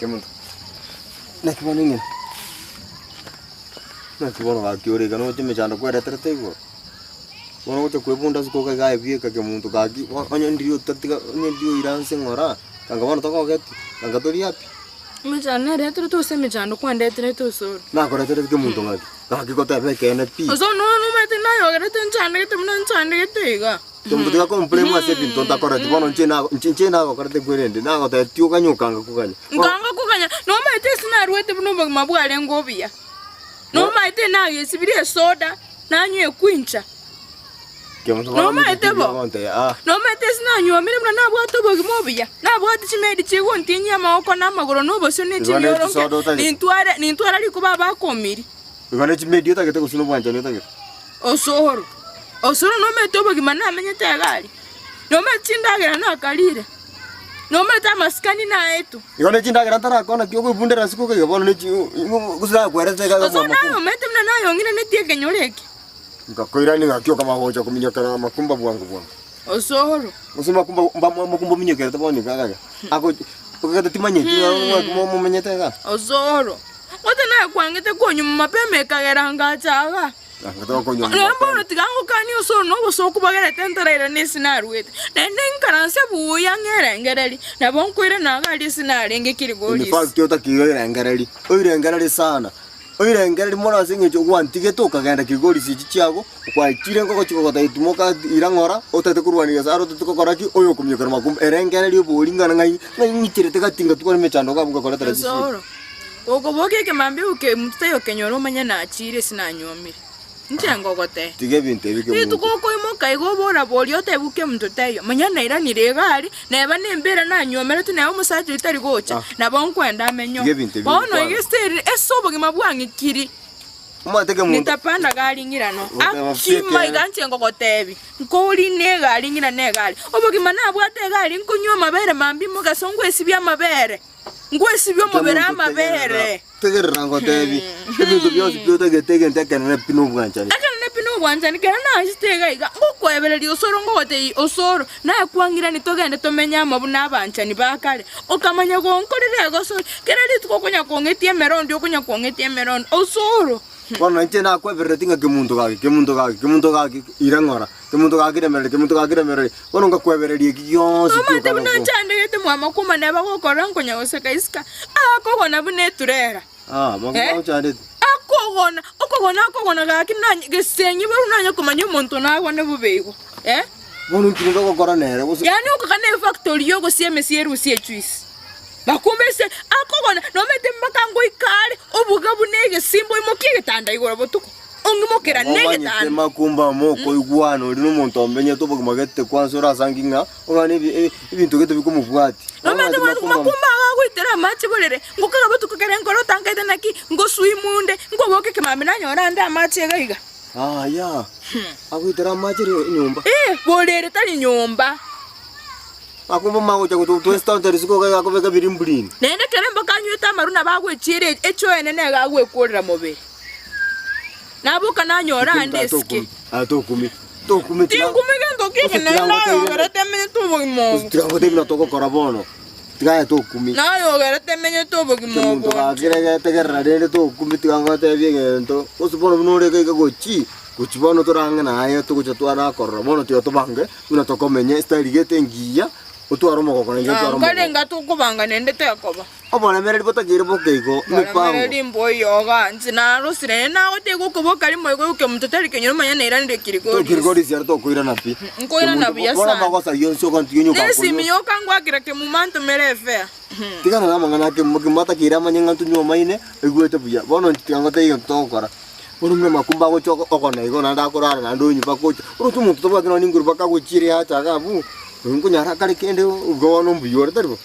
Kemunto. Naki bono ing'ina? Naki bono gaki ore iga noche emechando kwereterete igoro? Bono ogocha kwebunda ase koga iga aye bieka kemunto gaki bo onye ndiria otatiga onye ndiria oiranse ng'ora, anga bono togogeti, anga tori happy. Emechando nareterete ase emechando kwandeterete osoro. Nakoreterete kemunto ng'aki? Gaki goteba ekeene pi. Osoro nonya omanyete nayogerete nchandegete buna nchandegete iga. Kemunto tiga komblame ase ebinto ntakoreti bono inche nago inche inche nagokorete kwerende nagotebi oganye okanga koganya. Nkanga koganya, nomanyete ase naruete buna obogima bwarenge obuya. Nomanyete nagesibirie esoda, nanywa ekwincha. Kemunto bono Nomanyete bo? gontebia ah. Nomanyete ase nanywomire buna nabwate obogima obuya, nabwate chimedi chigontinyia amaboko na amagoro na obosio ne Igo ne chimioro chisoda nke, otagete. nintware nintwara rikuba abakomirie. Igo ne chimedi otagete gose nobwanchani otagete? Osoro, osoro nomanyete obogima namenyete iga aria, nomanyete chindagera nakarire, nomanyete amasikani naetwe. Igo ne chindagera ntarakona ki okoibundera ase koka iga bono ne chi gose nakwerete iga Osoro amakumba. naye omanyete buna nayong'iranetie ekenyoro eke. Ngakoirania ng'aki okama gocha kominyokera amakumba bwango bwango. Osoro. Gose makumba mba makumba ominyokerete bono iga iga. Ako okagete timanyeti ng'a ng'aki momenyete iga. Osoro. Gose nakwangete konyuma mapema ekagera ngacha igaa. Nonya bono tiga ngokanie osoro na obosooku bogerete ntarairana ase naruete, naende nkaranse buya ng'erengererie, nabo nkoirana iga aria ase narenge In Kirigorisi. fact otakeire oirengererie, oirengererie sana, oirengererie mono ase eng'encho gwantigete okagenda Kirigorisi echi chiago, kwachire ngogochia gogotebia timoka ira ng'ora, otagete korwania Nyasaye aro otagete gokora ki, oyokominyokera makumba, erengereria obori ng'a ng'ai ng'ai ng'icherete gati ngatwara emechando iga abwo ngakoretera chisida. Osoro. Gokoboka ekemambia oke omonto taiyo okenyora omanye nachiire ase nanyuomire. Inche ngogotebia. Tiga ebinto ebi kemunto. Rituko okoimoka iga oboraborie otebe kemonto taiyo, manya nairanire iga aria, neba nembera nanyuomerete neba omosacha oyio tari gocha, Ah. nabo nkwenda amenye oo. Tiga ebinto ebi Bono ngokwana. iga ase eri ase obogima bwang'ikiri, Omanyete kemunto. nitapanda gari ng'irano. Goteba Akima ekeene. iga inche ngogotebia, nkorina egari ng'irane egari. Obogima nabwate egari nkonywa amabere mambia mogaso ngwesibia amabere. Ngwesibie omobere amabere. Tegerera ngotebi, ebinto bionsi pi otagete egento ekenene pi nobwanchani. Ekenene pi nobwanchani, kera naachete iga iga, ngokoebereria osoro ngogotebia osoro, nakwang'iranie togende tomenye amo buna abanchani ba kare. Okamanya gonkorera egosori, kera rituko okonya kong'etia emerondi okonya kong'etia emerondi, osoro. Bono inche nakweberereti ng'a kemunto gaki, kemunto gaki, kemunto gaki, ira ng'ora, kemunto gaki remereria, kemunto gaki remereria, bono ngakwebereria eki gionsi pi Nomanyete okana buna ko. nchandegete mw'amakuma neba gokorora nkonya goseka isiko, akogona buna eturera. Ah, makumba Eh? ochandete. Akogona, okogona akogona gaki nanye gesenyi boru nanye komanya omonto nagone bobe igo, eh? Bono inki rende ogokora nere gose? Yaani okogana efactory yogosia emesie erusie ejuice. Makumba ase akogona, nomanyete mpaka ngoika are obuga buna egesimba oimokie egetanda igoro botuko, ong'imokera Omanyete negetanda. makumba mokoigwana ori nomonto omenyete obogima gete kwansa orasangi ng'a ogane ebi- ebi- ebinto gete bikomobwati. Nomanyete Omanyete makumba makumba iga agoitera amache borere, ngokaga botuko kere nkoro otankaete naki, ngoswim nde, nkoboka ekemambia nanyora ande amache iga iga. Aya, agoitera amache ere enyomba. Eh, borere tari nyomba. Makumba magocha gotwestonta risiko iga akobeka birimburini. Naende ekero emboka anywete amarwa nabo agwechiera echoene nigo agwekorera mobere. Naboka nanyora ande esike. Tokumi, tokumi Tinkumi gento ki'eke naende nayogerete menyete obogima obo. Tiga buna togokora bono, tiga aye tokumi. Nayogerete menyete obogima Omonto obo. gaki rege tegerera rende tokumi tiga ngotebie egento, gose bono buna ore iga iga gochi, gochi bono torang'e naye togocha twarakorora bono tiga tobange. Buna tokomenya estyle gete engiya, otware omogoko nainche ntware omogoko. Nkarenga tokobanga naende tekoba. Oboremereri botakeire boke igo, emepango. Oboremereri mboiyoga inche narosire naende nagoteba okoboka rimo igo oke omonto tari kenyoro manya nairanire kirigorisi. Kirigorisi ere tokoirana pi. Nkoirana buya Bono sana. amagoso ayio onsi ogantiga onye Nesimi okakoria. yoka ngwakera kemuma ntomere efare. Tigana na amang'ana ake kemuma atakeire amanye ng'a ntonywe omaine, oigwete buya. Bono inche tiga ngotebie egento togokora. Bono buna amakumba agocha okona igo naende akorara naende onywa mpaka ocha. Oroche omonto tabwati nonya ninguru mpaka agochiire yacha iga abwo, oyo nkonyara akare kende igo bono mbuya ore tari bo?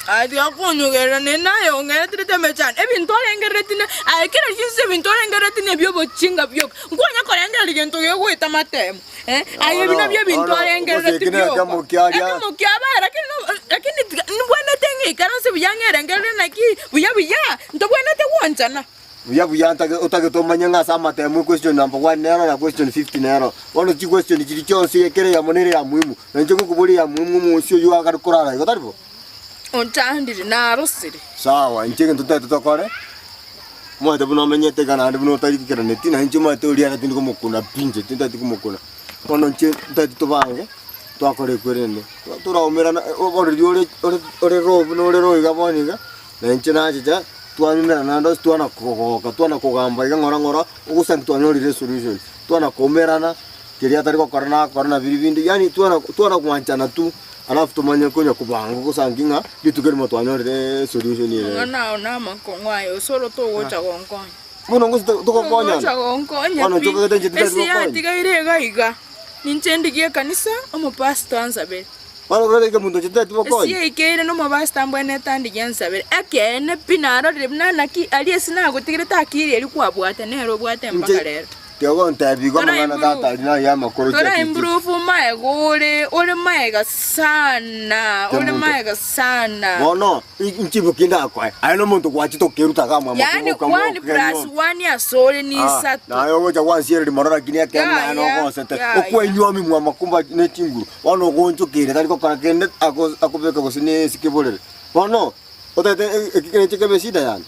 Aye tiga konyogerera naende naye ong'ereterete emechando, ebinto orengereretie na aye kera chinsa ebinto orengereretie na ebi'obochinga bioka. Nkonya korengereria gento gegoeta amatemo, eh, aye ebi nabio ebinto Bono, orengereretie gose eki bioka. nekemo kiaria. Ekemo kiabera lakini no lakini tiga nibwenerete ng'a ikaranse buya ng'erengerere naki buya buya, ntobwenerete gwanchana. Buya buya ntage otagete omanye ng'a ase amatemo equestion number one nero na question 50 nero. Bono chiquestion chiria chionsi ekere eyemo nere ya muhimu. Na inche ngokoboria eya muhimu omoisia oyio agare korara igo tari bo? Onchandire, narosire. Sawa, inche egento totagete tokore, omanyete buna omenyete iga naende buna otariikeraneti, na inche omanyete oria ere tindi komokuna pi inche tintageti komokuna. Bono inche ntagete tobange, twakora ekwerende, toraumerana oboreri ore ore ore roho buna ore roho iga bono iga, na inche nachicha, twanyumerana naende ase twana kogoka, twana kogamba iga ng'ora ng'ora, ogosangi twanyorire esolution, twana koumerana, keria atari gokora nakore na biria binde, yaani twana twana gwanchana tu. Alafu tomanye konya kobanga gosanki ng'a rituko erimo twanyorire esolution ere. Amang'ana ao namakong'u aye, osoro togocha gonkonya. Bono gose togokonyana. Togocha gonkonya Bono pi. intwe inche titari Ase gokonya. yatigaire iga iga, ninche ndigie ekanisa, omopastor ansabere. Bono kore ekemonto inche titari Ase gokonya. yaikeire nomopastor mbwenerete andigie ansabere. Ekeene pi narorire buna naki aria ase nagotigerete akiri eria kwabwate nere obwate mpaka Inche rero. Tiga gontebia igo Tora amang'ana improve. tata aria naye amakoro Tora chiachiche. improve maega ore ore maega sana ore Kemunto. maega sana. Bono inchibuki ndakoe aye nomonto gwachete okeruta iga amwe Yaani amakuba okamo one plus one asore ni isato. Naye ogocha gwansiereria mono lakini ekeene naye Yaya, nogosete yaya. okwenyuami mwa amakumba ne chinguru bono ogonchokeire tari gokora kende ako akobeka gose ne esike borere. Bono Otagete eki kereche kebe eshida yane?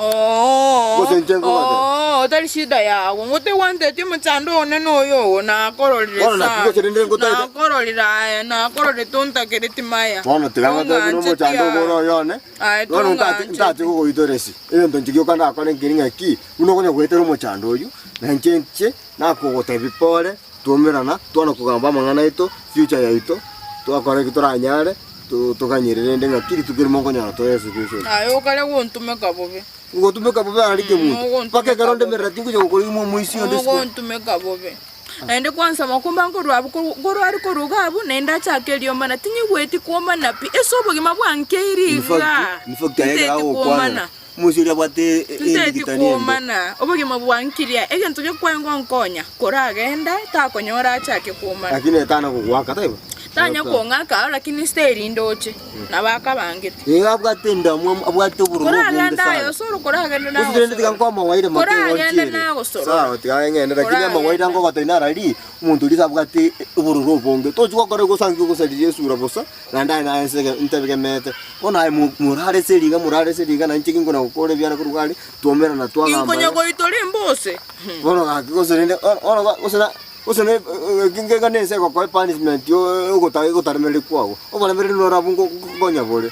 Oo, Gose inche nkogotebia? oo, otari shida yago. Ngote gwantetie omochando one noyo ogo, nakororire Bono naki sana. gose rende ngotagete- Nakororire aye, nakororire tontakereti maya. Bono tiga ngotebie buna Tong'ancheti omochando ogo ore aye. oyo one, Aye, bono ntati tong'ancheti. ntati gogoitora esi. Egento inche gioka ndakore nkeri ng'aki, buna okonya goetera omochando oyio, na inche inche nakogotebia pore, twaumerana, twana kogamba amang'ana aito, future yaito, twakora eki toranyare, to- toganyere rende ng'aki rituko erimo nkonyora tore esolution. Aye okare gontumeka bobe. Ngotumeka bobe are kemunto, ogontumeka mpaka ekero bobe. ndemerera tingocha gokora imwe omoisia onde isiko. Ogontumeka bobe. Naende kwansa makumba nkorwa abwo korwa korwa are korwa iga abwo, naende achake eriomana, tinyigweti kwomana pi, ase obogima bwankeire In fact, igaa, in fact aye ekero nteti agokwana, kwomana. omoisia oria abwate Nteti endigitani embe. kwomana, obogima bwankirie, egento gekwaye ngonkonya, koragenda, takonyora achake kwomana. Lakini etana gogoaka taibo? Tanya kong'aka ao lakini steri ndoche, nabo akabangete. Igo abwate endamwamu, abwate obororo obonge Koragenda aye sana. osoro koragenda Gose rende tiga nagosorora. nkoe amawaida make igo Koragenda nchiere. nagosorora. Sawa tiga ng'ende lakini Koragenda. amawaida nkogotebia narari, omonto oria tabwati obororo obonge. Tochi gokora igo osange ogosariria esura bosa, naende aye naye ase ntegemete. Bono aye mo- morare ase riga morare ase riga nainche ginkona gokora ebiara korwa are, twaumerana twagamba Ginkonya iga. goitora embose. Bono gaki gose rende bono bono gose na gose na eki na ense egokoa epunishment yo ogota ogotaremereria kwago. Oboremereri norabwo nko nkonya bore,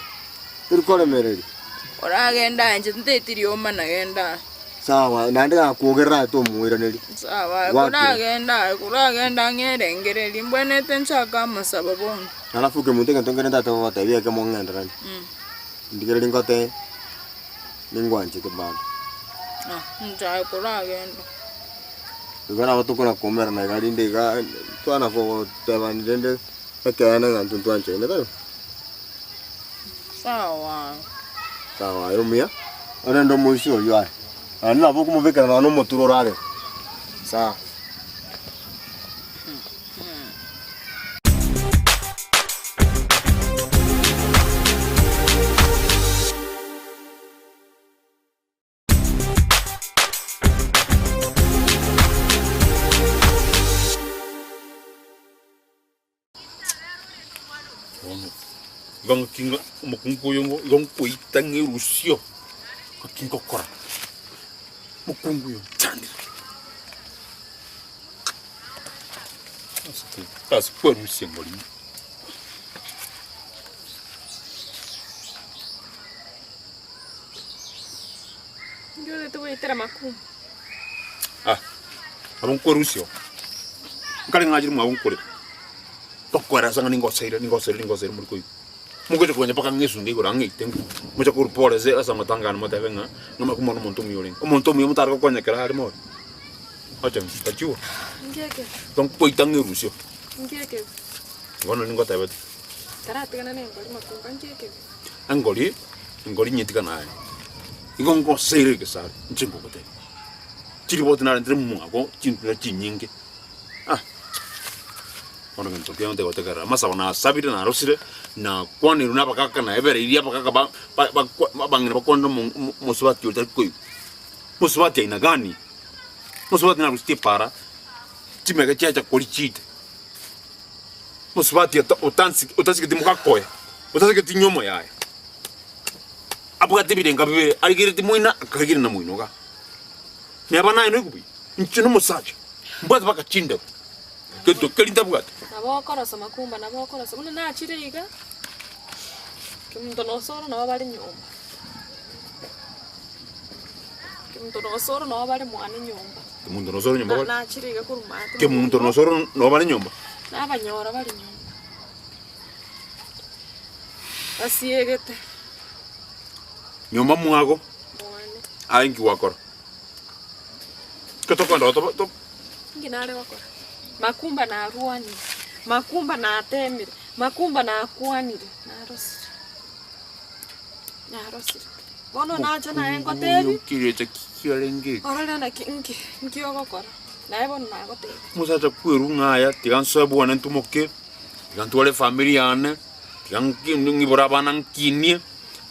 tori koremereria. Koragenda inche nteti rioma nagenda aye. Sawa, naende gakwogerera aye tomoiraneria. Sawa aye Gwakire. koragenda aye koragenda ng'erengererie mbwenerete nchake amasabo bono. Alafu kemonto egento nkere ntatebe gogotebia ekemo ng'enderanie. Ndigererie ngotebie, ningwanchete bado. Ah, inche aye koragenda. Igo nabo tokona koumerana iga rinde iga, twana kogotebani rende ekeene ng'a intwe ntwanchaine tari? Sawa. Sawa aye omuya, orende omoisia oyio aye, naende nabo okomobekera nonya na omoturo orarere, sawa. Bono igo ng'aki ng'a omokungu oyo ngo igo nkoita ng'erusio, ng'aki ngokora, mokungu oyo nchandire. Ase ase kwarusia ng'ori. Inki otagete goetera makumba? Ah, abo nkwarusio. Nkare ng'achire mwabo nkorera. Tokoera ase ng'a ningoseire, ningoseire, ningoseire muri koigwa. Mogocha konya mpaka ng'esunge igoro ang'eite ng'u. Moche korwa pore ase ase amatanga ane motebe ng'a ng'a makumba nomonto omuya orenge. Omonto omuya motare gokonya ekero are moyo. Oche ng'u, tachiwa. Inki ekebe? Tonkoita ng'erusio. Inki ekebe? Bono ningotebete. Taratigana nengori makumba, inki ekebe? Engori, engori nyetigana aye. Igo ngoseire egesare, inche ngogotebia. Chiriboti narentire mwago chintura chinyinge. Ah! Bono gento kiane ntegotegerera. Amasabo nasabire narosire, nakwanirwe na abagaka naebereirie abagaka ba ba bakwa abang'ina bakwanire omo omo omosubati oria tari koigwa. Mosubati aina gani? Mosubati narusetie epaara, chimege chiacha koria chiite. Mosubati ota otansi otasigeti mogakoe, otasigeti nyomo yaye. Abwate ebirenga bibere, arigereti moina, akarigereria na moino iga. Neba naye noigwe buya, inche nomosacha, mbwate mpaka chinderu, gento keria ntabwate. Nabo okorosa makumba, nabo okorosa, buna nachire iga, kemunto na osoro nabo bare nyomba, kemunto na osoro nabo bare mwane nyomba. Kemunto na osoro nyomba bare? Nachire iga korwa maate. Kemunto na osoro nabo bare nyomba? Nabanyora bare nyomba. Basiegete. Nyomba mwago. Mwane. Aye nki gwakora? Ekero tokogenda to to. Inki nare gokora? Makumba narwanire, makumba natemire, makumba nakwanire, narosire, narosire. Bono nacha naye ngotebi, Kirecha kiarenge eke. orore naki nki nki ogokora, naye bono nagotebi. Omosacha kwerwa ng'a aya tiga nsoe bwane ntumoke. Tiga ntware efamiri yane, tiga ng'ibore abana nkinie,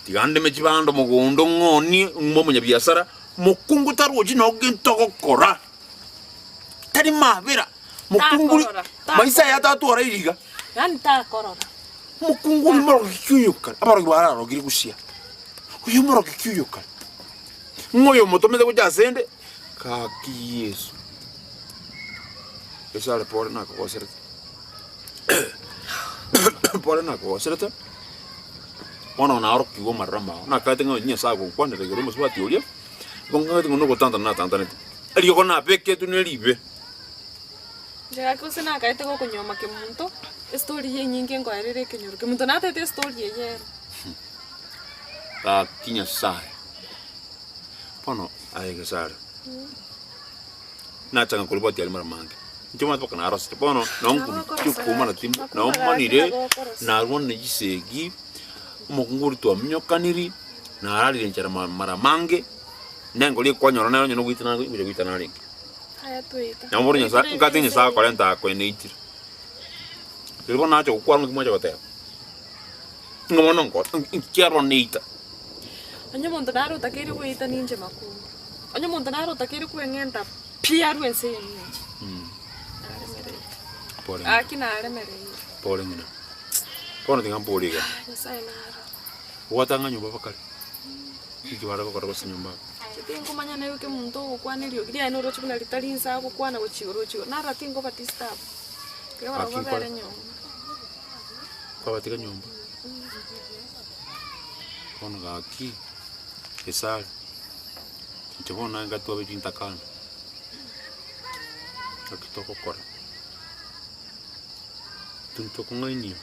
tiga ndeme chibando mogondo ng'onie, ng'ime omonyabiasara, mokungu tarochi noo gento ogokora, tari mabera, mokungu ri Takorora, maisa aya takorora. tatwara iriga. Yaani takorora. Mokungu ori morogi ki oyo kare? Abarogi bararogire gusia. Oyo morogi ki oyo kare? Ng'a oyo omotomete gocha asende? Gaki Yeso. Yeso are pore nakogoserete. Pore nakogoserete, bono naorokigwe amaroro amao. Nakaete ng'a onye Nyasae agokwanera igoro y'omosubati oria, igo ng'akaete ng'a nogotantana natantanete. Eriogo nabeketwe ne ribe. Inche gaki gose nakaete gokonyuoma kemunto, estory eye enyinge nkoerere ekenyoro. Kemunto natete estory eye ere. Gaki Nyasae, bono aye Gesare. Nachaka koribwatia aria mara mange. Inche omanyete mpaka narosete. Bono nonkuomana timbo naomanire narwanire chisegi, omokungu oria twaminyokaniri, nararire enchera mara mange, nengori ekwanyora nere onye nogoitana ngocha goitana arenge. Aya toeta. Nabo bono Nyasae, nkate Nyasae akorenta akoeneitire. Riria bono nacha gokwana naki mwacha goteba, ng'a bono nko nkiarwa neita. Onye omonto nare otakeire goeta ninche makumba. Onye omonto nare otakeire kweng'enta pi arwe ense eye ninche. Naremereire. Pore ng'ina. Gaki naremereire. Pore ng'ina. Bono tiga mborie iga. Nyasaye naro. Gwatang'a nyomba bakare? Inki bare gokora gose nyomba abwo? Inche tinkomanya naye oke omonto ogokwana eriogi riaye noroche buna ritari inse agokwana gochia igoro gochia igoro, naro tinkoba disturb. Tiga barabwo Gaki babere nkore. nyomba. Kwabatiga nyomba? Bono gaki, esare. Inche bono naye ngatwabe chintakana, naki togokora? Intwe tokong'ainia,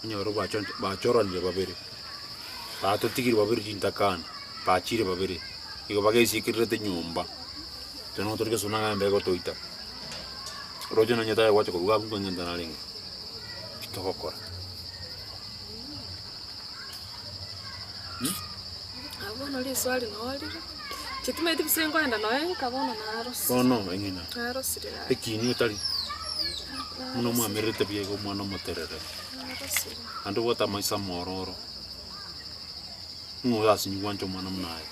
onyore bachoncho bachoranire babere, batotigire babere chintakana, bachire babere, igo bagesikererete nyomba, intwe nigo tore gesona ng'a embe egotoita. Oroche nonye tari gwacha korwa iga abwo nkong'enta narenge, ki togokora? Abwo bono riswali noo rire, inche timanyeti gose nkoenda noe nka bono narosire. Bono eng'ina, Narosire gaki. ekieni otari, buna omwamererete buya iga omwana omoterere, Narosire. naende obwate amaiso amororo, ng'o orasinye gwancha omwana buna aye?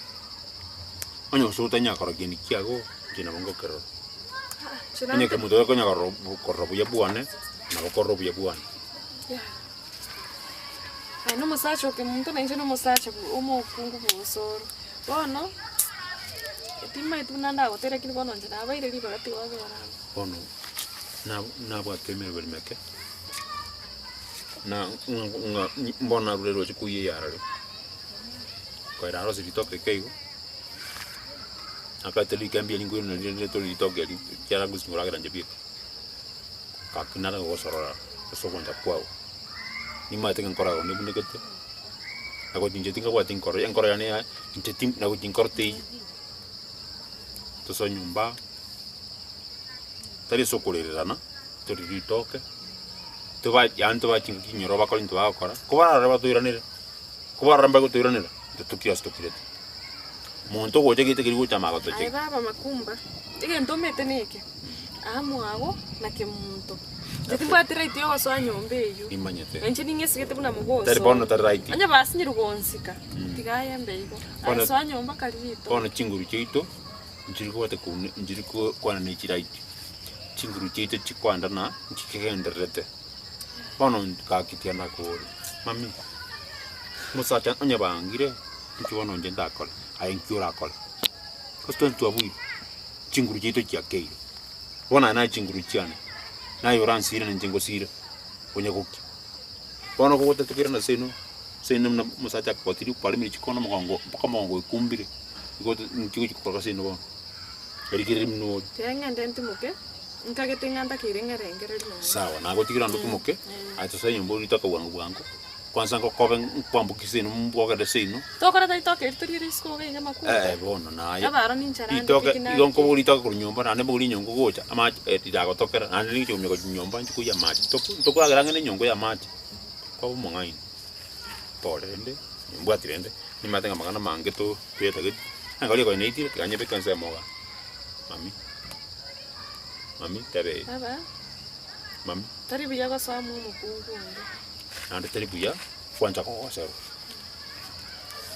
Onye gose otanyara korora kieni kiago, inche nabo ngokerora. Inche Onye nante. kemonto gekonya korora korora buya bwane, nabo korora obuya bwane. Yeah. Aye nomosacha o kemonto na inche nomosacha omokungu bw'osoro. Bono, timanyeti buna ndagotere lakini bono inche nabaire ribaga tiga obere amo. Bono nabwate emeroberi meke, na ng'a mbono narure roche koiyia eyarare, koera arose ritoke eke igo, nakabete rikembe erio nkoirana rire tori ritoke erio ekiagera ngochi koragera inche bieka. Gaki nare gogosorora ase ogwancha kwao, nimanyete ng'a enkoro yao nebunekete, na gochi inche tingabwati enkoro, enkoro yane ya inche ti na gochi nkoro teiyo. Tosoe nyomba, tari ase okorererana, tori ritoke, toba yaani tobae chingaki chinyoro bakore intwe bagokora, kobararore batoiranere, kobararore mbagotoiranera, intwe tokire ase tokirete. Monto ogocha gete keria gocha Aye amagotochega. baba makumba, egento omanyete neke, aa mwago na kemunto. Inche timbwati right ya ogosoa nyomba eywo. Nimanyete. Na inche ning'esigete buna Tari bono mogosoa. tari right. Onye basinyirwe gonsika, tiga ayembe igo. Aye Bono- soa nyomba kari rituko. Bono chinguru chiaito, nchiri kobwata koune nchiri ko kwana ne chiright. Chinguru chiaito chikoendana, nchikegendererete. Bono gaki tiga nakoboria, mami. Omosacha onye bangire, inki bono inche ndakore? Aye nki orakore? Gose twensi twabuire, chinguru chiaito chiakeire. Bono aye naye chinguru chiane, naye oransire na inche ngosire, onye gokia. Bono kogotete koirana seino, seino buna omosacha akogotirie kwaremire chikona omogongo mpaka omogongo oikumbire, igo nki ogochia gokora seino bono? Rigereria buna ore. Tiga ng'ende ntimoke, nkagete ng'a ntakeire ng'erengererie nonya. Sawa, nagotigire ande otimoke, aye tosoe nyomba orite akabwango bwango, kwanza ngokobe nkwambokie seino mbogere seino. Tokora ritoke eri torie risiko iga iga makumba. Eh, bono naye. Abaro ninchara ande Ritoke, keki igo narigie. nkobogoria ritoke korwa nyomba naende mbogorie enyongo gocha, amache eh riragotokera, naende ninche kominyoka gochia nyomba nchie koiyia amache. Toku ntokoragera ang'e na enyongo ya amache, kwaba omong'aini. Pore rende, nimbwati rende, nimanyete ng'a amang'ana amange to toyatageti, engori ekonya naitire tiga nyebeke ensemo igaa, mami, mami tebe eye. Baba, Mami. tari buya gosoa mwa omokungu onde. Naende tari buya gwancha kogoserwa.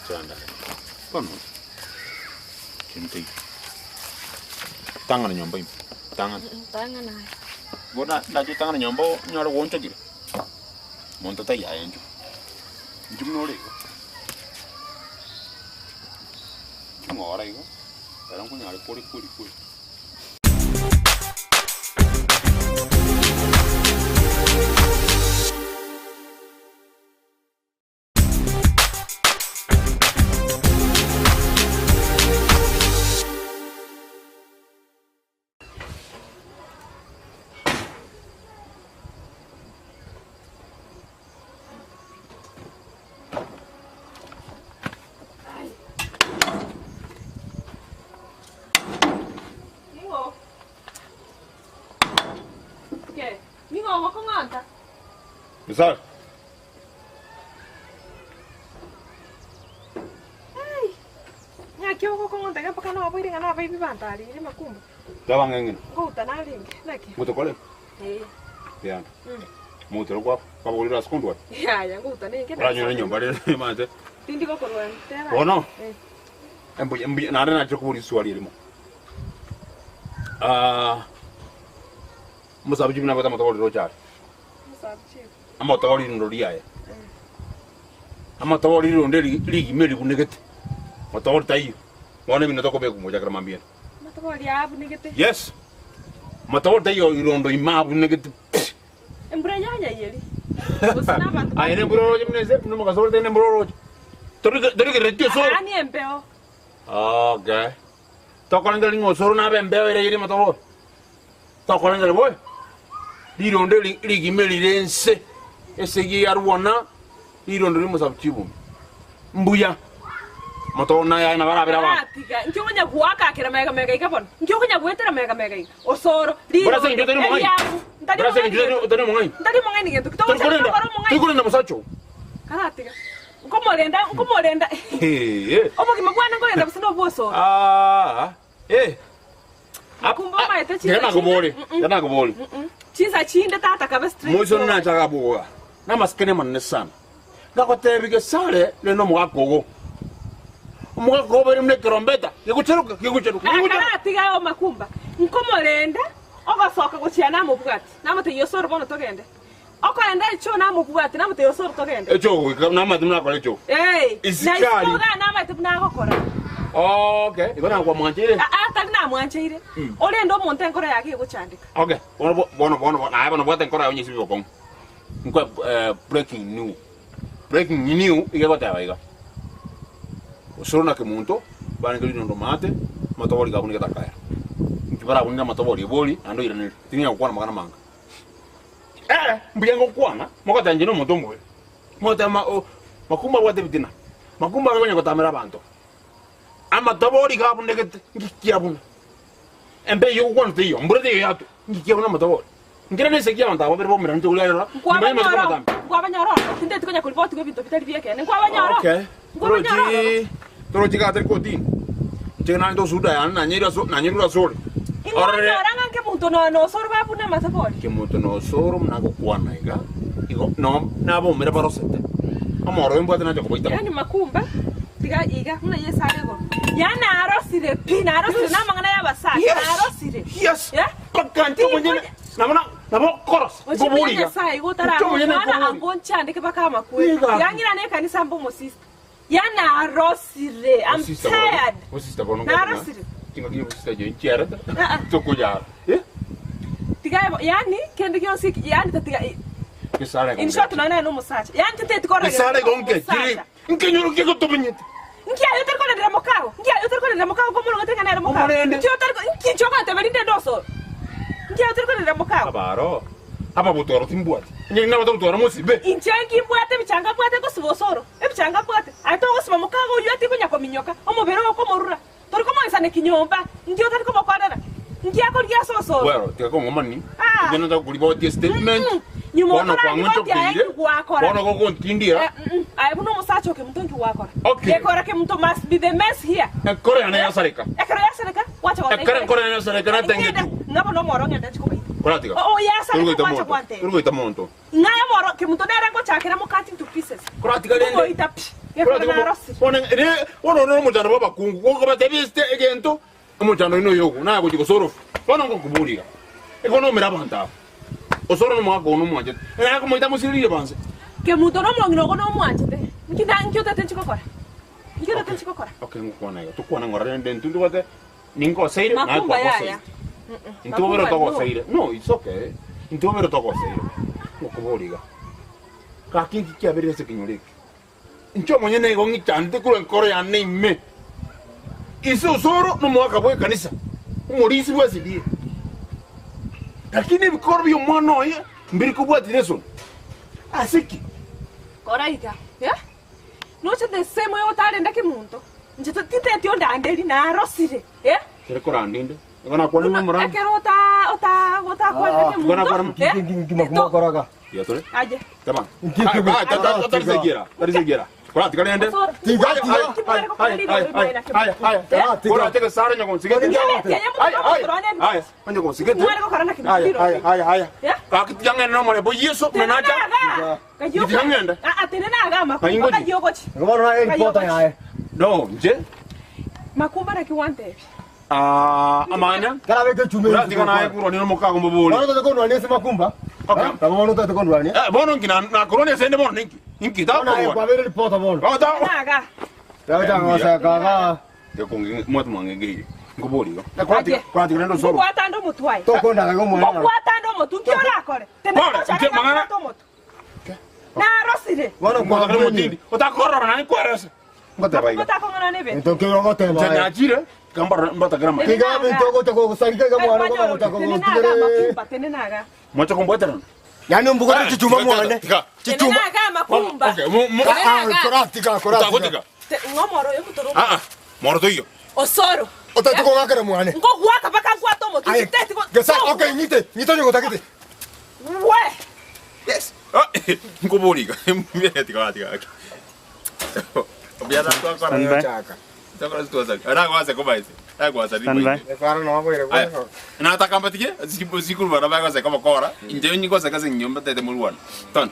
Chanda. Bono kinto teiyo. Tang'ana nyomba ime, tang'ana. Tang'ana aye. Bono ndache otang'ane nyomba onyore gwoonchokire, monto taiyo aye inchuo. Inchuo buna ore igo. Inchuo ng'ora igo, ekero nkonyara kore kweri kweri. Ning'o? Okay. Ning'o ogokong'onta? Misari. Ng'aki ogokong'onta iga mpaka noboire ng'a nabaibi bantarire makumba. Teba ng'a eng'ina. Ngouta narenge, naki? Motokore? Ee. Yanda. Motero kwa kwabogorire ase kondwari. Yaya ngouta nenge. Oranyore nyomba rere mante. Tindi gokorwani, teba. Bono. Eh. Embuya embuya naende nachire koboria riswali erimo. Ah, omosabichi buna abwate amatoborero roche are. Omosabichi. Amatoborero riaye. Amatoborero ronde rigima eribunegete. Motobori taiyo. Bono ebinto tokobeka gochakera mambia ere. Amatobori aya abunegete. Yes. Amatobori taiyo irondo ime abunegete pi. Embura yanyaiyeri. Gose nabanto Aye nembura oroche buna ense, buna omogaso ore tari nembura oroche. Torigereretie osoro. Aa nembeo. Okay. Tokorengera ng'a osoro nabe embeo ere ere amatobori. Tokorengera bobe. Rirondo eri rigima rire ense, esegi yarwana, rirondo rimosabu chibumi. Mbuya. Amatobori naye aye nabo arabere abanto. Tiga, inki okonya goaka-akera mega mega iga bono? Inki okonya goetera mega mega iga? Osoro, Bora ase eng'encho otari omong'aini. eriabu. Ntari Bora ase eng'encho omong'aini otari omong'aini. Ntari omong'aini gento ki. Tori Togocha korenda, gokora omong'aini. tori korenda mosacha oo. Karatiga. Nkomorenda, nkomorenda. Ee. Obogima bwane nkorenda bosa nobwa osoro. Ah, eh. Kumbe omaete Tiga chinsa nakobori, chinde. tiga nakobori. Chinsa chinde tata kabe straight. Moiso nacha akaboga namasikani amanene sana. Ngagotebia gesare rende omogaka ogo. Omogaka ogo obeire buna ekerombeta gegocheruka gegocheruka gegocheruka. Akaratiga ao makumba, nkomorenda, ogosoka gochia namobwati, namotebia Osoro bono togende. Okorenda echoo namobwati, namotebia Osoro togende. Echoo goika namanyete buna akora echoo. Ee, na Isikari. isiko igaa namanyete buna agokora. Okay, igo nakwamwancheire. Aa, tari namwancheire. Orende omonto enkoro yake egochandeka. Okay, bono bono bono naye bono bwata enkoro yago onyesibe bokong'u. Nkoe breaking new, breaking new iga egoteba iga, Osoro na Kemunto barenge rinondo maate, amatobori gabunigete akaera. Inki barabunire amatobori ebori naende oiraneri, ting'enya gokwana amang'ana amange. Eh, mbuya ngokwana, mogoteba inche nomonto omobe. Mogoteba ma o Makumba abwate ebitina, Makumba akonya gotamera abanto. Amatobori gabunegete, inki kiabuna? Embe eyio ogokwana teiyo, mbura teiyo yatwa, inki kiabuna amatobori? Nkere nesegi y'abanto aba babere baumeranete koria aroro, nyuma y'amatuko Nkwabanyora, amatambe. nkwabanyora ororo, tinteti konya koribotigwa ebinto bitari bi'ekeene, nkwabanyora, Okay. nkwabanyora ororo. Torochi torochi iga atari kotini. Inche narente osuda yane nanyerire ase nanyerure ase ore. Orore Inkwanyora ng'a nkemonto nonya na osoro babune amatobori. kemonto na osoro buna agokwana iga, igo no nabaumere barosete. Omoro oyo mbwate nacha kobaita. Yaani makumba, tiga iga, buna Yeso are igoro. Yaani narosire pi, narosire Yes. namang'ana y'abasacha, Yes. narosire. Yes. Eh? Mpaka inche omonyene nabo na. Nabo okorosa, Gochia nkobori buya iga. Nyasaye igo Inche omonyene otaragokwana nkobori. ango nchandeke mpaka amakweri. Iga. Tiga ng'irane ekanisa mbe omosista. Yaani narosire, I'm Osista bono, tired. osista bono ngoteba, Narosire. chingaki obosista echo nchiarete, Ah, ah. tokonyara. Eh? Tiga ebo, yaani kende gionsi eki, yaani tatiga Gesare in short nonya naye nomosacha. Yaani titeti korora Gesare gento gonke kiri, omosacha. nkenyoro ki egotomenyete? Nki aye otari korendera mokago? Nki aye otari korendera mokago komorogete ng'a nere mokago? Omorende. Nki otari ko- nki inche ogoteba rinde inde osoro? Nki aye otari korendera mokago? Abaro, ababotwaro timbwati. Onye nabatagotwara mosibe. Inche nki mbwate ebichanga mbwate ngosiba osoro, ebichanga mbwate. Aye togosiba mokago oyio atikonya kominyoka, omobere oo okomorura. Tori komoisaneki nyomba, nki otari komokorera? Nki akorigia ase osoro? Bwero, tiga kong'omani, Ah. inche notaka koribotia statement, Mm-mm. Nyuma bono okoraribotia aye kwang'onchokeire, nki gwakora? bono gogontindira, Eh, mm-mm. Aye buna omosacha o kemonto nki gwakora? Okay. Gekora kemonto must be the mess here. enkoro yane yasareka. Ekero yasareka, gwacha goteba Ekero enkoro yane yasareka natenge tu. Ng'a bono omoro ng'ende nchi kobaita. Koratiga. O- o, yasareka Torigoita gwacha monto. gwantebia. Torigoita monto. Ng'a omoro kemonto nere ngochakera mo cut into pieces. Koratiga rende. Ngomoita pi. Gekora Koratiga mo- narosire. Bono ere bono ore omochando bw'abakungu, gokobatebia esite egento, omochando oino oyo ogo, naye gochia gosorofu. Bono ngokoboria iga, ekero nomera abanto aba, osoro nomogaka oo nomwanchete, naye akomoita amosiririe banse. Kemunto nomong'ina ogo nomwanchete, nki na nki otete nchi gokora? Nki otete nchi gokora? Okay, ngokwana iga, tokwane ng'ora rende intwe ntobwate ningoseire naye Makumba kwagoseire. yaya. Intwe obere Makumba no. togoseire. No, it's okay. Intwe obere togoseire. Ngokoboria iga, gaki nki kiabeire ase ekenyoro eke? Inche omonyene nigo ng'ichandete korwa enkoro yane ime. Ise osoro nomogaka bw'ekanisa, omorisia bw'esidie. Lakini ebikoro bi'omwana oye mbiri kobwatia nesoni. Ase ki? Kora iga, eh? Noche the same way otarenda kemonto. Inche titeti ondanderi, narosire, eh? Kere koranda inde, nigo nakwanire Buna nomorani. ekero ota ota otakwanire Ah, kemonto, nigo nakwana- eh? Nki- nki- nki mokoraga? Tiga tore. Aye. Tama. Nki- nki- Ah, ta- ta- ta- tari segiera, tari segiera. Koratiga rende. Osoro. Tiga, Ai, tiga. ai, ai, ai, ai, ai, ai, ai. Tiga. Koratiga sare nyagonsigete. Tiga. Ai, ai, ai, onyagonsigete. Mware gokora na kemonto Ai, riro. ai, ai, ai. Eh? Gaki tiga ng'ende nomorembo Yeso, buna nacha. Tiga ng'ende. Tenena aga makumba Aingochi. kayogochi. Igo bono naye eripota yaye. No, nche. Makumba naki gwantebia. Ah, amanya. Karabeke echume Koratiga naye kurwania nomokago mbobori. Bono otete kondwania ase makumba. Okay. Eh, Nabo bono otete kondwania. Eh, bono nki na- nakorwania ase ende bono ninki? Ninki Bono aye takorwania? kwabeire ripota bono. Oh, ta- Tenena aga. Yagochaka goseka igaa. Gekonge mwatu mwangengeire. Nkobori igo. Koratiga, Aye. koratiga rende osoro. Nkokwata ande omotwe aye. Tokondaga iga omwana. Nkokwata ande omotwe nki orakore? Tenena Pole, gochaka nche mang'ana. nkokwata omotwe. Narosire. Bono Mwatagere kwabwenire. motindi. Otakorora nani kwerese. Ngoteba iga. Otakong'ana nebe. Into ki ogoteba Nche aye? nachire, kambara mbatagera amaya. Tiga ebinto ogocha gosarika iga mwana ogocha Tenena aga gotigere. makumba, tenena aga. Mwacha kombweterana. Yaani ombugote Eh, chichuma tiga, mwane. tiga. Chichuma. Tenena aga makumba. Okay, mo- mo- Tenena Ah, aga. koratika koratika. Utagotiga. Te- ng'omoro oyo motoro. Ah ah. Moro toiyo. Osoro. Otete kong'akera mwane. Nkogoaka mpaka nkwate omotwe. Aye. Titeti go- Gesa, okay, ng'ite, ng'ite onye gotagete. We. Yes. Ah, nkobori iga. Tiga tiga. Obiara twakora. Stand by. Chaka. Twakora twasari. Ara gwase kobaise. Ara gwasari. Stand by. Efara no boire Aya. Natakamba tige sikuru bana bagose kobokora. Inje nyigose kase nyomba tete murwana. Ton.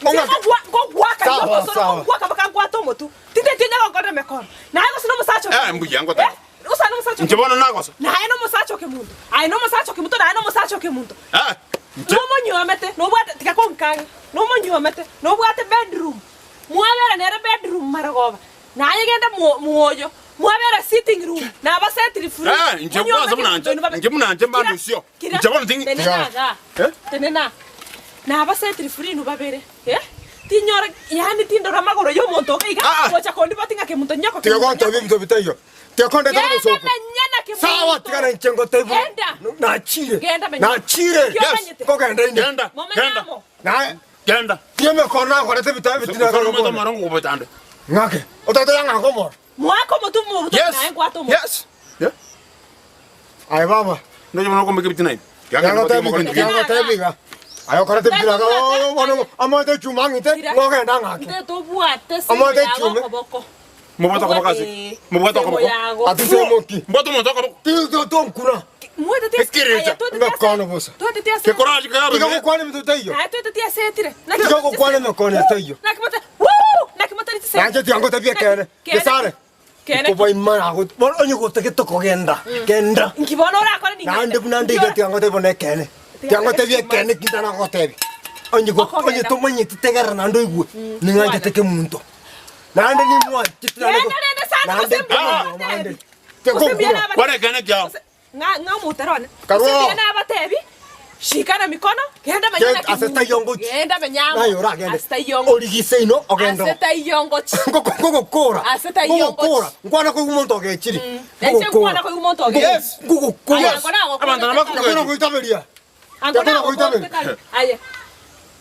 Ong'ake. Nkogoaka Sawa, igo osoro, sawa. nkogoaka mpaka nkwate omotwe. Titeti onye gokorera mekono. Naye gose nomosacha oke. Eh, mbuya ngoteba. Eh, gose nomosacha Inche oke. bono nagosa. Naye nomosacha oke monto. Aye nomosacha oke monto, naye nomosacha oke monto. Eh, inche Nomonyuomete, nobwate, tiga konkang'a, nomonyuomete, nobwate bedroom, mwabera nere bedroom marogoba, naye genda mwo mwoyo, mwabera sitting room, nabasetiri free, Eh, inche monyuome kwanza buna kemonto inche, inu babe- inche buna inche mbande Kira, osio. kira, Inche bono tingi- tenena igaa, Eh? tenena, nabasetiri free inu babere, eh, tinyora, yaani tindora amagoro ya omonto iga iga, Ah, ah. gocha kondiboti ng'a kemonto nyoko, Tiga kemonto gontebia nyoko. ebinto bitaiyo. Tiga kondeta Genda obosoku. menya na kemonto. Sawa, tiga na inche ngotebie. Genda. Nachire. Genda menya. Nachire. Yes. Omanyete. Nkogenda inde. Genda. Momenye Genda. amo. Naye Genda. tiga emekono nakorete ebitabu ebitina Osoro gakore. moro ngokobetande. Ng'ake. Otagete yang'ake omoro. Mwaka omotu mobuto Yes. naye nkwate omotu. Yes. Yeah. Aye baba. Ndoche bono okombeka ebitina ebi. Tiga ngotebi, tiga ngotebi iga. Aye okorete ebitina iga, oh, bono amaete echuma ang'ite, ng'ogenda ng'ake. Nte tobwate simu Amaete yago echume. okoboko. Mobwate okoboko ase. Mobwate okoboko. Ati semoki. Mbwate omonto okoboko. Ti to tonkuna. Ekerecha. Emekono bosa. Kekorachi kabe. Tiga gokwana ebinto bitaiyo. Aye twete asetire. Tiga gokwana emekono etaiyo. Nanche tiga ngotebie ekeene. Gesare. Kene. Nkobaimana ago bono onye gotagete kogenda, genda. Nki bono orakore ningende. Naende buna nde iga tiga ngotebie bono ekeene. Tiga ngotebie ekeene ki ntaragotebia. Onye go- onye tomanyeti tegerera naende oigwe, ning'anchete kemunto. Naende nimwanchete naende Genda rende sana naende gose mbuya nkomonywa naende. nabatebi. Tiga Gose mbuya konkuna. nabatebi. Kwana ekeene kiao. Ng'a ng'a omotaro one. Karwo. Gose mbuya nabatebi, shikana mikono, genda menya Genda na ase kemunto. taiyo ngochi. Genda menya amo. Naye oragende. Ase taiyo ngochi. Origise ino ogende Ase oo. taiyo ngochi. Ngoko- Ngogokora. Ase taiyo ngochi. Ngogokora. Nkwana koigwa omonto ogechiri. Nainche nkwana koigwa omonto ogechiri. Yes. Ngogokora. Aye, ango nagokorete Abanto nabakogechia. kare. Takona goitaberia. Ango Takona nagokorete goitaberia. kare. Aye.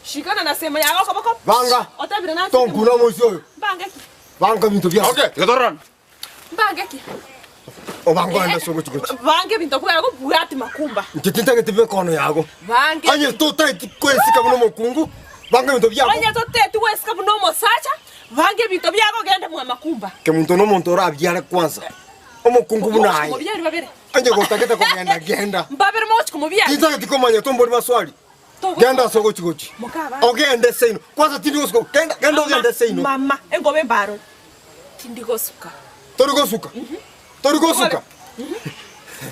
Shikana na semo yago okoboko. Banga. Otebire nanche Tonkuna omoisia oyo. Mbange ki? Banga ebinto biago. Okay, tiga tororane. Mbange ki? Obange ogende ase ogochi gochi. Bange ebinto bwago bwati makumba. Inche tintageti mekono yago. Bange. Onye totaeti kwesika buna omokungu, banga ebinto biago. Onye toteti gwesika buna omosacha, banga ebinto biago ogende mwa makumba. Kemunto nomonto orabiare kwansa, omokungu buna aye. Mobiari babere. Onye gotagete kogenda, genda. Mbabere mogochi komobiara. Tintageti komanya tombori maswali. Genda ase ogochi gochi. Ogende seino. Kwanza tindi gosuka. Genda, genda ogende seino. Mama, engobe mbaro. Tindi gosuka. Tori gosuka. Tori gosuka.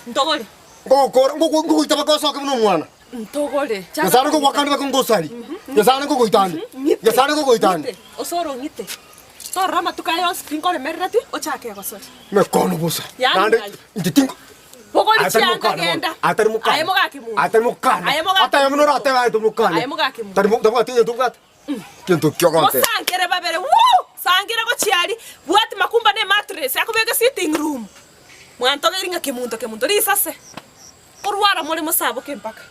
Ntogore. Ngogokora, ngogoita baka osoke buna omwana. Ntogore. Nyasae ngogwakande baka ngosari. Nyasae ngogoitande. Nyasae ngogoitande. Osoro ng'ite. Torora amatuko aya onsi tinkoremerereti, ochake gosori. Mekono bosa. Yaani Naende ng'ai? inche tingo Bogori Atari chianga mokana bono. genda. Atari mokana. Aye mogake monto. Atari mokana. Aye mogake Atari buna monto. oratebe aye tomokane. Aye mogake monto. Tari mo- tabwati egento obwate. Gento ki ogontebia? Mosangere babere wuu! Sangera gochia aria, bwati makumba ne mattress, akobeke sitting room. Mwantogeiri ng'a kemunto kemunto risase. Korwara more mosaboke mpaka.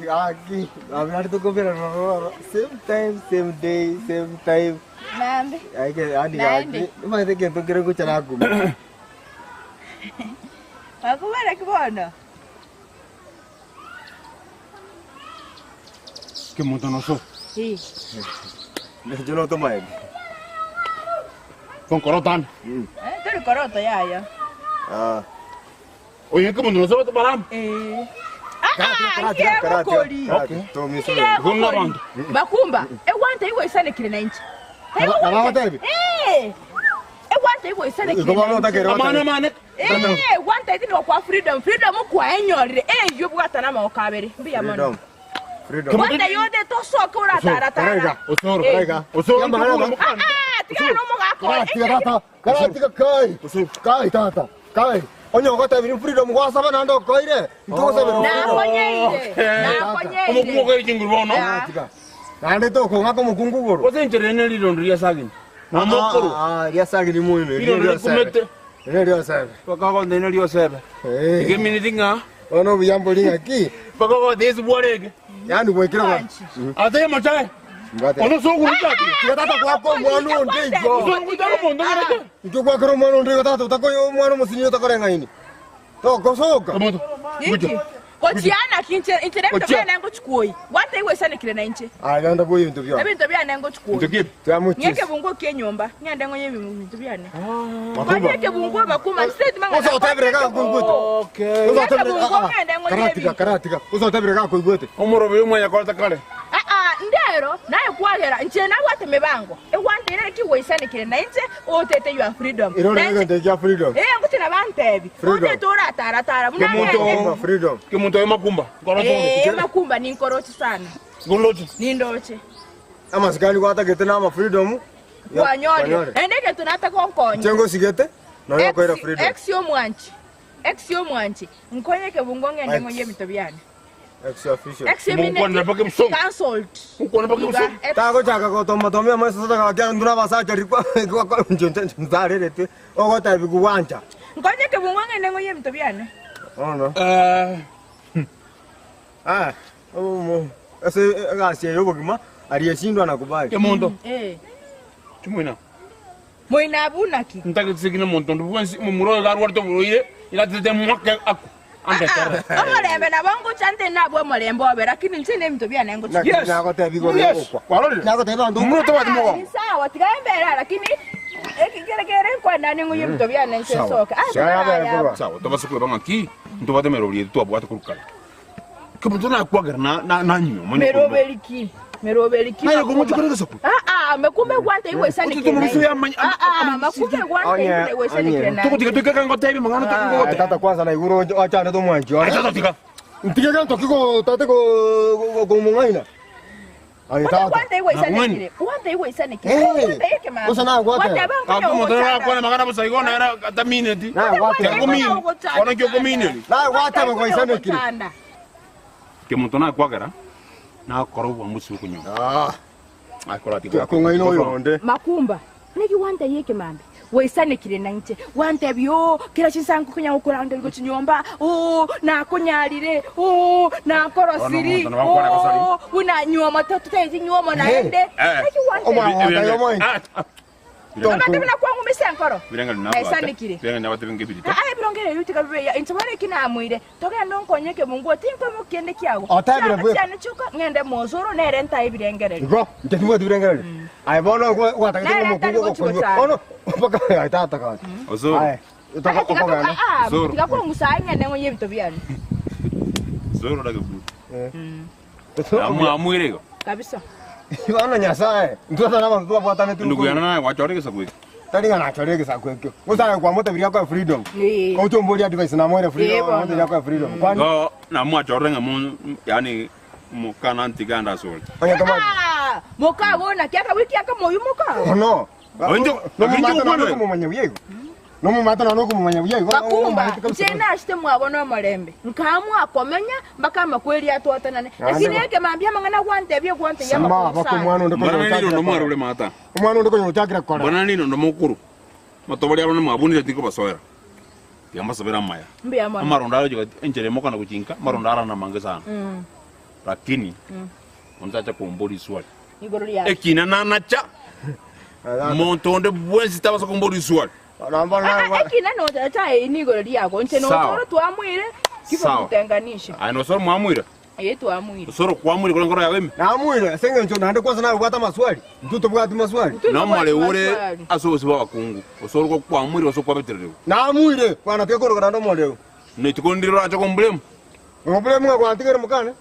Gaki, abinari tokoberana roro same time same day same time Naende. Aike yaani Naende. gaki nimanyete egento nkere ngocha nakumia. Bakobera ki bono? Kemonto noso. Ee. Inche notomaete. Konkorotane. Eh, tori koroto yaya. Ah. Oyo kemonto noso baramu. Ee. Ah, kiegokori. Okay. Kiegokori. Igo nabanto. Makumba, egwanta igoisanekire nainche. Nabagotebi? Ee. Egwanta igoisanekire Igo bono nainche. otakere Amana amane. Ee, gwanta iti nigo kwa freedom. Freedom kwaenyorire. Eyio bwata namagoko abere. Mbuya mono. Freedom. Freedom. Gwanta yothe tosoke orataratara. Osoro. Eh. Osoro. Yamba, yamba. Ah, ah, tigana nomogaka oyo. Karatiga tata. Karatiga kai. Kai tata. Kai. Onye ogotebire freedom gwasaba naende okoire. Ntogosabera freedom. Nakonyeire. Nakonyeire. Omokungu okoire chinguru bono. Karatiga. Naende tokong'aka omokungu igoro. Gose enchera ene rirondo ria sagini. Namokoro. Ah, ah, ria sagini moino. Rirondo rikumete. Ere riosebe. Bakagonta ene riosebe. Eh. Igeminiti ng'a. Bono obuya mbori ng'aki. Bakagonta esi bwarenge. Yaani gwaikire gwa. Ate mochae. Mbate. Ono sogurucha. Tiga tata gwaka omwana onde igo. Sogurucha omonto ng'areke. Inki ogwakera omwana onde igo tata otakoyo omwana omosinini otakoreng'aini. Togosoka. Omonto. Inki? Gochiana ki inche inche nebinto Gochia. biane ngochikuoyi. Gwata igwesanekire na inche. Aya genda bwoye ebinto biao. Ebinto biane ngochikuoyi. Into kipi? Tiamochie. Ng'e ekebunguo kia enyomba, ng'ende ng'onye ebinto biane. Makumba. Kwani ekebunguo makuma state mang'ana. Osa otebire gakoigwete. Okay. Osa otebire Ekebunguo ng'ende ng'onye Karatiga ebinto. karatiga. Osa otebire gakoigwete. Omorobe omwanya koreta kare. Ah ah, ndero naye kwagera inche nabwate mebango. Egwanteire ki gwaisanekire na inche otete your freedom. Ero Na inche- egento ekia freedom. Eh, ngochi nabantebi. Freedom. Otete orataratara buna Kemonto. ng'ende. Freedom. Kemonto oyo makumba. Nkoroche. Eh, makumba ninkoroche sana. Nkoroche. Nindoche. Amasikani gwatagete na ama freedom. Kwanyorire. Naende egento natagonkonya. Inche ngosigete nonya okoira freedom. Ex omwanchi. Ex omwanchi. Nkonye ekebungo ng'ende Ex. ng'oyie ebinto biane. Ex official. Ex Mokwanera mpaka ebisongo. Cancelled. Mokwanera mpaka ebisongo. Iga, ex. Tagochaka gotomatomia amaiso sasa gaki intwe na abasacha rikwa ntarerete ogotebi gwancha. Nkonye ekebungo ng'ende ng'oyie ebinto biane. Bono. Eh. Ah, omo ase egasi eye y'obogima aliyeshindwa anakubali. Kemonto. Eh. Chimoina. Moina abwo naki? Ntagete seki nomonto onde bwensi, omomura oyo iga arwarete oborwaire, iga atigete moake akwe, andetere. Aa, omorembe nabo ngocha nte nabwo omorembe obe, lakini inche nebinto biane ngocha. Naki Yes. nagotebi igoro Yes. y'ogokwa. Kwarorire? Nagotebi abanto Momura otabwati Aa, mogongo. ni sawa, tiga embere aa, lakini eki kere kere nkwenda ning'oyie ebinto biane inche Sawa. nsoke. Ah, Sawa, tiga yabe yaya. korwa. Sawa, tobase kweba ng'aki, ntobwate emeroberi yaito twabwate korwa kare. Kemonto nakwagera na- na- nanywe omanye korwa. Meroberi ki? Meroberi ki? Naye Makumba? komochia kore egesaku. Ah, ah, makumba gwante igwesanekire Ototo mobiso naye. yamanya- Ah, ah, amanya- makumba gwante Onye- igwesanekire onye. naye. Togotiga toike ekero ngotebi amang'ana Ah, tokogote. tata kwanza naigure ochandete omwanchi one. Aye tata tiga. Ntige gento ki go- tate komong'aina. Aye Ote tata. gwante igwesanekire. Gwante igwesanekire. Eh, Gwante ekemambi. gose nagwate. Gwante abankonya Gaki omonto ogochanda. narakwane amang'ana bosa igo nere atamineti. Nagwate. Kiakomini. Bono ki okomineri. Nagwate bagwaisanekire. Ogochanda. Kemonto nakwagera nakora obwangusi bw'okonywa. Ah, Akora tiga. akong'aina oyonde. Makumba, naki gwantebia ekemambia, gwaisanekire nainche, gwantebia oo, kera chinsanko konya gokorangeria gochia nyomba, oo, nakonyarire, oo, nakorosiri, Bono omonto nabo akwana gosari. oo, buna nyuomo totageti nyuomo naende. Eh. Naki gwantebia? Omwa- Ebirenge- Omoyo. Ah, ah. Abande buna kwang'umisa enkoro. Ebirenge nabwate. Naisanekire. Ebirenge nabwate binge ebirito. Ah, ah, ebirongererio ebi tiga bibe inche bono eki namoire, togende onkonye ekebunguo, tinkoimokia kende kiago. Otebire Chianga bweka. chiane chioka, ng'ende mosoro nere ntae ebirengererio. Igo, inche tibwati birengererio. Aye bono gwatagete Nere ng'a tari omokungu gochi ogokonywa. gochanda. Bono, mpaka aye tata gaki. Osoro. Aye, Ah, toka tiga to- okogenda. ah, ah, Osoro. tiga kong'usa aye ng'ende ng'oyie ebinto biane. Osoro na gebutu. Eh. Amwamwire igo. Kabisa. Bono Nyasaye, intwe ase nabanto twabwatanete Ndugu rukoro. yane naye gwachora egesaku eke. Tari ng'a nachore egesaku ekio. Gose aye kwamotebirie akoe freedom. Eh. Oche omborie advice namoire Eh, freedom, bono. amotebirie akoe freedom. Kwani Igo namwachorire ng'a mo yaani mokana ntiga ande ase ore. onye tomati. Ah, mokago naki akawiki akamoyu mokago. Ono. Oinche- Nomomata oinche nonya okwana. okomomanya buya igo. Nomomata nonya okomomanya buya igo. Makumba, Omomanyete kabisa. inche nachete mwabo nomorembe, nkaamua komenya mpaka amakweri atwatanane. Naende Lakini bo- ekemambia amang'ana gwantebia gwantebia Sama amakong'u bako sana. omwana onde Mbona konya nini ochakire nondo kora. mwarure mata. Omwana onde konya ochakire kora. Mbona nini nondo mokuru. Matobori abana mwabunire tinkobasoera. Tiga mbasabere amaya. Mbuya mono. Amarondo aroche gati enchera emokana gochinka, amarondo arana amange sana. Lakini onde tacha komboria riswali. Igoro riaye. Ekina nanacha, monto onde bwensi tabasa komboria riswali. Ah, ah, ekina nocha eye igoro riago. Inche Sawa. nosoro twamwire, kifo Sawa. kutenganisha. Aye nosoro mwamwire. Eye twamwire. Osoro kwamwire kore enkoro yago ime. Namwire ase eng'encho naende kwanza nabwate amaswali, intwe tobwati maswali. Intwe Nomore tobwati ore maswali. ase obosio bwa abakungu. Osoro kwamwire gose kwabetererigwe. Namwire, bwana tiga korokana naende omoreu. Rituko ndire orache komburemu. Omobulemu ng'a gwantigere mokane?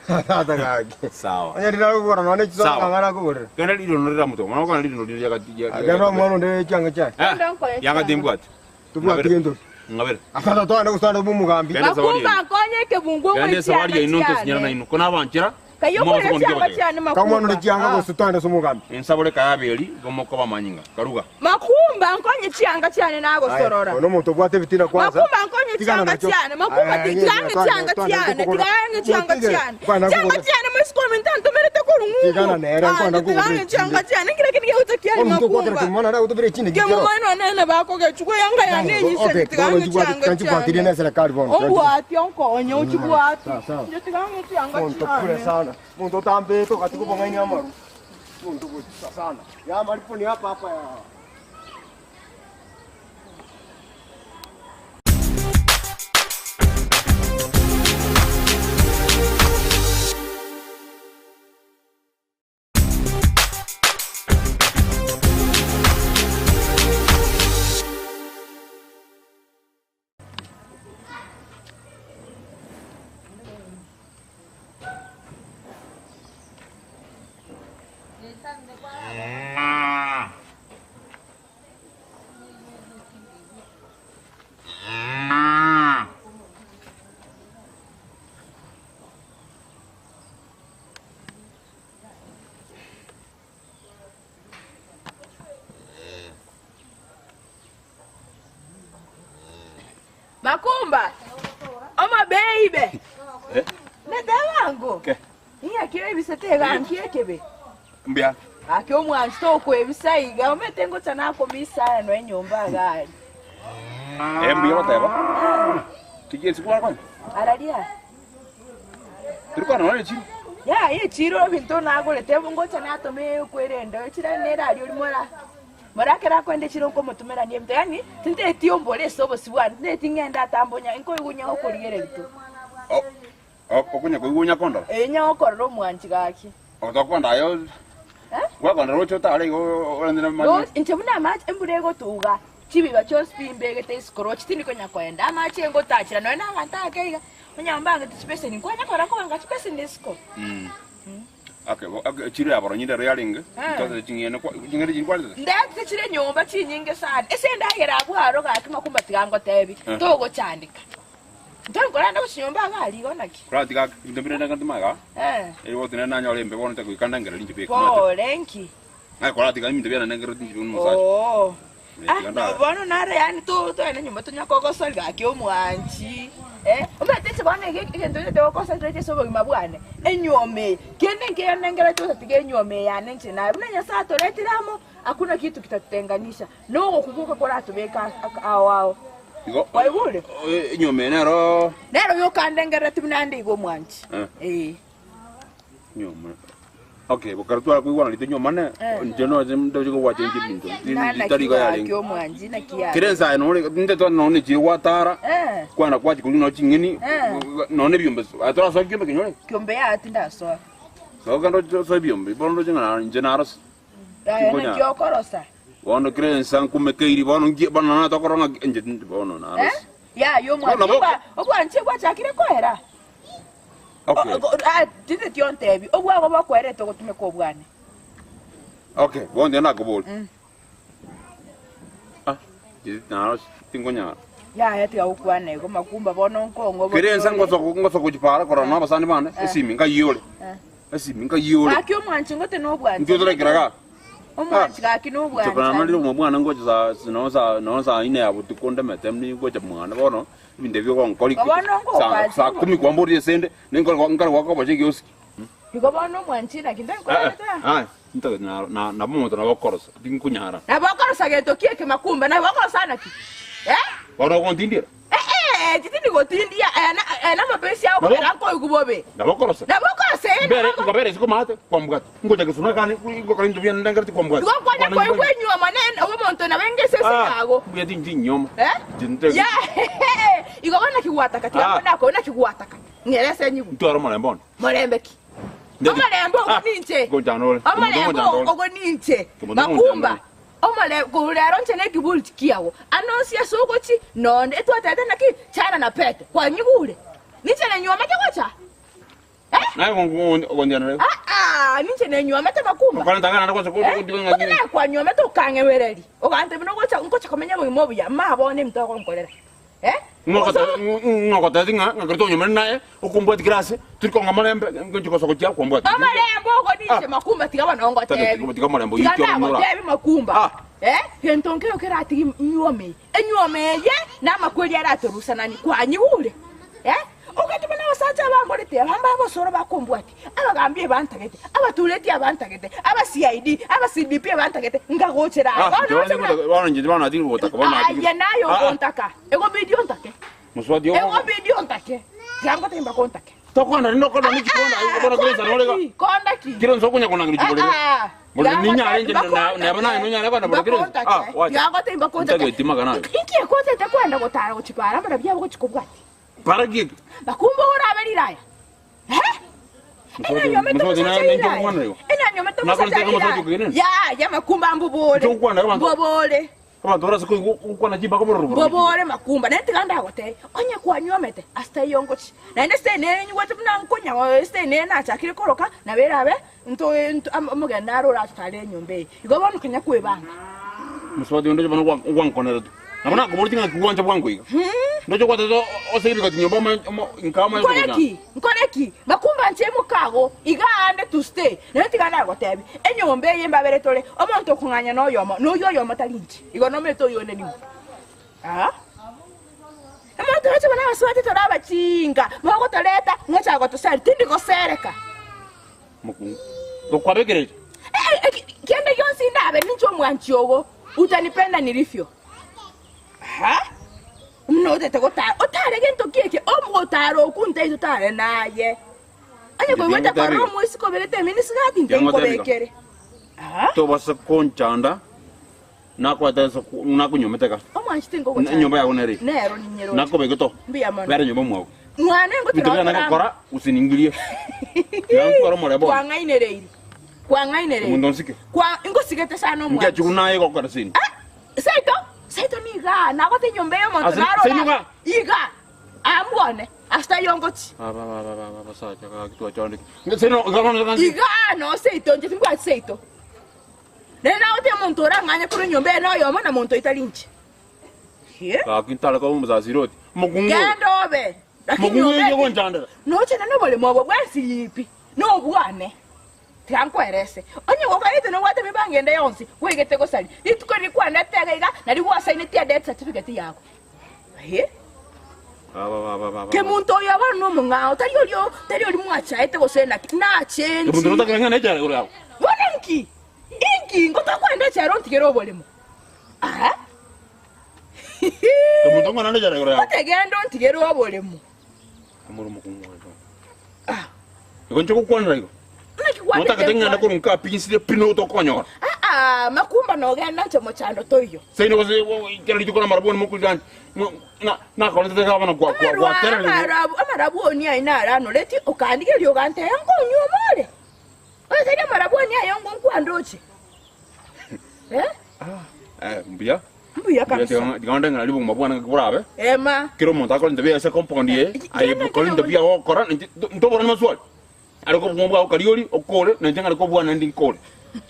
Tata gaki. Sawa. Onye rira kogora nonye chisoda Sawa. ng'a arakogorera. Genda rirono riramotoka, mana okana rirono riria riagati Genda omwana onde chianga chiaye. Eh, yanga timbwati. Tobwati gento ki? Ng'abere. Tata twagenda gosana bwa omogambi. Genda esabari Makumba yaino. nkonye ekebungu Genda ng'we esabari chianga yaino ntosinyana chiane. naino. Ko nabanchera, Kayo mobase okore kondigia chianga goteba. chiane Ka omwana onde makumba. chianga Ah. gose twagenda ase omogambi. Ensabore kayaberi, igo mokoba amanyinga. Karuga. Makumba nkonye chianga chiane Aye, nagosorora. ono omonto obwate ebitina kwanza. Makumba nkonye Tigana chianga nakio. chiane, makumba Aye, aye, tigange twagenda, chianga twagenda chiane, kogora. tigange chianga Motigere, chiane. kwana Chianga kogora. chiane mwesikomi ntantomerete korung'ungu. Tigana nere, nkwana kogora Tigange echinde. chianga chiane, nkire kiri geuta kiani Omonto okwakera makumba. kemomana nagotobera echinde gikero. Kemomano nene bakogechukwa yanga yane eyise Okay, tigange bono chibwati- chianga kanchibwatirie chiane. ne serikali bono. Ombwati onkonye ochibwati. Sawa, sawa. Nje tigange chianga Monto kure chiane. sana. Monto otambete okatiga obong'aini amaru. Monto gochisa sana. Ya amaripo ni hapa hapa ya. Makumba. Oma baby. Eh? Nete Bwango. Ke. Ing'aki oebisete iga nki ekebe? Mbuya. Gaki omwanchi tokoebisa iga, omanyete ngocha nakomisa aya noe nyomba iga aria. Eh, mbuya goteba. Tiga esiko bakonya. Araria. Tiri kwana nonye echiro. Yaya echiro ebinto nagorete ngocha natoma ekwerende echiro nere aria oria mora mora ekero akoenda echiro nkomotomerania ebinto yaani tinteti ombore ase obosio bwane tinteti ng'ende atambonya nkoigwa onye gokorigereria tu. Okonya koigwa onya kondora. Ee onye gokorora omwanchi gaki. Otokonda aye Eh? gwakondora roche otare igo orendire Ro- mani. Inche buna amache embura egotuga chibiba chionsi pi mbegete isiko roche tindi konya koenda amache engotachera nonya na abanto ake iga onye mbangete chibeseni nkwanya kora kobanga chibeseni isiko. Okay, bo- okay, chiro ya boronyi ndero yarenge Eh. ntosete ching'ende kwa- ching'ende chiri kwarete Ndetete chire nyomba chinyinge sana ase endagera abwo aro gaki makumba tiga ngotebi Eh. togochandeka. Ntari korenda gochia nyomba iga aria igo naki? Koratiga ake, ebinto mbire ndenge ntime igaa, Eh. eri gose nere nanyore embe bono nte goika ndengereri inche beka omanyete. Pore nki? Naye koratiga ebinto biane ndengereri inche buna omosacha. Oo. Eh, Ah, tiga ndare. bono naro yaani to toende nyomba tonya kogosori gaki omwanchi. Eh, omanyete inche bono ege egento gete goconcentrate ase obogima bwane, enywomo eye. Kende nkeiyo ndengereti gose tiga enywomo eye yane inche naye. Buna Nyasaye atoretire amo, hakuna kitu kitatutenganisha. Nogokwa gwoka koratobeke ao ao. Igo Kwaigure? enyoma eye nero Nero yokandengerereti buna nde igo omwanchi. Eh. Eh. nyoma. Okay, bokero tware koigwana rito nyomane, Eh. inche noche ndoche kobwatia inche ebinto. Na naki Tari igo gaki yarenge. omwanchi naki yare. Kera ensa eye nore ninte twa nonye chire gwatara, Eh. kwana kwachi koria nonye ching'eni, Eh. nonye ebiombe, aye torasoa ekiombe kenyore? Kiombe yaya tindasoa. Soa ogende osoe ebiombe, bono ndoche ng'a inche narose. Aye Tinkonya. naki okorosa. Bono kera ensa nkumekeiri bono nki bono nonye tokorora ng'a inche tindi bono Eh? narose. Yaya omwanchi Bono nabo- obwa obwanchi bwachakire koera. Okay. O- o- ah, tindi ontebi obwago bokwerete ogotumeka obwane. Okay, bono tiga nakoboria. Mm. Ah, inche narose tinkonyara. Yaya tiga gokwana igo makumba bono nkong'o Kera ensa ngosoka ngosoka gochipara korora na abasani bane, esimi nkayore. Eh. Esimi nkayore. Gaki omwanchi ngote nobwanchani. Intwe toraikera igaa. Omwanchi gaki Inche kona narire nobwanchani. omobwana ngocha saa nonye saa nonye saa ine ya botuko ndemete ningocha mwane bono, ebinto ebio ogonkori Igo bono saa saa ngokwachire kumi kwamborire esende, ninkore nkare goaka oboche egioski. Igo bono omwanchi naki ntakorete Aye, ntagete naro na nabo omonto nabo okorosa, tinkonyara. Nabo okorosa gento ki ekemakumba, nabo okorosa naki? Eh? Bono ogontindiera? Eh, eh, titindi gotindia, aya na- aya namapesi ao Nabo- kogera nkoigwa bobe. Nabo okorosa. Nabo okorosa eh, Mbere, nabo- nkobera isiko maate, kwambwata. Ngocha gesuna kane, ngokora into biane ndengereti kwambwata. Igo kwanya koigwa enyuoma ne omonto nabo engese ase yago. Mbuya tinti nyoma. Eh? Tinte. Ya, igo bono naki gwataka, tiga Ah. bono ako naki gwataka. Ng'ere ase enyigo. Ntware omorembe one. Morembe ki? Ndeti- Omorembe ogo Ah, ninche. Ngochana ore. Omorembe Ngochana ore. ogo ninche. Kemondo Makumba. ngochana Omorembe korwa rero inche nekiburi kiago. Ande onsi ase ogochi nonde etwatebete naki chana na pete. Kwanyigure? Ninche nenyuomete gocha? Eh? Naye ogondiana rero. Ah ah, ninche nenyuomete makumba. Okorenta ng'a naende gose Eh? Gose naye kwanyuomete okang'ewereria. Ogantebia nogocha ngocha komenya obogima obuya, mma bono ebinto ogonkorera. Eh? Ng'ogotebia ng'a ng'a ekero twanyuomire naye, okombwatia kera ase, tori kong'a morembe, ngochia gosoka gochia kombwatia. Omorembe ogo ninche Ah. makumba tiga bono ngotebi. Tiga tiga omorembe Tiga oyio tiga omora. ndagotebi makumba. Ah. Eh? Gento nkeiyo keratige nyuome eye. Enyuome eye namakweri aratorusanani kwanyigure. Eh? Ogati buna abasacha abangorete aba mbabosoro bakombwatia, abagambi ebantagete, abatureti abantagete, aba CID, aba CDP ebantagete, nkagochera aa. Ah, Bono inche roche buna bono bono inche bono natigire gotaka bono natigire. Aye naye Ah, ah. ogontaka. Egobidi ontake. Mosubati ogo. Egobidi ontake. Tiga ngotebi mpaka ontake. Tokwana rinde okorora ne chikonda aye bono kera ensa nore iga. Konda ki? Kera ensa okonya konangera chiborere. Borere ninyare inche na neba naye nonyare kogenda borere kera ensa. Ah, wacha. Tiga ngotebi mpaka ontake. Ntageti magana aye. Inki ekotete kwenda gotara gochia para mbarabwo abo gochia kobwatia? Para ki eke? Bakumba orabe riraya. Eh? Enanyomete Mosubati omosacha na- ninche riraya. omwana oyo. Enanyomete omosacha Nakorete omosacha riraya. okogenena. Yaya makumba mbobore. Inche ngokwana abanto. Mbobore. Abanto barase koigwa gokwana chimbaka bororo bororo. Mbobore makumba. Naende tiga ndagotebie, onye kwanyuomete ase taiyo ngochia. Naende ase nere nyigwete buna nkonya ase nere nachakire koroka, nabo erabe nto nto omogeni naro oratotare enyomba eye. Igo bono konya kwebanga. Mosubati onde bono gwa- gwankonera tu. Nabo nakoboretie ng'aki gwancha bwango iga. Ndoche gwatete ose ebigoti nyomba omanye omo inka omanye Nkore kogochanda. ki? Nkore ki? Makumba nche mokago, iga aande to stay. Naende tiga nagotebie, enyomba eye mbabere tore, omonto okong'anya noyomo, noyio oyomo tari inche. Igo nomanyete oyio onde ning'o? Aa. Omonto. Toroche buna abasubati tore abachinga, mogotoreta ngocha gotoseria, tindi gosereka. Mokungu, gokwabekereire. Eh, eh, kende gionsi ndabe ninche omwanchi ogo, utanipenda nilivyo. Aha. Buna otete gotara, otare gento ki eke, omogotara okwo ntai totare naye. Onye koigwete korora omoisiko oberete eminisigati ntai nkobekere. Aha. Tobasa konchanda nakwete ase nakonyometeka Omwanchi tinkogochanda. Enyomba yago nere eye. Nero ninyeroche. Nakobeke to Mbuya mono. bera nyomba mwago Mwane Ebinto ngotira biria nagokora usiningirie Tiga ntware omorembe one Kwang'ainereiri. Kwang'ainereiri. Omonto onsike. Kwa ingosigete sana omwanchi. Ngechi buna aye gokora sini. Ah, seito, seito niga nagote enyomba eye omonto Ase- narora. seino iga? Iga. Ambwone. Ase taiyo ngochi. Aba aba aba aba abasacha gaki twachandeke. Seino iga bono iga Iga no seito inche timbwati seito. Nere nagote omonto orang'anye korwa enyomba eye noyomo na monto oitari inche. Hie. Gaki ntare koba omosasiroti. Omokungu oyo. Genda obe. Lakini Omokungu oyo obeke. ogonchandera. Nochende noboremo obo bwensi pi. Nobwane. Tiga nkwerese. Onye gokarete nobwate emibango ende yonsi, gwaigete gosaria. Rituko riria kwanete iga iga, nario gwasainetie edeath certificate yago. Eeh. Kemunto oyo bono nomong'ao, tari oria tari oria mwachaete gose naki, nachenchi. Kemunto notagete ng'a nechara igoro yago. Bono inki? Inki? Ngotokwenda echara ontigere oboremo? Aa. Kemunto ng'o naende echara igoro yago. Otegende ontigere oboremo. Amore omokungu oye. Ah. Igo inche gokwanera igo. Naki gwatete Notagete ng'ende nkwane? korwa nka pinsire pi notokonyora. Aa, makumba nogenda inche mochando toiyo. Seino gose kera rituko na amarabwoni mokorira na nakorentete gavana kwa kwa Amarwa- gwatererire. amarabu- amarabwoni aye naranoreti okandigeria ogantebia nkonywa omore. Oyo tari amarabwoni aye ongo nkwandoche. Eh? Eh, mbuya. Mbuya kabisa. Tiga onde ng'a ribogima bwane ngaki borabe. Ema. Kera omonto akorente buya ase compound eye, aye Kende korente kende buya gokora, inche ntoborani maswali. Are kobua bwao kariori okore, na inche ng'are kobua naende nkore.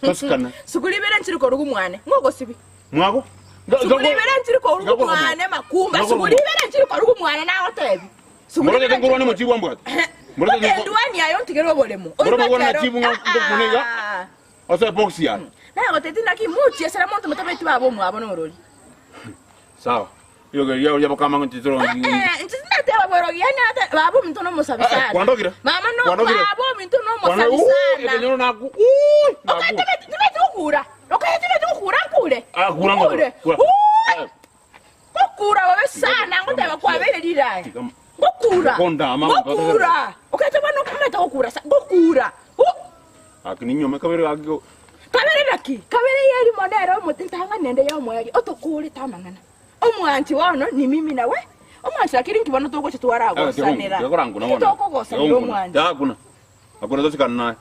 Tosikane. Sukuri ibere nchiri korugu mwane. Ng'ogosibi. Mwago? Sukuri ibere nchiri korugu mwane makumba. Sukuri ibere nchiri korugu mwane nagotebi. Sukuri Moroche ibere nkorwane mochibu ambwate. Moroche Ote nduani ayo ntigere oboremo. Moroche nkorwane na chibu ng'a ngokuna iga. Ase ebox yaye. Nagoteti naki mochiesera monto motabeti baba omwabo norori. Sawa. Rirogo riao riabakama ng'a titoro Eh, inche tindateba borogi yani ata baba ominto nomosabi Eh, eh, sana. kwandogire? Mama no Kwandogire? baba ominto Kwana nomosabi sana. ekenyoro naku. Ui, naku. Okatebeti tibeti gokura. Okatebeti gokura nkure. Ah, kura ngoro. Nkure. Kura. Ui! Eh, Gokura bobe sana ngoteba kwabeire riraya. Tiga. Gokura. Kondama, Gokura. Okateba nokumeta gokura sa gokura. Uh! Gaki ninyome kabere gaki go. Kabere naki? Kabere y'erimo nere omote ntang'ani ende y'omoerio otokorete amang'ana. Omwanchi bono ni mimi nawe. Omwanchi lakini inki bono togocha twaragosanera? Inki tokogosanera omwanchi? Hakuna. Hakuna tosikana naye.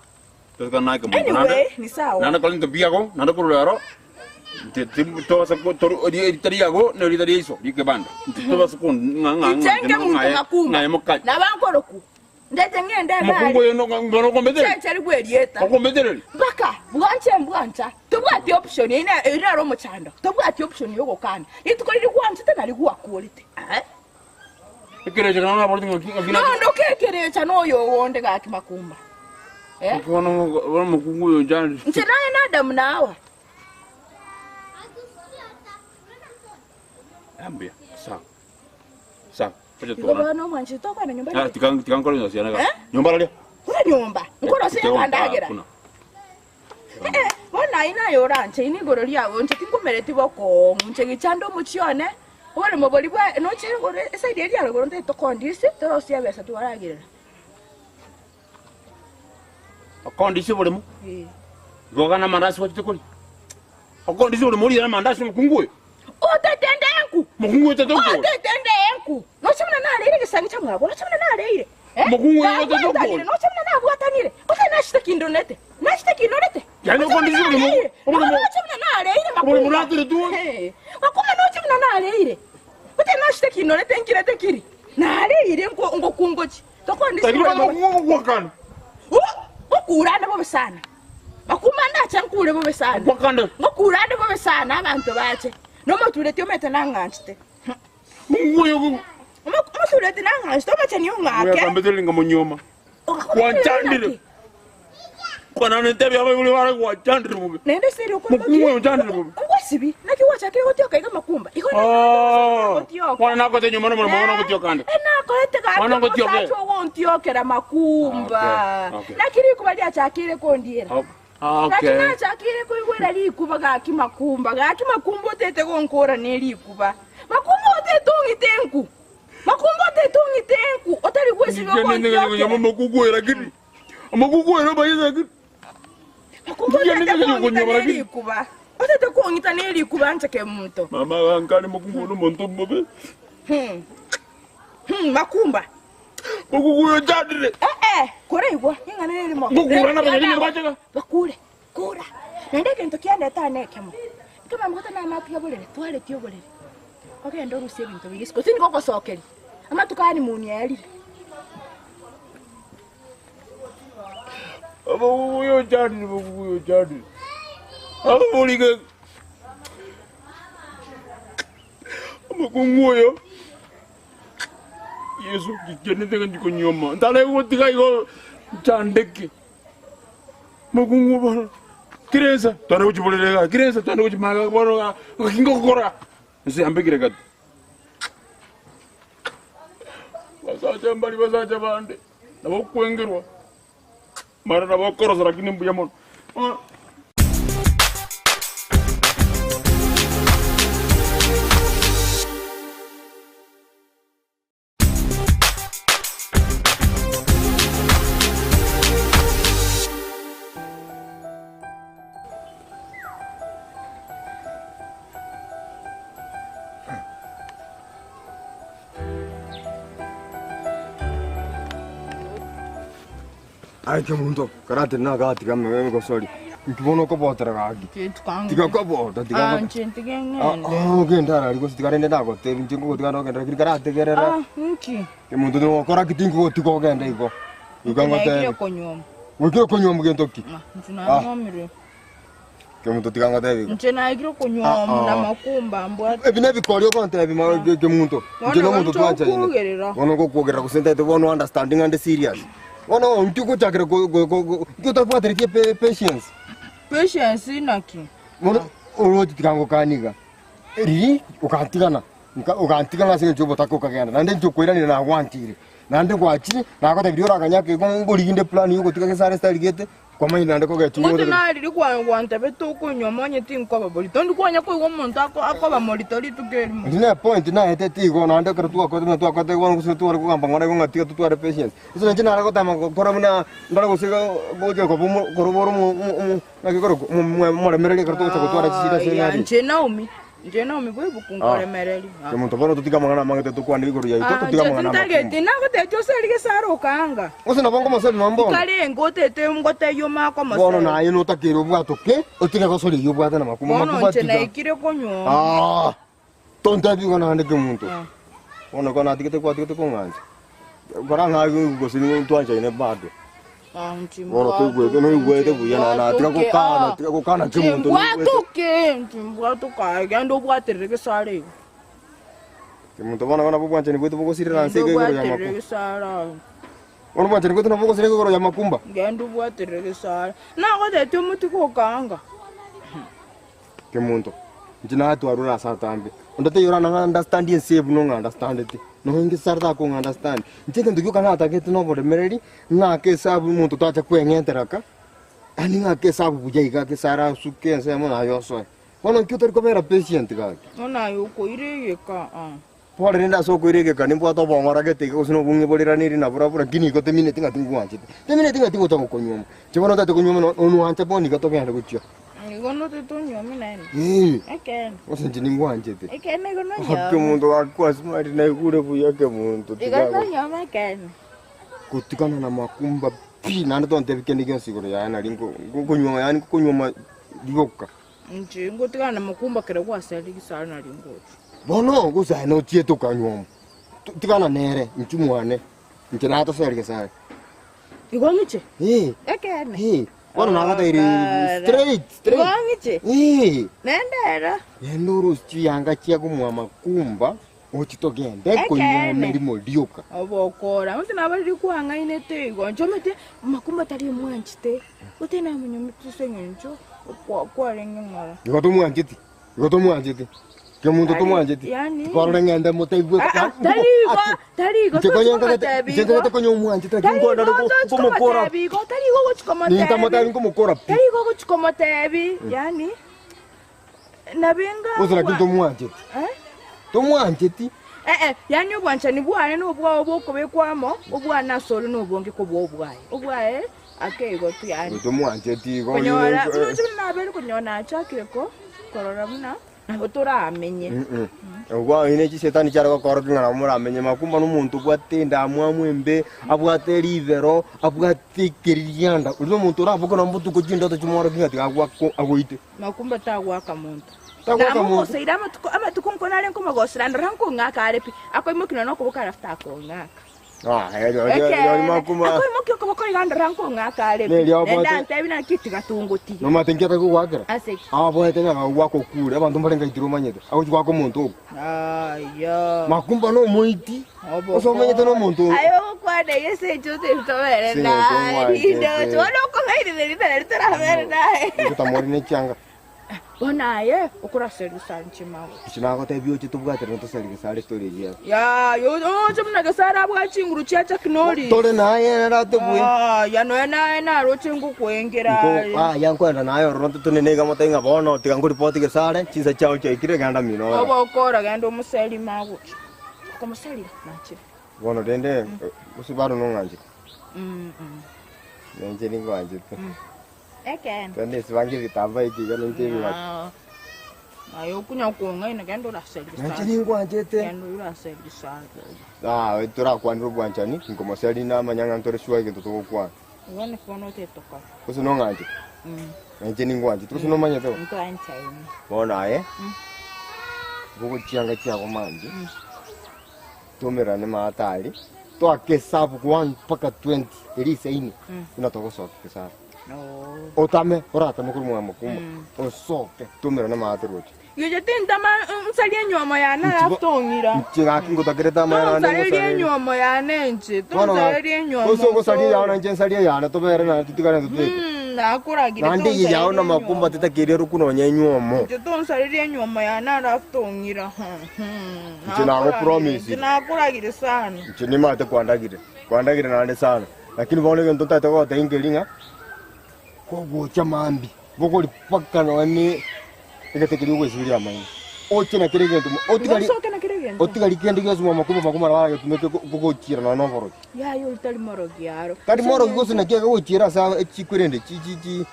Tosikana naye kemonto. Anyway, ni sawa. Naende kore into biago, naende korwa ero, inche tobasa ko toru erita riago na erita ria iso riekebanda. Inche tobasa ko ng'a ng'a Inche nke monto ng'akuma. ng'aye moka. Naba nkoroku. Ndete ng'ende Omokungu egari. oyo no- nokombetereri? Chencheri bw'erieta. Okombetereri? Mpaka bwanche mbwancha. Tobwati option eye na- eri naro omochando. Tobwati option yogokana. Rituko riria gwanchete nari gwakorete. Eh? Ekerecha kana naboreti ng'aki ng'aki na- Nondo kekerecha noyo ogonde gaki makumba. Eh? Bono bono omokungu oyo njani. Inche naye na Adamu na Hawa. Mbuya. Sawa. Sawa. Oche Igo tuonane. bono omwanchete tokwana nyomba Ah, riria. tiga tiga nkore nyosiana ga. Eh? Nyomba raria. Kore nyomba. Nkorosia ekandagera. Hakuna. Eh, bono aye naye oranche ine igoro riago inche tinkomereti bokong'u inche gichande omochie one oboremo boria bwa noche igoro eside eria ya rogoro ntagete tokondisi torosie ebesa twaragerera. Okondisi oboremo. Eh. Igo gana amandasi gwachete koria. Okondisi oboremo oriere amandasi omokungu oyo. Otete ende enku. Omokungu oyo otete okore. Otete ende enku. Noche buna nareire egesangi chia mwabo, noche buna nareire. Eh? Omokungu oyo otete Nabwatanire, okore. noche buna nabwatanire. Gose nachete kindonete. Nachete kindonete. Yaani Noche buna okondisi oboremo, nareire. oboremo. Noche buna nareire Oboremo makumba. nateretwe. Eh, Makuma noche buna nareire. Gose nachete kindonete nkirete kiri. Nareire nko ngokungochi. Tokondisi Lakini oboremo. omokungu ogwakana. Ngokurande bobe sana. Makuma ndacha nkure bobe sana. Ogwakana. Ngokurande bobe sana abanto bache. Nomotureti omete nang'anchete. Omokungu oyo Omotureti nang'anchete omachani ong'ake. Oyakambete ringa monyoma. Gwanchandire. Kwana nentebia abaibori bare gwachandire bobe. Naende ase eri okore Mokungu oyo ochandire bobe. Ngwesibi, naki gwachakire gotioka iga makumba. Igo Oh, gotioka. Bono nagote nyuma nomoremo bono ngotioka ande. Enakorete gaki Bono ngotioke. omosacha ogontiokera makumba. Okay, okay. Naki rikuba riachakire kondiera. Oh, Naki okay. nachakire koigwera rikuba gaki makumba, gaki makumba otete gonkora ne rikuba. Makumba otete ong'ite nku. Makumba otete ong'ite nku, otari gwesibia ogontiokera. Mokungu oyo lakini. Omokungu oyo nobaise lakini. Makumba Ngiya otete nende kong'ita konywa ne lakini. rikuba. Otete kong'ita ne rikuba nche kemonto. Mama gankare mokungu oyo nomonto omobe. Hmm. Hmm, makumba. Mokungu oyo ochandire. Eh eh, koraigwa ing'ana nerimo. Ngokura na abanyanyimbo bachega. Bakure, kura. Naende egento kiandete ane ekemo. Ekemambi gote namatiga borere, twaretie oborere. Ogende orusie ebinto biria isiko, tindi gogosokeria. Amatuko aya honeymoon yaerire. Omokungu oyo ochandire, omokungu oyo ochandire. Aborige. Omokungu oyo. Yeso kikenete ng'a ndikonyuoma. Ntare gotiga igo nchandeke. Mokungu bono kera ensa tware gochiborera igaa, kera ensa tware gochimaga bono igaa, ng'aki ngokora? Ense yambekire gati. Basacha mbari basacha bande, nabo okwengerwa, mara nabo okorosa lakini mbuya mono. Bono. Aye kemonto, karate nagatiga emegosori, inki bono okobotera gaki? Tiga kobota, tiga Ah, kobota. inche ntige Ah, ng'ende. ah, ogende arari gose tiga rende nagotebi inche ngogotiga nogende lakini karategerera. Ah, inki? Kemonto nogokora ki tinkogotiga ogende igo. Igo Naikire ngotebi. konyuoma. Goikire konyuoma gento ki? Ah, inche nanyuomire. Kemonto tiga ngotebi igo. Inche naikire konyuoma Ah, ah. na makumba mbwate. Ebi nebikori ogontebi ma kemonto. Inche Bono nomonto inche twanchaine. okwogerera. Bono ngokwogerera gose ntaete bono understanding ande serious. Bono inki ogochakera ko- ko- ko- ko- inki otabwateretie pa- patience? Patience naki? Bono oroche tiga ngokanie iga, riria ogantigana, nka ogantigana ase eng'encho ya obotaka okagenda, naende inche okoiranire nagwancheire, naende gwachire, nagotebirie oraganye ake igo ngorigie inde plan ya ogotiga gese are style gete, kwamanyire naende kogechia Ngote omote. nariri kwa gwantebete okonywa onye tinkoba borito, ndi kwanya koigwa omonto ako akoba morito rituko erimo. Indi ne point naetete igo naende ekero twakorete buna twakorete bono gose tware kogamba ng'ora igo ng'a tiga totware patience. Ase nainche nare gotema gokora buna ndore gose gocha koba omo korwa ore omo omo naki korokwa omo omoremereri ekero togocha gotwara chisida ase Aya, eng'ari. inche Naomi, inche Naomi bwa ebuku nkoremereria. Omonto bono totige amang'ana amange totokwane igoro yaito, Ah, totige inche amang'ana tintageti, amakumba. nagotetia oseri gesare okaanga. Gose nabo nkomoseri nonya mbono. Nkarenge otete ngotebia omanye Bono komoseri. naye notakeire obwatoke, otige gosori eyio obwate namakumba, Bono amakumba inche tiga. naikire konywa. Ah, tontebi igo naende kemonto. Ah. Bono ekero natigete kwatigete kong'ancha, kora ng'a gose nigo ntwanchaine bado. Ah, inche Bono toigwete, noigwete buya na natiga mbwatoke, gokana, ah. tiga gokana Inche kemonto noigwete. mbwatoke, inche mbwatoke aye, genda obwaterere gesare igo. Kemonto bono nabo obwanchani bwaito bogosirera nse Genda iga igoro ya obwaterere makumba. gesare aye. Bono obwanchani bwaito nabo bogosira iga igoro ya makumba. Genda obwaterere gesare. Nagotetia omotigo okaanga. Kemonto, inche natwarure ase atambe. Onde taiyo orana understand ense eye buna ong'understandeti. Nonya inche sare takong'understand. Inche egento gioka natagete na oboremereri, ng'ake esabu omonto tacha kweng'entera ka, yaani ng'ake esabu buya iga ake sare asuke ensemo naye osoe. Bono nki otori kobera patient gaki? Bono aye okoira egeka aa. Bono rende ase okoira egeka nimbwate obong'ora gete iga gose na obong'e boreraneri naborabwo lakini igo temineti ng'a tingwanchete. Temineti ng'a tingocha gokonyuoma. Inche bono ntagete konyuoma no onwanche bono iga togende gochia. Igo notete onyuome naende. Ee. Ekeene. Gose inche ningwanchete. Ekeene igo Ake nonyuome. omonto gakwasimari naigure buya ake monto Igo tiga nonyuome ekeene. gotigana na makumba pi naende tontebi kende gionsi igoro yaye nari nko nkonyuoma yaani nkonyuoma rioka. Inche ngotigana na makumba kere gwasarire gisare nari ngocha. Bono gose aye nochiete okanyuoma, tigana nere inche mwane, inche natoseri gesare. Igo ng'iche? Eh. Ekeene. Eh, bono nagotebirie straight, straight. Igo ng'iche? Eh. Nende ero. Naende orosie chiyanga chia komwa makumba. Ochi togende konyuoma erimo rioka. Obokora, onsi nabariri kwang'ainete igo, inche omanyete makumba tari mwanchete, gose namonyomete ase eng'encho kwarenge ng'ora. Igo tomwancheti, igo tomwancheti, kemonto tomwancheti, Yani- kwarora ng'ende motaigwe Ah, ah, tari igo, tari igo, Inche tochi konya nkagete, komotebi inche igo. nkagete konya omwanchete lakini Tari nkwenda igo, tochi komokora. komotebi igo, tari igo ogochi komotebi. Nintamotebi nkomokora pi. Tari igo ogochi komotebi, yaani. Gose naki tomwancheti? Tomwancheti? Ee, yaani obwanchani bwane nobwao bokobekwa amo, obwane asore nobonge kobua obwaye. Obwaye ake igo tu yaani. Tomwancheti igo. Konyora, buna inche buna nabeire konyora nachakire ko korora buna nabo toramenye. Obwo chishetani chiare gokorokia ng'a nabo moramenye makumba nomonto obwate endamwamu embe, abwate ribero, abwate ekeririanda. Oria nomonto oraboke nonya botuko chindoto chimworokie ng'a tiga agwake agoite. Makumba tagoaka monto. Tagoaka monto. Namogoseire amatuko, amatuko nko nare nkomogosera, ndora nkong'aka are pi, akoimokia nonya nokoboko alafu takong'aka. Ah, erio- erio- erio Ekeene, makumba. akoimokia okoboko iga ndora nkong'aka are pi. Nerio abwate- Naende antebi naki tiga tungotige. Nomanyete nki atari kogoakera? Ase ki? Abwate ng'a agoaka okure, abanto mbare ngaitire omanyete, agochi goaka omonto okwo. Aya. Makumba nomoiti, ase omanyete nomonto oo. Aye ogokwana iga ase enche otari tobere Ase engencho naye. omwanchete. Rinde oche bono okong'ainereria nari torabere naye. Inche tamori ne chianga. Bono aye okoraseria sanche mago. Inche nagotebia oche tobwaterane tosarie Gesare story eyio ere. Yaya oche buna Gesare abwate chinguru chia Chuck Norris. Tore naye ere atobue. Yaya nonya naye naroche ngokwengera are. Aya nkoenda naye ororo ntotenene iga motebi ng'a bono tiga nkoripoti Gesare, chinsa chiao chiaikire genda mino ore. Obe okora genda omoserie magocha. Okomoseria nachire. Bono rende gose bado nong'anchete? Ninche ningwanchete. Ekeene. Twende esibange ebitambaa eki iga nainche ebibaki. Aye okunya kong'aina genda oraserie Nainche sana. ningwanchete. Genda oraserie sana. Ah, torakwanere obwanchani, nkomoseria namanya ng'a ntore sure egento togokwana. Igo naki bono otagete tokore. Gose nong'anchete? Nainche ningwanchete, gose nomanyete bo? Nkwanchaine. Bono aye, bogochianga chiago mambia, Tomerane maata aria, toake esabu 1 mpaka 20 eria isaine, buna togosoka egesare. Otame, oratame korwa mwa mokumba, osoke, tomerane maate roche. Inche tintama nsarie enyuomo yane alafu tong'ira. Inche gaki ngotakerete amaya naende Tonsarerie ngosarerie. enyuomo yane inche, Bono gaki, tonsarerie enyuomo. gose ogosaria eyao na inche nsarie eyane, tobere naende totigane totweke. Nakoragire Naende eye yao tonsarerie namakumba enyuomo. tetakeire eroku nonya enyuomo. Inche tonsarerie enyuomo yane alafu tong'ira. Inche nagopromisire. Inche nakoragire sana. Inche nimanyete kwandagire, kwandagire naende sana, lakini bono egento ntagete gogotebia nkeri ng'a, kogocha mambia, bogori mpaka nonya ne egete keria ogwesiberia amaino, oche na kera egento mo otigari Osoke na kera egento. otigari kende gionsi mwa makumba makumba nabo aragetumeke gogochiera nonya na oborogi. Yaya oria tari morogi aro. Tari morogi gose naki agogochiera ase echikweri chi chi chi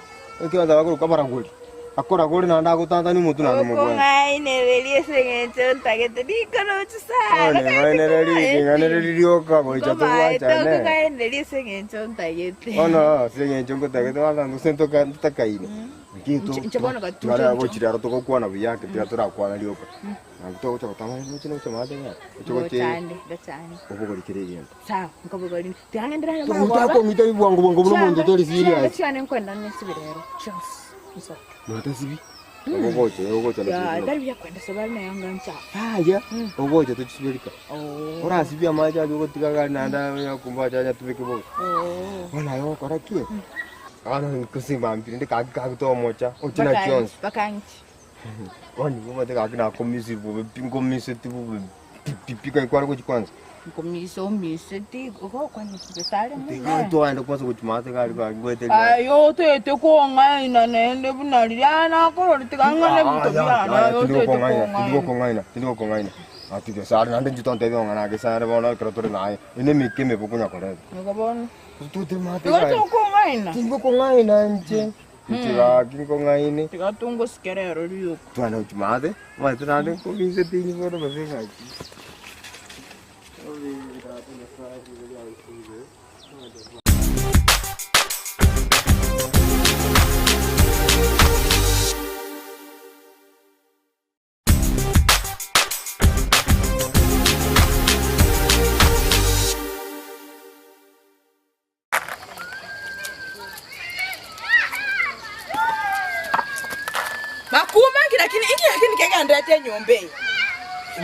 Ekiagera bakoroka abaragori, akoragore naende agotantania omotwe naende omobwene. Okong'ainereria ase eng'encho ntagete nikoroche sana. Bono ing'ainereria, ing'ainereria rioka gocha Nkomaete tobwachane. okong'ainereria ase eng'encho ntagete. Bono ase eng'encho ngotagete bono gose ntoka ntotakaine. Nki to- Inche- inche bono gati- tware inche- gochira aro togokwana buya ake tiga torakwana rioka. Nabo togocha gotama roche noche maate ng'a oche goche Gochande, gochande. obogori kera egento. Sawa, nkobogori. Tiga ng'endere aye mara Togocha goba. kong'ita bwango bwango buna omonto tori Chianga serious. chiane nkwenda nesibire ero chionsi nsoke. Notasibi. Ogocha, ogocha Ya, na tari buya kwenda sobari na yanga nchafu. Aya, ogocha tochisibirika. Oh. Orasibia amache aria ogotiga gari naende akumba acha anyatubeke bobe. Oh. Bono aye ogokora ki? Bono nkosimambire ndi gaki gaki tomocha, oche na chionsi. Bakanchi. Bono nigo omanyete gaki nakomisiri bobe pi, nkomiseti bobe pi pi pi kwani kware gochia kwanza. Nkomisa omiseti gokwana gesare Tiga twaenda kwanza gochia maate gari gari ngoete gari. Aye otete kong'aina naende buna riria nakorora tiga ng'ane ebinto biane aye otete kong'aina. Tindigokong'aina, tindigokong'aina. Ati gesare naende inche tontebie ng'a na gesare bono ekero tore naye, ere emika emebe okonya koreta. Igo bono. Tote maate Igo gari. tokong'aina. Tingokong'aina inche. Inche gaki nkong'aine. Tiga tongosike rero rioka. Twana gochia maate, omanyete naende nkominsetie inwe bono gose ng'aki. Makuma nki lakini inki lakini kegenderete enyomba eye?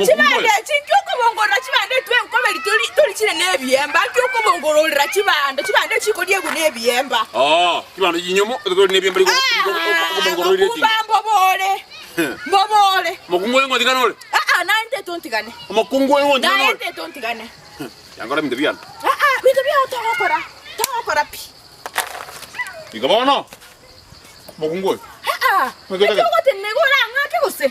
Chibando echi nki okobongorora chibando etwe enkoberi tori tori chire na ebiemba nki okobongororera chibando chibando echi chikoriegwa na ebiemba. Oo, chibando chinyomo tori na ebiemba rigo okobongororire etinga. Makumba mbobore mbobore. Mokungu oyo ng'otigane ore? Aa naye ntete ontigane. Omokungu oyo ng'otigane Naye ore? ntete ontigane. Yankora ebinto biane. Aa binto biao togokora togokora pi. Igo bono, omokungu oyo. Aa Naki naki ogotenena igo orang'ake gose?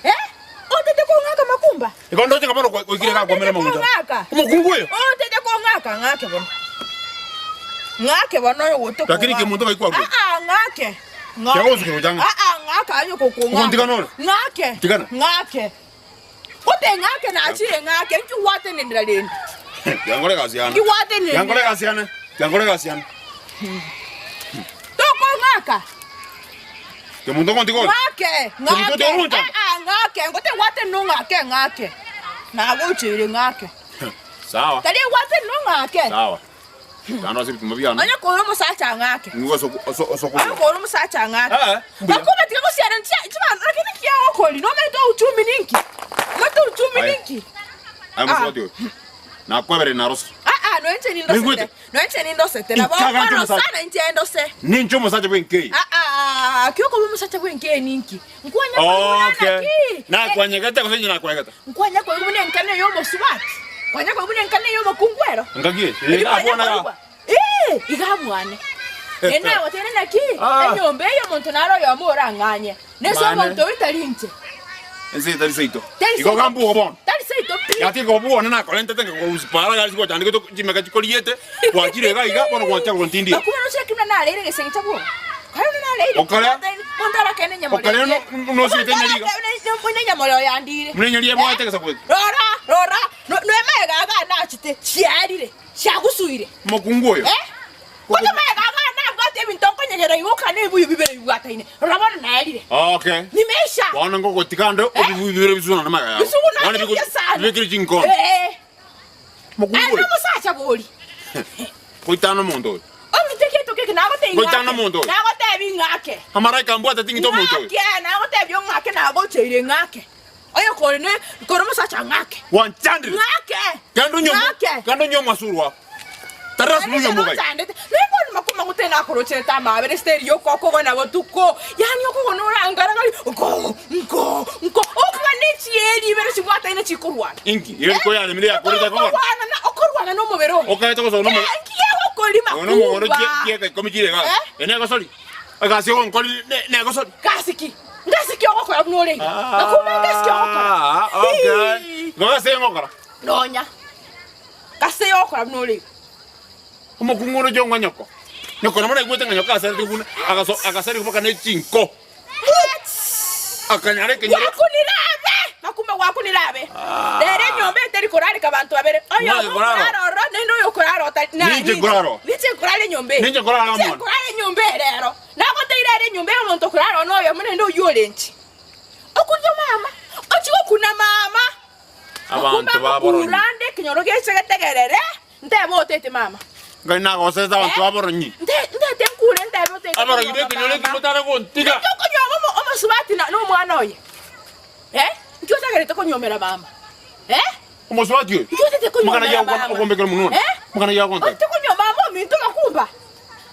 Eh? Otete kong'aka makumba? Igo ndoche ng'a bono gwaikire iga kwamera Otete amaguncha. kong'aka? Omokungu oyo. Otete kong'aka ng'ake bono. Ng'ake bono oyo gote Lakini kong'aka. kemonto ngai kwarure. Ah ah ng'ake. Ng'ake. Kiagosukire gocha ng'a. Ah ah ng'ake aye kokong'aka. Ogontigana ore? Ng'ake. Tigana. Ng'ake. Gote ng'ake nachire ng'ake nki gwatenenera rende? Yankore egasi yane. Nki gwatenenera? Yankore egasi yane. Yankore egasi yane. Tokong'aka. Kemonto ogontiga ore? Ng'ake, Kemonto ng'ake, otoroncha? eh, ah, ng'ake, ngote gwate no ng'ake, ng'ake. Nagocheire ng'ake. Sawa. Tari egwate no ng'ake. Sawa. Tanda ase ebituma biane. Onye kore omosacha ng'ake. Nigo ase ase ase Onye okorwa. kore omosacha ng'ake. Eh, mbuya. Bakuba tiga gosiara nchia chibando lakini kiagokori nomanyete uchumi ninki? Omanyete uchumi Aye. ninki? Aye mosubati oyo. Nakwebere narose. Ah ah, noinche nindosete. Naigwete? Noinche nindosete. Nabo Inchaga inche okorosa omosacha. na inche ndose. Ninche omosacha bw'enka eye. Ah ah, ki okoba omosacha bw'enka eye ninki? Nkwanya koigwa Okay. naki? Nakwanyegete gose inche nakwegete? Nkwanya koigwa buna enkana eye y'omosubati? Kwanya koigwa buna enkana eye y'omokungu ero? Engaki eye? Erio Iga kwanya abwo naga. koigwa? Ee, iga abwane. Ere nagotebia naki? Ah. Enyomba eye omonto nare oyomo orang'anye. Nese Mane. omonto oyio tari inche. Ense eye tari seito. Tari Igo seito. gambuo bono. Tari seito pi. Yatiga obwo one nakorentete ngakorusia para gari chigochandegete chimeka chikoriete, gwachire iga iga, bono gwancha gontindie. Bakube nochire ki buna nareire egesenge bwogo? Kare buna nareire. Okare- Monto arakene enyamorero Okare eye. no- nosiete enyeri iga. Buna enyamorero yandire. Buna enyeri ebwate egesaku eke. Rora, rora, no- noemaega iga nachete, chiarire, chiagusuire. Omokungu oyo. Eh? Gote maega iga nabwate ebinto nkonyegera iga okana ebibuyu bibere bibwataine. Rora bono naerire. Okay. Nimeisha. Bono ngogotiga ande ebibuyu bibere bisugunane magega yao. Bisugunane Bono bigo- buya sana. bibekire chinkono. Eh. Mokungu Aye oyo. nomosacha bori. Goitana omonto oyo. Ong'ite gento keke nagotebi Goitana ng'ake. omonto oyo. Nagotebi ng'ake. Amaraika mbwateti ng'ite omonto oyo. Ng'ake, nagotebi ong'ake nagocheire ng'ake. Oye kore ne kore omosacha ng'ake. Gwanchandire. Ng'ake. Genda onywe omo- Ng'ake. genda onywe omoasuru ao. Tarera ase omoyio omogai. Nochandete. Naye bono makoma gotari nakorocherete amabere esiteri yoka okogona botuko. Yaani okogona orangaragari nko nko nko okogana ne chieri ibere chibwataine chikorwana. Inki? Iga riko yaremire yakorete kogona. Okorwana na okorwana na omobere oyo. Okaete gosoa nomo- Nki egokori Oyo nomogondo makumba. chieka ikomi chire iga. Eh? Eye negosori. Egasi ogonkori ne- negosori. Gasi ki? Ngasi ki ogokora buna ore iga? Makumba ngasi ki ogokora? Ah, okay. Igo gasi engokora. Nonya. Gasi ogokora buna ore iga. Omokungu oroche ong'a nyoko. Nyoko nabo naigwete ng'a nyoko asaretie buna agaso agasaria mpaka ne chinko. Akanyara ekenyoro. Gwakunire abe! Makumba gwakunire abe. Rero enyomba eteri korareka abanto babere. Oyomo Mwaye korara. okorara ororo naende oyo okorara otari. Na- Ninche nkorara oo. Ninche nkorara enyomba eye. Ninche nkorara Ninche mwane. nkorara enyomba eye rero. Nagoteire ere enyomba eye omonto okorara oo noyomo naende oyio ore inche. Okuria mama, ochie gokuna mama. Abanto Makumba baboronyi. ngokura ande ekenyoro geche getegerere. Ntebe otete mama. Ngai nagosete abanto Eh? abaronyi. Nte- Ntete nkure ntebe otete Abarogi konyuoma b'ekenyoro eke mama. motare gontiga. Naki okonyuoma omo- omosubati na nomwana oye? Eh? Nki otagerete konyuomera mama? Eh? Omosubati oyo. Nki otete Mokana konyuomera ya mama? okombekera omonwa. Eh? Mokana ya ogonte. Otete konyuoma mama ominto makumba?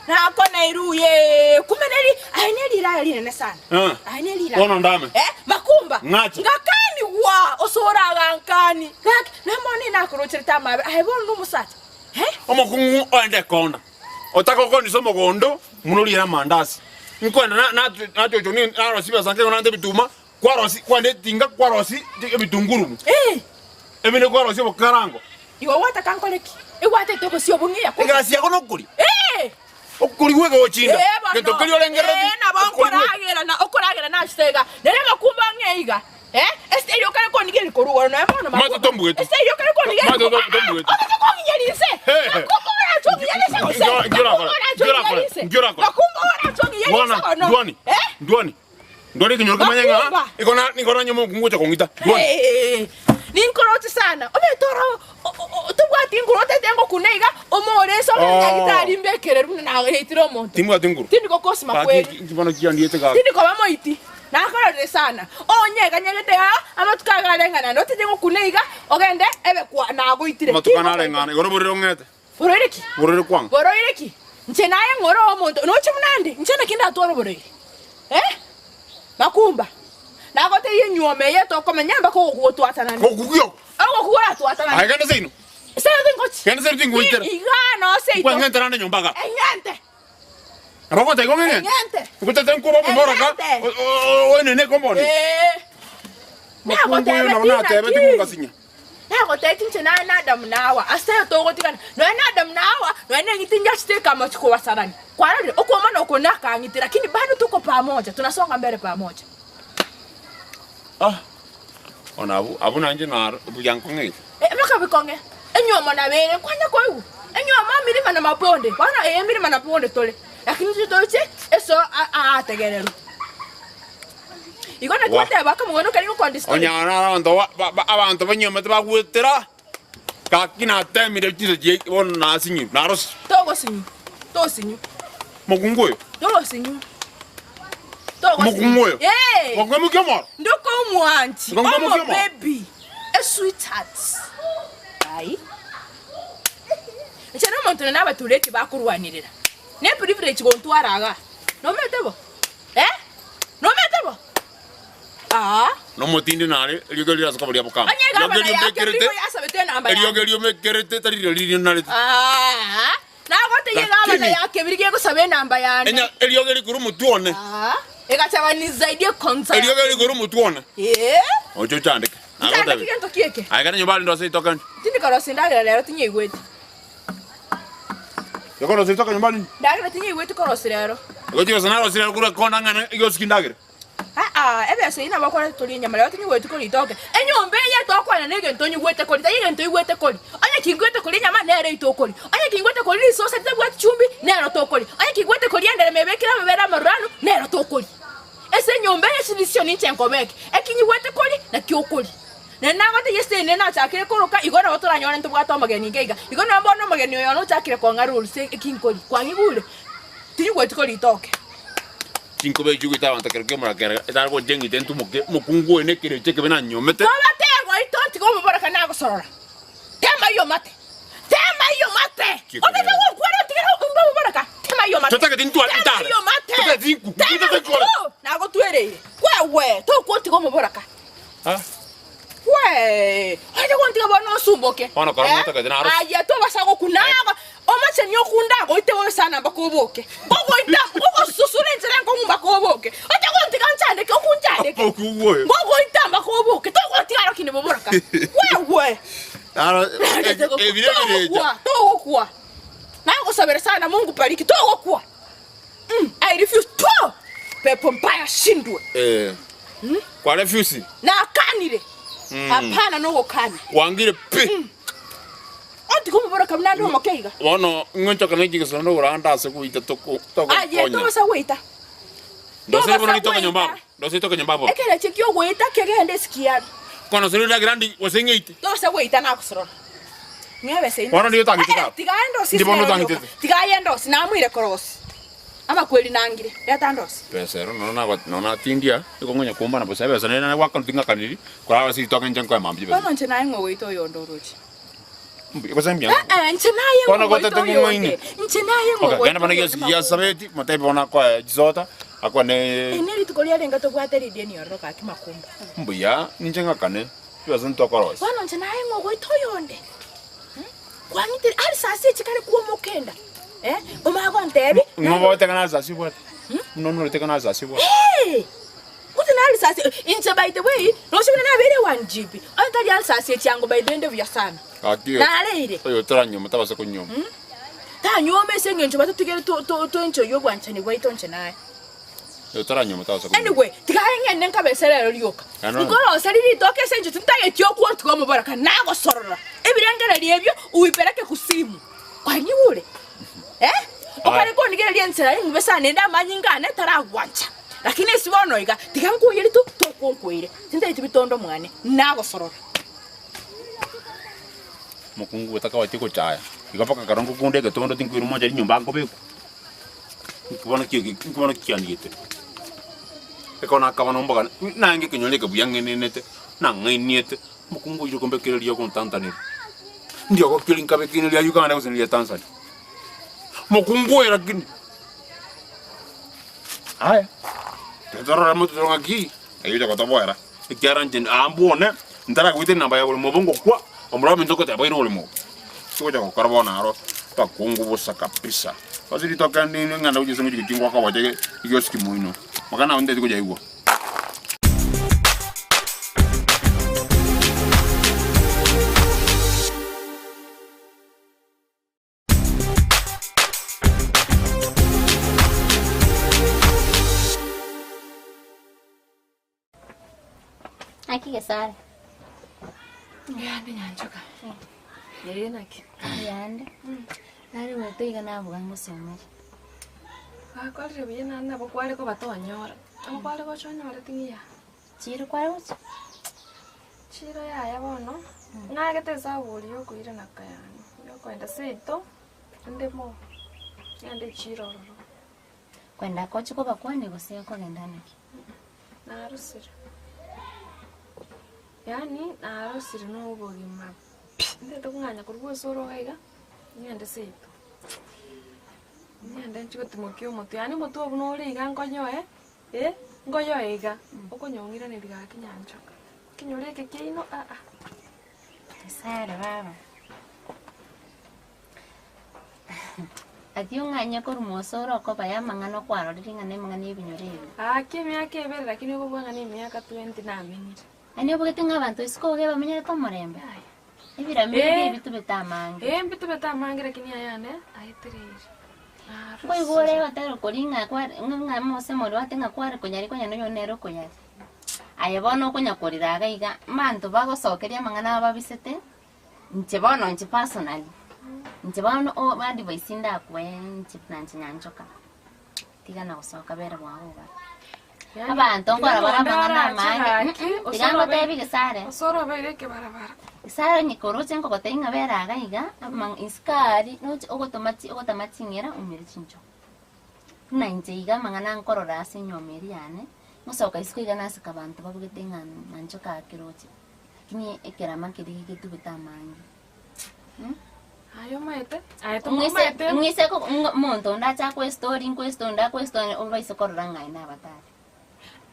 Nakonairwe kumbe neri aye neriraya rinene sana. Eh. Aye neriraya. Bono ndame. Eh, makumba. Ng'ache. Ngakanigwa osora agankani. Gaki, namone nakorocherete amabe. Aye bono nomosacha. Eh? Omokungu oende ekonda, otagokondisa omogondo buna oriere amandasi. Nkoenda na- na- nachochwa ni- narosia ebiasanga ekero nante ebituma, kwarosia kwenda etinga kwarosia ebitunguru, Eh, ebinde kwarosia obokarango. igo gwataka nkore ki? Egwatete obosio obong'ia ko. Egasi yako nokoria, Eh! okorigwa egochinda, Eh, bono. gento keria orengereretie, Eh, nabo okorigwa. nkoragera na okoragera nachete iga. Nere makumba ang'e iga. Eh, ase erio kare kondigeria korwa igoro nonya bono Mato makumba. tombueti. Ase erio kare kondigeria Mato korwa- tombueti. Ah, otete kong'iyeria inse. He. Makumba orache ong'iyerie inse gose. Nkio- nkio orakore, Makumba orache nkio orakore, ong'iyerie inse. nkio orakore. Makumba orache ong'iyerie Bwana, inse bono. Ndwani, Eh? Ndwani, Ndwani ekenyoro kemanye ng'a Makumba. igo na nigo nanye omokungu gocha kong'ita. Ndwani. Eh, ninkoroche sana omanyete oro o- o- o- tobwati nguru otete ngokuna iga omore ase Oh. omonyagitari mbekereri buna naetire omonto Timbwati nguru. tindi gokosima Gaki kweri inki bono kiandiete gaki. tindi koba moiti. Nakororire sana. Onyeganyegete aa, amatuko aya areng'ana, notiche gokuna iga, ogende ebe kwa nagoitire. Amatuko ane areng'ana, igoro borere ong'ete. Boroire ki? Borere kwang'a. Boroire ki? Inche naye ng'ore omonto, noche buna nde, inche naki ndatware oborwaire? Eh? Makumba, nagotebia enyuomo eye tokomenya mpaka ogokwa gotwatanane. Gokwa oko? Ogokwa goratwatanane. Aye genda seino. Seino tingochi. Genda seino tingoitera. Igaa noo seito. Kwang'entera ande nyomba igaa. Eng'ente. Nabo ogoteba igo ng'eng'ente. Eng'ente. Ngotete nkoba omomoroka, Eng'ente. oenene ekomboni. Ee. Mokungu oyo nabo Nagotebeti natebeti naki? ngokasinya. Nagotebeti inche naye na Adamu na Hawa, ase aye togotigana. Nonya na Adamu na Hawa, nonya na eng'iti njachete ekamachi kobasarania. Kwarorire, okwomana oko nakang'iti, lakini bado tuko pamoja, tunasonga mbele pamoja. Ah, bono abwo, abwo nainche naro buya nkong'eita. Eh, mpaka bikong'e, enywomo nabo ere, nkwanya koigwa? Enywomo emirima na mabonde, bono eye emirima na bonde tore, lakini intwe toche eso a- aategererwe. Igo naki Wa. goteba akamogweno karia gokondistori. Onyare naro abanto ba- ba- ba- abanto banyuomete bagwetera, gaki natemire chinsa chiaye bono nasinyirwe, narosire. Togosinyu, tosinyu. Mokungu oyo. Togosinyu, togosinyu. Mokungu oyo. Ee. Mokungu omoro. Ndoka omwanchi, Mokungu omo omoro. baby, a sweetheart. Ai. Inche nomonto nene abatureti bakorwanirera. Ne privilege gontwara igaa. Nomanyete bo? Eh? Nomanyete bo? Aa. Nomotindi nare, eriogi riria ase koba ria bokama. Onye Eriogi gavana erio yake mbekerete, nigo yasabete enamba yane. eriogi erio mbekerete tari riria riria narete. Aa. Nagotebia gavana Lakini- yake biri gegosaba enamba yane. Enya eriogi rikure omotwe one. Aa. Egachaba nisaidie konsa. Eriogi rikure omotwe one. Eh. Oche ochandeke. Nchandeke Nagotebia. gento kieke. Aye kare nyomba arinde ase ritoke nche. Tindi korosia endagera rero tinyeigweti. Gekorosia ritoke nyomba arinde. Ndagera tinyeigweti korosia rero. Igo chibesa narosirie rero korwa kona ng'ana egosiki ndagera. Aa, ebesa eyio nabo okore torie enyama rero tinyigweti koria itoke. Enyomba eye tokwana negento onyigwete koria, tari egento oigwete koria. Onye kingwete koria enyama nere eyio tokoria. Onye kingwete koria risosa ritabwati chumbi nero tokoria. Onye kingwete koria enderema ebekire amabere amaruranu nero tokoria. Ase enyomba eye chidecision inche nkobeke, ekinyigwete koria nakio okoria. Naende nagotebia ase eye nachakire koroka, igo nabo toranyore ntobwate omogeni iga iga. Igo nabo bono omogeni oyo one ochakire kong'a rules eki nkoria. Kwang'igure? Tinyigweti koria itoke. Chinkoba echio goita abanto ekero ki'omorakera etari gocha eng'iti entumoke, omokungu oyo nekerecha ekebe nanyomete. Tobatega oito ntiga omoboreka nagosorora. Tema ayio mate. Tema ayio mate. Kikomera. Otete gokwana otigere ombe omoboreka. Tema ayio mate. Totageti ntware Tema ntare. ayio mate. Totageti nkuku. Tema Totageti kore. ayio. Nagotwereire. Kwewe tokotiga omoboraka. Ah. Wee! Onye gontiga bono osumboke. Bono kora Eh? motagete naro. Aye tobasa gokunaga. Omacheni okunda agoite bobe sana mpaka oboke. Ngogoita, ngogosusura enchera enkong'u mpaka oboke. Oche gontiga nchandeke, okonchandeke. Omokungu oyo. Ngogoita mpaka oboke. Togotiga aro kinde boboroka. Wewe! Naro ebire ebirecha. Togokwa, togokwa. Nagosabera sana Mungu bariki, togokwa. Mm, I refuse to. Pepo mbaya shindwe. Eh. Kwa refuse. Nakanire. Hapana nogokana. Kwangire pi. Otiga omoboroka buna ande omoke iga. Bono ng'onchoka ne chigesero ndogoranda ase goita toko Aye togokonya. togosa goita. Ndosere bono Togosa ritoka nyomba goita. abo. Ndosere ritoka nyomba abo. Ekerecha kiogoita kegende esikiano. Kono sere ndagera ndi gose ng'eite. Togosa goita nagosorora. Ng'a ebesa eye. Bono nigo otang'itete Eh, abo. tiga aye ndosi Ndi bono ase otang'itete. yoka. Tiga aye ndosi namoire korosi. Amakweri nangire, reta ndosi. Besa ero nonya nago nonya natindia, nigo nkonya kombana bosa ebesa nere nagwakana ting'akaniri, korara ase ritoke inche nkoe mambia chibesa. Bono inche naye ng'o ogoita oyonde oroche? Mbuya gose mbuya? Eh, eh, inche naye ng'o Bono ogoita gotete oyonde? ng'ong'aini. Inche naye ng'o Okay, ogoita genda bono oyonde giosi makumba? giasabeti, motebi bono akoe chisota, akwane Eri nerituko riarenge tobwate rideni ororo gaki makumba. mbuya, ninche ng'akane, chibesa ntokorosia. Bono inche naye ng'o ogoita oyonde? Kwang'itire arisasi echi kare kw'omokenda, eh, omanye gontebia. Ng'o ogotekana arisasi obwate? Buna onoretekana arisasi obwate? Eh! Gose na arisasi, inche by the way, roche buna nabeire 1 GB, onye tari arisasi echi ango by the way nde buya sana. Gaki Nareire. oyo otaranyuoma tabasa konyuoma. Tanyuoma ase eng'encho batotigere to- to- toenjoy obwanchani bwaito inche naye. Otaranyuoma tabasa konyuoma. Anyway, tiga aye ng'ende nkabese rero rioka. Ano. Nkorosa riritoke ase enchera tintageti okwotiga omoboraka nagosorora. Ebirengererio ebio uipeleke kusimu. Kwanyigure? Eh? Okare kondigereria enchera eng'ube sana naende amanyinga ane taragwancha. Lakini ase bono iga, tiga nkoyeri tu tokonkoire. Tintageti bitondo mwane, nagosorora. Mokungu otakabati gochaya. Igo mpaka ekero ngokunda egetondo tinkoira omonchari nyomba nkobekwa. Nki bono ki nki bono kianigete? Ekero nakaba nombogana, naenge ekenyoro eke buya ng'enenete, nang'ainiete, omokungu oire kombekera riria ogontantaneria. Ndiogo ki rinkabeke ine ria Uganda gose neria Tanzania? Mokungu oyo lakini. Aya, tiga torore motwe tore ng'aki, ayio ocha gotoboera, ekiagera inche aa mbwone, ntaragoita enamba ya borimo obo ngokwa, omorwao ominto ogoteba oire oborimo obo. Togocha gokora bono aro abakungu bosa kabisa. Ase ritoke rinde ng'ende gochia ase ngochia gochia ngoaka oboche egiosiki moino, maka nabo nteti koyaigwa. Naki Gesare? Mbuyande Nyanchoka. Ee naki. Mbuyande. Nare goeta iga naboga ngosomere. Gwakorire buya naende nabo kware koba tonyora. Nabo kware gocha onyore ting'iya. Chiro kware gocha? Chiro yaya bono, ng'agete esabu oria yokoirana kayani, yokoenda seito, ndemo, ng'ende echiro ororo. Kwenda gochia kobakwania gose okogenda naki? Narosire, yaani narosire na obogima pi, ntagete kong'anya korwa osoro iga iga, ng'ende seito, ng'ende nchie gotimokia omotwe, yaani omotwe obwo nore iga nkonyoe, eh, nkonyoe iga, okonyong'iraneria gaki nyanchoka, ekenyoro eke kiaino aa. Nyasaye baba. Gaki ong'anye korwa mosoro okoba y'amang'ana okwarorire ng'a nemang'ana y'ebinyoro ebi. Gaki emiaka ebere lakini okobua ng'a nemiaka twenty namenyire. Yaani obogete ng'a abanto isiko iga bamenyerete omorembe? Ebirami ebi Eh. ebitubete amange. Eh mbitubete amange lakini ayane aetereire. Nkoigwa ore gotera okori ng'a kware ng'a mose morwate ng'a kware konyari konya noyo nere okoyari. Aye bono okonya korera iga iga, abanto bagosokeria amang'ana abo babisete, Inche bono inche personally, inche bono o advice ndakwe inche buna inche nyanchoka, tiga na gosoka bera bwango iga. Abanto nkora bare amang'ana amange, tiga ngotebi gesare, Osoro obeire ekebarabara. gesare onye koroche nkogotebia ng'a bera iga iga, amang'a isiko aria noche ogotoma chi ogotama ching'era omere chinchogu. Buna inche iga amang'ana nkorora ase enyiomo eria yane, ngosoka isiko iga naseka abanto babugete ng'a nyanchoka ake roche. Lakini ekerama keria getubete amange. Aye omaete, aye Ng'ise tomaete. ng'ise ko ng'o- omonto onde ache akoe estori nkoe estori onde akoe estori obaise korora ng'a aye nabatari.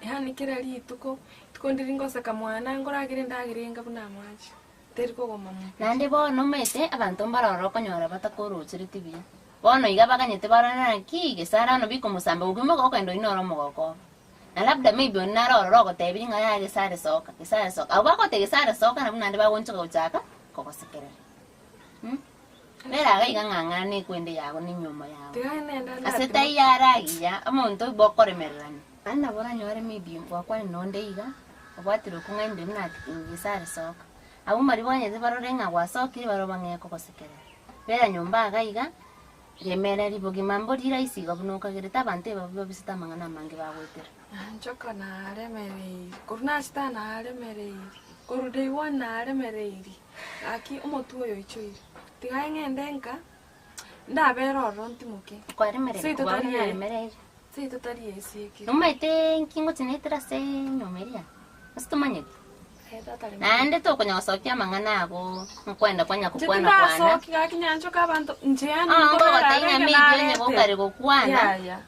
Yaani kera rituko, rituko ndiri ngoseka mwana nkoragera endagera enga buna amache, teri kogoma mobere. Naende bono omanyete abanto mbare ororo okonyora batakorochereti buya. Bono iga baganyete barore naki gesare ano bikomosamba gokwa imoka okogenda oyio noro omogoko obo. Na labda maybe onde nare ororo ogotebirie ng'a yaya gesare soka, gesare soka. Abwo bagotebia gesare soka nabwo naende bagoonchoka gochaka kogosekerera mh. Bera iga iga ng'a ng'ana ekwende yago na enyiomo yago. Tiga nende Ase ndatimoka. taiyo are agiya, omonto obo okoremererania. Naende nabo oranyore maybe gwakwanire na onde iga, obwatire okong'ainire buna ati gesare soka. Abwo mbaria bwanyete barore ng'a gwasokire barobwo bang'ee kogosekerera. Bera nyomba iga iga. Remereria bogima mbori rahisi iga buna okagerete abanto ebabe babisete amang'ana amange bagoetera. Nyanchoka naremereiri, korwa nachete aa naremereiri, korwa day one naremereiri, gaki omotwe oyo oichoire. Tiga aye ng'ende nka, ndabere ororo ntimoke. Kwaremereire Seito kobua tari buna eye. naremereire. Seito tari esiekire. Nomaete nki ngochia naetera ase enyomba eria? Gose tomanyeti? Naende tokonya gosokia amang'ana ago, nkwenda konya Inche gokwana kwana. tindasoki gaki nyanchoka abanto inche yaani Ah, nkorera ngogotebia ng'a abeke maybe onye narete. gokare gokwana. Yaya.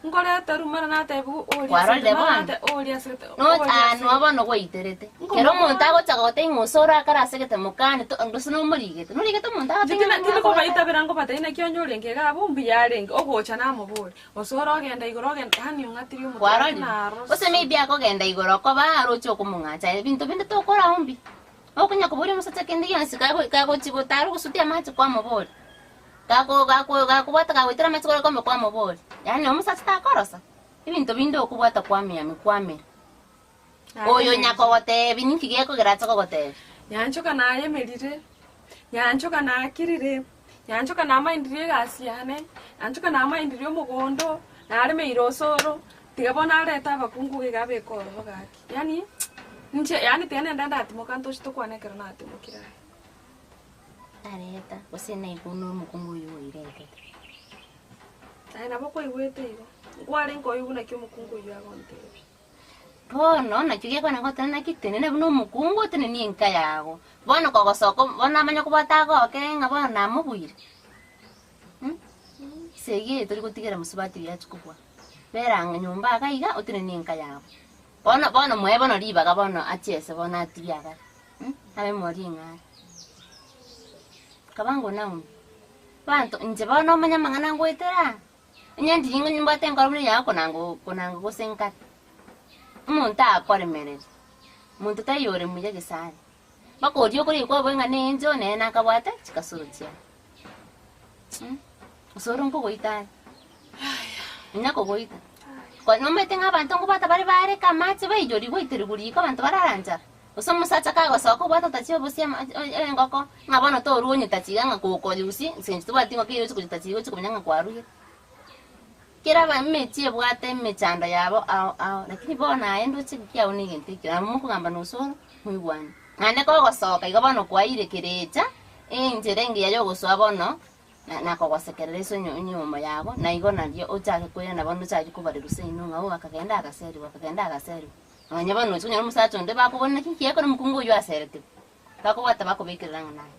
Nkoreta rumara natebiwa oria Kwarorire asete, mara bono? nate oria asete, No, oria ah, asete. noa bono gwaiterete. Nko- Kero omonto agocha gogotebia ng'a osore akare ase egete mokani, to- gose nomorigete. Norigete omonto Inche agotebia tina- ng'a tindi mwakogete. kobaitabera nkobatebia naki onye orenge iga abwo mbuya arenge, ogocha namobori. Osore ogenda igoro ogenda, yaani ong'atirie omotwe gaki Kwarorire? narose. Gose maybe akogenda igoro okoba aroche okomong'acha ebinto binde tokora ombi. Okonya koboria omosacha kende gionsi kago kagochi gotara ogosutia amache kwamoboria. Gako gako gakobwata kagoitera amache kore kombe kwamoboria. Yaani omosacha takorosa, ebinto binde okobwata kwamiami kwamera. Oyo nyakogotebi ninki gekogera ache kogotebia? Nyanchoka nayemerire, nyanchoka nakirire, nyanchoka namaindirie egasi yane, nyanchoka namaindirie omogondo, naremeire osoro, tiga bono arete abakungu iga abeke ororo gaki. Yaani, inche yaani tiga nende ndatimoka ntoche tokwane ekero natimokire aye. Areta, gose naigwe nomokungu oyo oiretete. Aye nabo kwaigwete igo, nkwarenge oigwe naki omokungu oyio agontebia. Bono nakio gekwana goteba naki tenena buna omokungu otenenie enka yago. Bono kogosoka bono namanya kobwata agoke ng'a bono namobuire. Esegi eye tori gotigera mosubati oyo achie kobua. Bera ang'e nyomba iga iga otenenie enka yago. Bono bono moe bono ribaga bono achiese bono atibie agare. Abe mori eng'are. Kabango Naomi, Abanto inche bono omanye amang'ana ngoetera aa? Onye ndiri ng'a nimbwate enkoro buna eyao konanga konanga gose nkare. Omonto akoremereria, omonto taiyo ore muya gese are. Mpaka oria okoria kwaboe ng'a nenche one nere nakabwate chikasoro chiaye. Gose ore nkogoita are? Onya kogoita. Ko nomanyete ng'a abanto nkobwata bare bareka amache baiyorigwe goiterigwa riko abanto barara nchara. Gose omosacha kagosoka obwate otachia obosie ama engoko, ng'a bono torua onyetachi iga ng'a kokorusia, ase eng'encho tobwati engoko eywo oche koyetachi iga oche komanya ng'a kwarugire. Kera aba emechie ebwate emechando yabo ao ao, lakini bono aye ndoche kiao na egento ekio, nabo mokogamba na osoro, moigwane. Naende kogosoka igo bono kwaire kerecha, enchera engiya yogosoa bono, na nakogosekerera ase onye enyiomo yago, na igo nario ochake koirana bono ochake kobarerwa seino ng'a oo akagenda agaserigwa akagenda agaserigwa. Nonya bono nochi konyora omosacha onde bakobona naki nki gekora omokungu oyio aseretigwe, bakobwata bakobekerera ng'a naye.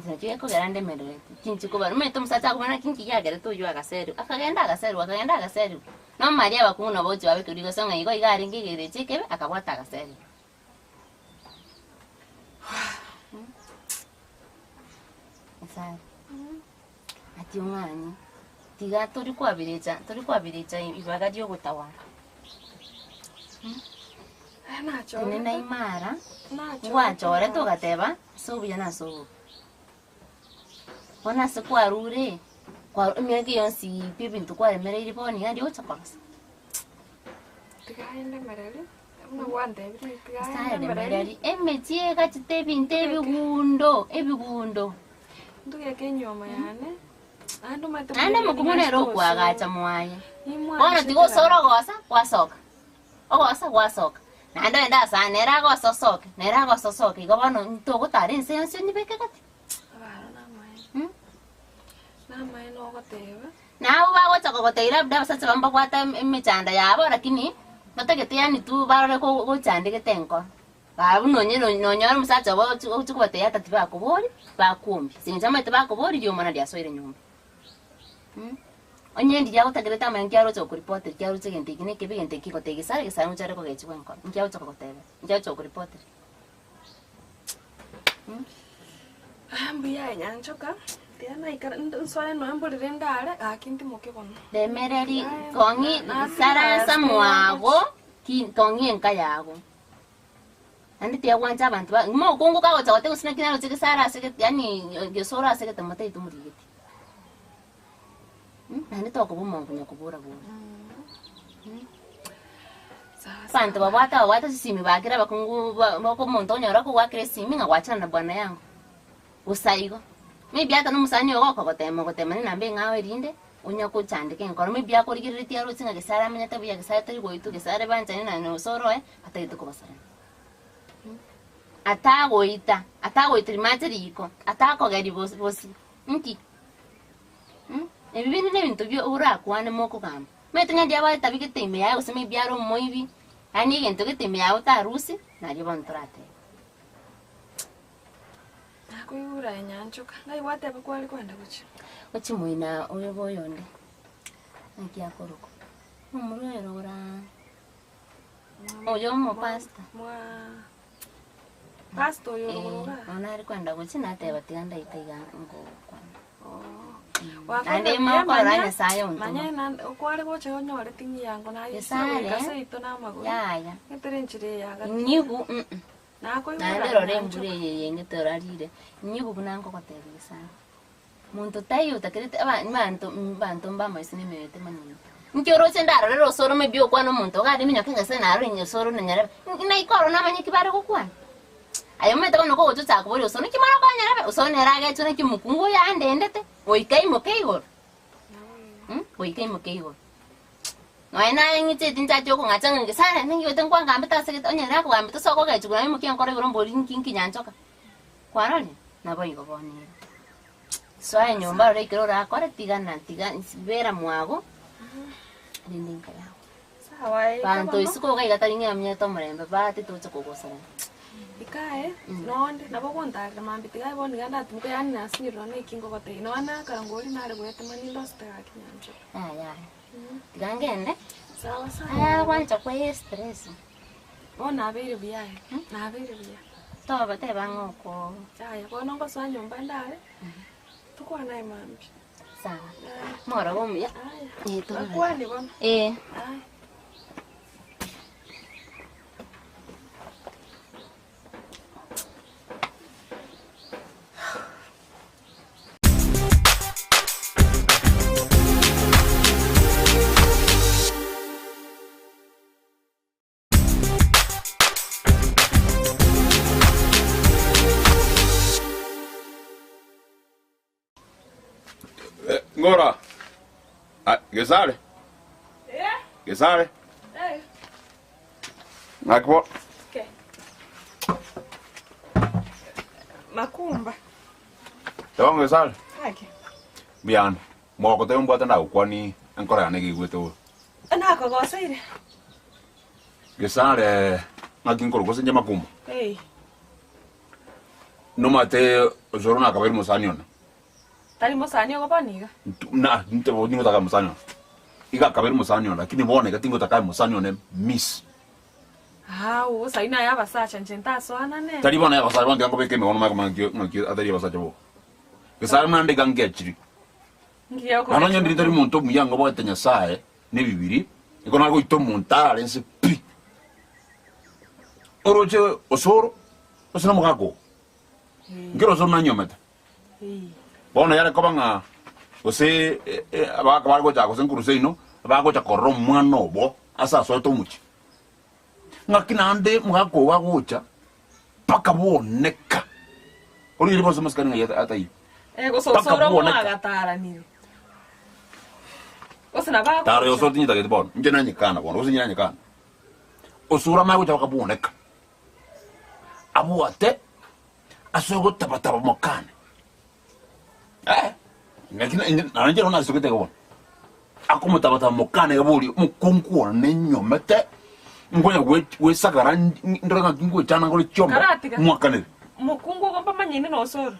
Inche nakio gekogera ndemerereti, tinchi kobara omanyete omosacha akobora naki nki giagerete oyio agaserigwa, akagenda agaserigwa akagenda agaserigwa. Nomari abakungu nabo ogochia babekerwa rigoso ng'a igo iga arenge egerecha ekebe akabwata agaserigwa. Nyasae, ati ong'anye, tiga tori kwabirecha tori kwabirecha ibaga riogotawara. Tenena imara, ngwachorete ogateba, ase obuya na ase obobe. Bono ase kwarure, kwa emiaka yonsi pi ebinto kwaremereirie bono iga ndigocha korosa. Tiga aendemereri, buna gwantebirie tiga Nyasae aendemereri. remereri emechie egachete ebinto ebigundo ebigundo. Ntugeke enyiomo yane, naende omanyete Naende buna omokungu nere ning'anchete okoagacha osoro. mwaye. Bono Nimwanchete tiga osore gaki. ogosa, gwasoka, ogosa gwasoka. Naende ogende ase aa nere agosa osoke, nere agosa osoke, igo bono ntogotara ense yonsi onyebeke gati. Abana namaene. Mm. Namaene ogoteba. Na abwo bagocha kogoteira labda abasacha babo mbabwate emechando yabo lakini batagete yaani tu barore ko gochandegete enkoro. Barabwo nonye nonyore omosacha obo ochi ochi kobatebia ata tibakobori, bakuombia. Ase eng'encho bamaete bakobori riomana riasoire nyomba. Mh, onye ndiria agotakerete amaya nki aroche gokoripotera ki aroche egento eke na ekebe egento eke goteba egesare egesare ngocha are kogechigwa enkoro, nki agocha kogotebera, nki agocha gokoripotera. Ah, mbuya aye nyanchoka, tiga naikara nsoe noe mborere ndare, gaki ntimoke bono. Remereri Aye, kong'i na- saransa na- mwago ki kong'i enka yago. Naende tiyagwancha abanto ba mokungu kagocha goteba gose naki naroche gesare ase gete yaani gesoro ase gete motaete omorigeti. Naende tokoba omonto onye kobora bori. Abanto babwate ababwate chisimi bakire abakungu ba bako omonto onyora okogoakera esimi ng'a gwachana na bwana yangu. Bosa igo. Maybe ata na omosani ogo okogotema ogotema ne enamba eng'ao erinde onya kochandeka enkoro maybe akorigereretie aroche ng'a gese aramanyete buya gese atari goitwa gese are banchani na na gose oroe atagete kobasarania. Atagoita, atagoiteria mache riko, atakogeria bosi bosi nki? Ebi binde nebinto bio orakwane mokogamba. Omanyete ng'a ndiabwate etabi gete ime yaye gose maybe are omoibi, yaani egento gete ime yaye otarusie, nario bono toratebe. Nakoigure aye nyanchoka, ng'ai gwateba kware kwenda gochia? Gochia moina oyo bwa oyonde, naki akorokwa, omorwere oraa, oyo omopastor. Mwa pastor oyo orogoro Eh, igaa? bono are kwenda gochia nateba tiga ndaite iga ngokwana. Gwakorire Naende buya, mokorora manya- Nyasaye ontoma. manya na- okware gocha onyore ting'i yango naye Nyasaye, goika seito na amagoro. Yaya. Ngetere enchera eye agati. Nyigu mm. Nakoigure Naende aye rora nyanchoka. embura eye yeng'ete orarire, nyigu buna nkogotebia Nyasaye. Monto taiyo otakerete aba abanto abanto mbamoise na emioyo etemanyeti. Inki oroche ndarorere osoro maybe okwane omonto iga are minyoke Nyasaye narore osoro na nyarebe, naki ororo namanye ki bare gokwana. Aye omanyete bono kogocha ochaka koboria osoro naki mara okonya nyarebe, osoro nere agechwe naki omokungu oyo andendete, goika aimoke igoro, goika aimoke igoro. Nonya naye ng'icheti nchache okong'acha ng'a Nyasaye ninki gete nkwangambete ase gete, onye nere akogambete ase okogechigwa naye imokia enkoro igoro mbori nki nki nyanchoka. Kwarorire? Naboigo bono ere. Soa enyomba orore ekero orakore, tigana tiga bera mwago, rende enka yago. Aye Banto bono. isiko iga iga tari ng'a amenyete omorembe bahati toche kogosarana. Ikae, nonde, nabo ogontarera mambia tiga aye bono iga ndatimoke yaani nasinyire nonya na eki ngogotebia, nonya nakara ngori nare goetema nindosete gaki nyanchera. Yaya yaya, tiga ngende, Sawa sawa. aya gwancha kwee estress. Bono nabeire buya aye, nabeire buya. Toba teba ng'a oko. Yaya, bono ngosoa nyomba ndare, tokwane aye mambia. Sawa. Aya. Morobe omuya. Aya. Eh, tororane. Bakwane bono. Eh. Aya. Eh, Ng'ora. Ah, Gesare. Gesare. Ng'aki bo. Okay. Makumba. Teba Gesare. Ake. Mbuya Mogoteba mbwate ndagokwani enkoro yane iga bobe. Nakogoseire. Gesare ng'aki nkorokwa gose inche Makumba. Ee. Nomate osoro nakabaire omosani one. Tari mosani ogo bono iga? Na nte tingotaka mosani one. Iga akabaire omosani one lakini bono iga tingotaka aye mosani one miss. Ao, saii naye abasacha inche ntasoanane. Tari bono aye abasacha bono tiga nkobeka emegono maya komanya ng'aki ng'aki atari abasacha boka. Gesare naende iga ngechiri. Naende onye ndiri ntari monto omuya ngoboete Nyasae nebibiri, nigo nare goita omonto arare inse pi. Oroche osoro, gose nomogaka oo, nkere osoro nanyomete. Bono yare koba ng'a gose abagaka bare gocha gose nkorwa seino, bagocha korora omwana obo ase asoete omochie. Ng'aki naende omogaka obo agocha mpaka boneka. Origereria bonsi amasikani ng'ai ataiyo. Eh, gose Mpaka osoro bwoneka. mwagataranire. Gose nabo agocha. Taro osoro tinyetageti bono, inche nanyekana bono, gose inche nanyekana. Osoro amanye gocha mpaka bwoneka. Abwate ase ogotabataba mokane. Eh, naki na- inche- naende inche bono nasogete iga bono. Akomotabataba mokane iga boria, omokungu one nyomete, nkonya gwe- gwesagara ndore ng'aki ngochana nkore chiombe, Karatiga. mwakanere. Mokungu ogo mpamanyene na osoro.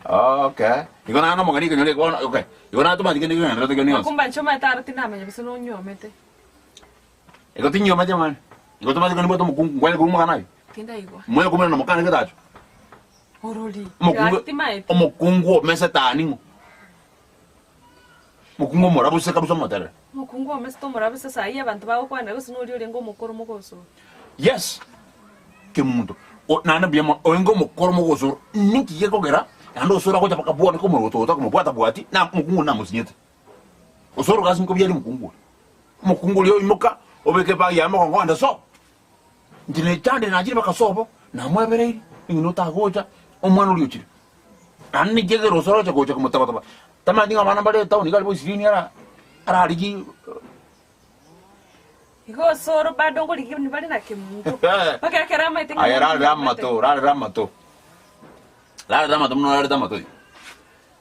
Okay. Igo naye nomogeni ekenyoro eke bono, okay. Igo naye tomanyeti kende kegendererete kende gionsi. Makumba inche omanyete aro tindamanya gose nonyuomete. Igo tinyiometi mani. Igo tomanyeti kende mbwate omokungu, nkwanye korwa omogano aye. Tindaigwa. Monya koumera na mokane getacho. Orori. Omokungu Gaki timaeti. omokungu omesete aa ning'o? Omokungu omorabuse kabisa omoterere. Omokungu omesete omorabuse saii abanto bagokwanera gose noria orenge omokoro mogosoro. Yes, kemunto. O- Naende mbuya mono, orenge omokoro mogosoro, ninki gekogera naende osoro agocha mpaka bwone komorotota komobwata bwati, na omokungu onde namosinyete. Osoro gasi nkobiaria omokungu oria. Omokungu oria oimoka, obeka ebag yaye mogongo ogenda sobo. Inche nechandire nachire mpaka sobo, namwebereirie, eng'ina otagocha, omwana oria ochire. Naende ninki ekero osoro ocha gocha komotabataba, tamanyeti ng'a abana mbare etown iga aria boisirini ara ararigie Igo osoro bado nkorigia bare na kemunto. Mpaka ekero amaete ng'a Aye rarera nomanyete. amato, rarera amato. Rarera amato buna orarete amato ayio.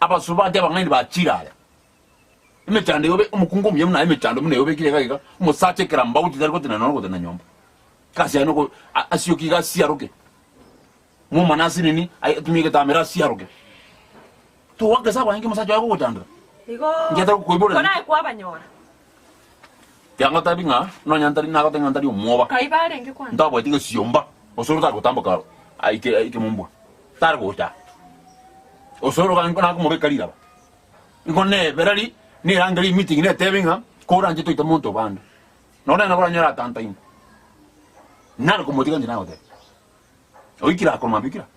Abasubati abang'aini bachire aya. Emechando eyobe omokungu omuya buna aye emechando buna eyobekire iga iga, omosacha ekerambauti tari gotenena nonya gotenena nyomba. Egasi yaye noko asiokie iga asiaroke. Momana ase nini, atumie egetamero asiaroke. Togoaka ase abange omosacha oye agogochandera. Igo Inki atari gokoiborera? konaye kwabanyora. Tiangotebi ng'a nonya ntari nagotebi ng'a ntari omwoba. Kai barenge kwanza. Ntabwati gesiomba, gose ore tagotamboka aike aike mombwa. Tari gocha. Gose ore nakomobeka riraba. Igo nebereri, nerangerie emeeting netebe ng'a koranche toite monto bande. Nonya nabo oranyore atantaine. Nare komotiga inche nagoteba. Oikire aa korwa mambia oikire aa.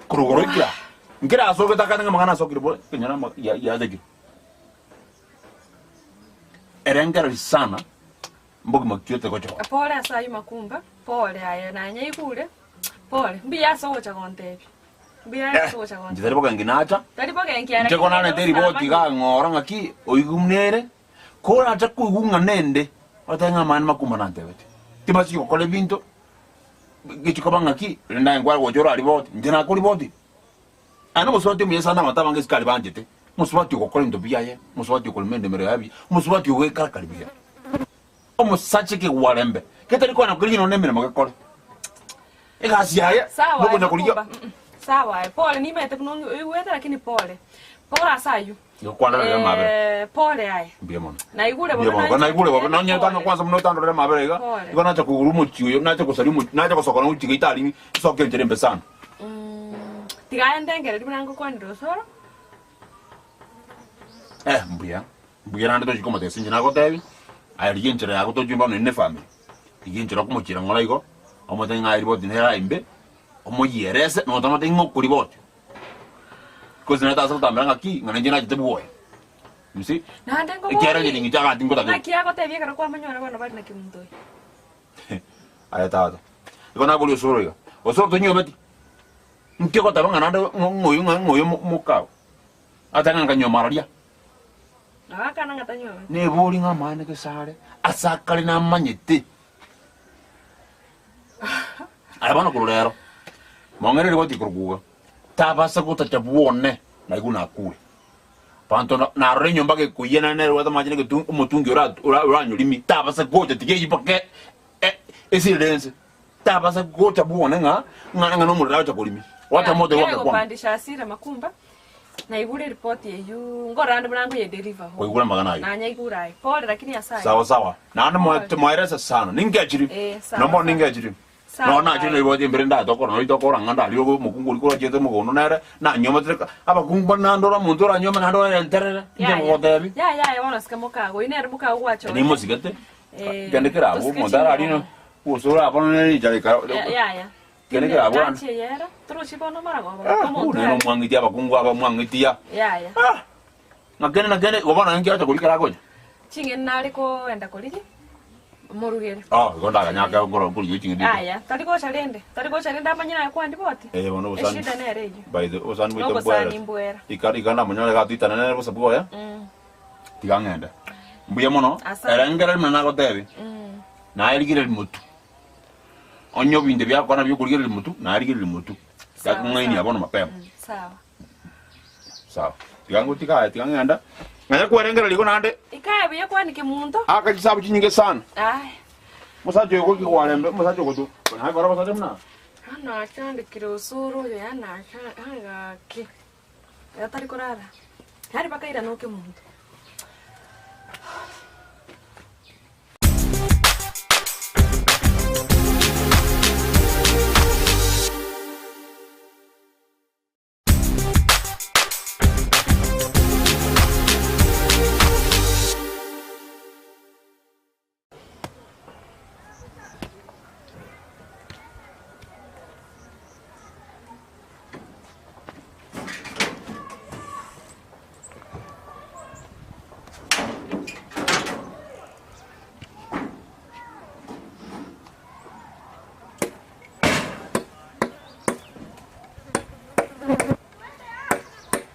Korwa igoro oikire aa. Nkere asogete akande ng'a amang'ana asokire bo ekenyoro ama ya yatekire. Erengereria sana mbogima ki otegochora. Pole ase ayio makumba, pole aye nanyaigure, pole, mbuya ase ogocha gontebia. Mbuya ase ogocha Inche gontebia. tari bogenki nacha, Tari bogenki inche ko narente eriboti iga ng'ora ng'aki oigwe buna ere, Korache koigwa ng'a nende, otebe ng'a amang'ana makumba nantebete. Tibasi gokora ebinto, gechi koba ng'aki, rende aye nkware gocha orariboti, inche nakoriboti. Aye nomosubati omuya sana abanto abange isiko aria banchete. Omosubati ogokora ebinto biaye, omosubati okorema endemero yaye buya, omosubati ogoekarakari buya. Omosacha ekegwarembe getari kwana korigia nonya nemeremo gekore. Egasi yaye Sawa aye nokonya korigia Makumba. Mm, Sawa aye. Pole nimaete buna oigwete lakini pole. Pole ase ayio. Gokwanera amabera. Eh, pole aye. Mbuya mono. Naigure Mbuya bobe mono. nainche Naigure bobe. pole. Nonye tanga kwanza buna otandorere amabera iga. Pole. Igo nacha kogura omochie oyo, nacha gosaria omochie, nacha gosoka na omochie gaita aria nsoke enchera embe sana. Mm, tiga aye ndengereri buna ngokwanire osoro. Eh, mbuya. Mbuya naende tochia komotebia ase inche nagotebia, aye rigia enchera yago tochie bono inde nefamiri. Rigia enchera okomochiera ng'ora igo, omotebie ng'a aye riboti nere aye imbe, omoyierese, na otamotebia ng'a okoriboti. Because nere tasa gotambera ng'aki, ng'a nainche nachete bwoye. You see? Naende Ekiagera nkobori, onye ring'incho agati ngotagete. ng'aki agotebia ekero kwamonyora bono bare na kemunto oyo? Aye tata. Igo naboria osoro iga, osoro tonyuometi? Nki ogoteba ng'a naende ng'oyo ng'a ng'oyo mokao? Ateba ng'a nkanyuoma araria. Agakana ng'a tanyuometi. Nebori ng'a amaene gesare ase akare namanyete. Aye bono korwa rero, mong'ina riria gwatiga korwa kuga, tabasa gotacha bwone naigwe nakure. Banto na- narora enyomba gekoiyia naende nere obwate amache na egetu omotungi ora ora oranyorimi, tabasa gocha tiga eyio mpaka e- esirire ense. Tabasa gocha bwone ng'a ng'a ng'a nomorero agocha korimi. Gwacha moto Kere gwake kwama. gopandisha hasira makumba, naigure eripoti eywo ngorora ande buna nkoyedeliver home. Kwaigure amagana ayio. Nanyaigure aye. Pole lakini ase ayio. Sawa sawa. Naende Pole. moe moerese sana. Ningechiri. Eh, sawa, Nombono sawa. ningechiri. Sawa, Nonya nachire aye. naibwate embere ndatokora nonya tokora ng'a ndaria ogo omokungu oria korachete mogondo nere nanyometire ka abakungu bande naende ore omonto oranyome naende orenterere inche Yaya. ngogotebi. Yaya aye bono sika mokago. Oyio nere mokago gwachorire. Nimosigete. Eh, Kende kera abwo tosike omonto ararine chinyomba. gose orabone nere richara ikara Yaya. Kende kera abwo Ganchi eyera, torochi bono maragoba, Ah, omonto nere are. omwang'iti abakungu aba omwang'iti Yaya. Ah! Nakende nakende igo bono ninki agocha koria ekero agocha? Ching'eni nare koenda korigia, morugere. Oh, igo ndaganyake nkoro nkorigia ching'eni echi. Yaya, tari gocha rende, tari gocha rende amanye naye kwandiboti. Eh, bono obosani. Eshida nere eyio. By the obosani bwaito Nobosani mbwera. mbwera. Ika ika ndamonyore iga twitane nere bosa bwoye. Tiga ng'ende. Mbuya mono, Asante. ere nkere buna nagotebi. Naye rigereria motwe. Onye ebinto biakwana biokorigereria motwe, naye rigereria motwe. Sawa, Gakong'ainia sawa. bono mapema. Sawa. Sawa. Tiga ngotiga aye, tiga ng'ende. Ng'anya kwerengereria igo naende. Ikae buya kwani kemunto. Aka chisabu chinyinge sana. Aye. Omosacha oyo goika kwarembe, omosacha ogotu. Naye kore obosacha buna aba. Bono achandekire osoro oyo yaani acha gaki. Atari korara. Yaani bakairana okemunto.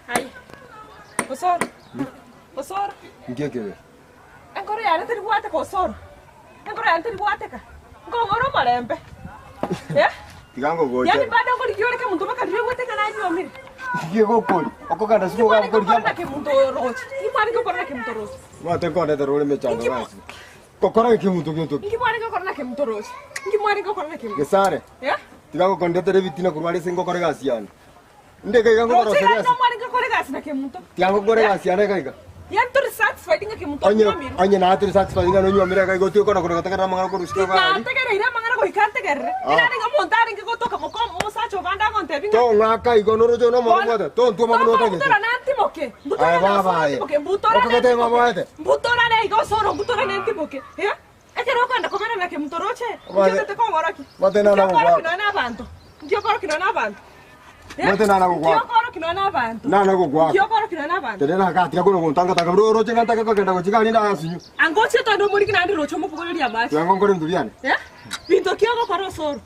Aye. Osoro. Osoro. Inki ekebe? Enkoro yane teri gwateka Osoro. Enkoro yane teri gwateka. Nkong'ora omorembe. Eh? Tiga ngogoche. Yaani bado ngorigia ore kemunto mpaka riria ogwete ng'a nanyuomire. Nki egokori? Okogenda ase Timwarenge okogenda gokora na kemunto roche. Timwarenge gokora na kemunto roche. Mwate nkondete rore emechando Inki mo- gasi. Gokora geki omonto gento ki? Inki mwarenge gokora na kemunto roche? Inki mwarenge gokora na kemunto? Gesare, Eh? tiga gokondetera ebitina korwa are ase ngokora egasi yane. Inde iga iga Roche ngokoroseria iga egasi. nomwarenge gokora egasi na kemunto. Tiga ngokora egasi yane iga iga. Yaani tori satisfied ng'a kemunto Onye onyuomirwe. onye naye tori satisfied ng'a nonyuomire iga iga otige kona kona gotegerera amang'ana korwa isiko iga aria. Nategereire amang'ana goika ntegerere. Ah. Nigo arenge omonto arenge gotoka moka omosacha obande agontebia ng'a Tong'aka igo noroche one omoro obwate, tontwoma buna otagete. Mbutorane ntimoke. Aye Mbutorane baba osoro aye. ntimoke. Mbutorane Okogoteba ntimoke. obwate. Mbutorane iga osoro mbutorane ntimoke. Eh? Ekero okogenda kobera na kemunto roche, Obwate- inki otete kong'orokia? Obwate Inki nana okorokia gokwaka. nonya na abanto? Inki okorokia nonya na abanto? Eh? Obwate nana gokwaka. Inki okorokia nonya na abanto? Nana gokwaka. Inki okorokia nonya na abanto? Tenena gatiga konya gontanga-tanga buna oroche ng'a ntake kogenda gochia iga rinde asinyu. Anga ochie tande omoriki naende roche omobogorerie amache. Tiga ngonkore ebinto biane. Eh? Binto ki ogokora osoro?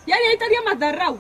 Yaani ayio tari amadharau.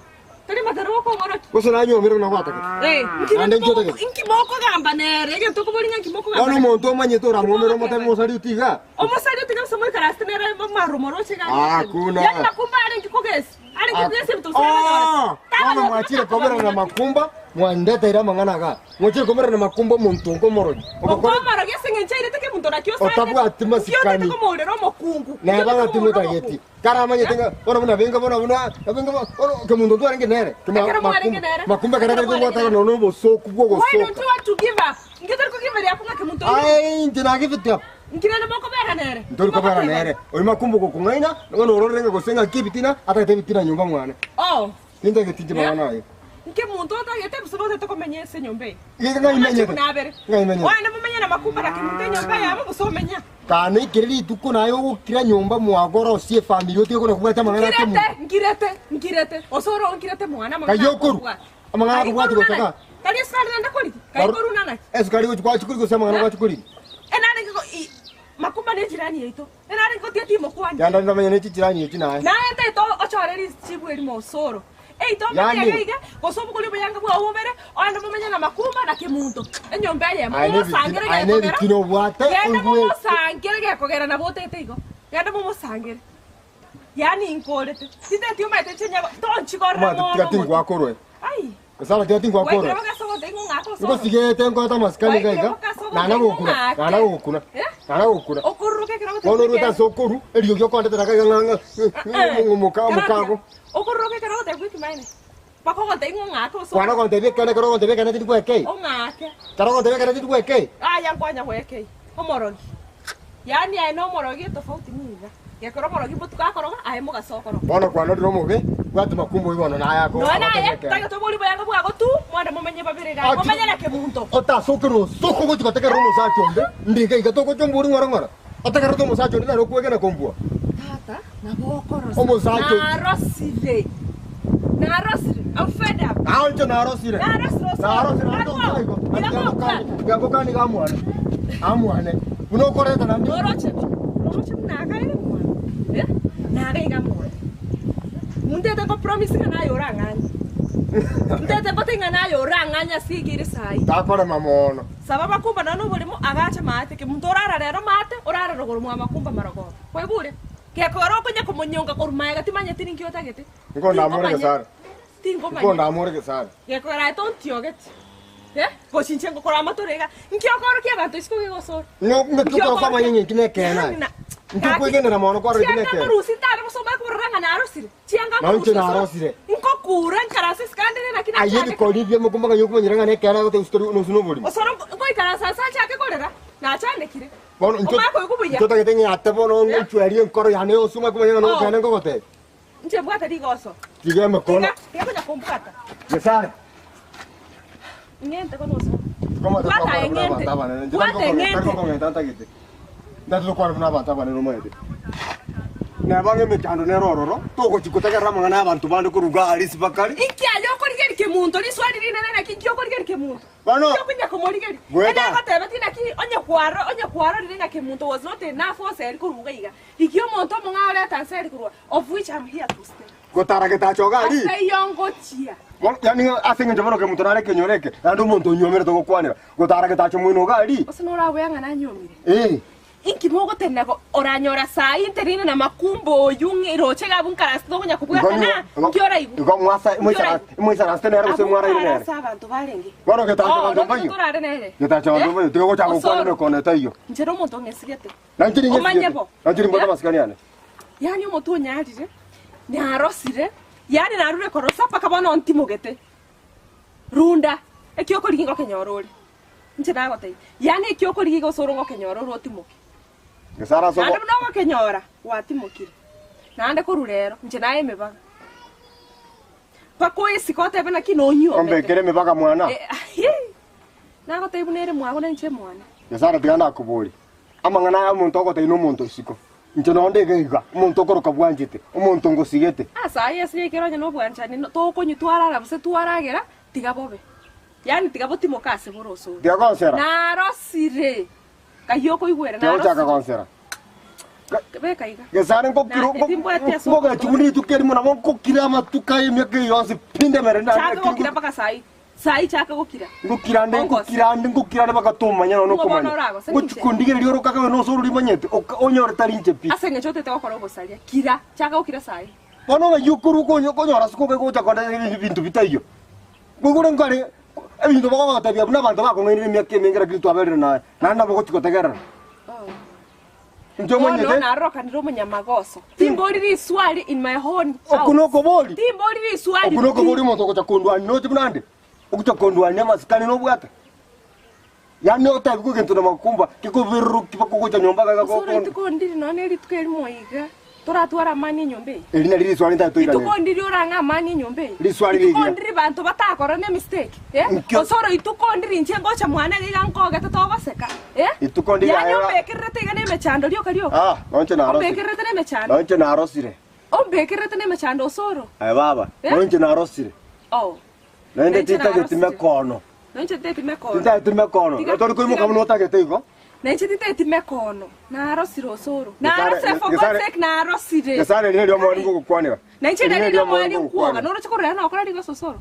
Tari amadharau okong'orokia. Gose nanyuomire buna gwatagete. Eh, inki Naende inki moko- otagete? inki mokogamba nere? Egento okoboria ng'a inki mokogamba Bono nere? omonto omanyete oramwomere omotebi mosari otiga. Omosari otiga gose moikarasete nere marumo roche iga Ah, arenge. kuna. Yaani makumba arenge kogesi. Arenge kogesi ebinto gose Ah, abanyore. bono mwachire koberana na makumba. Mwandeteire amang'ana igaa, ngochire komerana makumba omonto onge omorogi, ogokora Okomorogia ase eng'encho airete kemonto nakio osarete. Otabwati masikani. Nki otete komourera omokungu? Nki Neba otete ng'a komourera timotageti. omokungu? Karamanyete ng'a bono buna benga bono buna benga bono kemonto ntwarenge nere. Kema- Ekero mwarenge makumba- nere. Makumba ekero Ekero akare mwarenge kobwatana nere. nonya obosoku Why don't bw'ogosoka. you want to give up? Nki otori kogiveria abwo ng'a kemonto oyio? Aye inche nagifete abwo. Nki rende mokobera nere? Ntori kobera nere. Oyo makumba ogokong'aina, bono ororire ng'a gose ng'aki ebitina, atagete ebitina nyomba mwane. Oh. Tintageti inche mang'ana aye. Nki omonto otagete gose notagete komenya ase enyomba eye? Iga ng'ai Amache menyete? buna abere. Ng'ai menyete? Oende momenye na makumba na kemonto enyomba eyemo gose omenya. Kana ekere rituko naye ogokira nyomba mwago orosie efamiri otige kona kobwati amang'ana ake Nkirete, omonto. nkirete, nkirete. Gose oro nkirete mwana amang'ana Kai okorwa? akobwati. Amang'ana Kai akobwati koruna gocha naki? ka? Tari esukari naende korigi? Kai koruna naki? Esukari gochi gwachikori gose amang'ana gwachikori? Enarenge ko i makumba ne ejirani yaito. Enarenge gotiga timokwania. Genda ndamanye ne chichirani echi naye. Naye ntaete ochore richibu erimo osoro. Eito omenye Yaani- iga iga, gose obokori oboyanga bwao bobere, oende momenye na makumba na kemunto. Enyomba eyemo, Aye ne momosangere ebitina- aye ne gekogera. ebitina obwate, Genda oigwe. momosangere gekogera nabo otete igo. Genda momosangere. Yaani inkorete. Tinteti omanyete inche nyabo, tonchigorera Omanyete mono tiga omote. tingwakorwe. Ai. Gose tiga tingwakorwe. Gwaikire boka ase ogotebi ng'a ong'ake osoro. Ngosigete nkoete amasikani iga Gwaikire iga, boka ase ogotebi nana ng'a gokuna, ong'ake. nana gokuna, Eh? nana gokuna. Okoruruka ekero ogotebi Bono orwete ekeene. ase okoru, eriogi okondetera iga ng'a ng'a ng'a moka mokago. Okoruruka ekero ogotebi ekimaene. Mpaka ogotebi ng'a ong'ake osoro. Kwana gontebia ekeene ekero ogontebia ekeene tindi gwekei. Ong'ake. Ekero ogontebia ekeene tindi gwekei. Aya nkonya gwekei. Omorogi. Yaani aye nomorogi etofauti niga. Gekora omorogi botuko akoroga, aye mogaso okoroga. Bono kwanorire omobe, bwate makumba oyio bono naye ako Nonya naye agotebia ekeene. tagete obori boyanga bwago tu, mwende momenye babere iga, Ati- momenye na kemunto. Otasokerwe osoko gochia gotegerera omosacha onde, ndika iga togocha ombori ng'ora ng'ora, otegererete omosacha onde nere okwegena kombua. Tata, nabo okorosa. Omosacha oyo- Narosire. Narosire. I'm fed up. Nao inche narosire. Narosire osoro. Narosire naende Narwo. onde igo. Ira Ati gokwana. tiga ngokani iga amwane. Amwane. Buna okoreta naende. Noroche, noroche buna akaire mwane. Eh? Naga iga mwane. Ntete nko promise ng'a naye orang'anye. Ntete ngote ng'a naye orang'anye ase iga ere saii. Takorema mono. Saba makumba nonya noborimo agache maate kemunto orara rero maate orara rogoro mwa makumba marogoba. Kwaigure? Gekogera okonya komonyonga korwa maega timanyeti ninki otagete. Nkondamore gesare. Tingomanya. Nkondamore gesare. Gekogera aye tontiogeti. Eh? Gochi inche ngokora amatoro iga. Nki okorokia abanto isiko gegosora? Ng'o ng'aki Nki okoroka okorokia? amanye ng'aki nekeene aye. Yaani na- Nki okwegenera mono kwarora eki Chianga nekeene. nkorusia ntare gosoma ekorora ng'a narosire. Chianga Nao inche nkorusia osoro. narosire. Nkokura nkaranse isiko ande naki Aye nachake. ebikori ebi omokumba ng'ai okomanyera ng'a nekeene agotebia gose tori nosi noborimo. Osoro ngoikaransa ase achake korera, nachandekire. Bono inche Omanye koigwa buya. inche otagete ng'eate bono ng'echwerie enkoro yane yonsi omanye komanya ng'a Oh. nokeene nkogotebia. Inche mbwate rigoso. Tiga emekono. Tiga, tiga konya kombwata. Gesare. Ng'ente kono osoro. Tikomata Bwata twakwana buna eng'ente. abanto abanene. Inche Bwata tari kokong'enta- eng'ente. tari kokong'enta ntagete. Ntagete tokwane buna abanto abanene omanyete. Neba ng'a emechando nere ororo, togochi gotegerera amang'ana y'abanto bande korwa iga aria ase bakare. Inki aye okorigeria kemunto? Riswali rinene naki inki okorigeria kemunto? Bono, Inki okonya komorigeria? Goeta. Ere agotebetie naki onye kwaro onye kwarorire ng'a kemunto was not enough ose eri korwa iga iga. Rigia omonto omong'ao orete anse eri korwa of which I'm here to stay. Gotara getacha iga aria. Ase eyio ngochia. Bono, yaani ng'a ase eng'encho bono kemunto nare ekenyoro eke, naende omonto onywomerete gokwanera, gotara getacha omoino iga aria. Gose norabwea ng'a nanyuomire? Ee. Inki mogotenena oranyora saa intereine namakumba oyio ng'a eroche iga abwo nkarasete tokonya kobwatana? Inki oraigwe? Igo mwasa Inki oraigwe? moisaransete nere gose Abwo mwaraire nkware nere? ase abanto barenge. Bono getacha Oo, banto naki mbaiyo. torare nere. Getacha banto Eh? mbaiyo, tiga gochaka gokwana Osoro. emekono etaiyo. Inche nomonto ong'esigete. Na inche Omanye ningesigete. bo. Na inche nimbwate Eh? amasikani ane. Yaani omonto onyarire, narosire, yaani narure korosa mpaka bono ntimogete. Runda, eki okorigia ngokenyora ore. Inche nagotebia, yaani eki okorigia gose ore ngokenyora ore otimoke. Nyasae arase Naende buna ogokenyora, gwatimokire. Naende korwa rero, inche naye emebaga. Mpaka oesike otebe naki nonyiomete. Ombekere emebaga mwana. Eh, aye. Nagotebia buna ere mwago na inche mwane. Nyasae tiga nakoborie, amang'ana aya omonto ogotebia nomonto isiko. Inche nonde iga iga, omonto okoroka bwanchete, omonto ngosigete. Ase ayio ase ekero onye nobwanchani tokonywa twarara gose twaragera, tiga bobe. Yaani tiga botimoke ase bore osoro. Tiga gonsera. Narosire. Kayio okoigwera Tiga gochaka narosire. gonsera. Beka iga. Gesare nkokira Na- timbwati ase ngogechigwa ogotora. rituko erimo nabo nkokira amatuko aya emiaka eye yonsi pi ndemere Chaka gokira mpaka saii. Saii chaka gokira. Ngokira nde Ongosi. ngokira nde ngokira nde mpaka tomanya nonya Nigo bono okomanya. oragose Ngochi ninche. kondigereria ore okage nose ore orimanyete oka onyore tari inche pi. Ase eng'encho otete gokora obosaria. Kira. Chaka gokira saii. Bono ng'ai okorwa okonyo okonyora ase kobe gocha konde ebinto bitaiyo. Boigure nkare. Ebinto bakogotebia buna abanto bakong'ainire emiaka emenge lakini twaberire naye, naende nabo ogochia gotegerera. Inche Bono omanyete, narokanire omonyamagoso. Timbori riswali in my own okwo house. nokobori, Timbori riswali okwo pi. nokobori omonto ogocha kondwania noche buna nde, ogocha kondwania amasikani nobwate. Yaani otebigwe egento na makumba kekoberorokia mpaka ogocha nyomba iga Osoro gokona. rituko ndiri nonya ne rituko erimo iga toratware amani enyomba eye. Eri nari riswali ntari toiranere. Rituko ndiri orang'e amani enyomba eye. Riswali Rituko rigiya. ndiri banto batakora ne mistake. Eh? Nkio. Osoro rituko ndiri inche ngocha mwane iga iga nkogete togoseka. Eh? Rituko ndiri Yaani aye ora- ombekererete iga ne emechando rioka rioka. Ah, nonche narosire. Ombekererete ne emechando. Nonche narosire. Ombekererete ne emechando Osoro. Aye baba, Eh? nonche narosire. Oh. Naende Nainche titageti narosire. mekono. Nainche titeti mekono. Tintageti mekono. Tiga- Tori koimoka tiga- buna otagete igo. Nainche titeti mekono. Narosire osoro. Gesare- Narosire for Gesare- God's sake narosire. Gesare eri nerio omwani ngogokwanera. Nainche Eri nari nerio omwani omwani nkwoga. ngogokwanera. Noroche korora nokora rigoso osoro.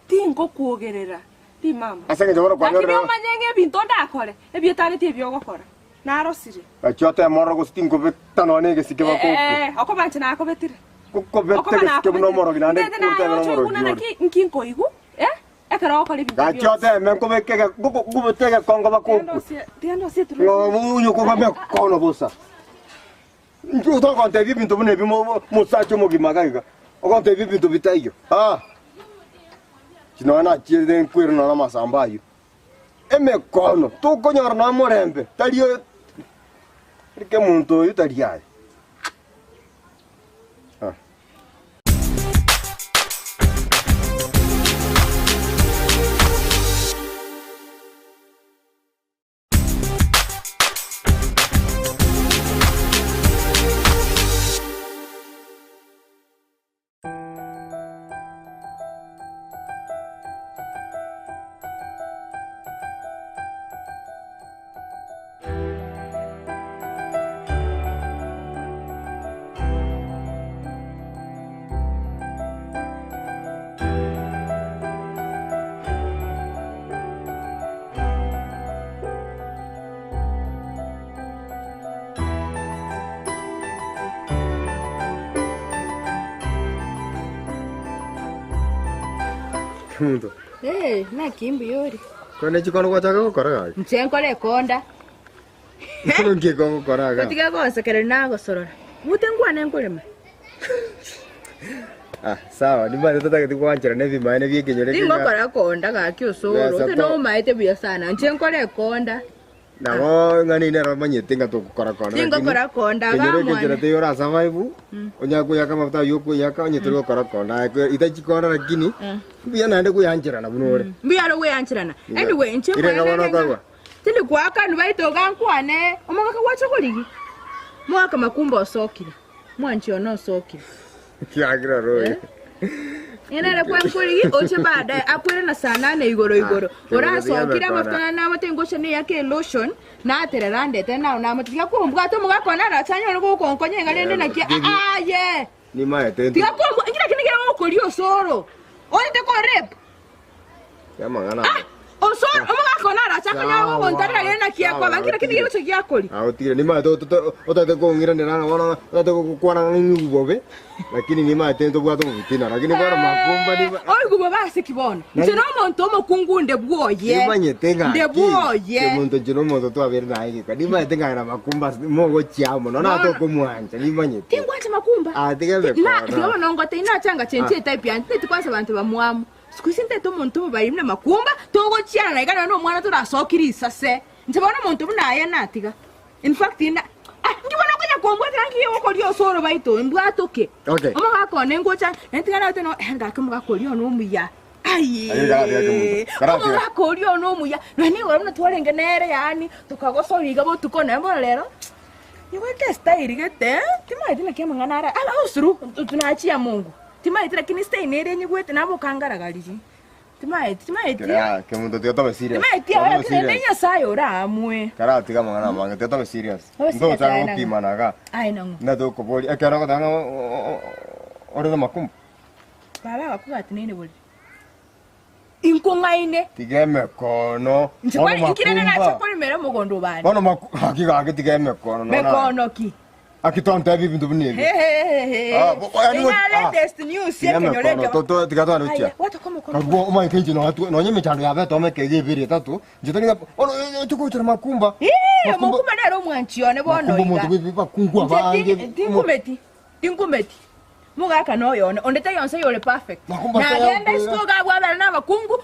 Tingokwogerera. Rimama. Ase eng'encho bono Lakini kwanyorire omanye ng'a ebinto ndakore, ebietanetie ebi ogokora. Narosire. Gachia oteme ororo gose tinkobeta nonya na egesike Eh, bakokwe. eh, okoba inche nakobetire. Gokobeta Okoba egesike buna nakobetire. omorogi naende Ntete naye otebe oche nomorogi oiguna ore. naki nki nkoigwa, eh, ekero ogokora ebinto Gachia bionsi. oteme nkobeke ege- ngoko- nkobete egekongo bakokwe. Tiga ndosie eturusi. Ng'a oyo mekono bosa. Inche otogontebia ebinto buna ebi mo- mosacha omogima iga iga. Ogontebia ebinto bitaiyo. Ah! Inche nonya nachierire nkwere nonya amasambo ayio. Emekono, tokonyora nonya omorembe, tari oyo rika omonto oyo tari aye. Ah. Kemunto. Eh, naki mbuya ore. Kone chikono gwachaka gokora gaki. Inche nkore ekonda. Bono nki kogokora iga? Gotiga gonsekereri nagosorora. Bute nkwane nkorema. Ah, sawa, nimanyete totageti gwancherana ebimaene biekenyoro eke ng'a Tingokora konda gaki osoro. Besa Ote to- nomaete buya sana. Inche nkore konda. Nabo ng'a nere omanyete ng'a togokora konda lakini Tingokora konda kenyoro eke gamwane. enchera teiyo ora survive, onyare koyaka amafuta aywo okoyaka onye tori gokora konda. Aye ko- itachi konda lakini, mbuya naende koyancherana buna ore. Mbuya ore goyancherana. Iga. Anyway, inche Ire ng'a bono mwane okorwa. Tindi goakanwa baito iga nkwane, omogaka gwacha korigia. Mogaka makumba osokire, mwanchi one osokire. Kiagira roe. Ng'ina nere kwenkorigia oche baadaye akwere na saa nane igoro igoro. Ah, Orasokire kero amafuta nane namote ngocha neyake elotion, naterera ndete nao namote tiga kombwata omogaka one arache anyore gokonkonya iga rende naki aye. Nimaete Tiga kombwa inki naki nigo okoria osoro. Oete ko rape. Amang'ana Ah, osoro omogaka one arache akonyore gogontarera rende naki akoba inki naki nigo egocha giakoria. Agotigire nimaete otagete kong'iranera ng'a bono otagete gokwana ng'a ng'igwe bobe, lakini nimaete ntobwate obobitina lakini bono makumba niba Oigwe bobe ase ki bono? Inche nomonto omokungu nde bwoye. Nimanyete ng'a Nde bwoye. omonto inche nomonto twabeire naye geka nimanyete ng'a na makumba mogochia amo nonya Bono. tokomwancha nimanyete. Tingwancha makumba. Ah, tiga ebe Na, kona. tiga bono ngote inachanga chenche etype yane tinteti kwansa banto bamwamu. Siku isi ntaete omonto omobariri buna makumba, togochiana iga nonya na omwana torasokie risase. Inche bono omonto buna aye natiga. In fact na ah, inki bono okonya kombwatera nki okoria osoro baito, mbwatoke. Okay. Omogaka one ngocha, naende tiga naete no eh ngake omogaka oria one omuya. Aye, karatiga kemonto, karatiga. Omogaka oria one omuya, nonya nigo buna twarenge nere yaani, tokagosoria iga botuko nonya bono rero, Nigo estyle gete, timaeti naki amang'ana ara, aba osuru, tunachia Mungu. Timaeti lakini style nere enyigwete naboka ngaragaririe. Timaeti, timaeti. Kera, kemonto tiga tobe serious. Timaeti Tiga aye tobe lakini naende serious. Nyasaye oraamue. Karatiga amang'ana amange, tiga tobe serious. Tobe serious Ntogochaka aye nang'o. gopimana iga. Aye nang'o. Natokoboria, ekero ogoteba ng'a ore na makumba. Baba agakobwati borere. Inkong'aine. Tiga emekono. Inche Bono kwani inki rende makumba. nache koremera omogondo obande? Bono maku gaki gaki tiga emekono nonya. Mekono ki? Aki tontebi ebinto buna ebi. Ah, bo- yaani Iga ah. latest news Tiga ekenyoro mekono, ekemo. to- to- tiga twane gochia. Aya, gwatoka omokono. Karwo omanyete inche nonya nonya emechando yabete omeke iga ebere etato, inche tari ng'a bono oche gochera makumba. Ii, Makumba- omokumba nere omwanchi one bono Makumba omonto iga. bwe- bakungu Inche abange. ti- tinkumeti, tinkumeti. Mogaka noyo one, onde taiyo onse oyore perfect. Makumba Nagenda tayakora. isiko iga abwo abere na abakungu,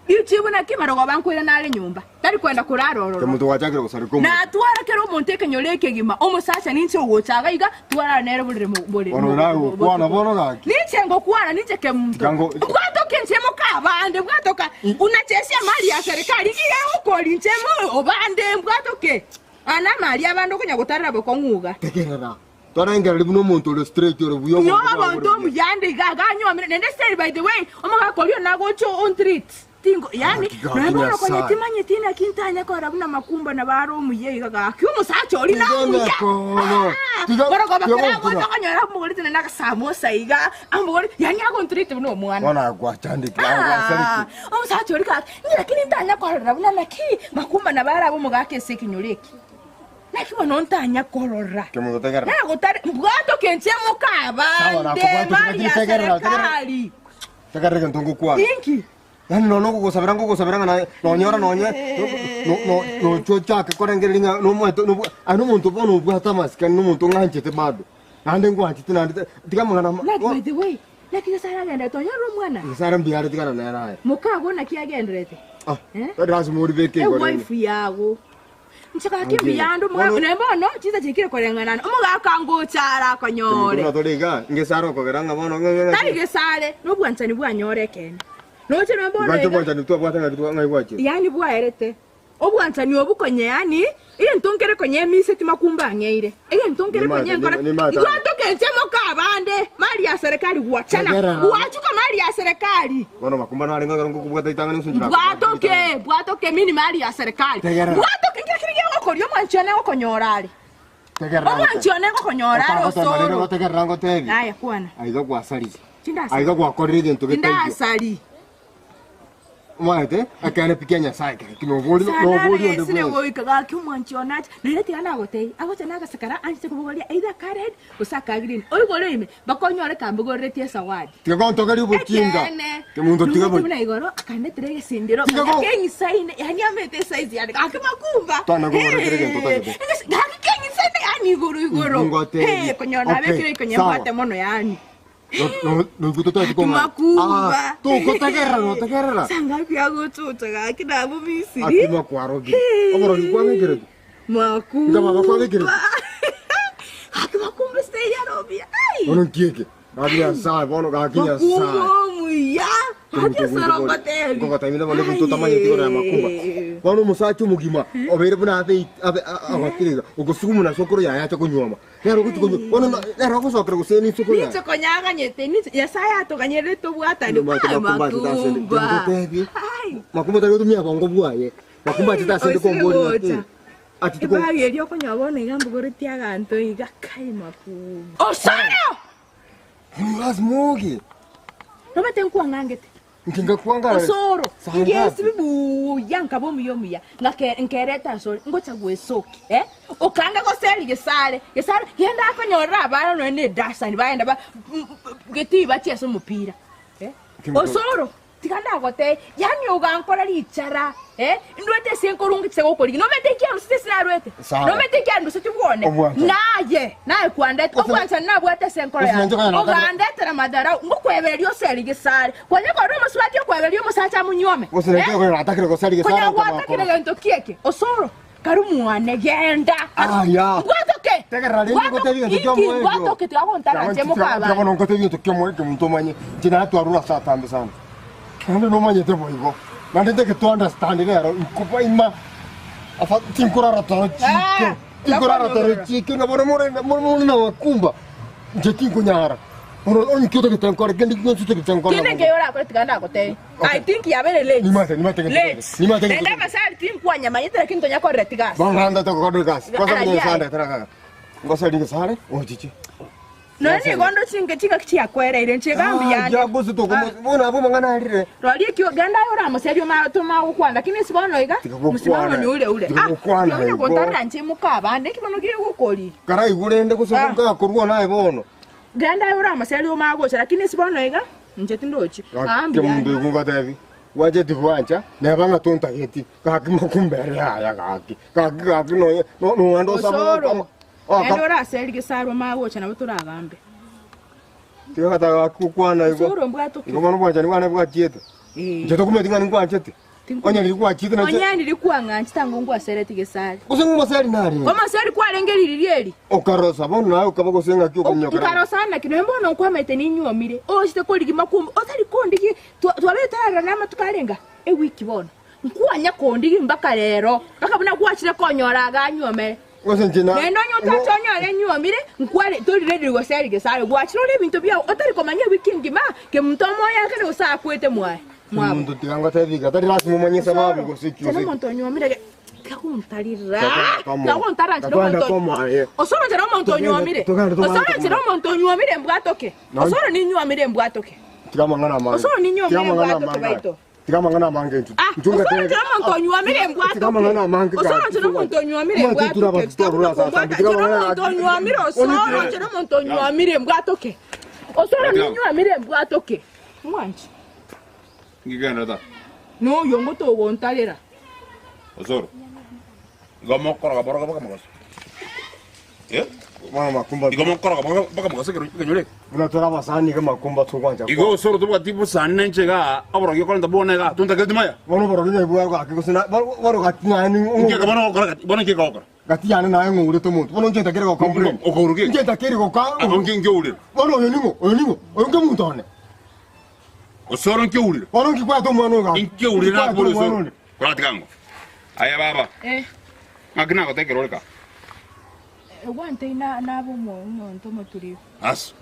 richibu naki marogoba nkoirana are nyomba. Tari kwenda korara ororo. Omonto gwachakire gosareka omonto. Natwara kera omonto ekenyoro ekegima, omosacha ninche ogocha iga iga, twarara nere borere mo- bore- Bono mo- naye bo- gokwana botuko. bono gaki. Ninche ngokwana, ninche kemunto. Tiga ngo- Bwatoka inche moka abande, bwatoka unachesia mali ya serikali, iga egokori inche mo obande, mbwatoke. Aya namali abande okonya gotarera bokong'u iga. Tegerera. Torengereria buna omonto ore straight ore buya Nyo obongo bwaye omonto bore buya. omuyande iga iga anywomire naende still by the way omogaka oria nagocha ontreat tingo yaani Gaki gaki nonya bono konya Nyasaye. timanyeti naki ntanye korora buna makumba nabo are omuya iga gaki omosacha oria Tiga namuya emekono. Tiga- Bono koba tiga kera gokura. agocha okonyora amogorete naende agasamosa iga amogore yaani agontreat buna omwana Bono agwachandekire, Ah, agwasarete. omosacha oria gaki lakini ntanya korora buna naki makumba nabo arabe omogaka ase ekenyoro eke. Naki bono ntanya korora. Kemoto tegerera. Nagotare mbwatoke inche Sawa, mokabande nakobwatoka, mali ya tegerera, tegerera. serikali. Tegerera egento ngokwana. Inki? Yaani nonya okogosabera ngogosabera ng'a naye nonyora nonye no- no- nocha ochake korengereria ng'a nomoete nobu aye nomonto bono obwate amasikani nomonto ng'anchete bado. Naende ngwanchete naende te tiga amang'ana ama Naki by the way, naki Nyasaye agenderete onyore omwana? Nyasaye mbuya are tigana nere aye. Mokago naki agenderete? Ah, Eh? tari lasima oribeke igoro ime. Ewife yago. Inche gaki Anche. mbuya ande omogaka Bono- naye bono chinsa chiaikire koreng'anana, omogaka ngocha are akonyore. Buna tore iga, ngesare okogera ng'a bono ng'a- ng'a- Tari gesare, na obwanchani bwanyore ekeene. Noche naye bono Bwanche iga, obwanchani twabwate ng'aki twa- ng'ai gwachire. yaani bwaerete. Obwanchani obo konye yaani, egento nkere konye emiseti makumba ang'eire. Egento nkere Nimate- konye nkora, nimate- igwatoka inche moka abande, mali ya serikali gwachana, Tegerera. gwachuka mali ya serikali. Bono makumba narenge ekero ngokobwata ritang'ani gose nchire Bwatoke, bwatoke mini mali ya serikali. Tegerera. Bwatoke nkia kiri gegokoria omwanchi one gokonyora are. Tegerera Omwanchi one gokonyora are osoro. Tegerera ngotebi. Aya kwana. Aiga gwasaririe. Tindasari. Aiga gwakorire egento getaiyo. Tindasari. Omanyete ekeene pi kia Nyasaye kere ki nobori Sana nobori onde resire bwensi. goika gaki omwanchi one ache. Naende tiga nagotebia, agocha nagasakara anchete kobogoria either aka red gose aka green. Oigore ime, mpaka onyore kambogoreretie esawadi. Tiga gontogeria obochinga. Ekeene. Kemunto tiga Nomanyete bo. buna igoro akandetera egesindero Tiga go- keng'isaine yaani amete esize yane gaki makumba. Twana kogoretera egento otagete. Gaki keng'isaine yaani igoro igoro. Ngotebi. Eh, konyora Okay, nabekire ikonye sawa. mbwate mono yaani. Noigwe totagete kong'anya. Makumba. Ah, togotegerera notegerera. Sangapi agochocha gaki nabo Misiri. Akima kwarogire. Oborogi kwabekerete. Makumba. Nga baba kwabekerete. Gaki makumba stay yarobia. Ai. Bono nkieke. Gaki Nyasaye bono gaki Makumba Nyasaye. omuya. Gaki osoro ngotebi. Ngogotebi bono ebinto otamanyeti igoro ya makumba. Bono omosacha omogima obeire buna abe abe agotiriga ogosugumuna sokoro yaye ache konyuoma. Nere ogochi konywa bono na- nere ogosokera gose ninsoko yaye. Ninche konyaganyete ninche Nyasaye atoganyerete tobwatane Nimwate Ai, makumba achete asende makumba. ngotebi. Ai. Makumba tari gotumia bongo bwaye. Makumba achete asende Oisire kombori gocha. ng'aki. Achete ko Ebagi eria okonyoa bono iga mbogoretie aganto iga kai makumba. Osoro! Lazima oge. Nomanyete nkwang'angete. Inche ngakwanga Osoro, Saa ngapi? ngesibi buya nkaba omuya omuya, ngake nkereta asore, ngocha gwesoki, eh? Okanga goseri gesare, gesare, genda akonyorera abana nonya na edasani bagenda ba m- m- getii bachiese omopira, eh? Kimto- Osoro, tiga ndagotebie, yaani ogankora richara, eh? Ndwete ase nkorunga chise gokorigia, nomanyete ekiarusete ase narwete? Sawa. Nomanyete ekiarusete bwone? Obwanchani. Naye, naye kwandete, Gose- obwanchani nabwate ase enkoro Gose yane. nanche konya nataka- Ogandetera madharau, ngokwebereria oseri gesare. Kwanya korora omosubati okwebereria omosacha amonywome. Gose nanche Eh? konya natakire gosari gesare Konya nkoma gwatakire akoro. gento kieke. Osoro, karu mwane genda. Aya. Ngwatoke. Tegerera rende ngotebi gento kia Inki, omoerio. ngwatoke tiga gontara nche mokabana. Tiga bono ngotebi gento kia omoerio omonto omanye. Inche natwarure ase atambe sana. Naende nomanyete boigo. Naende ntake to understand rero nkoba ima afa tinkorara toro chike. Ah, Tinkorara toro chike ng'a bono more more more na makumba. Inche tinkonyara. Bono onye ki otagete nkore kende gionsi otagete nkore. Kende nkeiyo orakore tiga ndagotebie. I think yabere late. Nimate nimate gento Late. Nimate gento. Naende amasari tinkwanyamanyete lakini tonya korera tigasi. Bono naende togokorera egasi. Kwanza Ara, muna yaye. esande tara kaka. Ngosari gesare ochiche. Nonya nigo ndoche inche chingaki chiakwereire, inche iga mbuya ande. Ah, gose tokomo bono abwo amang'ana arire. Roria ekio, genda aye oramoserie omare tomanye gokwana, lakini ase bono iga, Tiga mosibamo gokwana, onye ure ure. tiga Ah, gokwana tiga igo. gontarera inche moka abande, eki bono gegokori. Karaigwe rende gose Ah. gakorwa naye bono. Genda aye oramoserie omanye gocha, lakini ase bono iga, inche tindochi. Ah, mbuya Kemunto ande. igo ngotebi, gwancheti bwancha, neba ng'a tontageti, gaki mokumbere yaya gaki, gaki gaki nonya nonya osaba Osoro, Naende oraserie gesarwa magocha nabo toragambe. Tiga gataka gokwana igo. Osoro mbwatoke. Igo bono obwanchani bwane bwachiete. Eh. Inche tokumeti ng'a ninkwanchete. Onye riria gwachiete nache. Onye riria kwang'anchete ango ngwasereti gesare. Gose ng'omoseri narenge. Omoseri kwarenge riria eri. Okarosa bono naye okaba gose ng'aki okonyokera. Nkarosa naki nonya bono nkwamaete ninywomire. Ochete korigima kumbe otari kondigi twabete torarorana amatuko arenga ewiki bono. Nkwanya kondigi mpaka rero mpaka buna gwachire konyora iga anywomere. Gose inche na. Naende onye otache onyore nyuomire, nkware tori ready gose gesare gwachire ore ebinto biao otari komanya ewiki engima kemunto omoyo akare gose akwete mwaye mwabo. Omonto tiga ngotebi iga tari lasima omanye esababu gose ki Osoro, gose ki. omonto onyuomire ge tiga gontarira Komo. tiga gontara nchera Togenda omonto komo aye. Osoro nchera omonto Togenda- onyuomire togenda togenda Osoro komo. nchera omonto onyuomire mbwatoke Nonye- Osoro ninywomire mbwatoke Tiga amang'ana amange. Osoro ninywomire Tiga amang'ana mbwatoke amange aye. baito. Tiga amang'ana amange intwe. Ah, Intwe osoro ngatebe. nchera omonto onyuomire Tiga amang'ana mbwatoke. amange Osoro gaki. nchera omonto onyuomire Omanyete tura mbwatoke. abanto twarure ase asambe. Tiga Nchera amang'ana omonto onyuomire osoro nchera omonto onyuomire mbwatoke. Osoro ninyuomire mbwatoke. Mwanchi. Ngigenda ta. Noyo ngotogontarera. Osoro. Igo mokoroga boroga baka mogaso. Eh? Bono makumba. Igo mokoroga boroga baka mogaso ekero ekenyoro eke. Buna tore abasani iga makumba togwancha. Igo osoro tobwati bosani na inche igaa, oborogi okorenta bwone igaa, tontakereti maya. Bono oborogi naye bwao gaki gose na bono gati naye ning'o. Inki eke bono ogokora gati, bono inki eke ogokora? Gati yane naye ng'ourete omonto. Bono inche ntakeri gocomplain. Okouru ki? Inche ntakeri goka. Abo nki nki ourire? Bono oyo ning'o? Oyo ning'o? Oyo nke omonto one. Osoro nki ourire? Bono nki kwete omwana oyo gaki? Inki ourire Nki kwete nakobori omwana osoro? one? Koratiga ng'o? Aye baba. Eh. Ng'aki nagotekera ore kaa? Egwantei na nabe omonto omoturibu. Ase.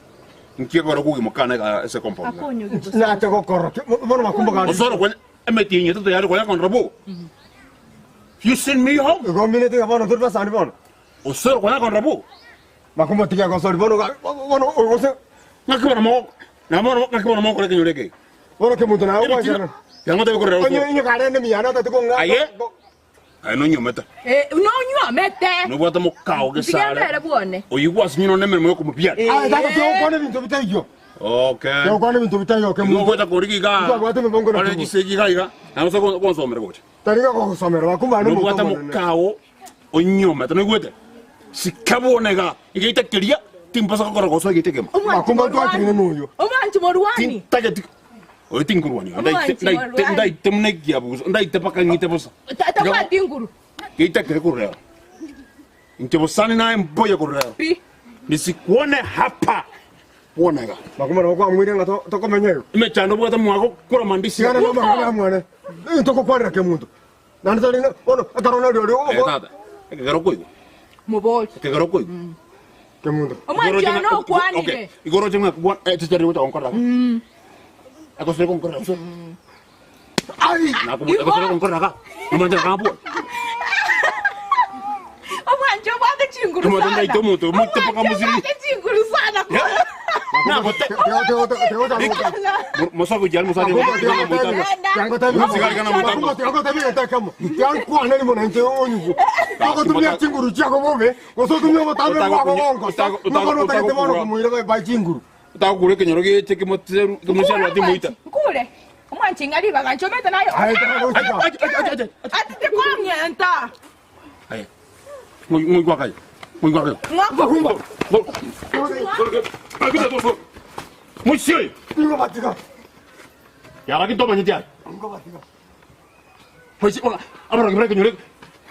Nki ekero okogimoka na ase compound iga? Akonyogi bosa. Nacha gokora ki? Bono makumba gaki. Osoro kwanya emetienyi etato yare konya kondora bo. You send me home. Igo minete iga bono tori basani bono. Osoro konya kondora bo. Makumba tiga gosori bono ga bono gose Ng'aki bono mo na bono ng'aki bono mokora ekenyoro eke. Bono kemonto naye ogwanchana. Yango tabi korera Onye osoro. onye karende miyana otati kong'a. Aye. Aye nonyomete. Eh, nonywomete. Nobwate mokao Tiga gesare. mbere bwone. Oyio gwasinyire one emeremo yokomobiara. Aye tata tiga gokwana ebinto bitaiyo. Okay. Tiga gokwana ebinto bitaiyo Igo kemonto. ogocha korigi igaa. Ntwabwate emebongo na Ore tubo. chisegi iga iga. Naye ose gonsomera gocha. Tari gogosomera bakumba ane omonto Nobwate omonene. mokao onyomete noigwete? Sika bwone igaa. Egeita keria timbasa gokora gosoa egeita ekemo. Makumba ntwakire noyo. Omwanchi morwani. Tintageti oyo tinkorwania Omwanchi ndaite ndaite morwani. ndaite muna ekiabuso ndaite mpaka ng'ite bosa. Tabwati nguru. Geita kere korureo. Inche bosani naye mboye korureo. Pi. Nisikuone hapa. Bwone iga. Makumba nabo kwamwire ng'a to- tokomenya igo. Emechando obwate mwago kora mandisi. Tigana na amang'ana a mwane. Intokokwanera kemonto. Naende tari ng'a bono ekero nario oria Eh, ogo tata. Ekegera okoigwa. Mobori. Ekegera okoigwa. kemonto. Omwanchi one okwanire. Okay. Igoro oche ng'a bwana eh chichari gocha gonkorera. Agosire gonkorera gose. Ai! Nakomo agosire gonkorera ga. Nomanyete gakabua. Omwanchi obwate chinguru Omonto sana. ndaite omonto, omoite mpaka Omwanchi mosiri. obwate chinguru sana. Nagote. Mosago jari mosago. Ogotumia chinguru chiago bobe gose otumie obotambe bwago bongosa bono otagete bono komoira bai chinguru Otagokura ekenyoro geche kemoteru kemoseru ati moita. Nkure. Omwanchi ng'a ribaga nchomete nayo. Aye, tara gochika. Atite kong'enta. Aye. Ngoigwa kaye. Ngoigwa kaye. Ng'ako. Moisie. Ingo batiga. Yara kintomanyeti aye. Ingo batiga. Moisie bono abarogi bare ekenyoro eke.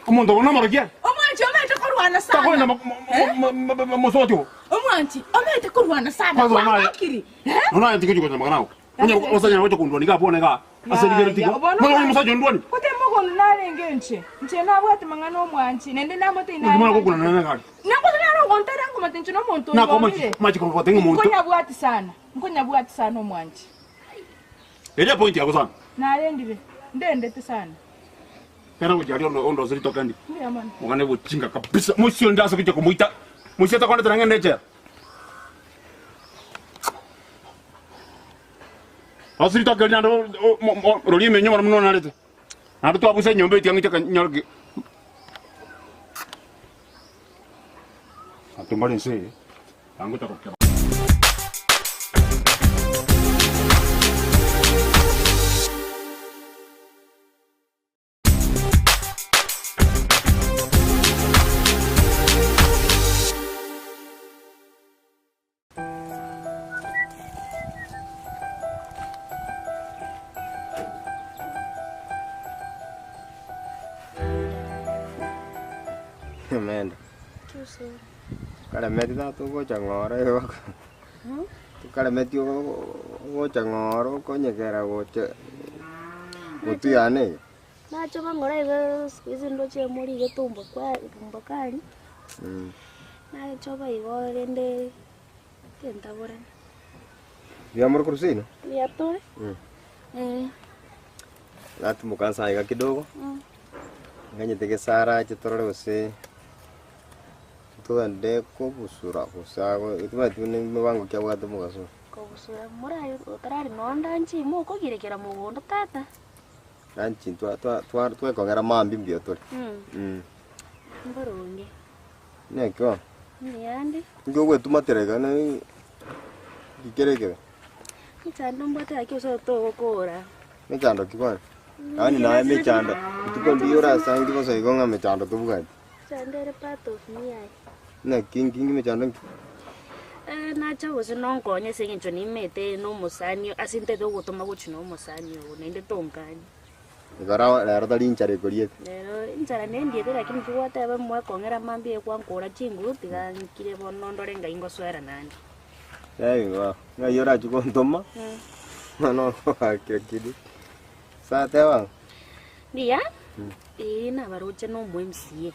Omonto obo namorogi aye. Omwanchi omete korwana sana. Takoenda mosoti oo. Omwanchi omete korwana sana. Kwanza onaye. Kwang'akiri. Eh? Nonya aye tigochi gocha magana ao. Onye osanyara gocha kondwania iga abwo iga ase rigero Yaya, tigo. bono Bono onye omosacha ondwani. Gote mogondo narenge inche. Inche nabwate mang'ana omwanchi naende namote Naki mwana gokuna nere negari. Nakote naro ogontera ngomate inche nomonto Nako onyuomire. machi kobwate ng'a omonto. Nkonyabwati sana. Nkonyabwati sana omwanchi. Eria point yako sana. Narendire. Ndendete sana. Kera gochia aria ondo ondose ritoke ndi. Mbuya mono. Mogane gochinga kabisa. Moisio onde ase gochia komoita. Moisio takonetera ng'ende echela. Ase ritoke riria naende o- o- mo- roria emenyo bono buna onarete. Naende twabusa enyomba eye tiga ng'iche nyore ki. Abanto mbare ense eye, bangocha gokeba. Omenda. Karemeti tata ogocha ng'ora igo tokaremeti ogocha ng'ora okonyegera gocha gotuyana iga. Nachoka ng'ora iga siku hizi ndoche mori iga tumbo kwa tumbo kari. Nachoka igo rende tentaborana. Mbuya more korwa seino? Mbuya tore. Eh. Natimoka nsa iga kidogo, nganyete gesara ache torore gose togende kobusura gose ago timanyeti buna emebango ki abwate omogaso oyo. Kobusura moraye otarari nonye ndanchi mokogirekera mogondo tata. Ndanchi twa twa twa twekong'era mambia mbuya tore. Mboronge. Naki bono? Mbuya ande. Inki ogwetumatera iga na kere ekebe? Mechando mbwate gaki ase togokora. Mechando ki bono? Yaani naye mechando, rituko ndiyo orasangi bosa igo ng'a mechando tobwati. Mechando ere part of me aye. Naki inki inki mechando inki? Eh, nacha gose nonkonye ase eng'encho nimete na omosani ase ntete ogotoma gochia na omosani ogo naende tonkani. Ekero rero tari inchara ekoriete. Rero inchara nendiete lakini kigwateba mwekong'era mambia ekwankora chinguru tiga nkire bono ndore ngai ngosoera naende. Yaani ng'ai orachie gontoma, bono okogakera kende. Sa teba ng'a. Mbuya, ee nabaroche na omo MCA.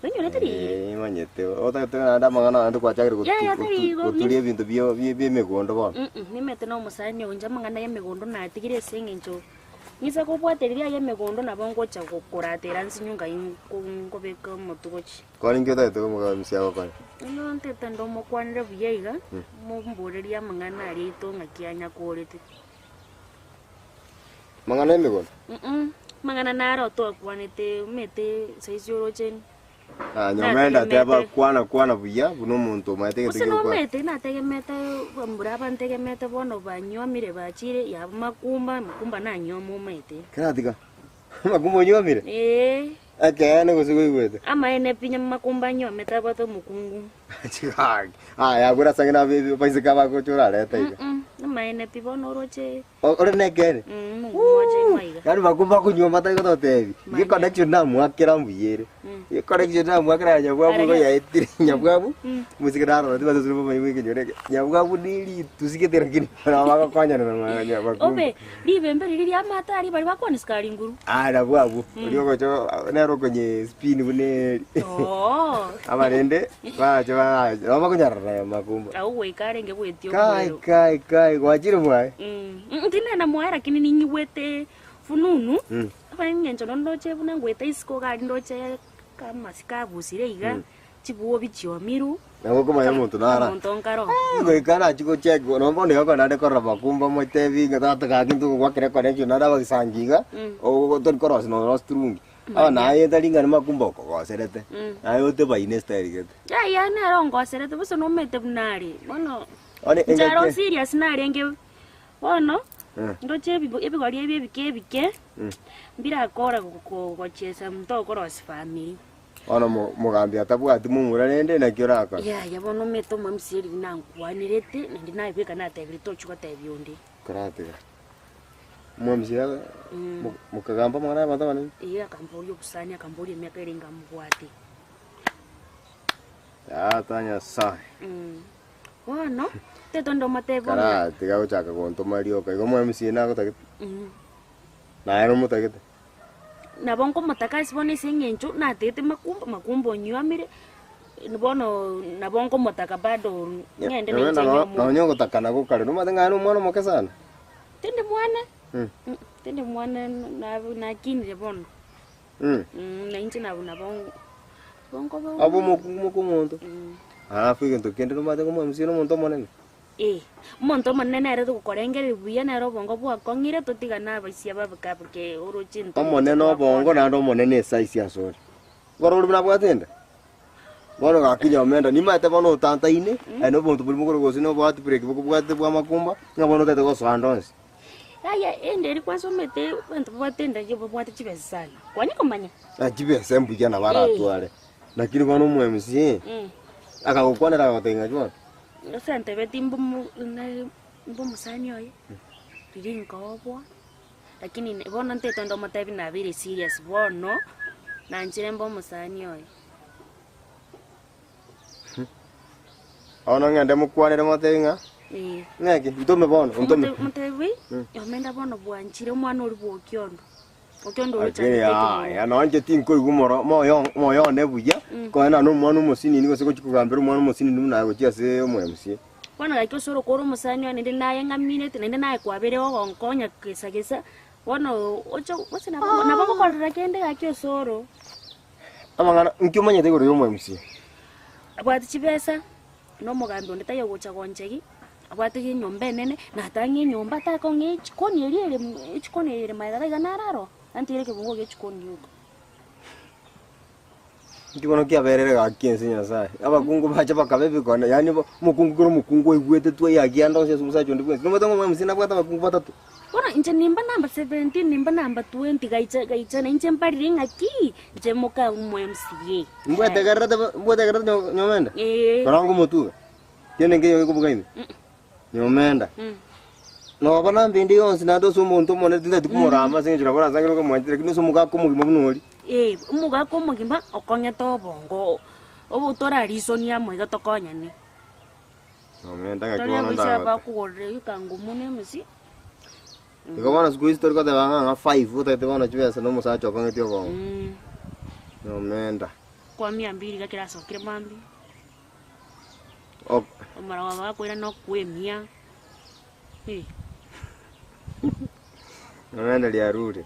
Oinyorete riiri? Ee manyete, otagete naende amang'ana naende gwachakire gotu- Yaya, tari gotu- igo, goturia ebinto bio- bie- bia emegondo bono. Mm, nimete na omosani oyo inche amang'ana ya emegondo natigire ase eng'encho Ng'isa kobwatereria aye emegondo nabo ngocha gokoratera nsinyo ngai nkobeka omotwe gochia. Kwani inki otagete komogamusia agokore? Ingo ntete ndomokwanere buya iga, momborerie amang'ana aria aito ng'aki anyakorete. Amang'ana y'emegondo? Amang'ana naro twakwanete omanyete saisi oroche. Ah, nyomenda teba kwana kwana buya buna omonto omanyete egento Gose gegokwana. nomanyete nategemete bamura aba ntegemete bono banywomire bachire yaba makumba, makumba nanywoma omanyete. Keratiga, makumba onywomire? Eeh. Ekeene gose koigwete? Amaene pi makumba anywomete abwate omokungu. Chigaki. Aya abwo ase ang'e na abaiseke abagocha orarete iga. Amaene pi bono oroche. Ore nekeene? Yaani bakumba konywa batari gototebi. Iga connection namwakera mbuya ere. Iga connection namwakera ya nyabwabu igo yaetire nyabwabu, omosike narora tibasosire bamanye bwa ekenyoro eke. Nyabwabu ne ritusi gete lakini nabo bagokonyana na bakumba. Obe, ribembe riria riamate aria baria bakwana sukari nguru. Ah nabwo abwo, oria ogocha nere okonye spin buna eri. Oo. Aba rende barache barache nabo bakonyarora makumba. Agwo goika arenge goetia Kai omorero. kai kai gwachire mwaye. Mm, mm, tindenda mwaye lakini ninyigwete fununu Mm. aba eng'encho nonya ndoche buna ngoeta isiko iga aria ndoche amasiko abusire iga, chibuobi chiomirwe, Nabo okomanya omonto nara. omonto nkaro. Eh, goika nachi gocheck nonya bono iga kogenda korora makumba motebi ng'a tata gaki ntogwakera econnection naende abagisangi iga, Mm. ogo tori korosia nonya ostrungi. Aba naye tari ng'a namakumba okogoserete, Mm. naye otebaine estyle gete. Yaya nere ongoserete bosa nomanyete buna are, bono Bono inche aro engaki serious narenge bono, Eh. ndoche ebibo ebigori ebi ebike ebike, Mm. mbirakora go- gochiesa ntokorosia family. Bono mo- mogambi atabwati momura rende naki orakore? Yaya bono omanyete omomisia riria nankwanerete naende nabeka natebire tochi gotebia onde. Koratiga. Omomisia mokagamba amang'ana y'abanto abanene? Ee, akamboria obosani, akamboria emiaka ere ngamobwate. Tata Nyasae. Bono, tete ndomotebie bono. Kara tiga gochaka gontoma rioka igo omomisia nagotagete? Naye nomotagete? Nabo nkomotaka ase bono ase eng'encho natagete makumba, makumba onywomire, bono nabo nkomotaka bado ng'ende nainche nyomo. Nonya ogotaka nagwo kare, nomanyete ng'a aye nomwana omoke sana? Tindi mwana, tindi mwana nakinire bono, na inche nabo nabo nkoba Abe omokungu moka omonto, alafu egento kende nomanyete ng'a omomisia nomonto omonene. Eh, omonto omonene nere togokorengereria buya nere obongo bwakong'ire totigane abaisia babe kabeke oroche intwe Omonene obongo naende omonene esaisi asore. Igoro oria buna abwate enda? Bono gaki nyomenda nimaete bono otantaine, aye na obonto boria bokore gose na oboheartbreak bokobwate bwa amakumba, ng'a bono otagete gosoa ande onsi. Yaya enda eria kwasomete abanto babwate enda eyio babwate chibesa sana, kwanya komanya? Ah, chibesa mbuya nabo aratware, lakini bono omo MC, akagokwanera agagotebia ng'aki bono? Ase antebetie mbomo naye mbomosani oye, riria nkoboa. Lakini bono ntaete onde omotebi nabeire serious bono, nanchire mbe omosani oye. Bono ng'ende mokwanere motebi ng'a Eh. ng'aki ntome bono ntome. Omote- Motebi, omenda bono bwanchire omwana oria bwa Okiondo. Okiondo oria Lakini ochandete yaya ekenyoro. nonche tinkoigwa omoro moyo moyo one buya, konya na omwana omosinini gose gochia kogambera omwana omosinini buna aye gochia ase omo MC. Bono gaki ase orokoro omosani one naende naye ng'aminete, naende naye kwabeire ogonkonya gesa gesa, bono oche gose nabo nabo ngokorera kende gaki ase oro. Amang'ana, nki omanyete igoro ya omo MC? Abwate chibesa, na omogambi onde taiyo ogocha gonchegi, abwate enyomba enene, natang'e enyomba takong'e echikoni eria ere echikoni ere maega iga naro aro, antigere ekebungo gia echikoni gioka. Nki bono kiaberire gaki ense Nyasaye, abakungu bacha bakaba ebikone, yaani bo omokungu kera omokungu oigwete tu eyaki ande onsi ase omosacha onde bwensi. Nomanyete ng'a omwemc nabwate abakungu batato. Bono inche nimba number 17 nimba number 20 gaicha gaichana inche mbarire ng'aki inche moka omo MCA. Mbwetegererete bo mbwetegererete nyo nyomenda? Eeh. Koranga omotuga, kende nkeiyo gekobuga ime, nyomenda. Noba namba ende yonsi naende ase omonto omonene tintageti komorama ase eng'encho nabo orasange nokomwanchete lakini ase omogaka omogima buna oria. Ee, omogaka omogima okong'ete obongo obo torarisonie amo iga tokonyane. Nyomenda ng'aki Tari bono abaisia ndagote. bakogorera egekango mono emesi. Igo bono siku hizi tori koteba ng'a ng'a five otagete bono chibesa na omosacha okong'eti obongo. Nyomenda. Kwa mia mbili iga kerasokire mambia. Ok. Omoragwa bakoira nokwemia. Eh. Ring'ana riarure.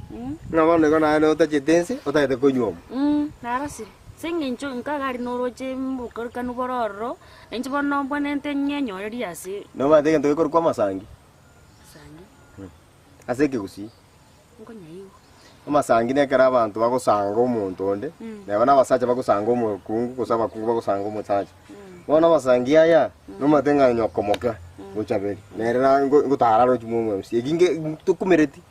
Ng'a bono igo naye notachete ense, otagete konyuomwa. Mm, narosire. Ase eng'encho nkaga aria noroche obokorokanu bore ororo, na inche bono mbwenerete ng'enyorerie ase. Nomanyete egento gekorokwa amasangi? Amasangi? Ase ekegusii. Nkonyaigwa. Amasangi nekero abanto bagosanga omonto onde, neba na abasacha bagosanga omokungu gose abakungu bagosanga omosacha. Bono amasangi aya, nomanyete ng'a nyoko moke gochaberi, nere na ngo ngotara aroche mwa omwemsi, eki nge tokumereti.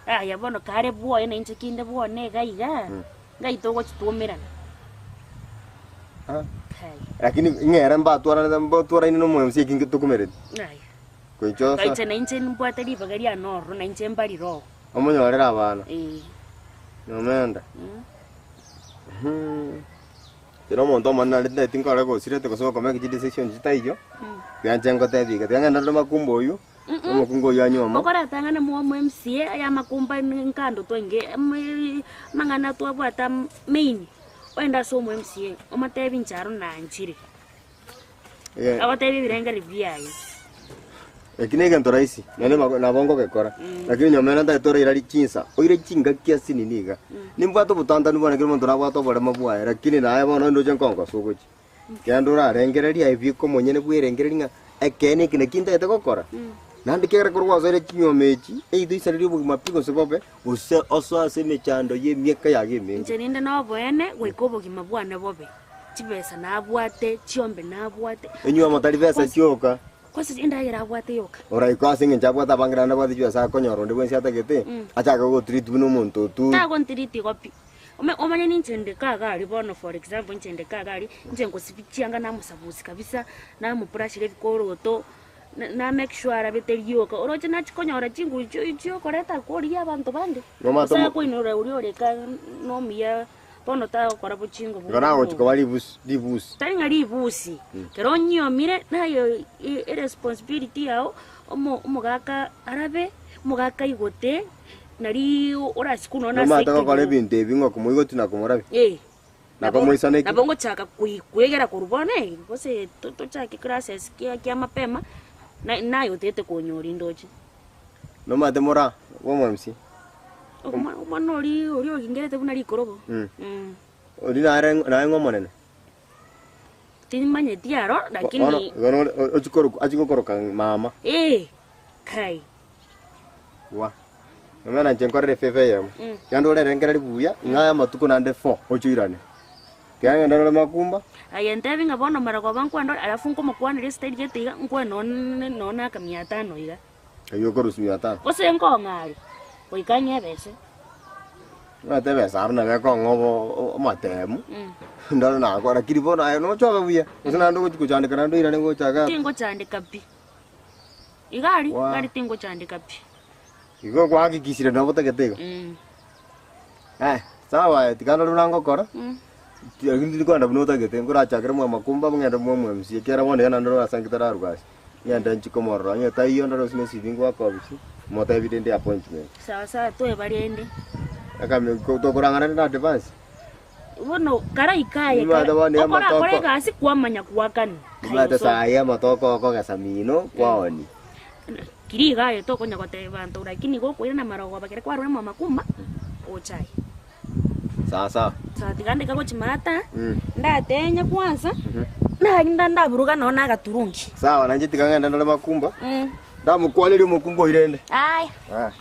Aya bono kare bwoye na inche kinde bwone iga iga, ngai togochituomerana. Ah, Kai, lakini ng'ere mbatwaranete mbatwaraine na omwemsi eki nge tokumereti. aya. Goika osa. Gaicha nainche nimbwate ribaga riane ororo, nainche mbarire oo. Omonyorere abana. Ee. Nomenda. Kera omonto omonene nare tintageti nkore gosirete gose gokomeka chidecision chitaiyo, tiga inche ngotebi iga, tiga ng'ende ndore makumba oywo, omokungu oywo anyuoma. Okoratang'ana mwa omo MCA aya amakumba nkando twainge amang'ana twabwate main, oende ase omo MCA omotebi inche aro nanchire. Agotebia ebirengererio biaye. Eki negento rahisi, naende nabo nabo ngogekora, lakini nyuma ere ntagete oraira chinsa, oire chingaki ase nini iga. Nimbwate obotantanu bwane kera omonto nabwate oboremo bwaye, lakini naye bono ndoche nkongosa ogochia. Kende orarengereria aye bieka omonyene bwerengereria ng'a ekeene eke naki ntagete gokora. Naende kegera korwa gwasoire chinyuoma echi, either oisarerie obogima pi gose bobe, gose osoe ase emechando ya emiaka yago emenge. Inche ninde noboene goika obogima bwane bobe. Chibesa nabwate, chiombe nabwate. Enyuomo tari besa chioka. Kwanza endagera abwate yoka. Oraikwe ase eng'encho abwate abange naende abwate chibesa akonyora onde bwensi atagete, achake gogotreat buna omonto oture. Tagontreat igo pi. Ome omanye ninche nde kaga aria bono for example inche nde kaga aria, inche ngosibia chianga namosabusia kabisa, namobrushera ebikoroto, na na make sure arabete rioka, oroche nachia konyora chinguru chio chiokoreta korigia abanto bande. Nomanyete Gose omo- akoinora oria ore kaa nomuya. Bono tagokora bochingo Igo nagochia koba ribusi, ribusi. Tari ng'a ribusi, ekero onyiomire naye eresponsibility yao omo omogaka arabe, omogaka aigote, nari orasikwe nonya ase Nomanyete gokora ekenyoro. ebinto ebi ng'a okomoigoti na komorabi. Eh. Na komoisaneki. Nabo ngochaka koi kwegera korwa bono eh, gose to tochake classes kia kia mapema, na naye otagete konyora indoche. Nomanyete mora bwa omc. Omwana omwana oria oria ogingerete buna rikorobo. Oria nare naye ng'a omonene. Timanyeti aro, Bono lakini igo nore ochi korokwa achi gokoroka mama. eh, kai. Wa. Nomenya inche nkorere efavour eyemo. Genda orerengereria buya, ng'a aya amatuko naende four oche oirane. Tiga ngende rore makumba. Aye ntebi ng'a bono marogoba nkwenda ore, alafu nkomokwanera esitari gete iga, nkwe nonye nonye aka mia tano iga. Ayio okorusia mia tano. Gose nkong'a aria, goika ng'e ebese. Omanyete ebesa aro nabo ekong'a obo amatemu, ndore nakora lakini bono aye nochobe buya, gose naende ogochi gochandeka naende oirane gocha igaa. Tingochandeka pi. Iga aria, Waa. iga aria tingochandeka pi. Igo kwahakikishire nabo otagete igo? Eh, sawa aye tiga ndore buna ngokora, lakini tindi kogenda buna otagete, nkorachakere mwa makumba ng'ende mwa omwemc ekiagera bono iga naende ndore ase nkitararwa gasi, ng'ende nchi komorora onye taiyo ndore gose nesibi ngoaka obisi, motebi rende appointment. Sawa sawa toeba rende. Ekame ko tokorang'ana rende advance. Bono karaika aye Nimanyete kara bono iga okorakore amatoko. egasi kwamanya goakana. Kai Nimanyete osoro. saa hii amatoko okogesa mino kwaoni. Kiri iga aye tokonya gotebia banto lakini igo okoirana marogoba ekero kwarure mwamakuma ocha aye. Sawa sawa. Sawa tiga ndeke gochia maata, ndatenye kwanza, narinda ndaburuga nonye na agaturungi. Sawa nainche tiga ng'ende ndore makumba, ndamokwaneria omokungu oyio rende. Aya. Aya.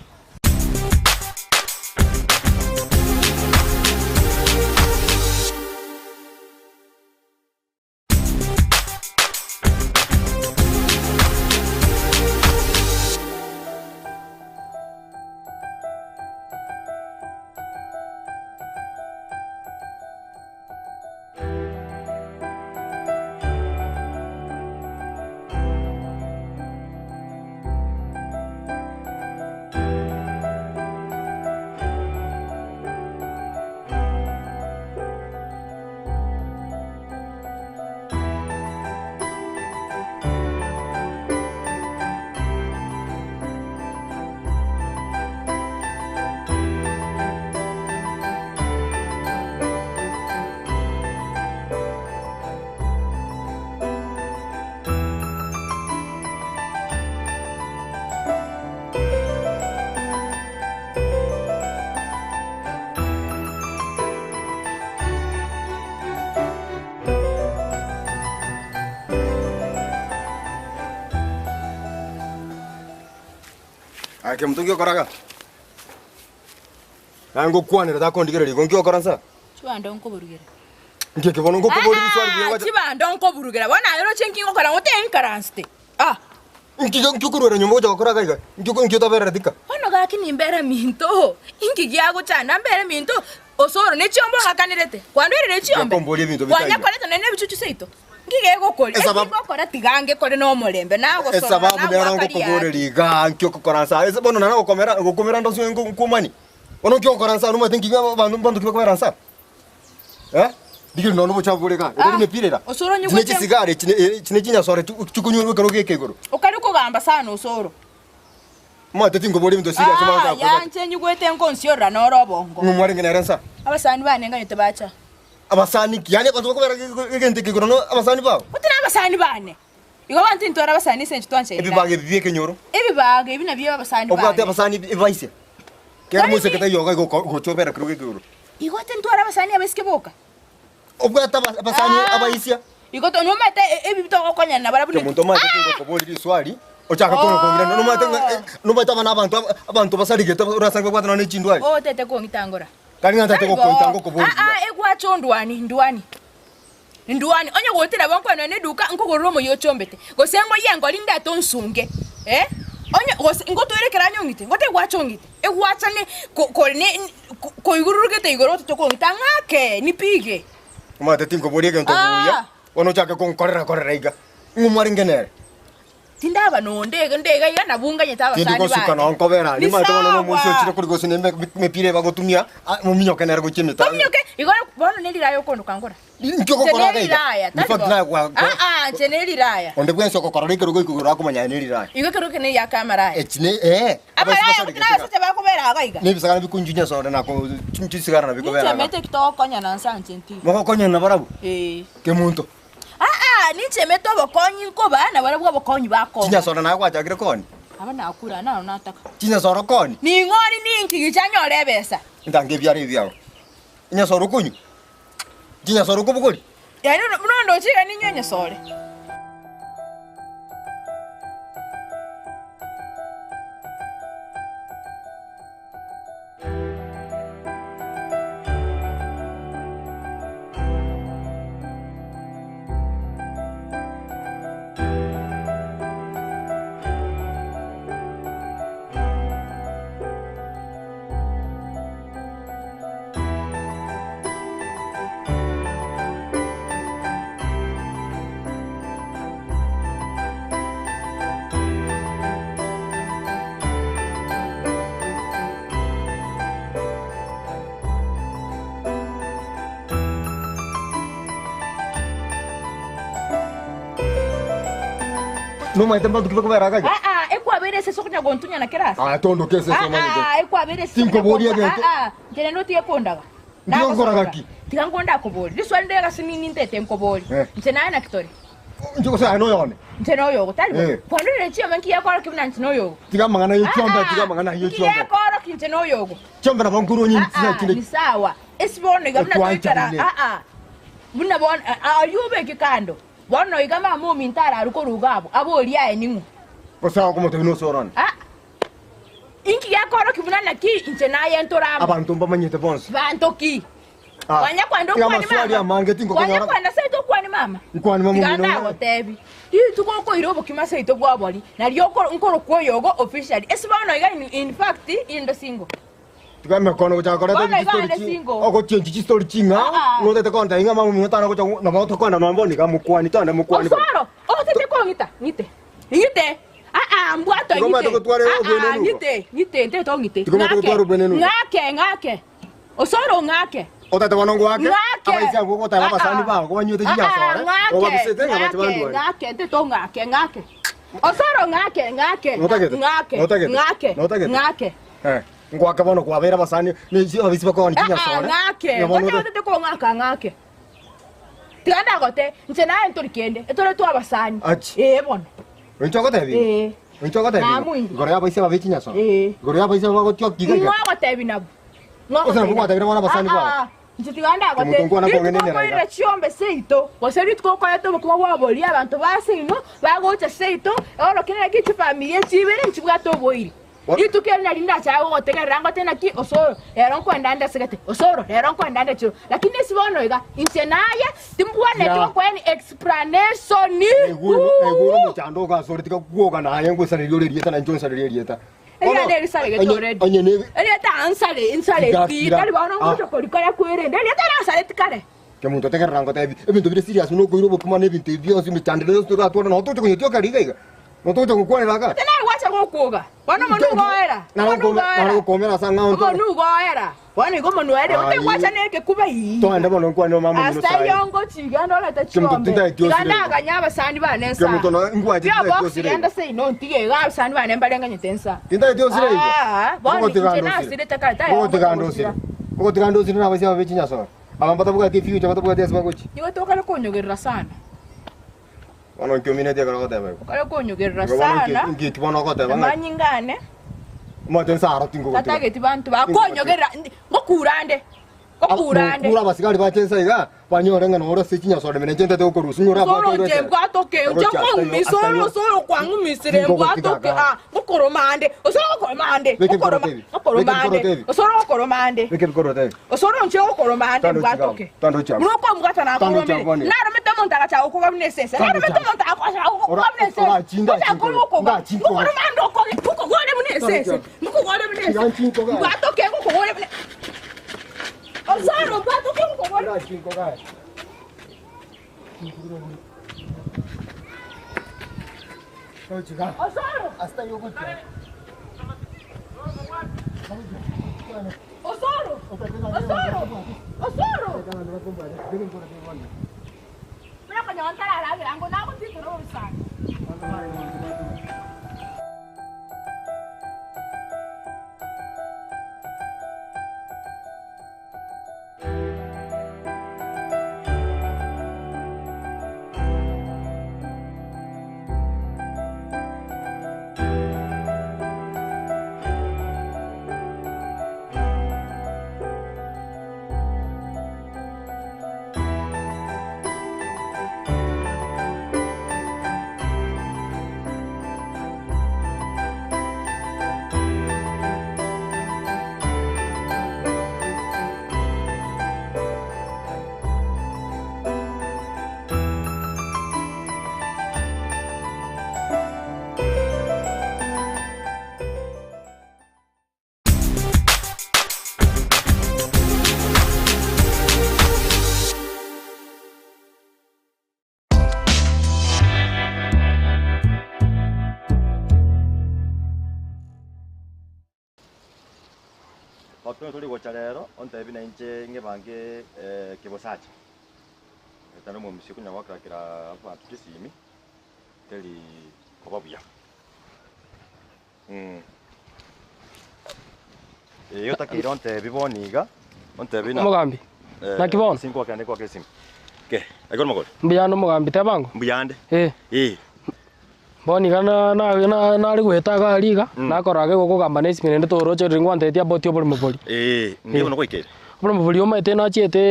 Aye kemonto ngiokora iga? Naye ngokwanera takondigereria igo ngiokora nsa? Chibando nkoborugera. Nki eke bono ngokoboria riswali buya gwacha. Chibando nkoburugera bono aye oroche nki ngokora ngote nkaransete ah. Nki nki okorwera nyomba gocha gokora iga iga? Nki nki otaberereti nka? Bono gaki nimbere minto, inki giagochanda mbere minto, osoro ne chiombe ong'akanerete, kwandwerire chiombe, Ngekomboria ebinto bitaiyo. kwanyakorete nonye ne ebichuchu seito, nki gegokoria? Eki Esababu- ngokora tiga ngekore nomorembe, nagosorora, Esababu nero nagoaka riaki. ngokoboreria igaa nki okokora nsa ase bono nare gokomera gokomera ndoswe nko nkomani. Bono nki ogokora nsa nomanyete nki abanto mbanto ki bakobera nsa? Eh, rigerio nonya obochafu bore igaa, Ah, eri nemepira era. osoro Chine nyigwete- chisigara echi ne eh, chine chinyasore chikonywerwa ekero geke igoro. Okare kogamba sana osoro. Omanyete tinkoboria ebinto serious omanye Ah, gochaka koigwa. yanche nyigwete nkonsiorora noro obongo. Ng'o mwarenge nere nsa? Abasani bane nganyete bacha. Abasani ki? Yaani abanto bakobera egento eke igoro no abasani bao? Goti nabasani bane. Igo abanto intware abasani ase enche twanchaine. Ebibaga ebi bi'ekenyoro. Ebibaga ebi nabio abasani bane. Obwate abasani ebaisia. Kera Tari moiseke bi- taiyo iga gocha obera kerogo eke igoro. Igo tintware abasani abaiseke boka. Obwate aba- abasani Ah. abaisia. Igo to nomanyete e- ebi togokonyana nabarabwo ne- Omonto omanyete tingokoboria riswali, ochake Oh. kong'ira nomanyete ng'a eh, nomanyete aba nabanto aba- abanto basarigete orasange babwate nonya ne chindwari. Otete kong'itangora. Tari ng'a ntagete Tari bo. gokoita ngokoboria. Ah, ah, egwacha ondwani, ndwani. Ndwani, onye gotira bo nkwane nonya eduka nkogorere omoyio ochombete, gose ngoyie engori ndete onsunge, eh, onye gose ngotwere ekeranya ong'ite, ngote egwacha ong'ite, egwacha ne ko kore ne ko koigururugete igoro otoche kong'ita ng'ake nipige. Omanyete tinkoboria egento buya, Ah. bono ochake konkorera korera iga, ng'o mwarenge nere? Tindaba nonde iga nde iga iga nabwo nganyete Tindi abasani gosuka bane. noo nkobera Ni aria, omanyete bono nomoisia sawa. ochire kori gose ne emepira ebagotumia, ah, mominyoke nere gochia emetaro. Tominyoke, igo bono neriraya okondoka nkora. Inki Inche ogokora iga iga? neriraya, In tari fact bo. naye gwa- gwa- Ah, ah, inche neriraya. Onde bwensi ogokorora ekerogo eke igoro akomanya aye neriraya. Igo ekerogo eke neriaka amaraya. Echi ne eh, Amaraya abaisia gose basarigete na iga. abasacha bakobera iga iga. Nebisagane bikunchunya sore na ko chisigara nabio bikobera Ninche iga. omanyete eki togokonyana nsa inche ntiga. Mogokonyana nabarabwo? Eh. Kemonto. Aa, ninche emete obokonyi nkoba, na barabwo obokonyi bakoba. Chinyasore naye gwachakire koonia? Aba nakure, naro nataka. Chinyasore okoonia? Ning'ori ninki gicha nyore ebesa? Ntange ebiara ebi biao. Enyasore okonywa? Chinyasore okobogoria? Yaani buna ondoche iga ninywe enyesore. Nomaete mbanto ki bakobera agacha? Aa, ekwabeire esese okonya gontunyana kera ase. Aya tondoka esese omanyete. Aa, ekwabeire esese. Tinkoboria egento. Aa, inche naende otige kondaga. Ntige gokora gaki? Tiga nkondakoboria. Riswali ndire gase nini ntete nkoborie. Eh. Inche naye naki tore? Inche gose aye noyone. Inche noyogo, tari bo? Eh. Kwandorire chiombe nki gekorokia buna inche noyogo? Tiga amang'ana ye chiombe, Aa, tiga amang'ana ye nki chiombe. gekorokia inche noyogo? Chiombe nabo nkorwa onye Aa, chinsa chinde. ni sawa. Esi bono iga buna toikara, Etwanchaine. aa, buna bono, aa, ayio obeke kando. Bono iga mama ominto ararwe korwa iga abwo, aborie aye ning'o? Gose agokomotebia nose orone. Aa, inki gekorokia buna naki inche naye ntore amo? Abanto mbamanyete bonsi. Banto ki? Ah, Kwanya kwenda tiga okwane amaswali mama. amange tinkokonyora. Kwanya kwenda seito okwane mama. Nkwane mama Tiga omino. ndagotebi. Rituko okoira obokima seito bwa obori, nario okoro nkorokwa oyogo officially. Ase bono iga in, in fact inde single. Tiga emekono gochaka koreta Bono iga chistori ande chi single. ogochengi chistori ching'ao Ah, ah. notete konta ing'a mama omino tana gocha nabo tokoenda nonya bono iga mokwani toende mokwani bono. Osoro, otete kong'ita, ng'ite. Ng'ite. Ah ah, mbwato Tiga omanyete ng'ite. gotwara Ah ah, obwenenu igo. ng'ite, ng'ite, ntete ong'ite. Tiga omanyete Ng'ake, gotwara obwenenu igo. Ng'ake, ng'ake. Osoro ng'ake. Otete bono ngoake, Ng'ake. abaisia abwo ogoteba abasani bao banywete chinyasore, obabisete ng'a bache bandware. Ng'ake, ntete ong'ake, ng'ake. Osoro ng'ake, ng'ake. Notagete? Ng'ake. Notagete? Ng'ake. Notagete? Ng'ake. Eh, ngoake bono kwabeire abasani, ne ababisi bakogani Ah, ah, chinyasore. ng'ake. Ng'a bono Ngocha ote- otete kong'aka ng'ake. Tiga ndagote, inche naye ntori kende, etore twabasani. Achi. Ee bono. Oinche ogotebi? Ee. Oinche ogotebi? Namoigwa. Igoro y'abaisia babe chinyasore. Ee. Igoro y'abaisia bagotioka iga iga. Ng'ogotebi nabwo. Gose nabwo gwatebire bono abasani Ah, bao? ah, Inche tiga ndagote. Omonto nkwana Rituko kong'enenera iga. okoirera chiombe seito, gose rituko okoreta obokima bwa oboria abanto ba seino bagocha seito, oroke naki chifamilia chibere nchibwate oboiri. Bo- Rituko eri nari ndachake gogotegerera ngote naki osoro, rero nkoenda nde asegete, osoro, rero nkoenda nde chiro. Lakini ase bono iga, inche naye, timbwaneti Ya. gokoeni explanation. Naigure naigure omochando ogo asore tiga gwoka naye ngosareria ore erieta nainche onsarerie erieta. Erieta nerisaregete Onye- already. Onye ne Erieta ansare, insare Tiga ti, kira. tari bono Ah. ngocha korikora kwerende. Erieta nasareti kare. Kemonto tegerera ngotebi ebinto bire serious buna okoira obokima na ebinto ebi bionsi emechandero yonsi toratware nabo togocha konyetioka riga iga. Nabo togocha gokwanera iga. Tena gwacha gokuoga. Bono omonwe ugoera. Naro Omonwe ugoera. gokomera ase ang'ao ntore. Omonwe ugoera. Bono igo omonwe ere. Ai. Otegwacha na ekekuba ii. Toende bono nkwane omama omino Asta saye. yongo chigenda orete Kemonto chiombe. tintaeti Tiga osire igo. ndaganya abasani bane ensa. Kemonto no ngwanche Pia tintaeti box osire igo. genda seino ntige iga abasani bane mbarenganyete ensa. Tintaeti osire igo. Ah, bono Ogotiga inche ande osire. nasirete kare tari Ogotiga ande osire. Ogotiga ande osire na abaisia babe chinyasore. Aba mbatabwati efuture batabwati ase bagochia. Nigo tokare konyogerera sana. Bono nkiomineti ekero ogoteba igo. Okare konyogerera Igo bono sana. nki bono ogoteba ng'a Amanyinga ane. omanyete nsaro tingogotiga. Tatageti banto bakonyogerera ngokura ande. Ngokura ande. Mokure abasigari bache nsa iga banyore ng'a nore ase chinyasore mene inche ntete gokorusia nyore Soro abwate nche oroche. mbwatoke nche kong'umisa oro soro kwang'umisire mbwatoke ah ngokoroma ande osoro gokoroma ande Beke ngokoroma bikoroto ebi. ngokoroma Beke ande bikoroto ebi. osoro gokoroma ande Beke bikoroto ebi. osoro nche gokoroma ande Tando chigabo. mbwatoke Tando chigabo. muno kwambwata Tando nakoromire chigabo bone. naromete omonto agacha gokoga buna esese Tando naromete chigabo. omonto agacha gokoga Ora- buna esese ora chinga Gocha chinkoge. kogokoga. Nga chinkoge. Ngokoroma ande okoge ngokogore buna Tando esese chigabo. ngokogore buna Tiga esese nchinkoge. mbwatoke ngokogore buna osoro mbwatoke ngokogore Ora chinkoge. Tando chigabo. osoro Hasta yo gochia. osoro osoro osoro Mira kwenye wantarara ngo nagutitira obusana. Otonye tori gocha rero, ontebi nainche ng'ebange kebosacha. Ekero omomisia okonya goakera kera abanto chisimi, teri koba buya. Ee otakeire ontebi bono iga, ontebi na Omogambi, naki bono? ase nkoakera nde esimi. Ke, naki omogori? Mbuya ande omogambi, teba ng'o? Mbuya ande. Eh. Ee. Bono iga na- na- na- nare goeta iga aria iga, nakora iga gokogamba na esimi naende toroche riria ngwantebetie about oboremo boria. Ee, mbuya bono gwaikeire. Oboremo boria omanyete nachiete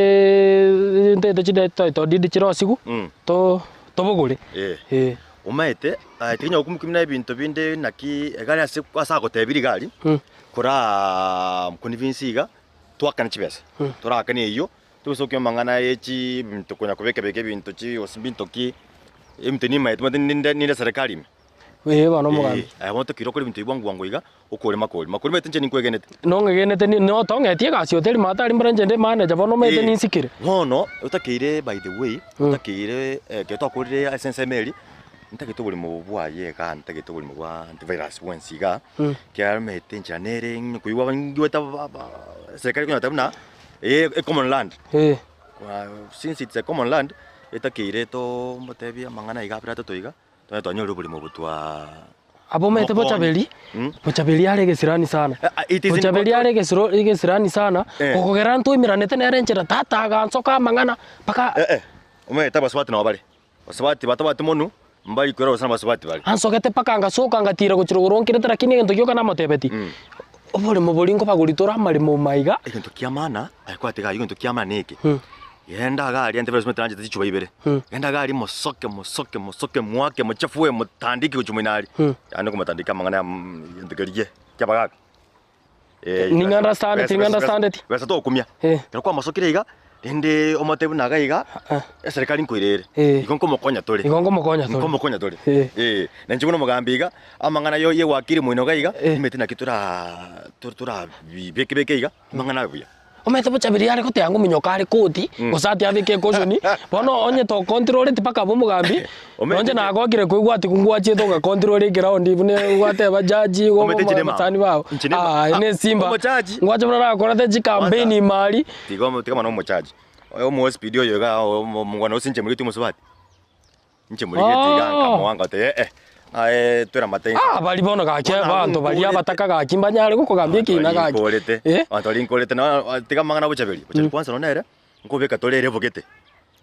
ntete chide title deed chirosiwu, to- tobogore. Ee. Eh. Omanyete, aye tiga onye gokumia ebinto binde naki iga are ase ase agotebirie iga aria, koraa convince iga, twakane chibesa, torakane eywo, Togosokia amang'ana ye chibinto konya kobeka beka ebinto chi gose mbinto ki, ebinto nimaete omanyete ninde ninde eserekari ime. Ee bono omogambi. Ee, aye bono tokire okore ebinto ebi bwango bwango iga, okore makori. Makori omanyete inche ninkwegenete. Nong'egenete ni notong'etie egasi oteri mato aria mbora inche nde manager bono omanyete Ee, ninsikire. Bono, otakeire by the way, otakeire ekero twakorire ase ensemo eria, ntagete oboremo obo bwaye igaa, ntagete oboremo bwa antivirus bwensi igaa, ekiagera omanyete enchera nere nkoigwa ngigwete aba aba eserekari ekonyora buna. Ee e common land. Eh. Since it's a common land, etakeire tomotebie amang'ana iga abere atato iga, tonyare twanyora oboremo obo twaa Abwo omanyete mokonye. Bochaberi, Mm. Bochaberi are egesirani sana. Eh, ah, it is in Bochaberi are egesiro egesirani sana, Eh. okogera ntoimeranete nere enchera tata agansoka amang'ana mpaka Eh eh, omanyete abasubati nabo bare, basubati batabwati monwe, mbari korora gose nabasubati bare. Ansogete mpaka ngasoka ngatira gochia rogoro nkirete lakini egento gioka namotebeti, oboremo boria nkobagori tore amaremo maiga. Egento kia maana, aye kwatiga aywo egento kia maana neke, genda iga aria ntebe ase tranchete chichuba ibere, genda iga aria mosoke mosoke mosoke moake mochafue motandike gochia moino aria, yaani okomotandika amang'ana ya gento keria kia abagaka. Ning'a understand it, ning'a understand it. Besa tokumia. Eh. Ekero kwamosokire iga, rende omotebi buna iga iga, eserekari nkoira ere. Eh. Igo nkomokonya tore. Igo nkomokonya tore. Nkomokonya tore. Eh. Eh. Na inche buna omogambi iga, amang'ana yo yewakiri moino iga iga, Eh. nimanyete naki tora tora torabibeke beke iga, amang'ana abe buya. Omanyete bochaberi are goteba ng'a ominyoka are koti, gose ati abeke ecaution, bono onye tokontroleti mpaka abe omogambi, Omanyete nonche inche- nagokire koigwa ati ngwachiete ogacontrol eground buna gwateba judge igo Omanyete inche nema- abasani bao, inche nema- aah ah, ne esimba, omojaji. ngwache buna nakorete chicampaign Kwanza- ime aria. Tiga omo- tiga mana omojaji, oyo omo speed oyo igaa omongwana gose inche morigeti omosubati. Inche morigeti iga Ah. nkamoa ngoteba eh, aye twera amate inse. Ah, baria bono gaki Bono abwo abanto baria nkorete. abataka gaki mbanyare gokogambia ekina Abanto gaki. baria nkorete, Eh? abanto baria nkorete na tiga amang'ana bochaberi, bochaberi kwanza nonye nere, nkobeka tore ere ebogete.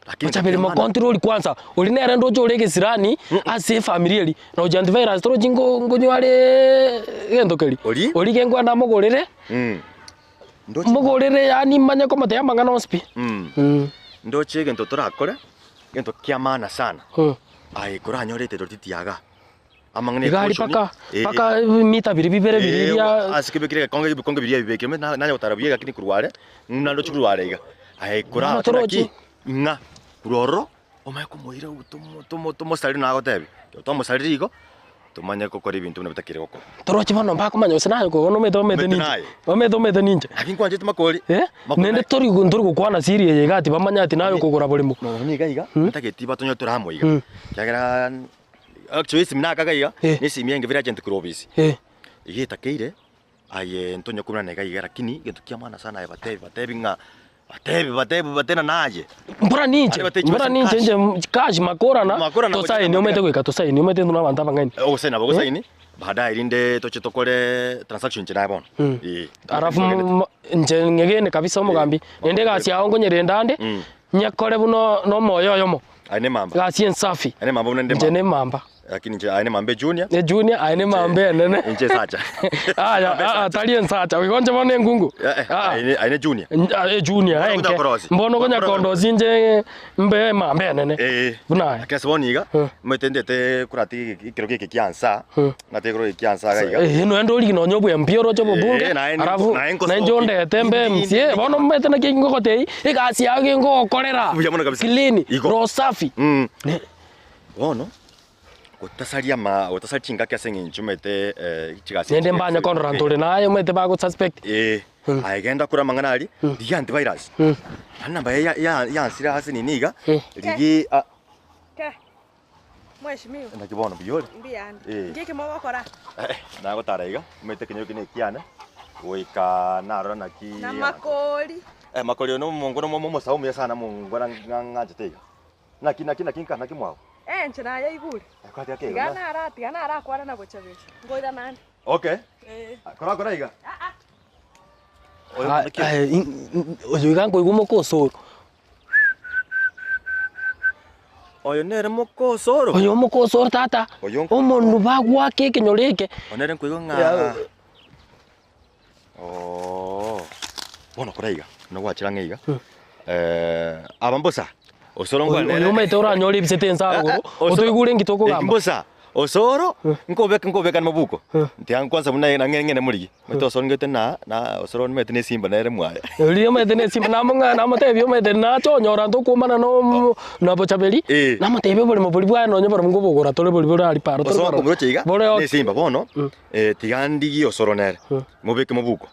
Lakini Bochaberi ngaki amana- mokontroli kwanza, oria nere ndoche ore egesirani ase efamiri eria, na ochi antivirus torochi nko nkonywa are egento keria. Oria? Oria genkwenda mogorere, Mm. Ndoche mogorere yaani manye komotebia amang'ana onsi pi. Mm. Mm. Ndoche egento torakore, Egento kia maana sana, Mm. aye koranyore etetoro titiaga amang'ana Iga aria ecaution, paka eh, paka emita biria bibere eh, biria bia ase kebekire egekonge ebikonge biria bibekire omanyete na- nanya gotara buya lakini korwa are, ng'a ndoche korwa are iga. Aye Bono koraache torochi. naki, ng'a korwa ororo, omanye komoira tomo tomo tomosareri nagotebia, ekero twamosarire igo, tomanye gokora ebinto buna bitakire gokora. Toroche bono mbakomanya gose naye koba omanyete omanyete Omanyete ninche. naye. Omanyete omanyete ninche. Naki nkwanchete makori, Eh, makori naende naye- tori ntori gokwana siri eye iga ati bamanye ati naye okogora borimo. Nonya iga iga, ntageti batonyore tore amo iga, ekiagera actually esimi nakaga iga, Eh. na esimi enge very urgent korwa ofisi. Eh, Iga etakeire, aye ntonye koburana iga iga lakini egento kia maana sana aye batebi batebi ng'a batebi batebi batena naye. mbora ninche, Aye batebi mbora chibesa ninche cash. inche cash makorana, Makorana tosaini gochia omanyete goika tosaini omanyete intwe na abanto abang'aini. Ogosaini nabo ogosaini, baadaye rinde toche tokore transaction inche naye bono. Eh. Alafu m- inche ng'egene kabisa omogambi, naende egasi yao nkonyerenda ande, nyekore buna na omoyo oyomo, Aye ne mamba. egasi ensafi, Aye ne mamba buna nde inche mamba. ne mamba. Lakini inche aye ne mamba ejunior. Ejunior aye ne mamba enene. Inche esacha. Aya, Mamba aa, tari ensacha, igo inche bono enkungu. Eh, eh, Aa. aye ne- aye ne junior. N- ah, ejunior, Mbono enke. okonya korosia. Mbono okonya Mbono- kondosia inche mbe emamba enene. Eh. Buna aye. Lakini ase bono iga, Eh. omanyete ndete koratiga ekero geke kia nsa, Eh. natiga ekero geke kia nsa iga iga. Eh, noende origi nonya obwe MP oroche obobunge, Eh, naende alafu naende nkosoki. nainche ondete mbe Indi- MCA, indi- bono omanyete naki ngogotebia, egasi yao gengogokorera. Buya mono kabisa. Clean, Igo. roho safi. Mm. Ne- Bono, gotasaria ama gotasaria chingaki ase eng'encho omanyete chigasi Naende mbanye korora ntore naye omanyete bagosuspect. Eh, aye genda kore amang'ana aria, rigia antivirus. Naende namba ya ya yansire ase nini iga, rigia ah Ke, Mheshimiwa. Naki bono mbuya ore? Mbuya ande. Eh. Nki eke mogokora? Nagotara iga, omanyete ekenyoro eke nekiane. Goika narora naki. Na makori. Eh, makori oyo nomongo nomo omosae omuya sana mongwana ng'anchete iga. Naki naki naki nka naki mwago? Eh, inche nayaigure. Eh, kwatiga keigo Tiga na. nara tiga narakwana na bochaberi. Nkoira nande. Okay. Eh. Kora kora iga. Ah ah. Oyo Ah, naki? eh, in- in- oyo iga nkoigwa omokosoro. Oyo nere mokosoro? Oyo omokosoro tata. Oyo Omonwe bagwaka ekenyoro eke. Oyo nere nkoigwa ng'a Oo. Bono kora iga, buna gwachire ang'e iga, aba mbosa, osoro Oyo nkwane oyo omanyete oranyore ebisete ense arogoro, otoigure inki tokogamba. Mbosa, osoro, nkobeka nkobeka mabuko, tiga kwanza buna nang'e ng'ende morigi, omanyete osoro ngete na na osoro nimanyete na esimba nere mwaye. Riria omanyete na esimba namong'a namotebia omanyete nache onyora ntokwomana na omo na bochaberi, namotebia oboremo boria bwaye nonye borobwo nkobogora tore boria bore aria paro tore Osoro barobwo. nkomoroche iga, Bore na esimba bono, tiga ndigie osoro nere, mobeke mobuko.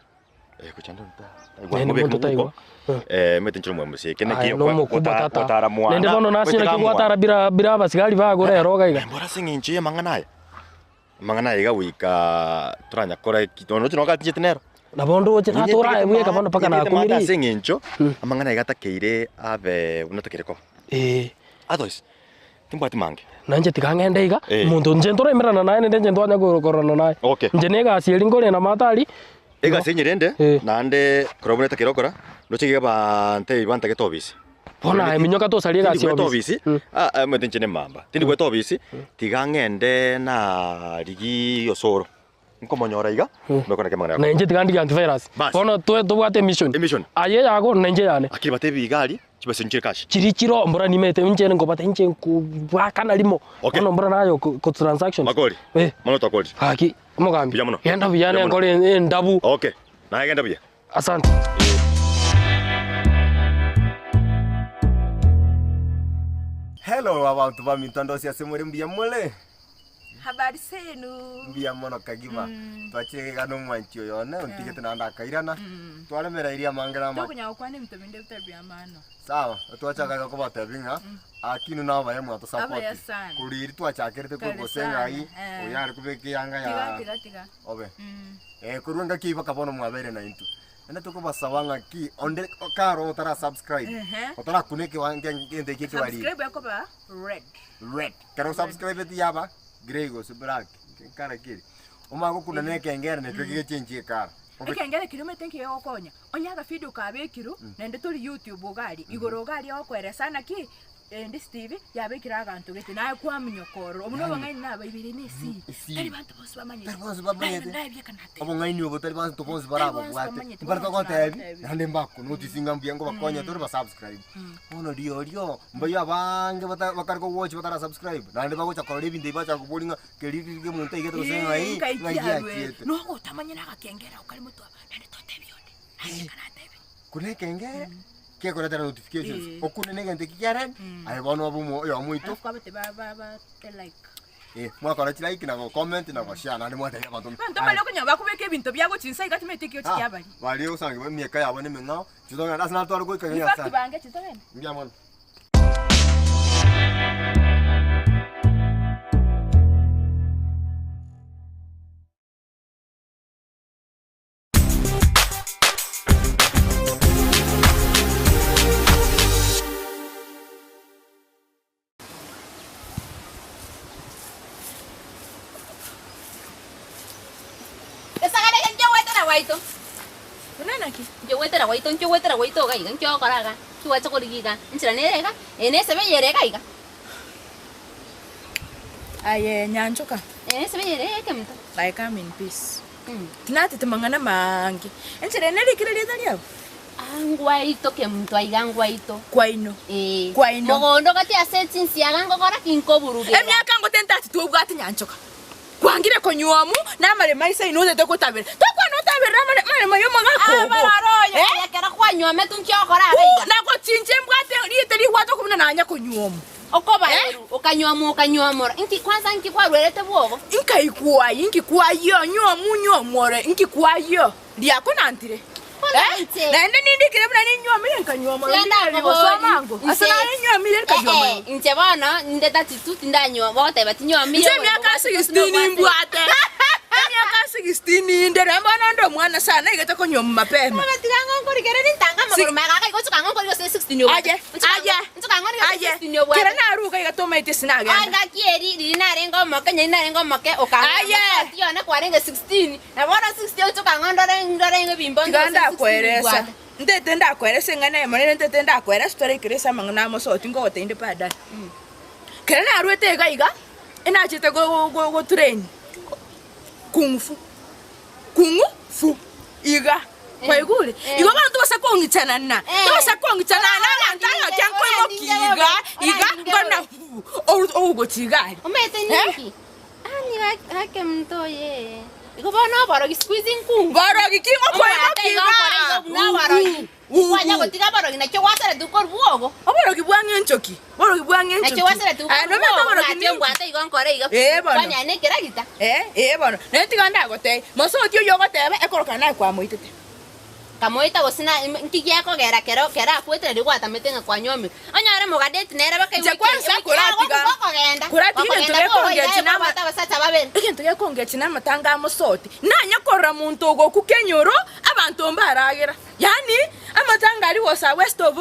Naende Mobeke monto mobuko, taigwa. omanyete inche nomwami eke Aye naki nomokubwa tata. gotara mwana, Naende bono nase goetera naki mwana. gwatara bira bira abasigari bago rero iga iga. Mbora ase eng'encho y'amang'ana aya, amang'ana aya iga goika toranyakora eki oroche nabo gatinchete nero. Nabo ndoche tata oraye bweka bono mpaka Nyegete maate nakumirie. ase eng'encho amang'ana aya iga atakeire abe buna atakeire koba. Eh. Otherwise, timbwati mange. Na inche tiga ng'ende iga, Eh. omonto inche ntoraimerana naye naende inche ntwanya kororana naye. Okay. Inche na egasi eria nkorenda amato aria, Egasi enye rende, Eh. naende korwa buna etakere gokora, ndoche iga abanto ebi bantagete obisi. Bono aye minyoka tosarie Tindi egasi ya goeta obisi. obisi, ah, ah, omanyete inche nemamba, tindi goeta obisi, tiga ng'ende narigi osoro, nkomonyora iga, mbekore naki amang'ana Na yakora. inche tiga ndigie antivirus. Bas. Bono toe tobwate emission. Emission. Aye eyago na inche eyane. Lakini batebi iga aria, chibesa nchire cash. Chiria chire mbora nimete inche nkobata inche nkobakana rimo. Okay. Bono mbora naye ko ko transactions. Makori, Eh. mono twakorire. Gaki, omogambi. Buya mono. Genda buya Buya mono. nenkore endabu. Okay, naye genda buya. Asante. Hello abanto baminto ndosi ase more mbuya more? Habari zenu. Mbuya mono kagima. Twachire iga nomwanchi oyo one ontigete naende akairana. Twaremereirie amange na amake. Tokonya gokwana ebinto binde bitari bia maana. Sawa, twachaka iga kobatebia ng'a aki inwe nabaye mwatosapoti. Abaya sana. Korwa riria twachakerete Kare korwa gose sana, ng'ai, eh. oyo are kobeka eyanga Tiga ya tiga tiga. obe. Eh, korwa engaki eyio mpaka bono mwabeire naintwe. Naende tokobasaba ng'aki onde kare otara subscribe, Ehe. otarakuna ekewa egento eke ekebariri. Subscribe ekoba red. Red. Ekero osubscribeti yaba grey gose black, ekara ki eri. Omanye gokuna na ekengere nakio gegechenchia ekara. Obe- Ekengere keria omanyete nki kegokonya, onye agavideo kabekirwe, naende tori youtube iga aria, igoro iga aria ogokoeresa naki, This TV yabekire aganto gete naye kwaminyoka ororo. Obo nobong'aini nabaibeire ne esiri. Esiri. Tari banto bonsi bamanyete. Tari bonsi bamanyete. Naye naye natebi. Obong'aini obo tari banto bonsi Tari bonsi barabobwate. bamanyete, Mbare bonsi togotebi, nabatebi. naende mbakonotice ng'a mbuya ngobakonya tore basubscribe. Bono riorio, mbaria abange bata bakare kowatch batara subscribe, naende bagocha korora ebinto ebi bacha koboria ng'a keri riria omonto aigete gose ng'ai, Ngai ng'ai kiarwe. giachiete. Nogotamanya nagakengera okare motwe aba, naende totebi onde. Naye karatebi. Kuna ekengere, kekoretera notifications, Eh. okune na egento eki kiare, aye bono obe omo oyomo oito. Alafu kwabete ba ba ba te like. Eh, mwakora chilike na gocomment na goshare naende mwatebia abanto Abanto mbare okonyora bakobeka ebinto bia gochia inse iga timanyeti ekio gochia kiabaria. Baria osange emiaka yabo nemeng'ao, chitogenda ase natware goika In fact bange chitogende. Mbuya mono. Esagane eke nchio gwetera gwaito. Buna naki? Nchio gwetera gwaito, nchio gwetera gwaito iga iga, nchio ogokora iga, nchio gwacha korigia iga, enchera nere iga, eye na esebe eye ere iga iga. Aye Nyanchoka. Eye na esebe eye ere ekeminto. I come in peace. Tinatete mang'ana maange. Enchera eye nerikire erieta riabo? Ah, ngwaito kemunto aiga ngwaito. Kwaino. Ee. Kwaino. Mogondo gati ase chinsiaga ngokora ki nkoburugera. Emiaka ngote ntati twobwate Nyanchoka. Kwangire konywomu na amaremo aise aino otete gotabera. Tokwana otaberere amare amaremo ya omogaka ogo. Abaroro oyo Eh? aye ekero kwanywomete nki ogokora iga iga? Nagochincha embwate rieta rigwate okobuna nanya konywomu. Okobaeru, okanywomwa okanywomora, inki kwanza inki kwarwerete bwogo? Nkaigwa ayio, inki kwayio, nywomu nywomu ore, inki kwayio, riakonantire. Bono Eh? inche. Naende nindikire buna ninywomire nkanywomora Tiga ondigererie ndakobori, gosoma ango. Ase inche- naye nywomire nkanywomora. Eh, eh, inche bono ninde tatitu tindanywa bagoteba tinywomire Inche emiaka 16 mbwate. Emiaka 16 inde, rero bono onde omwana. omwana sana naigete konyuomwa mapema. Bono tiga ng'o nkorigererie ntange amagoro maye gaka igo nchoka ng'o nkorigose 16 obwate. Aye, aye, Nchoka ng'o nkorigose aye, 16 obwate. kera naruga iga tomaeti ase nagenda. Anga ki eri riria narenge omoke nyeri narenge omoke okang'ora Aye. mosoti one kwarenge 16 na bono 16 ochoka ng'o ndore ndore ebimbo Tiga ndore 16 ndakoeresa, mbwate. ntete ndakoeresa eng'ana eyemo nere ntete ndakoeresa toraikere ase amang'ana a mosoti nkogotebi inde baadaye. Kera naruete iga iga, enachete go- go- gotrain kung fu. Kung'u fu iga kwaigure igo bono tobasa kong'ichanana tobasa kong'ichanana abanto agake nkoimoki iga iga nkona ogochi iga aria. Omanyete ninki? Ani gake omonto oye. Igo bono oborogi siku hizi nkungu. Borogi ki ngokoimoki iga? Buna oborogi. Kwanya gotiga aborogi nakio gwasaretie korwa bwogo. Oborogi bwa ng'encho ki? Oborogi bwa ng'encho Nakio ki? gwasaretie Aye korwa nomanyete bwogo oborogi ng'aki ninki? ombwate igo nkore iga. Ee bono. Kwanyara na ekeragita. Ee, ee bono. Naende tiga ndagotebie, mosoti oyio ogoteba ekorokana naye kwamoitete. Nkamoita gose na nki giakogera kero kero akwete nario gwatamete ng'a kwanyuomirwe. Onyore mogadeti nere bakaigwa Inche kwanza koratiga gokogenda koratiga egento gokogenda bogo iga gekongechi nama ekwabwate abasacha babere. egento gekongechi namatanga a mosoti, nanye korora monto ogokwa kenyoro, abanto mbaragera. Yaani amatanga aria gose a waste of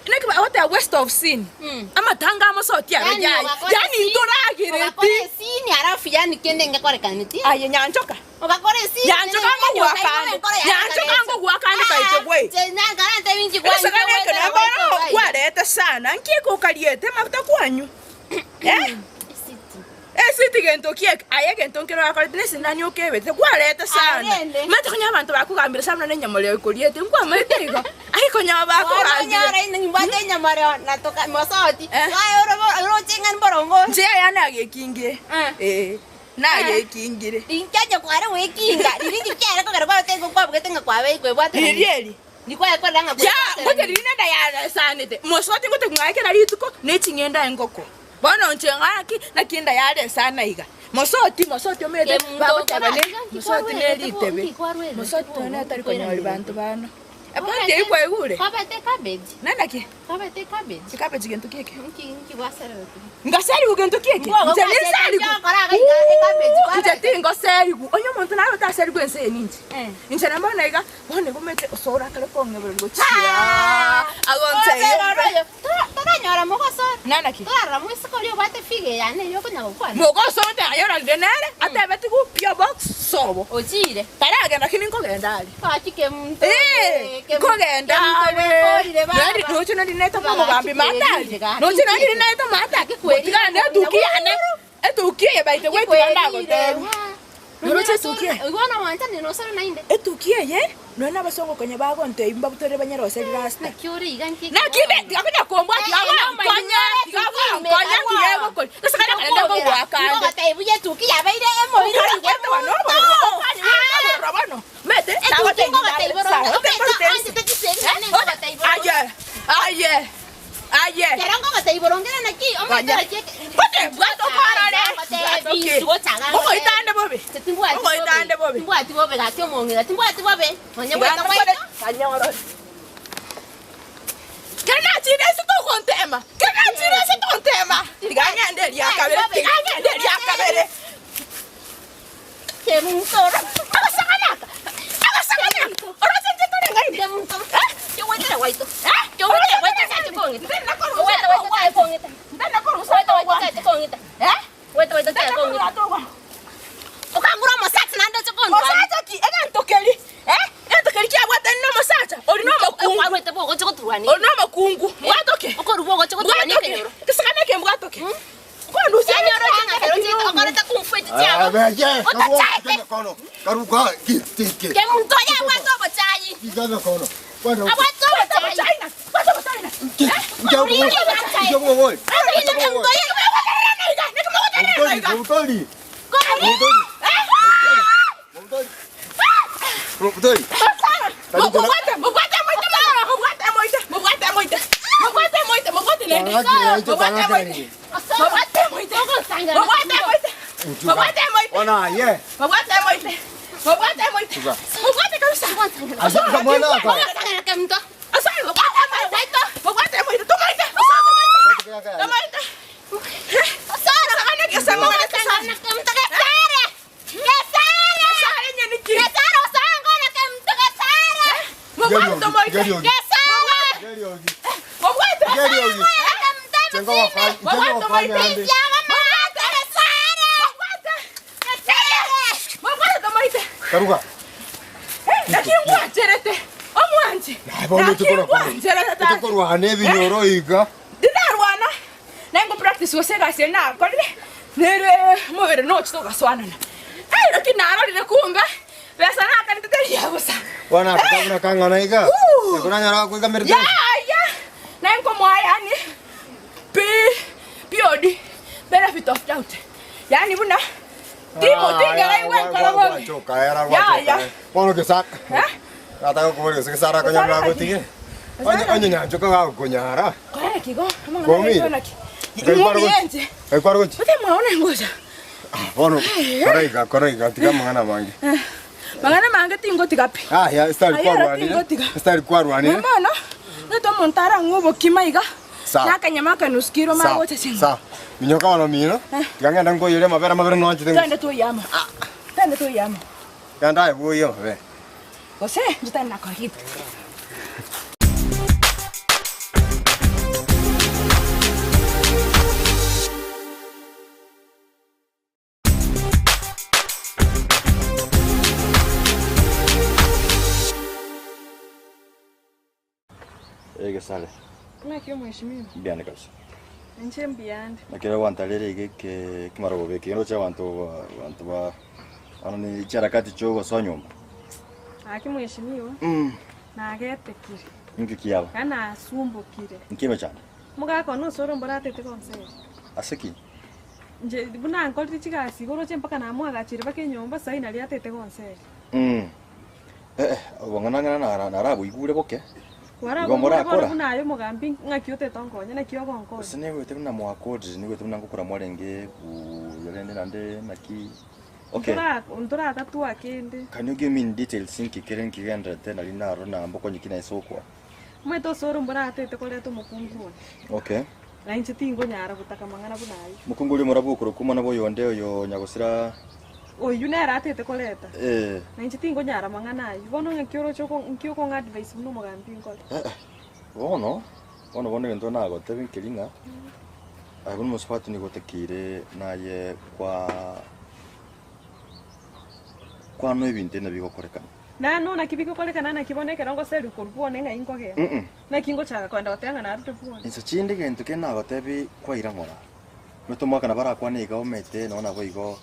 naki bagoteba waste of sin, amatanga a mosoti abe Yaani yaya, ogakora yaani esini, ntoragereti. ogakora esini alafu yaani kende ngekorekaneti. Aye nyanchoka. Ogakora esini Nyanchoka ngogoaka ande, nyanchoka ngogoaka ande kaite gwe. Egesagane eke nabo kwarete sana, nki eke okariete amafuta kwanywa? Eh? Esiti gento ki eke? Aye egento nkere orakorete na esindani okebete, kwarete sana. Omanyete konya abanto bakogambera sana buna na enyamoreo ekoriete, nkwamaete igo? Aye konya bakogambire. Inche yaya nagekingire, eh. Nagekingire. Inki onye kware gwekinga, riria inki kiare kogera kwabete igo kwabugete ng'a kwabe kwebwaterania? Riria eri. Ndikware korora ng'a Ya, kwebwaterania. ngote riria nenda yaresanete, mosoti ngote kong'aa kera rituko, ne ching'endo engoko. Bono inche ng'aki, naki enda yaresana iga. Mosoti, mosoti omanyete, Kemunto bagoteba ne, okora- nki mosoti ne kwarwerete bo- ritebe. nki kwarwerete Mosoti bono, nonye tari nkoiraneria konyori banto bano. Ebonti Kobete- eyio kwaigure? Kobete cabbage. Nenda ki? Kobete cabbage. Ecabbage gento ki eke? Nki nki gwasererete? Ngaserigu gento ki eke? Mbwogo Inche gwachete ninserigu. nkiokora iga iga ecabbage Inche kwabete. tingoserigu. Onye omonto naro otaserigu ense eye ninche. Eh. Inche nabo bono iga, bono igo omanyete osoro akare kong'ebereria gochia Ah! agontebia Obere oro oyo, tora- toranyora mogosoro. Nana ki? Torarora moiseke oria obwate figure yane eyio okonya gokwana. Mogosoro tari orarire nere, atebeti gu P.O. Box sobo. Ochire. Taragenda lakini nkogenda are. Gaki kemunto Eh, kemu- nkogenda kemunto are. bwekorire baba. Nari- Noche nari naete Baba, omogambi matari. gaki kwerire, Noche nari naete matari. Gaki kwerire, Gotigana na etuki yane. Etuki eye baite gwetiga ndagotebia. Noroche etuki eye? Igwa nomwanchani nosore naende. Etuki eye, nonya na abasongo konya bagontebia mbabutorere banyerose rirasta. Naki ore iga nki Naki inde tiga konya kombwa tiga gonkonya, tiga gonkonya nkiya egokori. Gose kare kare nde kogoaka ande. Ngogotebi buya etuki yabeire emoiro iga Mete, Etuki ngogotebi boronge. Omanyete anchete chisegi naende ngogotebi boronge. Aye, aye, aye. Kero ngogotebi boronge naki omanyete naki Kote, bwata okorore. Ngogotebi gochaga. Ogoitande bobe. Timbwati Ogoitande bobe. Timbwati bobe gaki omong'ina. Timbwati bobe. Onye bwata gwaito. Kanyoro. Kero nachire ase togontema. Kero nachire ase tontema. Tiga ng'ende eria kabere. Tiga ng'ende eria kabere. Kemuntoro. Agasaganaka. Agasaganaka. Oroche inche tore ng'aini. Kemuntoro. Eh? Kegwetera gwaito. Eh? Kegwetera gwaito sache kong'ita. Ndena Gweta gwaito sache kong'ita. Ndena korusa Gweta gwaito sache kong'ita. Eh? Gweta gwaito sache Ndena kong'ita. korusa togwa. Okangura omosacha naende oche kondwania. Mosacha ki? Egento keri. Eh? Egento keri kiabwatani na omosacha. Ori na omokungu. Okwarwete bogocha goturwania. Ori na omokungu. Mbwatoke. Okorwa bogocha goturwania Mbwatoke. ekenyoro. Gesakane eke mbwatoke. Kwandusia Ekenyoro eche ng'a kero chete okorete kungfu echi chiabo. Abeje, Otachaete. kono. Karuka kitike. Kemunto oye abwate obochayi. Kigana kono. Kwenda. Abwate obochayi. China. Bwata China. Njogo boy. Kemunto oye Mutoli, mutoli. Mutoli. Mutoli. Mubwate, mubwate moite mara, mubwate moite, mubwate moite. Mubwate moite, mubwate nende. Mubwate moite. Mubwate moite. Mubwate moite. Mubwate moite. Ona ye. Mubwate moite. Mubwate moite. Mubwate kabisa. Acha mwana wako. Kemunto. Asante, mubwate moite. Mubwate moite. Tumoite. Tumoite. Tumoite. Osoro. Sakane kesema ngane kesana. Kemunto gesare. Gesare. Kesare nyeniki. Gesare osoro. Mobwate tomoite. Mobwate. Mobwate tomoite. Mobwate tomoite. Karuga. Naki ngwancherete omwanchi. Naye bono Naki tikora- ngwancherete tata. Tikorwana ebinyoro iga. Tinarwana naye ngo practice gose egasi eye nakorire nere omobere nochete ogasoanana. Ai naki narorire kumbe besa nakanete teri ya bosa. Bono akaba buna kang'ana iga. Ooh. Nakoranyora gokoikamerete. Yaya naye nkomoa yaani pi POD benefit of doubt yaani buna timo tingeraigwa enkoro bobe. Yaya. Bono gesa. Eh? Nataka koboria gose gesara akonyara Gesara nagotige. Onye onye nyanchoka gagokonyara. Korera kigo amang'ana Komi. aito naki. Ngai kwaro gochi. Ng'omienche. Ngai kwaro gochi. Ote mwaona ngocha. Bono kora iga kora iga tiga amang'ana amange. Mang'ana mange tingotiga pi. Ah ya style Aye, kwarwanire. tingotiga. Style kwarwanire. Bono nete omonto arang'we obokima iga. Sawa. Nakanyama akanusu kiro Sawa. magocha chingo. Sawa. Minyoka bono mino. Tiga ng'ende nkoiyerie amabere amabere noanchete. Twende toyama. Twende toyama. Genda aye bwoyie amabere. Gose inche tari nakora gento. Egesare. Naki omweshimiwa? Mbuya kabisa. Inche mbuyande. Naki rero gwantarire iga eke ekemarorobe eke ndoche abanto ba abanto ba bono ne chiharakati chia ogosoa nyomba. Gaki mweshimiwa, nagetekire, Inki kiaba? yaani nasumbokire. Inki emechando? Omogaka one osoro mboratete gonseri. Ase ki? Inche buna nkorire chigasi igo oroche mpaka namoagachire mpaka enyomba saii naria atete gonseri. Eh, eh, obong'ana ng'a nara naraboigure boke. Igo Kwaraboigure bono morakora. buna aye omogambi ng'aki otete onkonye, naki ogonkonya? Gose nigoete buna mwakorire, nigoete buna ngokora mwarenge buya rende naende naki okay. Ntora ntoratatua kende. Can you give me in details nki kere nkigenderete nari narora na mbokonye ki naise gokwa? Omanyete osoro mboratete koreta omokungu one. Okay. Na inche tingonyara gotaka amang'ana buna ayio. Mokungu oria omorabwo okorokwa omwana bw'oyonde oyo nyagosira. Oyio nere atete koreta. Eh. Na inche tingonyara amang'ana ayio. Bono ng'aki oroche oko nki okong'a advice buna omogambi nkore? Eh eh. Bono, bono bono egento nagotebia nkeri ng'a, aye buna omosubati nigo otakeire naye kwa kwanwa ebinto ebi nabio bigokorekana. Nano naki bigokorekana naki bono ekero ngoseria korwa bwone ng'ai nkogenda? Mm. Naki ngochaka kogenda goteba ng'a narure bwone? Inse chinde gento kende nagotebie kwaira ng'ora, omanyete omwaka nabo arakwane iga omanyete nonya nabo igo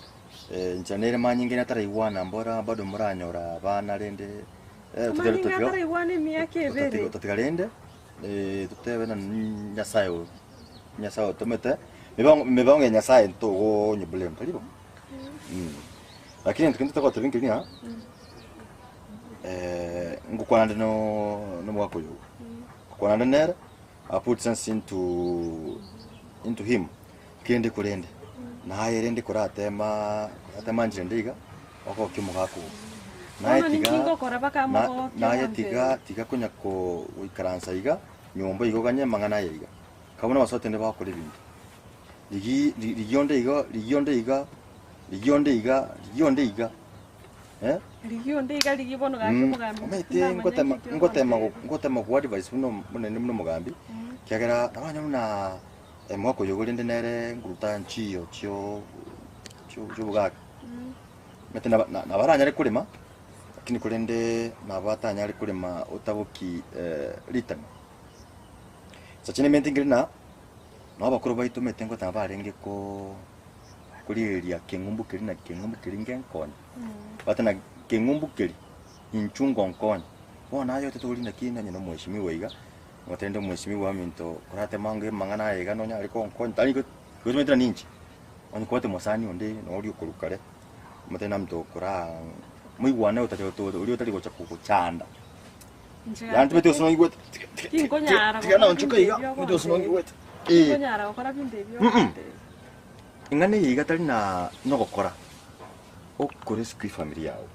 inchera nere manyinga nataraigwana mbora bado moranyora abana rende Amanyinga ataraigwana emiaka ebere. Otatiga rende totebe ng'a Nyasaye oyo, Nyasaye otomete, mebango ya Nyasaye ntogonye blame tari bo? Lakini egento kende togotebia nkeri ng'a ngokwana nde nomogaka oyo iga, ngokwana nde nere, I put sense into into him, kende korende, naye rende koratema koratema nchera ende iga, ogokia omogaka ogo. Naye Bono ninki tiga ngokora baka na mogokia naye omonto tiga tiga konya ko goikaransa iga nyomba iga oganye amang'ana aya iga. Kabuna abasote nde bagokora ebinto. Rigi rigia onde iga rigia onde iga rigia onde iga rigia onde iga eh. Rigia onde iga rigia bono gaki omogambi Omanyete tinamanya ngotema nki ngotema ogontebia. ngotema ko advise buna buna buna omogambi, ekiagera nabanyora buna omwaka oyo rende nere nkoruta nchiyo chio chio chiobogaka. Omanyete naba nabo aranyare korema, lakini korende nabo atanyare korema otaboki ritang'ani. Inche nimente nkere na nabo abakoro baito omanyete ngoteba barenge ko korigereria keng'umbu keria na keng'umbu keria ngenkonye, bate na keng'umbu keria inchuo ngonkonye. Bono aye otete oria naki nonye na omweshimiwa iga, ngote rende omweshimiwa ominto orateme ango amang'ana aya iga nonyare konkonya, tari igo omanyete na ninche, onye kobwate omosani onde noria okorwa kare, omanyete namonto okoraa moigwane otari oria otari gocha kogochanda. Yaani tibeti gose nongigwete Tinkonyara tiga gokora naonchoka binto iga ebio omanyete gose ogontebia. nongigwete eh. Tinkonyara gokora binto ebio Mm-mm. ogontebia. Eng'ana eye iga tari na nogokora okorescue efamiri yago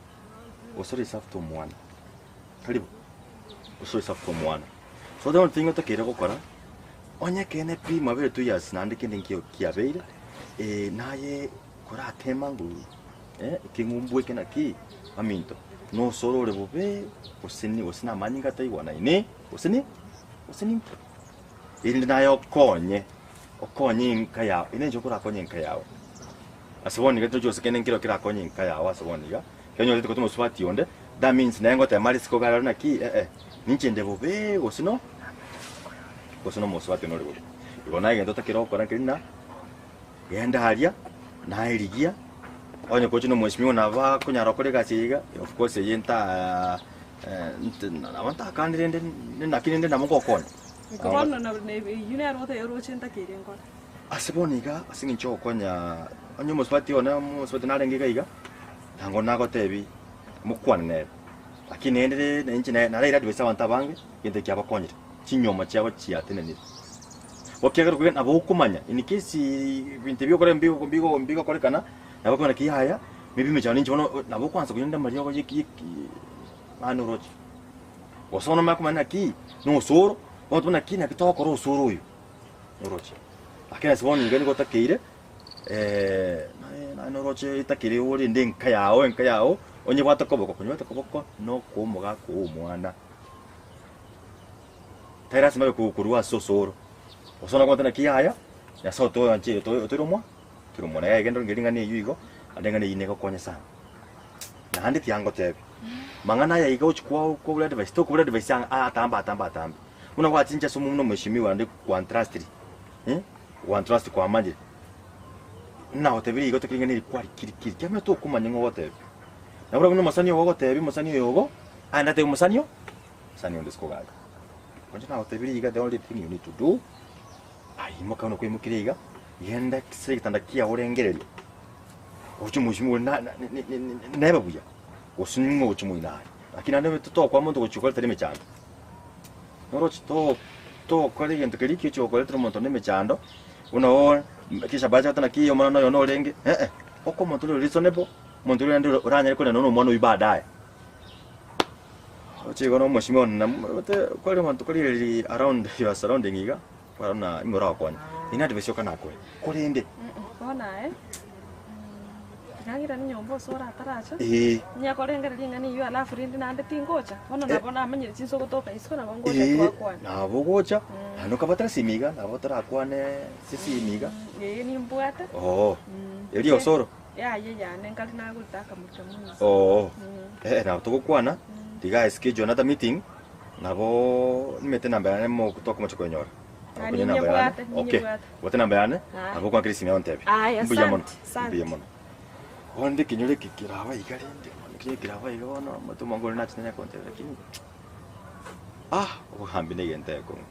gose oreserve omwana tari bo gose oreserve omwana so the only thing otakeire gokora onye ekeene pi mwabere 2 years naende kende nkio kiabeire naye koratema nguru. Eh, ekeng'umbu eke naki, baminto, nosoro ore bobe, gose ni gose namanyinga ataigwanaine, gose ni gose ninki? Erinde naye okonye, okonye enka yao, ere nenche okorakonye enka yao. Ase bono iga tochi gose kende nkero kerakonye enka yao ase bono iga, ekero onyorete gotoma mosubati onde, that means naye ngotema are isiko iga arore naki eh eh, ninche inde bobe gose no gose no omosubati one ore bobe. Igo naye egento otakere gokora nkeri ng'a. Genda aria, naye rigia, onye kochia nomweshimiwa nabo akonyara gokora egasi eye iga, of course eye ntaa nabo ntakane rende naki rende nabo ngokonya. Iko bono na na eyio nero otebe oroche ntakeire nkore. Ase bono iga, ase eng'encho yogokonya onye omosubati one omosubati narenge iga iga, tango nagotebi mokwane nere, lakini naende rende inche naraire advice abanto abange, egento kiabakonyire, chinyoma chiabo chiatenenire. Ekiagera okogenda nabo okomanya in case ebinto ebi okore mbigo mbigo mbigokorekana, nabo okomanya naki yaya, maybe emechando ninche bono nabo okwansa konywa amariogo ya eki eki mani oroche. Gose bono omanye komanya naki, na osoro, bono tobwate naki naki togokora osoro oyo, oroche. Lakini ase bono iga nigo otakeire naye naye noroche etakeire orende enka yago enka yago, onyebwate koboko, konyebwate koboko na okoa omogaka oo omwana. Tari lasima abe korwa ase osoro, gose onye naki yaya, Nyasae otoancheire otoire omwa otoire omwana. Yaya egento ring'ana eyio igo, naende eng'ana eyio negokonye sana. Naende tiangotebi, mang'ana aya iga gochi kwa kobura advice, tokobura advice aa atambe atambe atambe. Buna gwachincha ase omomuna omweshimiwa naende gwantrustiri, gwantrust kwamanyire, nagotebirie igo toki ring'ana eri kwarikiri kiri, kiamanya tokomanya ng'a ogotebia. Nabo buna omosani ogo ogotebia omosani oyo ogo, aende atebie omosani oo. Mosani onde isiko gaka. Inche nagotebirie iga the only thing you need to do, aye imoka buna kwaimokire iga, genda ase egetanda kiago orengererie, oche omochie oria na- na- ne- ne- ne- nebe buya, gose ning'o ogochia moino aye. Lakini naende totokoa monto gochia gokoretera emechando, noroche to- tokora egento keria ekiya ochia gokoretera omonto na emechando, buna oo kisha bacha goteba naki omwana oyo norenge, eh eh, okoa omonto ore reasonable, omonto oria naende oranyare korenda na omwana oyio baadaye. Oche igo na omochie one na ote kore omonto korigereria around your surrounding iga, kwarora buna ing'o oragokonye. Eye na advice yoka nakoe, korende Bono aye, tiga ng'irane nyomba ase orataracha, eh, onye korengereria ring'ana eyio alafu rende naende tingocha, bono nabo namanyire chinsa ogotoka isiko nabo ngocha eh, twakwana. nabo ogocha, naende okabatera esimi iga, nabo torakwane ase esimi iga. Ee nimbwate. Oo, erio osoro. Yaya yane nkare nagorete akamurika mwisi. Oo, eh, nabo togokwana, tiga I schedule another meeting, nabo nimete enamba yane mo tokomocha koenyora. Ah, Nabo konya enamba yane. ninyebwate, Okay, ninyebwate. bwate enamba yane, Aya. nabo okoakera esimi yao ontebie. Aya, Mbuya mono, asante, asante. mbuya mono. Bono ekenyoro eke keraba iga rende, bono ekenyoro keraba iga bono omonto omonge ore nachete nanye kontebia lakini, ah, obogambi na egento egekong'u.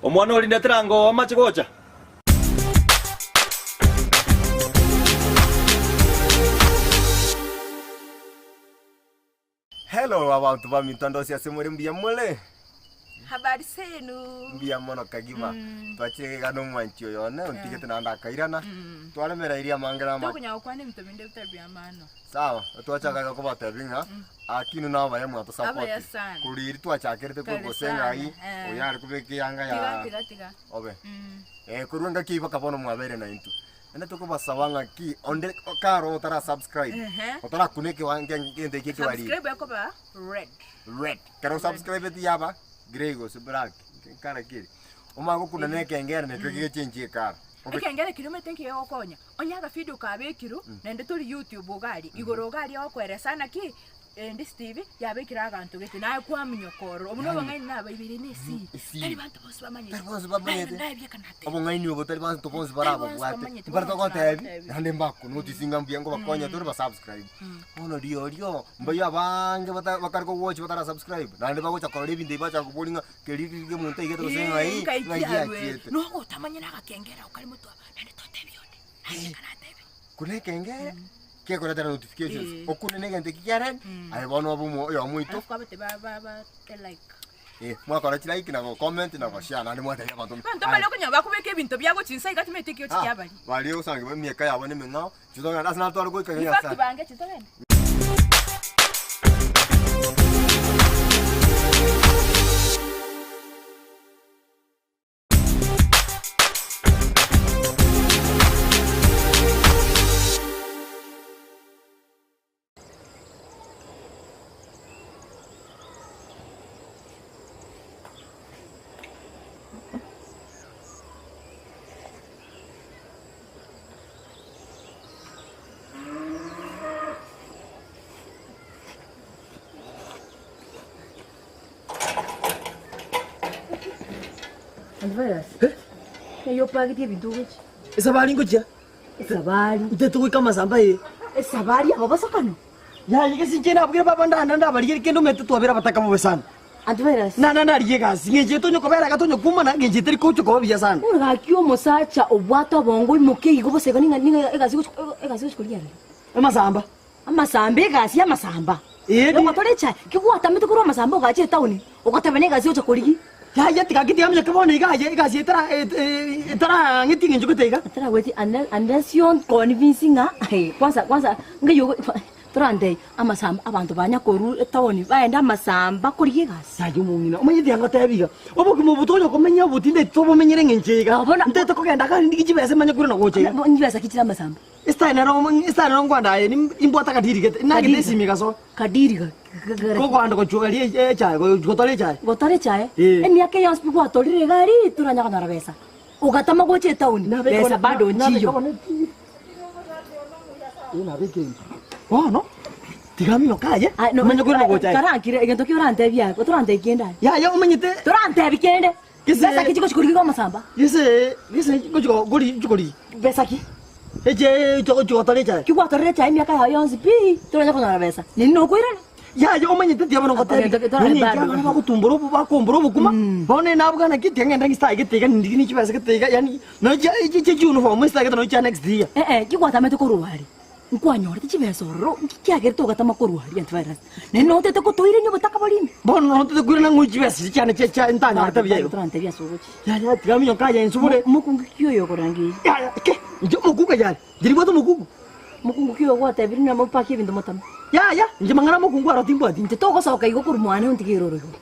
Omwana oria ndetera ango amache gocha. Hello abanto baminto ndosi ase more mbuya more? Habari zenu. Mbuya mono kagima. Twachire iga na omwanchi oyo one ontigete naende akairana. Twaremereirie amange na amake. Tokonya gokwana ebinto binde bitari bia maana. Sawa, twachaka iga kobatebia ng'a aki inwe nabaya Abaya mwatosapoti. sana. Korwa eri twachakerete Kare korwa gose sana, ng'ai, eh. oyo are kobeka eyanga Tiga ya tiga tiga. obe. Eh, korwa engaki eyio mpaka bono mwabeire naintwe. Naende tokobasaba ng'a ki, onde kare otara subscribe, Ehe. otarakuna ekewa egento ekio ekebariri. Subscribe ekoba red. Red. Ekero osubscribeti yaba grey gose black, ekara ki eri. Omanye gokuna na ekengere nakio gegechenchia ekara. Obe- Ekengere keria omanyete nki kegokonya, onye agavideo kabekirwe, naende tori youtube iga aria, igoro iga aria ogokoeresa naki, Endisi TV yabekire aganto gete naye kwaminyoka ororo. Obo nobong'aini nabaibere ne esiri. Esiri. Tari banto bonsi bamanyete. Tari bonsi bamanyete. Naye naye bieka nate. Obong'aini obo tari banto bonsi Tari bonsi barabobwate. bamanyete, Mbare bonsi togotebi, baragotebi. naende mbakonotice ng'a mbuya ngobakonya tore basubscribe. Bono riorio, mbaria abange bata bakare kogochi batara subscribe, naende bagocha korora ebinto ebi bacha koboria ng'a keri riria omonto aigete gose ng'ai, Ngai ng'ai kiarwete. giachiete. Nogotamanya nagakengera okare motwe aba, naende totebi onde. Naye bieka natebi. Kuna ekengere, kekoretera notifications, Eh. okune na egento eki kia red, aye bono obe omo oyomo oito. Alafu kwabete ba ba ba te like. Eh, mwakora chilike na gocomment na goshare naende mwatebia abanto Abanto mbare okonyora bakobeka ebinto biabo chinsa iga timanyeti ekio Ah, chikiabari. baria osange emiaka yabo nemeng'ao, chitogenda ase natware goika In fact Nyasae. bange chitogende. Antivirus. Eyio opagetie ebinto ogochia. Esabari ngochia. Esabari. Ntete goika amasamba eye. Esabari ababosokano. Yaya gese inche nabwire baba ndanda ndabarigerie kende omanyete twabere abataka bobe sana. Antivirus. Nanda ndarigie egasi ng'encho eye tonya kobera iga tonya kumana ng'encho etari gocha koba buya sana. Bono gaki omosacha obwate obongo oimoke igo bosa igo ning'a ning'a egasi gochi egasi gochi koria aroro. Amasamba. Amasamba egasi y'amasamba. Ee, Yogotora echae, ki gwatamete korwa amasamba ogacha etaoni, ogateba negasi ocha korigia. Yaya tiga gaki tiga minyoke bono iga aye egasi etara etarang'etie eng'encho gete iga. Etaragweti unless you convince ng'a kwanza kwanza ng'ai ogo torantebie amasamba abanto banya korwa etaoni baende amasamba korigia egasi. Yaya omong'ina omanyete ngotebi iga, obogima obo tonya komenya obo tinde tobomenyere eng'encho eye iga. Ntete kogenda iga ndigie chibesa manye korwa na gocha iga. Chibesa ki chire amasamba? Esitari nero esitari nero nkwanda aye nimbwate akadiri gete nagete esimi egasoa. Kadiri ga Kogoanda gochwa eria echae gotora echae. Gotora echae? Emiaka eye yonsi pi gwatorire iga aria toranya konyora besa. Ogatama gocha etaoni besa bado nchiyo. Bono tiga aminyoke aye omanye korwa gocha aye. Karankire egento ki orantebie aye torantebie kende aye. Yaya omanyete. Torantebie kende. Besa ki chigochi korigia amasamba? Gese gese gochi gori chikori. Besa ki? Eche gochi gotora echae. Ki gwatorire echae emiaka yao yonsi pi, toranya konyora besa. Nini nokoirana? Yaya omanyete tiga bono ngotebi. Nonye inche abana bagotumbora obo bakombora obokima, bono nabwana ki tiga ngende ng'istage gete iga nindigi ne chibesa gete iga yaani nonye chia chia chiuniform estage gete nonye chia next year. Eh eh, ki gwatamete korwa aria? Nkwanyorete chibesa ororo, nki kiagerete ogatama korwa aria antivirus? Naende notete kotoirania obotaka boria ime. Bono notete koirana ng'o chibesa echi chiane chia chia ntanyorete buya igo. Torantebia ase ogochia. Yaya tiga minyoka aye insubore. Mokungu ki oyo okorangeria? Yaya ke, inche omokungu aye are, inche nimbwate omokungu. Mokungu ki oyo gwatebire ng'a mopakie ebinto motame? Yaya, inche mang'ana amokungu aro timbwati. Inche togosoka igo korwa mwane ontige eroro igoro.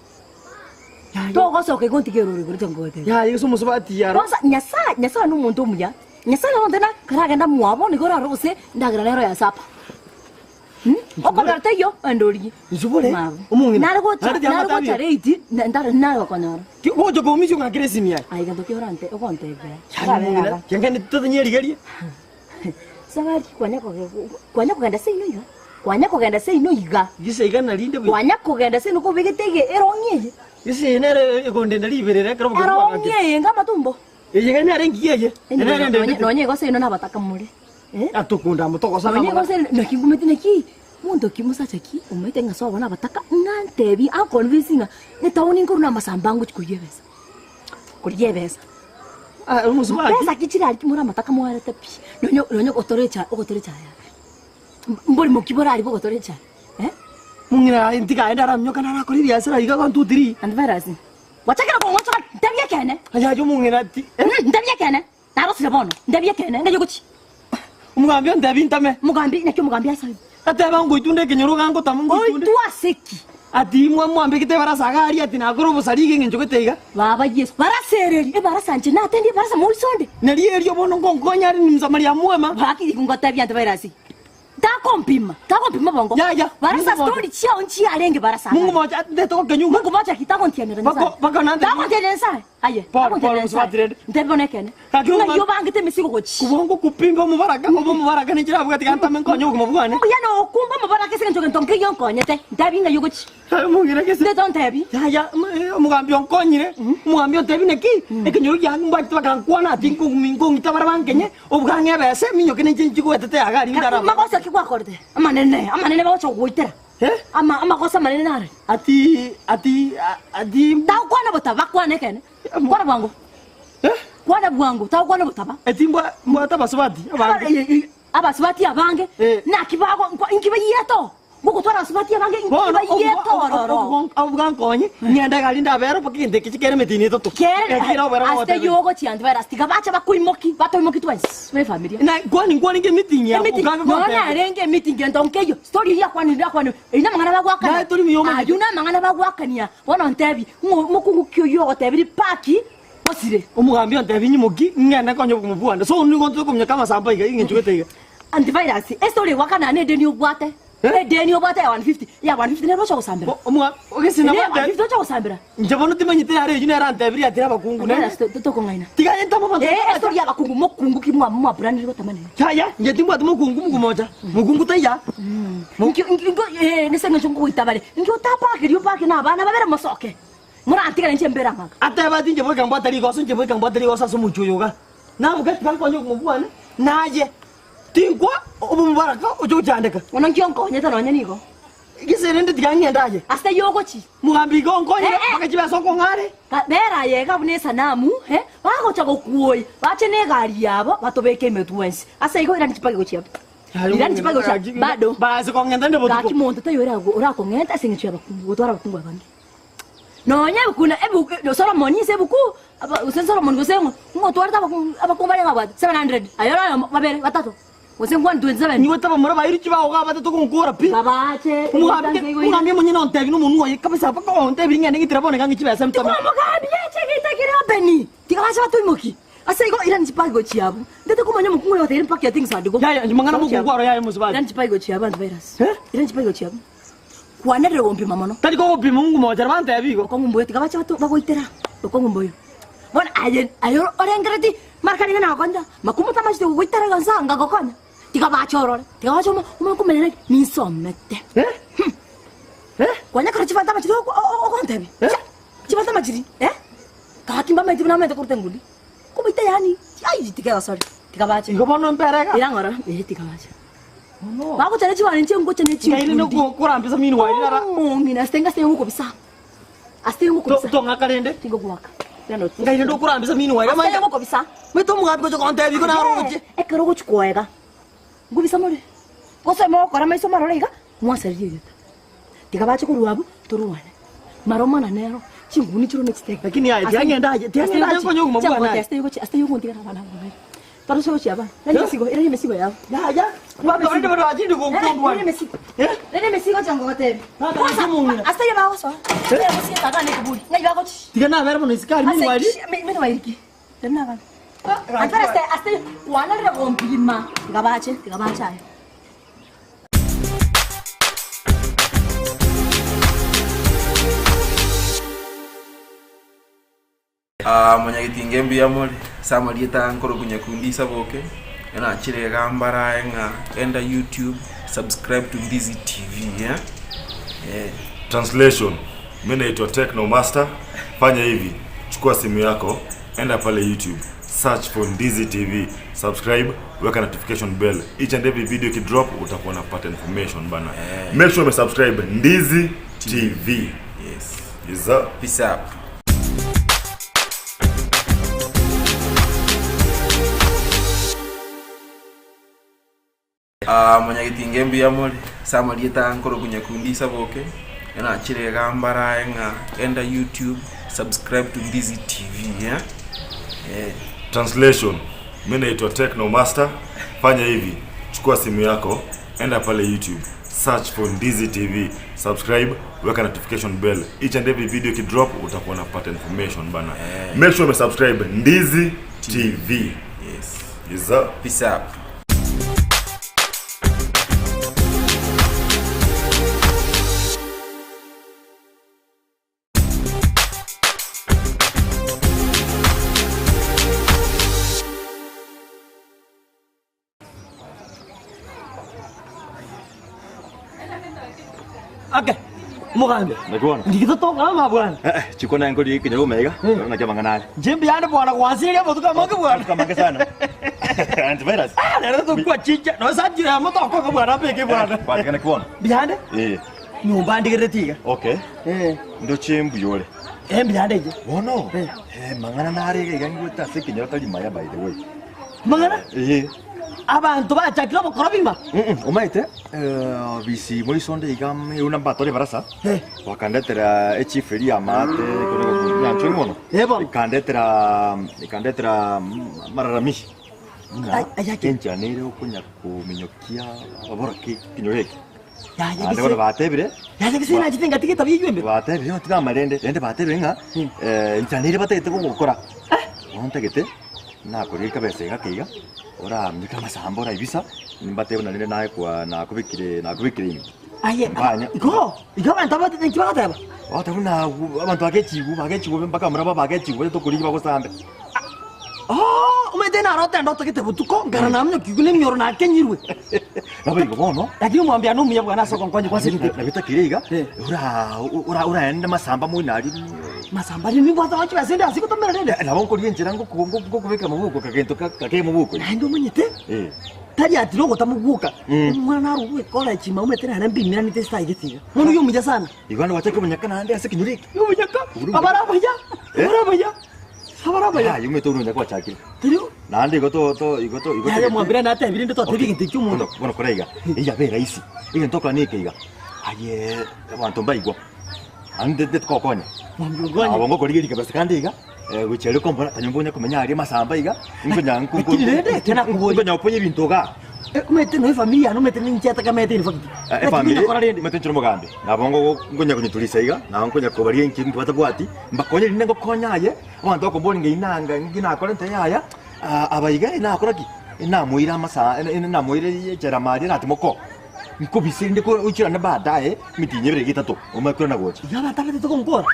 Togosoka igo ontige eroro igoro inche nkogotebia. Yaya gose omosubati aro. Kwanza Nyasaye, Nyasaye nomonto omuya. Nyasaye naro onte na karagenda mwabo nigo orare gose endagera nero ya sapa. Okonyora taiyo ende origie. Nsubore, Mwabo. omong'ina. Nare gocha, Naende tiga nare gocha ngotebi. late, na- ntare nare gokonyora. Ki- Gocha koumisia ong'akere esimi aye. Aye gento ki orante ogontebia. Yaya omong'ina, kiang'eni totanyerigerie. Sabari kwanya koge- kwanya kogenda seino iga. Kwanya kogenda seino iga. Gise iga narinde buya. Kwanya kogenda seino kobegete ege erong'i eye. Gise eye nere ekondenda riberera ekero obogima Erong'i bwang'akire. eye enga amatumbo. Eye iga nere engiya eye. Nere endendete. Nonye igo seino nabataka more. Eh? Atokunda amo togosana Nonye igo amang'ana. seino naki ngumete naki monto ki mosacha ki omaete ng'a sobo nabataka ng'a ntebi anconvince ng'a etaoni nkorwa namasamba ngochi koiywa ebesa. Korigia ebesa. Ah, omosubati. Besa ki chirari more amataka mwarete pi. Nonye nonye gotora echae ogotora echae yaye. Mborimo ki borari bogotora echae? Eh? Mong'ina aye ntiga aende araminyoka narakore ebiasara iga one two three. Antivirus. Gwachakire kong'ochoka ntebie ekeene. Aye aye omong'ina ti. Ntebie ekeene. Narosire bono. Ntebie ekeene. Ng'ai ogochia? Omogambi ontebi ntame. Omogambi, naki omogambi asoe? Ateba ngoitunde ekenyoro iga ngotama ngoitunde. Oitwe ase ki? Ati mwambegete ebarasa iga aria ati nakore obosari iga eng'encho gete iga. Baba Yeso, barasa ereri, ebarasa inche natendie ebarasa moiso onde. Nari erio bono ngonkonya are Msamaria mwema. Gaki ngotebia antivirus. Takompima, takompima bongo. Yaya, Barasa Mungu moja. story chiao nchiarenge barasa. Mungu moja ndete gokenyuga. Mungu moja ki tagontianera Bako- Nyasaye. bako nande- Tagontianera Nyasaye. Aye, Paul, tagontianera Paul, Nyasaye. musubati rende. Ntebie bono ekene. Gaki Ng'a omwana- yobangete emesigo gochi. Kubongo kupimba omobaraka, obe omobaraka ninche nabwate gantame nkonye obogima bwane. Mbuya nokumba omobaraka ase eng'encho gento nkeiyo nkonyete. Ntebi ng'ai ogochi. Aye omong'ina gese. Ndete ontebi. Yaya, omogambi onkonyire, omogambi ontebi naki, ekenyoro kiane mbachete bakankwana ati nkong'ita bare bankenye, obwang'e ebesa eminyoke ninche nchigwetete iga aria ndaraba. Magoso ki gwakorete? Amanene, amanene bagocha gogoitera. Eh? Ama amagoso amanene nare. Ati, ati, ati. Tagokwana botaba, kwana ekene. Kwana bwango. Eh? Kwana bwango, tagokwana botaba. Eti mbwa mbwate abasubati abange. Abasubati abange. Eh. Naki bago inki bayiyeto? Ngogotwara abasubati abange inki Bono bayiyeto ororo. obwankonye ng'ende gari ndabera mpaka egento eke chikere emetini etato. Kere Ekero obera ase gogotebia. yogochia antivirus tiga bache bakoimoki batoimoki twensi be familia. Na kwani nkwanenge emeeting ya Emeeting, okange nonya gotebia. arenge emeeting gento nkeiyo. Story eyio akwanire akwanire. Eyio namang'ana bagwakania. Naye tori muya omanyete. Ayio namang'ana bagwakania. Bono ntebi, ng'o mokungu ki oyio ogotebirie paki osire. Omogambi ontebi nyimoki ng'ende nkonye obogima bwane. So nigo ntoe kominyoka amasamba iga eng'encho gete iga. Antivirus, estory egwakana na edeni obwate. Eh? Edeni obwate ya 150, ya 150 nero ocha gosambera. Omwa ogese Ere ya nabwate. 150 ocha gosambera. Inche bono timanyete yare eyio nere antebirie atire abakungu nere. Antivirus tokong'aina. Tiga aye ntama abanto. Eh, estory ya abakungu mokungu ki mwa mwaburanire gotamana. Yaya, inche timbwati mokungu mogumocha. Mokungu taiya. Nki nki eh nese ng'encho ngogoita bare. Nki otapake rio pake na abana babere mosoke. Morantigane inche mbere amaka. Ateba ati, Inche bweka mbwate rigoso, inche bweka mbwate rigoso ase omochie oyo iga. Naboka tiga nkonye omobua one, naye tinkwa obomobaraka oche gochandeka. Bono nki onkonyete nonya nigo? Gese rende tiga ng'ende aye. Ase ayio ogochia. Mogambi igo onkonyire, mpaka chibesa okong'a are. Bera aye iga buna esanamu, eh, bagocha gokuoyia, bache negari yabo, batobeke emetwe ense. Ase igo irani chipage gochia abwo. Irani chipage gochia abwo. Bado. Baase kong'enta nde botuko. Gaki monto taiyo orakong'ente ase eng'encho y'abakungu, gotwara abakungu abange. Nonya ebuku na ebuku Solomoni ase ebuku aba gose Solomoni gose ng'o, ng'o otwarete abakungu abakungu bare ng'a 700, aye ore oyomo, babere, batato, gose nkwane 27. Nigo tabamura bairi chibao iga abatato gonkora pi. Babache, Omogambi omogambi omonyene ontebi nomonwa oye kabisa mpaka ontebirie ng'ende ng'itire bono iga ng'e chibesa ntome. Tiga omogambi eche egeita kere open, tiga bache batoimokie. Ase igo irani chipagi gochia abwo. Ntete komanya omokungu oyo ogotebirie mpaka things and go. Yaya, mang'ana mokungu aro yaya mosubati. Irani chipagi gochia abwo antivirus. Irani chipagi gochia abwo. Kwanerire gompima mono. Tari kogopima ng'umochera bantebi igo. Okong'u mbuya tiga bache bato bagoitera. Okong'u mbuya. Bono aye aye orengereti mara kare nigo nagokonya makumu tamachete gogoitera iga nsa ngagokonya. Tiga bache orore. Tiga bache omo omanye komanya naki ninsomete. Kwanya kare chifanta amachiri oko ogontebia. Chifanta amachiri eh? Gaki mbamaete buna amaete koruta engudi. Kobaita yaani ai tiga egosori. Tiga bache. Igo bono mpere iga. Ira ng'ora eh tiga bache. Bagocha ne chibani inche ngocha ne Ngai rende chinkundi. korambisa minu waye rara. Omong'ina ase ngase ngokobisa. Ase ngokobisa. Tong'aka rende. Tingogoaka. Ngai rende okorambisa minu waye. Ase ngokobisa. Maito omogambi gocha kontebi igo naroche. Ekero ogochi koega. Ngobisa more. Gose mogokora maiso marore iga mwasaria egento. Tiga bache korwa abwo torwane. Maromana nero chinguni chirwe ne chitege. Lakini aye tiang'enda aye tiang'enda aye nkonye obogima bwane aye. Ase igo ase igo ntigara abana babere. Torose gochia abana. Rende emesigo, rende emesigo yabo. Yaya, abanto barende bare bachire gokondwana. Rende emesigo. Rende emesigo chango gotebia. Kwanza ase igo bagosoa. Ase igo ne kiburi. Ng'ai bagochi. Tiga nabere mono isiko aria minwa aria. Minwa iki. Rende abana. Antara ase ase kwanarire gompima. Tiga bache, tiga bache aye. Ah, Monyagetinge mbuya more, ase amarieta aya nkorokwa Nyakundi Isaboke, nachire iga mbarae ng'a enda YouTube, subscribe to Ndizi TV eh, eh. Translation, Mi naitwa Techno Master. Fanya hivi, chukua simu yako, enda pale YouTube, search for Ndizi TV, subscribe, weka notification bell. Each and every video ikidrop utakuwa unapata information bana. Make sure umesubscribe Ndizi TV. Yes. Is up. Peace up. Ah, Monyagetinge mbuya more, ase amarieta aya nkorokwa Nyakundi Isaboke, nachire iga mbarae ng'a enda YouTube, subscribe to Ndizi TV eh, eh. Translation, Mi naitwa Techno Master. Fanya hivi, chukua simu yako, enda pale YouTube, search for Ndizi TV, subscribe, weka notification bell. Each and every video ikidrop utakuwa unapata information bana. Make sure umesubscribe Ndizi TV. Yes. Is up. Peace up. Ake, omogambi. Nakwana. Ndigito tokama bwana. Eh, chiko na ngori kinyoro mega. Naona kama ngana. Jembe yane bwana kwansiria botuka mange bwana. Tuka mange sana. Antivirus. Ah, lero tukwa chicha. No sanjira ya moto kwa bwana peke bwana. Kwatikana kuona. Biyande? Eh. Nyumba ndigere tiga. Okay. Eh. Ndo chembu yole. Eh, mbiyande je. Bono. Eh, mangana nare iga ngweta ase kinyoro tari maya by the way. Mangana? Eh. Abantu bachakire obokora bima. Omaete eh bisi muri sonde iga una mbatore barasa. Bakandetera echief eri amate nyancho mono. Ikandetera ikandetera mararamishi. Enchanere okunya kuminyokia aboroki kinyoro eki. Yaya Ande bono batebire Yaya gese nachite ngatige tabia eywo embe. batebire ng'a tiga amarende rende batebire ng'a eh, nchanere batagete kogokora bono ntagete nakorire kabesa iga ake iga oramnyuke amasamba oraibisa nimbatebe buna rende naye nakobekire nakobekire ime Aye, Mbanya. igo, igo abanto abatete nki bagateba? Bagoteba buna abanto bagechigu bagechigu mpaka mura bagechigu bache tokorigi bagosambe. Oh, omanyete narote endoto gete botuko, nkara namnyokigwe na emioro nakenyirwe. Nabo igo bono. Lakini omwambia nomuya bwana ase ogonkonya kwa serikali. Nabitakire iga, ora ora oraende masamba moino aria. Masamba rende nimbwate nonya chibesa ende ase gotomera rende. Nabo nkoria enchera ngokobeka mobuko kagento kake mobuko. Naende omanyete, tari ati nogotamoguoka, omwana naro ogwekora chima omanyete nere mbimeranete ase tagete iga. Omwana oyio omuya sana. Igo naende gwachaka omonyaka naende ase ekenyoro eke. Omonyaka, abare abaya, abare abaya, abare abaya. Aye omanyete ore omonyaka gwachakire. Tari Naende igo to to igo to igo Yaya mwambire natebire inde totebie egento ekio omonto. Bono bono kora iga, eyio yabe rahisi, egento okora neke iga, aye abanto mbaigwa, naende nde togokonya. Nabo ngokorigereria kabisa kande iga, gochia aria okombora kanyomba onya komenya aria amasamba iga, nkonya nko nko Lakini rende ekero nakoboria. nkonya gokonya ebinto igaa. Omanyete nonya efamiri yane omanyete ninche etakamete in fact. Naki Efamiri nakora rende. omanyete inche nomogambi, nabo ngo nkonya konyetulisa iga, nabo nkonya kobaria inki batabwati, mbakonye rinde ngokonya aye. Abanto bakoboria ng'a inanga inki nakorete yaya, aba iga inakora ki? Inamoira amasaa inamoira echela maria natimoka oo. Nkobisa erinde ko oichorane baadaye emitinyi ebere iga etato omanye korana gocha. Iga abanto abatete gonkora.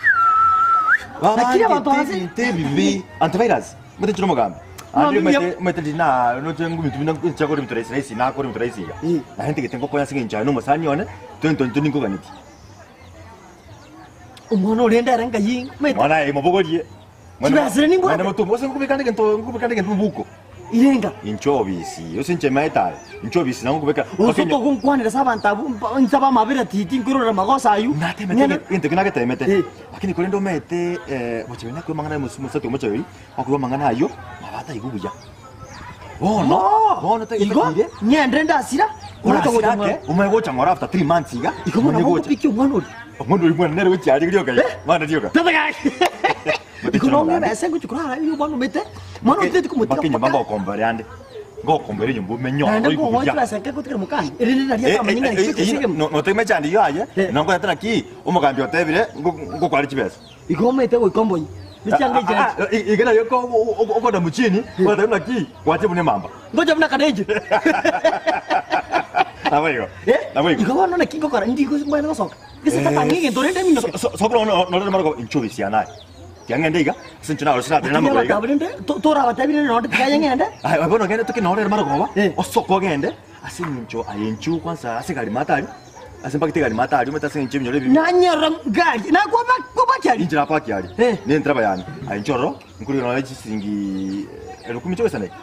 Lakini abanto Babangete ase ebinto ebibe, antivirus, omanyete inche nomogambi. Naende Mwambia omanyete omanyete ndiri na noche ebinto buna nche kore ebinto rahisi rahisi nakora ebinto rahisi iga. Naende ntagete ngokonya ase eng'encho aye nomosani one, tento intwe ninkoganetie. Omwana orende ere ngai omanyete. Mwana aye mobogorie. Chibesa nimbwate. Mwene motumbo ose nkobeka ande gento nkobeka ande gento mobuko. Irenga. Inche obisi. Ose inche maete aye. Inche obisi nabo nkobeka. Ose togonkwanera ase abanto abwo mba- nsabe amabera titi nkoirorera magoso aywo. Natemete egento ekio nagetemete. Lakini korende omanyete gochia nakwe amang'ana ya mosati omochori, akoigwa amang'ana ayio, nabo ataigwe buya. Bono, bono Igo, ng'ende ndasira, Orasira ake, omanye gocha ng'ora after 3 months iga. Igo bono omanye gocha. nabo omwana oria. Omwana oria mwana nere gochia aria rioka iga. Mwana rioka. Tata gaki. Igo nong'e ebesa ngochia korara igo bono omanyete, mwana oria tindi komotiga Mpaka enyomba ngokombora ande. Ngokombora enyomba omenye Naende ororo ngogocha buya. chibesa nke gotigera mokani, erinde naria atamanye ng'a naki gochia ase Notema echando eyio aye, nonkorete naki omogambi otebire ngokware chibesa. Igo omanyete goika ombonye. Nechianga echi echi. Iga nario okoenda mochini, ogoteba naki gwacha buna emamba. Ngocha buna kadenche. Nabo igo. Nabo igo. Igo bono naki ngokora ndi mbwene gosoka. Gese tatang'e egento rende eminyoke. Soka norore marogoba inche obisiana aye. Tiga ng'ende iga, ase inche narosire nabere namagoro iga. Lakini rende torabatebie rende nonde tiga aye ng'ende. Aye bono genda toke norore marogoba, osoke ogende ase eng'encho aye inchuo kwanza ase egari maate aria. Ase mpagete egari maate aria, omanyete ase eng'encho ebinyoro ebi. Nanyora gari, nakwaba kwabaki aria. Inche napaki aria, ne entereba yane. Aye inche ororo, nkorigia nonye chisiringi elfu kumi chigoisana iga.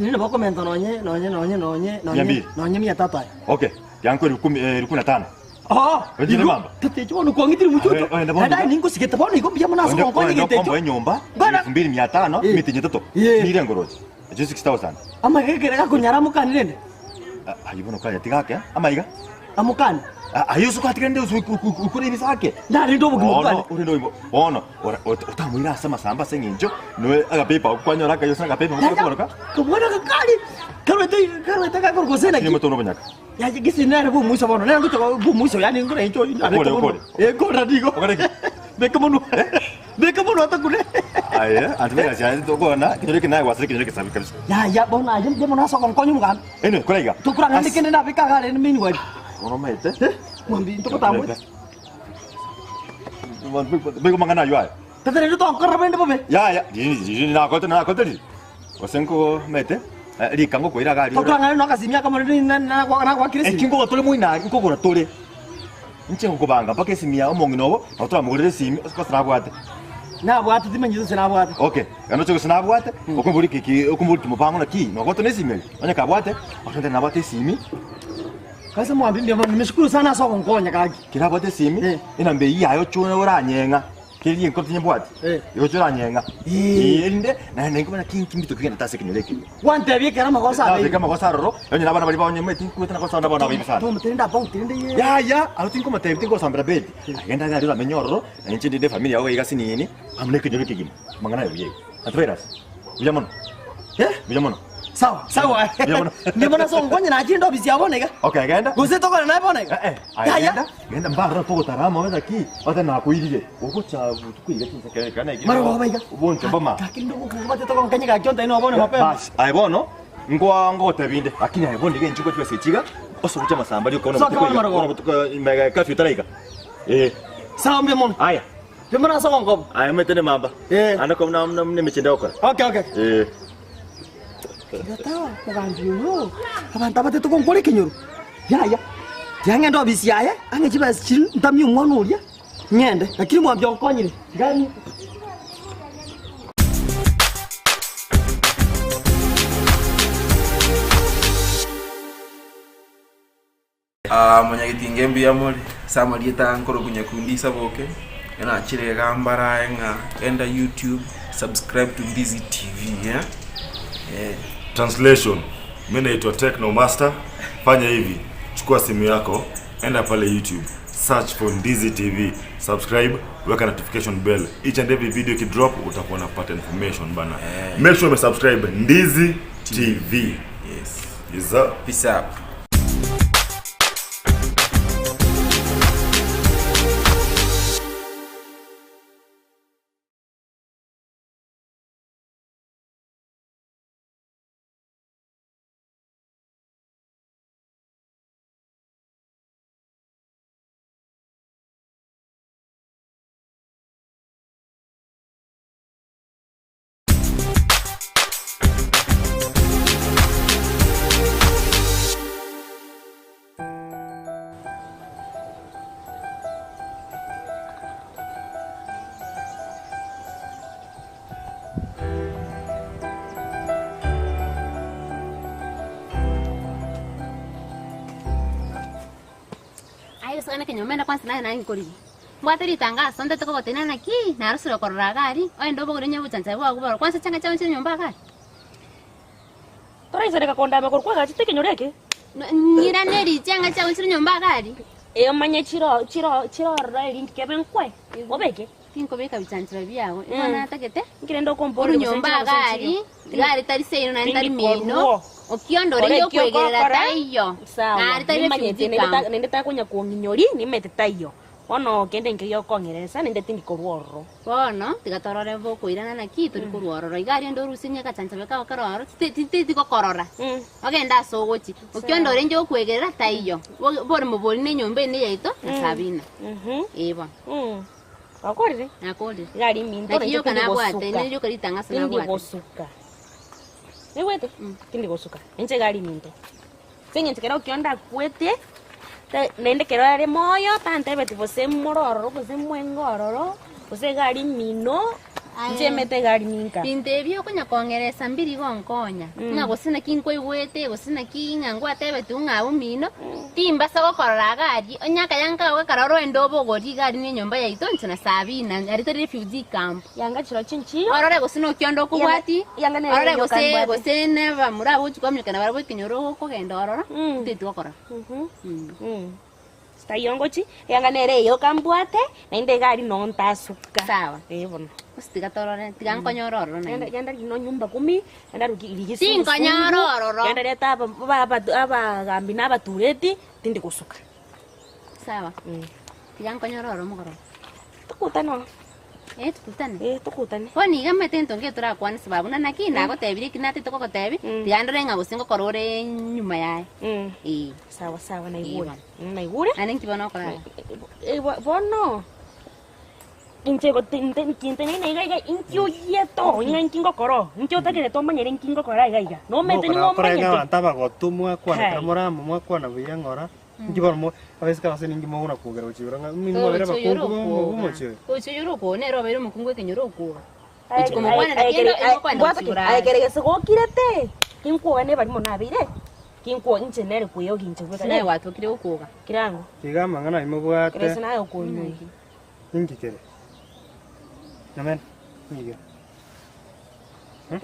Rende bakomenta nonye nonye nonye nonye Mia nonye mbili. nonye mia tatu aya. Okay, tiga nkoe elfu kumi elfu kumi na tano. Oo, Oye, igo, mamba. tata echo bono kwang'itire mochie ocho. Oye, oye, bono Naende aye iga. ningosigete bono igo mbuya mono ase Oende ogonkonya oende egento ekio. okomboa enyomba, Bana- elfu mbili mia tano, emitinyi etato, nire ngoroche. Echio 6000. Amaiga ekere gakonyara amokani rende. Ayio bono kanyatiga ake, amaiga. Amokani. Ayio ase kwatiga rende ase okore ebisa ake. Narende obogima Bono, bwane. orende obogima. Bono, ora- ot- otamoira ase amasamba ase eng'encho, noe agapepa ako kwanyora akayo ase agapepa ako koroka. Kobwana gakari. Karwete karwete gakoro gose naki. Lakini moto obonyaka. Yaani gese nere bw'omoiso bono, nere ngocha bw'omoiso yaani ngore inche oyo Okore, okore. Eh, nkora nigo. Okore ki? Beka monwa. Beka monwa atakune. Aye, antivirus yaye tokona, ekenyoro eke naye gwasire ekenyoro ekesabi kabisa. Yaya, bono aye mbuya mono ase ogonkonya omogambi. Anyway, kora iga. Tokorang'ana kende nabeka iga rende meanwhile. Bono omanyete. Mwambi ntogotamboete. Beka amang'ana ayio aya. Tata rende tonkora bende bobe. Yaya, riri nakorete nakorete riri. Gose nkomanyete, rika ngokoira iga aria. Tokorang'ana nogasimi akamo rende nagwakire esimi. Eki nkogora tore moino aria, nkogora tore. Inche ngokobanga mpaka esimi ya omong'ina obo, nabo toramogorere esimi, ase gose nabwate. Nabwate timanyeti gose nabwate. Okay, naende oche gose nabwate, okomoboria ki ki okomoboria kimopango naki, nobwate na esimi eye? Onye kabwate, otebe nabwate esimi. Kase mwambie mbuya mono, nimeshukuru sana ase ogonkonya gaki. Kera abwate esimi, enamba eyio yaye oche oranyeng'a. Keria enko tinyebwati, igo choranyeng'a. Erinde naende nkomanya ki nki mbito kegenda ase ekenyoro eke. Gwantebia ekero amagoso abeire. Nabeka amagoso aroro, onye nabana baria banyometi nkwete nagoso nabana abaibisa sana. Tomoterende about rende ye. Yaya, aro tinkomotebia tingosambera bed. Agende aria oramenye ororo, na inche ndinde efamiri yao iga sinini, amo na ekenyoro ekegima. Amang'ana aye buya igo. Antivirus, buya mono. Buya mono. Sawa, sawa. Buya mono. Ndi bono ase ogonkonya nachire inde ofisi yao bono iga. Okay, genda. Gose tokore naye bono iga. Eh, eh, aye genda. Genda mbarora togotara amo naki, bate nakoirire. Ogocha botuko iga chinsa kere kere na Marogoba iga. Obonche mbama. Gaki rende ogokuba togonkanye gaki ontebi nonya bono mapema. Bas, aye bono nkwa ngogotebi inde, lakini aye bono iga inche ngochia chibesa echi iga, osogoche amasamba rioka bono Soka botuko bono iga, marogoba. bono botuko mega curfew etaraika. Eh. Sawa mbuya mono. Aya. Mbuya mono ase ogonkoba. Aye omanyete ne mamba. Eh. Ande ko na na emechie ndegokora. Okay, okay. Eh. Tata, omogambi oyo, abanto abatete gonkora ekenyoro. Yaya, tiga ng'ende ofisi yaye, ang'e chibesa chiria ntamie omwana oria. Ng'ende, lakini mwambia onkonyire. Tiga Aa monyagetinga mbuya more, ase amarieta aya nkorokwa Nyakundi Isaboke, ekero nachire iga mbarae ng'a genda YouTube, subscribe to Ndizi TV eh, eh. Translation, Mi naitwa Techno Master. Fanya hivi, chukua simu yako, enda pale YouTube, search for Ndizi TV, subscribe, weka notification bell. Each and every video ikidrop utakuwa unapata information bana. Make sure umesubscribe Ndizi TV. Yes. Is up. Peace up. Aye gose ekenyomba kwanza naye naye nkorigia. Mbwate ritangaso ntete kogotenena naki, narosire korora iga aria, oende obogore onye obochancha bwago boro kwanza chianga chiago nchire nyomba iga aria. Toraisaneka kondama korwa kwagachete ekenyoro eke? Ng'iraneri chianga chiago nchire nyomba iga aria. Ee omanye chiro chiro chirororo erinde kebe nkwe, obeke. Tinkobeka bichanchero biago, igo natagete Nki rende okomboria oru gose nyomba nchire iga gose aria, nchire? iga aria tari seino naende tari Tindi mino, korwo. okionda Kora orenge ekio okwegerera ogokora, taiyo, sawa, nari tari nimanyete refugee naende camp. ta- naende takonya kong'inyori, nimanyete taiyo. Bono kende nkeiyo okong'eresa naende tindi korwa ororo. Bono tiga torore bokoirana naki tori korwa ororo. Iga aria onde orusie ng'a egachanchabe kao kere ororo, titeti gokorora, ogende ase ogochia. Okio onde orenge gokwegerera taiyo, boremo bori na enyomba eye neyaito na Sabina. Ee bono. Gwakorire? Nakorire. Iga aria eminto Naki nainche rioka tindi nabwate, gosuka. neri rioka ritang'aso Tindi nabwate. gosuka. Naigwete? Tindi gosuka. Inche iga aria eminto. Ase eng'encho kero okio ndakwete, naende kero are moyo tantebeti gose more ororo gose mwenge ororo, gose iga aria mino, inche emete iga aria ninka. Binto ebi okonya kong'eresa mbiri gonkonya, ng'a gose naki nkoigwete, gose naki ng'a ngwatebetigwe ng'a abwo mino, timbasa gokorora iga aria, onye akaya nkagoka karore oende obogorie iga aria na enyomba yaito inche na Sabina, aria tore refugee camp. Yanga chirochio nchiyo. Orore gose nokionda okobwati, Yanga nere orore yoka gose mbwate. gose nabamura agochi kwaminyokana barabwo ekenyoro okogenda ororo, titeti gokora. Taiyo ngochi, yanga nere eyoka mbwate, naende iga aria noo ntasuka. Sawa. Eh bono. Gose tiga torore, tiga nkonyore ororo naende. Genda rino nyumba kumi, genda ruki rigia Tinkonyora ororo. Genda reta aba aba abagambi na abatureti, tindi gosuka. Sawa. Tiga nkonyore ororo mogoroba. Tokutane oo. Eh, tukutane. Eh, tukutane. Bono iga omanyete egento nge torakwane sababu buna naki nagotebire eki natete kogotebi, tiga ndore ng'a gose ngokora ore nyuma yaye. Eh. Sawa sawa naigure. Naigure. Naende nki bono okora iga? Eh, bono inche ntinteneine iga iga inki oyiete oo ng'a inki ngokora oo inki otakerete omanyere inki ngokora iga iga nomanyete ning'o Mokora ng'a omanyete abanto abagotu mwakwana ekero Hai. more amo mwakwana buya ng'ora Inki bono mo abaiseke abasani ninki mogona kwogera gochia igoro ng'a inwe mwabere Ogochia oyore abakungu bo okwoga. omochie oyo? Ogochia oyore okwoga nere obeire omokungu ekenyoro okwoga. Gochia komokwanera kende oimokwenda gochia igoro are. Aye gese gokirete, tinkwoga neba rimo nabeire, tinkwoga inche nere kweyogia inche bweka. Gose naye gwatokire gokwoga. Kirango. Tiga amang'ana ayio mobwate. Kerese naye okonyoria. Inki kere? Amen. Inki kere?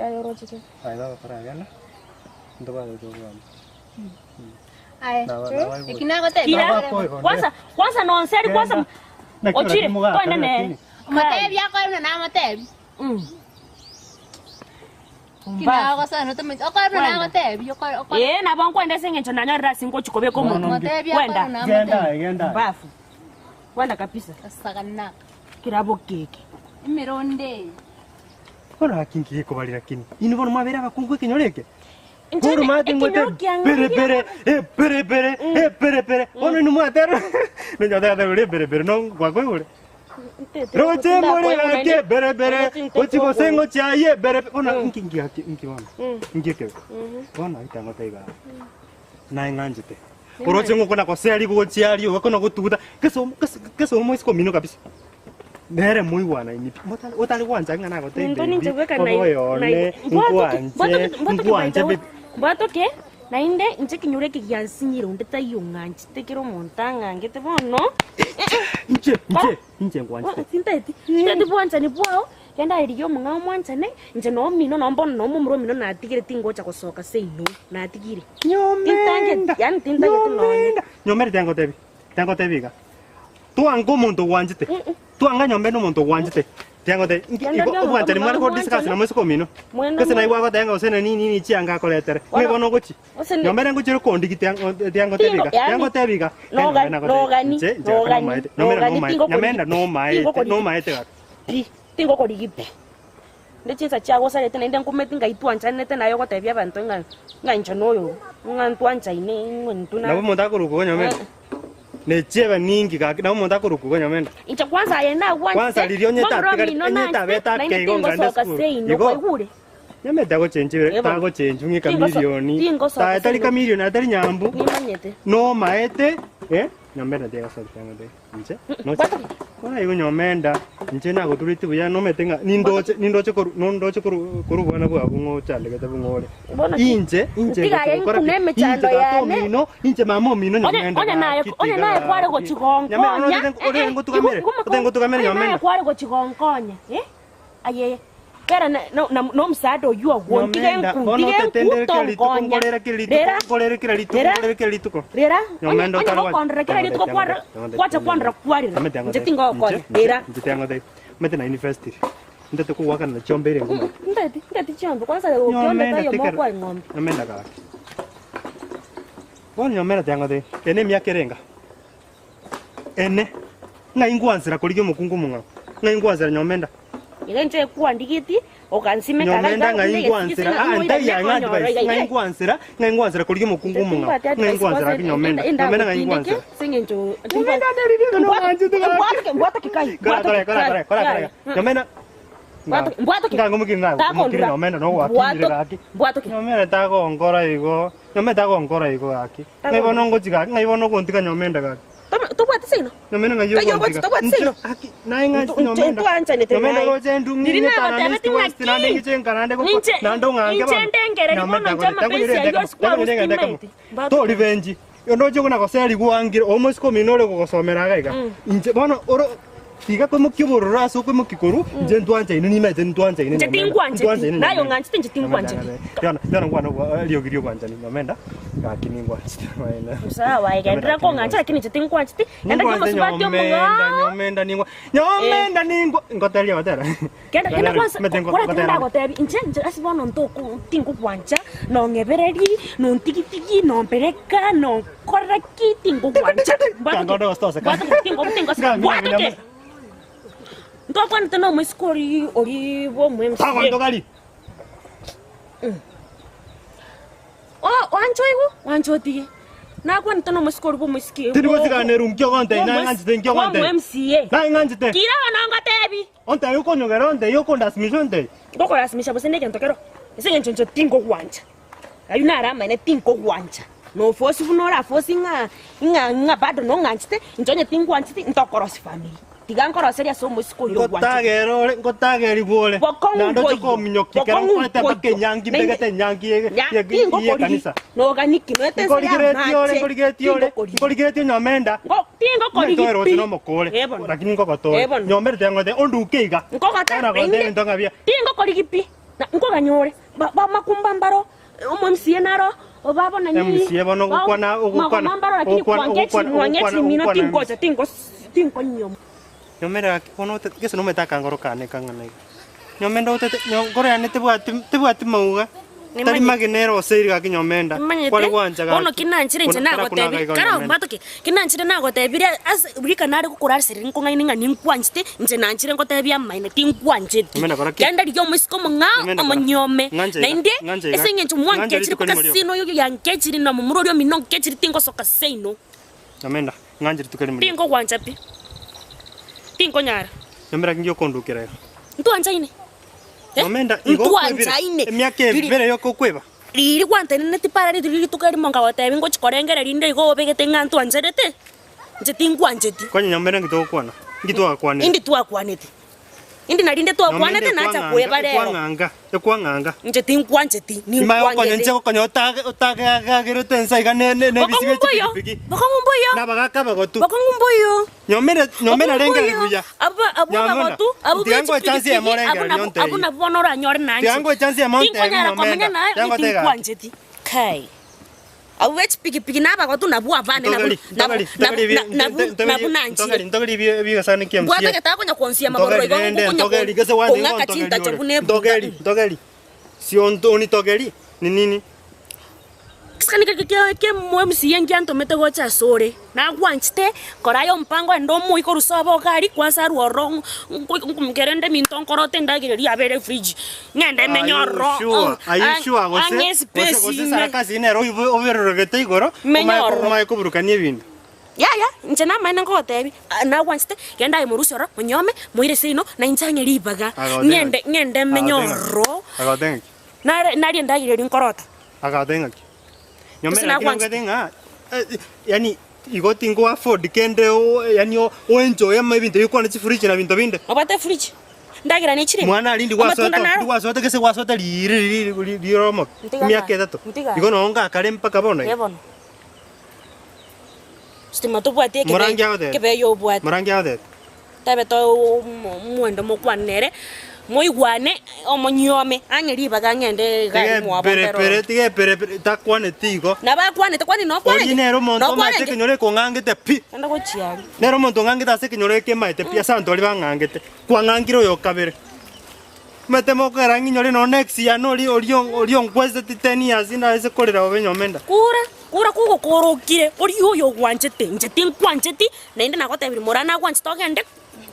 Aye oroche Aye baba toragenda, ntobwate tokogamba. Aye, Naba- nabaibori. eki nagotebia. Kira, Kwanza, kwanza nonseri kwanza Naki ochire lakini mogaka twende nere. lakini. Omotebi akore buna namotebi. Ki nagosana otomanyeti okore buna nagotebi okore okore. Eh, nabo nkwenda ase eng'encho nanyorire ase ngochi kobeka omonto. Motebi akore Kwenda. buna namotebi. Genda aye, genda aye. Mbafu. Kwenda kabisa. Asaganaka. Kirabo keke. Emeronde eye. Bono gaki nki gekobaria lakini? Inwe bono mwabeire abakungu ekenyoro eke? Inche Bono omanyete ekenyoro ngote kiang'e pere pere, eh, pere pere, eh, pere pere. Bono inwe mwatera nonya otagete ore pere pere no gwakoigure. Roche more gaki pere pere, gochi gose ngochi aye pere pere. Bono inki inki gaki inki bono? Inki ekebe? Bono ritang'o taiga. Naye ng'anchete. Oroche ng'a okona gosea rigochia aria igo okona gotuguta, gese gese omoiseke omino kabisa. Nere moigwanaini pi, motari otari gwancha ng'a nagotebie Ninto ninche baby, bweka obe nai- oyone, nai- mbwatoke- nkwanche, mbwatoke- mbwatoke nkwanche by the way. baby. Mbwatoke, naende inche ekenyoro eke giansinyire onde taiyo ong'anchete kera omonto ang'angete bono, Inche, inche, inche nkwanchete. Tintageti, tintageti bwanchani bwao, genda aye rigia omong'ao omwanchane, inche na omino noo bono na omomura omino natigire tingocha gosoka seino, natigire. Nyomenda, Tintangeti, yaani tintageti nonye. nyomenda, nyomenda tiga ngotebi, tiga ngotebi iga, twanga omonto ogwanchete, twanga nyomba ende omonto ogwanchete, tiga ngotebi, inki Genda igo rigia omonto obwanchani mware omong'ao kodiscuss na omwanchane. moiseke omino, Mwena gose naye mwe- gwagoteba ng'a gose nini nini chianga akoretere, ng'a Bono- bono ogochi, Gose ne- nyomba ere ngochire kondigiti tiga ngotebi Tingo- iga, tiga yaani, ngotebi iga, noga- nyomba nagotebi, nogani, inche, inche gaka nogani, nomaete, nyomba nogani, nomaete, tingokorigi- nyamenda nomaete, tingokorigi- nomaete gaka. Pi, tingokorigi pi. Nde chinsa chiagosarete naende nkometi ngai twanchanete naye ogotebia abanto ng'a ng'a inche noyo ng'a ntwanchaine ng'a intwe na Nabo omonto akorokwa igo nyomenda, ne chiebe ninki gaki, nabo omonto akorokwa igo nyomenda. Inche kwanza aye nagwanchete, Kwanza riria onyete momura atigari- omino onyete nanchete, abete naende ake igo ngande tingosoka sukuru. seino, Igo. kwaigure? Nyamete tagochenchi Ebo. tagochenchi ng'a Tingoso- ekamilioni. tingosoka Ta- Tari seino. kamilioni atari nyambu. Nimanyete. Nomaete eh nyomenda tigasoka ng'ombe inche noche. Kora igo nyomenda inche nagotureti buya nomete ng'a nindoche nindoche koru nondoche koru koru obwana bwabo ng'a ochandegete bung'o ore. Bono ki- Inche inche Tiga aye gokora nkune ki? emechando Inche tata yane. omino inche mama omino Onye nyomenda onye naye gaki, onye tiga naye kware gaki. gochigonkonya. Nyamenda ore ore ngotugamere ote ngotugamere Onye naye nyomenda. kware gochigonkonya. Eh? Aye kera na na na nomusaada oywo agwo ntige Nyomenda, nku bono ntige otetendere nku kera rituko, tonkonya. nkorere kera rituko, Rera nkorere kera rituko, Rera. nkorere kera rituko. Rera onye Nyomenda onye otari gokondera kera rituko kwara kwacha kwandera kwarera inche tingogokonya rera Inche tiangotebi, omanyete na university, ntete kogwakanera chiombe ere nguma. Nteti nteti chiombe kwanza okionde Nyomenda taiyo tikera, mokwa eng'ombe. nyomenda gaki. Bono nyomenda tiangotebi, eye ne emiaka ere enga? Ene, ng'ai ngwansera korigia omokungu omong'ao? Ng'ai ngwansera nyomenda? Iga inche kwandigetie okansimeka iga Nyomenda iga ng'ai buna ngwansera? egesigisi Ah, ng'a ntaiyo ngoiranie ang'e advice. konyora iga Ng'ai iga. ngwansera? Ng'ai ngwansera korigia omokungu omong'ao? Timbwati Ng'ai advice ngwansera kwanza gaki nyomenda? Nyomenda ng'ai endagotindeke ngwansera? ase eng'encho Nyomenda nderire ng'a nong'anchete gaki. Mbwatoke mbwatoke kai Kora mbwatoke kora kora kai kora kora kai kora. Nyomenda Mbwatoke mbwatoke Ngango mokiri nago mokiri Takondura. nyomenda nogwakinire Mbwatoke gaki. mbwatoke Nyomenda tagonkora igo. Nyomenda tagonkora igo gaki. Ng'ai bono ngochi gaki? Ng'ai bono ogontiga nyomenda gaki? Tobwati seino? Nyomenda ng'ai Ng'ai ogochi ogontiga? tobwati Inche seino? aki naye ng'anchete nyomenda. Ntwanchanete Nyomenda naye. roche Ndiri ndung'inye nagotebeti tanane west nande ng'aki? ngiche nka nande gokwa Ninche nande ong'anke inche bono. ndengereri bono Nyomenda inche tagore tagore amapensi rende ayio kamo ase kwarwa tagore rende kamo. stimaeti. Mbwatoke. Tori benji. Ondoche buna goseri gwangire omoiseke omino ore gogosomera iga iga. Inche bono oro tiga koimokia obororo ase okoimokia korwa inche ntwanchaine nimaete ntwanchaine Inche nyomenda. tingwancheti. Ntwanchaine Naye nyomenda. ong'anchete inche tingwancheti. Bono bono nkwane obwa eriogi ria obwanchani nyomenda gaki ningwanchete maene. Sawa, egenderera kong'ancha lakini inche tingwancheti. Enda Ningwanchete kiomosubati nyomenda omong'ao. nyomenda ningwa nyomenda ningwa ngoteria gotera. Genda genda kwanza Mete ngo- kora ngotera. tindagotebi inche inche ase bono ntoku tingogwancha nong'ebereri nontigitigi nompereka nonkorera ki tingogwancha Kangondo gositoseka. mbwatoke ntwakwanete na omoiseke ori ori bwa omo MCA. Kagondo kari. Oh, wancha oigwe, wancha otige. Nakwanete na omosike oria bw'omosike. Tindi gosigana eru nkio ogontebia, naye ng'anchete nkio ogontebia. MCA. Naye ng'anchete. Kira bono ngotebi. Ontebie okonyogera ontebie okondasimisha ontebie. Ngokorasimisha gose negento kero. Ase eng'encho inche tingogwancha. Ayio naro amaene tingogwancha. Nofosi buna orafosi ng'a ng'a ng'a bado nong'anchete, inche onye tingwancheti ntokorosia family. Tiga nkoroserie ase omosike oyio ogwanchete. Ngotagera ore, ngotagerigwa ore. Bokong'u Naende oche mboiyo. kominyokia ekero Bokong'u nkorete mpaka mboiyo. enyangi Naende- mbegete enyangi ye- Ya, ye- tingokorigia. y'ekanisa. Noganiki, noete ense ya Nkorigeretie ore, amache. nkorigeretie ore, Tingokorigia. nkorigeretie nyomenda. Ngo- tingokorigia Ntoeroche pi. nomokore, Eh bono. lakini nkogotore. Eh bono. Nyomenda tiga onduke iga. Nkogota, Bono naende- gote ebinto ng'a bia. Tingokorigia pi. Na nkoganyore. Ba- bamakumba mbaro, omo MCA naro, obabo nani. MCA bono ogokwana- ogokwana- Magoma mbaro, lakini ogokwana- kwangechi- ogokwana- mwang'echi ogokwana- mino ogokwana tingocha, tingos- tinkonyoma. Nyomenda gaki bono ote gese nomanyete akangoro kane kang'ana iga. Nyomenda otete nyo ngoro yane tebwati tebwati mauga, tari Nimanyete. magena ere oseiri gaki nyomenda, Nimanyete, kware gwancha bono gaki. kinanchire inche Bono kara nagotebi, kunaga igo kara nyomenda. mbatoke, kinanchire nagotebire ase rika nare gokorarisereria nkong'aini ng'a ninkwanchete, inche nanchire ngotebie amaene tinkwancheti. Nyomenda kora ki? Genda rigia omoiseke omong'ao, Nyomenda kora. omonyuome, Ng'anche iga, naende ng'anche iga, ase eng'encho ng'anche mwankechire rituko mpaka rimo rioka. seino oyo yankechire na momura oria omino onkechire tingosoka seino. Nyomenda, Ng'anche rituko erimo rioka. Tinkogwancha pi, tinkonyara. Nyomenda ki ngikondukera iga? Ntwanchaine? Eh? Nyomenda igo okwebire. Ntwanchaine. Emiaka ebere yoka okweba. Riria gwanteneneti para riria rituko erimo nkagotebia ngochi korengera rinde igo obegete ng'a ntwancherete, inche tingwancheti. Konya nyomba nki togokwana? Nki twagakwanire? Indi twakwanete? Indi narinde twakwanete nacha kweba rero. Ekwang'anga, ekwang'anga. Inche tinkwancheti, Nimanye gokonya ninkwangete. inche gokonya otage otagagerete ense iga ne ne nebisi Bokong'u bie mboyo, chipigipigi. bokong'u mboyo. Na abagaka abagotu. Bokong'u mboyo. Nyomera nyomera Bokong'u rengereri mboyo. buya. Abwo abwo Nyamona, abagotu, abwo tiga be ngoe chance chipigipigi, emo abwo rengereri nabwo ontebie. abwo nabwo bono oranyore nanche. Tiga ngoe chance emo ontebie Tinkonyara komenya nyomenda. naye, Tiga ngotebe gaki. tinkwancheti. Kai. Abwo be chipigipigi na abagotu nabwo abane nabwo Ntogeri, nabwo ntogeri, nabwo ntogeri na- nabwo ntogeri nabwo nanchire. ntogeri ntogeri ebigasani kia Mbwate MCA. getaka konya konsia amagoro Ntogeri igo rende ngokonya ntogeri gese wande igo kong'aka ntogeri chintacho ore. buna ebuta. Ntogeri ntogeri. Si onitogeri ni nini? Kisikani keke kia kia MCA ngiantomete gocha asore, nagwanchete kora aye ompango ende omoike korwa sobo iga aria kwanza arwe ororo nkomokera ende minto nkorote endagera eria yabere efridge, ng'ende Are menye you ororo sure? Are you sure gose ang'e gose espace gose ime. sarakasi nere oibo oberorogete igoro Menye omaye ororo. omaye koburukania ebinto. Yaya, inche namaene nkogotebia, nagwanchete, genda aye morusie ororo, monyome, moire seino, na inche ang'e ribaga, ng'ende ng'ende menye ororo, Agoteba ng'aki? nare narie endagera eria nkorota. Agateba ng'aki? Gose Nyomera lakini nagwanchete. obwate ng'a eh, yaani igo tingo afford kende o yaani o oenjoy ama ebinto bikwane chifridge na binto binde. Obwate efridge? Ndagera nechire? Mwana aria ndi Amatunda gwasoete naro? ndi gwasoete gese gwasoete riiri riri ri- riromoke Ntiga emiaka naye, etato. ntiga Igo noo ngakare mpaka bono Eh iga. bono. Stima tobwate ekebe Morangi agoteba. ekebe obwate. Morangi agoteba. Tebe to omwendo mokwane nere, moigwane omonyiome ang'e ribaga ng'ende iga Tiga aria mwabo epere mpere pere ororo. tiga epere pere takwaneti igo. Nabo akwanete kwani nokwanete? Oria nere omonto omanyete Nokwanete? ekenyoro ekong'angete pi. Genda gochia aria. Nere omonto ong'angete ase ekenyoro eke emaete pi ase abanto baria bang'angete. Kwang'angire oyo okabere. Omanyete mokogera ng'inyore nonya next year noria oria oria onkweseti ten years ndaise korera bobe nyomba enda. Kura, kura kogokorokire oria oyo ogwanchete, inche tinkwancheti, naende nagotebirie moraa nagwanchete ogende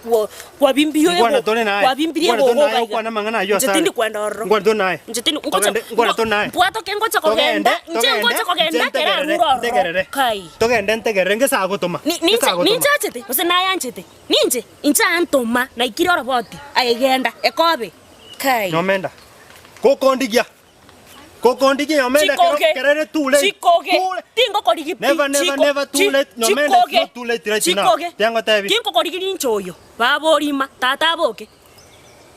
kwa kwabimbirie Nkwana ego tore naye. kwabimbirie Nkwana tore egogo naye iga iga. okwane amang'ana ayio Inche asare. tindi kwenda ororo. Nkwana tore naye. Inche tindi ngocha Togende nkwana tore naye. mbwatoke ngocha kogenda, Togende inche togende ngocha kogenda inche ekero ntegerere arure ororo. ntegerere. Kai. Togende ntegerere ngese agotoma. Ni Ngese ninche agotoma. ninchachete gose nayanchete? Ninche, inche antoma, naikire oroboti, aye genda, ekobe. Kai. Nyomenda. Gokondigia. Gokondigia nyomenda kero Chikoge. kerere too late. Chikoge. Too late. Tingokorigi pi. Never never Chiko- never too chi- late. Nyomenda it's chikoge. not too late right now. Chikoge. Tiangotebi. Tingokorigi ninche oyo. Baba orima, tata aboke.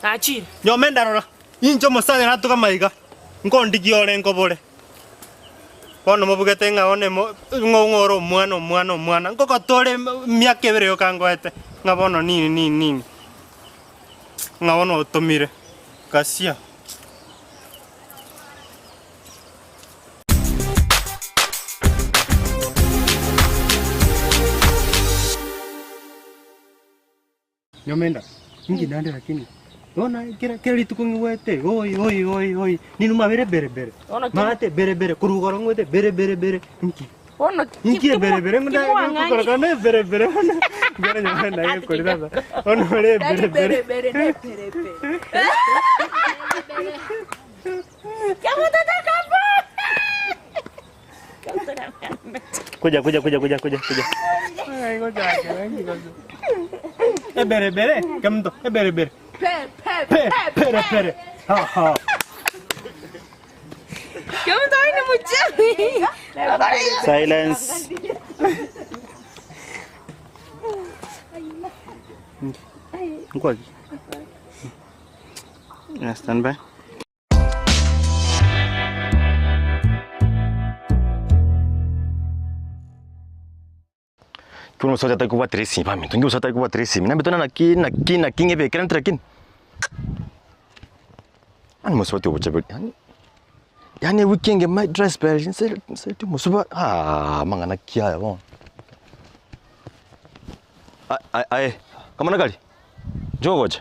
Nachire. Nyomenda rora. Inche omosacha natuga maiga. Nkondigia ore nkobore. Bono mobugete ng'a one mo ng'o ng'o ore omwana omwana omwana. Nkogotore emiaka ebere yoka ngoete. Ng'a bono nini nini nini. Ng'a bono otomire. Ghasia. Nyomenda, inki naende lakini? Bono kera kera rituko ng'igwete oi oi oi oi, ninwe mwabere bere bere. Bono ki- Maate bere bere, korwa igoro ng'wete bere bere bere, inki? Bono Inki ebere bere ng'o kimwang'ang'i. ngokora ne ebere bere bono. Mbere nyomenda gekorire aba. Bono ore ebere bere. bere ne pere pere. Kuja kuja kuja kuja kuja kuja. Ebere bere, kemto, ebere bere. Pe pe Pe pere pere. Ha ha. Kemto ni mchawi. Silence. Ngoja. Yeah, stand by. Ki bono omosacha atari kobwatera esimi baminto, inki omosacha atari kobwatera esimi? Nambete na naki naki naki ng'ebekere ntire lakini. Yaani mosubati obochabe yaani yaani ewiki engima dry spell nse nse omosuba aah amang'ana ki aya bono. A- aye kamwana karia, nchwo ogocha.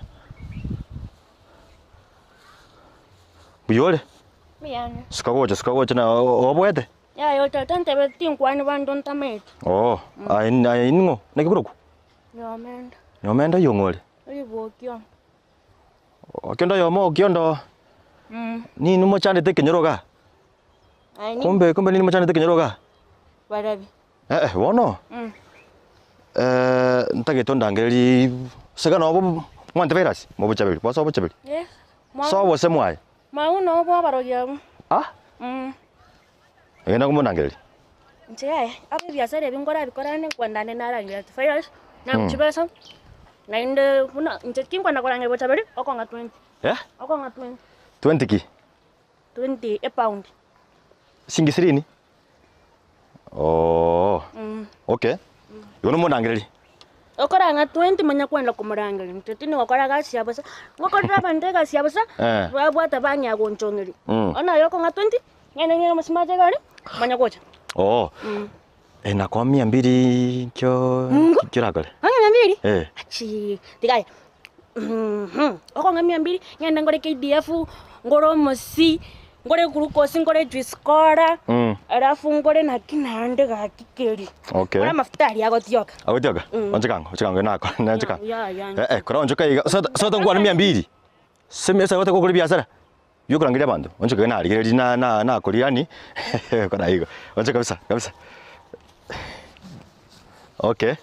Mbuya ore? Mbuya Suka gocha suka gocha na oboete? Yaya tata ntebeti tinkwani banto ntameti. Oo, aye aye ning'o? Naki korokwa? Nyomenda. Nyomenda oyio ng'o ore? Oribokio. Okiondo oyomo okiondo Mm. nini mochandete ekenyoro igaa? Aye ni Kumbe kumbe nini mochandete ekenyoro igaa? barabi. Eh eh bono Mm. ntagete ondangererie sega nobo mwa antivirus mobochaberi bwasoa obochaberi Eh. soa obose mwaye Mau nobo abarogi abwo. Ah? Mm. Egenda komonangereria. Inche yaya, aba ebiasara ebi nkorabikore ande nkwenda ande narangera antivirus, nabu chibesa, naende buna inche tinkwenda korangeria bochaberi, okong'a twenty. Eh? Okong'a twenty. 20 ki? 20 epound. Shilingi ishirini? Oo. Mm. Okay. Igo nomonangereria. Okorang'a 20 manya kwenda komorangeria, inche tindi gokora egasi ya bosa, ngokorera abanto egasi ya bosa, Eh. babwata bang'ea gonchong'eria. Mm. Bono aye okong'a 20, ng'ende ng'ire omosubati iga aria, manya gocha. Oo. Mm. Eh, nakoa mia mbili nkio Mungu. nkio orakore? Ang'e mia mbili? Eh. Achii, tiga aye, okong'a mia mbili, ng'ende ngore KDF, ngore omosi, ngore glucose, ngore juice cola, Mm. alafu ngore naki naende gaki keri. Okay. Ngore amafuta aria agotioka. Agotioka? Mm. Onchoka ango, onchoka ango nako, onchoka. Ya, ya, Eh, eh, kora onchoka iga. Sota sota nkwane mia mbili. Semi sasa gokora biasara. Biokorangeria abanto, onchoka iga narigereria na na nakoria yaani kora igo. Onchoka kabisa, kabisa. Okay.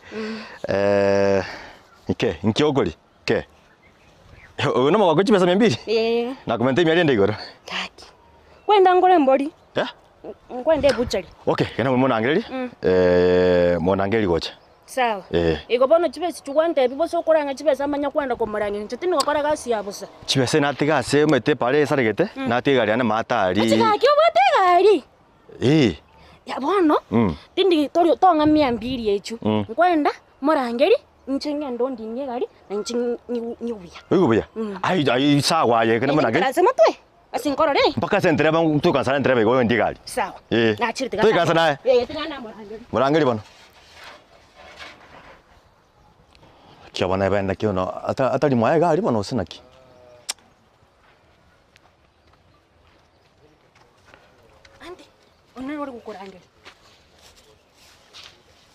Eh, nke, nki okoria? Ke. Oyo nomogoko chibesa mia mbili? Eh. Nakomenta emiaria ende igoro. Gaki. Kwenda ngore embori. Eh? Nkwenda ebuchari. Okay, genda monangererie. Mm. Eh, monangererie gocha. Sawa. Eh. Igo bono chibesa echio gwantebia bosa okorang'a chibesa manya kwenda komorang'ina inche tindi gokora gasi ya bosa. Chibesa natiga ase omanyete epara esaregete, Mm. natiga egari yane maate Ache aria. gaki obwate egari. Eh. Ya bono, Mm. tindi tori tong'a mia mbili echio. Mm. Nkwenda morangeri inche ng'ende ondinie egari na inche nyigu buya. Oigwe buya? Mm. Ai ai sawa aye ekero Naende morangeri. nkaranse motwe ase nkorore. Mpaka ase entereba toikaransa na entereba igo oyondie egari. Sawa. Eh. Nachire tiga Toikaransa naye. Eh, tiga namorangeri. Morangeri bono. Naki bono ebe naki bono ata atari mwaye egari bono gose naki? Ante, oyio nere ore gokorangeria.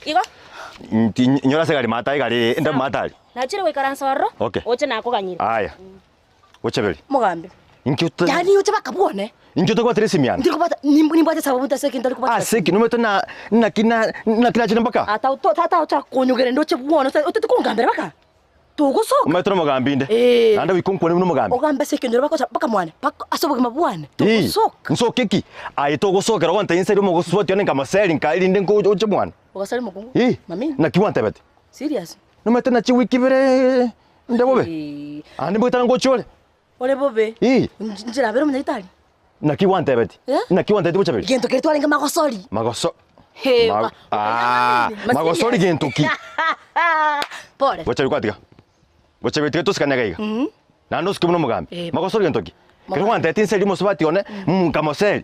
Igo? Nti nyora ase egari maate egari ende maate aria. Nachire goikaransa ororo, Okay. oche nakoganyire. Aya. Gochaberi. Mogambi. Inki ota Yaani oche bakabwone. Inki otabwatire esimi yane? Ndiri kobwata nimbwate sababu ntase ekero ntari kobwata. Ase ki nomanyete na naki na naki nachire mpaka? Ata tata ocha konyogera ndoche bwono otete kongambera baka. Togosoka. Omanyete nomogambi inde. Eh. Naende goika onkwane buna omogambi. Ogambe ase ekenyoro bakocha mpaka mwane mpaka ase obogima bwane. Ii, Togosoka. Nsoke ki? Aye togosokera ogontebia inse ria omogosubati one nkamoseri nka erinde nko oche mwane. Ogasari mokungu. Ii, Mami. naki gwantebeti? Serious? Nomanyete naki wiki ibere inde bobe? Ande mbwetana ngochia ore? Ore bobe. Ii. Nchirabere omonyagetari. Naki gwantebeti? Eh? Naki gwantebeti bochaberi? Gento keria twarenge magosori. Magoso. He, Ma- Ah, magosori gento ki? Pole. Bochaberi kwatiga. Bochaberi tiga tosikane iga iga. Mhm. Naende osike buna omogambi. Eh. Magosori gento ki? Kero Mogambi. gwantebeti inse eria omosubati one, nkamoseri.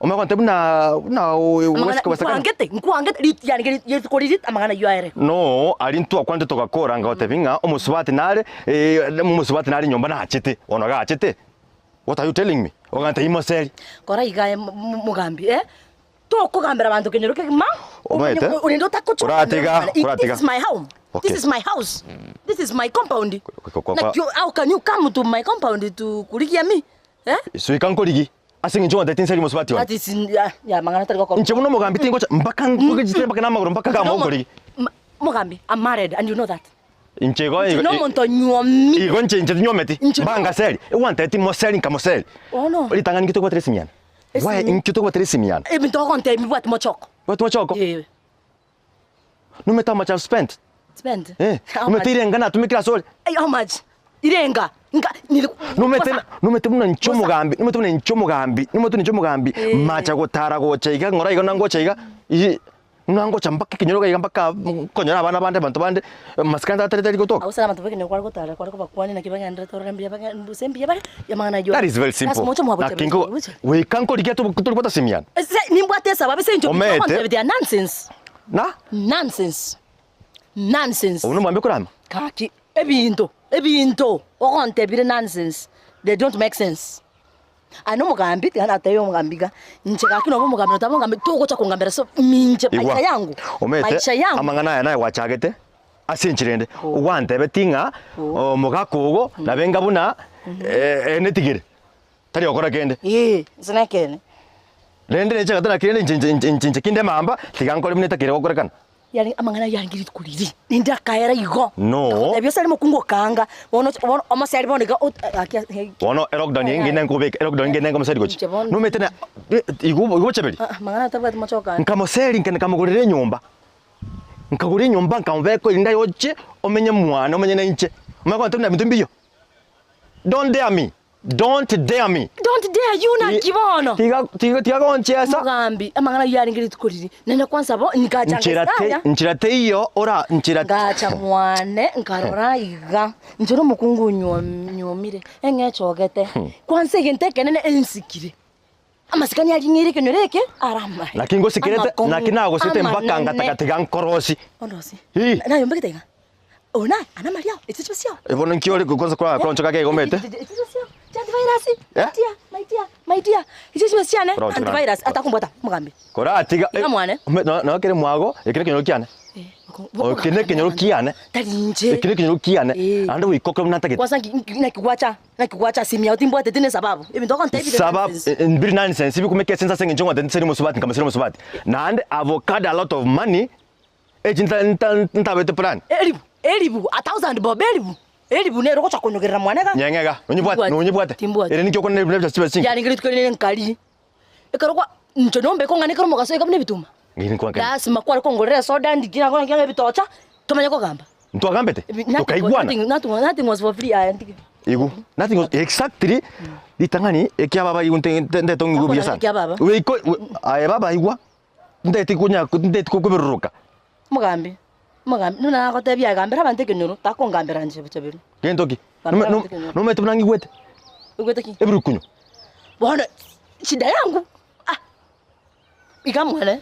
Omanye gontebia buna buna Amang'ana kobasakana. nkwangete, nkwangete rit yani keri rituko riria amang'ana aywo aere. No, aria ntwakwanete togakora ngagotebia ng'a omosubati nare omosubati nare nyomba nachete, bono gachete. What are you telling me? Ogantebia imoseri. Kora iga aye mogambi eh, tokogambera abanto kenyoro kegima, Omanyete? orende otagocha Oratiga, oratiga. This is my home. Okay. This is my house. This is my compound. Kwa- kwa- Like you, how can you come to my compound to kurigia me? Eh? Soika nkorigi, ase eng'encho ogantebia tinseri mosubati one. That is yeah, yeah, mang'ana tari gokorwa. Inche buna omogambi tingocha mpaka nkogechitere mpaka namagoro mpaka kama okorigi. Mogambi, I'm married and you know that. Inche igo Inche igo nomonto nyuomi. igo inche inche tinywometi mbangaseri egwantebeti moseri nkamoseri Bono. ritang'ani inki tobwatire esimi yane Esimi? Why inki tobwatire esimi yane Ebinto ogontebia mbwate mochoko. Bwate mochoko? Eh. Nomanyete how much I've spent? Spent? Eh, How nomanyete much? irenga natumekire ase ore? Hey, how much? Irenga. Nka nili Nomanyete nomanyete buna inche omogambi, nomanyete buna inche omogambi, nomanyete buna inche omogambi, Eh. macha gotara gocha iga ng'ora iga nangocha iga, ii Buna ngocha mpaka ekenyoro iga iga mpaka nkonyora abana bande abanto bande, amasikani tatari tari gotoka. Agwo ase abanto b'ekenyoro kware gotara kware kobakwania naki bagendererete orore mbuya bage gose mbuya bare amang'ana ayio. That is very simple. Ase moche mwagocha Naki nko goika nkorigia tobo tori gotasimiana. Ase nimbwate esababu ase eng'encho Omanyete. ogontebia nonsense. Na? Nonsense. Nonsense. Obwo nomwambia okorama? Gaki ebinto ebinto ogontebire nonsense they don't make sense. Aye nomogambi, tiga natebie omogambi iga, inche gaki nobe omogambi notaba omogambi togocha kongambera ase minche Igwa, maisha yangu, omanyete maisha yangu. amang'ana aya naye gwachagete ase enchera ende, gwantebetie ng'a omogaka ogo nabe enga buna enetigere, tari gokora kende. Ee, inche nekeene. Rende neche gati naki rende inche inche inche inche kinde mamba, tiga nkore buna etakire gokorekana. Yare amang'ana ayio arenge rituko riria, naende akaera igo. No. Akatebia ase omokungu okaanga, bono bono omoseri bono iga ot gaki ase Bono elockdown eye ngende nkobeka elockdown ngende nkomoseri gochia. Inche bono. Nomanyete na igo igo bochaberi. Aa amang'ana atabwati mochoka ande. Nkamoseri nka nkamogorera enyomba, nkagora enyomba nkamobeka erinde aye oche omenye mwane omenye na inche. Omanye kontebia buna binto mbiyo? Don't dare me. Don't dare me. Don't dare you naki bono. Tiga tiga tiga gonchiesa. Omogambi, amang'ana ayio arenge rituko riria, naende kwansa bo, nkacha Nchera te ngesaya. nchera teiyo ora nchera Ngacha mwane, nkarora iga, inche na omokungu onyuom nyuomire, eng'echogete, kwansa egento ekenene ensikire. Amasikani aring'eire ekenyoro eke are amaye. Naki ngosikerete amakong'u, naki nagosete mpaka amanene. ngataka tiga nkorosi. Ondosi. Ii. Naye ombegete iga. Oyo naye ana amaria ao, echi chibe chiao. Bono nki ore kwanza kwa koronchoka kegomete? Echi chibe chiao, chia antivirus. Eh? My dear, my dear, my dear. Echi chibe chiane, Koronchoka. antivirus atakombwata, omogambi. Koratiga Iga mwane. no kere mwago ekere ekenyoro kiane. Eke nekenyoro kiane. Tari inche. Eke nekenyoro kiane. Naende goika buna ntagete. Kwanza nki naki gwacha, naki gwacha ase emiao timbwateti ne sababu. Ebinto ogontebia bire Sababu nonsense. mbiri nonsense bikumeka esense ase eng'encho ng'a nseri mosubati nkamoseri mosubati. Naende avocado a lot of money Echi nta nta ntabete plan. Elibu, elibu, a thousand bob, elibu, elibu nere ogocha konyogerera mwane iga. Nyeng'e iga, nonyebwate, nonyebwate. Timbwati. Ere ninki okona ne ebinto chibe chinke. Yarenge rituko rinde nkari, ekero kwa inche nombeke ong'ane ekero omogaso oika buna ebituma. Ng'ai nkwa nkari. Lasima kware kongorera esoda ndigie nako naki ebitocha, tomanye kogamba. Ntwagambete? Ebi- nothing- Tokaigwana. nothing- nothing- nothing was for free aya ntige. Igu, nothing was exactly ritang'ani ekia baba igu nte nte ntete ong'igwe buya sana. Ekia baba. Weiko aye baba igwa. Ntaeti konya ntaeti koberuruka. Omogambi, omogambi, buna nagotebia aye gambera abanto ekenyoro, takongambera inche bochaberi. Gento ki? Gambera abanto ekenyoro. Nomanyete buna ng'igwete? Oigwete ki? Ebirukunyu. Bono shida yangu, ah, iga mwane,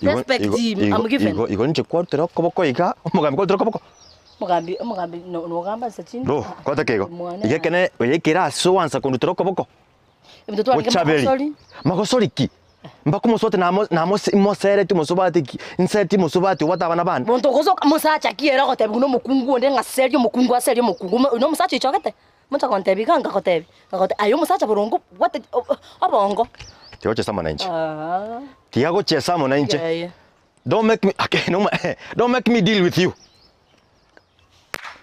respect I'm given. Igo igo inche kwarutera okoboko iga, omogambi kwarutera okoboko. Omogambi, omogambi no nogamba nse chinde. Ro, kwata keigo. Mwane Iga ekene oye ekere ase oansa kondutera okoboko. Ebinto twarenge Bochaberi. magosori. Magosori ki? Mpaka omosubati namo namo mosereti omosubati ki? Nseti omosubati obwate abana bane. Monto ogosoka mosacha ki ere ogotebiwa na omokungu onde ng'a seria omokungu aserie omokungu, oyo na omosacha oichogete? Monto agontebia iga nkagotebia, nkagotebia aye omosacha boronge obwate obongo. Tiga gochesa amo nainche. Aah. Tiga gochesa amo nainche. Yaya. Don't make me, okay, no, don't make me deal with you.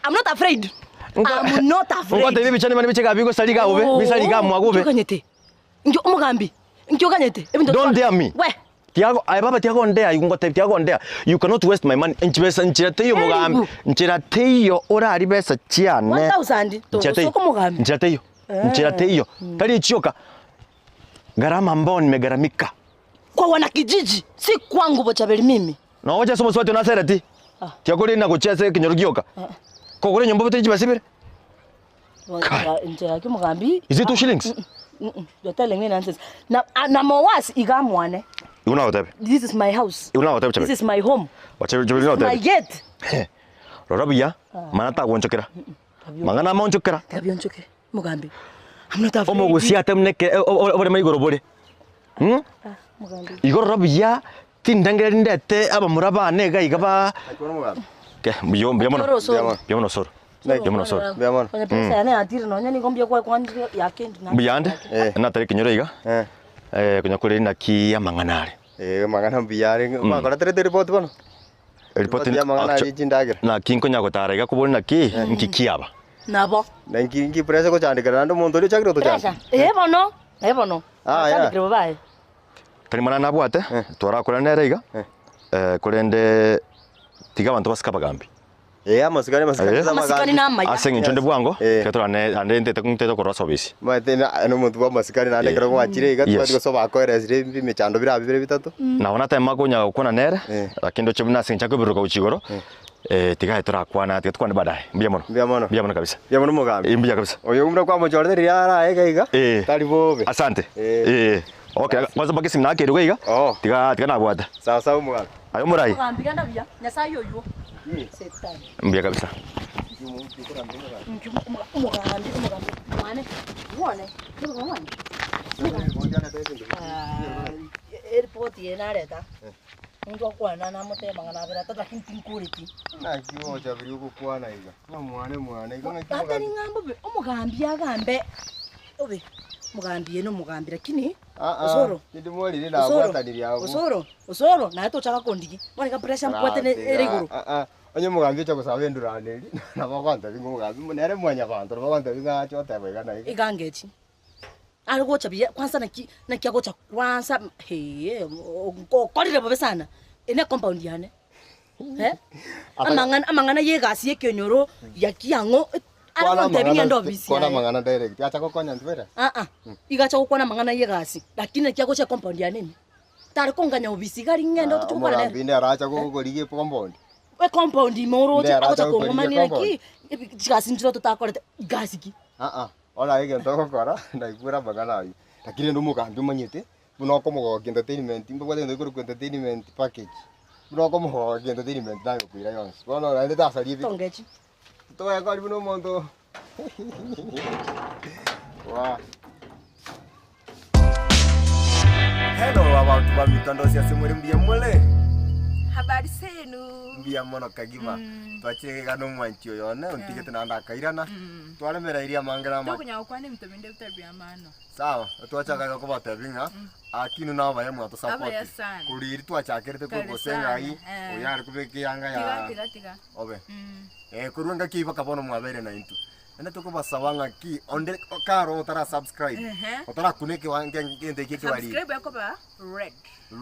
I'm not afraid. I'm not afraid. Ngotebia ebichani bane biche gabi gosari iga bobe, bisari iga mwa bobe. Nkioganyete. Nkio omogambi. Nkioganyete. Ebinto Don't dare me. We. Tiago, aye baba tiago ndea, igo ngotebia tiago ndea. You cannot waste my money. Nchibesa nchira teiyo mogambi. Nchira teiyo orari besa chiane. 1000 Nchira teiyo. togosoka omogambi. Nchira teiyo. Nchira teiyo. Tari echioka. Gharama ambao nimegharamika. Kwa wanakijiji, si kwangu Bochaberi mimi. Nogocha ase omosubati o Nasareti, tiakori na gochia ase ekenyoro gioka, kogora enyomba obete chibesa ibere. Kai. Inche gaki omogambi. Is it two shillings? You're telling me nonsense. Na ah, na mowasi iga mwane. Igo nagotebe. This is my house. Igo nagotebe This Chaberi. is my home. Chaberi Chaberi My nagotebe. gate. Rora buya, mana tagonchokera. Mang'ana amaonchokera. Tabionchoke. Omogambi. I'm not afraid. Omogusia atemune ke oboremo igoro bore. Hmm? Omogambi. Igo rora buya, tindengereri ndete abamura bane iga iga ba Ke, mbuya mbuya mono. Soro, soro. Mbuya mono soro. Mbuya mono soro. Mbuya mono. Onye pesa yane yatire nonya nigo mbuya kwa kwa yakendi na. Mbuya ande, natare ekenyoro iga, eh, konya koreri naki amang'ana are. Eh, amang'ana mbuya are. Mwakoreterete eripoti bono? Eripoti Eripoti ya amang'ana aria chindagera. Naki nkonya gotara iga kobori naki, nki kiaba. Nabo. Na inki inki pressure gochandekera naende omonto oria ochakire gotochanda? Pressure. Eh bono, eh bono. Ah, yeah. Bachandekire babaye. Tari mang'ana nabwate, twarakore nere iga, korende tiga abanto basike abagambi. Eh, amasikani amasikani ase Amasikani amagambi. namaya. Ase eng'encho nde bwango, tiga torane ande ntete ntete korwa ase obisi. Omanyete na nomonto bwa amasikani naende ekero gwachire iga Yes. tobwati gose obakoeresire emechando birabe bire bitato. Nabo natema konya gokwana nere, lakini ndoche buna ase eng'encho akobiruruka gochia igoro, tiga aye torakwana, tiga tukwane baadaye. Mbuya mono. Mbuya mono. Mbuya mono kabisa. Mbuya mono omogambi. Mbuya kabisa. Oyo buna kwamochorete riria araye iga iga, tari bobe. Asante. Eh. Okay, kwanza mpaka esimi nakerigwe iga, tiga tiga nabwata. Sawa sawa omogambi. Aye omorai. Omogambi genda buya, Nyasaye oywo. Setani. Mbuya kabisa. Omogambi, omogambi, mwane, mwane, mwane. Eripoti eye nareta, omonto akwana namoteba ng'a nabere atato lakini tinkoreti. Naki ogochaberia ogokwana iga, ng'a mwane mwane igo ng'aki Tari omogambi. ng'a mbobe, omogambi agambe obe. Omogambi eye nomogambi lakini Ah, ah, Osoro. tindi moriri Osoro, nabwatanirie abwo. Osoro, Osoro, naye tochaka kondigia. Bono iga pressure mbwate ne- ere igoro. Ah, ah, onye omogambi ocha gosaba endurano eri, nabo agontebia ng'a omogambi mo- nere mwanyabanto, nabo agontebia ng'a ache oteba iga na iga. Iga ngechi. Are gocha buya kwanza naki naki agocha kwanza hee okorire bobe sana. Eye ne compound yane. Eh, amang'ana amang'ana ya egasi ya ekenyoro ya kiang'o are Kwana gontebia ng'ende amang'ana ofisi kwana yaye. amang'ana direct, acha gokonya intwe ere. Aa, iga acha gokwana amang'ana ya egasi, lakini naki agocha ecompound yane ime. Tari konganya ofisi iga aria ng'ende Ah, toche gokwana nere. omogambi nere acha gokorigia ecompound. Ecompound ime oroche Nere acha agocha gokorigia kong'omania ecompound. naki, chigasi nchire totakorete, gasi ki? Aa, ora egento ogokora, naigwera amang'ana aywo, lakini rende omogambi omanyete, buna okomogokia entertainment, mbabwate egento gekorokwa entertainment package, buna okomogokia entertainment naye okoira yonsi. Bono naende tasaria ebi. Tongechi. Toekori buna omonto waa. Hello abanto ba mitandao ase more mbuya more? Habari zenu. Mbuya mono kagima. Twachire iga na omwanchi oyo one ontigete naende akairana. Twaremereirie amange na amake. Tokonya gokwana ebinto binde bitari bia maana. Sawa, twachaka iga kobatebia ng'a aki inwe nabaya mwatosapoti. Abaya sana. Korwa riria twachakerete Kare korwa gose sana, ng'ai, eh. oyo are kobeka eyanga Tiga ya tiga tiga. obe. Eh, korwa engaki eyio mpaka bono mwabeire naintwe. Naende tokobasaba ng'aki onde kare otara subscribe, Ehe. otarakuna ekewa egento ekio ekebariri. Subscribe ekoba red.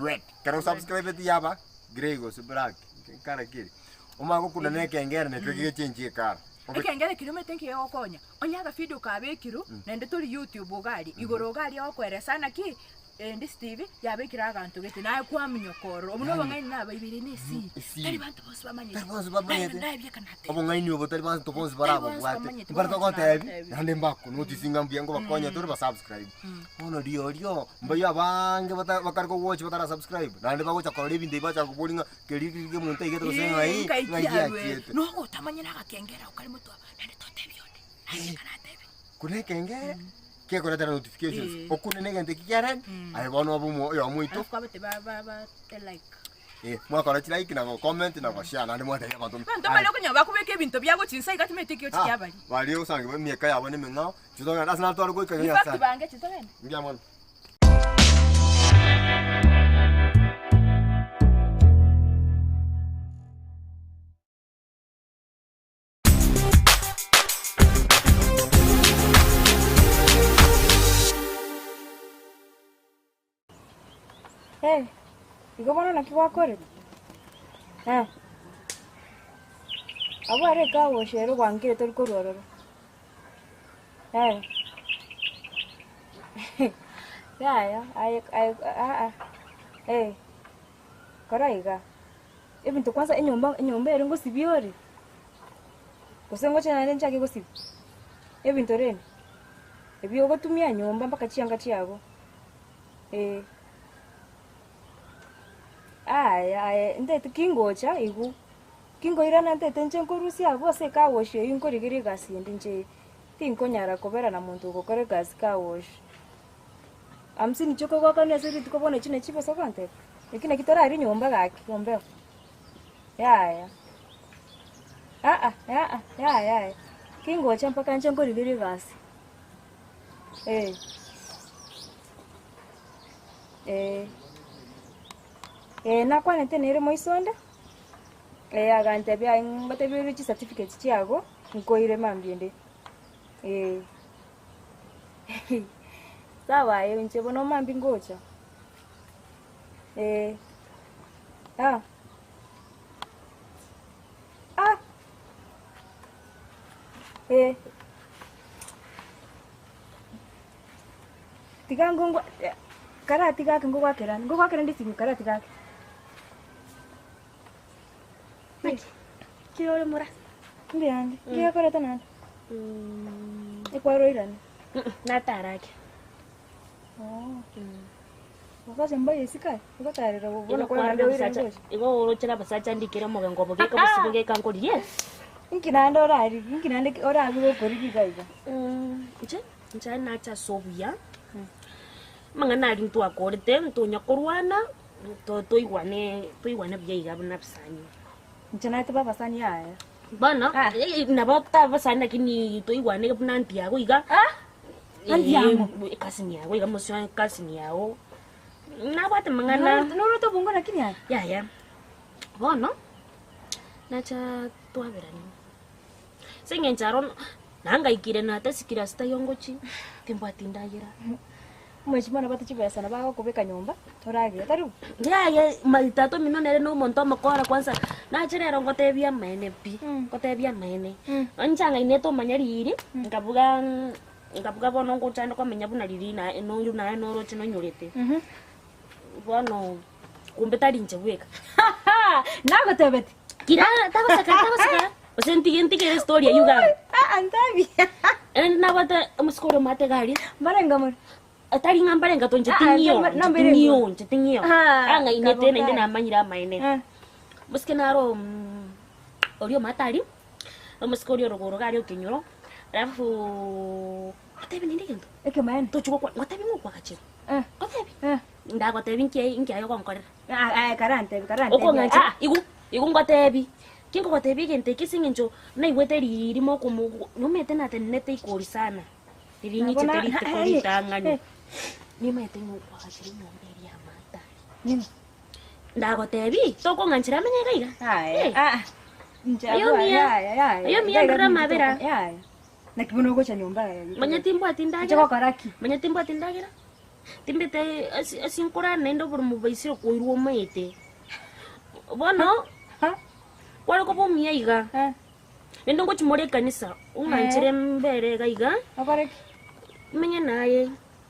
Red. Ekero osubscribeti yaba grey gose black, ekara ki eri. Omanye gokuna na ekengere nakio gegechenchia ekara. Obe- Ekengere keria omanyete nki kegokonya, onye agavideo kabekirwe, naende tori youtube iga aria, igoro iga aria ogokoeresa naki Ndisi TV yabekire aganto gete, naye kwaminyoka ororo. Obwo nobong'aini nabaibere ne esiri. Esiri. Tari banto bonsi bamanyete. Tari bonsi bamanyete. Naye nabieka nateba. Obong'aini obo tari banto bonsi Tari bonsi barabobwate. bamanyete, Mbare bonsi togotebi, nabatebi. naende mbakonotice ng'a mbuya ngobakonya tore basubscribe. Bono riorio, mbaria abange bata batari kowochi batara subscribe, naende bagocha korora ebinto ebi bacha koboria ng'a keria ki omonto aigete gose ng'ai, Ngai ng'ai kiarwe. giachiete. Nogotamanya na agakengere ako kare motwe aba, naende totebi onde. Naende karatebi. Kuna ekengere, kekoretera notifications, Eh. okune na egento eki kiarenge, aye bono obe omo oyomo oito. Alafu kwabete ba ba ba te like. Eh, mwakora chilike na gocomment na goshare naende mwatebia abanto Abanto mbare okonyora bakobeka ebinto biabo chinsa iga timanyeti ekio Ah, kiabari. baria osange emiaka yabo nemeng'ao, chitogenda ase natware goika In fact bange chitogende. Mbuya mono. Eh, igo bono naki gwakorete? Eh. Abwo are ekagosha ere gwankire tori korwa ororo. Eh. Yaya, aye aye aa, eh, kora iga. Ebinto kwanza enyomba enyomba ere ngosibia ore? Gose ngoche naende nchake gosibia? Ebinto rende, ebi ogotumia nyomba mpaka chianga chiago, eh. Aya aye ntaete ki ngocha igo, ki nkoirana ntaete inche nkorusia abwo ase ecar wash eywo nkorigeria egasi ende inche tinkonyara kobera na monto ogokora egasi car wash. Hamsini chioka ogoakana ase rituko bono echi nachi chibesa ogontebia? Eki naki torarie nyomba gaki ombeo. Yaya, aa aa yaya yaya, kingocha mpaka inche nkorigerie egasi, eh, eh, eh nakwanete nere moiso onde, eh agantebia aye ngotebi ore chicertificate chiago, nkoire mambia ende, eh. Sawa aye inche bono mambia ngocha. Eh. Ah. Ah. Eh. Tiga ngongwa eh, karati gake ngogwakera ngogwakera ndi simu karati gake. Naki? Kire ore mora? Mbuyande. Ngiakorete nande. Ekwaroirane. Natarake. Oh. Ogocha mbaye isiko aye, ogotarera bono Igo kwarande kwarora oirane abasacha, gocha. igo oroche na abasacha ndikere omogengo obo geka bosibo geka nkoririe. Inki naende orarigie, inki naende orabe gokorigia iga iga? Inche, inche aye nache ase obuya, amang'ana aria ntwakorete, ntonya korwana, to- toigwane toigwane buya iga buna abasani. Inche naye tobe abasani yaya. Bono, nabo totaba abasani lakini toigwane buna ntiago iga. Aunty yango. Ekasini yago iga mosio ekasini yago, nabwate amang'ana. Norwete obongo lakini aye? Yaya, bono, nacha twaberania, ase eng'encho aro nangaikire natasikire ase taiyo ngochia, timbwati ndagera. Omwechimwa nabwate chibesa nabo agokobeka nyomba toragere tari bo? Yaya my tata omino nere na omonto omokora kwanza nache rero ngotebie amaene pi, ngotebie amaene. Inche ang'ainete omanye riiri, nkabuga nkabuga bono ngocha ande komenya buna riria naye noyo naye noroche nonyorete. Bono kumbe tari inche bweka. Nagotebeti. Kira tagoseka tagoseka gose ntige ntigere estory eywo iga. Aa ntabia. Naende nabwate omosike ore omwate iga aria. Mbarenga more? Tari ng'a mbarenga to inche Ah, ting'io, namba- inche namba ere ting'io, igoro. inche ting'io. Ah, Ang'ainete kabo naende kare. namanyire amaene. Omosike naro oria omwate aria, omosike oria orogoro iga aria okenyoro, alafu ngotebi naende egento. Ekemaene. Tochi gokwa ngotebi ng'a okwagachire. Ngotebi. Ndagotebi nki nki aye ogonkorera. Aye karantebi karantebi. Okong'anchera ah igo igo ngotebi. Ki nkogotebia egento eke ase eng'encho naigwete riiri mokomo nomanyete natenenete ikori sana. Riria ng'ichete rituko ritang'ani. Nimanyete ng'a okwagachire enyomba eria y'amato aria. Ndagotebi tokong'anchera amenye iga iga. Aye Eh. ah inche Aye abwo omuya. yaya yaya. Aye omuya ndore amabera. Yaya. Naki buna ogocha nyomba aya. Manya timbwati Inche ndagera. gokora ki? Manya timbwati ndagera. Timbete ase ase nkorara naende oborimo baisire koirwa omaete. Bono, kware koba omuya iga, naende ngochia more ekanisa, ong'anchere mbere iga iga, Okore ki? menye naye,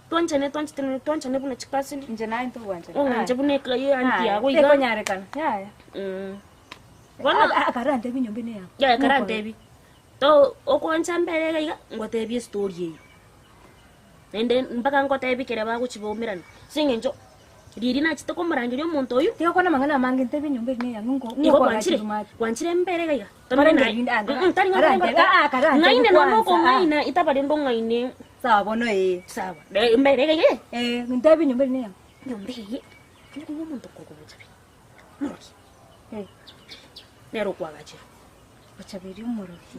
twanchane twanchete twanchane buna chikasini. Inche naye ntogwanchana. Ong'anche buna eka eanti yago iga. Tekonyarekana. Yaya. Bono, Akarantebi nyomba ene yabo. yaya karantebi, to okwancha mbere iga iga, ngotebie estory eywo. Naende mpaka ngotebie ekere bagochia baumerana, ase eng'encho riria nachete komorangeria omonto oyio. Tiga kwana amang'ana amange ntebie enyomba eri neyang'o nko Igo gwanchire, gwanchire mbere iga iga. Korende rinde anga- Tari ng'a karante- ah, ah, karante ng'aine kwanza, nono ah. okong'aina itaba rende ong'aine. Sawa bono ee. Sawa, mbere iga iga. Eh, ntebie enyomba eri neyang'o. Enyomba eye, onye konywa omonto okorokwa Bochaberi, omorogi. Eh. Nere okwagachire. Bochaberi omorogi.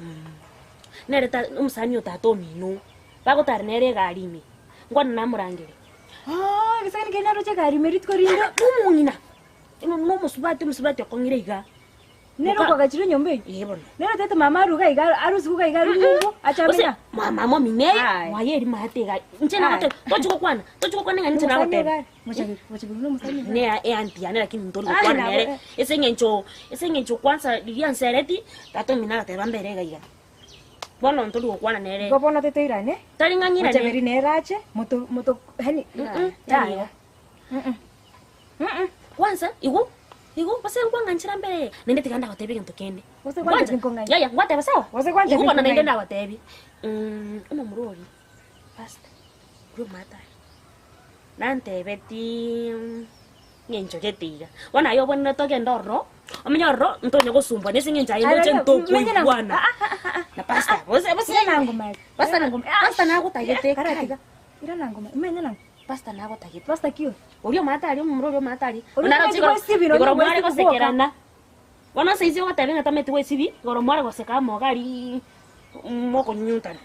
Nere ta omosani o tata omino, bagotara nere egari ime, nkwana namorangeria. Oh, egesagani keria naroche egari ime rituko rinde. Nomong'ina, nomosubati omosubati okong'ire iga. Nere okwagachire enyomba eyio? Ee bono. Nere otebete mama aruge iga, arusiwe iga iga arue ng'umbu, ache Gose amenya. mama omino eye, mwaye eri maate iga. Inche nagoteba, tochi gokwana, tochi gokwana ng'a inche Nomosani nagoteba. egari, Bochaberi, Bochaberi nomosani egari. Ne eanti yane lakini ntori Aye gokwana nabo, nere. eh. Ase eng'encho, ase eng'encho kwanza riria ansereti, tata omino agateba mbere iga iga. Bono ntori gokwana nere. Igo bono totoirane. Tari ng'a ng'irane. Bochaberi nere ache, moto, moto, yaani, Tari igo. Kwanza, igo, igo, gose nkwang'anchera mbere, naende tiga ndagotebia egento kende. Gose gwancha tinkong'aina. Yaya, ngwateba sawa? Gose gwancha Igo bono naende tinkong'aina. ndagotebia, omomura oria, pastor, oria omwate aria, nantebeti ng'encho gete iga. Bono aye obwenerete ogende ororo, omenye ororo, ntonya gosumbwana ase eng'encho aye ndoche ntokoigwana na pastor. Gose, gose, pastor na, pastor nagotagete kai. Pastor nagotagete. Pastor ki oyo? Oria omwate aria, omomura oria omwate aria. Oria Naroche omanyete igoro- gwesibia, oria igoro mware omanyete goboka. gosekerana. Bono ase inse ogoteba ng'a tamanyeti gwesibia, igoro mware goseka amo iga aria mokonyunyuntana.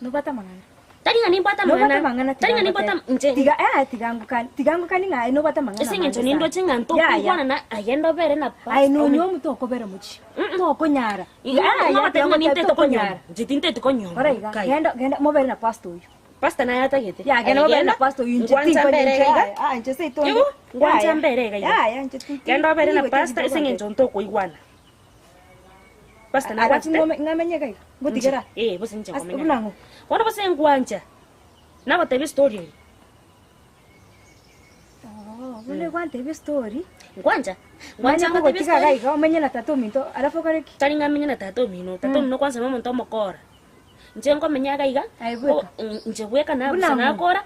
Nobwate amang'ana. Tari ng'a nimbwate Nobwate amang'ana. amang'ana Tari ng'a nimbwate am- inche. Tiga eh tiga ngokani, tiga ngokani ng'a aye nobwate amang'ana Ase eng'encho amange nindoche ng'a sana. ntokoigwana na aye ndobere na pastor. Aye nonywa omonto okobera mochie. Tokonyara. Iga Yaya, ng'ogoteba ng'a tiga nintete tokonyara. konyora. Inche tinteti konyora. Ora iga, Kai. genda genda mobere na pastor oyio. Pastor naye atagete. Ya, genda mobere na pastor oyio inche Ngwancha tinkonya mbere inche. iga iga. Aya, ah, inche seito Igo, ngwancha Yaya. mbere iga iga. Yaya, inche tinti. Genda obere na Nigo pastor ase eng'encho ntokoigwana. Pastor Alafu nagwanchete. ng'ome- ng'amenye iga iga. Ngotigera. Eh, bose inche Ase- nkomenya. buna ng'o? Bono bose ngwancha. Nagotebia estory eye. Oh, buna gwantebia estory. Ngwancha. Ngwancha Ngwancha ngotebie ngogotiga iga estory. iga omenye na tata ominto alafu okore ki? Tari ng'amenye na tata omino. Tata omino kwanza nomonto omokora. Inche nkomenya iga iga. Aye bweka. Inche bweka Buna nabusa ng'o? nakora.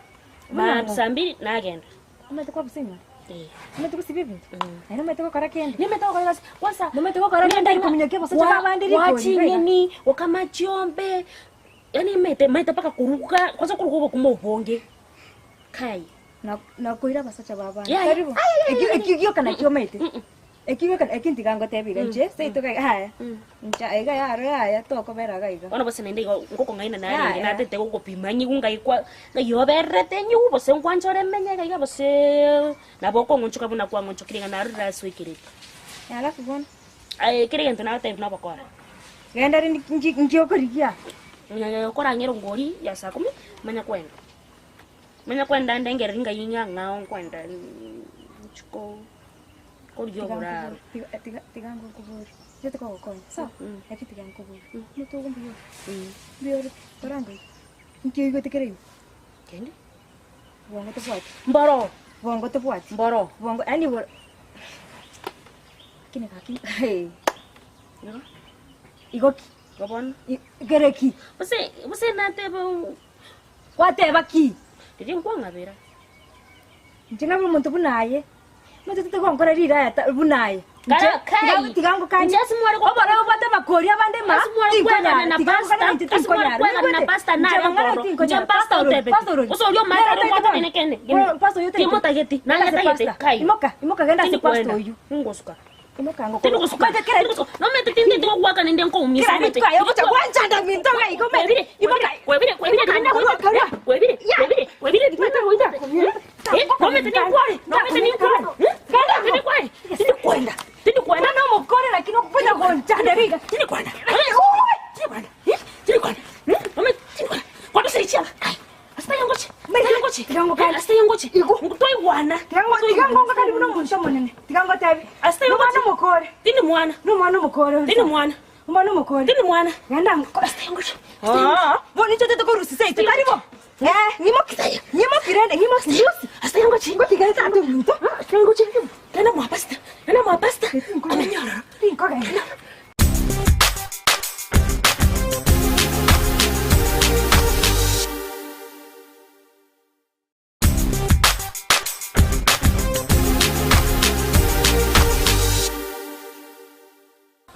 Buna ng'o? Saa mbiri nagenda. Omanyete kwabusa enyomba? Eh. Omanyete gosibia ebinto? Naende omanyete gokora kende? Nimanyete gokora egasi. Kwanza Nomanyete gokora kende ninde kominyokia abasacha babande rikori Gwa chinyeni, gokama chiombe, yaani maete maete mpaka koruga, kwanza koruga obokima obonge. Kai. Na nakoira abasacha babande. Yaya. Tari bo? Ekio ekio gioka nakio omanyete. Eki goika eki ntiga ngotebi iga inche seito iga yaya, inche aiga yaro yaya tokobera iga iga. Bono gose naende igo ngokong'aina narenge Yaya. natete gokopima nyigu ngai kwa ngai obererete nyigu gose nkwancha ore menye iga iga gose nabo okong'onchoka buna kwang'onchokire iga narurire ase oikerete. Alafu bono. Aye kera egento nagotebia nobokora. Genda rende nki nki okorigia? Okorang'era ngori ya saa kumi, manya kwenda. Manya kwenda ndengereri ngai ng'a ng'ao nkwenda nchiko korigia oboraro. Tiga tiga tiga ngokoborie, inche tikogokonya sawa? Lakini tiga nkoborie, omote ogo mbuya ore? Mbuya ore pi? Torangoigwe, nki oigwete kere ime? Kende. Bwango tobwati. Mboro. Bwango tobwati. Mboro. Bwango yaani boro lakini gaki hee. Igo? Igo ki? Igo bono? Kere ki? Gose gose nateba. Gwateba ki? Riria nkwang'abera. Inche nabe omonto buna aye, omonto otete gonkora riraya ta buna aye. Inche Kara kai. tiga tiga ngokanie. Inche ase mware go- Oboreu obwate amakori abande ma, Ase mware tinkonyara, kwegana na tiga ngokanie pastor, inche ase mware tinkonyara. kwegana na Oigwete? pastor Inche nare mang'ana nkoro. tinkonyara. Inche pastor Pastor orori, otebete. pastor orori. Gose oria omanyete Nere ore otaete omwate bono. nene kende. Bono pastor oyio otaete. Timotageti, nanye Genda ase tagete, pastor. kai. Imoka, imoka genda ase Tindi pastor kwenda. oyio. Ningosuka. Imoka ngokoro. Tindi gosuka. Omanyete kera Tindi gosuka. Nomanyete tindi gogoakana inde nkoumisa. Kera rituko aye ogocha gwanchanda minto iga igo omanyete. Imoka. Kwebire, kwebire, Imoka, karua, karua. kwebire, kwebire, kwebire, kwebire. Eh, nomanyete ninkware, nomanyete ninkware. Eh, tindi kware, tindi kwenda. Tindi kwenda. Mwana omokore lakini okonya gonchanda riga. Tindi kwenda. Tindi kwenda. Tindi kwenda. Nomanyete tindi kwenda. Kwenda sirichia. Kai. Asita yangoche. Yangoche. Asita yangoche. Toigwana. Tiga ngongo kari buna omonto omonene. Tiga ngotebi. Asita yangoche. Nomwana omokore. Tindi mwana. Nomwana omokore. Tindi mwana. Omwana omokore. Tindi mwana. Genda ngo. Asita yangoche. Ah, bono inche otete korusia seito tari bo. Eh, ng'imoki. Ng'imoki rende, ng'imoki. Rusi. Asita yangoche. Ngotiga tata ominto. Asita yangoche. Tena mwa pastor. Tena mwa pastor. Amenyororo. Tinkogenda.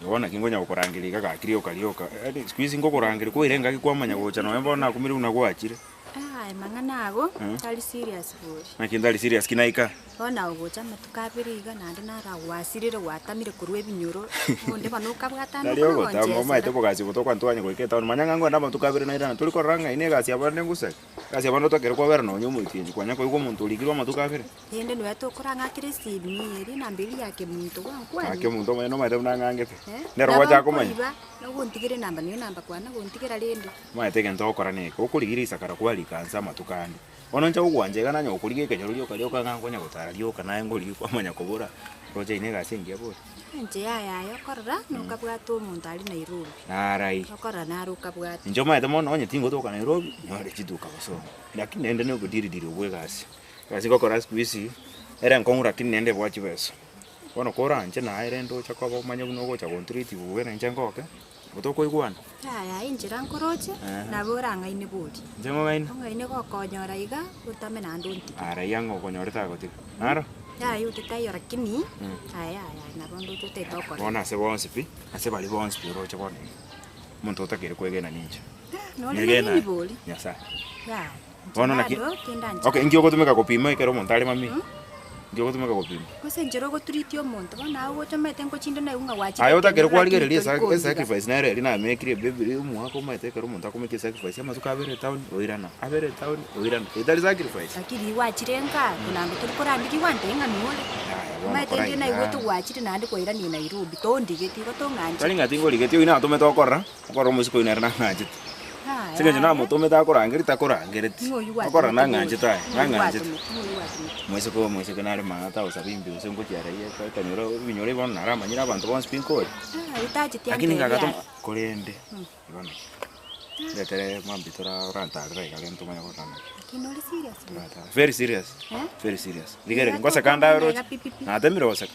Igo naki nkonya gokorangeria iga gaki rioka rioka, yaani siku hizi ngokorangeria kwaira engaki kwamanya gocha nonye bono nakumire buna gwachire. Aye mang'ana ago Eh. tari serious bori. Naki ntari serious ki naika? Bono agocha amatuko abere iga naende naragwasirire gwatamire korwa ebinyoro, onde bono okabwatana Tari ogotama omanyete okogonchesera. obogasi obo tokwantwanya goika etown manya ng'a nkoenda amatuko abere nairana tori korora ng'a ine egasi ya bande nguseri. Egasi ya bande otakere kwabera nonye omotienyi kwanya koigwa omonto orikirwe amatuko abere. Rende nonya tokorang'akera esimi eria enamba eria ya kemunto gwankwania. Gaki omonto omonyene omanyete buna ang'angete. Eh, Nero nabo gwacha komanya. nkoiba, nogontigera enamba niyo enamba kwana gontigera rende. Omanyete egento ogokora neke, okorigia risakara kwarika nse amatuko ande. Bono inche gogwancha iga nanye gokorigia ekenyoro rioka rioka ng'a nkonya gotara rioka naye nkorigia kwamanya kobora, roche ine egasi engiya bori. Inche yaya aye okorora nokabwate omonto aria Nairobi. Narai. Okorora naro okabwate. Inche omanyete mono onye tingotoka Nairobi, nyore chiduka gosoma. Lakini naende na obodiriri obwo egasi. Egasi ngokora siku hizi, ere enkong'u lakini naende ebwate chibesa. Bono koranche naye rende oche koba omanye buna ogocha gontreat buya na inche ngoke, nabo tokoigwana. Yaya inchera nkoroche, Eeh. nabo orang'aine bori. Inche ng'ong'aine? Ong'aine gokonyora iga, otame naende ontige. Aria ng'a okonyorete agotiga. Naro? Yaya otete lakini, aya yaya nabo ndoche otete okore. Bono ase bonsi pi, ase baria bonsi pi oroche bono iga, omonto otakeire kwegena ninche. Nore Nyegena mamini bori. Nyasaye. Yaya. Bono naki Bado tindancha. Okay, inki ogotumeka gopima ekero omonto are mami? Inki ogotumeka gopima? Gose enchera ogotritia omonto, bono aye ogocha omanyete nkochinde naigwe ng'a gwachire Aye otakere ekenyoro lakini kwarigereria tori esa- kondiga. esacrifice nere eria namekire ebibiri omwaka omanyete ekero omonto akomeka esacrifice amatuko abere etown oirana, abere etown oirana, etari sacrifice? Lakini gwachire nka, konango tori korandigigwa ntee ng'a nore. Yaya bono Omanyete kora inde igaa. naigwete gwachire naende kwairania Nairobi, tondigeti igo tong'ancheti. Tari ng'a tingorigeti oyio natomete okorora, okorora omosike oyio nere nang'anchete. Ase eng'encho namotomete akorangeria takorangereti. Okorora nang'anchete aye, nang'anchete. Moiseke oyo moiseke nare maate agosaba imbi gose ngochiara iye ekanyora ebinyoro ebi bono naramanyire abanto bonsi pi nkore. Lakini ngagatoma korende igo naki. Ndetere mambia tora orantarere iga rende tomanye korora naki. Toratara. Very serious, very serious. Rigereria ngoseka ande aye roche, natemire goseka.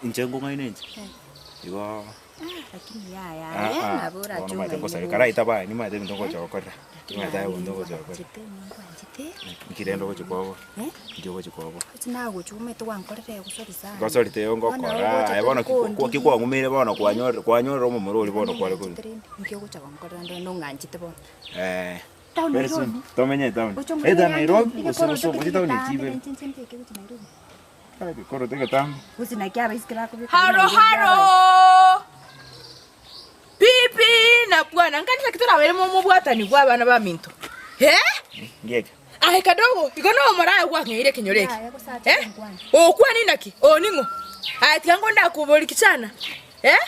Inche nkong'aina inche, igo. Lakini yaya Ah, aye ah, nabo bono orache omanyete ong'aini ngosabia bori. karaita baye nimanyete ebinto ngocha gokorera nimanyete aye ebinto ngocha gokorera Ningwanchete, ningwanchete. Nki rende ogochi koboa Eh? nki ogochi koboa Gose nagocha omanyete gwankorera egosori sana. Gosori teiyo Bono ngokora ogocha aye bono ki tokondi. ki kwang'umeire bono kwanyorire kwanyorire omomura oria bono kware korwa Ningwanchete rende, nki ogocha gonkorera ndore nong'anchete bono. Eh, Town very soon Nairobi. tomenye etown Gocha ongorere either eyange Nairobi ige gose koroto Bosongo kere chitown echi getambe ibere nenche nche mbeke gochia Nairobi. Egekoroto egetambe. Gose naki abaiseke bakobeka Haro buna ebiaye. haro! Pipi na bwana nkanisa ki torabeire momobwatani bwa abana baminto? Eh? Ngeke. Aye kadogo, igo nomoraya gwang'eire ekenyoro eke. Eh? Okwani naki? Oo ning'o? Aye tiga ngo ndakobori kichana. Eh?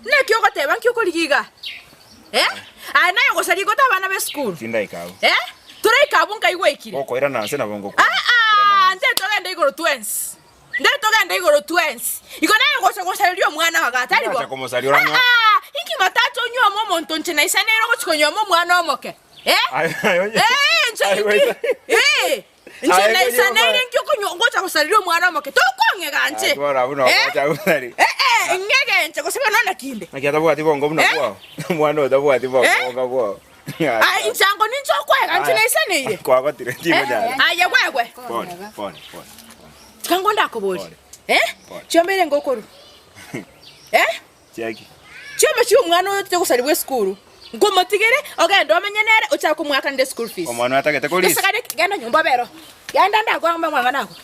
Naki ogoteba nki okorigia igaa? Eh? Aye naye ogosaria igote abana b'esukuru. Tindaika abwo. Eh? Toraika abwo nkai gwaikire. Okoirana nse nabo ngokwana. Aa, nte togende igoro twensi. Nte togende igoro twensi. Igo naye ogocha gosareria omwana ogo, tari bo? Tindacha komosaria oranyore. Aa, inki matacha onyuome omonto inche naisaneire ogochia konyuoma omwana omoke? Eh? Aye, aye, onye- Eh, inche Aye, inki? gocha- Eh, inche Aye, naisaneire gocha- inki okonyu- gocha gosareria omwana omoke? Tokong'ega inche. Aye, twara buna Eh? ogocha gosari. Eh, eh, ng'ege inche gose bono naki inde? Naki atabwati bongo buna Eh? bwao. Omwana oyo tabwati bongo Eh? bonga bwao. Aye, inche ango ninche okwega inche Aya. naisaneire. Kwagotire timonyara. Aye gwegwe. Pole, pole, pole. Tiga ngo ndakoborie. Eh? Chiombe ere ngokorwa. Eh? Chiaki. Chiombe chia omwana oyo otiche gosarigwa esukuru. Nkomotigere ogende omenye nere ochake komwakanera eschool fees. Omwana oyo atagete korisia. Esakare genda nyomba obere oo. Genda ndakoa amang'ana ago.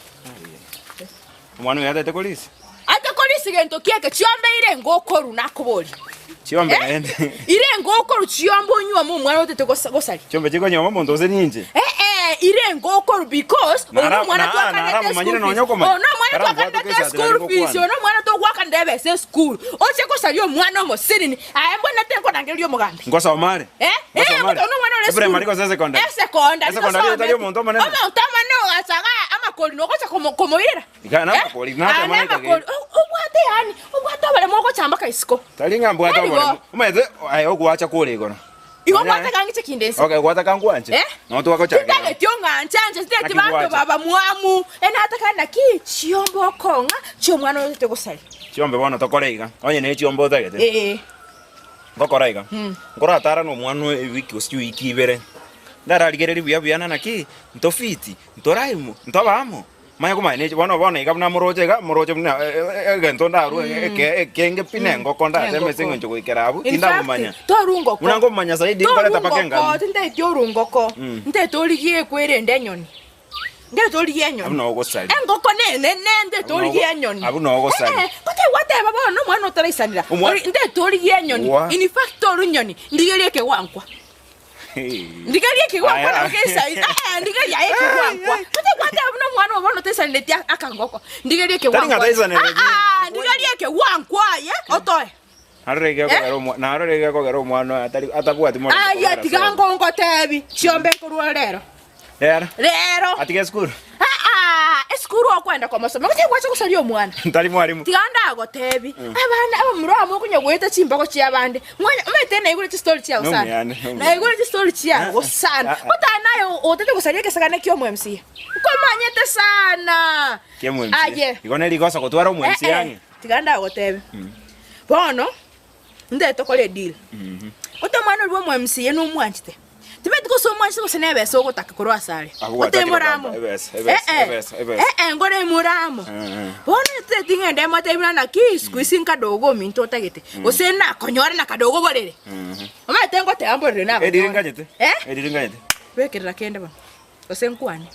Omwana oyo atagete korisia. Ate korisia gento ki eke chiombe ire ngokorwa nakoboria. Chiombe Eh? naende. Ire ngokorwa chiombe onyuome omwana otete gosa- gosaria. Chiombe chikonyuoma omonto gose ninche. Eh eh, ire ngokorwa because oyo Nara- nomwana na- twakanete naramomanyire school nonya fees. okomanya. Oyo nomwana Karambwate twakanete kesatira school ariko fees, kwana. oyo nomwana togwakanera ebesa esukuru. Oche gosaria omwana omosinini, aye mbwene tenkorangeria omogambi. Ngosoma are. Eh? Eh, Ngosoma are. oyo nomwana ore Eprimary esukuru. gose esekondari? Esekondari Esekondari tosometi. otari omonto omonene? Omonto omonene ogacha igaa amakori nogocha komo- komoirera. Iga namakori, Eh? natema Aya naika namakori. O- Obwate yaani, obwate oboremo ogochamba kaisiko. Tari ng'a mbwate Tari bo. oboremo. Omanyete aye ogoacha kore igoro. Igo Nonya- mbwate kang'iche kinde ense. Okay, gwata kangwanche. Eh? Nabo twagochakera. Tintageti ong'anche anche tintageti Naki banto gwacha? baba mwamu. Enataka naki chiombe okong'a chiomwana oyote gosaria. Chiombe bono tokore iga. Onye ne chiombe otagete. Eh. Ngokora iga. Mm. Nkoratara na omwana oyo ewiki gose chiwiki ibere. Ndararigereria buya buya na naki, ntofiti, ntoraimo, ntoba amo. Manya komanya nechi bono bono iga buna moroche iga, moroche buna egento ndarue eke ekenge pi na engoko ndateme ase eng'encho goikera abwo, In fact, tindamomanya. torungoko. Buna nkomomanya zaidi nkoreta mpaka Torungoko, engani. tintageti orungoko. Mm. Ntagete origie ekwerende enyoni. Ntagete origie enyoni. Abwo nogosaria. Engoko nene nende Abwo nogo- torigie enyoni. abwo nogosaria. Eh, goteba gwateba bono omwana otaraisanera. Omwa- Ori- Ntagete origie enyoni. Wa. In fact toru nyoni, ndigerie ekegwankwa. Ndigerie ekegwankwa Aya. nabo keisai. Eh, eh, ndigerie aye ekegwankwa. Goteba gwateba buna omwana obo bono otaisanereti akangoko. Ndigerie Tari ng'a ekegwankwa. taisanereti. Ah, ah, ndigerie ekegwankwa aye otoe. Narore gekogera omwa- narore gekogera omwana oyo atari atabwati morembe Aya kobera tiga sobo. ngongotebi chiombe nkorwa rero. Rero. Rero. Atige esukuru. Ah, esukuru okwenda komosoma gochia gwacha gosaria omwana. Ntari mwarimu. Tiga ndagotebi abana abamura amo okonya goeta chimbago chia abande. Mwanya omanyete naigure chistori chiago sana. Nomuyane, nomuyane. Naigure chistori chiago sana. Ah, ah. Otari naye otete gosaria egesagane kia omo MC. Nkomanyete sana. Kia omo MC. Aye. Igo nerigosa gotwara omo MC Eh, eh, ang'e. Tiga ndagotebi. Bono ntagete tokore edeal. Ote omwana oria bwa omo MC nomwanchete. Tibeti gose omwanchete gose na ebesa ogotaka korwa asare. Abwo gwatakire Ote more amo. kogamba, ebesa, ebesa, Eh, eh. ebesa, ebesa. Eh, eh, nkore more amo. Eh, eh. Bono tibeti ng'ende motebi buna naki siku hizi nkadogo ominto otagete. Gose nakonyore na kadogo borere. Mhm. Omanyete ngoteba mborere Ediri nabanyore. nganyete. Eh? Ediri nganyete. Bekerera kende bono. Gose nkwane.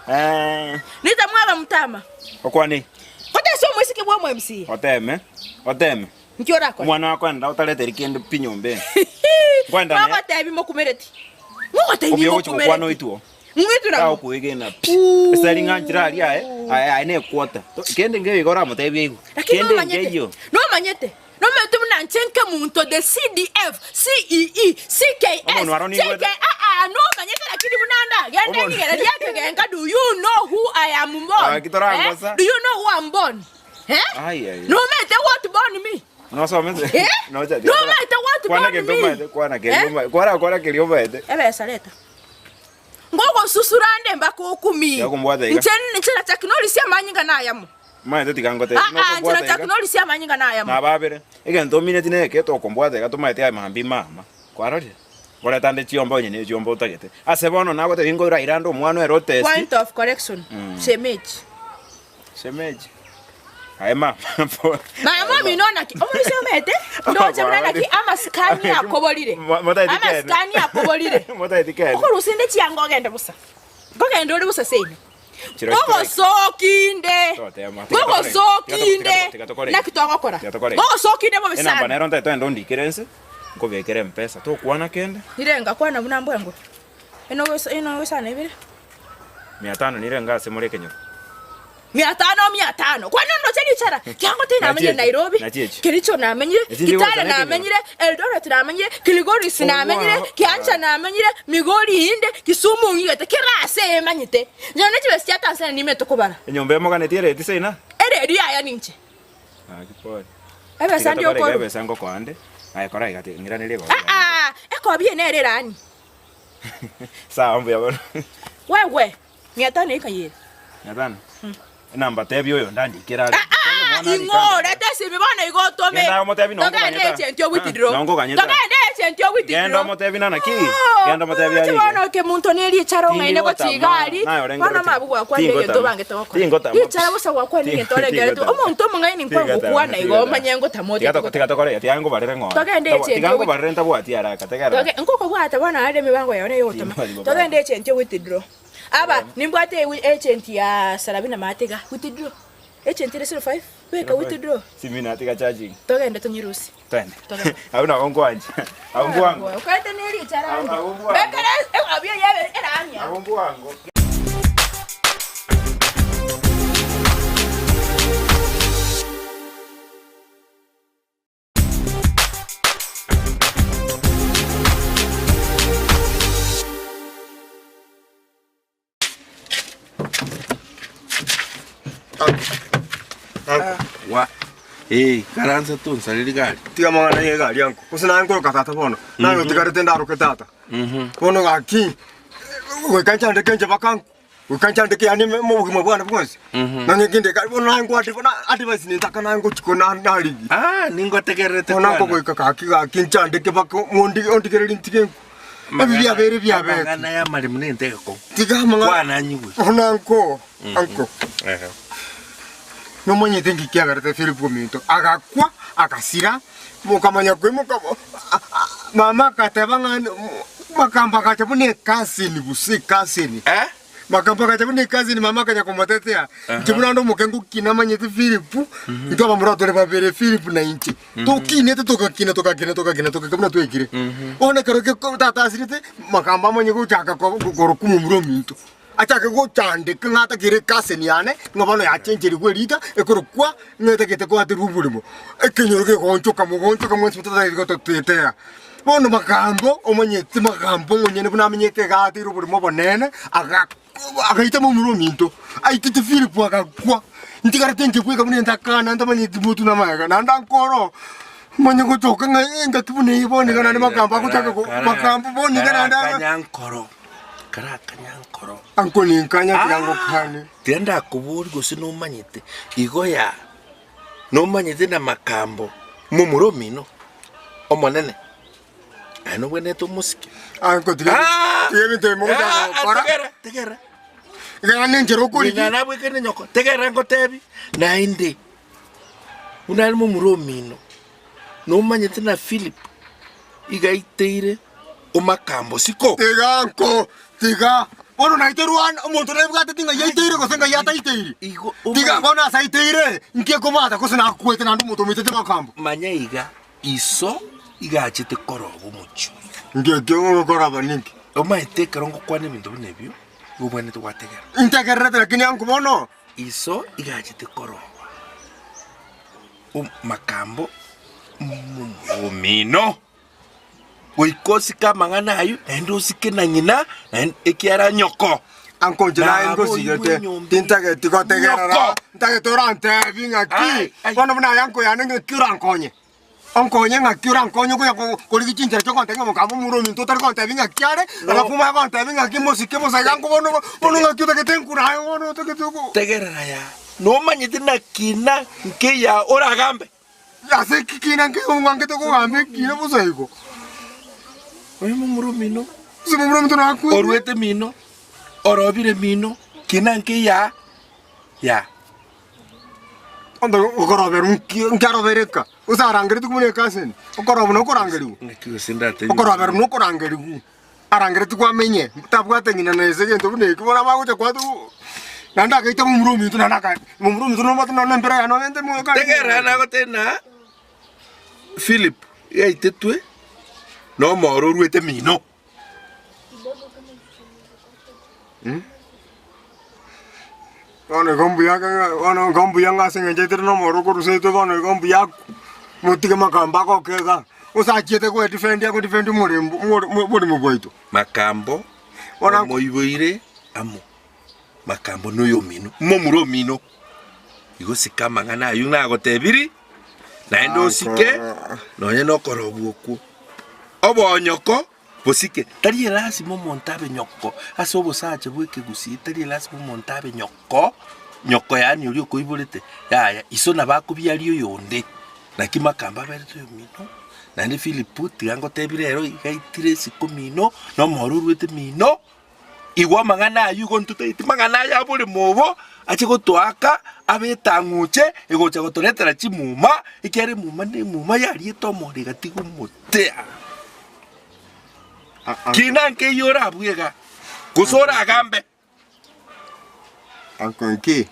Eh, Nita mwaga mtama. okwane. Gotesa omoiseke bwa omo MC. Oteme. Oteme. Nki orakore? Omwana wakwenda otareteri kende pi nyomba eye. Nkwenda ne. Mogotebi mokumereti. Mogotebi Obuya ogochi gokwana mokumereti. oitwo. Ng'witwe nabo. Tagokwegena pi. Ase ring'ana nchire aria aye, aye aye ne equota. To- Kende nkeiyo igo oramotebie aigwe. Lakini Kende nomanyete. nkeiyo. Nomanyete. Nomanyete buna nche nkemunto the CDF, CEE, CKS, Omonwa aro JK, nigwete. ah ah, nomanyete lakini buna ndagende Omonwa. nigere riakegenka do you know who I am born? Ah, kitorangosa. Eh? Do you know who I'm born? Eh? Ai ai. Nomanyete what born me? Nosomete? Eh? Nochati. Nomanyete what Kwana born kento me? omaete, kwana Eh? kerio omaete. Kwana kwana kerio omaete. Ebesa leta. Ngogosusurande mpaka okumi. Yakombwata iga. Nche nche na technology amanyinga nayamo. Maete tiga ngote. Ah ah, nche na Nokombwata iga. technology amanyinga nayamo. Nababere. Egento omineti neke tokombwata iga tomaete aye mambi mama. Kwarorire? Koreta nde chiombe onye ne chiombe otagete. Ase bono nagotebia nkoira irande omwana ere otesti. Point of correction. Mm. Shemeji. Shemeji. Aye mama. Mama omino naki omoisia omete ndoche buna naki amasikani akoborire. Motaeti kene. Amasikani akoborire. Motaeti kene. Okorusia inde chianga ogende bosa. Nkogenda ore bosa seino. Ngogosokinde. Ngogosokinde. Naki togokora? Ngogosokinde bobe Enamba sana. nero ntaete toende ondikere nse, nkobekere mpesa, tokwana kende. Nirenga kwana buna mbwengwe. Eno eno ibere. Mia tano nirenga ase more ekenyoro. Mia tano mia tano. Kwani ndoche richara? Kiango tena namenyire Nairobi. Nachi echi. Kericho namenyire, Echi chiri Kitale gocha nekenyoro. namenyire, Eldoret namenyire, Kilgoris namenyire, Kiancha namenyire, Migori inde, Kisumu ng'igete, kera ase emanyete. Nyono ne chibesa chia Tanzania nimete kobara. Enyomba emoganetie ereti seina? Ereri yaya ninche. Gaki pole. Ebesa Tiga ndio tokore iga okorwa. ebesa ngokoa nde, aye kora iga tiga ng'iranerie egobi Ah yane. ah, ekobi eye nere erani. Sawa mbuya bono. Wewe, mia tano eka yere. Mia tano? Enamba tebia oyo ndandikere are. Ah, ing'o reta esimi bono igo otome. Genda omotebi nongo Togende ganyeta. agent o withdraw. Nongo ganyeta. Togende agent o withdraw. Genda omotebi nana ki? Genda omotebi Oche arike. bono kemunto neri echara ong'aine Tingotama. gochigari. Naye orengeretie. Bono mabu gwakwanire egento Tingotama. obangete gokora. Tingotama. Richara bosa gwakwanire egento orengeretie. Tingotama. Omonto omong'aini Tingotama. nkwagokwana igo Tingotama. omanye ngotama Tiga ote. toko- tiga tokore, tiga ngobarere ng'ora. Togende Tabo- agent Tiga o ngobarere ntabwati haraka, tegerera. Toge nkokobwata bono are emibango yao neye ogotoma. Timbwati Togende agent o withdraw. Aba nimbwate ewi- agent ya Sarabina Matiga withdraw. Agent ere 05 beka withdraw. Simi natiga charging. Togende tonyirusi. Twende. Togende. Abwo nabo nkwancha. Abwo mbwango. Okaete neri echara. Abwo mbwango. Bekere abio yabe erania. Abwo mbwango. Wa. Eh, karansa tonsareri gari. Tiga mang'ana ye gari anko. Gose naye nkoroka tata bono. Naye otigarete ndaroke tata. Bono gaki goika nchandeke inche mpaka nko. Goika nchandeke yaani mobogima bwane bwonsi. Nonye kinde gari bono naye nkwa advice nintaka naye ngochiko na narigi. Ah, ningotegererete Bono kwana. nkogoika gaki gaki nchandeke mpaka mondi ondigereri ntige nko. Ebi biabeire biabete. Amang'ana ya amaremo nente egekong'u. Tiga amang'ana. Kwana anyigwe. Bono anko, anko. Nomanyete nki kiagerete Philip ominto agakwa agasira mokamanya koimoka mama akateba ng'a makamba agacha buna ekasini gose ekasini makamba agacha buna ekasini mama akanya komotetea inche buna ande omoke ngokina amanyete Philip intwe abamura tore babere Philip na inche tokinete togakina togakina togakina togaka buna twekire bono ekero tata asirete makamba amanye gochaka korokwa omomura ominto. Achake gochandeka ng'a atakere ecousin yane, ng'a bono yachencherigwe erita, ekorokwa ng'a etagete koaterwa oboremo. Ekenyoro kegoonchoka mogoonchoka mwensi totagete gototetera. Bono magambo, omanyete magambo omonyene buna amenyete iga ateire oboremo obonene, aga agaita momura ominto, aitete Philip agakwa, ntigarete inche bweka buna entakana ntamanyeti motwe na amaega, naende ankoro manye gotoka ng'a engaki buna eye bono iga naende magambo agochaka go magambo bono iga naende aga. Karanyankoro. Karakanyankoro. Anko ninkanya tiga ngokane. Tiga ndakobori gose nomanyete igo ya nomanyete na makambo momura omino omonene aye nobwenerete omosike. Anko tiga tiga ebinto ebi mogochaka gokora. Tegera tegera. Iga nenchera okorigia. Ng'a nabwekane nyoko tegera ngotebi naende buna are momura omino nomanyete na Philip iga aiteire omakambo siko. Tiga anko, tiga. Bono naiterwa omonto naibwateti ng'ai aiteire gose ng'ai ataiteire. Tiga bono ase aiteire, inki ekobwata gose nakwete naende omonto omoitete makambo. Manya iga, iso iga achete koroba omochie oyo. Inki ekio okoroba ninki? Omaete ekero ngokwana ebinto buna ebio, igo obwenerete gwategerera. Integererete lakini anko bono. Iso iga achete koroba makambo omino. Goika osike amang'ana ayio, naende osike na ng'ina, naende ekiara nyoko. Anko inche naye ngosigete, tintageti gotegerera, ntagete orantebi ng'aki, bono buna aye anko yane ng'aki orankonye? Onkonye ng'aki orankonye okonya korigia chinchera chiogontebia ng'a mokaba omura ominto otari gontebi ng'aki are, alafu omanye gontebi ng'aki mosike bosa iga anko bono bono ng'aki otagete nkure aye bono otagete oko. Tegerera yaa, nomanyete nakina nkeya oragambe. Ase eki kina nkegong'angete kogamba ekina bosa igo. Oyo momura omino. Ase momura ominto nakwete. Oruete mino, orobire mino, kina nkeya ya. Onde okoroberwa nki nkiarobereka, gose arangeretigwe buna ekaseni, okoroba nokorangerigwa. Ng'aki gose ndatebi. Okoroberwa nokorangerigwa, arangeretigwe amenye, tabwate ng'ina na ase egento buna ekio, bono amagocha kwatwa. Naende agaita momura ominto naende aka momura ominto nomobwate nonye nempera yane nonye nte moyo kare. Tegerera nagotebia na Philip yaitetwe nomoro oruete mino. Bono igo mbuya ng'a bono igo mbuya ng'a ase eng'encho aitire nomoro okorusetwe bono igo mbuya akwe, motige makambo agoke igaa. Gose achiete goedefend agodefend omorembo omore oboremo bwaito. Makambo omoiboire amo, makambo noyomino, momura omino. Igo sika amang'ana ayio nagotebiri, naende osike nonye nokorobwa okwo. Obonyoko bosike, tari elasima omonto abe nyoko ase obosacha bw'ekegusii, tari elasima omonto abe nyoko, nyoko yaani oria okoiborete, yaya, iso nabo akobiaria oyonde. Naki makambo aberete oyomino, naende Philip tiga ngotebi rero iga aitire isiko mino, na omoro oruete mino, Igwa amang'ana ayio igo ntotaeti mang'ana aya aboremo obo, ache gotoaka abe etang'uche egocha gotoretera chimuma, ekiagera emuma nemuma yariete omoro egatiga omote aa. Kina nkeyio orabue iga, gose oragambe. Anko nki?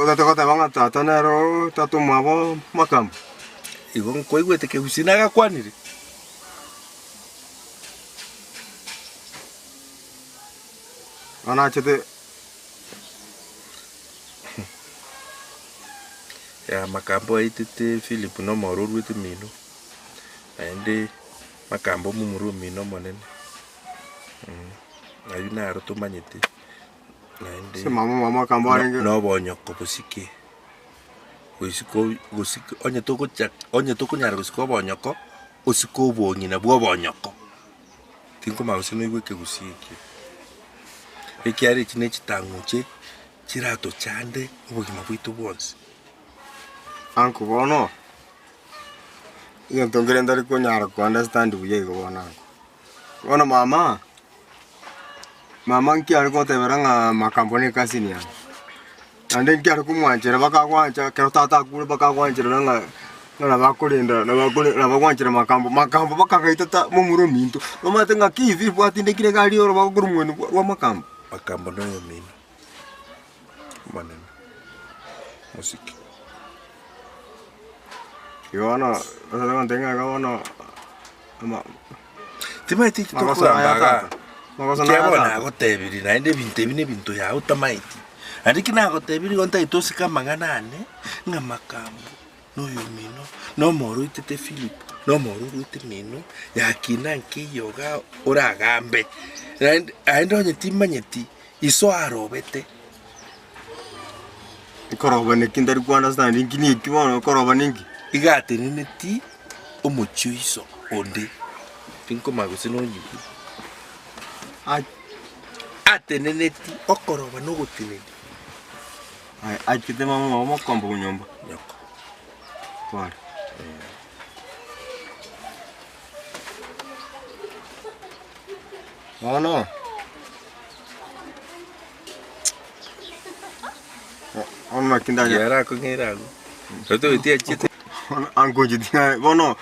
Otete goteba ng'a tata nere tata omwabo makambo? Igo nkwaigwete kegusii nagakwanire. Bono nachete Ya makambo aitete Philip nomoro oruete mino, naende makambo omomura omino omonene, aywo naro tomanyete naende Ase mama omwabo makambo arenge. nobonyoko bosike, gosiko gosiko onye togocha onye tokonyara gosika obonyoko, osike obong'ina bwa obonyoko. Tinkomanya gose noigwe ekegusii ekio, ekiagera echi ne chitang'uche chiratochande obogima bwaito bwonsi. Anko bono, egento nkere ntari konyara ko understand buya igo bono anko. Bono mama, mama nki are gotebera ng'a makambo ne ecousin yane, naende nki are komwanchera bakagwancha ekero tata akure bakagwancherana ng'a ng'a nabakorenda nabakore nabagwanchera makambo, makambo bakagaita ta momura ominto, nomanyete ng'aki ibi bwatindekire iga aria orobago korwa omweno bwa makambo. Makambo noyomino omonene, mosike. Igo bono, ase gontebia ng'a iga bono ama. Timaeti eki Magoso naya tokogamba igaa. tata. Magoso naya Ekiagera bono tata. nagotebirie naende ebinto ebi nebinto yaye otamaeti. Naende eki nagotebirie igo ntagete osike amang'ana ane, ng'a makambo na oyomino, na omoro oitete Philip, na omoro oruete mino, yakina nkeiyo igaa oragambe. Naende naende onye timanyeti, iso arobete. Nkoroba neki ntari ko understand nki neki bono nkoroba ninki? Iga ateneneti omochie o iso onde, tinkomanya gose nonyigwe. Ateneneti okoroba na ogotenenia. Aye achete mama omwabo mokomba onyomba. Nyoko. Tware. Bono. Bono naki ndanya. Yara akong'eira agwo. Totoeti achiete. Bono angocheti ng'a bono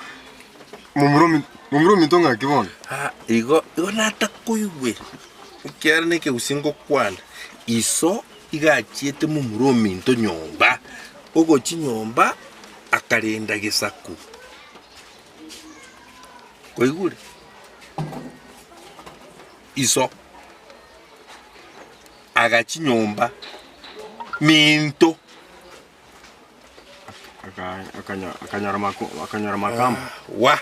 momura omi momura ominto ng'aki bono? Ah, igo igo natakoigwe ekiagera na ekegusii ngokwana, iso iga achiete momura ominto nyomba, ogochia nyomba akarenda gesaku. Kwaigure? Iso agachia nyomba minto. Akanyora akanyora makamba. Wa!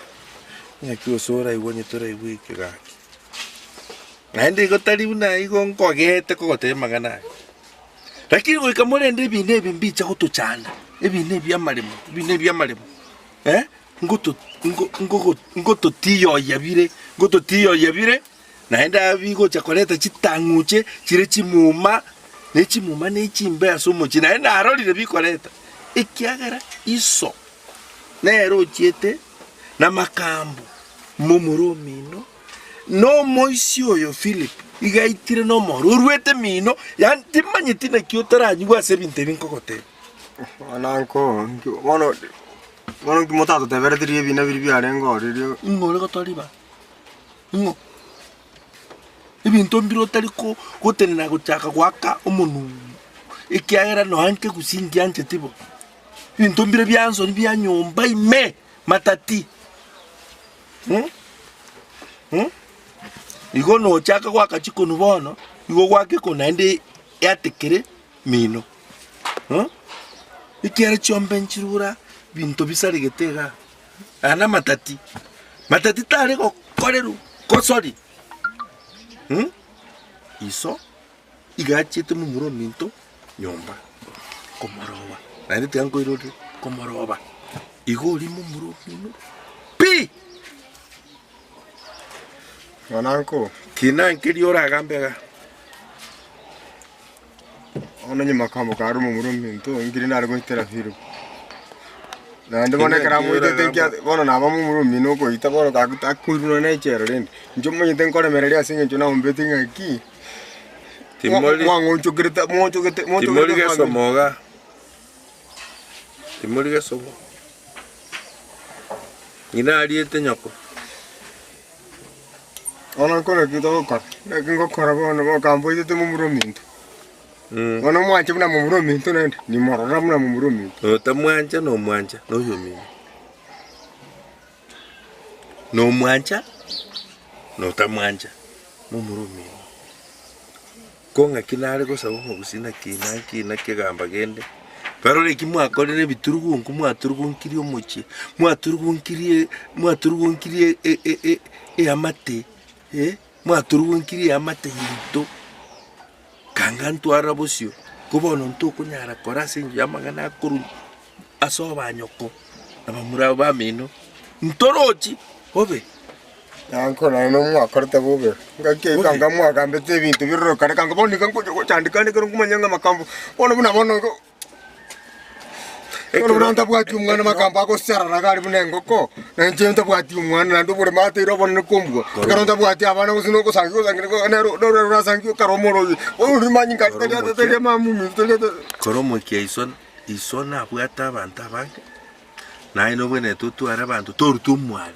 Ng'aki gose oraigwe onye toraigwe ekio gaki. Naende igo tari buna igo nkogete kogotebia amang'ana aya. Lakini goika morende ebina ebi mbicha gotochanda, ebina ebi bi'amaremo, ebina ebi bi'amaremo eh, ngoto ngo ngogo ngototiyoyia bire, ngototiyoyia bire, naende aa bigocha koreta chitang'uche chire chimuma, ne chimuma ne chimbe ase omochie, naende narorire bikoreta, ekiagera iso nere ochiete namakambo momura omino, na omoisia oyo Philip iga aitire nomoro oruete mino, yaani timanyeti naki otaranyigwe ase ebinto ebi nkogotebia. Bono anko, bono bono nki motatotebereti riria ebina biria biarenge oo riria. Ing'o ore gotoa ribaga? Ing'o? Ebinto mbire otari ko gotenena gochaka goaka omonwe ekiagera nonya nkegusi ngiancheti bo. Ebinto mbire bia nsoni bia nyomba ime matati Igo nochaka goaka chikonu bono, igo goaka ekonu naende yatekere mino Ekiagera chiombe nchirure binto bisaregete igaa. Aya namatati, matati tare gokorerwa gosori Iso iga achiete momura ominto nyomba komoroba, naende tiga nkoirorere komoroba, igo oria momura omino pi! Mwanangu. Kina nkeria oragambe igaa. Bono nyuma akamboka are omomura ominto, nkeri nare goitera Philip. Naende bono ekero amoitete nki ase bono naba momura omino okoita bono gaki takoirwa nonya na echela rende. Inche omanyete nkoremereria ase eng'encho naombete ng'aki, Timori- mwang'onchokerete mwonchogete Timori mwonchokerete family. gesomo igaa, timori gesomo. Ng'ina ariete nyoko. Bono nkore ki togokora? Naki ngokora bono bokamboitete momura ominto. Bono omwanche buna momura ominto naende, nimorora buna momura ominto. Otamwancha nomwancha noyomino. Nomwancha notamwancha momura omino. Ko ng'aki nare gosaba omogusii naki naki naki egamba kende, barore eki mwakorire ebiturugunku mwaturugunkirie omochie, mwaturugunkirie mwaturugunkirie e- e- e- eamate eh, mwaturugunkirie eamate yaito, kanga ntwarora bosio, ko bono ntokonyara kora ase engencho y'amang'ana akorwa ase obanyoko na bamura bamino, ntorochi bobe. Nyanko naende nomwakorete bobe, ngaki eye kanga mwagambete ebinto birorokane kanga bono nigo ngocha gochandeka ande ekero nkomanya ng'a makambo bono buna bono igo bono buna ntabwati omwana makambo agosarara iga aria buna engoko, na inche ntabwati omwana naende oboremo ateire obonene kombua, ekero ntabwati abana gose nogosangi gosangi nero nero orasangi okare omorogi, bono rimanye ngaki tari ata tari mama ominto tari ata. Kora omokia iso, iso nabwate abanto abange, naye nobwenerete otware abanto torutwe omware.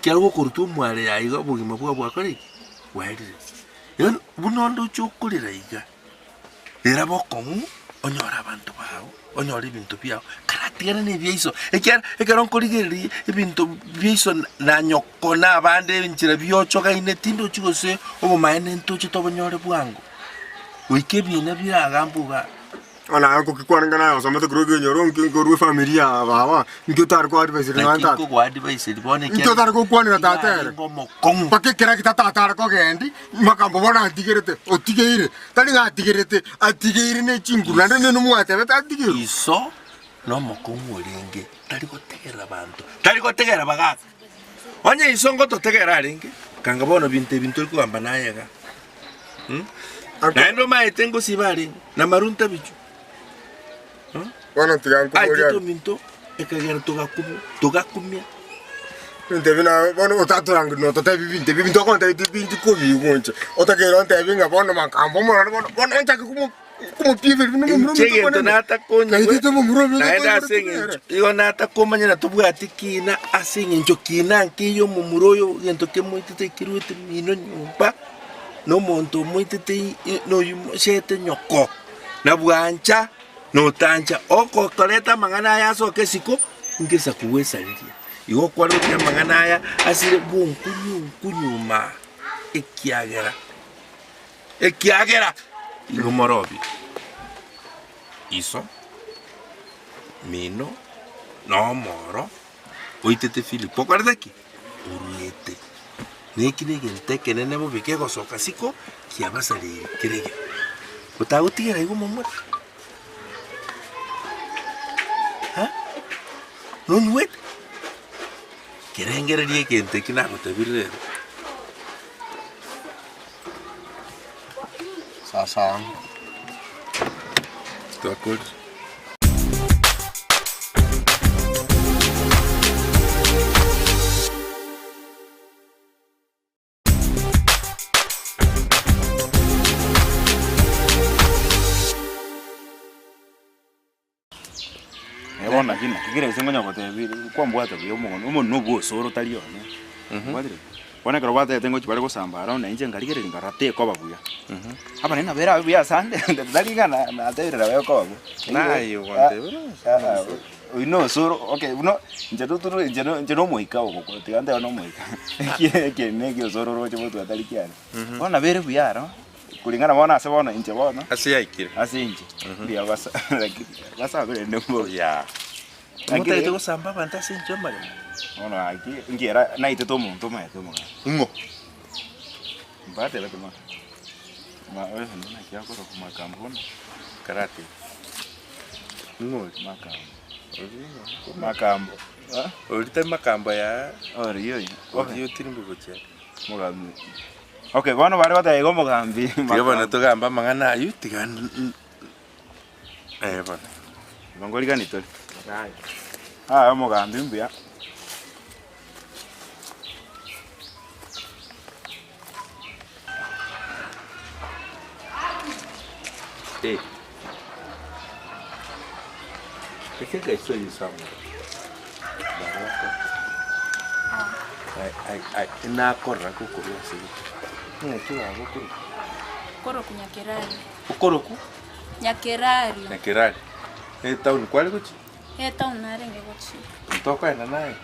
Ekero gokorutwa omware yaye iga obogima bwao bwakora ki? Bwaerire. Yaani buna onde oche okorera iga, rera bokong'u onyore abanto bao, onyore ebinto biao, karatigane na ebia iso. Ekiagera ekero nkorigereria ebinto bia iso na nyoko na abande enchera biochogaine tindochi gose obomaene ntoche tobonyore bwango, goika ebiina biragambwe igaa. Bono aye ngokikwana ng'a naye osomete korwa ekenyoro nki nkorwa efamiri ya baba, nki otare koadviseria nonye Naki tata? nkogoadviseria bono Nki otare gokwanera tata ere? arenge omokong'u. Mpaka ekeragita tata are kogendi, makambo bono atigerete, otigeire, tari ng'a atigerete, atigeire ne chinguru naende nere mwatebete atigerwe. Iso nomokong'u orenge, tari gotegerera banto, tari gotegerera bagaka. Onye iso ngototegerera arenge, kanga bono binto ebi ntori kogamba naye iga. Naende omaete ngosiba arenge, na maru ntabichwa. Bono tiga nkoborie Aitete ominto, ekagera togakumia, togakumia. Ebinto ebi na bono otatorangeria na ototebi ebinto ebi, ebinto okontebia tibinchi kobiigwa inche. Otakeire ontebi ng'a bono makambo omorore bono, bono nchake komo komopieberia buna omomura Inche ominto egento omonene. natakonyigwe, Naitete omomura ominto naende ase toiboreti eng'encho nere. igo natakomanya tobwati kina ase eng'encho kina nkeiyo omomura oyo egento kemoitete keruete mino nyomba. Nomonto omoitete noyimochete nyoko, na bwancha notancha, ogokoreta amang'ana aya asoke isiko, ingesa kogwesariria. Igo okwarokia amang'ana aya asire bonkunyunkunyuma, ekiagera ekiagera igo morobie iso, mino, na omoro oitete Filipo. Okorete ki? Oruete. Neki negento ekenene bobe kegosoka siko kiabasareire kerege. Otagotigera igo momura? Ha? Nonyuete? Kerengereria egento eki nagotebirie rero. Sasa. Twakorire. Naye bono naki naki kera gose ngonya gotebia kwambwata buya omogondo, omonwe na obwosoro tari one, mbwatire? Bono ekero batebete ngochia bare gosamba aro, na inche nkarigereria nkarora tekoba buya. Abanene nabo erabe buya asande, tari ng'a na- natebire nabo ekoba buya. Naye ogontebera ase. Oyio na osoro, okay buna inche totoro inche no inche na omoika ogokwa tiga ntebe na omoika, eke na eke osoro oroche gotwa tari kiane. Bono nabo ere buya aro, kulingana bono ase bono inche bono. Ase yaikire. Ase inche, mbuya basa lakini basabire rende mbobe. Yeah. Motagete gosamba abanto ase inche amaremo? Bono gaki, nkiera naitete omonto omanyete omogaka. Ing'o? Mbatebete ma ma naki akorokwa makambo bono? Karate. Ing'o oria? Makambo. Makambo. Oria tari makambo aya. Oria oyo. Oria otirimbo gochia. Mogambi. Okay, bono bare goteba iga omogambi. Tiga bono togambe amang'ana aywo, tiga eh bono. Igo nkorigani tore. Aya omogambi mbuya. Eh. I think I saw you somewhere. Baraka. I, I, I, nakorora gokorwa ase gete. Ng'aki bagokorwa? Koroku Nyakerari. Okoroku? Nyakerari. Nyakerari. Etown kware gochia? Etown narenge gochia. Ntokoenda naye?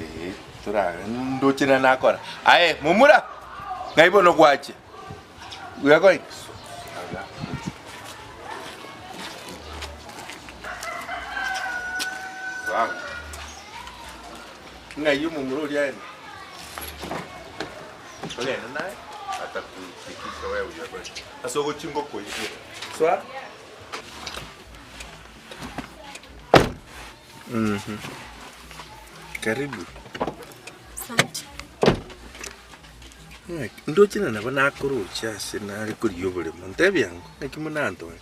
Ee, tora ndoche na nakora. Aye, momura! Ng'ai bono gwachia? We are going. Wow. Ng'ai omomura oria aende? Togende naye atakufikisha wewe we are going. Ase ogochia ngokoigwera. Swa. Mhm. Karibu. Asante. Ng'aki, ndoche na nabo nakoroche ase nare korigia oboremo. Ntebia ango, ng'aki monantore?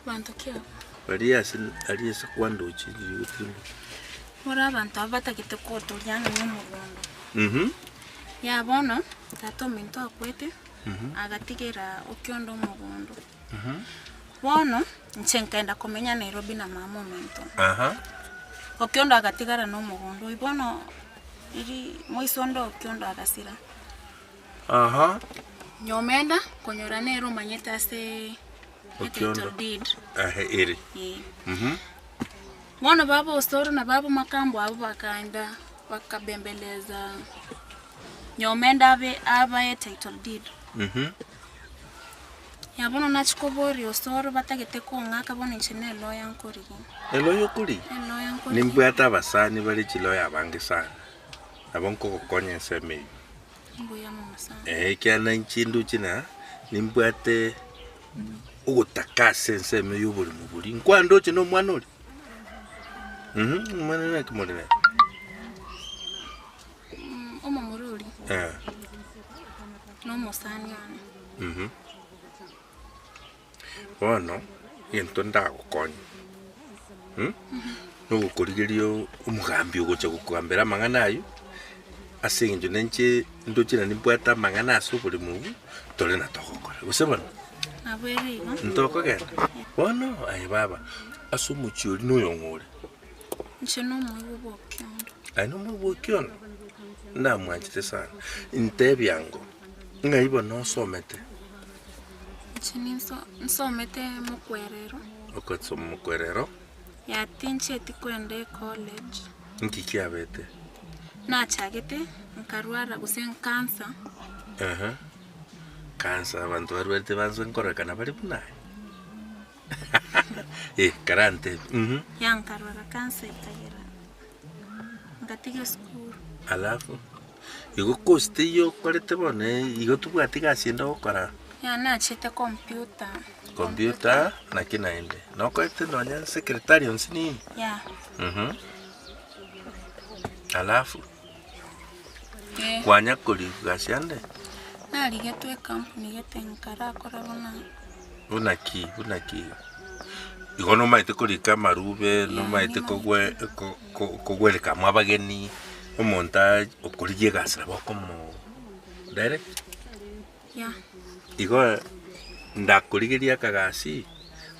Banto ki abwo? Baria ase aria ase kwandoche riria gotirimboka. Ore abanto abwo batagete kotoria ang'e nomogondo. Mhm. Ya bono, tata ominto akwete, Mhm. agatigera okionda omogondo. Mhm. Bono, inche nkaenda komenya Nairobi na mama ominto. Aha. Okiondo agatigara nomogondo oyio, bono riri moiso onde Okiondo agasira. Aha. Nyomenda, konyora nere omanyete ase Okiondo. etitle deed. Ahe ere. Eh. Mhm. Bono baba Osoro na baba Makambo abwo bakaenda bakabembeleza Nyomenda abe abae title deed. Mhm. Ya bono nachia koboria Osoro batagete kong'aka bono inche ne eloya nkorigia. Eloya okorigia? Eloya nkorigia. Nimbwate abasani bare chiloya abange sana, nabo nkogokonya ensemo eyio. Mbuya mono sana. Eeh ekiagera inche ndoche na nimbwate ogotaka ase ensemo ya oboremo boria. Nkwandoche na omwana oria? Mh, omwana naki more nere? Omomura oria. Eh. Nomosani one. Mhm. Bono, egento ndagokonye, mh, nogokorigeria omogambi ogocha gokogambera amang'ana aywo, ase eng'encho ninche ndoche naende nimbwate amang'ana ase oboremo obwo, tore na togokora, gose bono? Nabo ere igo. Ntokogenda? Bono aye baba, ase omochie oria noyong'o ore? Inche nomoigwa bwa Okiondo. Aye nomoigwa bwa Okiondo? Ndamwanchete sana. Ntebia ango, ng'ai bono osomete? Inche ninso nsomete mokwerero. Okosoma mokwerero? Ya tinchieti kwenda ecollege. Nki kiabete? Nachagete, nkarwara gose nkansa. Ehe, kansa abanto barwarete bansa nkorekana bare buna aye. Eh, karantebie, mhm. Ya nkarwara kansa ekagera ngatiga esukuru. Alafu, igo course teiyo okorete bono igo tobwati gasi ende ogokora? Ya nachete computer. Computer, naki naende? Nokorete nonya secretary onsi nini? Ya. Mhm. Alafu, Eh. kwanya korigia gasi ande? Narigetwe ekampuni gete nkarakora buna. Buna ki? Buna ki? Igo nomaete korika amarube, nomaete kogwe ko- ko- kogwereka amo abageni, omonto aye okorigia egasi nabo okomo direct. Yeah. Igo ndakorigeria akagasi,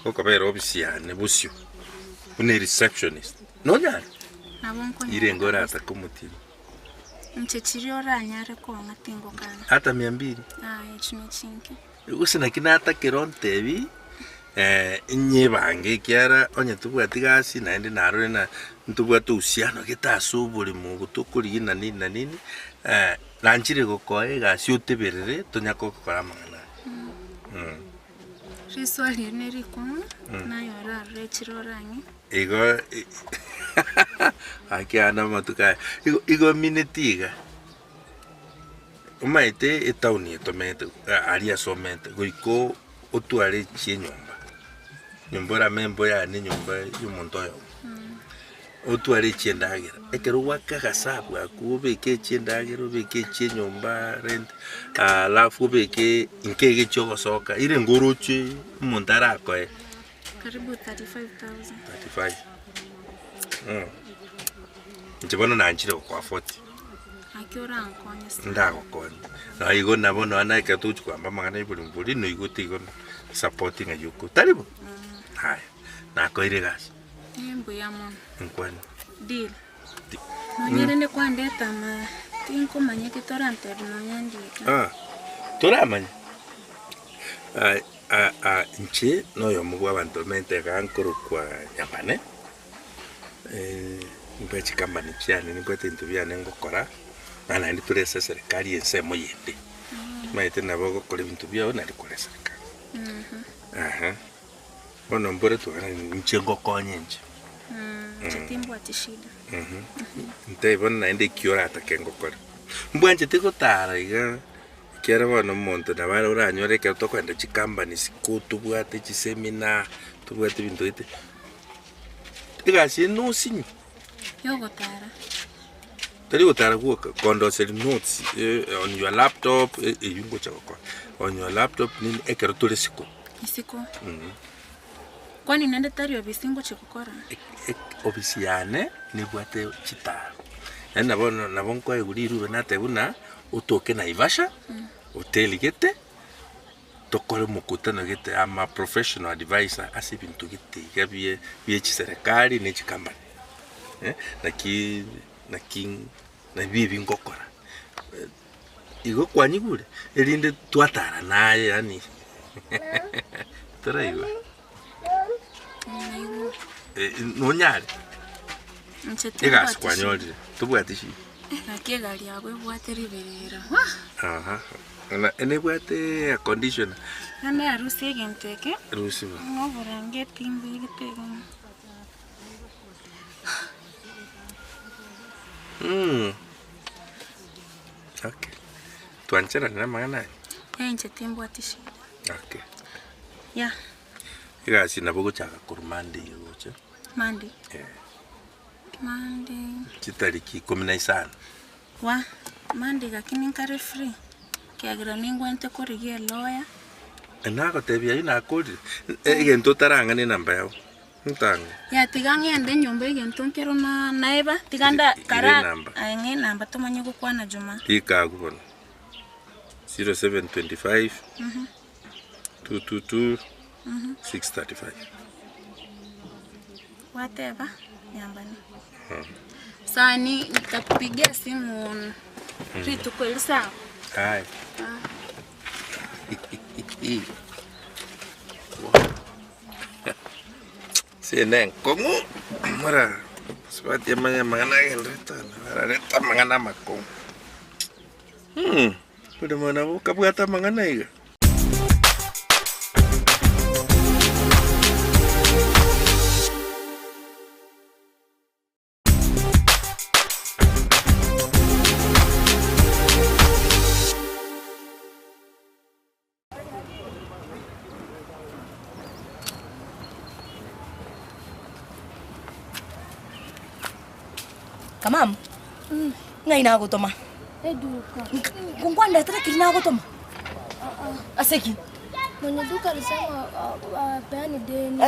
gokobera ofisi yane bosio, buna ereceptionist, nonyare? Nabo nkonyara Irenge kabisa. oratake omotiri. Inche chiria oranyare kong'a tingokana. Ata mia mbili. Aye echi nechinke. Gose naki natakera ontebi inyebange ekiagera onye tobwati gasi naende narore na ntobwate uhusiano gete ase oboremo obo tokorigia na nini na nini, nanchire gokoa egasi oteberere tonya gokora amang'ana aya. Riswali eri nerikong'u, naye orarore echire orang'e. Igo gaki ande amatuko aya, igo igo mineti iga, omanyete etown eye tomenyete aria ase omanyete goika otware echi enyomba, nyomba orame embo yane enyomba ya omonto oyomo, otware echi endagera, ekero gwaka agasabu akwo obeke echi endagera obeke echi enyomba rent, alafu obeke inke iga echi ogosoka, ere nigo oroche omonto arakoe. Karibu 35,000. 35 mm. Inche bono nanchire gokoa 40 Naki orankonye sana. ndagokonya na igo nabo nonya na ekero togochi kogamba amang'ana ya oborimo boria noigwete igo support ng'a yoko tari bo? Haya nakoeire egasi Eh, mbuya mono. nkwane. Deal. Nonya rende kwandeta ama tinkomanyeti torantebi nonya ndieta. Ah, toramanya Inche noyomo bw'abanto bamenyete igaa nkorokwa Nyamane, nimbwate chikambani chiane, nimbwate ebinto biane ngokora, na naende tore ase eserekari ensemo yende, omanyete nabo ogokora ebinto biago naende kore eserekari. Ehe, bono mbore tware inche ngokonye inche. Inche timbwati shida. Ntebi bono naende eki oratake ngokore. Mbwanchete gotara iga. Ekiagera bono omonto nabo are oranyore ekero tokoenda chicompanies ko tobwate chiseminar, tobwate ebinto gete, egasi eye nosinye. Yogotara. Tari gotara gwoka, kondoseria notes on your laptop, eywo ngocha gokora, on your laptop nini ekero tore isiko. Isiko. Kwani naende tari obisi ngochia gokora? Obisi yane nebwate chitaro, naende nabo nabo nkoegwa rirube nateba buna otoke Naivasha, hoteli gete, tokore omokutano gete, am a professional advisor ase ebinto gete iga bie bie chiserekari ne chikampani, naki naki nabio ebi ngokora. Igo kwanyigure, erinde twatara naye yaani toraigwa? Eh, nonyare Inche egasi timbwati shida. kwanyorire tobwati shida Naki egari yago ebwate riberera. Aha. Na nebwate air conditioner Naende arusie egento eke rusia bo. ng'a oborangeti mbegete iga. Mm. Okay. Twancherane amang'ana aya? Eh, inche timbwati shida. Okay. Yeah. Egasi nabo ogochaka korwa Monday gocha. Monday? Eh. Monday. Chitariki ikomi na isano. Wa, Monday gaki ninkare free, kiagera ningwenerete korigia elawyer. Nagotebia ayio nakorire, egento otarang'ane enamba yao. Ntang'u. Ya tiga ng'ende nyomba egento nkero na naeba tiga nda Ire kara enamba. aye ng'e enamba tomanye gokwana Juma. Rika agwo bono. 0725 222 635. Gwateba nyambane. Sawa ni nitakupigia simu rituko eri sawa. Aye. Ah. Ase enkong'u mara sibati amanye amang'ana agenderete ana bararete amang'ana amakong'u buna bono nabo okabwate amang'ana iga. Kamama, ng'ai nagotoma? Eduka. Nkwandetere keri nagotoma? Ase ki? Mwenye duka alisema apeani deni.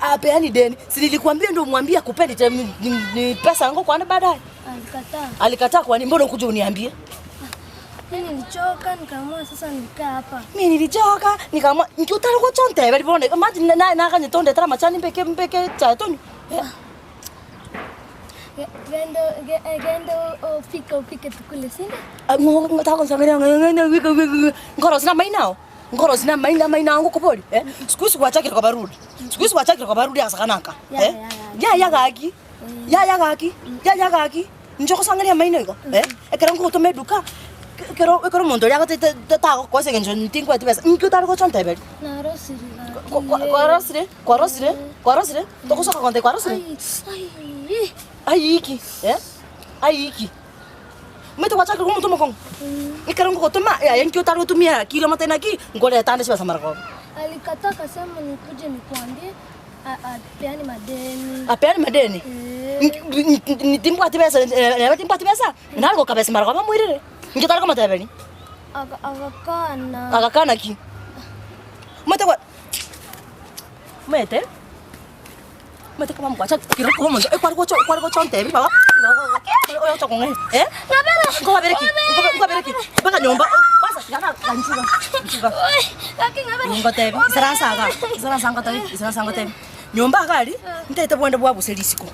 Apeani deni. Si nilikwambia ndio umwambie akupe nita- ni, ni, ni pesa yangu kwani baadaye. Alikataa. Alikataa kwani mbona ukuja uniambie? Mimi nilichoka nikaamua sasa nikaa hapa. Mi nilichoka nikaamua nkiutari gochontebe ribono imagine na nakanye tondetera amachani mbeke mbeke chae tonywe. Genda genda opike opike tukule sindio? Nkorosia na amaino ao, nkorosia na amaino amaino ao ngokoboria eh, siku hizi gwachakire koba rude, siku hizi gwachakire koba rude ase akana aka eh, yaya gaki, yaya gaki, yaya gaki, inche ogosangereria amaino igo eh, ekero nkogotoma eduka, ekero ekero omonto oria agotete tagokoa ase eng'encho tinkoeti besa, inki otare gocha onteberia? Narosire gaki. Kwarosire? Kwarosire? Kwarosire? Togosoka gonte kwarosire? Aiki, eh? Aiki. Omanyete gwachakire koba omonto omokong'u? Ekero ngogotoma, yaya inki otare gotumia akili omotebie naki, nkoreta ande chibesa mara kobe. Alikataa akasema nikuje nikuambie apeane madeni. Apeane madeni? Timbwati besa, neba timbwati besa, nare gokabesa mara kobe amoirere. Inki otare komoteberia? Agakana. Agakana ki? Omanyete gwa. Omanyete, omanyete kaba mokwacha kero kore omonto ekware gocha okware gocha ontebi baba oyo ocha kong'aina eh? Nkobabere ki? Nkobabere ki? Mpaka nyomba kwanza tiga na nchuga nchuga ngotebi isaransa igaa isaransa ngotebi isaransa ngotebi nyomba iga aria ntaete bwende bwabuse risiko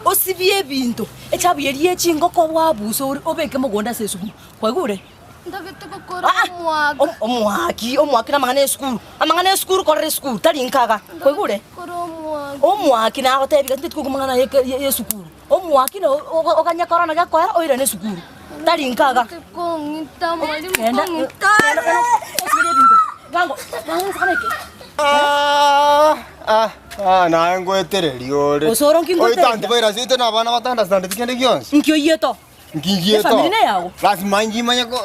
osibie ebinto echabu eria ye chingoko bwabuse ore obeke mogondo ase esuguma kwaigure? Ntagete gokora omwaka. Omwaki, omwaki namang'ana esukuru, amang'ana esukuru korera esukuru, tari nkaga, kwaigure? Gokora omwaki. Omwaki nagotebi gati nteti kogwa amang'ana ye ye esukuru, omwaki na oganye korona gekoera oirane esukuru, tari nkaga. Ntagete kong'ita mwalimu Genda, kong'ita. genda, genda, osiberie ebinto, bwango, bwango nsakana eke. Ah, ah, naye ngoetereria ore. Osoro nki ngoetereria? Oito antivirus oito na abana batandastandeti kende gionsi. Nki oyieto? Nki Efamiri oyieto? neyago? Lazima ngimanye ko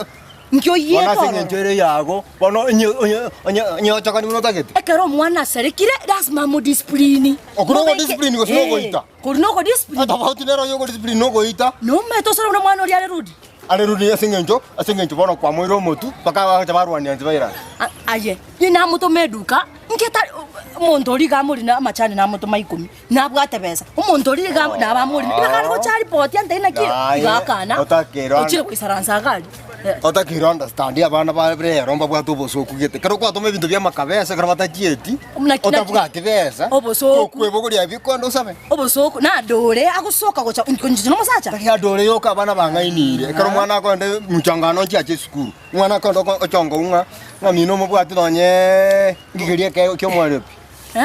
Nki Bono oyieto ase ororo? eng'encho ere yago, bono onye onye onye onye ochakani buna otagete. Ekero omwana asarekire, lasima amodiscipline. Okwo nogo Mobeke- discipline gose Eh, nogoita? Kori nogo discipline. Tofauti nero yogo discipline nogoita. Nomanyete osore buna omwana oria are rude. Are rude ase eng'encho ase eng'encho bono kwamoire omotu mpaka bagacha barwania inse bairane. A- Aye, inye namotoma eduka, inki etari omonto oria iga amorine amachani namotoma ikomi. Nabwate besa, omonto oria iga nabo amorine, nigo are gocha aripoti ante naki Naye, iga akana, otakera- ochire goisaransa iga aria. Eh. Otakeire understand abana ba rero mbabwate obosoku gete. Ekero kwatoma ebinto bia amakabesa ekero batachieti, Naki- naki- otabwati besa, Obosoku. okwebogoria ebikondo osabe. Obosoku, nadore agosoka gocha inche nomosacha. Tari adore yoka abana bang'ainire. Ekero omwana akoenda mchangano nchiache esukuru, omwana akoenda oko- ochonga ng'a ng'a mino omobwati nonyeee ngigerie ekego kia omware pi.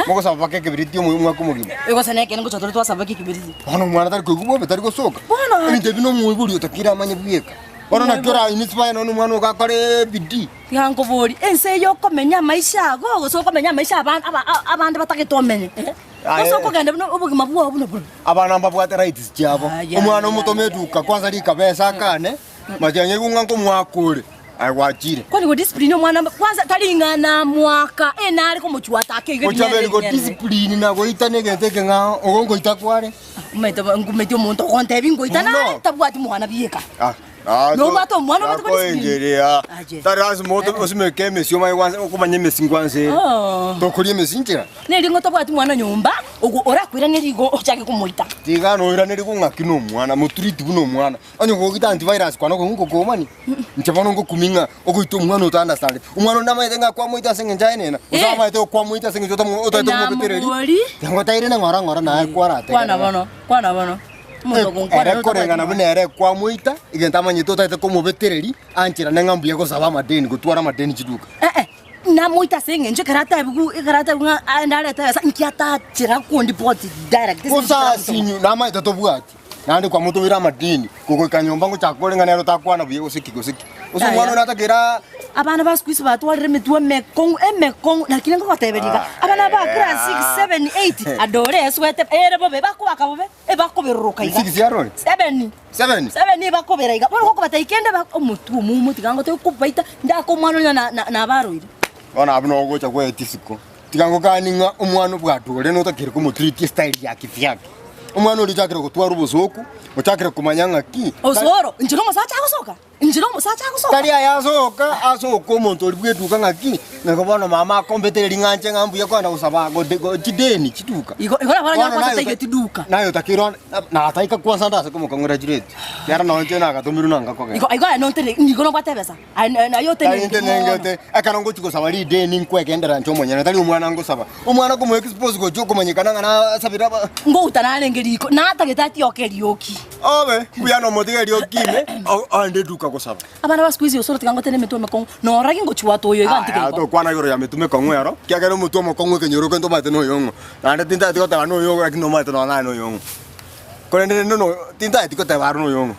Mogosaba mpaka ekebiriti omwaka omogima. Egose nekeene ngocha tore twasaba mpaka ekebiriti. Bono omwana tari koigwa bobe, tari gosoka. Bono Ebinto ebi nomoibori otakire amanye bweka. Bono naki ora inspire nonya omwana ogo akore bidii. Tiga nkoborie, ense eye okomenya amaisha ago gose okomenya amaisha aba- aba- abande batagete omenye? Gose okogenda buna obogima bwao buna bore? Abana mbabwate rights chiabo. Aya, Omwana omotome eduka kwanza rikabesa akane, matiang'i aigwe ng'a nkomwaka ore. Aye gwachire. Kwani go discipline omwana kwanza tari ng'a namwaka e nare komochwata ake iga Gochaberi go discipline na goita negento ekeng'ao ogo ngoita kware. Omanyete ngumeti omonto ogontebi ngoita Mono. nare tabwati mwana bieka. Ah, ah, Nobwate omwana obwate go discipline. Nakoengeria. Aye. Tari lasima oto- osimeke emesi omanye gwansa okomanya emesi ngwansa ere. Oh. Tokoria emesi nchera. Neri ng'o tabwati mwana nyomba, ogo orakoiraneria igo ochake komoita. Tiga noiraneria ng'aki nomwana, motreat buna omwana. Onye gogita antivirus kwana okong'u ngokomani, inche bono ngokumia ng'a ogoita omwana ota understand. Omwana onde namanyete ng'a kwamoita ase eng'encho aye nena, gose Eh. amanyete okwamoita ase eng'encho otamo otagete komobetereri. Namobori. Tiga tairana ng'ora ng'ora naye kwarategerera. Kwana bono, kwana bono. Omonto ogonkwana Ere koreng'ana buna ere kwamoita, egento amanyete otagete komobetereri, ancherane ng'a mbuya gosaba amadeni, gotwara amadeni chiduka. Eh eh, namoita ase eng'encho ekero atebiwu ekero atebiwu ng'a aende arete ebesa, inki atachera kondipoti direct ase eng'encho Gose ekero asinyu, namanyete tobwati. Naende kwamotomire amadini, kogoika nyomba ngochaka kore ng'a nere otakwana buya gose ki gose ki. Gose omwana oyo natake ira Abana ba siku hizi batwarire emetwe emekong'u emekong'u lakini ngogoteberia iga, abana ba class six, seven, eight adore eswete ere bobe bakobaka bobe ebakoberoroka iga. Six arore? Seven. Seven? Seven ebakobera iga, bono gokobatebia kende ba omotwe omomo tiga ngote kobaita ndake omwana onya na- na- nabaroire. Bono abwo nogocha gwaetia isiko. Tiga ngokanie ng'a omwana obwate ore notakire komotreat estyle ya kivyake. Omwana oria ochakire gotwara obosoku, ochakire komanya ng'a ki. Osoro, inche nomosacha agosoka? Inche na omosacha agosoka. Tari aya asoka, asoka omonto oria bw'eduka ng'aki, nigo bono mama akombetereria ring'anche ng'a mbuya kogenda gosaba gode go chideni chiduka. Igo igo nabo aranyare Bono kwansa naye taigeti duka. Naye otakeire one nataika kwansa ndase komokong'era chireti, kiagera nonye inche nagatomirwe nanga kogenda. Igo igo aye nontene nigo nobwate ebesa. Aye na- naye Tari otenenke ntenengete, mono. ekero ngochia gosaba rideni nkwegendera inche omonyene, tari omwana ngosaba. Omwana komo expose gochia okomanyekana ng'a nasabire aba. Ngouta narenge riko, natagete atioke erioki. Obe mbuya nomotiga erioki ime, aende eduka gosaba. Abana ba siku hizi osoro tiga ngotene emetwe emekong'u, norora ki ngochwata oyo iga ntige Aya, igo. tokwana igoro ya metwe mekong'u ero, ekiagera omotwe omokong'u ekenyoro eke ntomanyete noyong'o. Naende tintageti goteba noyong'o lakini nomanyete nonya naye noyong'o. Korende rende no tintageti goteba aro noyong'o.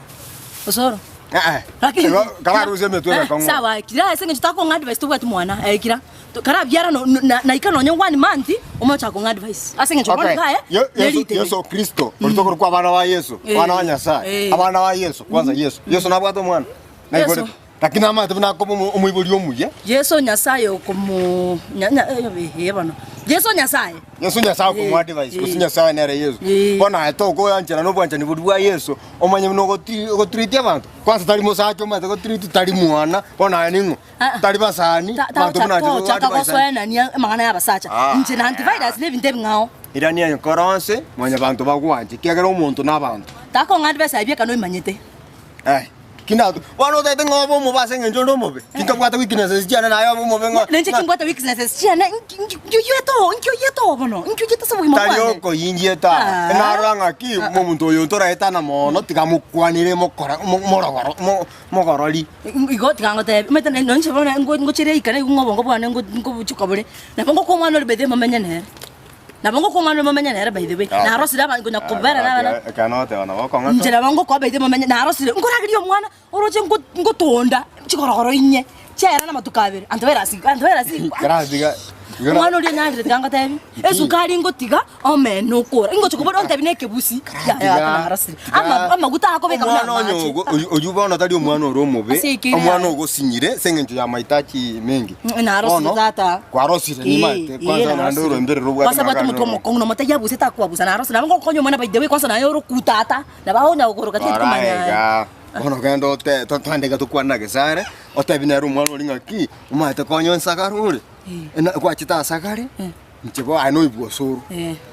Osoro. Eh, Lakini igo kararusie emetwe emekong'u. Sawa, kira ase eng'encho takong'a advice tobwati mwana, eh kira. Karabiara no, no, na, naika nonye one month, omoche akong'a advice. Ase eng'encho Okay. bono iga aye, Ye- Yesu, neritebe. Yesu Kristo, oria tokorokwa abana ba Yesu, Eh. abana ba Nyasaye, Eh. abana ba Yesu, kwanza Yesu. Yesu nabwate omwana? Naiborete. Yesu. Lakini namanyete buna akoba omo- omoibori omuya. Yeso Nyasaye okomo nya, nya, eh, eh, bono. Yeso Nyasaye. Yesu Nyasaye okomoa advice, gose Nyasaye nere Yesu. Bono aye tokoyanchera na obwanchani boria bwa Yesu, omanye buna ogoti ogotreat abanto. Kwanza tari mosacha omanyete gotreat, tari mwana, bono aye ning'o? Tari basani, abanto buna inche Tochaka goadvice. gosoenania amang'ana y'abasacha. Ah. Inche na antivirus na ebinto ebing'ao. Irania enkoro onsi, mwanyabanto bagwanche, ekiagera omonto nabanto. Takong'a advice aye bieka noimanyete. Eh, ki nato bono otagete ng'a obe omobe ase eng'encho onde omobe? Tinkabwate weaknesses chiane naye obe omobe ng'a Nenche kimbwate weaknesses chiane nkioyete oo nkioyete oo bono nkioyete ase obogima tari bwane. okoyingieta Ah. narora ng'aki omonto oyo ntoraetana mono tiga mokwanere mokora mo- morogoro mo- mogorori. Igo tiga ngotebi omanyete nonye inche bono ngochire eikare igo ng'a obongo bwane ngobochuka bore, nabo ngokwa omwana ore by the way momenye nere. Nabo ngokwa omwana ore momenye nere by the way. Narosire aba nkonya kobera na abana. Ekero nogoteba nabo okong'ata. Inche nabo ngokwa by the way momenye narosire, nkorageria omwana oroche ngotonda chigorogoro inye, chiaera na amatuko abere, antivirus antivirus. Karatiga. Omwana oria onyarire tiga ngotebi, esukari ngotiga omene okora, ingocha kobora ontebi na ekebusi, yaya narosire. Ama amaguta akobeka buna Omwana onye amache. ogo- oyu- oyio bono tari omwana ore omobe, Ase ekeire omwana yaye. ogosinyire ase eng'encho ya mahitaji mengi. Narosire Bono, tata. Kwarosire nimaete, kwanza naende orombere robwate Kwanza bwate magana omotwe omokong'u na omotebi abuse takwabusa narosire nabo ngokonya omwana by the way kwanza naye ore okutata nabo akonya gokoroka tindi komanya aye. Koraiga, bono genda ote totwande iga tokwane na Gesare, otebi nere omwana oria ng'aki, omanyete konya onsagare ore. Ena gwachete asagare, inche bo aye noibwe osoro,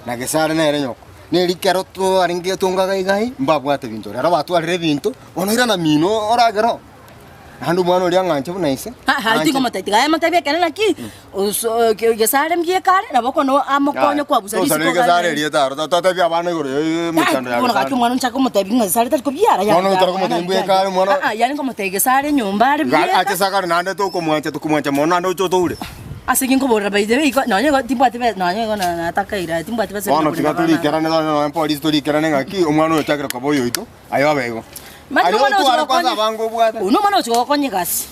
na Gesare nere nyoko. Neri ekero twarenge tongaga iga iga, mbabwate binto, rero batwarire ebinto, bono irana mino oragere oo. Naende omwana oria ang'anche buna ise, Haha, anche. tingomotebia, tiga amotebi ekere naki, oso Gesare mbieka are, nabo okono amokonye kwabusa risiko Tosareri Gesare erieta aro, totebie abana igoro ya emechando ya Bono gaki Gesare. omwana onchake komotebia ng'a Gesare tari kobiara, yaya, Bono otari komotebia mbweka are omwana- Ah, ah, yaani nkomotebia Gesare nyomba are Iga bieka. ache sagare naende tokomwancha tokomwancha mono naende oche otoure. Ase ki nkoborera by the way igo nonye igo timbwati besa nonye igo na- natakaire timbwati besa Bono tiga torikerane nonye nonye polisi torikerane ng'aki omwana oyo ochakire koba oyoito. Aye obe igo. Mani Aria omwana otware ochi kwanza gokonya- abange obwate. Oyio nomwana ochi gokonya egasi.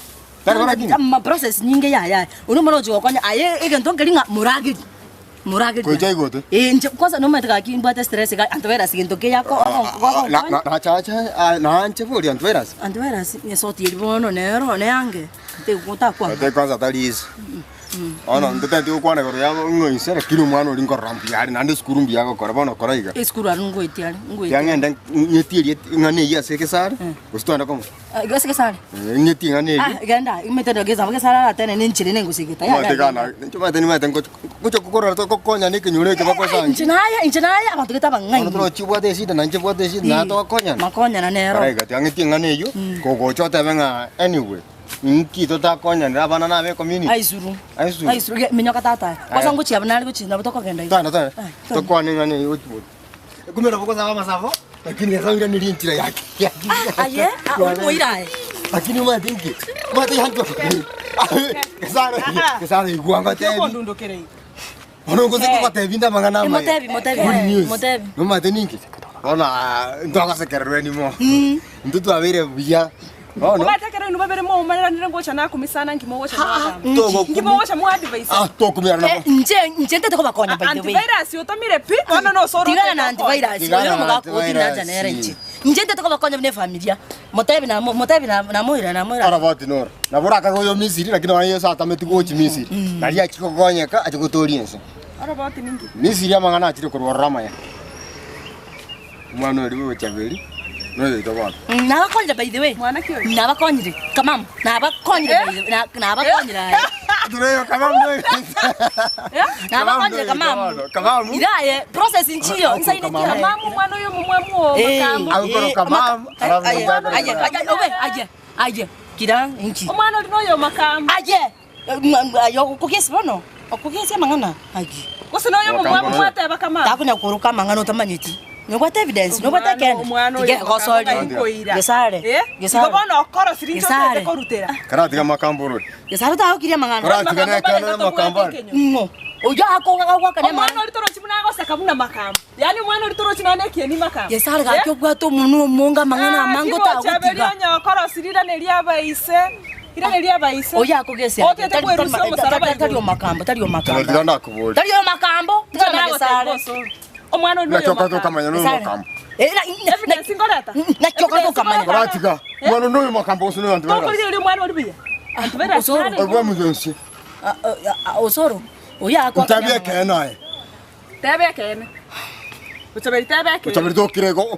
Tari kora kina? Ama process nyinge yaya. Oyio nomwana ochi gokonya aye egento nkeri ng'a morageri. Morageri. Gocha igote. Eh inche kwanza nomanyete gaki mbwate stress iga antivirus gento keya ko Na na nachache ah, naanche bori antivirus. Antivirus esoti eri bono nero neange. Ntegotakwanga. Ote kwanza tari easy. Bono ntoteti gokwana igoro ya ng'a inse lakini omwana oria nkorora mbuya are naende esukuru mbuya agokora bono kora iga. Esukuru aria ngoetie are, ngoetie. Tiga ng'ende ng'etie eria eng'ana eyio ase egesare, gose twende komo? Iga ase egesare? Eh, ng'etie eng'ana eyio. Ah, genda, omanyete ndo gesa gesare aratene ne enchera ere ngosegeta. Ya, Omanyete ya, gana, inche omanyete nimanyete ngocha ngocha kokorora togokonyana ekenyoro eke bagosangi. Inche naye, inche naye abanto gete abang'aini. Bono torochi obwate eshida na inche mbwate eshida naye togokonyana. Makonyana nero. Kora iga, tiga ng'etie eng'ana eyio, kogocha otebe ng'a anyway. Inki totakonyanera abana na abe community? Aisuru. Aisuru. Aisuru. Ge- Minyoka tata. Kwanza ngochia buna ari gochia nabo tokogenda igo. Twana twana. Ah, twana. Tokwane ng'ana eye gochi gochi. Kumbe nabo gosaba amasabo lakini Nyasaye oiranerie enchera yake. Aye, ah, ori moira aye. Lakini omanyete inki? Omanyete yanto. Gesare, gesare igwa ngotebi. Okondundukera iga. Bono ngose kogotebi inde amang'ana amaya. Motebi, motebi, Good news. motebi. Nomanyete ninki? Bono ah, ntwagosekererwa anymore. Intwe twabeire buya. Bono Omanyete ekero inwe babere mwaumeranire ngocha nakumisa nki mogocha mwagamba. Togokumi- Nki mogocha mwa-advise. Ah, tokumiana nabo. Inche inche ntete kobakonya by the way. Antivirus otomire pi bono nosoro Tigana na antivirus. Tigana Oyo na omogaka oti nacha antivirus. nere inche. Inche ntete kobakonya buna efamilia. Motebi na motebi na namoira namoira. Ora boti noro. Nabo orakaga oyo Misiri lakini nonya Yeso atameti gochi Misiri. Naria achia gokonyeka achia gotoria ense. Ora boti ninki? Misiri amang'ana achire korwa ororo amaya. Omwana oria bw'Ochaberi. Noyoito bono. Nabakonyire by the way. Nabakonyire. Kamam. Nabakonyire by the way. Nabakonyire aye. Tureyo kamam noyoito. Nabakonyire kamam. Kamam. Iraye process nchiyo. Nsaine Kamam. kira. Kamamu mwana oyo mumwemu o Eh, makambo. Agukoro kamam. Aye, aye, aye, obe, aye, aye. Kira nchi. Omwana ori noyo makambo. Aye. Ayo okugesi bono. Okugesi amang'ana. Aye. Gose noyo mumwemu mwateba kamamu. Takunya kuruka amang'ana otamanyeti. Nobwate evidence, nobwate kende. Omwana oyo Tige gosori. Gesare. Gesare. Igo bono okorosiri inche Gesare. otete korutera. Karatiga makambo rori. Gesare tagokiria amang'ana. Karatiga nekana makambo. Ng'o. Oyo akogagwakania Omwana ori torochi buna agoseka buna makambo. Yaani omwana ori torochi nonye ekieni makambo. Gesare gaki obwate omonwa omonge amang'ana amange otagotiga. Onya okorosiri irane ria abaise. Irane ria abaise. Oyo akogesia. Otete kwerusia omosalaba Tari omakambo, tari omakambo. Tiga ndakubori. Tari omakambo, tiga na gesare. Omwana ori noyo Nakyoka tokamanya noyo makambo. Evidence ngoreta. Nakyoka tokamanya. Karatiga. Mwana noyo makambo gose noyo antivirus. Tokorigereria omwana ori buya. Antivirus. Obwa muzensi. Osoro. Oyo akwa. Ntabia kena aye. Tebe ekene. Ochaberi tebe ekene. Ochaberi tokire go.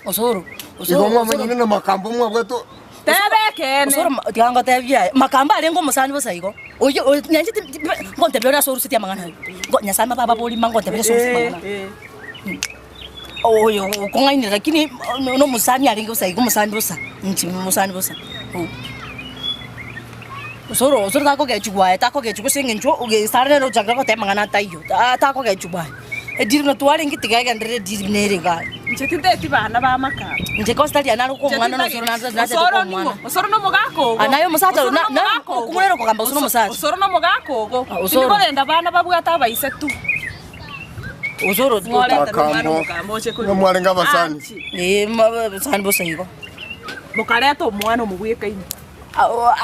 Osoro. Igo mwamanyine na makambo mwabweto. Tebe ekene. Osoro tiga ngotebia makambo arenge omosani bosa igo. Oyo nyanche ngontebia ore ase orusetie amang'ana ayo. Nyasaye mababa borima ngontebia ase orusetie amang'ana ayo. Oyo okong'ainire lakini nomusani arenge bosa igo omosani bosa. Inche omosani bosa. Osoro osoro takogechigwa aye takogechigwa ase eng'encho gesare nere ochakire goteba amang'ana ataiyo. Takogechigwa aye. Ediri buna twarenge tiga egenderere ediri buna ere igaa. Inche tinteti bana ba makambo. Inche kosi tari nare kwa omwana na osoro nachete Osoro kwa ning'o? omwana. Osoro nomogaka ogo. Ah, naye omosacha Osoro na- na- nomogaka ogo. okumurera okogamba gose nomosacha. Osoro nomogaka ogo. Ah, Osoro. Tindikorenda bana babwate abaise tu. Osoro Ng'orete nomwana omogambo oche korwa. Nomwarenge abasani. Eh, abasani bosa igo. Mokareta omwana omobwekaine.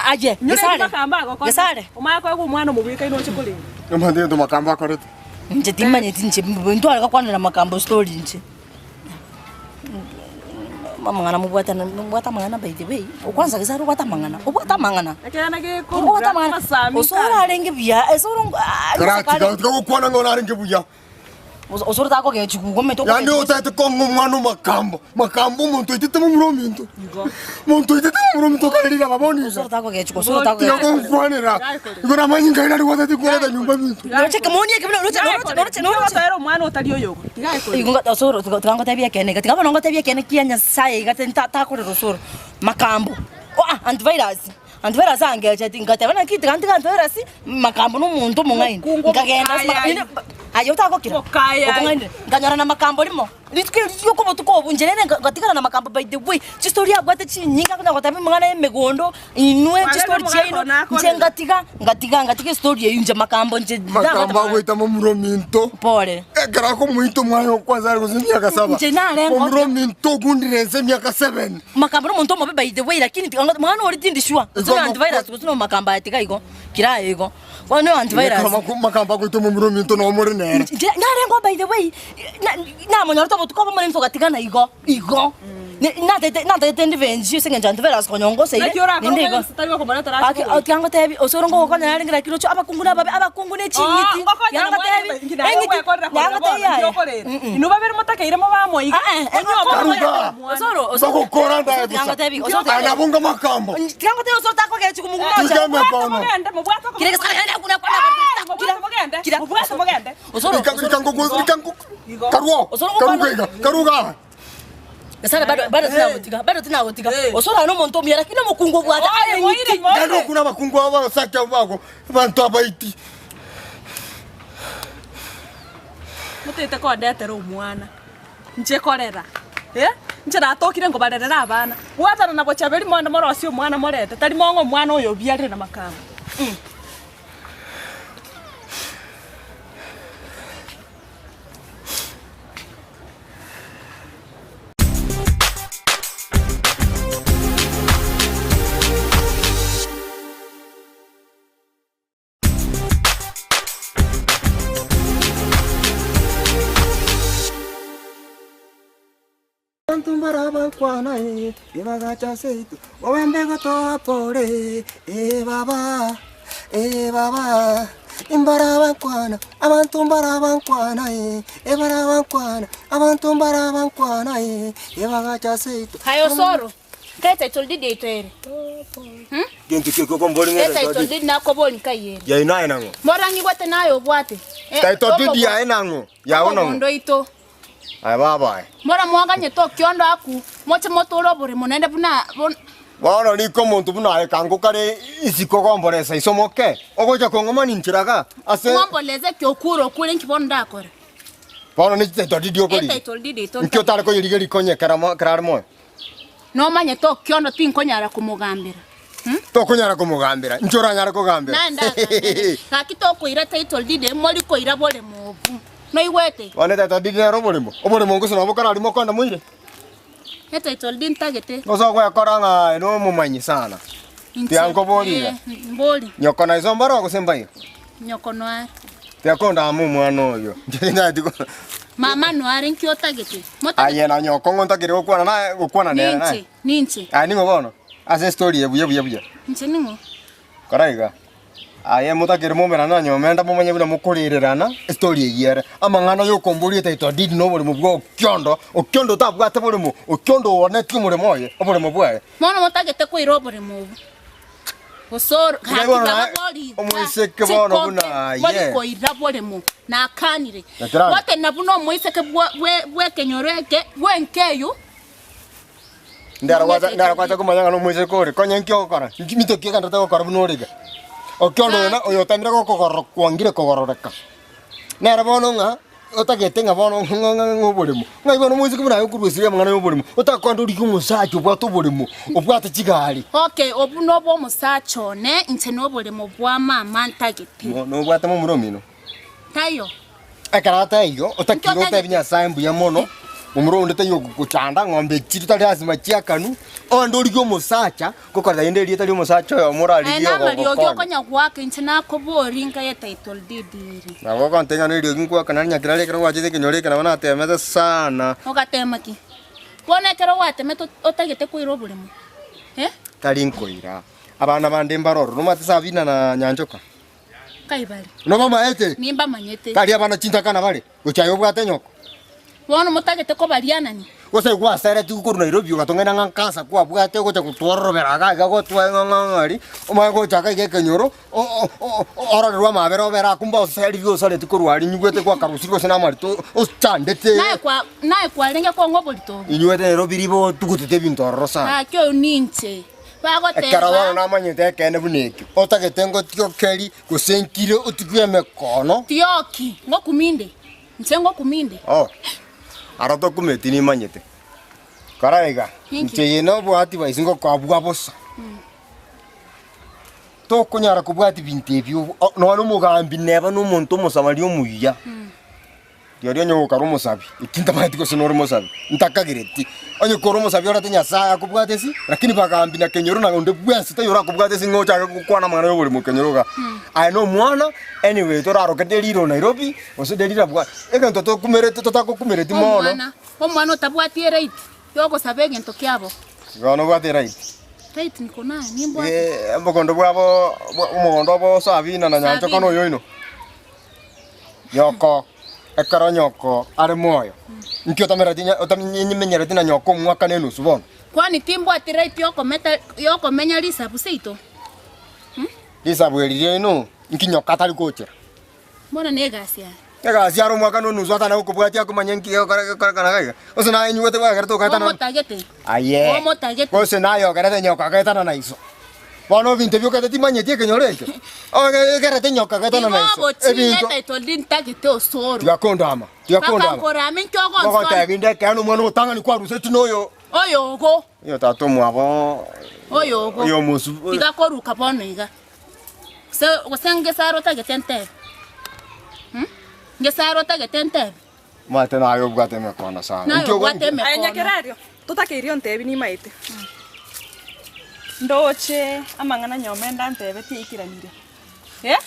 Aye, Nyore Gesare. makambo agokora. Gesare. Omanye koegwa omwana omobwekaine oche korenda. Nomanyete gento makambo akorete. Inche timanyeti inche ntware gokwanera makambo story inche. Amang'ana mobwatana mobwate amang'ana by the way, kwanza Gesare obwate amang'ana, obwate amang'ana. Ekiagera Obwate gekorura amang'ana. amasami Osoro arenge buya, esoro Karatiga tiga gokwana ng'a orarenge buya. Osoro takogechigwa omanyete Yaani otaete kong'a omwana omakambo. Makambo omonto oitete momura ominto. Monto oitete momura ominto okarerire ababoni iga. Osoro takogechigwa, osoro Tiga takogechigwa. gonkwanera. Igo namanye nkai nari gwatete kwereta nyomba minto. Noroche kemoni eke buna noroche noroche noroche noroche. Otoere omwana otari oyogo. Tiga ekore. Igo nga- osoro tiga tiga ngotebie ekeene iga, tiga bono ngotebie ekeene kia Nyasaye iga takorera osoro, makambo, ah antivirus, antivirus angecheti ngateba naki tiga ntige antivirus, makambo na omonto omong'aini. Omokungu Nkagenda ase omokayai. inde aye otagokira, Omokayai. okong'ainire, nkanyora na makambo rimo, rituko erio rioka obotuko obwo inche rende ngatigara na makambo by the way, chistori abwate chinyinge akonya goteba amang'ana ya emegondo, inwe chistori chiaino, inche ngatiga, ngatiga ngatiga estori eywo inche makambo inche Makambo agoita momura ominto. Pore. Ekero akomoita omwana kwanza are gose emiaka saba. Inche narengo- Momura ominto ogundire ense emiaka seven. Makambo nomonto omobe by the way lakini mwana oria tindi sure gose no antivirus gose no makambo aya tiga igo kira aye igo bono no antivirus Ekero makambo agoita omomura ominto noo more nere. Inche narengo by the way namonyorete obotuko obomo naintwe togatigana igo igo natete natagete revenge ase eng'encho antivirus konya ongoseire Naki orakore naende igo omanyete tari gokomoretera ase Aki obobe. tiga ngotebi osoro ngogokonya narenge lakini roche abakungu nababe abakungu ne ching'iti tiga ngotebi eng'iti tiga ngotebi aye Inwe babere motakeire mobamoiga. Karuga. Bagokora ndaye gusa. Aye nabonga makambo. Tiga ngotebi osoro takogechigwa mogumocha Tigame bono. Kira kira Osoro Rikango Karuo. Karuga iga. Karuga. Gesare bado bado tinagotiga bado tinagotiga osoro ano omonto omuya lakini omokungu obwate aye eng'iti Naende okuna abakungu aba abasacha bago abanto abaiti. Motete kondetera omwana nche korera eh? Nche natokire ngobarerera abana bwatana na bochaberi moende morosie omwana morete tari mong'o omwana oyo obiarire na makambo mm. Abanto mbarabankwana eh, ebagacha seito obembe gotoa pore eh baba eh baba. Imbarabankwana, abanto mbarabankwana eh, ebarabankwana, abanto mbarabankwana eh, ebagacha seito. Aye Osoro, nkae title deed yaito ere? Hmm? Gento ki okombori ng'e E title title deed? deed nakobori nkai ere? Yaino aye nang'o? Morang'igwete naye obwate. Eh, Title deed omogo- yaye nang'o? Yao nang'o? omogondo oito. Aye baba aye. Moramwaganyete okiondo aku, moche motore oboremo naende buna bon. Bono rika omonto buna aye kango kare isiko gomboresa iso moke, ogocha kong'omania inchera iga ase. Ng'omborese eki okure okure inki bono ndakore? Bono ne chititle deed okorigia. E title deed ito Inki otare koyerigeria konya ekero mo ekero are moyo? Nomanyete okiondo tinkonyara komogambera. Tokonyara komogambera, inki oranyare kogambera? Naende agambere, gaki tokoira title deed eye mori koira boremo obu. Noigwete? Bono etitle deed nero oboremo, oboremo gose nabo bokararimo okonda moire? Etitle deed ntagete. Gose ogwekora ng'a aye nomomanyi sana. Inche, Tiga nkoborie iga. eh, mbori. Nyoko na iso mbaro gose mbaiyo? Nyoko noare. Tiga kondama omwana oyo. Inche ko- Mama noare nki otagete? Motagete? Aye na nyoko ng'o ntakire gokwana naye gokwana nere naye. Ninche, ninche. Aye ning'o bono? Ase estory eye buya buya buya. Inche ning'o? Kora iga, aye motakere momerane na nyomenda momanye buna mokorererana estory eyio ere. Amang'ana yokomboria etaito deed na oboremo bwa Okiondo, Okiondo otabwate boremo, Okiondo oonetie omoremo oye, oboremo bwaye. Bono motagete koira oboremo obo. Gose oro Buna gaki bono naye, babori iga, omoiseke bono chikoke buna aye. bori koira boremo, nakanire. Nakerani. Gotena buna omoiseke bwa- bwe- bw'ekenyoro eke, bw'enka eywo, Ndara gwacha komanya ng'a nomoiseke ore, konya inki ogokora? Inki minto ki egenderete gokora buna ore iga? Okiondo oyo na oyo otamire gokogorora kwangire kogororeka. Nere bono ng'a otagete ng'a bono ng'a oboremo. Ng'ai bono omoiseke buna aye okorwa esiri amang'ana ya oboremo, otakwenda origie omosacha obwate oboremo, obwate chigari. Okay, obwo nobwo omosacha one, inche noboremo bwa mama ntagete. Nobwate momura omino? Taiyo. Ekero ataiyo, otakire otebi Nyasae mbuya mono, momura onde taiyo ogogochanda, ng'ombe echi totari lasima chiakanwe, onde origie omosacha, gokorera rende erieta riomosacha oyomo Aye orarigie namariogi ogogokonya. okonya goaka inche nakoboria nkaye etitle deed ere. Nabo ogontebia ng'a neriogi nkoaka nare nyakeraria ekero gwachete ekenyoro eke nabo natemete sana. Ogatema ki? Bono ekero gwatemete otagete koira oboremo eh? Tari nkoira, abana bande mbare ororo, nomanyete Sabina na Nyanchoka? Nkai bare? Nobamaete? Nimbamanyete. Tari abana chintakana bare, gochia aye obwate nyoko. Bono motagete kobarianania? Gose gwaseretigwe korwa Nairobi ogatong'aina ng'a nkansa kwabwate ogocha gotwororobera iga iga gotwae ng'a ng'a ng'a aria, omanye gocha iga iga ekenyoro, o- o- o- ororerwe amabera obere akwo mba oseririe osareti korwa aria nyigwete gwakarusirie gose namarito ochandete. Naye kwa naye kwarenge kong'a oborito obo. Inywete Nairobi ribe otugutete ebinto ororo sana. Gaki oyio ninche. Ekero bono namanyete ekeene buna ekio, otagete ngotiokeri, gose nkire otigwe emekono. Tioki, ngokuminde, inche ngokuminde. Oh, aro tokumeti nimanyete. Kora iga, Ninki? inche eye nobwati bwa ngokoa bwa bosa. Tokonyara kobwati binto ebio, o- nonya omogambi neba nomonto omosamaria omuya. Rirorio onye gokara omosabi, eki ntamanyeti gose nore omosabi, ntakagereti. Onye kore omosabi orete Nyasaye akobwate ase, lakini bagambi na kenyoro na onde bwensi taiyo orakobwate ase ng'a ochake gokwana amang'ana ya oborimo kenyoro iga. Aye na omwana, anyway toraroke Delila o Nairobi, gose Delila bwa, egento tokumereti totagokumereti mono. Omwana, omwana otabwati eright yogosaba egento kiabo. Igo nobwate eright. Right niko naye, nimbwate. Omogondo bwabo, omogondo obo Sabina na Nyanchoka Sabina. noyo oino. Nyoko, ekero nyoko are moyo, inki otamereti nya- otamenyereti na nyoko omwaka na enusu bono? Kwani timbwati right yokometa yokomenya risabu seito? Risabu eri riaino, inki nyoko atari gochera? Bono na egasi yaye. Egasi are omwaka na onusu atana gokobwatia akomanya inki gegokora gekorekana iga iga. Gose naye inywete bwagerete ogaetana Omotagete. Aye. Omotagete. Gose naye ogerete nyoko agaetana na iso. Bono ebinto ebio okete timanyeti ekenyoro ekio. Ogerete nyoka agaetana na iso. Igo Ebinto. etitle deed ntagete osoro. Tiga kondama. Tiga kondama. Bakankorama inki ogonsona. Ogotebia inde ekeene omwana ogotang'ani kwaruseti noyo. Oyogo. Oyo tata omwabo. Oyogo. Oyo omosu. Tiga koruka bono iga. Gose gose ngesare otagete ntebe. Mh? Ngesare otagete ntebe. Omanyete naye obwate emekono sana. Naye Inki ogo- obwate emekono. Aye Nyakererio, totakeiri ontebi nimaete. Ndoche amang'ana nyomenda antebetie aikiranire. Eh?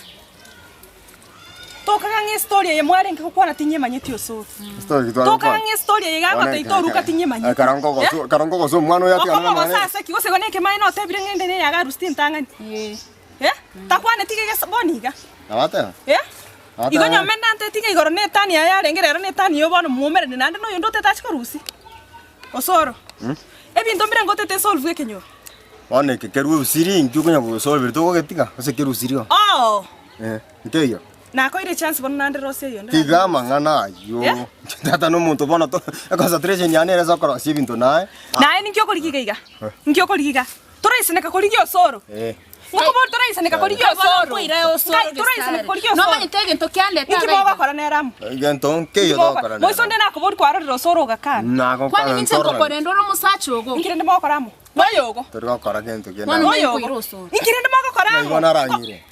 Tokaga ng'a estory eye mwarenge gokwana tinyemanyeti osoro. Story ki tware Tokaga gokwana? ng'a estory eye gagotebia toruka tinyemanyeti. Ekero nkogosu- ekero nkogosa omwana oyo atigane Okomogosa namang'ana. ase ki? Gose igo nekemaene otebire ng'a ende neye agarusia entang'ani. Eh? Takwaneti gegesa bono iga. Nabateba. Eh? Nabateba. Igo nyomenda nteti ng'a igoro ne etani yaye yarenge rero ne etani yo bono mwomerane naende na oyonde otete achi korusia. Osoro. Ebinto mbire ngotete esolve ekenyoro. Bono eke kerwe usiri inki okonya gosolve togogetiga gose kerusiri oo. Oo! Eh, nkeiyo. Nakoire chance bono naende rosia eyonde. Tiga amang'ana ayio. Eh? Tata nomonto bono to concentration yane ere ase okorosia ebinto naye. Naye ninki okorigia iga iga? Inki okorigia iga? Toraisaneka korigia osoro. Eh. Ngokobori toraisaneka korigia osoro. Nkoira osoro Ngai, toraisaneka korigia osoro. Nomanyete egento kiandete Inki iga iga. mogokora nere amo? Egento nkeiyo togokora nere. Moiso onde nakobori kwarorire osoro ogakana. Nagokana Kwani ninche ntororane. ngokorenda ore omosacha ogo. Inki rende mogokora amo? Noyogo. Tori gokora gento kende. Bono Noyogo. nkoira osoro. Inki rende mogokora Ng'ai amo? bono arang'ire.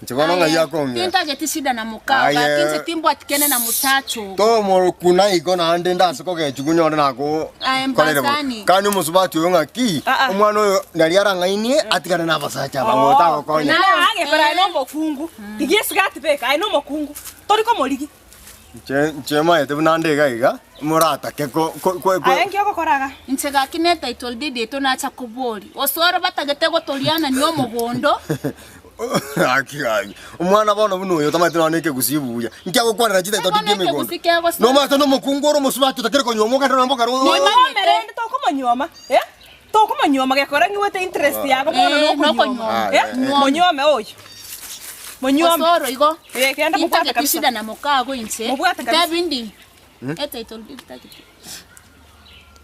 Inche bono ng'ai akong'ira. Tintageti shida na mokao Aye. gaki inche timbwati kende na mosacha ogo. Tomorokuna igo naende ndase kogechigwa nyore nako Aye, korere bo. mbasani. Kandi omosubati oyo ng'aki, omwana oyo nari arang'ainie atigane na abasacha aba ng'o otagokonya. Agekora aye nomokungu. Rigia esigati beka aye nomokungu. Tori komorigia. Inche inche maete buna nde iga iga, moratake ko ko ko ko Aye nki ogokora iga? Inche gaki ne title deed yaito nacha kobori. Osoro batagete gotorianania omogondo. Gaki gaki. Omwana bono buna oyo otamanyete nonya na ekegusii buya. Nki agokwanera chititle Bono deed y'emegondo? ekegusii kegosora. Nomanyete nomokungu ore omosubati otakire konyuoma ogende nonya mbokare o- Nimanyete. Rende tokomonyuoma, eh? Tokomonyuoma gekora ng'iwete interest yago bono Eh, nokonyuoma. nokonyuoma. Eh? Nyuoma. Monyuome oyo. Monyuome. Osoro igo. Eh, kenda mobwate Intageti kabisa. shida na mokago inche. Mobwate kabisa. Ntebi ndi. Hmm? Etitle deed tagete.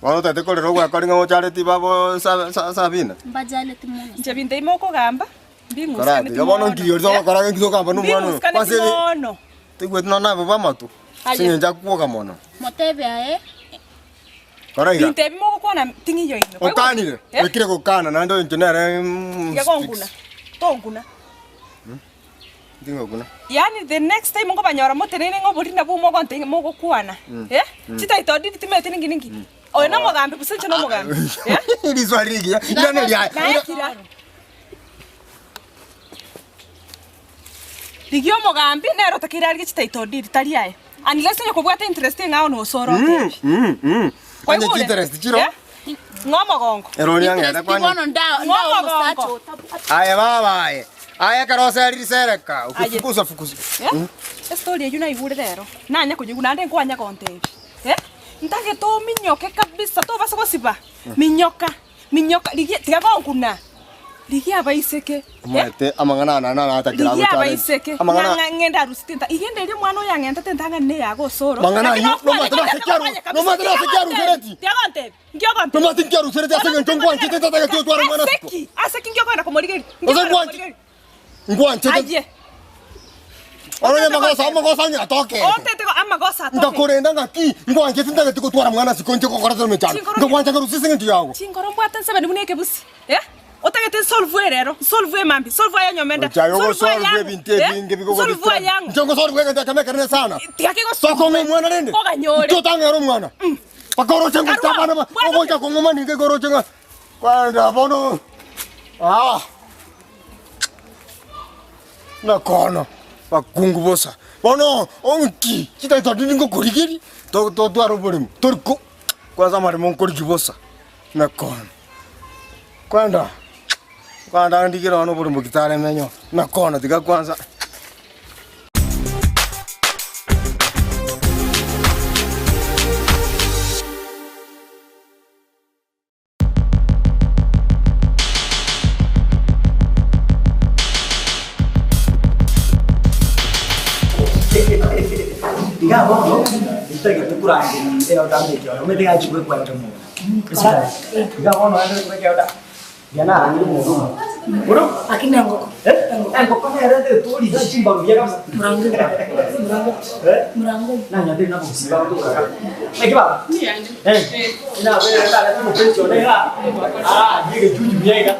Bono otagete korera ogwekori ng'a ochareti babo sa- sa- Sabina? Mbajaleti mono. Inche binto ime okogamba, Kora mbing'usikaneti tiga bono mono. nkiri oria togokora nki tokogamba na omwana oyo. Mbing'usikaneti Kwanza ebi mono. toigweti nonya nabe bw'amato, Aye. ase eng'encho akwoga mono. Motebe aye. Kora iga. Binto ebi mogokwana ting'iyo ime. Okanire, Eh? oikire gokana naende oyo inche nere mm, Tiga gonguna. Tonguna. Tingokuna. Yaani the next time nkobanyora moteneine ng'a oboriri nabwo mogonte mogokwana. Mm. Eh? Mm. Chititle deed timanyeti ninki ninki. Oyo nomogambi gose inche nomogambi. Eh? Riswali rigiya, irane riaye. Naye kira. Rigia omogambi nere otakeire arigie chititle deed tari aye. Unless onye kobwate interest eng'ao nosore otebi. Mm, mm. Onye Kwaigure? chinterest chiro. Eh? Ng'a omogongo. Ero oria ng'ende kwani. Bono nda Ng'a omogongo. Aye baba aye. Aye ekero oseriri sereka, Aye. okifukusa fukusa. Eh? Estory eyio naigure rero, nanya koyigwa naende nkwanya gontebia. Eh? Ntagete ominyoke kabisa tobasa gosiba. Minyoka, minyoka, rigia tiga gonkuna. Rigia abaiseke. Omanyete amang'ana aya naende naratakire Rigia agochare. abaiseke. Amang'ana Ng'a ng'ende arusi tenta. Igende erio omwana oyo ang'entete entang'ani ne yago osoro. Mang'ana Lakini ayio, okwane nomanyete nase ki aru- nomanyete nase ki arusereti? Tiga gontebia. Nki ogontebia? Nomanyete nki arusereti ase eng'encho ngwanchete ntatageti otware omwana Ase isiko. ki? Ase ki nki okogenda komorigeria? Nki Gose okogenda ngwanche- komorigeria? Ngwanchete. Aye. Orore amagoso, amagoso ang'e atokete. Otete go amagoso atokete. Nkakorenda ng'aki, ngwanchete ntagete gotwara mwana isiko inche gokora tore emechando. Chingoro- Nkagwancha nkarusia ase eng'encho yago. Chingoro mbwate nsabeni buna ekebusi. Eh? Otagete nsolve rero, nsolve mambia, nsolve aya nyomenda. Ochaye nsolve ogosolve ayango, ebinto eh? ebinge Nsolve ayango. Inche ngosolve egento ekemo ekenene sana. Tiga kegosolve. Tokong'a omwana rende. Oganyore. Inche otang'era omwana. Mpaka oroche ng'a Karua, abana ba- bwana- ogocha kong'uma ninge iga oroche ng'a kwenda bono. Ah. Nakono bakungu bosa. Bono onki chitaito tindi ngokorigeria to- totware oboremo tori ko kwanza amaremo nkorigia bosa. Nakono. Kwenda kwenda ndigere bono oboremo kitaremenya nakono tiga kwanza. Iga bono ntagete korangeria eoda mbeke oyo omanyete iga achia goekwenda mono. Iga bono aende kobeka eoda riria narangire omonto omonto. Bono Lakini engoko. Eh? Engoko nere etori chimbaru buya kabisa. Murango. Murango. Eh? Murango. Nanyatire nabogusii bagotoka iga. Naki baba? Eh. Nabere ndarete omopensi one iga. Ah, niye egechuchu buya iga.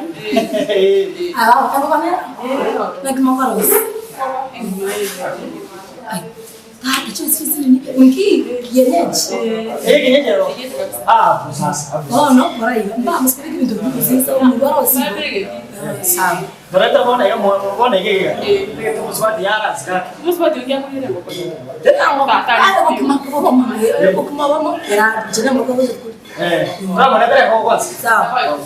Aba engoko nere. Naki mokorosia. Ai. Tata chisi chisi nini? Nki kienyeji. Eh, kienyeji ero. Hapo sasa, hapo sasa. Oh no, bora hiyo. Mba msipeleke vitu vingi sasa umubara usiku. Sawa. Torete bono iga bono iga iga. Tegete omosubati yarasika. Omusubati oria akoire engoko. Eh, toramoretera engoko kwanza. Sawa.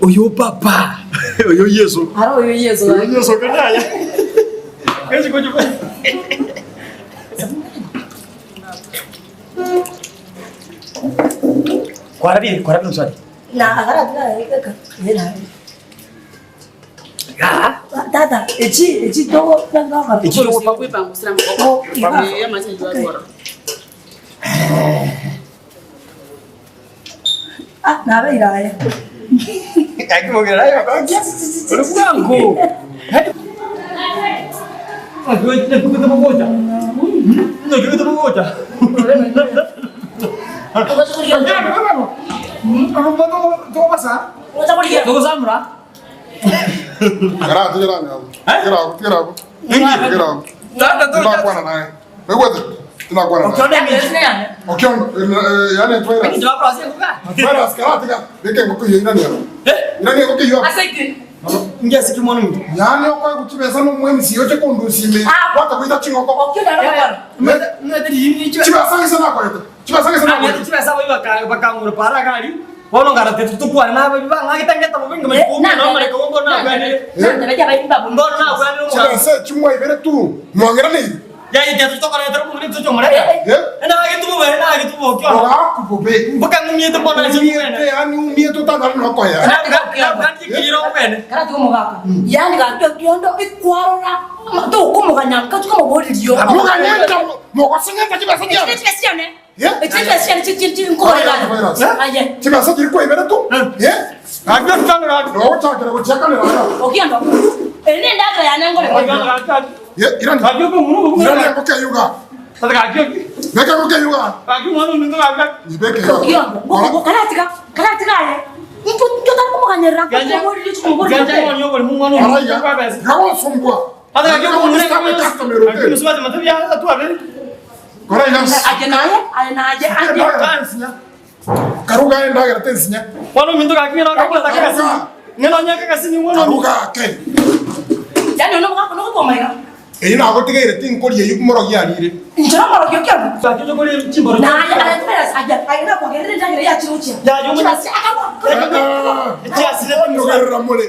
Oyo papa oyo Yesu Ara oyo Yesu. Oyo Yesu kanaya Kachi kocho Kwarabire kwarabire mswali Na agara tira eka. Ah Tata, echi echi dogo nanga. Echi dogo kwipangusira mukoko yamachinjwarora Ah, nabe iraya. Akimogera kakia Uri bwangu Yani okwaye kuchibesa nomwemisi yoche kondusime watakuita chingoko chibasangisa nakwete chibasangisa nakwete chibesa bakangura parakari bonongara tetutukwana nabo bangagitangeta mubinga chibesa chimwaibere tu mwangera nei Karati omogaka. Yani gakio kiondo ikwarora. Tukumuganya tukamuburirio. Muganyenta mugosingenta chibesa chiane. Chibesa chiane. Chibesa chiane chichi nkorera. Aye. chibesa chiri kwaibere tu nogochakira gochiakanera Okiondo. Ene ndaga yana ngore. Irani beke ngokeyuga Okiondo. Karatika karatika aye. Mtu tutamuganyera tukamuburirio tukamuburirio. gawosumbwa Aye naye aye naye aye. karuga endagera tensinya karuga ke Yani ono mugaka nokubomaira. eyi nagotigeire tinkoria eyi morogi arire Inchora marogio kiondo. Naye aye aye aye na kwagerera ndagira yachiruchia. Chibesa akabwa. nyogerera mole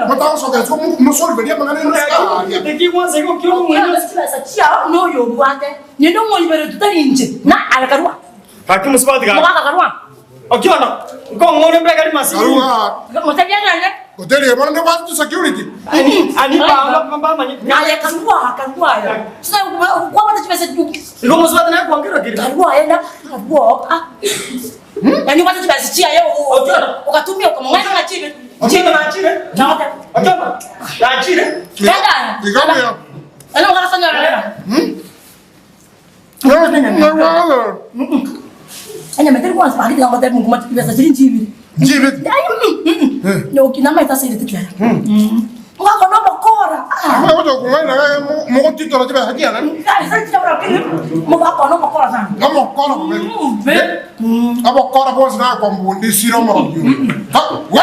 mutagocoka musolveria mang'ana Chibesa chia noyo obwate. Nyende omwoibere tutarinje. Na arakarwa. Mugaka karwa. Mutabyangane. Hotelie bono ne watu security Naye karwa karwa. Sasa kwabata chibesa karwa enda karwa. Ah. Yani wata chibesa chia yo ukatumia ukamng'ana na chibe. Chibe. Okiondo. Nachire. Iga Ene ogarasonyorera. Enyama teri kwanza pakiti ngamba teri mukuma chibesa chiri nchibiri. Nchibiri. Nyoki nama itasire tikiara. Ngako no mokora. Amwe gocho kung'aina mogotitora chibesa chiane. Mugako no mokora sana. Omokora bobe. Abokora bonsi nakombundisire omorogi. We!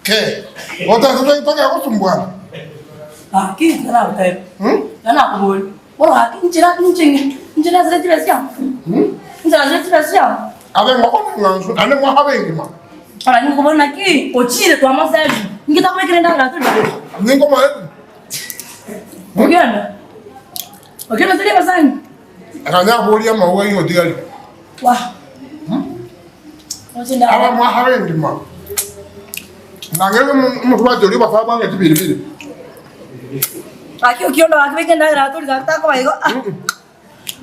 Ke. Otatoke gosumbwana. Aki kana utebe. Kana kubuli. Bora aki njira njingi. Njira zile chibesa chia. Njira zile chibesa chia. Abe ngoko ngansu ane mwa habengima. Ora nikubona ki ochire twa masaji. Ngitakwekere ndagara tuli. Ningo ma Ogenda. Ogenda tuli basani. Akanya boria mauga ingo tigari. Wah. Aba mwa habengima. Nangebe mutubati uri bafaba bange tibiribiri. Aki ukiondo akibeke ndagara tuli gatako baigo.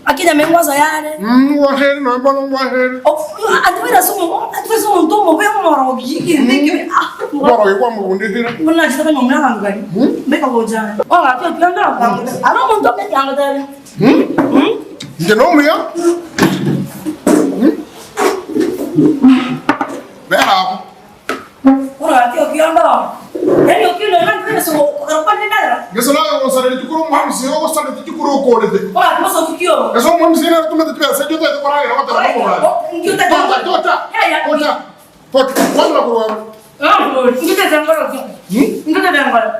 Aki nyame ngwaza yare. Ngwaheri no mbona ngwaheri. Atwira sumu, atwira sumu ntomo be moro giki ndiki. Moro kwa mubundisire. Mbona chitaka nyomna kangani. Mbeka goja. Oh aki ukiondo kangani. Aro muntu pe yango dere. Nje no muya. Bera. Ora aki ukiondo. Yani ukiondo na ndire sumu karapande ndagara. Ngeso nawe gosareri chukuru mwamsi ogosareri chukuru okorete. Ora moso kikio. Ngeso mwamsi na tumete chibesa chio tete koragira gotera mobora. Ngita Tota tota. Tota. Tota kwanza kurwa. Ngita zangoro. Ngita zangoro.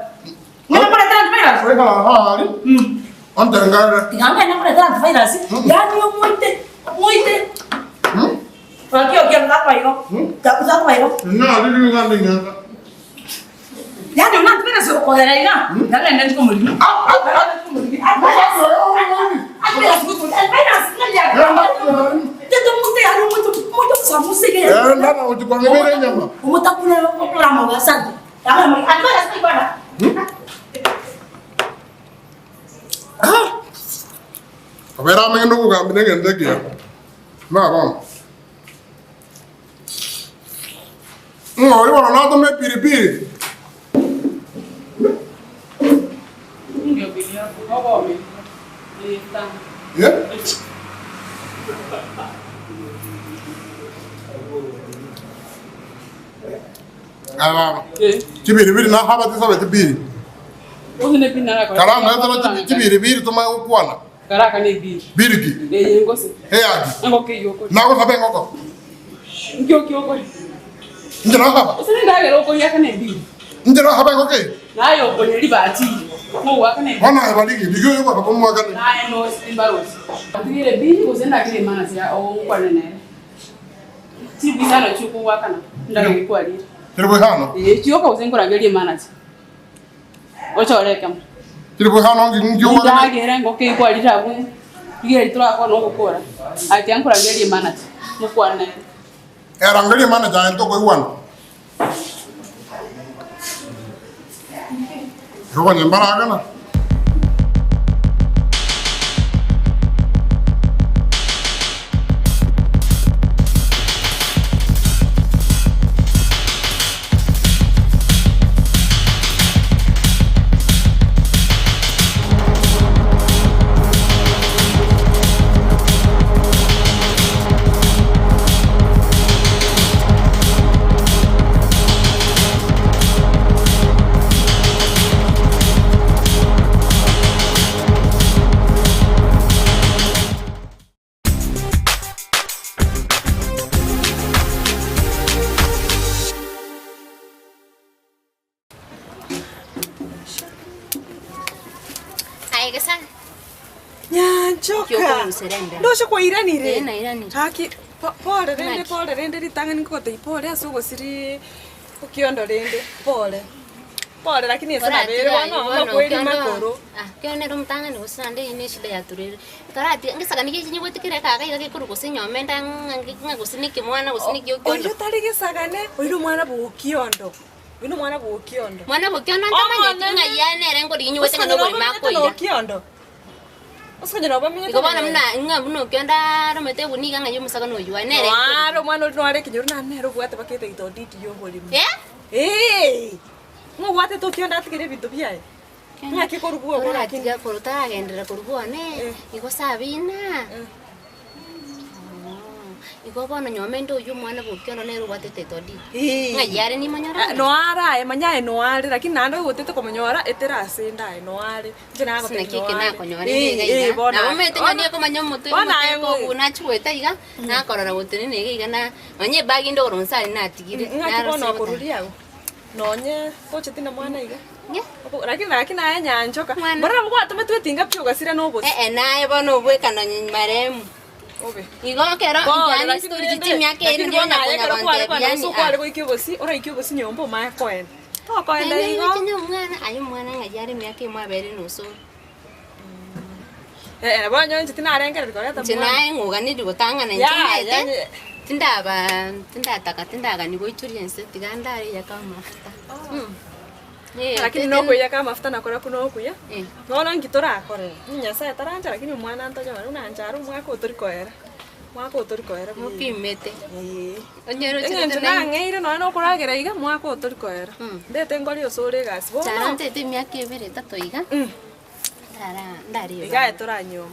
Ngita pale tena virus. Weka hali. Antengara. Tiganga na pale tena virus. Yani yo muite muite. Aki okio ngakwa iko. Ngakwa iko. Na lili ngandi nganda. Yani una virus okodera iga. Ngale nende kumuli. Eh ndana utikwangibire nyama. Umutakuna okulama wasante. Kabera amengendo kugambi negende kia. Na ba. Ngori bona nato me piripiri. Yeah. Aba. Chibiribiri na haba tisabe tibiri. Karanga etara chibiribiri tuma ukwana. Karaka ne biri. Biriki. Eh ngosi. Eyagi. Ngoko yoko. Nako sabe ngoko. Ngyo kyoko. Njira haba. Usine ndagera uko yaka ne biri. Njira haba ngoko. Nayo okonye libati. Mo waka ne. Ona ebaligi bigyo yuko bakomwaka ne. Nayo no simbarosi. Atigire biri usenda kile mana sia o ukwana ne. Chibizana chuku wakana. Ndagera kwalira. Tiri hano. Eh chiyoka usengora ngeli mana sia. Ochoreka. Tiri hano ngi ngyo wakana. Ndagera ngoko ikwalira ku. Igere turakwa no gukora. Ati ankora ngeli mana sia. Mukwana. Era ngeli mana ja ntoko iwana. Roba nyambara agana. Aye gesana. Nyanchoka. Ndosho kwa iranire. Eh, nairanire. Haki pole rende Naki. pole rende ritang'ani ngogotei pole ase ogosiri okiondo rende pole. Pole lakini ese nabere bono makweri makoro. Ah, kionera omutang'ani gose naende eye na eshida yaturere. Karati ngesakani geki nyigwetekere ekaga iga gekoro gose nyomenda ng'a gose na ekemwana gose na Oyo ekio tari gesagane oino mwana bwokiondo. Oino mwana bwokiondo. Mwana bwokiondo ntamanyeti ng'a ya nere ngori nyigwete ng'a nobori makoira. Okiondo. Osukonyera obamenyete. Igo bono muna ng'a buna okionda aromete obuni iga ng'a ya omosagane oywo nere. Aro mwana ori nware ekenyoro nane nere obwate bakete gito didi yoborimo. Eh? Ee! Ng'o obwatete okionda atigere ebinto biaye? Ng'aki korwa bwogo lakini? Toratiga korwa taragenderera korwa bwone, igo Sabina. Igo bono nyomba ende oyio omwana bwa Okiondo nere obwate title deed. Ng'ai are nimonyore ande? Noare aye, manya aye noare, lakini naende oigotete komonyora etera ase ende aye noare. Inche Ase nagotebia naki eke noare. nakonyorire iga Ee, iga. bono Nabo aye. omanyete ng'a nigo ekomanya omotwe Bono aye omotwe ng'o- ogo nachigoeta iga, nakorora gotenena iga iga na nonye ebag inde igoro inse aria natigire, Ng'aki bono narosire gotara. okoruria agwo? Nonye tocheti na mwana iga. Lakini lakini naye nyanchoka. Mbora nabo gwatometwe etinga pi ogasira na obosi. Eh, eh, naye bono obweka nonye marehemu. Obe. Igo ekero Pole, yani lakini story rende- chichi emiaka ere lakini ndio bono aye nakonya ekero kware gontebia kwenda yani gose okware goikia obosi, oraikie obosi nyomba omanye koenda. Tokoenda Naende igo. roche na omwana, aye omwana ng'ai are emiaka emo abere nusu. Eh, eh, bono inche tinarengereria koreta Inche mwana. naye ng'oganeria gotang'ana inche Ya, omanyete, yani- tindaba tindataka tindagania goichoria ense tiga ndare eyaka amafuta. Eh, Lakini tete- nokoiyaka amafuta nakorakwo nokuya, bono nki torakore? Nyasaye tarancha lakini omwana ntonyore buna inche are omwaka oyo tori koera, omwaka oyo tori koera buya. Mopimete. Onye roche Eng'encho tete naye- nang'eire nonya na okoragera iga, mwaka oyo tori koera. Ndete nkore osore egasi bono. Charo ntete emiaka ebere etato iga, ndara ndarieba. Iga aye toranyuoma.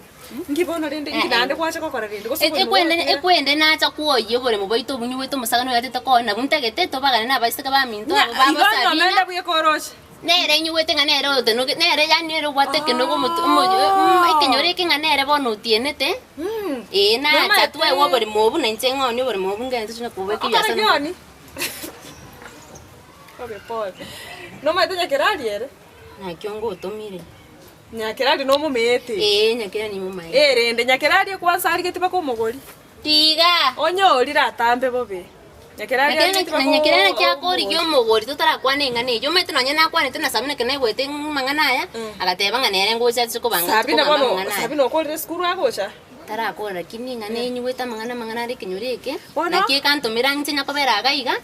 Nki bono rende, nki Eh, naende eh. gwacha gokora rende? Gose oboremo Ekwende bwakera? ekwende nacha kwoyia oboremo bwaito obonyi bwaito omosagani oyo atete koona nabwo ntagete tobagane na abaiseke baminto Ng'a abo babo igo Sabina. nyomenda buya koroche. Nere inyigwete ng'a nere otenoge nere yaani nere obwate ekerogo omotu omoyo ekenyoro eke ng'a nere bono otienete, ee nacha Nomanyete- twaegwa oboremo obwo na inche ng'onie oboremo obwo ngende tochie kobeka Okore ebiasara. kioni? Obe pole. Nomanyete Nyakerari ere? Nakio ngotomire. Nyakerari nomomeete? Ee, Nyakerari nimomaete. Ee rende Nyakerari ekwansa arigeti mpaka omogori. Tiga! Onyorire atambe bobe. Nyakerari arigeti mpaka Nyakerari naki akorigia omogori. omogori totarakwana eng'ana eyio. Omanyete nonye nakwanete na Sabina ekero naigwete amang'ana aya, agateba ng'a nere ngocha ache kobanga Sabina kobanga bono, amang'ana aya. Sabina okorire esukuru agocha? Tarakora lakini eng'ana enyigwete amang'ana amang'ana are ekenyoro eke, Bono? naki ekantomera inche nyakobera iga iga,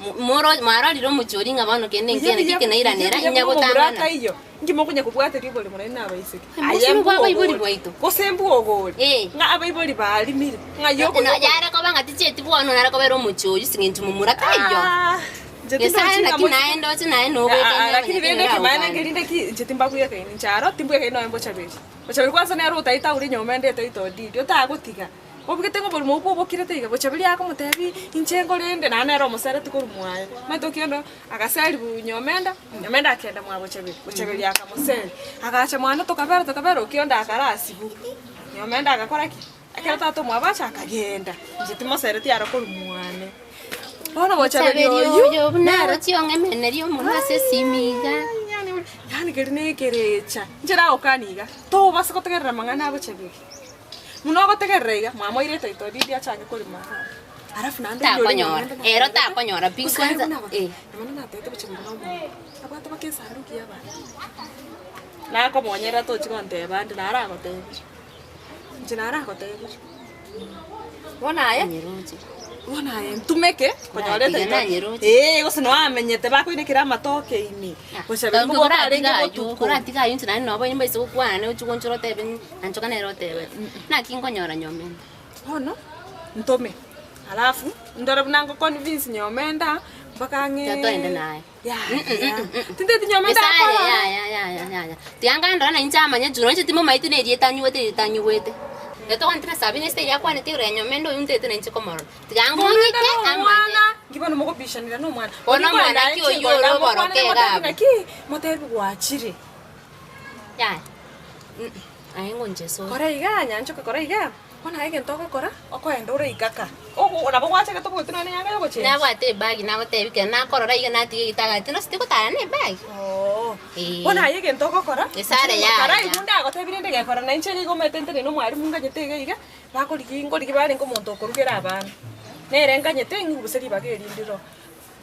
mo- moro mwarorire omochie oria ng'a bono kende Buya nkiana buya ki buya nairanera, buya inya buna omomura gotang'ana. taiyo. Inki mokonya kobwateria oboremo naende nabaiseke? Aye, Aye mosubwa abaibori mbwogori. bwaito. Gose mbwogori. Ng'a abaibori barimire. Ng'a No, yoko yoko. yare koba ng'a tichieti bono nare kobera omochie oyio ase eng'encho momura taiyo. Ah, inche Nyasaye tindochi ng'a naki mochie- naende oche naye Ah, ah, nobwekaine lakini abanyakenya rende ekemanyererio abwo nkerinde ki inche timbabwekaini inche aro timbwekaini nonya mbochaberi. Bochaberi kwanza nere otaete aure nyomba ende etaito didi otagotiga. Obugete ng'a oborimo obwo obokirete iga, bochaberi akomotebia inche nkorende naende nere omosereti korwa mwaye. Omanyete okende agaseriwa nyomenda, nyomenda akenda mwa bochaberi, bochaberi akamoseria. Agacha mwane tokabera tokabera okionde akarasibwa. Nyomenda agakora ki? Ekero tata omwabo acha akagenda, inche timosereti aro korwa mwane. Bono bochaberi Bochaberi oyio oyo buna nere aroche ong'emeneria omonwe ase esimi iga. Yaani keri na ekerecha, inche nagokania iga, tobasa gotegerera amang'ana a bochaberi. Buna ogotegerera iga, mwamoire etaito riria achange korema igaa. Alafu naende oyio ore Takonyora, nyomba ero takonyora pi Gose kwanza buna aba- eh. Nyomba natebete bochaberi na omonto, abwate mpaka esanduki ya abanto. Nakomonyerera tochi gonteba ande naragotebirie, inche naragotebirie. Bono aye, bono aye ntumeke konyora Natiga etaito. nanyeroche. Ee, gose noamenyete bakoinekera amatoke ime, bochaberi mbogoka arenge botuko. Koratiga aywo inche naende nobo mbaise gokwana ne ochi gonchora otebe nanchoka nere otebete. Naki nkonyora nyomenda. Bono ntome, alafu ndore buna ngo convince nyomenda mpaka ang'e Tiga toende naye. Yaya. Tinteti nyomenda Nyasaye, akorora. yaya, yaya, yaya. Tiga nkandora na inche amanye juu nonya timomaeti na erieta anyigwete erieta anyigwete. Ekero tokwanete na Sabina ase eria akwanete igoro ya nyomenda oyio ntete na inche komorora. Tiga Nyomenda ngong'ite na amanye. omwana, nki bono mogobishanera na omwana. Bono Oria omwana kwenda ki oyio inche ore ngoenda oboroke mokwane iga motebi abwo. naki, motebi gwachire. Yaya. Aye ngonche sore. Kora iga nyanchoke kora iga, bono aye egento ogokora, okoenda ore igaka. Ogo nabo gwachagete obogotu nonye yanga yogochengi. Nabwate ebag nagotebi ekero nakorora iga natiga egitagati tindi gose tigotara na ebag. Eh. Bono aye egento ogokora, Esare yaya. kara igu ndagotebi rende gekora na inche nigo omanyete ntenene omwalimu nganyete iga iga, bakorigi nkorigi barenge omonto okorugera abana. Nere nganyete ng'igwe gose ribaga eri ndiro.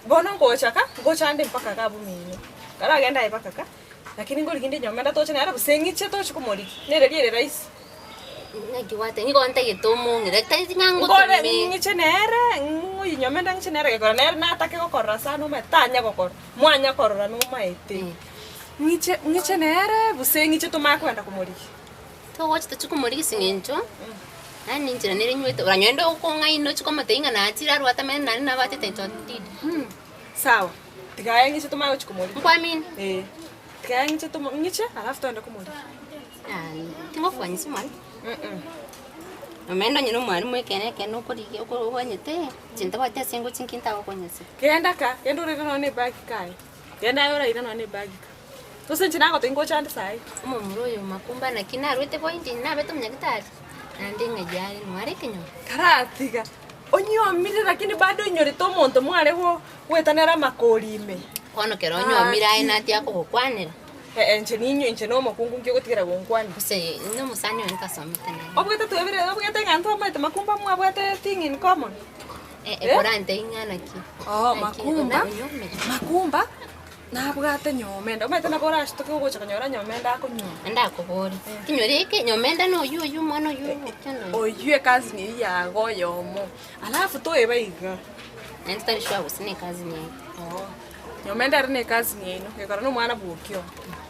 Bono ngochaka, ngocha nde mpaka iga abwo mino. Karagende aye mpaka ka. Lakini ngorigi nde nyomba ndatoche nere gose ng'iche toche komorigia, nere riere rahisi. Naki gwateba, nigo ntagete omong'ina, tari ng'a Nkore ngotome. ng'iche nere, ng'oyio nyomba ende ng'iche nere gekora nere natake gokorora sana omanyete tanya gokora, mwanya korora nomaete. Ng'iche ng'iche nere gose ng'iche tomanye kogenda komorigia. Togocha tochie komorigia ase eng'encho, yaani enchera nere nywete, oranyore onde okong'aina ochie komotebia ng'a nachire arwe atamanyeti naende nabwate title deed. Sawa. Tiga aye ng'iche tomanye gochia komorigia. Nkwamini? Eh. Tiga aye ng'iche tomo ng'iche alafu togende komorigia. Ah, tingokoganyisia omwalimu. Omende onye na omwalimu ekeene ekeene okorigia oko oganyete, inche ntabwati ase ngochia nki ntagokonyesa. Genda ka, genda oraire nonye na ebag kaye. Genda aye oraire nonye na ebag ka. Gose inche nagotebia ngocha nde saii. Omomura oyo makumba naki narwete boindi nabete omonyagitari, naende ng'ai are nware ekenyoro. Karatiga, onyiomire lakini bado onyorete omonto mware go goetanera amakori ime. Bono kero onyiomire aye nati akogokwanera. Eh inche ninyo inche na omokungu nki ogotigera gonkwania. Gose na omosani oye ntasomete naye. Obwate twebire obwate ng'a ntwamaete makumba mwabwate thing in common. Eh eh korantebie ng'a naki. Oo Naki, makumba, onyiomire. makumba. Nabwate nyomenda, omanyete nabo orashtuke ogocha konyora nyomenda akonywa. Naende akobore, Tinyori eke, nyomenda noyio oyio omwana oyio ogokia noyio. Oyio ecousin eyio yago oyomo, alafu toeba iga. Naende tari sure gose ne ecousin yaito. Oo, nyomenda ere ne ecousin yaino, gekora na omwana bwa Okio.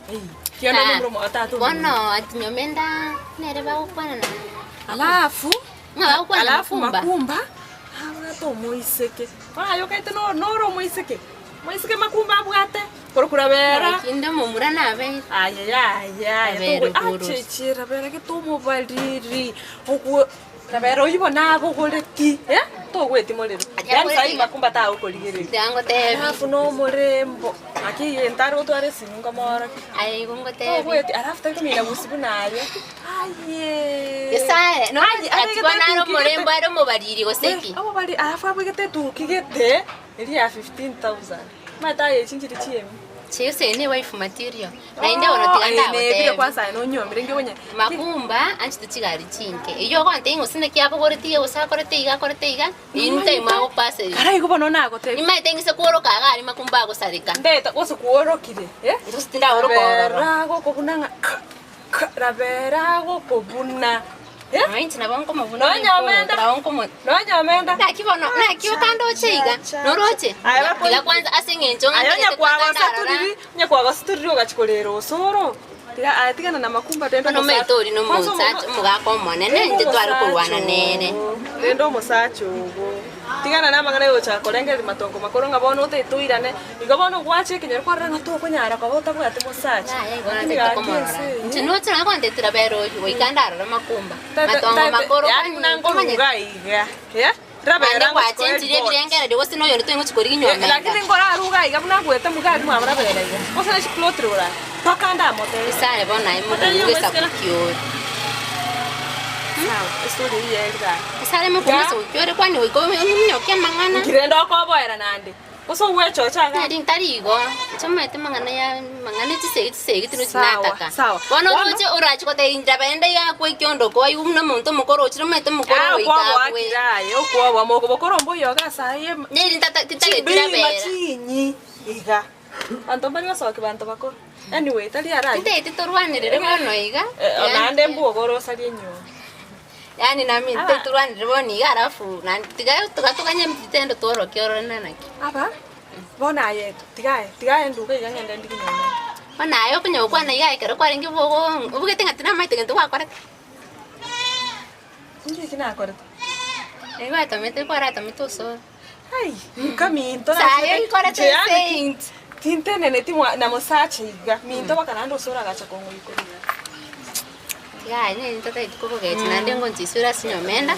Ei, kianda omomura omo tata omino. Bono ati nyomenda nere bagokwana na. Alafu, Ng'a bagokwana na alafu Makumba. Makumba, nabwate omoiseke, bono aye okaete noro omoiseke. Moiseke makumba abwate korokwa Rabera. Naki inde omomura nabeire. Aye yaya Rabera oborori. acheche Rabera gete omobariri ogwo Rabera oyio bono abogoreti eh togweti morero yaani sahi makumba tagokorigereria Tiga ngotebi. Alafu na omorembo gaki egento are gotwara esimi nkomorokia. Aye igo ngotebi. Togweti alafu tari komina gusii buna aye ayee. Nyasaye, no Aye, ati bono are abegete etuki gete. omorembo are omobariri gose ki? Omobari alafu abegete etuki gete. Eria ya 15,000. Omanyete aye echi nchiri chiemi. Chiese ne wife material. Naende bono tiga Oh, eye nebire ndagotebia. kwanza aye nonyomire inki okonya. Makumba anchete chigari chinke. Eyio ogontebia ng'a gose naki abogoretie iga gose akorete iga akorete iga, eyio nitime agopaseria. Kare igo bono nagotebia. Nimaete ng'ise kworoka iga aria makumba agosareka. Ndeta gose kworokire, eh? Gose tindaoroka ororo. Rabera gokobuna ng'a k k rabera gokobuna. Nonya inche nabo nkomobuna Nonyomenda. nabo nkomo Nonyomenda. Naki bono naki okandoche iga noroche tiga kwanza ase eng'encho ng'a Aye onye ntagete kwanza kwagosa ndarora turiri, onye kwagosa turiri ogachia korera osoro. Tiga aye tigana na makumba rende bono omanyete oria na omosacha omogaka omonene intwe tware korwana nere. Rende omosacha ogo. Tigana na amang'ana yogochaka korengereria matongo makoro ng'a bono otaete oirane, igo bono gwacha ekenyoro kwarora ng'a tokonyara koba otabwati mosacha. Yaya igo Lakini natete gaki komorora. ense eye. Inche noche nonye kontetera bere oyio goika ndarore makumba. Tata- Matongo tata- makoro yaani buna kwani tomanyeti. nkoruga iga, eh, rabera Naende ngochi koa gwachenchirie eripoti. ebirengererio gose noyonde toingochi korigia Eh, nyomenda. lakini nkoraruga iga buna agwete mugari mwabo rabera iga. Gose ne chiplot rora, mpaka ndamotebie. Isare bono aye Motebie mokungu omoisikera. esabu ki ore. Sawa, estory eyio yeri gaki. Isare mokungu esabu ki ore kwani goika ominyoke amang'ana. Nki rende okoboera naende? Gose ogwechocha iga? Nari ntari igo, inche omanyete amang'ana ya amang'ana chisegi chisegi tiri Sawa, nataka. sawa. Bono Bono- oroche orache goteba inche rende iga akwe ekiondoko aigwe buna omonto omokoro ochire omanyete omokoro Ah, goika okwoboa abwe. kire aye, okwoboa moko bokoro mboiyo iga ase aye Neri ntata tintageti Chibima rabera. chinyi iga. Abanto mbari gosokia banto bakoro. Anyway, tari ara ayio. Tintageti torwanerere bono iga. Eh, naende mbwogo orosarie enyomba. Yaani nami intwe torwanire bono iga alafu naende tiga tiga toganye vitendo tworokie orore naki. Aba, bono aye tiga aye, tiga aye nduga iga ng'ende ndigie nyomba. Bono aye okonya gokwana iga ekero kwarenge bogo obugete ng'a tinamaete gento gwakorete. Inki eki nakorete? Ebi gwatomete kwaratomete osoro. Ai, nkaminto Saye nkorete saint. Tinteneneti mwa na mosacha iga, minto baka naende osoro agacha kong'oikoria. Tiga aye nere ntotageti kogogecha naende ngonchisure ase nyomenda.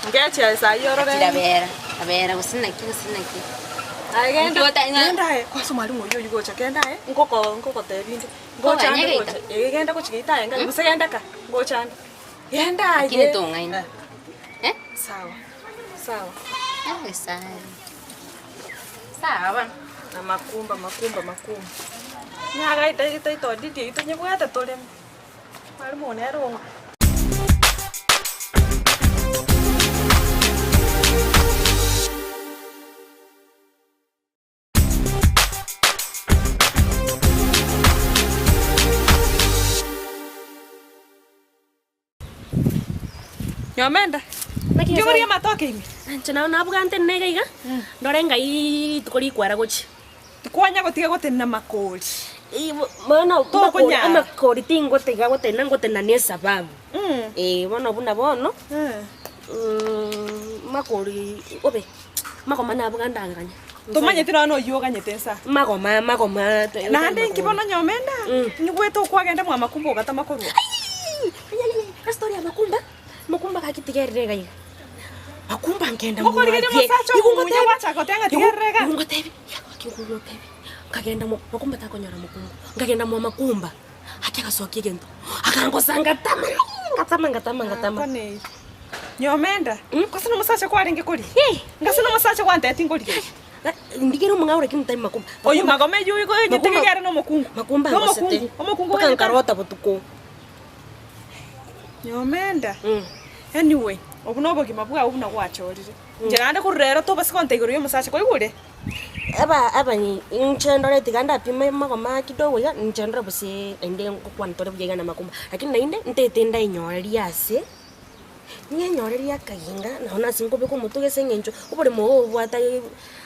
Ngeche aye sayi orore. Ati rabera, rabera gose naki gose naki. Aye genda, Nki ota- ng'a- genda aye, kwanza omwalimu oyio oyio gocha genda aye, ngoko ngogotebia inde. Ngocha Koganya ande geita? gocha, eh genda gochia geita aye ng'a gose genda ka, ngocha ande. Genda aye. Lakini tong'aini. Eh? Sawa. Sawa. Eh, sawa. Sawa bono. Na makumba makumba makumba. Nyagaita etaito didi eyio tonyebwate toreme. Mwalimu one ere onga. Nyomenda, Naki nki okoria Nyasae? amatoke ime? Inche nabo nabwate nega iga, ndore ng'ai rituko rikwara gochia. Tikwanya gotiga gotenena makori. Bono Tokonyara. amakori tingotiga gotenena ngotenena na esababu. Eh, bono buna bono, makori obe, makoma nabwate ndanganya. Tomanyeti nonya noyio oganyete nsa. Magoma magoma Naende inki bono nyomenda? Nyigwete okwagenda mwa makumba ogatama korwa. Estori ya makumba, makumba gaki tigerire iga iga. Makumba nkenda Ngokorigeria mwaye. omosacha Igo omuya ngotebi- gwachaka goteba ng'a tigerire iga. Igo ngotebi, gaki ngotebi. Nkagenda mwa makumba takonyora mokungu. Nkagenda mwa makumba, gaki agasokia egento, akangosa ngatama, ngatama ngatama ngatama. Nyomenda, gose nomosacha kwarenge koria? Gose nomosacha gwantebeti nkorigereria? Ndigere omong'ao lakini tari makumba. Oyio magoma eyio igo onyete iga are nomokungu. Makumba Nomokungu, angosete. omokungu Mpaka oganyete nkarota botuko. Nyomenda, anyway, obwo nobogima bwao buna gwachorire. Inche naende korwa rero tobasa gonta igoro yomosacha, kwaigure? Aba abanyi inche ndore tiga ndapima magoma kidogo iga, inche ndore gose naende ngokwana tore buya iga na makumba. Lakini naende ntaete ndainyoreria ase. Ng'enyorerie akaginga, nabo nase nkobeka omotwe ase eng'encho oboremo obo obwate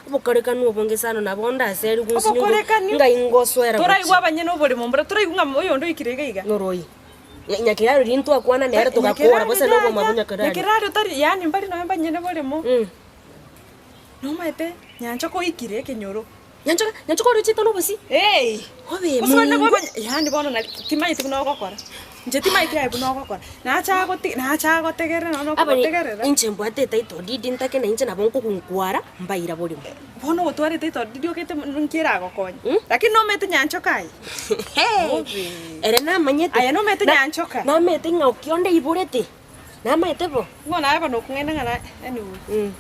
obokorekanu obonge sana nabo ndaserigwe nsinye ngo Obokorekanu? ngai ngosoera gochia. Toraigwa abanyene oboremo mbora toraigwa ng'a oyonde oikire iga iga. Noroi. Nya- Nyakerario riria ntwakwana nere togakora gose na obomwa bwa Nyakerario. Nyakerario tari yaani mbari nonye mbanyene boremo. Nomaete nyanchoka oikire ekenyoro. Nyanchoka nyanchoka orochete na obosie? Hey! Obe Gose onde mungu. bobe yaani bono nari timanyeti buna ogokora. Inche timanyeti aye buna ogokora. Nacha goti nacha gotegerera nonya Abare okogotegerera. inche mbwate etitle deed ntake na inche nabo nkogunkwara mbaira borimo. Bono ogotwara etitle deed okete nki eragokonye? Lakini nomanyete nyanchoka aye. Obe. Ere namanyete. Aye nomanyete Na- nyanchoka. Namanyete ng'a okionde aiborete. Namaete bo. Bono aye bono okong'aina ng'a na anyway.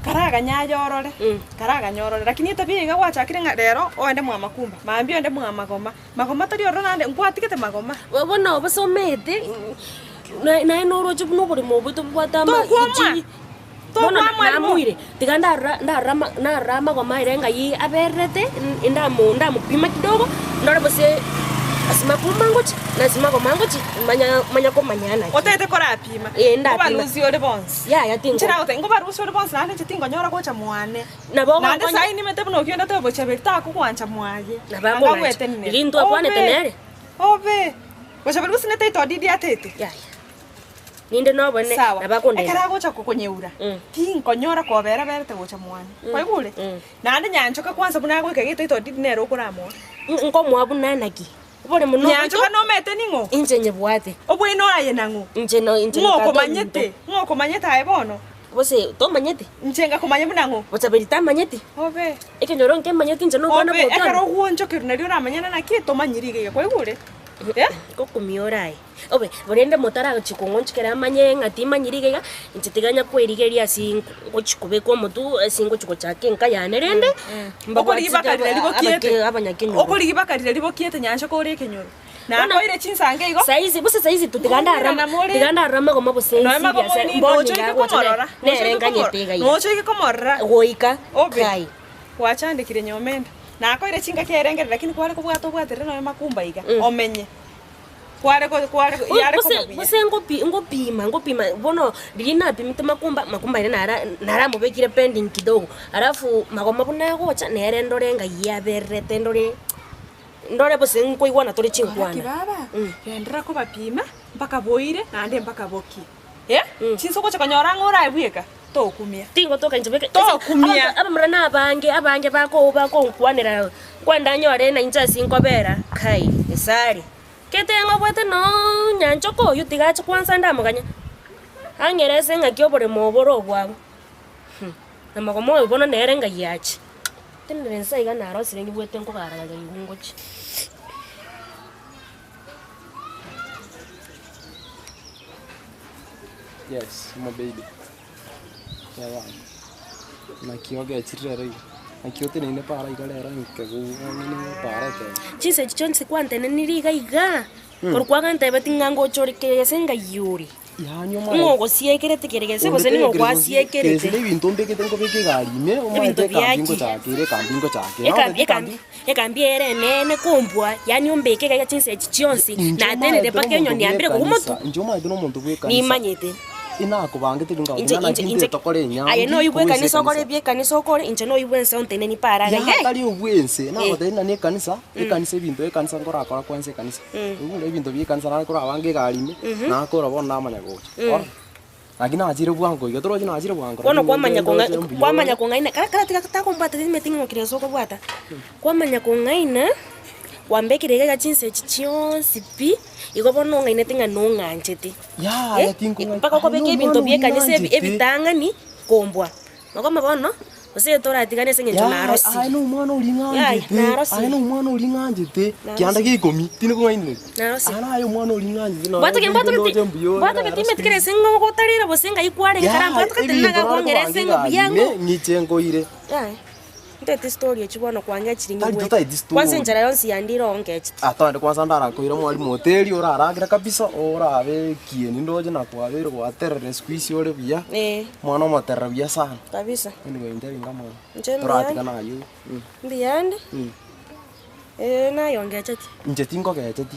Karaganye aye orore, karaganye orore, lakini etabia iga gwachakire ng'a rero oende mwa makumba, mambia oende mwa magoma, magoma tari ororo naende nkwatigete magoma. Bono obosomete, naye noroche buna oboremo obo tobwate ama Tokwama! echi bono Tokwama arimo. namoire, tiga ndarora ndarora ama narora amagoma aye ng'ai abererete, ndamo ndamopima kidogo, ndore gose ase makumba ngochia, na ase magoma ngochia, manya manya komanya naki. Otagete korapima, Ee, ndapima. ngobarusia ore bonsi. Yaya tingo. Inche nagotebia, ngobarusia ore bonsi naende inche tingonyora gocha mwane. Nabo Naende ogokonya- saii nimete buna okio onde bochaberi takogwancha mwaye. Nabo Anga akong'ancha. agwetenenera. Riria intwe akwanete Obe, nere. Obe. Bochaberi gose ne title deed atete. Yaya. Ninde nobone, Sawa. nabo akondenda. Ekero agocha kokonyeura, tinkonyora kobera berete gocha mwane. Kwaigure? Naende nyanchoka kwanza buna agoika iga etitle deed nere okoramoa. Nkomoa buna naki? Oboremo noboito. Nyanchoka nomete ning'o? Inche nyebwate. Obweino aye nang'o? Inche no inche Ng'o tata okomanyete? ominto. Ng'o okomanyete aye bono? Gose tomanyeti? Inche ngakomanya buna ng'o? Bochaberi tamanyeti? Obe. Ekenyoro nkemanyeti inche nomwana Obe, bwa ekero Otieno. ogwonchokerwa nario oramanyane naki tomanyiri iga iga, kwaigure? Eh? Ngokumia ore aye. Obe, korende motaragochia kong'onchokera amanye ng'a timanyiri iga iga, inche tiga nyakwerigeria ase ngochia kobeka omotwe ase ngochia gochaka enka yane rende, Okorigi mbabwatete baka riria ribokiete. abanyakenyoro. Okorigi baka riria ribokiete nyancha kore ekenyoro. Bono- Nakoire chinsange igo. Saizi, bose saizi tu tiga ndarora Ngoumerana more. tiga ndarora magoma bose Noe nsiria magoma ase ni mboni nocho iga oike agocha nere komorora. nere nganyete iga iga. Nocho oike komorora. Goika Obe. kai. Gwachandekire nyomenda. Nakoire chingaki arengereri lakini kware kobwata obwaterere noe makumba iga. Omenye. Kware ko kware yare Gose koba buya. gose ngopi ngopima ngopima bono riria napimete makumba, makumba ere nara naramobekire pending kidogo, alafu magoma buna agocha nere ndore ng'ai yabererete ndore ndore gose nkoigwana tore Gaki chinkwana. baba, genderera kobapima mpaka boire naende mpaka bokie. Eh, chinsa ogocha konyora ng'a orae bweka, tokumia. Tingotoka inche bweka. Tokumia. Abanto abamura na abange abange bako bakonkwanera kwenda nyore na inche ase nkobera kai esare. Kete ng'obwate noo nyanchoka oyio tiga ache kwansa ndamoganya, ang'ere ase ng'aki oboremo obo bore obwabo. Na mogomo oyo bono nere ng'ai ache. Tenenera inse iga narosire nyigwete nkogara-garia igo ngochia. Yes, my baby. Yaya. Naki ogechire rero iga. Naki oteneine para iga rero nkegung'ang'ine para ekero. Chinsa echi chionsi kwantenenirie iga iga, korwa kwagantebeti ng'a ngocha ore kere gese ng'ai ore. Yaani omanye. Ng'o ogosiekerete kere gese gose ning'o gwasiekerete. Gese nebinto mbekete nkobeka egari ime, Ebinto omanyete ekambi biaki. ngochakere, ekambi ngochakere. Ekambi ekambi ekambi ere enene kombua, yaani ombeke iga iga chinsa echi chionsi, Inche natenire omanyete mpaka nomonto enyoni yambire bw'ekanisa, kogwa motwe. inche omanyete nomonto bw'ekanisa. Nimanyete. Inakobangete Inche ngakobuna inche naki inche intwe tokore enyangi aye noyio korwa ase bw'ekanisa okore ekanisa. ebi'ekanisa okore, inche noyio bw'ense onteneni para iga Yaya iga. tari obw'ense, Eh. nagotebia ng'a nekanisa, Mm. ekanisa ebinto ekanisa nkorakora kwansa ekanisa. Mm. Oigure ebinto bia ekanisa nare korabange egari ime, Mhm. nakora bono namanya gocha. Mm. Bono. Naki nachire bwango iga, torochi nachire bwango Bono lakini kwamanya ndoche kong'a mbuya kwamanya ore. kong'aina kara kara tiga takombwata timanyeti ng'a kire ase okobwata. Kwamanya kong'aina, kwambekire iga iga chinsa echi chionsi pi, igo bono ong'ainete ng'a nong'anchete. Yaya Eh, tinkong'aina, mpaka aye okobeka na ebinto omwana bia oria ekanisa ebi ng'anchete. ebitang'ani kombwa. Makoma bono, gose toratigane ase eng'encho Yaya aye narosire. na omwana oria Yaya, ng'anchete, aye narosire. na omwana oria ng'anchete, kianda Narosire. gia ikomi, tindi kong'ainereria. Narosire. Aye naye omwana oria ng'anchete nonya Mbwatoke ebinto mbwatoke ti ndoche mbuya ore mbwatoke rero timeti kere siku ase ng'a ogotarera gose ng'ai kwarenge kara Yaya, mbwatoke ebinto tinaga nare kwang'era kobanga ase ng'a buya egari ime, ng'o. ng'iche nkoire. Yaya, ntete story echi bono kwangechiri Tari nyigwete. totaeti story. Kwanza enchera yonsi yandire ongechete. Ah, toende kwanza ndarakoira mwalimu hoteli oraragera kabisa orabe ekieni ndoche nakwabeire gwaterere siku hizi ore buya Eh. omwana omoterere buya sana. Kabisa. Anyway inche ringa mono. Inche mbuya Toratigana aywo. Mbuyande, eh nayongecheti. Inche tingogecheti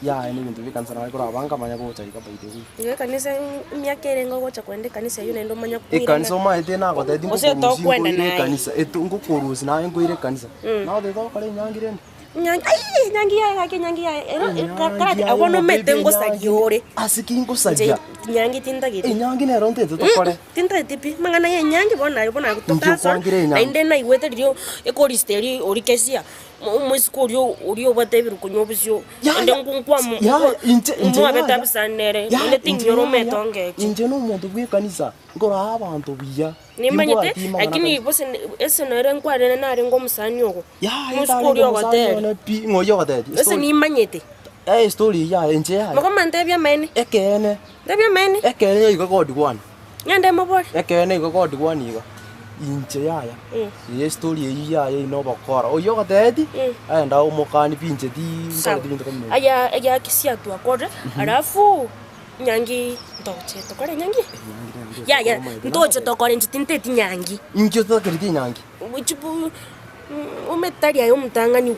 yaya na ebinto bia ekanisa nare koraba nkamanya gocha iga by the way. Igo ekanisa emiaka erenge ogocha koenda ekanisa eywo naende omanye koirana. Ekanisa omaete nagotebeti Gose ngokorusia tokwenda nkoire naye. ekanisa eto ngokorusia naye nkoire ekanisa. Nagotebeti togokora enyangi rende. Enyangi aii enyangi yaye gaki enyangi yaye ero Enyangi karati yaye abwo omobaby nomete ngosaria ore. Ase ki ngosaria? Inche nyangi tintageti. Enyangi nero ntagete tokore. Tintageti pi, amang'ana ya enyangi bono aye bono Inki totasora, okwangire enyangi? naende naigwete riria ekorista eria oria kesia, omoiseke oria oria obwate ebirukonywa obosio, naende nkonkwa Yaya, inche inche mwabete yaya. abisani nere, Yaya, naende inche ting'inyora yaya. omete ongeche. Inche nomonto bw'ekanisa, nkoraa abanto buya. Nimanyete, Timbwati mang'ana lakini kanisa. gose ese nere nkwarene narenge omosani ogo, Yaya, omosike tarenge oria omosani ogotera. one pi, ng'o oyio ogotebi? Ese Story. nimanyete. Eh, story eyio yaye, inche yaya. Mokoma ntebie amaene. Ekeene. Ntebie amaene. Ekeene igo God one. Ng'ende mobore. Ekeene igo God one iga. Inche yaya. Eye story eyio yaye ine obokora. Oyio ogotebeti, aye omokani pi inche ti Sawa. nkoreti binto kama ebi. Aya aya kisia twakore, alafu nyangi ntoche tokore enyangi? Yaya, ntoche tokore inche tinteti nyangi. Inki otakereti enyangi? Chibu ometari aye omotang'ani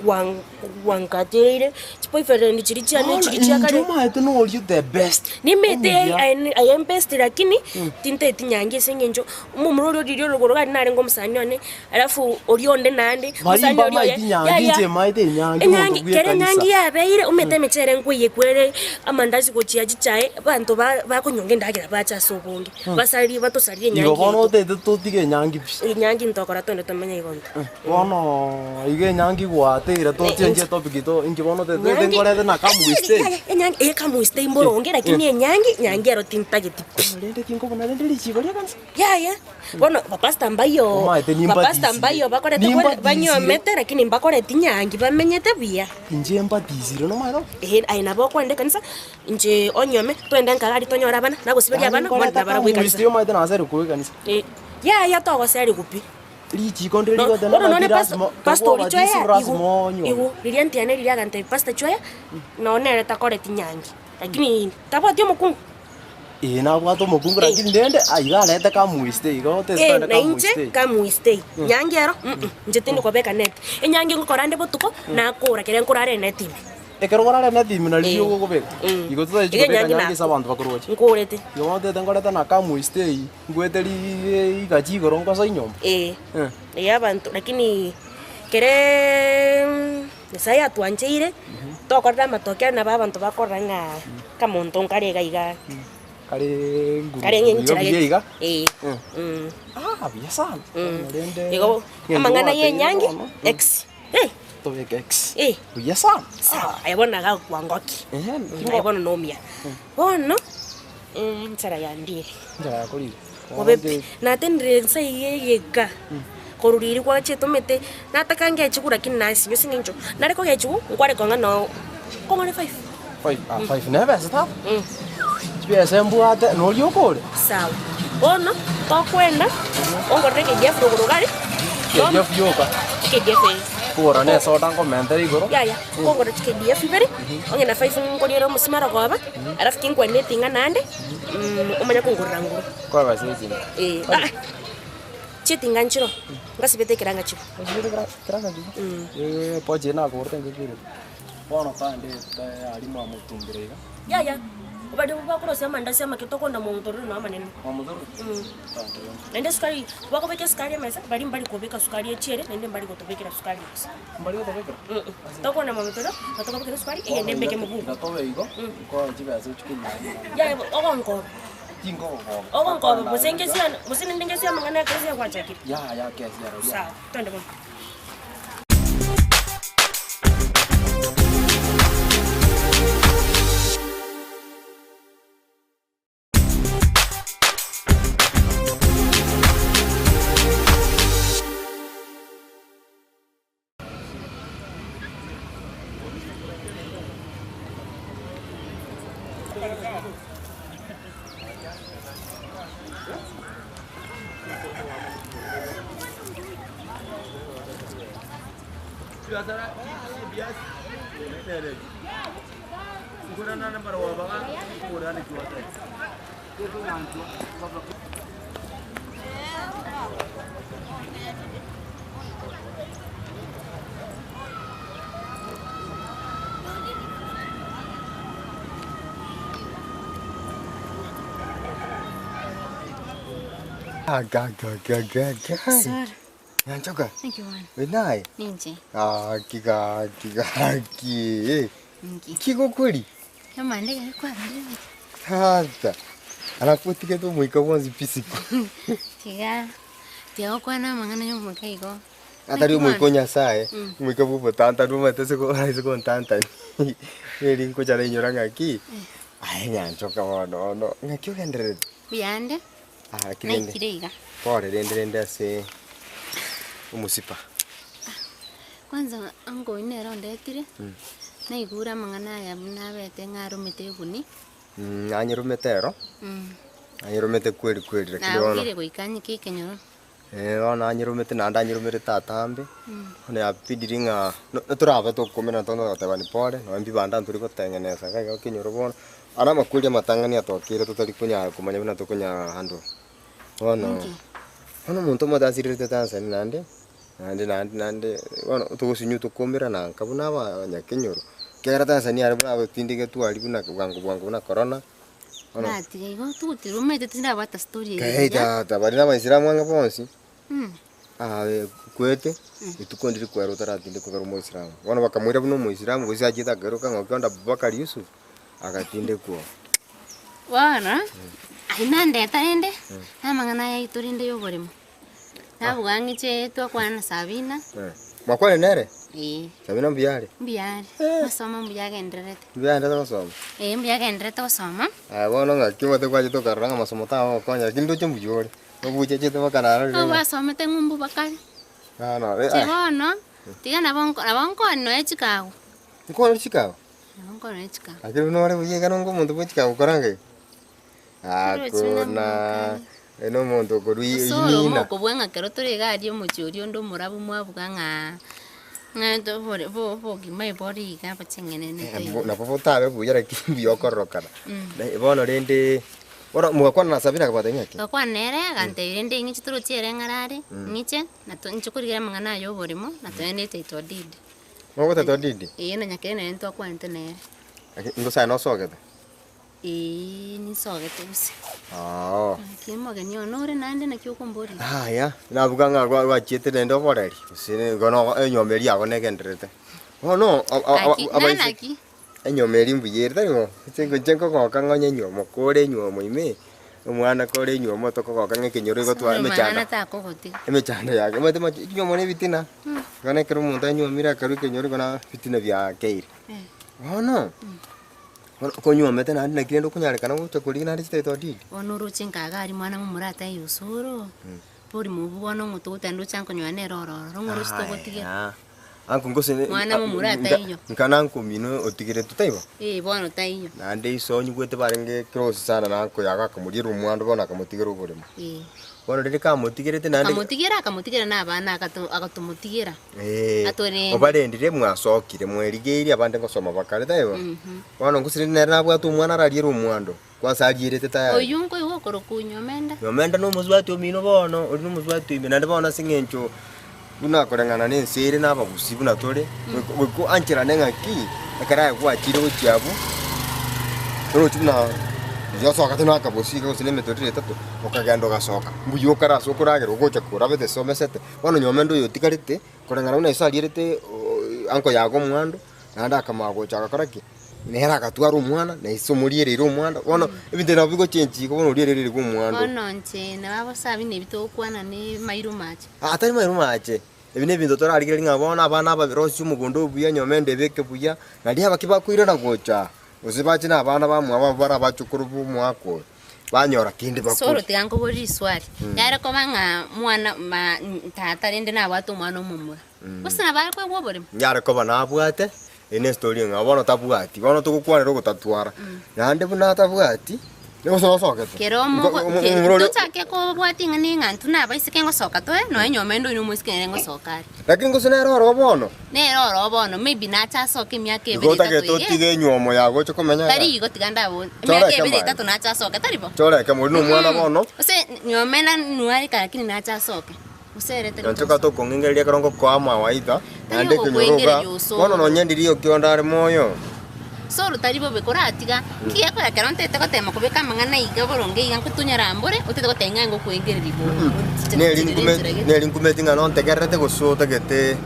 gwankatereire, chiboyfriend chiria chiane chiria chia kare. Inche omanyete noria the best. Nimete Omuya. aye am best lakini tinteti nyangi ase eng'encho omomura oria oriria orogoro gari narenge omosani one, alafu oria onde naende, Baria omosani oria oye, mbamaeti nyangi, yaya inche maete enyangi omonto enyangi bwe kere ekanisa. enyangi yabeire omanyete emechere nkoiyekwa ere, amandasi gochia chichae, abanto ba bakonyonga endagera bache ase obonge, basarie batosarie Igo enyangi bono yaito. otete totige enyangi pi. Enyangi ntokora twende tomenye igo nto. Bono iga enyangi gwateire tochengie etopic ito inki bono otete Nyangi- nkorete na come we stay. Yaya, enyangi eh come we stay mboronge lakini enyangi nyangi ero tintageti pi. Rende tinkobuna rende richiko ria ekanisa. Yaya, bono bapastor mbayio, Omaete bapastor nimbatisire. mbayio bakorete kweri Nimbatisire. banyiomete lakini mbakoreti nyangi bamenyete buya. Inche mbatisire nomanyete. Eeh aye nabo okwenda ekanisa, inche onyome, twende nka gari tonyore abana, nagosiberia abana, bono nabarabwo Come we ekanisa. stay omanyete nasere korwa ekanisa. Eh, yaya togoseriwa pi. Richiko ndire No, rigoteba bono nabati nonye lasima pastor pastor oria tokobatiswa chwaya lasima igo onywe. igo riria ntiane riria agantebia pastor chwaya nonye nere takoreti nyangi lakini tabwati omokungu. Ee nabwate omokungu lakini rende iga arete come we stay igo Eh, otete na come we inche stay. come we stay nyangi ero mm inche tindi kobeka net enyangi ngokora nde botuko nakora kere nkorara enet ime. Ekero orare enet ime nari Eh. riria ogokobeka igo totari Iga kobeka enyangi nyangi ase nako abanto bakoroche. nkorete. Igo bono otete nkorete na come we stay ngwete rigachi igoro ngosoe nyomba. Eh, Eh. eh abanto lakini kereee Nyasaye atwancheire, tokorire amatoke aria nabo abanto bakorora ng'a kamonto nkare iga iga. Kare nguru Kare iga ng'enchera buya gete. iga. Eh. Eh. Mm. Ah, buya sana. Mm. Rende Igo ng'encho amang'ana ya gwateire enyangi bono. ex. Eh. Tobeke ex. Eh. Buya sana. Sawa, aye bono agakwangoki. Ehe. Aye bono nomia. Bono, enchara yandire. Enchara yakorire. Bobe pi, natenire nsa iga egeka, korwa riria gwachete omanyete, nataka ngechigwe lakini nasinywa ase eng'encho, nare kogechigwa, nkware kong'a noo kong'ore five. Five, ah, five na ebesa tata. Chibesa mbwate, noria okore. Sawa, bono, tokoenda, ongorere KDF rogoro gari, KDF yoka. KDF eye. Kogora na esoda nkomentere igoro. Yaya, nkogora chi KDF ibere, onye na five nkoriere omosima rogoba, alafu kinkwenda etinga naende, omanye kongorera nguru. Kwabasa etinga. Eh, ah, ah. Chitinga nchiro, ngasibete ekeranga chibo. Osibete keranga chibo? Eh, pochi nagorete ngekire. Bono tande aria mwamotumbire iga. Yaya, baria bakorosia amandasi amake tokonda momutororo noo amanene. Mwamotororo? Mm. Naende esukari, bakobeka esukari emesa, baria mbari kobeka sukari echiere, naende mbari gotobekera sukari bosa. Mbari gotobekera? Mm. Tokonda momutororo, na tokobekera esukari, eyende mbeke mobuko. Tiga tobe igo, nkoe chibesa ochie konywa. Yaya, ogonkoba. Tinkogokoba. Ogonkoba gose ngesia gose ninde ngesia amang'ana ekesi egwachakire. Yaya kesia roria. Sawa, twende bono. Sorry. Nyanchoka. Thank you, Wana. Wenaye. Ninche. Gaki gaki gaki. Nki. Kigokori. Amande gari kwaberire. Tata. Alafu otigete omoika bwonsi pisiko. Tiga. Tiga gokwana amang'ana ya omoika igo. Atari omoika o Nyasaye, Mm. omoika bwa obotantani omanyete ase ase gontantani. Eri nkocha nainyora ng'aki, aye nyanchoka bono bono, ng'aki ogendererete? Mbuyande. Ah, ki rende, Naikire iga. pore rende rende ase omosipa. Kwanza uncle oyio nere ondetire, Mm. naigure amang'ana aya buna abete ng'a aromete eguni. Mm, anyeromete ero, Mm. anyeromete kweri kweri lakini bono. Naboire goika anyike ekenyoro. Eh, bono anyeromete naende anyeromerete atambe, Mm. bono yabidire ng'a no torabe tokomerana tonya gotebani pore, nonye mbibanda ntori gotengenesa iga iga ekenyoro bono, Ara amakweri amatang'ani atokeire totari konyara komanya buna tokonyara handle. Bono, Inki? bono omonto omote asirerete Tanzania naende, naende naende naende bono togosinywa tokomerana nka buna abanyakenyoro, ekiagera Tanzania aria buna agotindegetwe aria buna bwango bwango buna corona, bono. Natiga igo togotirwa omanyete tindabwata story eye Kei buya. tata, baria na abaisilamu ang'e bonsi. Mm. Kwete, rituko ndiri kwera otaratindekwa ekero omoisilamu. Bono bakamoira buna omoisilamu gose achiete akaeroka ng'a okionda Abubakar Yusuf, agatindekwa. Bono, ayio nandeta rende, na amang'ana aya aito rende ya oboremo. Nabuga ng'iche twakwana na Sabina. Mwakwanire nere? Eeh. Sabina mbuya are? Mbuya are, masomo mbuya agendererete. Mbuya agendererete gosoma? Eeh, mbuya agendererete gosoma. Aya bono ng'aki omanyete kwachete okarora ng'a masomo tagogokonya lakini ndoche mbuya ore. Obuchechete bakarara Nabo basomete ng'umbu bakare. Inche bono, tiga nabo nko nabo nkone nonya chikago. Nkone chikago? Nabo nkone nonya chikago. Lakini buna ore buya iga nonge omonto bwe chikago okora ng'ai? Torochi buna Hakuna, oyo na omonto okorwa Osoro inina. mokobua ng'a ekero tore iga aria omochie oria onde omorabu mwabuga ng'a ng'a tobore bo obogima ebore iga bocheng'enenete iga. Nabo botabe buya lakini mbuya okororokana. Bono rende. Bono mogakwana na Sabina akabatebia ng'aki? Togakwana nere, agantebia rende ing'iche toroche ere ng'ara are, Mm. ng'iche, na to inche korigereria amang'ana aya y'oboremo, na toende title deed. Mogo title deed? Eeh na nyakere nere ntwakwanete nere. Lakini ingo saye nosogete? Eeh ninsogete gose. Oo. Naki omogeni one ore naende naki okomboria? Yaya, nabuga ng'a gwa gwachiete rende oboreri, gose igo nogo enyomba eria yago negendererete. Bono Naki, abaise nanaki? Enyiomo eria mbuya ere, tari ng'o? Inche inche nkogoka ng'a onye enyiomo kore enyiomo ime, omwana kore enyiomo tokogoka ng'a ekenyoro igo tware emechando, Omwana takogotiga. emechando yake. Omanyete mache chinyiomo na ebitina, bono ekero omonto anyiomire akarwa ekenyoro igo na ebitina biakeire. Bono, bono konyiomete naende naki rende okonyarekana gocha korigia naende chititle deed. Bono oroche nkaga aria mwana momura ataiyo osoro, borimo obwo bono ng'o togoteba ndoche ankonyora nere ororo, ng'o oroche togotigera. Aya, Anko gose ne- Mwana momura taiyo. Nka na anko omino otigeretwe taibo? Ee bono taiyo. Naende iso onyigwete barenge close sana na anko yago akamoriera omwando bono akamotigera oboremo. Ee. Bono riria kamotigerete naende Akamotigera akamotigera na abana agato agatomotigera. Ee, Atorende. obarendire mwasokire mwerigeirie abande ngosoma bakare taibo? Mhm. Bono gose rende nere nabwate omwana arariere omwando, kwansa arierete tayari. Oyio nkoigwa okorokwa Nyomenda. Nyomenda na omosubati omino bono, oria na omosubati oime naende bono ase eng'encho buna koreng'ana na ense ere na abagusii buna tore, goika goika oancherane ng'aki, ekero aye gwachire gochia abwo, torochi buna riria osokete na akabosi iga gose na emetoriro etato, okagenda ogasoka, mbuya okare ase okoragera ogocha korabete ase omesete. Bono nyomenda oyo otigarete, koreng'ana buna ase arierete uncle yago omwando, naende akamanya gocha agakora ki? Nere agatwara omwana, na ise omoriereire omwando, bono ebinto ebi nabo bigochenchia igo bono oriereire omwando. Bono inche nabo abosabi na ebi togokwana ne mairo mache. Aa tari mairo mache, ebi na ebinto torarigereria ng'a bono abana aba rosia omogondo oyo buya, nyomba ende ebeke buya, naria abake bakoirana gocha, gose bache na abana bamwabo abwo bare abachokoro ba omwaka oyo, banyora kende Soro bakore. tiga nkoborie riswali, Mm. yare koba ng'a mwana ma tata rende nabwate omwana omomura, gose nabo are koegwa oboremo? Yare koba nabwate, Eye nestori eng'ao, bono tabwati, bono togokwanera ogotatwara, naende buna atabwati, nigo gose nosokete? Kero Nko- omogo- omo- ke- omomura oria- tochake kobwatia ng'a ning'a intwe na abaiseke ngosoka tore, nonya nyomba ende oyo na omoiseke nere ngosoka are. Lakini gose nere ororo bono? Nere ororo bono, maybe nache asoke emiaka Igo ebere otagete etato iga. otige enywomo yago oche komenya iga? Tari igo tiga ndabo, Chora emiaka eke ebere mbae. etato nache asoke, tari bo? Chora eke mori na omwana bono. Gose nyomba ende nuareka lakini nache asoke. Nonche tokong'ingereria ekero ngokoa amawaidha, naende ekenyoro iga, bono nonye ndiria okio ndare moyo. Soro tari bobe koratiga, nki gekogera ekero ntete gotema kobeka amang'ana iga boronge iga nkotonyara mbore, otete goteba ng'a ngokoengereria bobe. Neri nkume neri nkumeti ng'a nontegererete gose otagete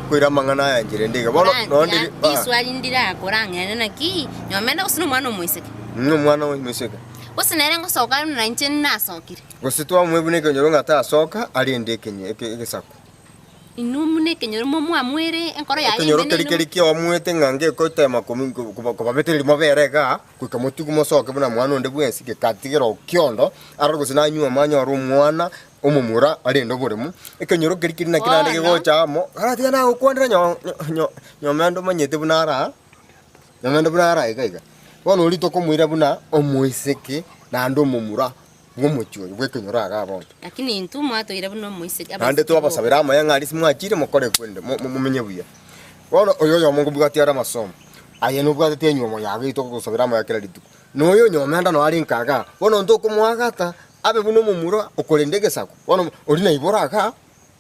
koira amang'ana aya nchera ende iga. Bono nonye ndiri ah. Riswali ndirakore ang'e naki, nyomenda gose nomwana omoiseke? Nomwana omoiseke. Gose nere ngosoka are buna inche nasokire. Gose twamwebuna ekenyoro ng'a tasoka, arende ekenye eke egesaku. Inwe muna ekenyoro momwamwere enkoro yaye Ekenyoro ime keria nainwe. keria kiabamuete ng'a ngegotema komi koba kobabetereria mobere igaa, goika motigwe mosoke buna mwana onde bwensi, gekatigera okiondo, arore gose nanyuome anyore omwana omomura arende oboremo. Ekenyoro keria keria naki naende Bono. kegocha amo, aratiga nagokwanera nyo nyo nyomende omanyete buna ara. Nyomende buna ara iga iga. Bono oria tokomoira buna omoiseke naende omomura bw'omochie oyo bw'ekenyoro igaa bono. Lakini intwe mwatoire buna omoiseke, Naende abaiseke boka. twabasabera amaya ng'a aria mwachire mokore kwende mo- mo- momenye buya. Bono oyo oyomo nkobwati are amasomo, aye nobwatete enywomo yago eyio tokogosabera amaya kera rituko. Na oyo onyomenda noo are nka igaa, bono ntokomoagata abe buna omomura okorenda egesaku. Bono oria naibora igaa,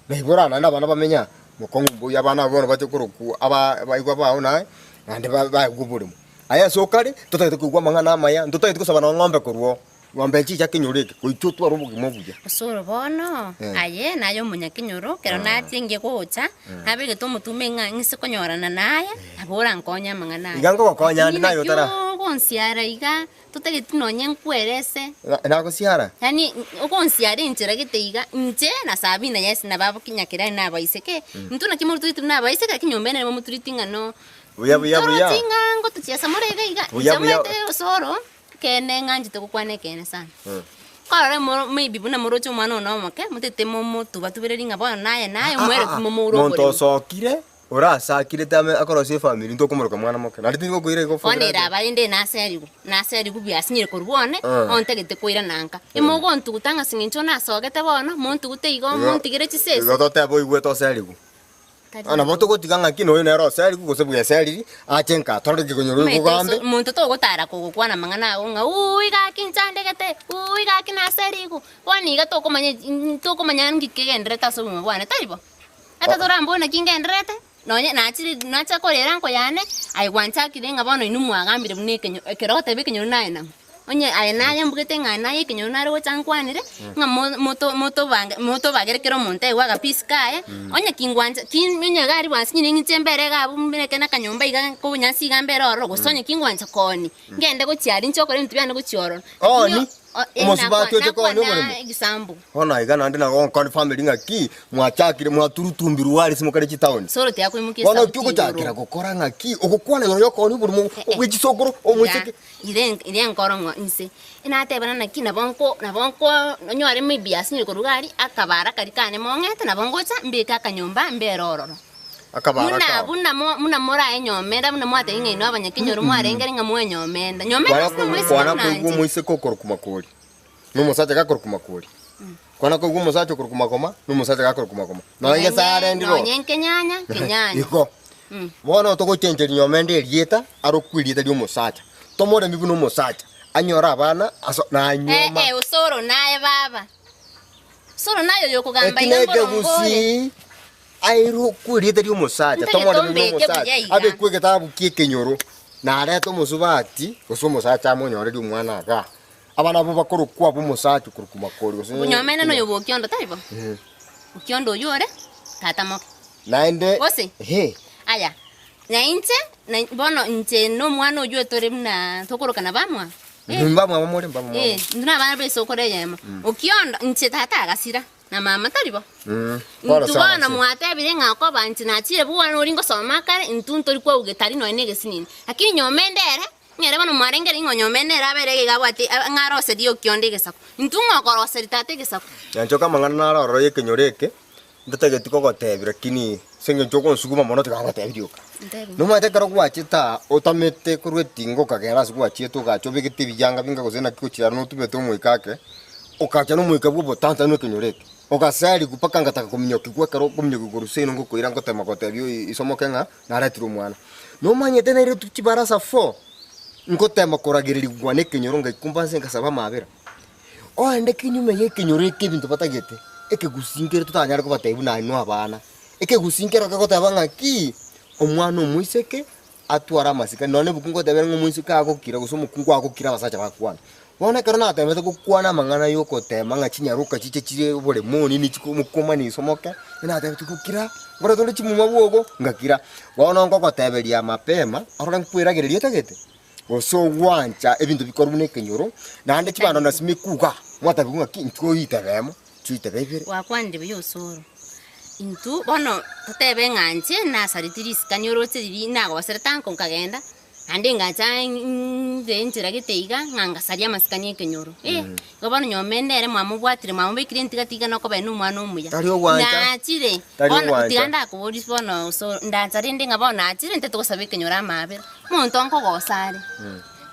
Naibora naende abana bamenye aa, mokong'u mbuya abana abwo bono bache korokwa aba abaigwa bao naye, naende ba baegwe oboremo. Aye ase okare, totagete koigwa amang'ana amaya, ntotagete gosaba nonye ng'ombe korwa oo, ng'ombe nchicha kenyoro eke, goika otware obogima obuya. Osoro bono, Eh. aye naye omonyakenyoro, ekero nachenge gocha, nabegete omotume ng'a ng'ise konyorana naye, nabo orankonye amang'ana aya. Iga nkogokonya ande Lakini naye naki otara. ogonsiara iga, Totageti nonye nkwerese. Nagosiara? Yaani ogonsiara enchera gete iga, inche na Sabina yes na babo Nyakerani na abaiseke, intwe naki mototureti buna abaiseke lakini nyomba ene nabo motureti ng'a no Buya buya buya. Torochi ng'a ngotochiesa more iga iga, Buya inche buya. omanyete osoro, ekeene ng'anchete gokwana ekeene sana. Korora emo maybe buna moroche omwana one omoke, motete momotuba-tubereria ng'a bono naye naye omwereti momoure Monto oboremo. osokire, Orasakirete ame akorosia efamiri ntokomoroka mwana moke naende tindi gokoira igo for Bono ere granted. aba rende naserigwe, naserigwe buya asinyire korwa bwane, Eh. ontagete koirana nka. Imogontuguta ng'a ase eng'encho nasogete bono, montugute igo Igo- montigere chisese. Igo totebe oigwete oserigwe. Tari Ah, nabo togotiga ng'aki noyo nere oserigwe gose bweseriri, ache nka atore kegonyoro Omanyete ogogambe. ase omonto togotara kogokwana amang'ana ago ng'a uuii gaki nchandegete, uuii gaki naserigwe. Bono iga tokomanya tokomanya nki kegendererete ase obogima bwane, tari bo? Ata torambore naki ngendererete, nonye nachire nacha korera nko yane, aye gwanchakire ng'a bono inwe mwagambire buna ekenyo ekero ogoteba ekenyoro naye nang'o. Onye aye naye mbugete ng'a naye ekenyoro nare gocha nkwanere, ng'a mo- moto motobange motobagere kera omonto aigwe agapeace kaye, onye kingwancha ki onye iga aria bwansinyire ng'iche mbere iga abwo mbeke na akanyomba iga kobonyansi iga mbere ororo, gose onye kingwancha kooni, ngende gochia aria inche okore ebinto biane gochia ororo. Kooni? O- eh, Omosubati oche kooni nakwana oboremo? egisambu. Bono aiga naende nabo gokora family ng'aki, mwachakire mwaturutumbirwe are ase mokare chitaoni. Soro tiakoimokia Bono esauti ki ogochakera igoro. gokora ng'aki, ogokwana igoro yokooni oborimo bwe chisokoro, omoiseke. Ire ire enkoro ng'o inse, enatebana naki nabo nko nabo nko onyore maybe asinyire korwa iga aria, akabara karia kane mong'ete nabo ngocha mbeke akanyomba mbere ororo. Akabara Buna kao. buna mo buna moraenyomera buna mwatebire ng'a inwe abanyakenyoro mwarengere ng'a mwenyomenda. Nyomenda Kwana ase omoiseke kwana buna koigwa inche. omoiseke okorokwa makori, na omosacha gakorokwa makori. Kwana koigwa omosacha okorokwa makoma, na omosacha gakorokwa makoma. Nonya egesare ndiro. Nonye nkenyanya, kenyanya. Igo. Bono togochencheria nyomenda erieta, arokwe erieta ri'omosacha. Tomoremi buna omosacha, anyore abana aso nanyuoma. Eh, eh, osoro naye baba. Osoro naye oyo okogamba Eki iga neke mborongo ore. gusii. Airokwe erieta ri'omosacha, Ntagete tomoreme buna ombeke omosacha, buya iga. abekwe egetabu ki'ekenyoro, na arete omosubati, gose omosacha amonyorerie omwana igaa. Abana abwo bakorokwa ab'omosacha okorokwa makori gose Onyomene noyo bwa Okiondo, tari bo? Mhm. Okiondo oyio ore tata moke. Naende Gose? ehe. Aya, na inche. Na bono inche na omwana oyio tore buna tokorokana bamwabo. Eh. Mbamwabo more, mbamwabo. Eh, intwe na abana ba esokoro eyemo. Okiondo, inche tata agasira, na mama tari bo. Pole Intwe sana bono ase. mwatebire ng'a okoba inche nachire buna ori ngosoma kare, intwe ntori kwauga tari nonya na egesinini. Lakini nyomba ende ere, ng'ere bono mwarengeri ng'a nyomba ende ere abere iga abwate ng'a aroserie okiondo egesaku. Intwe ng'a okoroseria tata egesaku. Nyanchoka amang'ana naro ororo ya ekenyoro eke, Ntatageti kogotebia lakini ase eng'encho ogonsuguma mono tiga ngotebie rioka. Nomanyete ekero gwachete aa otamete korwa etinga okagenda ase gwachiete ogacha obegete ebiyanga binga gose naki gochia aro notubete omoika ake, okacha na omoika bwa obotanchani ekenyoro eke. Ogasarigwa mpaka ngataka kominyokigwa ekero okominyokigwa korwa seino ngokoira ngotema gotebia oyo isomoke ng'a naretire omwana. Nomanyete nairetwe chibarasa four, ngotema koragererigwa na ekenyoro ngaikumba nse ngasaba amabera. Oende kinyume y'ekenyoro eke ebinto batagete, ekegusii nkere totanyare kobatebia buna inwe abana. Ekegusii nkero kegoteba ng'aki, omwana omoiseke atware amasikani, nonye na ebuku ngotebere ng'a omoiseke agokira gose omokungu agokira abasacha bakwana. Bono ekero natemete gokwana amang'ana ya okotema ng'a chinyaroka chiche chire oboremo nini chikomokomani isomoke, natebete gokira, nkore tore chimuma bwogo, ngakira. Bono ngogoteberia mapema, orore nkweragereria otagete. gose ogwancha ebinto bikorwa buna ekenyoro, naende chibando na simekuga, mwatebigwa ng'aki intwe oitebe emo, chiitebe ibere. Gwakwanire buya osoro. Intwe bono totebe ng'a inche nasareti risikani oroche riria nagoserete anko nkagenda, naende ngacha nde enchera gete iga ng'a ngasaria amasikani ya ekenyoro. Eh, igo bono nyomba ende ere mwamobwatire mwamobekire entigati iga nokoba ere na omwana omuya. Tari ogwancha. Nachire, Tari bono ogwancha. tiga ndakoborie bono osoro, ndancha rende ng'a bono nachire ntete gosaba ekenyoro amaabera. Omonto nkogosa are.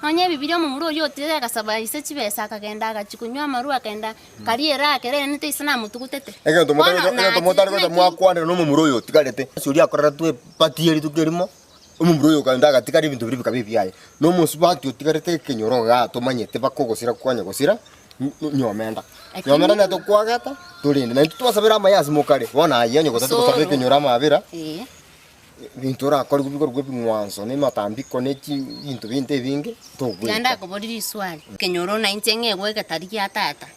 Nonya ebibiria omomura oyio otigete agasaba ise chibesa akagenda agachia konywa amarwa akagenda karia eraha ekero aenete ise namotugutete. Egento Bono motari egento nachire motari gocha naki mwakwanera na omomura oyo otigarete, ase oria akoreretwe epati ye rituko erimo, omomura oyo okagenda agatigara ebinto biria bikaba ebiaye. Na omosubati otigarete ekenyoro igaa tomanyete bakogosira kwanya gosira, nyomenda. Nyomenda nere tokwagata torende. Naintwe twasabera amaya ase mokare, bono ayio onye gotati gosaba Osoro. ekenyoro amabera. Ee. Ebinto orakorigwe bikorokwa ebing'wanso, na ematambiko, ne chinto binde ebinge, Tiga togweka. ndakoborie riswali, ekenyoro na inche ng'egwe egetari gia tata,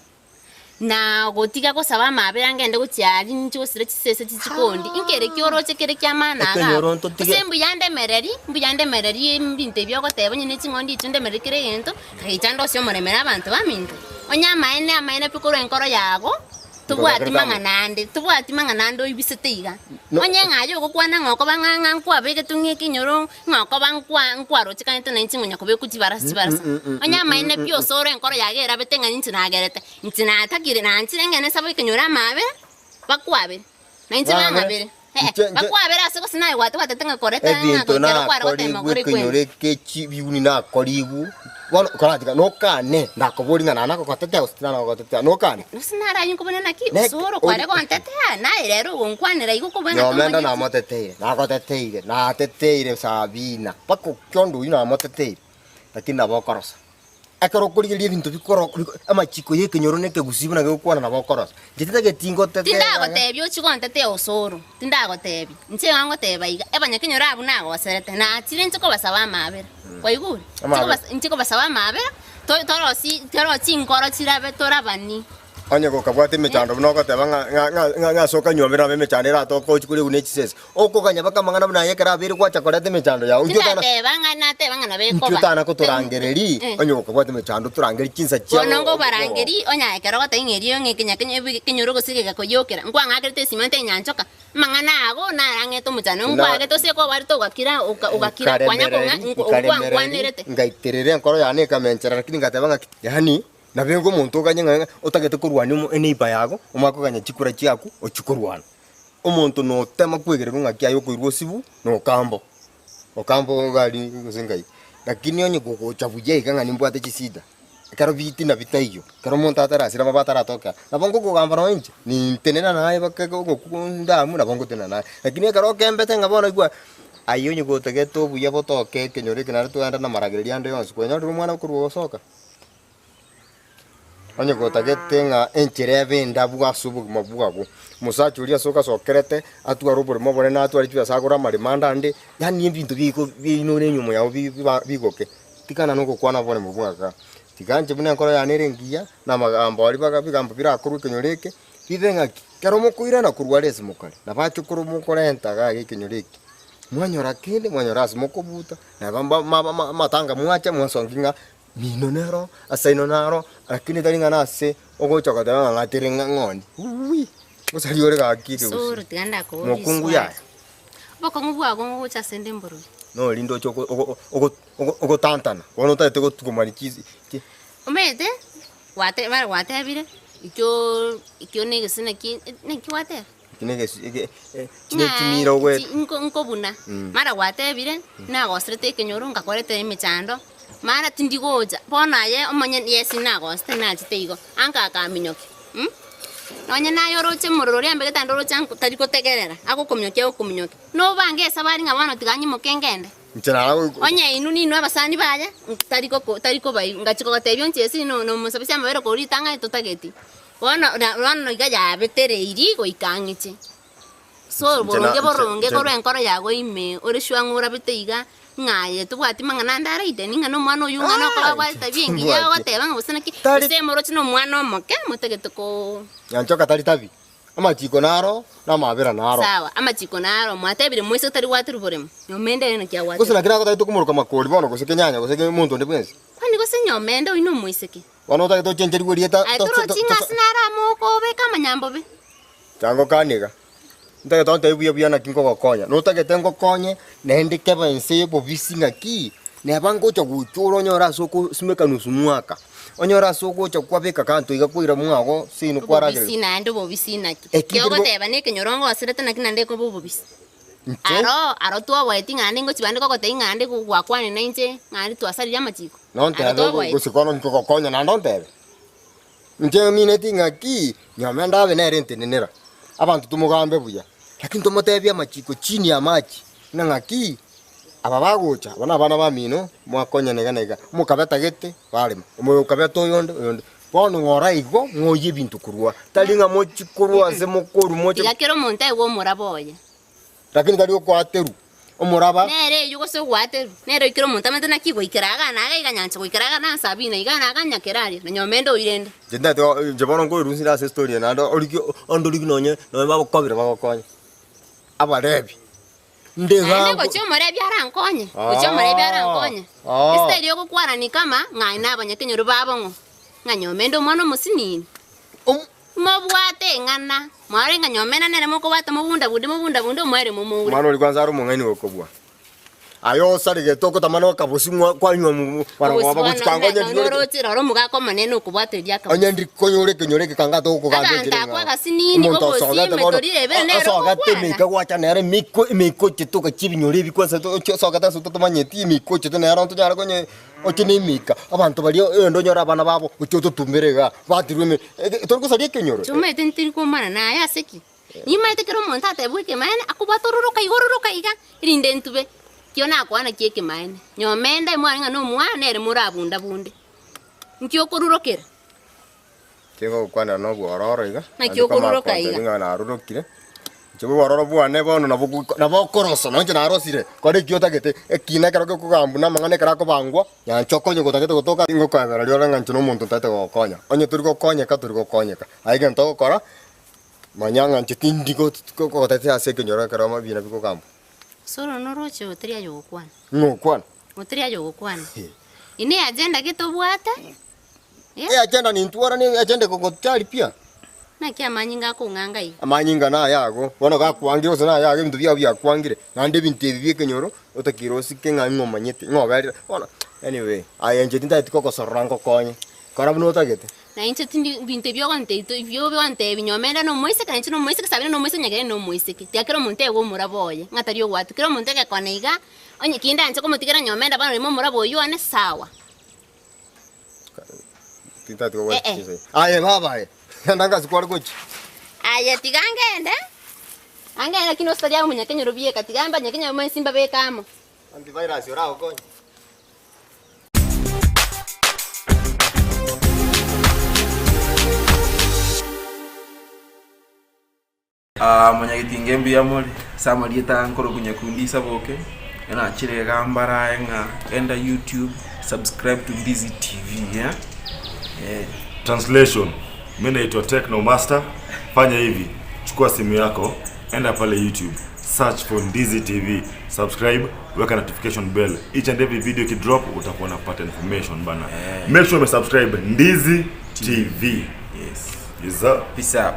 na gotiga gosaba amabera ngende gochia aria inche gosira chisese chichikondi, nkere ki oroche kere kia maana iga Ekenyoro abwo? ntotige. Gose mbuya ndemereri, mbuya ndemereri ebinto ebi ogoteba onye ne ching'ondi echio ndemereri kera egento, nkagecha ndosie omoremere abanto baminto. Onye amaene amaene pi korwa enkoro yago. Tobwati mang'ana ande, tobwati mang'ana ande oibisete iga. Onye ng'a aye ogokwana ng'a okoba ng'a ng'a nkwabegete ng'a ekenyoro, ng'a okoba nkwa nkwarochekanete na inche ngonya kobekwa chibarasa chibarasa. Onye amaene pi osore enkoro yago erabete ng'a inche nagerete, inche natakire nanchire ng'ende nsabe ekenyoro amaabera, bakwabere. Na inche Bang'abere. bang'abere. Ee, Inche- inche- bakwabere ase gose naye gwatebwatete ng'a koreta ng'a Ebinto goikera kware gotema nakorigwe kore ekenyoro kwene. eke chibiuni nakorigwe, bono koratiga nokane ndakoboria ng'a nanagogotetea gose tinanagogotetea nokane. Gose naraye nkobuna naki Ne- osoro kware gontetea, naye rero ogonkwanera igo okobua ng'a Nyomenda tomanyeti. namoteteire, nagoteteire, nateteire Sabina, mpaka okionde oyio namoteteire, lakini nabo okorosa. Ekero okorigereria ebinto bikoro amachiko y'ekenyoro na ekegusii buna gegokwana nabo okorosa. Inche tintageti ngotetee ng'a. Tindagotebia ochie gontetea osoro, tindagotebia. Inche iga ngoteba iga, abanyakenyoro abwo nagoserete, nachire inche kobasaba amaabera. Kwaigure? Inche Amaabera. kobas inche kobasaba amaabera, to torosie torosie chinkoro chirabe torabanie. Onye gokabwate emechando buna ogoteba ng'a ng'a ng'a ng'a ng'a ase okanyuomera nabo emechando eratoke ochi koria buna echisese. Okoganya mpaka amang'ana buna aya ekero abeire gwacha koreta emechando yao, intwe tana Tindateba ng'a nateba ng'a nabo intwe ekoba. tana kotorangereria, Eh. onye gokabwate emechando torangerie chinsa chia Bono nkobarangeri, onye ekero ogoteba ng'a erio ng'a ekenya kenya ekenyoro gose gegakoyokera, nkwang'akerete esimi onte nyanchoka, amang'ana ago narang'ete omochando, Na- nkwagete ase ekobare togakira oka ogakira kwanya kong'a Nkaremereri, nko nkaremereri, nkwankwanerete. ngaiterera enkoro yane ekamenchera lakini ngateba ng'aki, yaani Naboigo omonto oganye ng'a otagete korwania omo eneighbor yago, omanye koganya chikura chiaku ochie korwana. Omonto notema kwegererwa ng'aki aye okoirwa osibu na okambo, okambo iga aria gose ngai. Lakini onye gogocha buya iga ng'a nimbwate chisida, ekero bitina bitaiyo, ekero omonto atarasira baba ataratoka, nabo ngokogamba nonye inche, nintenena naye mpaka ogokwa ndamu nabo ngotenena naye. Lakini ekero okembete ng'a bono igwa, aye onye gotagete obuya botoke ekenyoro eke naende toende namaragererio ande yonsi, kwanyorire omwana okorwa gosoka. Onye gotagete ng'a enchera ebe endabu ase obogima bwabo, omosacha oria ase ogasokerete atware oboremo obonene atware chibesa agore amaremo ande ande, yaani ebinto bigo biaino na enyiomo yabo bi biba bigoke. Tikana na ogokwana oboremo bwaka. Tiga inche buna enkoro yane ere engiya, na amagambo aria baga ebigambo birakorwe ekenyoro eke, bibe ng'aki, ekero mokoirana korwa are ase mokare, nabachokoro mokorenta iga iga ekenyoro eke. Mwanyora kende, mwanyora ase mokobuta, neba mba ma ma amatanga mwacha mwasongi ng'a mino nero, ase aino naro, lakini tari ng'a nase ogocha goteba ng'a ng'atere ng'a ng'oni, wuuwi, ngosaria ore gaki Soro ekegusii. tiga ndakoborie Mokungu swali. yaya. Obokong'u bwago ngogocha ase nde mborobi. Norinde oche ogo ogo ogo ogo ogotantana, bono otagete gotugumani chisi chi. Omanyete, gwate mara gwatebire, ekio ekio na egese naki naki gwateba? Eki na egesi ege chine Ng'a chimira ogoeta. chi nko nkobuna, mara gwatebire, nagoserete ekenyoro ngakoretera emechando, mara tindi gocha, bono aye omonyene yes nagosete nachete igo, anka akaminyokia mh, nonye naye oroche omorero oria ambegete ande oroche anko tari gotegerera, agokominyokia agokominyokia, nobange esabari ng'a bono tiga nyimoke ngende. Inche nara go Onye inwe ninwe abasani baye, tari goko tari kobaigwa, ngachia kogotebia onsi ase inwe nomosabesie amabere korwa ritang'ani totageti. Bono na bono iga yabetereirie goika ang'eche. So Inche na boronge inche boronge inche korwa enkoro yago ime ore sure ng'a orabete iga, ng'a aye tobwati mang'ana ande araite ning'a na omwana oyio ng'a nokoba abwate tabia engiya Timbwati. ogoteba ng'a gose naki, Tari gose moroche na omwana omoke motagete koo Nyanchoka tari tabi, amachiko naro, na amabera naro. Sawa, amachiko naro, mwatebire moise otari gwaterwa boremo, nyomende ere naki Gose agwaterwa. naki nagotagete komoroka makori bono gose kenyanya gose ke monto onde bwensi. Kwani gose nyomende oyio nomoiseke? Bono otagete ochencherigwe erieta Aye to- to- torochi ng'a to- ase naro amo okobeka amanyambobe. Tangokana iga, ntagete ontebie buya buya naki nkogokonya, notagete ngokonye naende keba ense y'obobisi ng'aki, neba ngocha gochora onyore ase okosimeka nusu mwaka, onyore ase ogocha kwabeka kanto iga kwaira mwago seino Obobisi kwaragereria. naende obobisi naki? Eki Ki nkeri go- ogoteba na ekenyoro ngoserete naki naende ekoba obobisi? Inche Aro, aro twoboeti ng'a naende ngochi bande kogotebia ng'a naende gwakwanire nainche, ng'a naende twasaririe amachiko. Aro Nontebe twoboeti. gose kono nkogokonya naende ontebe. Inche mineti ng'aki, nyomba ndabe nere ntenenera, abanto tomogambe buya, lakini tomotebie amachiko chini y'amache, ng'a ng'aki, aba bagocha, aba nabana bamino, mwakonyana iga na iga, omokabeta gete, barema, omoyokabeta oyonde, oyonde. Bono ng'ora igo, ng'oyie ebinto korwa, tari ng'a mochie korwa ase mokorwa moche. Tiga kera omonto aigwe omoraba oye. Lakini tari okwaterwa omoraba. Nere eyio gose ogwaterwa, nere oikire omonto amanyete naki goikera iga na iga iga nyancha goikera iga na Sabina iga na iga nyakera aria, na nyomende oyio rende. Inche ntagete inche bono nkoerusia ase estory eye naende origie onde origie nonye nonye bagokobire bagokonye, abarebi, nde iga Naende gochia omorebi arankonye, gochia omorebi arankonye. Ase teri ogokwana kama ng'a na abanyakenyoro babo ng'o, ng'a nyomende omwana omosinini. Mobwate eng'ana, mwarore ng'a nyomena nere mokobwata mobunda-bunde, mobunda-bunde, omoerio momoure. Omwana oria kwanza are omong'aini gokobua. Aye osaregete okotamana okabosi ng'wa kwanywa mu Obosi barabwo bono bagochikanga onye na- ndiri noroche rora omogaka omonene okobwatereria akabosi. onye ndiri konyora ekenyoro eke kanga togokogamba Abanto enchera akwo eng'ao. agasinini, Omonto obosi, osogete bono emetoriro ebere nere osogete ogokwana. emeika gwacha nere emiko emiko ochete ogachia ebinyoro ebi kwanza osogete ase totomanyeti emiko ochete nere ntonyare konye Oche nemika, abanto baria oyonde onyore abana babo, oche ototumere igaa, batirwe eme ege tori gosaria ekenyoro. Tomaete ntiri komana naye ase ki? Nimaete kera omonto atebwe ekemaene, akobwata ororoka iga ororoka iga, erinde ntube. Ekio nakwana ki ekemaene? Nyomenda imwarenge ng'a nomwana nere morabunda bunde. Nki okorurokera? Tingogokwanera nobwororo iga, Naki naende kwamanya okoruroka kontebia iga? ng'a narurokire, inche obwororo bwane bono nabo nabo okorosa nonye inche narosire, kora ekio otagete, ekina ekero gekogambwa na amang'ana ekero akobangwa, nyancha okonye gotagete gotoka, tingokoebera rirorio ng'a inche na omonto ntagete gogokonya. Onye tori gokonyeka tori gokonyeka, aye egento ogokora, manya ng'a inche tindi go gotete ase ekenyoro ekero ebina bikogambwa. Soro noroche otari aye ogokwana. Ng'o okwana? Otari aye ogokwana. Ine agenda gete obwate. Eagenda nintwara ne agenda ekogotiaripia. Naki amanyinga akong'anga iga? Amanyinga naye ago, bono gakwangire gose naye ago ebinto biago biakwangire, naende ebinto ebi bi'ekenyoro otakeire osike ng'a ng'o omanyete, ng'o oberire, bono anyway, aye inche tintageti kogosorora ngokonye, kora buna otagete. Na inche tindi binto ebi ogontebia to ebi ogontebia nyomenda na omoiseke na inche na omoiseke Sabina na omoiseke Nyagere na omoiseke. Tiga kera omonto aegwe omorabo oye, ng'a tari ogwati. Kera omonto egekone iga, onye ki ndanche komotigera nyomenda bono rimo omorabo oywo one sawa. Tintageti kogocha Eh, eh. chinsa eye. Aye baba aye, genda ngasi kware gochia. Aye tiga ngende, angende lakini ositari amo monyakenyoro bieka, tiga mbanyakenyoro mwensi mbabeke amo. Antivirus oragokonye. Aa monyagetinga mbuya more, ase amarieta aya nkorokwa Nyakundi Isaboke, nachire iga mbarae ng'a genda YouTube, subscribe to Ndizi TV eh, eh. Translation, Mi naitwa Techno Master, fanya hivi, chukua simu yako, enda pale YouTube. search for Ndizi TV, subscribe, weka notification bell. Each and every video ikidrop utakuwa unapata information bana. Make sure umesubscribe Ndizi TV. Yes. Yes, sir. Peace up.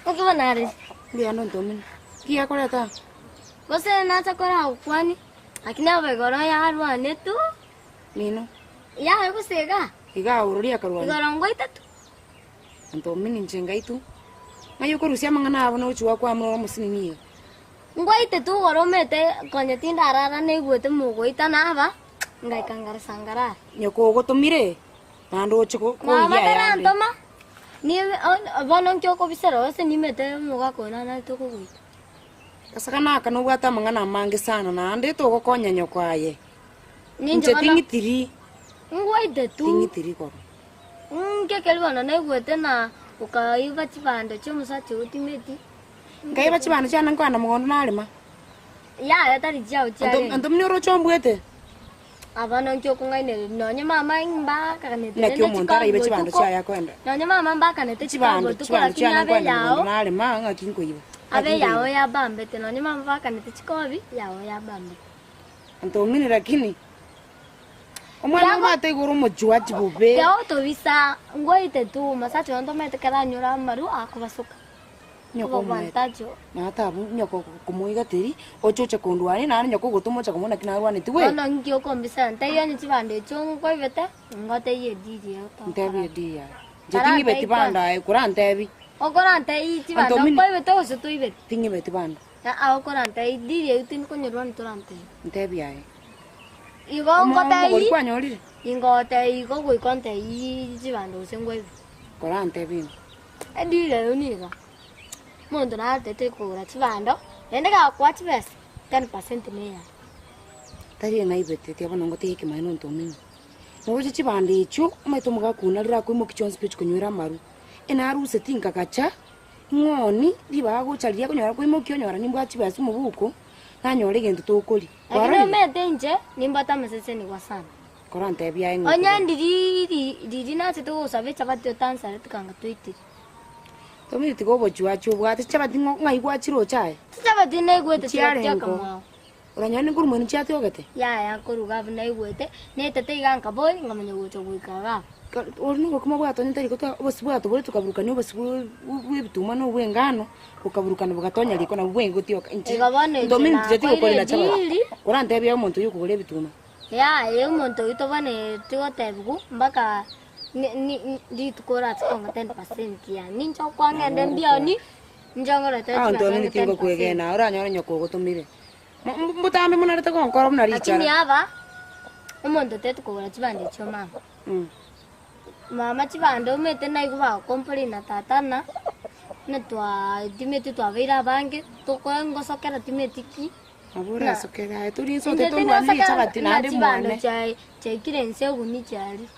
Naki bono are? Mbuya nontomine. Ki akoreta aa? Gose nacha koragokwanie, lakini aba igoro yarwanetwe. Mino. Yaye gose iga? Iga aororia akarwana. Igoro ngoitetwe. Ntomini inche ngaitu. Ng'ai okorusia amang'ana aya bono gochia gokwamora ore omosinini iga? Ngoitetwe igoro omete konya tindarara naigwete mogoitana aba, ngaika ngarasa nkarara. Nyoko ogotomire? Naende oche Mama koyia ayande. tarantoma, nibe bono nki okobisera gose nimete omogaka one anarete kogoita. Gose naka nobwate amang'ana amange sana naende togokonya nyoko aye. Ninche Inche bono- ting'itiri, Ngwaite tu. ting'itiri korwa. Nki ekeri bono naigwete na okaiba chibando chi'omosacha oo timeti. Nkaiba chibando chiane nkoenda mogondo narema. Yaya tari chiao chiarenge. Anto muna oroche ombwete? Abana nki okong'ainereria nonye mama mbakanete Naki rende omonto araibe chikabu chibando botuko chiaye akoenda. nonye mama mbakanete chikabu Chibando botuko chibando lakini chiane abe nkoenda mogondo yao narema ng'aki nkoiba. Ng'aki abe yao nkoiba. yabambete nonye mama bakanete chikobi yao yabambete. Anto omini lakini omwana Yago- omwate igoro omochuachi bobe. Yao tobisa ngoite tu masacha onde omanyete kero anyure amaru akobasoka. Nyoko omwete. Obwantacho. Natabu nyoko komoigateri oche oche kondwania naende nyoko ogotoma ocha komona naki narwaneti we. Bono nki okombisa ntaiyo onye chibando echio nkoibete ngoteiyo ediri eye tokora. Ntebi ediri yaye. Inche ting'ibeti bando aye korantebie. Okorantebie chibando Anto mini- nkoibete gose toibeti? Ting'ibeti bando. Aa okorantebia ediri eyio tinkonyorwa ntorantebie. Ntebi aye. Igo Omo- ngotebie omogori kwanyorire? Ingotebia igo goika ontebie chibando gose nkoibete. Korantebie ng'o? Ediri eyio niga omonto naretete kogora chibando, naende gakoa chibesa, 10% neyaye. Tari naibete tiga bono ngotebie ekemanyererio nonto ominwe. Noroche chibando echio, omanyete omogaka oyio narire akoimokia chionsi pi ochia konywera amaru. Enaruseti nkagacha, ng'oni, ribaga gocha riria akonyora koimokia onyora nimbwate chibesa omobuko, nanyora egento tokoria. Lakini Kwarorire? omanyete inche, nimbwate amasesenigwa sana. Korantebie aye ng'a Onye okobua. ndiri riria nachete gosaba echabati otansareti kanga toitire. Tomanyeti tiga obochuachi obwate chichabati ng'o ng'ai gwachiroche aye? Chichabati naigwete Chiarengo. chiaka mwao. Oranyore nikorwa mwenu chiatiogete? Yaya nkoruga abwo naigwete, netete iga nkabori nkamanya gocha goika iga abwo. Ori nobokima bwatonyete riko twa obosie bwatobore tokaburukania obosie bwa ebituma na obwa engano, bokaburukana bogatonya riko nabwo bwenge gotioka. Inche Igo bono inche ntomanyeti inche nakoire tigokorera chabati. ediri. Korantebie omonto oyio okogora ebituma. Yaya omonto oyio tobwenereti gotebigwa mpaka rituko orache konga 10% yaani ninche okwang'ende mbioni, ninche ngorete Abanto chibesa bamino onge 10%. tingokwegena, oranyore nyoko ogotomire. Mbotambe monarete gonkora buna Lakini richara. aba, omonto teti kogora chibando echio mama. Mama chibando omanyete naigwa bagocomplaina tata ng'a, buna twatimeti twabeire abange, tokoe ngosokera timeti ki. Nabo orasokere aye tori inse Inche otete ondwanie tindosokera chichabati buna naende chibando mwane. chiaikire inse eguni chiaria.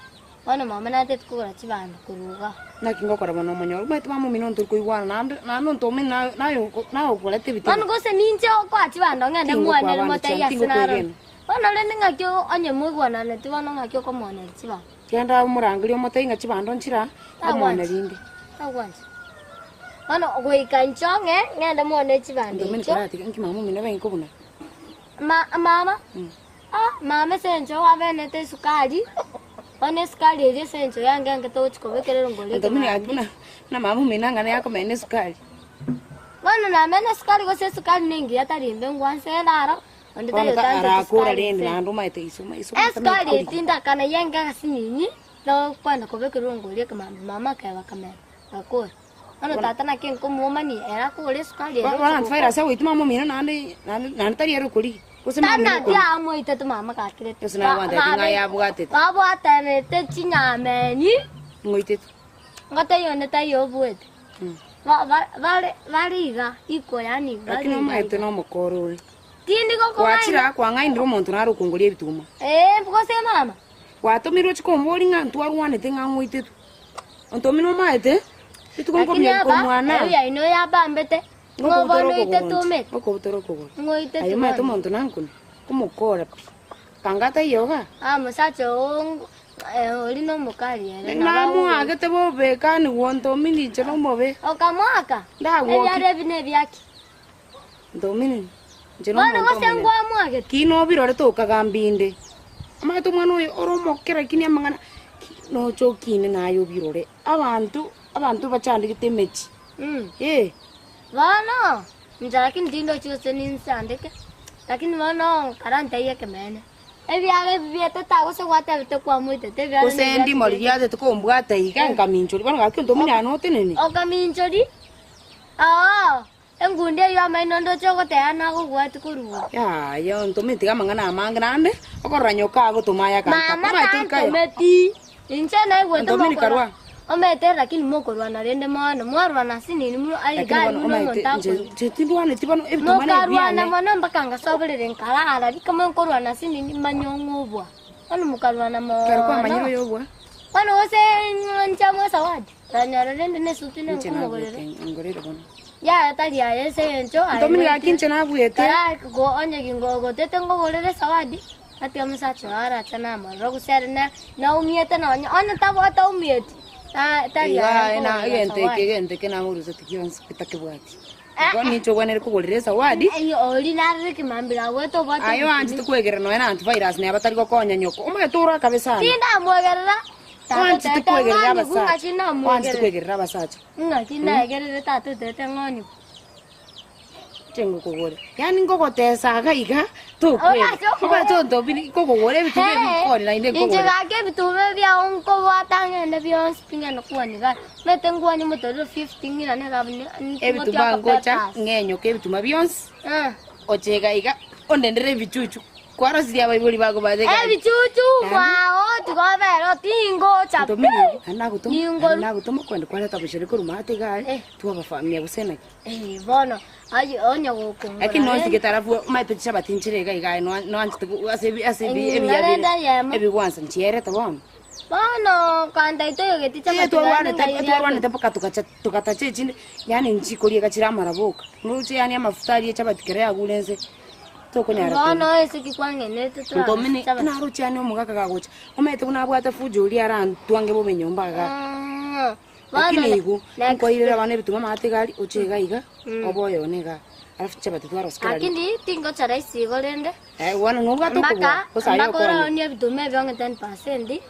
Bono mama natete kogora chibando korwa igaa. Naki ngokora bono omonyore, omanyete mama omino ntori koigwana naende naende ontomini naye naye nagokoreta ebitego. Bono gose ninche okoa chibando ng'ende Tingokoa mwanere bando motebie chiane, ase naroro. tingokwegena. Bono rende ng'aki onye moigwananeti bono ng'aki okomwoneria chibando. Genda omorangerie omotebie ng'a chibando nchira, Tagwancha. omonerinde. Tagwancha. Bono goika inche ong'e, ng'ende mwane chibando Ndomini echio. koratiga nki mama omino abe nkobuna. Ma, mama, ah, mama ase encho abenete esukari, bono esukari eria ase encho yange enke togochi kobekera erongori Ndomini ekemambia. buna buna mama omino ang'ana yakomena esukari. Bono namena esukari gose esukari nengiya tari mbe ngwanse eraro, onde Bono tari ta otancheti arakora esukari rende inse. naende omaete iso iso omaete Esukari kori. etindakana yange agasinini, nokwenda kobekera erongori ekemambia, mama akeba akamera, agakora. Bono tata naki nkomwomani, ere akogora esukari ere Bono ocha antivirus gokora. agoitwa mama omino naende naende naende tari ere okorigia. Gose mama omino Tana okorigia. tiamoitete mama gakirete. Gose nabwate ati ng'a yabwatete. Babwatanete chinyameni, Ng'oitete. ngotaiyo onde taiyo obuete. Ba- ba- bare bare iga, iko yaani bare Lakini iga omaete iga. na omokoro ore. Tindi gokong'aina. Gwachire kwang'ainire omonto nare okongoria ebituma. Ee, gose mama. Gwatomirwe ochie komboria ng'a ntwarwanete ng'a ng'oitetwe. Ontomire omaete, rituko Lakini nkomia aba, komwana. erio yaino yabambete, ng'o bono Ngokobutora oitete okogoro omete. ngokobutora okogoro. Ng'o oitete Aye omaete bono. omonto nankone, komokora pi. Panga taiyo iga. Ah, mosacha oo ori nomokari ere. Namoagete bobe kanigwa ontomini inche nomobe. Okamoaka? Ndagwoki. Ebiara ebi nebiaki? Ntomini inche Bono nomonto gose omonene. ngwamoagete? Ki nobirore tokagamba inde. Omanyete omwana oyo ore omoke lakini amang'ana ki noche okine naye obirore. Abanto abanto bachandegete emechi. Eh. Bono inche lakini tindochi gose ninsandeke, lakini bono nkarantebie ekeene. Ebiara ebi bietete agwo gose gwatebete kwamoitete, ebiara Gose nigo ndimo biatigete. riria atete kombwata iga nkaminchoria. Bono gaki ontomini aye notenene. Okaminchoria, oo, engundi eyio amaino ndoche ogoteba nagogwati korwa. Yaya ontomini tiga amang'ana amange naende okorora nyoka agotoma aye akantaka. Mama Omanyete rikayo. tantometi, inche naigwete Ontomini mokorwa karwa. omete lakini mokorwana rende mono, mwarwana ase nini mo aye Lakini iga bono buna omanyete omonto inche akorwa. inche tindwaneti bono ebituma Mokarwana nebiane. mono mpaka ngasoberera nkarara rikamo nkorwana ase nini manye ong'obwa. Bono mokarwana Ekero kwamanyire mono. oyobua. Bono gose nche mwesawadi, oranyora rende na esuti Inche nenkomogorera. nabuete ngorere bono. Yaya tari aye ase eng'encho aye Ntomini gaki noitire. inche nabuete. Kara go onye gingogotete nkogorere esawadi, atiga omosacha oo arache namororo gose ere na naumiete nonye onye tabo ataumieti na tari Iga aye aye na nkogorera egento eke esawadi. egento eke namoruseti gionsi pi takebwati. Igo ninche ogwenerete kogorera esawadi. Oria narire kimambia agwete obwate Aye oanchete kwegerera nonya na antivirus neba tari gokonya nyoko. Omanyete ore akabe sana. Tindamwegerera. Oanchete kwegerera abasacha. Oanchete Ng'aki kwegerera abasacha. naegerere tata otete ng'onigwe. Inche ngokogora. Yaani ngogotesa iga iga tokwega. Obwate ontobiri nkokogora ebituba ebi nkokore naende Inche nkogore. gaki ebituba ebiao nkobwata ng'ende bionsi pi ng'ende kwania iga. Omanyete ngwanie motoriro 50 ng'irane iga abwo Ebituba ngocha ng'enyoka ebituma bionsi. Oche iga iga ondendere ebichuchu. Kwarosirie abaibori bako bache gaki. Ebichuchu mwao tiga obere oo tingocha pi. Nagotoma nagotoma kwenda kwareta obochori korwa maate iga are twabafamia gose naki. Eh, bono aye onye gokongora Lakini nonsi rende. gete alafu omanyete chisabati nchire iga iga aye noanchete ase ebi ase ebi Eng'ina ebiya rende bire eyemo. ebigwansa nchierete bono. Bono kanda itoyogeti Ee, chapati twarwanete naende ng'ai twarwanete mpaka togacha togatacha echinde yaani nchikoria iga chire amaraboka noroche yaani amafuta aria echabati kero yagure ense tokonyara Bono koria. ase ki kwang'enete Ntomini twarwa chapati. naroche yaani omogaka gagocha omanyete buna abwate fujo oria arantwange bobe nyomba igaa. Lakini igo, nkoirera abana ebituma amaate iga aria, oche iga iga, obe oyone iga. Alafu chichabati twarosia kera rituko. Lakini tingocha rahisi igo rende. Eh, bono nobwate Mpaka okobua, gose aye mpaka okonye. oraonie ebituma ebio ng'a 10%.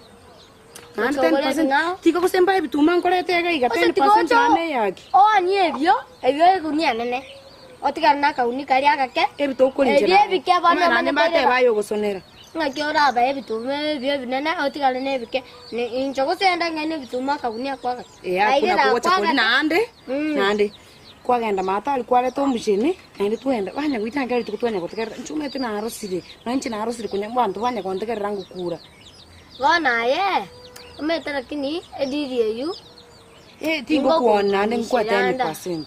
Naende Oche ogore 10% ebing'ao. tiga gose mbae ebituma nkorete iga iga, Gose 10% tiga oche naende eyaki. oonie ebio, ebio egunia enene. Otigare na akagunia karia agake. Ebitokori inche Ebio naye. ebike bono Omanyete naende omanye mbatebe koreba. aye ogosonera. Ng'aki orabae ebituma ebio ebinene, otigare nebike, ne inche gose ende ng'aine ebituma akagunia ako agake. Ee, akwo Nairera nakwo ako gocha koria agake. naende, naende kwagenda maate aria kwareta omocheni, naende twagenda, banya goita ekero rituko twanya gotegerera, inche omanyete narosire, nonya inche narosire konya abanto banya gontegerera ngokura. Bono aye, omanyete lakini ediri eywo, Eh, tingokuona naende nkwa 10%.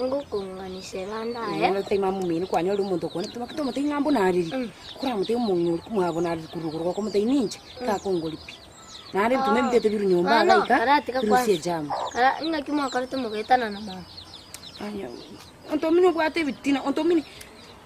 Ngokong'anisera ande aye. Noro time amomino kwanyora omonto okwane toma tomotebi ng'a mbonariri. Koramotebie omong'ina oria mwabo nariri korwa igoro gokomotebia ninche takongori pi. Naende ebituma ebi tete biru nyomba Bono, iga iga karatika birusie kwanza. ejamu. Kara ng'aki mwakorete mogaetana na mama. Anya, ontomini obwate ebitina, ontomini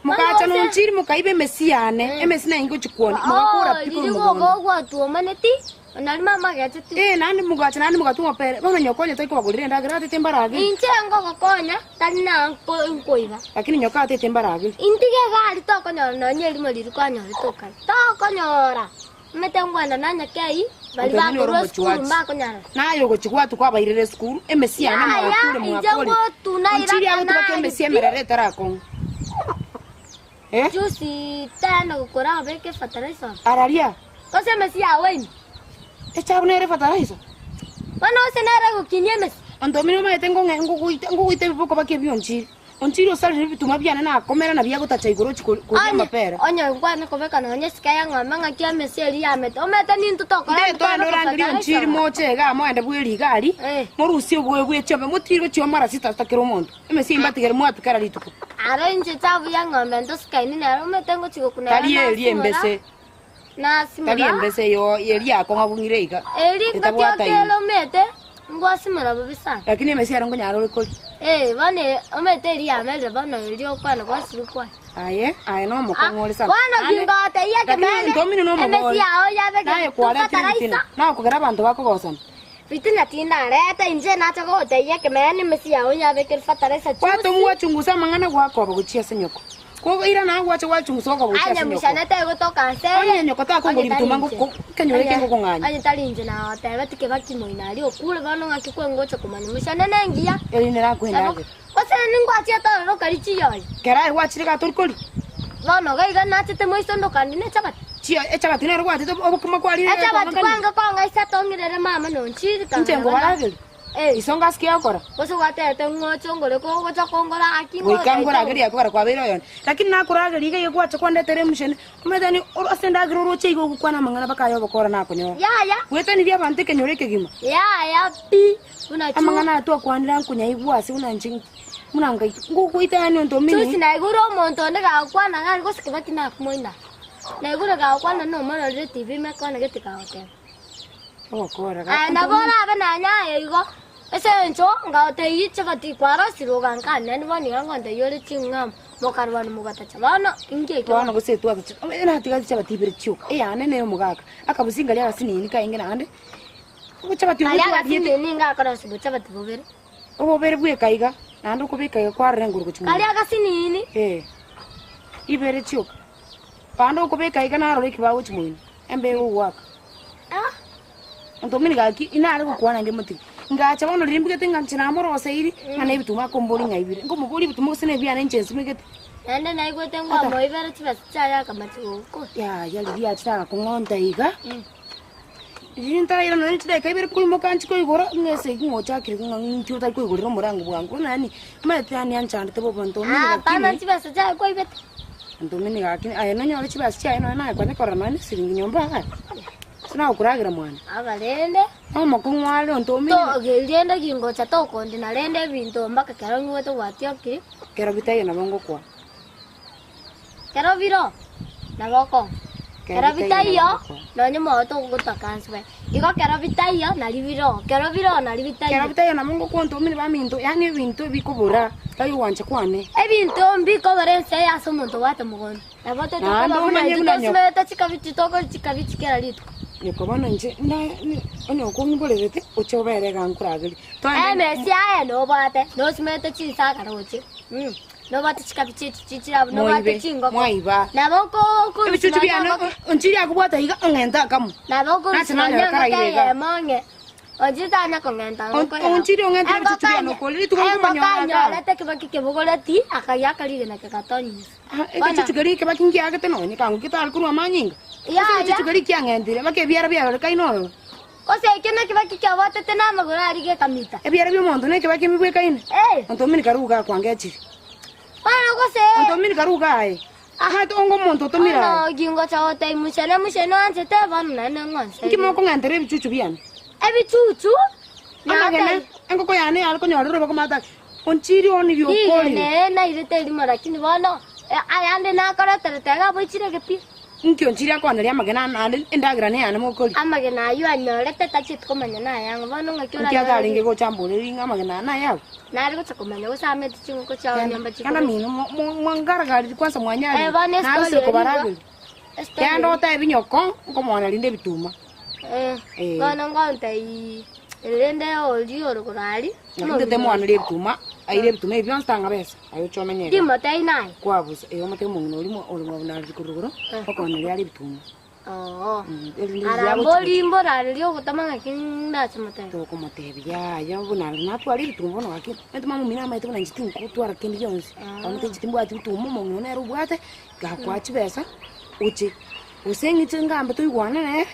mogacha nonchiri mokaiba emesi yane, emesi naye ngochikwonia, mogakora pi korwa Riria mogondo. gogwatuomaneti, nari mama agecheti. Eh, naende mogacha naende mogatwa amapere, bono nyoka onye taikobagorera endagera atete mbarageri. Inche ngogokonya, tari na nko- nkoiba. Lakini nyoka atete mbarageri. Intige egari tokonyora nonye erimo riria kwanyorete okare. Tokonyora. Omanyete ngwenda nanye kei, baria Ontomini ore bakorwa esukuru omochwachi. mbakonyara. Naye ogochigwatwa kwabairire esukuru, emesi yane Yaya, mwakure inche mwakore. ngotuna Onchiri iraka agotuba nari emesi pi. emerere etarakong'a. Eh? Juzi tena gokora obeke fertilizer. Araria. Gose emesi yago ime. Echabu nere fertilizer. Bono gose nere gokinia emesi. Ontomini omanyete ngong'e ngogoita ngogoita ebiboko baka ebi onchiri. Onchiri osarire ebituma biane nakomera nabio agotacha igoro ochi koria Onye amapera. onye nkwane kobeka nonye esike ya ng'ombe ng'aki emesi eria yamete. Omanyete ninto tokora Nde twende orangerie onchiri moche igaa moende bwe rigari, morusie oboyo bwe chiombe motiire gochia mara sita sita kera omonto. Emesi mbatigere mwatwe kera rituko. Aro inche chabu ya ng'ombe ntosikaini nero omanyete ngochi gokuna Tari eria embese, nasimora. tari embese yo eria yakong'a bong'ire iga. Eri Etabwata ngotioka ime. ere omanyete. Ngwasimora bobe sana. Lakini emesi ero nkonyara ore koria. Eh, bono omanyete eria yamerire bono eria okwana gwasirwe kwaye. Aye, aye nomokong'u ore sana. Bono gingoteia Lakini ekeene, ntomino nomogore. emesi yao yabeke Naye kwaretire tofataraisa. ebitina. Nakogera abanto bakogosana. Fitina tindareta inche nacha gogoteia ekeene emesi yao yabekere fertilizer chusi. Gwatomwa gwachungusa amang'ana gwakoba gochia ase nyoko. Kogo irana agwo gwacha gwachungusa okoba gochia Anye ase nyoko. mushana tegotoka nse. Onye nyoko takongori bituma ngo kenyore kenge kong'anya. Onye tari inche nagoteba tikebaki moino aria okure bono ng'aki kwengocha komanya mushana nengiya. Eri nerakwendagera. Gose ningwachete ororo kari chiyoyo. Kera aye gwachire iga tori koria. Bono iga iga nachete moiso ndokandi ne echabati. Chiyo echabati nero gwachete obokima kwarire Echabati kwange kong'aisa tong'irere mama nonchiri Inche ngobarageria. Iso ngasi kiagokora. Gose gwatebete ng'oche ongore kogocha kongora gaki Goika nkorageria akogera kwabeire oyone. Lakini nakorageria iga iga gwacha kwandetera emushene, omanyete yaani oro ase endagera oroche iga ogokwana amang'ana mpaka aye obokora nakonyora. Yaya. Gwetanirie abanto ekenyoro ekegima. Yaya pi. Buna chu. Amang'ana aya twakwanire aa nkonyaigwa ase buna inche buna ngai ngogoita yaani ontomini. Chusi naigure omonto onde gagokwana ng'a gose kebati nakomoina. Naigure gagokwana nomororire TV ime kona gete kagoteba. Ogokora Aye nabo orabe nanye aye igo, ase engencho ngagotebia chichabati kwarosire ogankania, yaani bono iga ngontebia ore ching'amu, mokarwana mogatacha. Bono inki ekio Bono gose twatacha natiga chichabati ibere chioka, eyane na ey'omogaka, akabosinga aria agasinini kaenge naende. Chichabati Aria obwo twariete. agasinini ngakorosia bochabati bobere. Obobere bweka iga, naende okobeka iga kwarora engoro gochia Karia agasinini. Eh, ibere chioka. Naende okobeka iga narora ekebao gochia moino, embe egogoaka. Ontomini gaki, inare gokwana inde motige. Ngacha bono riria mbigete ng'a inche namoroseiri, ng'a na ebituma akomboria ng'a ibere. Nkomoboria ebituma gose na ebiane inche nsimegete. Naende naigwete ng'a omoibere chibesa chiaye akamachi gokwa. Yaya riria achete agakong'onta iga. Riria ntaraira nonya chidakika ibere koimoka nchie koigora, ng'a esegi ng'a ochakire ng'a inki otari koigorera omorango bwango, buna yaani omanyete yaani anchandete bobe ntomini Ah, hapana lakini chibesa chiaye kwaibete. ntomini gaki aye nonyore chibesa chiaye nonya naye kwanya korora nonya na esiringi nyomba igaa, ase nagokoragera mwane. Aba rende. Omokong'u are ontomini. To rende gingocha tokondina rende ebinto mpaka kero ng'igwete gwatiokire. Kero bitaiyo nabo ngokwa. Kero biro, nabo okong'a. Kero bitaiyo, nonye moyo togotaka ase Igo kero bitaiyo, nari biro. Kero biro, nari bitaiyo. Kero bitaiyo nabo ngokwa ontomire baminto, yaani ebinto ebikobora, tari ogwancha kwane. Ebinto mbikobora ense eye ase omonto obwate mogondo. Nabo toche Naende koba buna omanye intwe buna nyoko. tosimegete chikabichi tokori chikabichi kera rituko. Nyoko bono inche na- onye okong'iborerete, oche obere iga nkoragerie. Toende Emesi aye nobwate, nosimegete chinsakara oche. Nobwate chikabichi echi chichire abwo, nobwate Moibe, chingoko. mwaiba. Nabo oko- Ebichuchu okorusia biane nonye engoko- onchiri akobwata iga ong'ente akamo. Nabo okorusia Nache nonye nanyora engoko karaire iga. eyemo ong'e. Onchiri tanya kong'enta engoko yao. Onchiri ong'entire Engoko ebichuchu biane anye- okore rituko engoko nkomonyora iga. anyorete kebaki kebogoreti, akagia akarigena kegatonya inse. Egechuchu keria ekebaki nkiagete nonye kango getari korwa amanyinga. Yaya. Ase egechuchu keria kiang'entire mpaka ebiara biarorekane ororo. Gose ekio nekebaki kiabwatete namagoro aria gekamita. Ebiara bi'omonto nekebaki mibwekaine. Ontomini karuga akwangechire. Bono gose. Ontomini karuga aye. Amaete onga omonto otomire aye. Bono gingocha gotebia muchene, muchene oanchete, bono naende ng'onse. Inki mokong'entera ebichuchu biane? Ebichuchu? Amagena, engoko yane yare konyorera obokomata ake, onchiri onirie okorire. Rigena ere nairete erimo, lakini bono ayande nakoreterete iga aboichire gepi. Inki onchiri akoneria amagena naende endagera neyane mokoria? Amagena ayio anyorete tachieti komanya nayang'o, bono ng'aki Inki oranyore atarenge gocha amboreri ng'a amagena aya nayao? Nare gocha komanya gose amete chingoko chiao nyomba Genda chikobeka. mino mwangaragariri kwanza mwanyarire, Eh, bono naye estory ase eria igo. kobarageria. Estory Genda eria. otebi nyoko nkomoana rinde ebituma. Eh, Eh. bono ngontebia rende oria ore korwa aria, Naki ntete moanerie ebituma, aire ebituma ebi bionsi tang'a besa, aye oche omenye iga. Timotebia naye. Kwabusa, eh, omotebie omong'ina oria mwa- ore mwabunariri korwa igoro, okoneria are ebituma. Oo. Erinde Arambe riria agochi orimbe orarerie ogotama ng'aki ndache motebie. Tokomotebia yaya buna natware ebituma bono gaki, omanyete mama omino amaete buna inche tingotwara kende gionsi, bono inche timbwati bituma omong'ina one nere obwate, gakoa chibesa, oche. Gose ng'iche ngambe toigwane nere,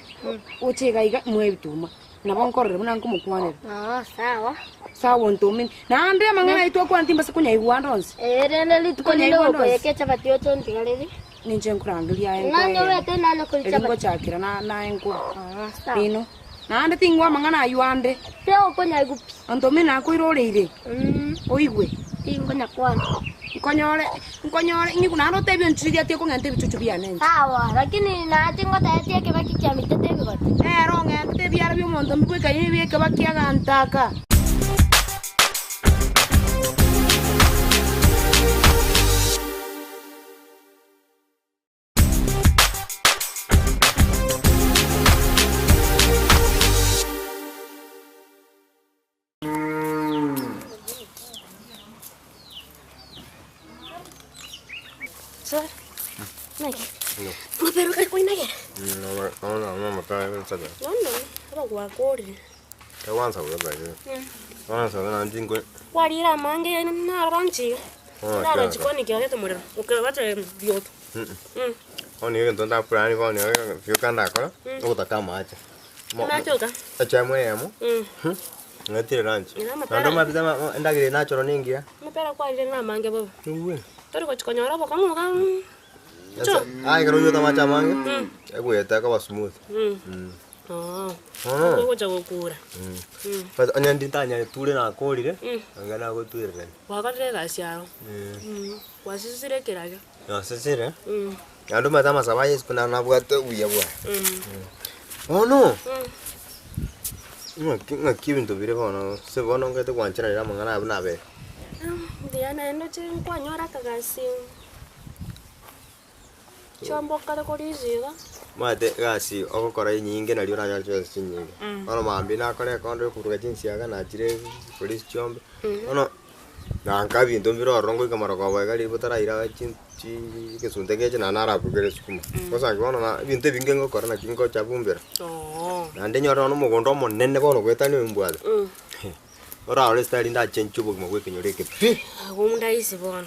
oche iga iga moe ebituma. Nabo nkorora buna nkomokwanera. Oo, sawa. Sawa ontomini. Naende amang'ana ayio twakwana timbasa konyaigwa ande onsi. Ee, rende rituko rinde Nkonyaigwa ande onsi. okoyeka echabati oche ontigareri. Ninche nkorangeria aye Ng'a nkoe. nyorete nane koria Erio chabati. ngochakera na naye nkoe. Oo, sawa. Rino. Naende tingwa amang'ana ayio ande. Tigokonyaigwa pi. Ontomini nakoiroreire. Mm. Oigwe. Tingonyakwana. Nkonyore, nkonyore, ng'igu naende otebie onchiririe atige kong'enta ebichuchu biane inche. Sawa, lakini nache ngotebetie ekebaki kiamitete ebigoti. Nere ong'entete ebiara bi'omonto mbibwekaine ebi'ekebaki agantaka. Sore. Naki. Mapero kare koinagera. No no, abagwakorire. Kwarire amange yaani narora nchiga. Narora jikoni kiagete morero, okebacha rioto. Bono egento ndaplan bono gioka ndakora, ogotaka amache. Amache oka? Echemo eyemo, ng'etire lunch. Ere amapera- Naende omanyete ama endagera eye natural na engiya. Amapera kwarire ng'a amange bobe. Igwe. Tori gochi konyora obokong'u iga Sasa, aye ekero onywete amache amange, egoeta ekoba smooth. Oo. Bono. Ogocha gokura. Kwanza onye ndi ntanyature nakorire, anga nagotwererania. Gwakorire egasi yago. Gwasisire ekerage. Nasisire, naende omanyete amasabo a Yeso buna nabwate obuya bwaye. Bono, ng'aki ng'aki ebinto bire bono ase bono ngete gwancheranera amang'ana aya buna abere. Mbuya naende oche nkwanyora akagasi chiombe okare korisia iga. Omanyete egasi ogokora enyinge naria oranyore chibesa chinyinge. Bono mambia nakora ekondo ya okoburuga chinsiaga nachire korisia chiombe, bono. Nanka ebinto mbire ororo ngoika marogoba iga riria botaraira chi chi egesunte geche naende narabugere esukuma. Bosa bono na ebinto ebinge ngokora naki ngocha bumbera. Naende nyore nonya omogondo omonene bono goetania oyo mbwate, orarore esitari ndachenchie obogima bwa ekenyoro eke pi. Abwo ndaisi bono.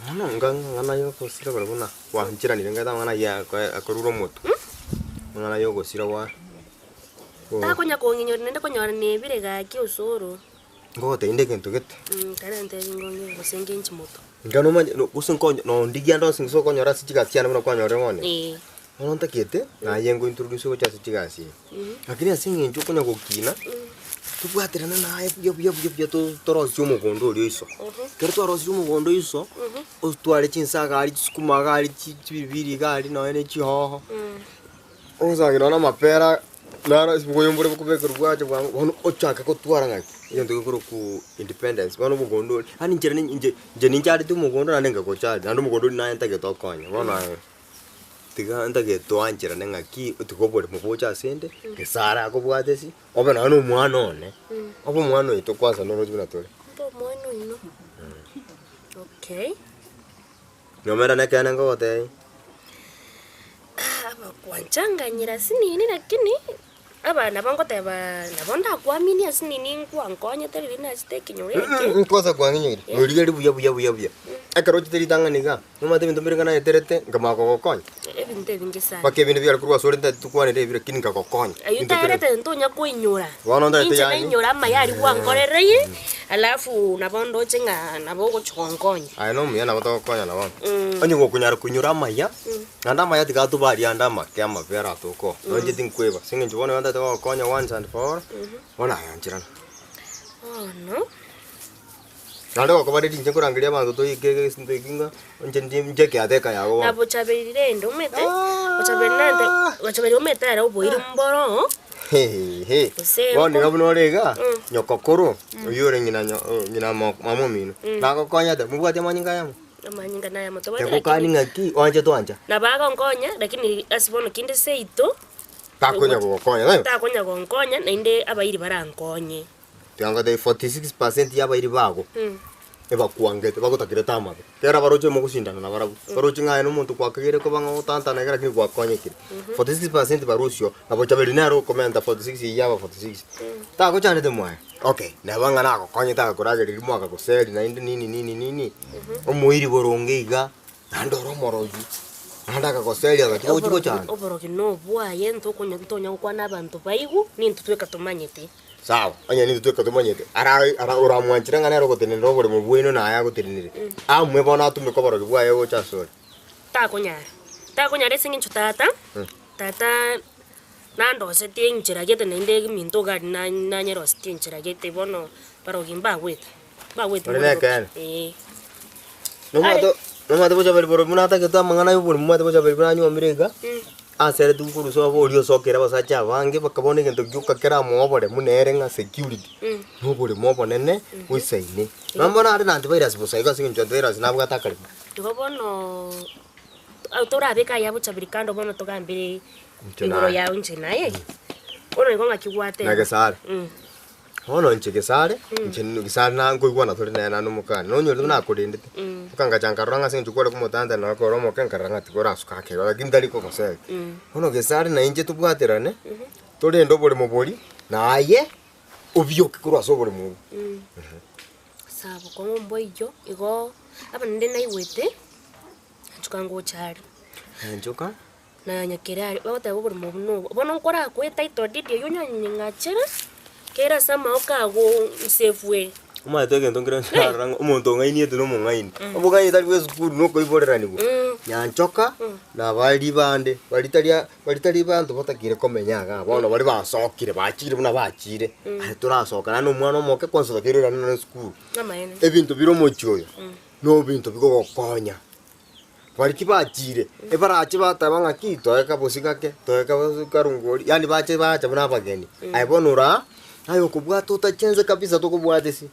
Bono nga amang'ana ya ogosira korwa buna gwancheranire ngete amang'ana ayio akorure omotwe, amang'ana ya ogosira gwa. Takonya kong'inyora naende konyora nebire gaki osoro. Ngogotebia inde egento gete. Kare ntebi ngonye gose ngenchi moto. Inga nomanye no gose nkonye nondigia ande onsi gose okonyora ase chigasi chiane buna kwanyorire bono iga. Eeh. Bono ntagete, naye ngo introduce gochia ase chigasi eye. Lakini ase eng'encho okonya gokina, tobwaterane naye buya buya buya buya to torosie omogondo oria oiso. Ekero twarosirie omogondo oiso, otware chinsaga aria chisukuma iga aria chi chipilipili iga aria nonye na chihoho, osange nonye na amapera. Naro ase oboyomba boria bokobekerwa bwacha bwango bono ochake gotwara ng'aki, egento gekorokwa independence, bono omogondo oria, yaani inche inche inche nincharete omogondo naende nkagocharia, naende omogondo oria naye ntagete okonye, bono aye tiga ntagete toancherane ng'aki tiga oboremo boche asende, Nyasaye arakobwate ase, obe nonye na omwana one, obe omwana oito kwanza noroche buna tore. Mbe omwana oino. Okay. Nyomera nekeene nkogotebia. Abakwanchanganyera asinini lakini aba nabo ngoteba nabo ndakuaminie asinini nkwankonyete riria nachete ekenyoro eke. Nkosa kwang'inyoire, norigereria buya buya buya buya. Ekero ochete ritang'ani igaa, nomanyete ebinto mbire naeterete, nkamanya kogokonya. Ebinto ebinge sana. Mpaka ebinde biare korwa asore ntari tokwanere ebi lakini nkagokonya. Ayio Ebinto kere- taerete ntonya koinyora. Bono ntaete Inche yaani. nainyora amaya aria gwankorereire, alafu nabo ndoche ng'a nabo ogochi gonkonya. Aye nomuya nabo togokonyana bono. Onye gokonyara koinyora amaya, naende amaya tiga atobe aria ande amake amabe aratoke oo. Nonya inche tinkweba, ase eng'encho bono iga ntaete gogokonya once and for all, bono aye ancherana. Bono. Naende gokoba ready inche nkorangeria abanto toike egento eki ng'a inche ndi inche ekeateka yago bono. Na bochaberi rende omanyete, bochaberi nante bochaberi omanyete ere oboiri mboro. Hehehe. Gose Bono iga buna ore iga, Mm. nyokokoro, oyio ore ng'ina nyo ng'ina mo mama omino, nagokonyete, mobwati amanyinga ayamo? Amanyinga nayamo tobwate Tegokani lakini ng'aki oanche twancha. nabo agonkonya lakini ase bono kende seito, Takonya gogokonya taibo? takonya gonkonya naende abairi barankonye. Tiga ngotebie 46% y'abairi bago ebakwangete bagotakerete amabe. Kera baroche mogoshindana nabarabwo, baroche ng'a aye nomonto kwakageire koba ng'a ogotantana iga lakini gwakonyekire. 46% barosio, na bochaberi nere okomenta 46 eyio yaba 46. Tagochandete mwaye, okay, neba ng'a nagokonyete agakoragereria mwakagoseri naende nini nini nini, omoiri boronge iga, naende ore omorogi, naende akagoseria agatiga gochi gochanda. Oborogi nobwaye ntokonya ntonya gokwana abanto baigwe, nintwe tweka tomanyete. Sawa, onye nintwe tweka tomanyete, ara ara oramwanchera ng'a nere ogotenenera oboremo bwaino naye agotenenere, amue bono atumeke oborogi bwaye gocha asore. Takonyara, takonyara ase eng'encho tata, tata nandosetie enchera gete naende eminto iga aria na nanyerosetie enchera gete bono barogi mbagwete, mbagwete Ore morero pi, nekeene? eh. Nomanyete nomanyete bochaberi borobwo buna atagete amang'ana ya oborimo omanyete bochaberi buna anyuomire iga, aseretigwe korwa sobo oria osokire abasacha abange bakabona egento gioka keramoe oboremu nere ng'a security, na oboremo obonene boisaine. Nonye bono are na antivirus bosa igo ase eng'encho antivirus nabwate akaremo. Igo bono torabeke aya bochaberi kando bono togambere Inche igoro naye. yao inche naye, bono igo ng'aki gwateba. Na gesare. Bono inche gesare, inche gesare na nkoigwana tore nere naende omokani, nonyorete buna akorendete, okangacha nkarora ng'a ase eng'encho kware komotanta naro kore omoke nkarora ng'a tiga orasuke ake igo lakini tari kogosega. Bono gesare na inche tobwaterane, torende oboremo boria, na aye obioke korwa ase oboremo obwo. Sawa bokong'u mboiyo, igo abande naigwete, nchoka ngocha aria. Nchoka. Na nyakerari bagoteba oborimo obwo nobo. Bono nkorakwe etitle deed eywo onyanyeng'achere, kere ase amaoko ago nsefwe. Omanyete egento nkere nkarora ng'a omonto ong'ainiete na omong'aini, obong'aini tari bwa esukuru na okoiboreranigwa. Nyanchoka na baria bande, baria tari a baria tari banto batakeire komenya igaa bono baria basokire bachire buna bachire, aye torasoka naende omwana omoke kwanza otakeire oirane nonye esukuru. Amaene. Ebinto bire omochie oyo, nobinto bigogokonya. Baria tibachire, ebarache bateba ng'aki toe kabosi gake, toe kabosi karongori, yaani bache bacha buna abageni. Aye bono ore aa, aye okobwata otachense kabisa tokobwatisi,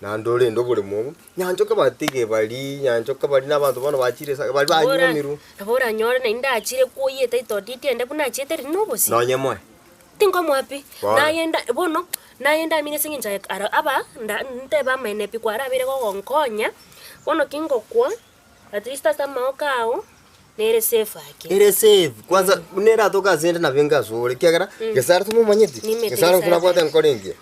naende orende oboremo obo, nyanchoka batige baria, nyanchoka baria na abanto bono bachire ase baria banywomirwe. Nabo oranyore naende achire kwoyia etitle deed ende buna achiete riria nobosie. Nonye moe. Tinkomoa pi, Bono. nayenda bono, nayenda amine ase eng'encho aye aro aba nda ntebe amaene pi kwarabere gogonkonya, bono kingokwa. At least ase amaoko ao nere safe ake. Ere safe kwanza buna eratoke ase ende nabo enga asore ekiagera Gesare tomomanyeti, Nimete Gesare Gesare nabwate tari. enkoro engiya.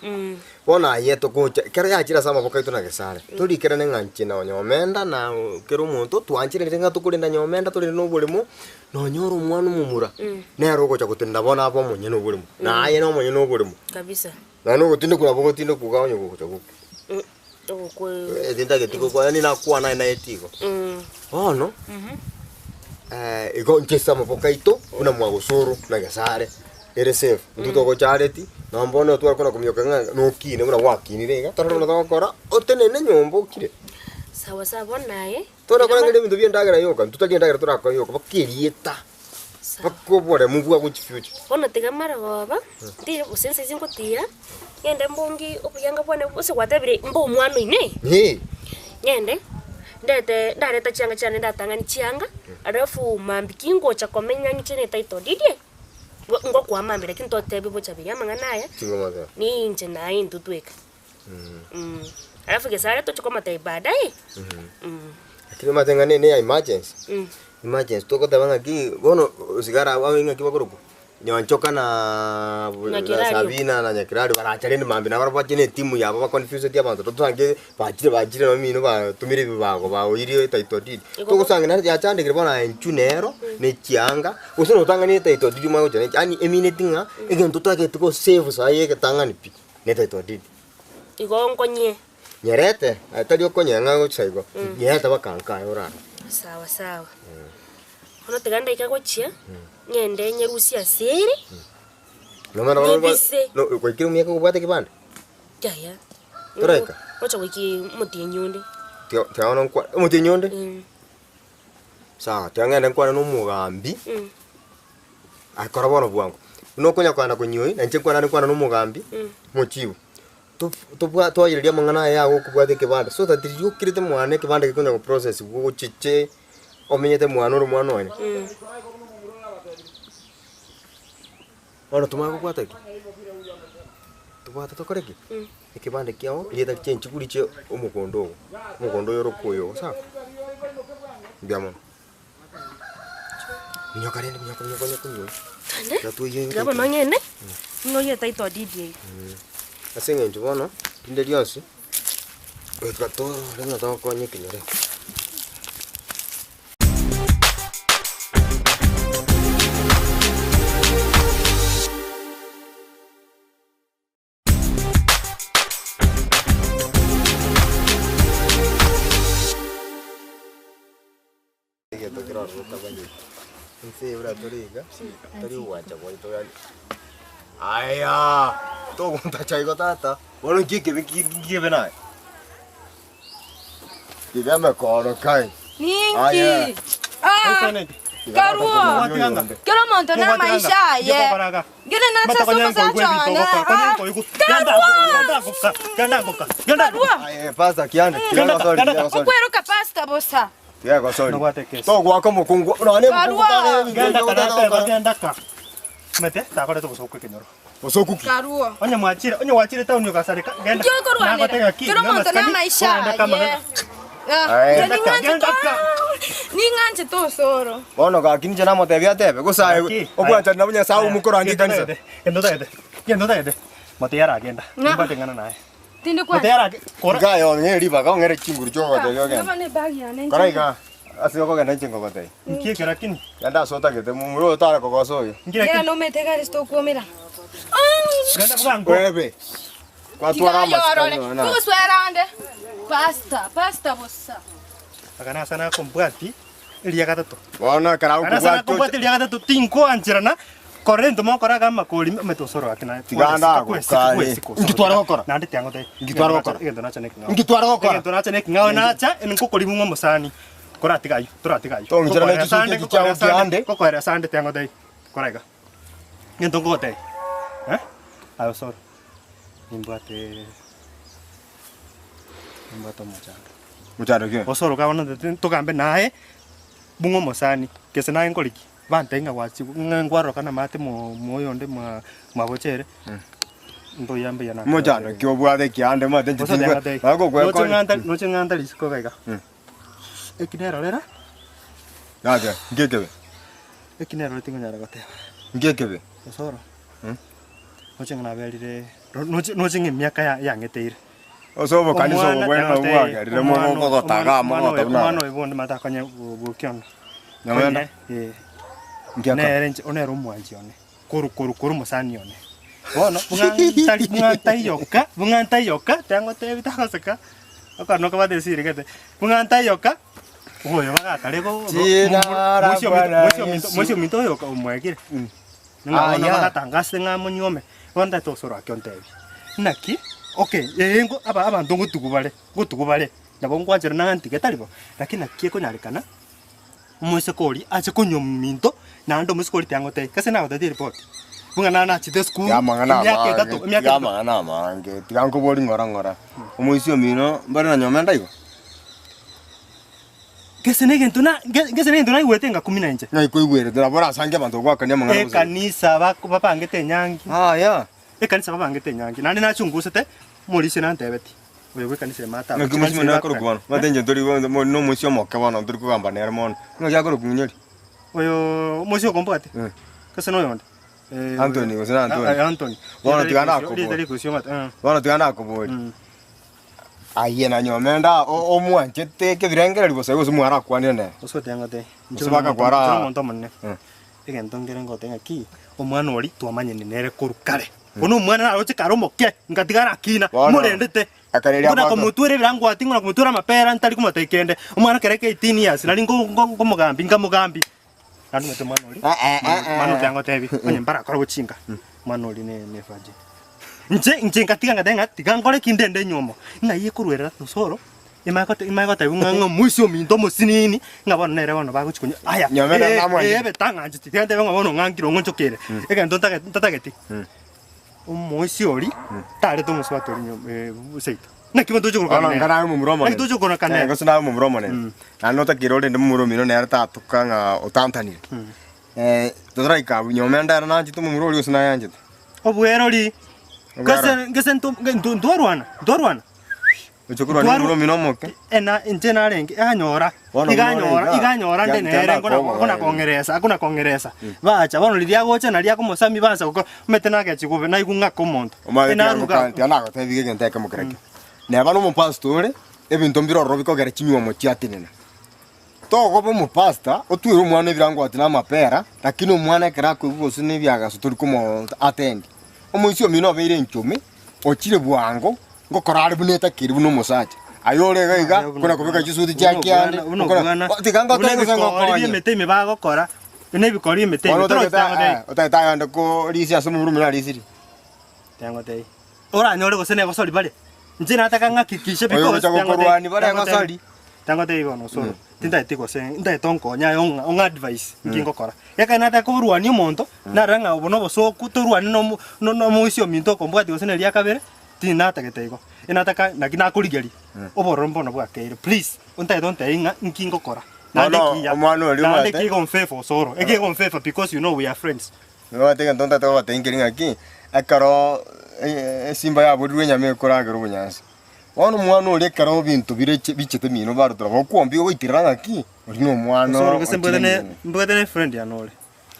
Bono aye togocha ekero yachire ase amaboko aito na Gesare, torikerane ng'a inche na Nyomenda na kera omonto twanchererete ng'a tokorenda Nyomenda torende na oboremo, nonyore omwana omomura, nere ogocha gotenena bono abe omonyene oboremo, na aye nomonyene oboremo. Kabisa. Naende ogotindekwa nabo ogotindekwa iga onye gogocha gokwa. Tintageti gokwa yaani nakwana aye naye tigo. Bono, igo inche ase amaboko aito buna mwagosoro na Gesare ere safe, intwe togochareti nonye bono tware kona kominyoka ng'a nokine buna gwakinire iga, torore buna togokora otenene nyomba okire. Sawa sawa bono aye. Tore korangeria ebinto bia endagera yoka, intwe tari endagera torakore yoka, mpaka erieta, mpaka oboremu bwa gochia future. Bono tiga marogoba, ntire gose nse ase ngotiira, ngende mbungi obuyanga bwane gose gwatebire mbe omwana oino eh, Eeh. ngende ndete ndareta chianga chiane ndatang'ani chianga, alafu mambia kingocha komenya ng'iche ne title deed eh, ngokoa mambia lakini totebia bochaberi amang'ana aya, Chingoma ninche naye intwe tweka. Alafu gesare toche komotebia baadaye. Lakini omanyete ng'a ne ya emergency, emergency togoteba ng'aki bono sigara abwo ng'aki bakorokwa Nyanchoka na Nyakerario. Sabina na Nyakerario baracha rende mambia nabarabwo bache na etimu yabo baconfuseti abanto tosange bachire bachire nomino batumire ebibago baoirie etitle deed. Igo bo- Togosanga naro yachandekire bono aye inchuo nero na echianga, gose notang'ani etitle deed omanye gocha na yaani emineti ng'a egento totagete gosave saii egetang'ani pi. Ne title deed. Igo nkonyie. Nyerete, aye tari okonyeng'a gochia igo, nyerete baka nka aye orare. Sawa sawa. Bono tiga ndaika gochia, ng'ende nyerusie ase ere, Nomanyete bono nyebise. no gwaikire omiaka obwate ekebande? Yaya. Toraika? Ngocha goikia omotienyi onde. Tiga tiga bono nkwa omotienyi onde? Sawa, tiga ng'ende nkwane na omogambi. Akora bono bwango, buna okonya kogenda konywa na inche nkwana nkwana na omogambi, omochibu, tobwa twayereria amang'ana aya yago okobwata ekebande so that riria okirete mwane ekebande gekonya goprocessiwa ogocheche omenyete mwane ore omwana one. Bono tomanye kobwata ki? Tobwate tokore ki? Ekebande kiago rieta richenchigwe riche omogondo ogo, omogondo oyo ore okoyo ogo sawa, mbuya mono. Minyoka rende minyoka minyoka onye konywa. Twende. Tiga toiye Tiga bono ng'ende, ng'oyie title deed eye. Ase eng'encho bono, rinde rionsi, goika torore buna togokonya ekenyoro eke. Egento kerorire otabanyeti, ense eye buna tore iga, tari ogwancha gwaito yaani aya togontacha igo tata, bono nki ekebe nki nki kebe naye? Tiga emekono kai. Ninki? Ah, karuo. Kera omonto na amaisha aye. Ngende nache ase omosacha one. Ah, karuo. Aye, pastor kiande. Tiga gosori, tiga gosori. Okweroka pastor bosa. Tiga gosori. Togwaka omokungu. Nonye Karuo. Genda Mete takorete obosoku ekenyoro. Bosoku ki? Karuo. Onye mwachire, onye gwachire town ogasareka, genda. Inki okorwanera? Nagotega ki? Kera omonto Namasikani, namaisha ogenda kama aye. genda. Ah, Aye. inche ning'anchete ning'anchete osoro. Bono gaki ninche namotebia atebe, gose aye obwanchani nabo Nyasae omokorange ekanisa. Genda otagete. Genda otagete. Motiga aragenda. Ng'a. Nimbwate ng'ana naye. Tindi Motiga kwana. arage. Kora. Iga aye ong'e ribaga ong'ere chinguru chiogotebia ogende. Ng'aba ne bag yane inche. Kora iga ase okogenda inche ngogotebia. Nki ekero lakini? Genda ase otagete momura oyo tare kogosa oyo. Genda nomete egari sitokwomera. Genda bwango. Webe. Kwatwara amasikani nonya na. Kogoswera ande. Pastor, pastor bosa. Aka nasa nakombwati eria gatato. Bono ekero Aka nasa agokobwati nakombwati eria gatato tinkoancherana korora ento mokora iga amakori omanyete osoro gaki naye. Tiga ndagokanie. Inki tware gokora? Naende tiangotebi. Inki tware gokora? Egento nacha neking'ao. Inki tware gokora? Egento nacha neking'ao nacha nkokoribu ng'a omosani. Koratiga aywo, toratiga aywo. Tong'ichera ne Ngokoera chisuti sande, echi chiago ngokoera sande, kiande. ngokoera sande tiangotebi. Kora iga. Egento ngogotebi, eh, aye osoro, nimbwate nimbwate omochando. Mochando ki oyo? Osoro iga bono ntete togambe naye, bung'e omosani, gese naye nkore ki? Bantebia ng'a gwachi ng'a nkwaroroka namate mo moyonde mwa mwabochere, ntoyambe ya Mochando ki obwate kiande omanyete inche Gose tingwe tiangotebi. nagokwe Noche ng'a ntari noche ng'a ntari isiko iga iga. Eki nerorera. Yaya, nki ekebe? Eki nerorera tingonyara goteba. Nki ekebe? Osoro. Noche ng'a naberire, noche noche ng'a emiaka ya yang'eteire. Ase obokanisa obo bwene nabwo bwagerire mogotaga amo mogota buna Omwana oyo bonde mate akonye bokia one. Nyamwenda? Eh. Nki akora? Nere inche, nere omwanchi one. Koru koru koru omosani one. Bono buna ntari buna ntaiyoka, buna ntaiyoka, tiangotebi tagoseka, okorora nokobwate esiri gete, buna ntaiyoka, oyo bagakare go Jina la moisia ominto Bwana moisia ominto Yesu. moisia ominto oyo omoegire. Ng'a Ah, bono yeah. bagatangasete ng'a monyuome, bono ntagete osoro ake ontebi, naki, okay, ee ngo aba abanto ngotugu bare, ngotugu bare, nabo nkwanchera nantige tari bo, lakini naki ekonyarekana. Omoiseke oria ache konywa ominto, naende omoiseke oria tiangotebi, gese nagotebi eripoti, buna nare nachete esukuru, Tiga amang'ana emiaka amange, etato, emiaka tiga etato. amang'ana amange, tiga nkobori ng'ora ng'ora. Omoisia omino mbare na nyomenda igo? Gese na egento na ge- gese na egento naigwete ngakumi na inche. Ng'ai koigwerete nabo orasange abanto goakania amang'ana bosa igo. Ekanisa bako babangete enyangi. Aya. Ekanisa babangete enyangi, naende nachungusete, omorisia nantebeti. Oyo bw'ekanisa ya Martha Ng'aki agochia omoisia kanisa omonene akorokwa bono? Omanyete inche ntori bo- mo- na omoisia omoke bono ntori kogamba nere mono. Ng'aki akorokwa ng'inyori? Oyo omoisia okombwate? Eh. Gose noyonde? Eh, Anthony gose na Anthony? Ah, ah, Anthony. Bono Rieta tiga rikusia- nakobori. rieta rikusia omate, eh. Bono tiga nakoboria. Aye na nyomenda o- omwanchete ekebirengererio gose gose mwarakwanire nere? Gose otiangote. Gose bakakwara- Inche nomonto omonene. Eh. Egento nkere ngoteba ng'aki, omwana oria twamanyene nere korwa kare. Bono omwana naroche kare omoke, ngatiga arakina, Bono, morendete. akareria Ngona abanto. komotwera ebirangwati, ngona komotwera amapera, ntari komotebia kende. Omwana kere 18 years, nari nko- nko- nkomogambi, nkamogambi. Naende omanyete omwana oria, Eh, eh, eh, eh. mwana oria angotebi, onye mbarakore gochinga, omwana oria ne ne virgin. Inche inche ngatiga ngateba ng'a tiga nkore ki ndende enywomo, ng'ai ekorwerera osoro, Imanye gote imanye gotebiwa ng'a ng'a omoisia ominto omosinini, ng'a bono nere bono bagochia konya aya, Nyomenda ee namwanchete. ee ebe tang'ancheti, tiga ntebe ng'a bono ong'ankire ong'onchokere, egento ntagete ntatageti, omoisia oria, tarete omosubati oria nyomba seito. Naki bono tochia korokana Bono nere? nka naye omomura Naki omonene. tochia korokana Eh, nere? gose naye omomura omonene. Naende notakire orende momura omino nere tatoka ng'a otantanire. Eh, totoraika abwo nyomenda ere nanchete omomura oria gose nayanchete. Obwerori, Obwerori. gese gese nto nto ntwarwana ntwarwana. Oche korwa Ntwaru- nimura omino omoke. Ena inche narenge anyora Bono iga buna anyora ore iga anyora nde iga, nere nkona tianda nkona kong'eresa akona kong'eresa bacha bono riria agocha naria akomosami bansa gokora omanyete nagechi bobe naigwa ng'ake omonto Omanyete Enaruga tiga nagotebi egento ekemo kerekio. Neba na omopastor ore, ebinto mbire ororo bikogera chinywomo chiatenena. Togoba omopastor, otwere omwana ebirangwati na amapera, lakini omwana ekero akoigwa gose na ebiagaso tori komo attend. Omoisia omino obeire enchome, ochire bwango, ngokora are buna etakeri buna omosacha. Aye ore iga iga, kona kobeka chisuti chia kiande, buna okona- obwana Bo- tiga buna ngotebe gose ebikori ngokonye. bi'emete ime bagokora buna ebikori bi'emete ime Bono torochi otagete tiangotebi eh, otagete agende korisia ase omomura omino arisirie. tiangotebi oranyore gose negosori bare inche nataka ng'akikishe Oyo because ogocha tiangotebi gokorwania bare tiangotebi egosori. tiangotebi bono osoro. Tintageti gose ntagete onkonye aye ong'a ong'a advice nki ngokora. Ekero nataka korwania omonto, narora ng'a obo nobosoku torwane na omo no no omoisia ominto okombwatia gose na eria kabere, tinatagete igo. Enataka naki nakorigeria, obororo mbono bwakeire please, ontagete ontebie ng'a nki ngokora. Naende Bono ekiya, omwana oria naende omanyete- ekegonfavour osoro, ekegonfavour because you know we are friends. Nobwate egento ntagete kobatebia nkeri ng'aki, ekero esimba yaborirwe enyama ekoragera obonyansi, bono omwana oria ekero ebinto bire bichete mino barotera bokwombi ogoitirera ng'aki, oria na omwana Osoro gose ochire mbwate ne nyuma. mbwate ne friend yane ore.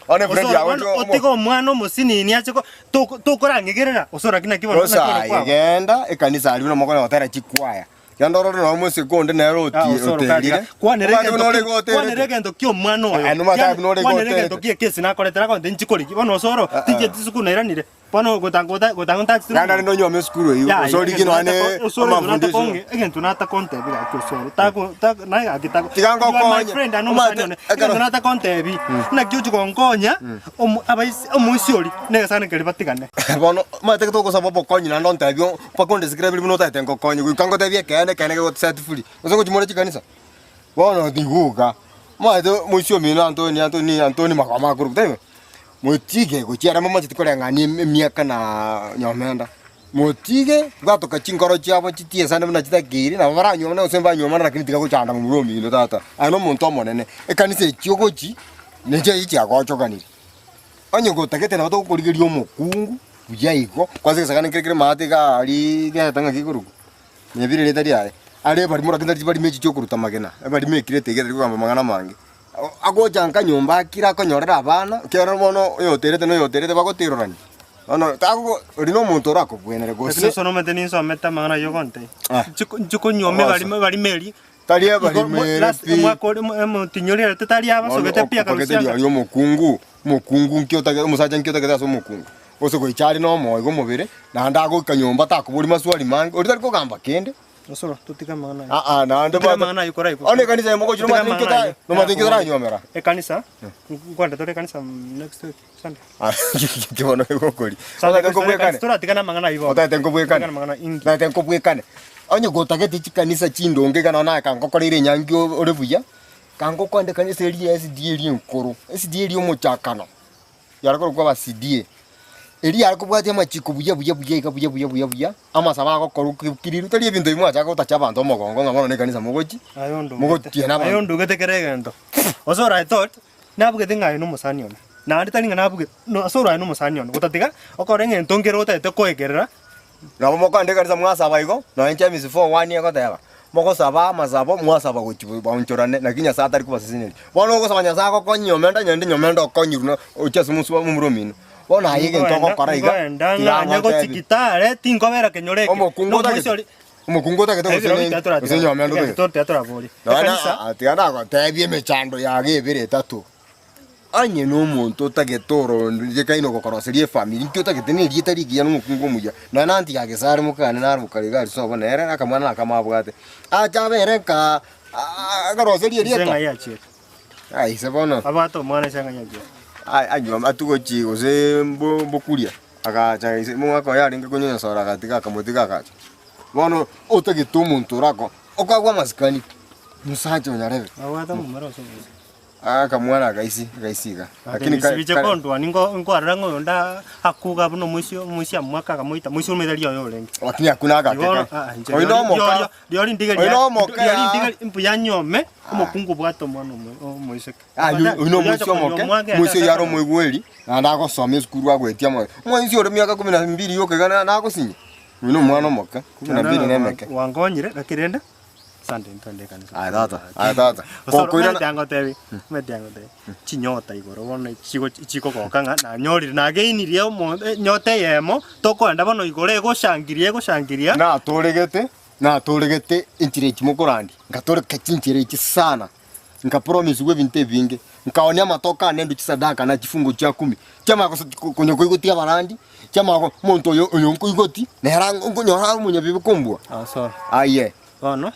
Bono efriend Osoro yago bono oche omo- otige omwana omosinini ache ko toko tokorang'egerera osoro lakini naki bono Gose naki aye orokwaba. genda ekanisa aria buna mokonya gotera chikwaya, genda orore nonye omosike onde nere Ah, oti osoro oterire, kariga. Kwanera omanye egento buna ore ki- igo oterete. kwanera egento kia omwana oyo. Ah, nomanyete Kiana- buna ore igo Kwanera egento oterete. kia ekesi nakorete nakonte nchikoriki. Bono osoro tincheti sukuru nairanire. Bono gotanga gota gotanga ntachete Genda rende onyuome esukuru eywo, Ya, gose origie egento nonye nataka- osoro egento nataka amafundisho. ong'e- egento nataka ontebi gaki osoro tako tako naye gaki tako Tiga You are my ngokonye. friend and omosani Omanyete, one. ekero- Egento nataka ontebi naki ochi gonkonya omo abaisi omoisia oria na egesani keria batigane. Bono omanyete ekero togosaba obokonyi naende ontebie mpaka ondescribe buna otagete ngokonye goika ngotebie ekeene ekeene kegoset free. Gose ngochimore chikanisa? Bono tiguka, omanyete omoisia omino Antoni Antoni Antoni magoma akorokwa taibo? Motige gochia ere momacheti koreng'ania emiaka na nyomenda, motige bwatoka chinkoro chiabo chitiesane buna chitakeire, nabo baranyuomane gose mbanyuomane lakini tiga gochanda momura omino tata. Aye nomonto omonene, ekanisa echi ogochi, nechi echi chiagochokanire. Onye gotagete nabo togokorigeria omokungu buya igo, kwanza egesagane nkere kere maate iga aria gete ng'aki gekorokwa, nyebire erieta riaye, are ebarimo lakini tari chibarimo echi chiokoruta amagena, ebarimo ekirete iga etari kogamba amang'ana amange. Agocha nka nyomba akire akonyorera abana, ekiagera bono oyoterete na oyoterete bagoterorania. Bono tago oria na omonto orakobwenere Lakini gose ase omanyete ninsomete amang'ana ayio ogontebia. Ah. Nchiko nchikonyuoma Ogosa. ebarimo ebarimo eria. Tari Igo ebarimo mo- ere last pi. omwaka oria omo- omotinyi oria ere tari abasogete pi Bono akarusia okageteria aria omokungu, omokungu nki otagete omosacha nki otagete ase omokungu. Gose goicha are na omoyo bwa omobere, naende agoika nyomba takoboria maswali mange, oria tari kogamba kende. Osoro, totige amang'ana ayio. Ah, ah, naende Totige bata- amang'ana ayio koraigwa. One ekanisa eye mogochia Totige nomanyete ninki amang'ana ota- ayio. nomanyete ninki otaranyuomera. Ekanisa, nkwande tore ekanisa mm, next week, Sunday. Ah, ki bono egokori. Sunday, Otagete nkobwekane. Toratigana amang'ana ayio bono. Otagete nkobwekane. Toratigana amang'ana inki. Otagete nkobwekane. Onye gotagete chikanisa chindonge iga nonya naye kangokoreire enyangi o- ore buya, kangokwande ekanisa eria ya SDA eria enkoro, SDA eria omochakano, yare korokwa aba CDA. Eria yare kobwatia amachiko buya buya buya iga buya buya buya buya, amasabo agokorwa kiriru tari ebinto ebi mwachaka gotacha abanto omogongo ng'a bono na ekanisa mogochi, Aye ondugete. mogotiena Aye abanto. ondugete kera egento. Osoro I thought, nabugete ng'a aye na omosani one. Naende tari ng'a nabugete, no osoro aye na omosani one. Gotatiga, okore egento nkere otagete koegerera. Nabo mokoenda ekanisa mwasaba igo, nonya James 4:1 egoteba, mogosaba amasabo mwasaba gochia baonchorane, naki Nyasae atari kobaseseneria. Bono ogosaba Nyasae agokonye nyomenda nyende nyomenda okonyirwe na ochie ase omosubao momura omino. Bono aye egento ogokora iga, Nkoenda tiga ng'anye gochia ngotebi. gitare, tinkobera kenyoro eke. Omokungu Na otagete omoisia oria- omokungu otagete gose Ebiro ne- bitatu gose toratigana. nyomenda Egento otagete. totiga toraboria. Nonya Ekanisa- ah, tiga nagotebia emechando yago ebere etato. Onye nomonto otagete orondekaine ogokoroseria efamiri, inki otagete na erieta rigiya na omokungu omuya? Nonya na aunty ya Gesare mokane naro bokare iga aria sobo nere akamwana nakamo abwate. Ache abere nka akaroseria Ise erieta. ng'ai achiete? Ai ise bono. Abwate omwana ise ng'ai achiete? Ai anywa atugochi gose mbo mbokuria, agacha ise omogaka oye arenge konyonyosora agatiga akamotiga agacha. Bono otagete omonto orako okagwa amasikani, mosacha onyarebe. Abwate omomura ase omoisia. Akamwana agaisi agaisi iga. Lakini Lakini biche kondwa ningo nkwarora ng'a oyonde akuga buna omoisia omoisia mwaka akamoita moisia omanyete riria oyo orenge. Lakini akuna agakeka. Oyo nomoka. Riori ndige Oyo nomoka. riori ndige mbuya nyome omokungu obwate omwana omoiseke. Ah, oyo nomoisia omoke, omoisia oyio are omoigweri, naende agosoma esukuru agoetia amaye. Omoisia ore miaka kumi na mbiri yoka iga nagosinye. Oyo nomwana omoke, kumi na mbiri na emeke. Wangonyire lakini rende Sunday ntwende ekanisa. Aye tata, aye tata. Osoro, Gokoirana- omanyete angotebi, omanyete angotebi, chinyota igoro bono chigo chikogoka ng'a nanyorire nageinirie omo enyota eyemo, tokoenda bono igoro egoshangiria egoshangiria. Natoregete, natoregete enchera echi mokorandia, nkatoreka chinchera echi sana, nkapromisigwa ebinto ebinge, nkaonia amatoke ane ndue chisadaka na chifungu chia kumi, chiamanya gosa konya koigotia abarandi, chiamanya go omonto oyo oyo nkoigoti, nere ang nkonyora are omonyabibe kombua. Osoro. Aye. Bono,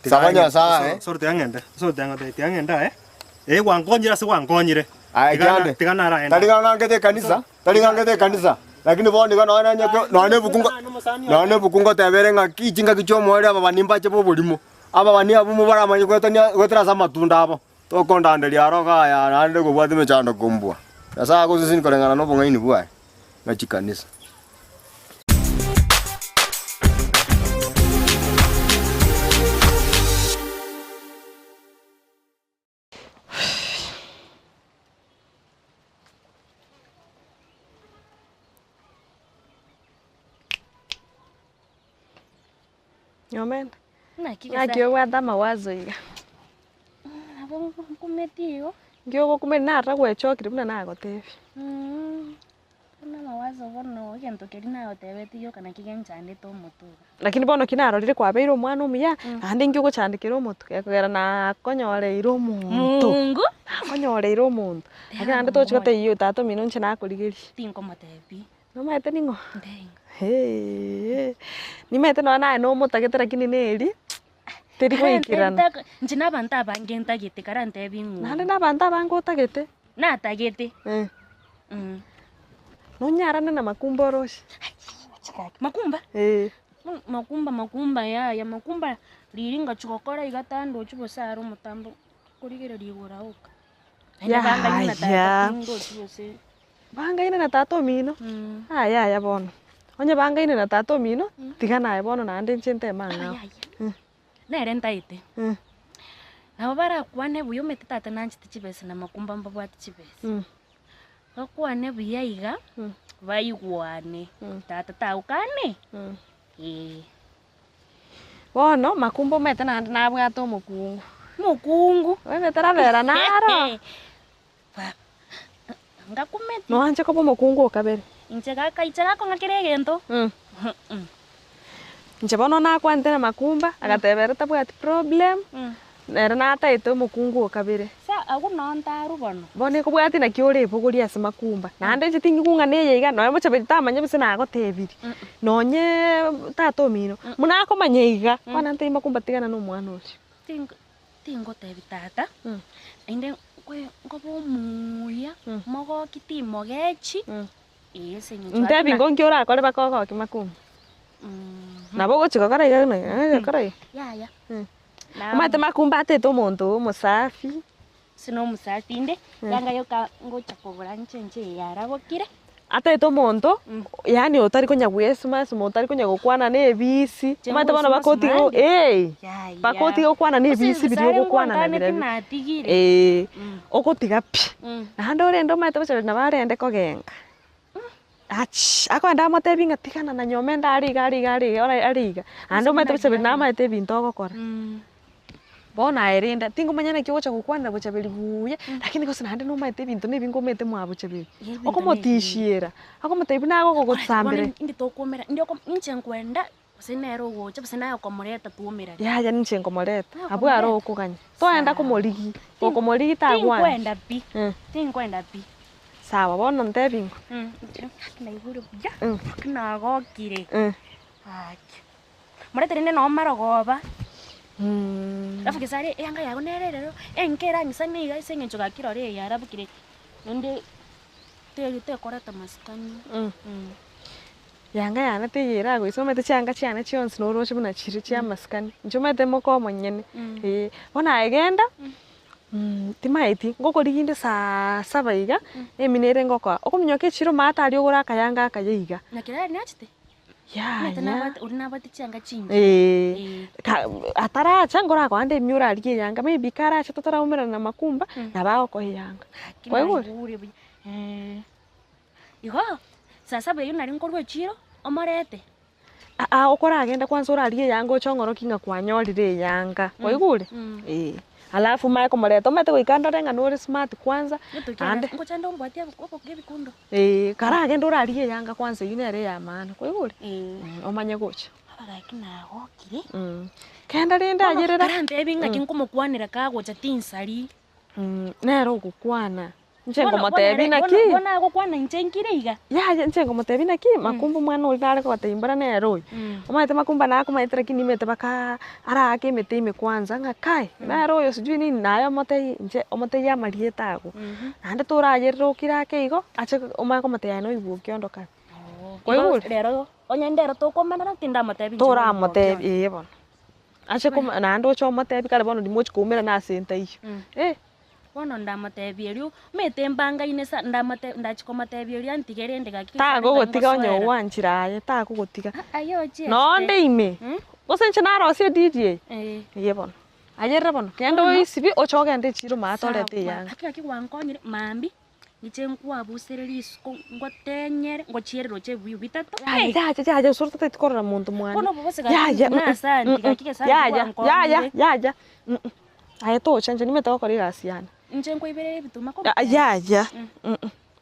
Saba Nyasae. Osoro tiga ng'ende, osoro tiga ng'ende, tiga ng'ende aye, eh gwankonyire ase gwankonyire. Aye Tiga na- kiande. Tiga naraenda. Tari ng'a ng'angete ekanisa, tari ng'angete ekanisa, lakini bono iga nonya nenye nonya ebuku ngo nonya ebuku ngoteba ere ng'aki chingaki chia omoerio ababani mbache ba oborimo. Ababani abwo mobaramanye goetania goetera ase amatunda abo. Tokondanderia aro iga aya naende kobwate emechando kombua. Nyasae agoseseni koreng'ana na obong'aini bwaye na chikanisa. Nyomenda, Naki ng'aki gose- obwate amawazo iga? Nabo nkumeti igo. Nki ogokumeti nara gwechokire buna nagotebia. Buna amawazo bono egento keria nagotebetie gioka naki genchandete omotwe iga. Lakini bono ki narorire kwabeire omwana omuya, naende inki ogochandekera omotwe? Gekogera nakonyoreire omonto. Mungu! Nakonyoreire omonto. Lakini naende tochi gotebia tata omino inche nakorigeria. Tinkomotebi. Nomanyete ning'o? Heee, nimanyete nonya naye nomotagete lakini neri, teri goikerana. Inche na abanto abange ntagete karantebi ng'o. Naende na abanto abange otagete. Natagete. Eh. Nonyarane na makumba oroche? Makumba? Eh. Makumba makumba yaya makumba riria ngochi gokora iga tandochi gose are omotambo korigereria igoro aoka. Naende bangaine na tata Yaya. tindochi gose. Bangaine na tata omino? Yaya bono, onye bangaine na tata omino, tiga naye bono naende inche nteme ang'ao. Nere ntaete. Nabo barakwane buya omanyete tata nanchete chibesa na makumba mbabwate chibesa. Bakwane buya iga, baigwane, tata tagokane? Eh. Bono makumba omanyete naende nabwate omokungu. Mokungu? Omanyete tarabera naro. Ngakumeti. Noanche koba omokungu o kabere. Inche gaka inche gakong'a kera egento. Inche bono nakwanete na Makumba, agateba ere tabwati problem, nere nataete omokungu o kabere. Sa agwo noo ntarwa bono. Bono ekobwati naki orebogorie ase Makumba. Naende inche tingikung'ana eye iga, nonye mochabeti tamanya gose nagotebirie, nonye tata omino, buna akomanya iga, bono nantebie Makumba tigana na omwana oria. Tingo Tingotebi tata, naende nkwe nkoba omuya, mogoki timogechi, ee ase eng'encho Ntebi gaki ingo nki orakore baka ogoke makumba? Nabo ogochi gokora iga buna iga gokora iga. Yaya. Omanyete makumba atete omonto omosafi. Ase na omosafi inde, yanga yoka ngocha kogora nche nche eye yarabokire. Ataete omonto, yaani otari konya gwesuma suma otari konya gokwana na ebisi, omanyete bono bakotiga Ngosuma eh, Yaya. bakotiga gokwana na Gose ebisi biria Gesare ogokwana na ngwankaneti birobio. natigire. Eh, ogotiga pi. Naende orende omanyete bocha nabo arende kogenka, achi, akoenda amotebi ng'a tigana na nyomenda are iga are iga are iga ore are iga, naende omanyete bocha namanyete ebinto ogokora. Bono aye rende, tingomanya naki ogocha gokwanera bochaberi buya, lakini gose naende nomaete ebinto na ebinge omanyete mwa bochaberi. Ebinto na Okomotishera, akomotebia buna agogogosambera. Bono indi tokoumera, indi oko inche nkwenda, gose nere ogocha gose naye okomoreta twaumerane. Yaya ninche nkomoreta, Naye abwo aro okomoreta. okoganya. Toenda komorigia, gokomorigia tagwancha. Tinkwenda pi, tinkwenda pi. Sawa, bono ntebi ng'o? Inche gaki naigure buya, gaki nagokire, gaki. Morete rende noo marogoba, alafu gese are eyanga yago nere erero, enke erang'isane iga ase eng'encho gaki rora eye yarabokire, naende teri tekoreta masikani. Yanga yane teiyo eragoisa omanyete chianga chiane chionsi noroche buna chire chia amasikani, inche omanyete moka omonyene, eh. Bono aye genda, timaeti, ngokorigia inde saa saba iga, emina ere ngokoa, okominyoka echiro maate aria ogore akayanga akaye iga. Naki rari nachete? Yaya. Omanyete nabwate oria nabwate chianga chingiya. Eeh, ka ataracha nkorakoa emioro orarigie eyanga, maybe karache totaraumerana na makumba, nabo agokoa eyanga. Gaki Kwaigure? naigure buya eh. Igo, saa saba eyio nari nkorwa echiro, omorete. Aa okoragende kwanza orarigie eyanga oche ong'orokie ng'a kwanyorire eyanga, kwaigure? Eeh. Alafu omanye komoreta, omanyete goika ndore ng'a nore smart kwanza, naende. Ngocha nde ombwatie ebikundo. Eeh, karagende orarigie eyanga kwanza eyio nere eya maana, kwaigure? Omanye gocha. Baba gaki nagokire. Kenda rende Bono ayerera. karantebi ng'aki nkomokwanera kagocha tinsari. Nere ogokwana, inche Bono- bono nkomotebi ere- naki. Bono bono agokwana inche nkire iga. Yaya inche nkomotebi naki, makumba omwana oria nare kogotebia mbora nere oyo. Omanyete makumba nakomaete lakini nimanyete baka araake emete ime kwanza ng'a kai, nere oyo sijui nini, naye omotebie inche omotebie amarieta ago. Naende torayerere okire ake igo, ache omanye komotebia aye noigwe okiondo kare. Igo Kwaigure? rero onye ndero tokomanana tindamotebi inche noigwe Toramotebi okiondo. ee bono. Ache koma naende oche omotebi kare bono rimochi koumerana ase ntaiyo. Eh. Bono ndamotebia erio, omanyete mbangaine sana, ndamote ndachia komotebia erio antige rende gaki gose Tagogotiga onye ngosoera. ogwanchire aye, tagogotiga. Aye ochiachete. Nonde ime, gose inche narosie edidi eye, Eh. eye bono. Aye rere bono, genda Bono. oisibie oche ogende echiro maate Sawa, orete eyanga. Gaki gaki gwankonyire, mambia, inche nkwabusere risuko, ngotenyere, ngochiere roche ebibuyu bitato, Yaya, eh. yaya, yaya osoro totageti korora monto mwane. Bono obo bose gaki Yaya, na asante, gaki gese yaya, gwankonyire. yaya, yaya, Aye tocha inche nimanyete gokora egasi yane. Inche nkoiberere ebituma Ah, yaya,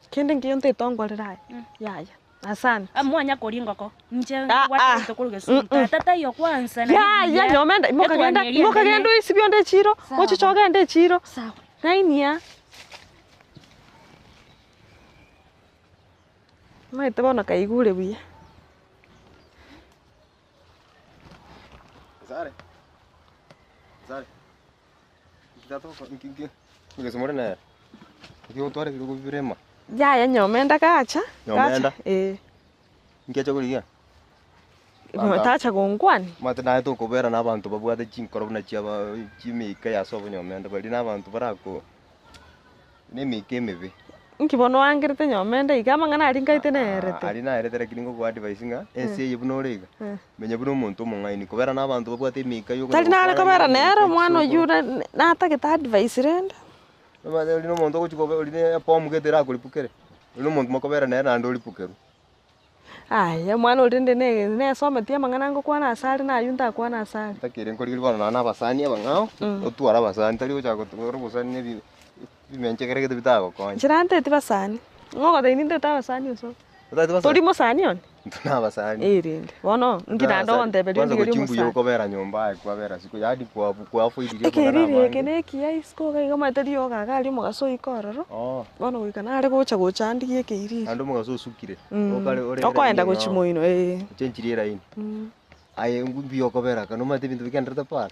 kende nkiyo ntaete ongorere aye, yaya, asante. Mwanya koria engoko, inche Ah, ah, ngwatete korwa gesumu, tata taiyo kwansa naende Yaya, buya, nyomenda, imoka genda, etwani eria imoka enene. genda oisibie onde echiro, Sawa. ochiche ogende echiro. Sawa. Ng'ainia. Omanyete bono kaigure buya. Sare. Sare. Tatoka nki ngesomore naye. Nki otware birogo birema. Yaya nyomenda gacha. Nyomenda? Gacha, eh. Nki acha korigia? Tacha gonkwani. Omanyete naye tokobera na abanto babwate chinkoro buna chiaba chimeika ya ase obonyomenda baria na abanto barako na emeika emebe. Inki bono oangerete nyomenda iga amang'ana aria nkaete naerete? Aria naerete lakini ngokoa advice ng'a ense eye buna ore iga, Eh. menya buna omonto omong'aini, kobera na abanto babwate emeika yokonya Tari nare gokwana kobera na nere emeika omwana oyio chisokoro. ore natagete advice rende. Omanyete ori na omonto ogochi kobe ori na ebomu gete erakoripukere, ori na omonto mokobera nere naende oripukerwe. Aya omwana oria rende ne nesometi amang'ana ngokwana ase are na aywo ntakwana ase are. Ntakeire nkorigereria bono nonye na abasani abang'ao, otware abasani tari gochaka gotwara obosani na ebi ebimenchegere gete bitagokonya. Inche nanteti basani, ng'o ogotebia nintete abasani osoro? Otagete basani? Tori mosani one? Intwe na abasani. Eh rende, bono inki naende ogonteberia Kwanza ondigerie gochia mbuya omosani? okobera nyomba aye kwabera isiko yaani kwa kwafoiririe amang'ana Ekeriri eke amange. na ekiya isiko iga iga omanyete riogo iga aria omogaso oike ororo, Oh. bono goika nare gocha gocha andigie ekeiriri. Naende omogaso osukire, okare ore Okoenda eraini gochia eng'ao. moino eh. Ochenchirie eraini. Aye mbuya okobera aka nomanyete ebinto bigendererete para,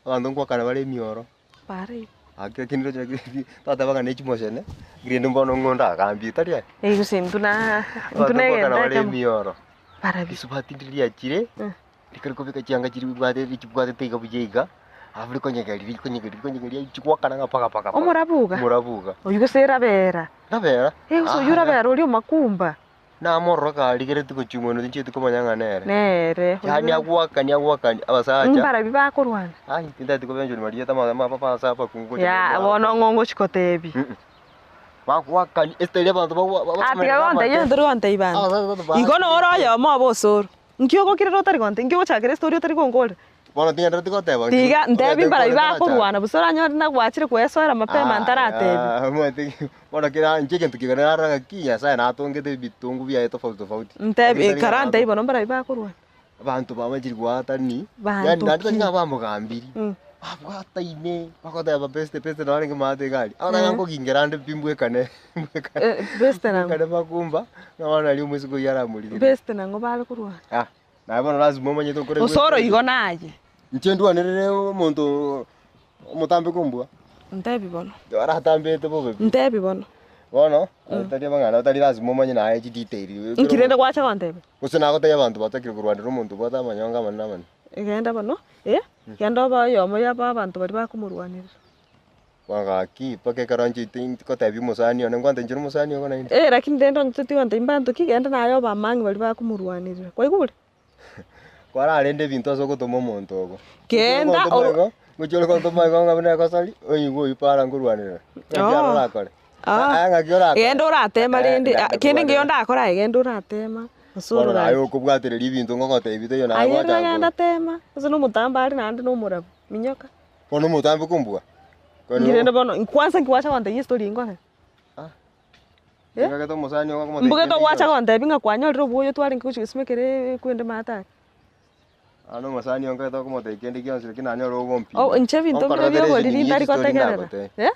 abanto nkoakana bare emioro. Para igo. Ake lakini roche lakini twateba ng'a ne chimoshene, rende mbono ng'o ndagambie tari aye? Eh gose intwe na intwe Abanto na nkoakana egento bare ekemo. emioro. Barabio. Risubati ndiri riachire, rikari kobeka chianga chiri bwate chibwatete iga buya iga, alafu rikonyegeria rikonyegeria rikonyegeria chigwakana ng'a paka paka paka. Omorabu iga? Omorabu iga. Oyio gose erabera. Rabera? Eh gose oyio orabera oria omakumba. Namorora karigeretie gochia omonwe tinchieti komanya ng'a nere. Nere. Yaani agwakani agwakani abasacha. Mbarabio bakorwana. Ai tintageti kobenchori marieta ama ama abasa abakungu gocha Ya bono ng'o ngochi kotebia. Bagwakani esitari abanto bagwa Ah tiga gontebia onye tori gontebia banto. Igo noro oyomo obe osoro. Nki ogokirera otari gontebia? Nki ogochakera estori otari gonkorera? Bono tingendereti goteba inche. Tiga ntebi Ogete mbarabio nkore ntarachaka. bakorwana bosa oranyore nagwachire koesoera mapema ntaratebi. Ah, omanyete bono kera inche egento kiga narora ng'a ki Nyasaye natongete ebitongu biaye tofauti tofauti. Ntebi Lakini tari ng'a kara nato- ntebi bono mbarabio bakorwana. Abanto bamachire goatani, Banto yaani naende tari ki? ng'a bamogambiri, babwataine bagoteba beste beste narenge maate iga aria. Abana Eh. nkogingera ande pi mbwekane mbwekane Eh, beste nang'o? mbwekane makumba, ng'a bono naria omoiseke oyio aramorigererie. Beste nang'o bare korwana? Ah. Naye bono lasima omanyete okore Osoro igo naye. Inche ndwanerere omonto omotambe kombua. Ntebi bono. Aratambete bobe pi. Ntebi bono. Bono, tari amang'ana tari lasima omanye naye chidetail. Inki rende gwacha gontebia? Gose nagotebia abanto batakire korwanera omonto obwate amanyonga amanene amanene. Genda bono, eh, genda obe oyomo yaba abanto baria bakomorwanerera. Bono gaki mpaka ekero nchete ngotebia omosani one ngwante inche na omosani ogo naende. Eh lakini rende onye toti gontebia mbanto ki, genda naye obe amang'e baria bakomorwanerera, kwaigure? Kwararende ebinto ase ogotoma omonto ogo. Genda oro- Ngochia ore gontoma igo ng'a buna egosori, oigwe oyio para nkorwanerera. Ng'aki Oh. aro orakore? Ah. Aya ng'aki orakore? Genda oratema Eh, rende, genda kende ngeyo korwanerera. ndakore aye genda oratema, ase Bono naye ororaki. okobwatereria ebinto ngogotebia taiyo naye Aye rende gwachaka genda tema, gose na omotambe are naende na omorabu, minyoka. Bono omotambe kombua. Inki rende bono, kwanza nki gwacha gontebia estory nkore? Eh? Mbugete omosani ogo akomotebia Mbugete kende gwacha gionsi. gontebia ng'a kwanyorire obuoyo twarenge gochia gosimekera ekwende maate aria. Aa na omosani ogo nkagete okomotebia kende gionsi lakini nanyore ogompima. Oh, inche ebinto bire Onkorora bia oboriri ere ntari estori gotegerera. ndagotebia. Eh?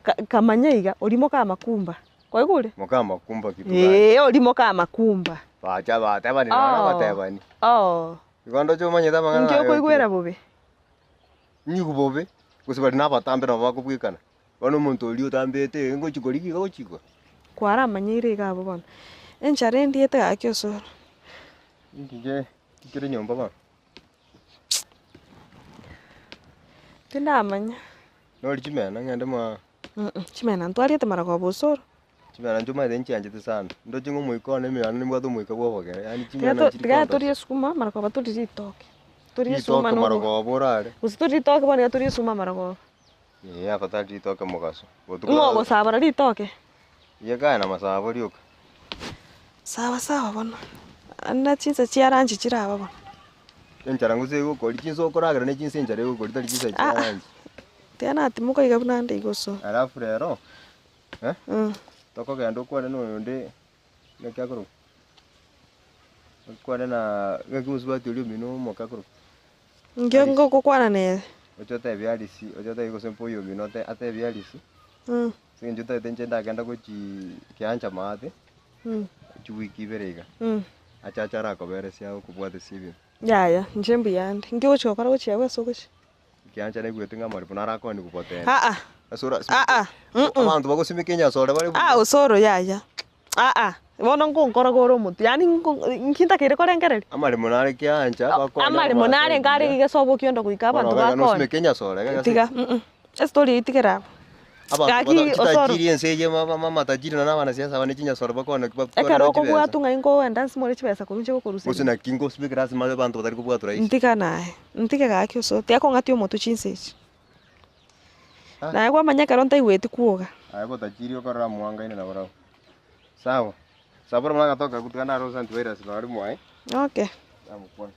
Ka- kamanya iga, oria moka amakumba. Kwaigure? Moka amakumba kitu gani? Eeh, oria moka amakumba. Bacha batebani nonya Oh. batebani. Oh. Igo ndoche omanyete amang'ana Inki aye okoigwera bobe? Nigo bobe, gose baria nabatambe nabo bakobwekana. Bono omonto oria otambete ngochia korigia iga gochia igoro. Kwaramanyeire iga abwo bono. Enchara endiete gaki osoro. Inki nche nkere nyomba bono? Tindamanya. Nori chimena ng'ende mwa. Chimena ntwariete marogoba osoro. Chimena inche omanyete nchianchete sana. Ndoche ng'a omoika one ime yane nimbwate omoika bwa obogere, yaani Tiga chimena to nchiri tiga kondosia. torie esukuma marogoba torie ritoke. Torie esukuma Ritoke na obo marogoba orare. gose torie ritoke bono iga torie esukuma marogoba. Eeh afadhali ritoke mogaso. Botuko Ng'o ogosabora ritoke? Iga kaye na masabo rioka. Sawa sawa bono, ande chinsa chia lunch chiraba bono. Enchara gose egokori, chinsa okoragera ne chinsa enchara egokori tari chinsa chia Ah ah, lunch. tiga natimoka iga buna ande iga osoro. Alafu rero, eh, tokogenda okwane na oyonde ng'aki akorokwa? Okwane na ng'aki mosubati oria omino omoke akorokwa? Nkio Alice. ngokokwana nere. Oche otebie Alice, oche otebie gose mpa oyomino ote atebie Alice. Ase eng'encho otagete inche ndagenda gochii kiancha maate, chiwiki ibere iga, achache arakoberesia okobwatesia ebinto. Yaya, inche mbuyande. Nki ogochia gokora gochia abwo ase ogochia? Ekiancha naigwete ng'a amaripo narakooni gobotende. Aa, Ase ora aa, abanto bagosimeka enyasore bare buya. Aa osoro yaya, aa, bono nkonkora ore omonto, yaani nko nki ntakeire korengereria? Amaremo nare kiancha bakonya Amaremo nare buya. nkare iga sobo okiondo goika Bono abanto iga bakonye. nosimeke enyasore iga gose. Tiga, estori eyio tigera abwo. Abanto Gaki bata osoro. chitajiri ense eye amatajiri na abanasiasa aba ne chinyasore bakonya naki batware Ekero chibesa. okobwatwa ng'ai nkogenda nsimore chibesa korwa inche Gose gokoruseria. naki ngosimekera ase abanto batari kobwatwa rahisi. Ntiga naye, ntige gaki osoro, tiga kong'atia omotwe chinsa echi. Naye kwamanya ekero ntaigweti kwoga. Aye botajiri okorora mwangaine nabarabwo. Sawa, sabora buna agatoka agwo tiga narose antivirus nore mwaye. Okay. Namokwana.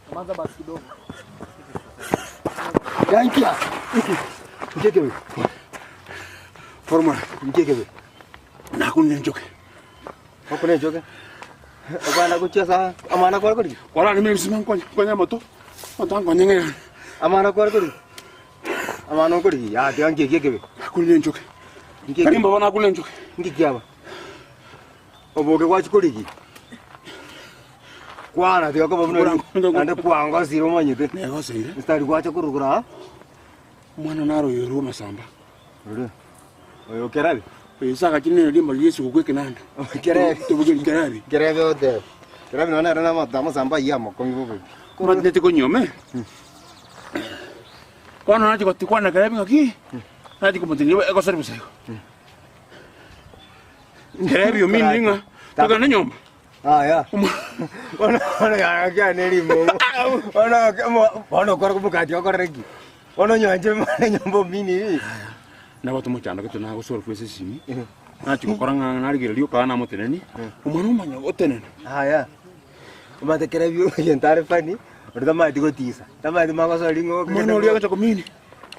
Kwanza basi kidogo. Yankia. Nkekebe. Formula. Nkekebe. Nakune njoke. Okune njoke. Obana gochia amana kware kori. Wala ni mimi sima nkonya nkonya moto. Moto nkonya ng'e. Amana kware kori. Amana okori. Ya tiga nkieki ekebe. Nakune njoke. Karimba bana nakune njoke. Nkikiaba. Oboke gwachi korigi. Kwana tiga koba buna naende kwangosire omanyete. Negoseire. Mstari gwacha korugura aa. Omwana naro oyo orwa amasamba. Ore. Oyo kerabi. Oyo saka chine rimba rie esiguku ekenanda. Kerebi. Tobuge kerebi. Kerebi otebe. Kerebi nonya nere na amasamba ayio amakong'u bobe. Komatete konyome. Bono nachi gotikwana kerebi ng'aki. Nachi komotinia egosori bosa igo. Kerebi omini ng'a togende nyomba. Aya. Bono bono ya ne rimo. Bono bono okora komokati okorere ki? Bono nyanche mane nyomba omini. Nabo tomochando gete nagosora kwese esimi. Nachi gokora ng'a narigereria okaba namoteneni. Omwana omanya gotenena. Aya. Omanyete kerebi egento are funny, oria tamanyeti gotisa. Tamanyeti magosori ng'o. Omwana oria agacha komini.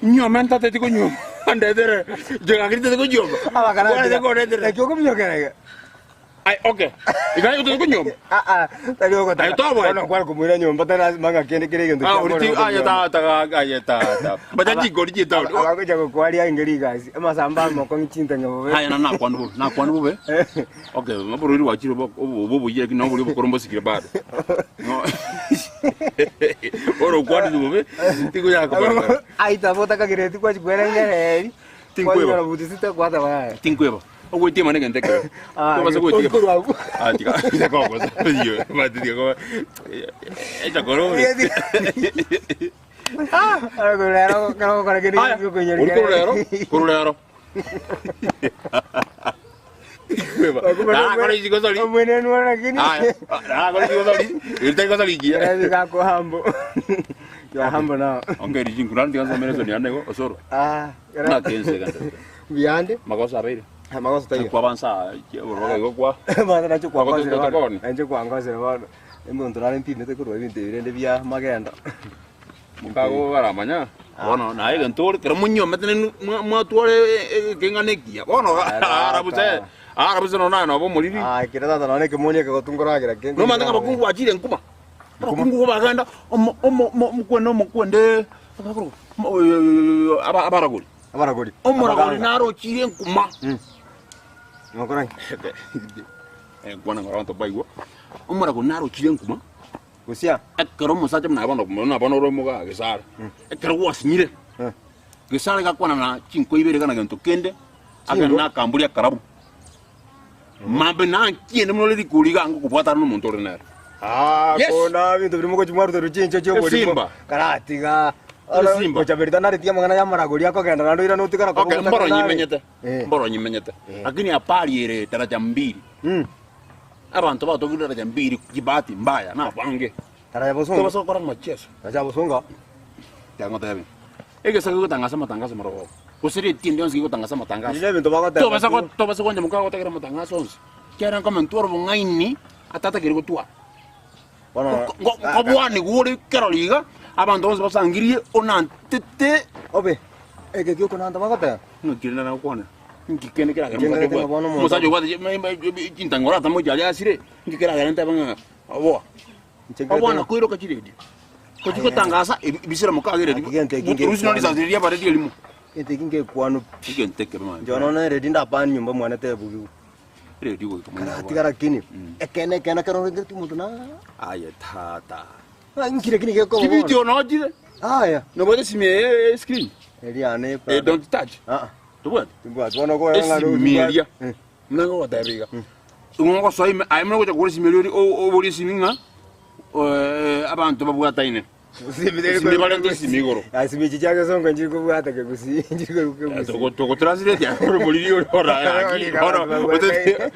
Nyuoma ntateti konyuoma. Andetere. Inche gaki ntete konyuoma. Abakarani. Kwanete Naki okominyokerera iga? Ai, okay. Iga otete konyuoma. Ah ah, tari ogotaka. Aye toboe. Bono kware komoira nyomba tari lasima ng'a kende kere egento Ah, kia ori ti bono aye okonyuoma. ta ta aye ta ta. Bacha chikori chietaoni. Abagocha gokwaria inge rigasi. Amasamba amokong'u chintang'a bobe. Aya na nakwana bobe, nakwana bobe. Okay, oborwaire bwachire obo obo oboyia lakini noboria obokoro mbosikire bado. No. Oro okwanire bobe, tigoyaka Aita botakagireti kwachi kwerengereri. Tinkweba. Kwanyora buti sita kwata baya. Tinkweba. Ogwetiema negento ekebe. Ah, Tobasa gwetiema. korwa abwo. Ah, tiga tiga kogosa. Iyo, bati tiga ko. Echa korore. Ah, korero kero kora kere Aya, ori kororero, kororero. Tinkweba. Ah, kora isiko sori. Omwenenwa lakini. Aya, ah, kora isiko sori. Irita iko sori ikiya. Kerebi gako humble. You are humble now. Okay, richinkura ndiga nsomere esoni yane igo, osoro. Ah, Nakense gante. Biyande. Magoso abeire. Magoso taiyo. Kwa bansa, oroga igo kwa. Bana nacho kwangosire Kwa bono. Nacho kwangosire bono. Omonto nare mpimete korwa ebinto ebi rende bia magendo. Mukago baramanya. Bono naye egento ore kero monyomete nenu mwatware ekeng'ana ekiya. Bono arabuse arabuse nonya naye noba omoriri. Ah, kera tata nonye ekemoni ekegotungoragera kende. Nomanyete ng'a abakungu bachire nkuma. Abakungu igo bagenda omo omo omokwende omokwende abaragori. Abaragori. Omoragori naro ochire nkuma. Nokora Nkwana ng'a abanto mbaigwa. Omoragori naro ochire nkuma. Gosia. Ekero omosacha buna bono buna bono ore omogaa gesare, ekero gwasinyire, gesare gakwana na chinko ibere gana gento kende, agende na akamburi akarabu. Mambe nankiende buna ore rikori iga ngokobwatana na omonto ore nere. Ah, Yes. kona binto biri mogochi mwaruterwa chincho chi'oborimo. Esimba. Karatiga. Esimba. Gochaberi tanareti amang'ana y'amaragori akogenda naende oirane otigara Okay, koba mboro ogotakana nare. nyimenyete. Mboro nyimenyete. Lakini apari ere daraja mbili. Abanto batogire daraja mbili kibahati mbaya na abange. Daraja bosongo. Tobasa gokora amacheso. Daraja bosongo. Tiangotebia. Egesa gegotangasa amatangaso marogoba. Gose retiende yonsi gegotangasa amatangaso. Biri ebinto bagoteba Tobasa tu. go tobasa goncha moka gotegera amatangaso onsi. Kiagera nkomentwa ore obong'aini atatakeire gotwara. Bono Nkobwanigwa ore kerori iga, abanto bonsi basangirie onantete. Obe, eke giokonanta bagoteba. Ng'aki rende nagokwanera? Nki kende keragere Inche omosacha ngarete ng'a bono obwate? omonto- Omosacha obwate chintang'ora atamochi aria asire, nki keragere ntebe ng'a oboa? Inche ngarete Obwana ng'a- koiroka chiredio. Gochi gotangasa ebisera mokagere Gaki gento eki nge- rusi nori risasi riria bareti erimo. Gento eki ngekwanu pi. Egento ekebe mani. Inche bono neredi ndapani nyomba mwane tebugiwu. Eredi goika mwana Karatiga lakini ekene ekene ekero orengeretie omonto na Aye tata. Nki lakini gekoba bono? Kibiti onochire. Aya. Nobwate esimi eye screen. Eria yane Eh, don't touch. Ah. Tobwati? Timbwati. Bono okoera ng'a Esimi eria. Buna ngogoteba iga. Ng'o ogosoa ime, aye buna ogocha kogora esimi eria ori- o- oborie esimi ng'a eh, abanto babwataine. Esimi barente esimi igoro. Esimi echi chia gesongo nchiri kobwata kegusii, nchiri korwa kegusii. Togo togo translate ya oro moriri ori ora aki oro otete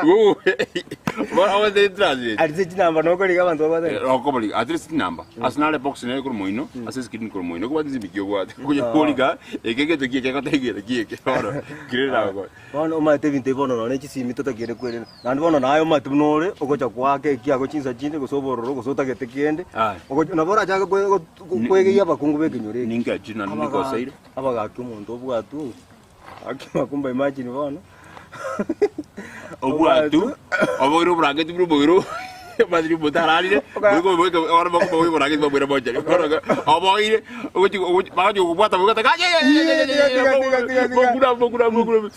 Gu Bora ote translate. Arise chinamba nokoriga abanto babwataine. Okobori at least number. Ase nare box nere korwa moino, ase screen korwa moino kobwate esimi ki obwate. Konya koriga eke gento kieke gotegera kieke oro kire nago. Bono omanyete ebinto ebi bono nonye chisimi totakeire kwerenda. Naende bono naye omanyete buna ore, ogocha goaka ekiago chinsa chinde gose obororo gose otagete kende, ogocha nabo orachake kwe- go- kwegeyia abakungu ba ekenyoro eke. Ninki achio naende Abagaka- nikoseire? Abagaka omonto obwatu oo, ake makumba imagine bono. Obwatu, oboire oborangeti buna oboiro, omanyete omonto ararire, boika oboike abana bakoboa oborangeti baboira mochari. Bono iga, oboire, ogochi ogochi bagochi kobwata boika otaka bokura bokura bokura.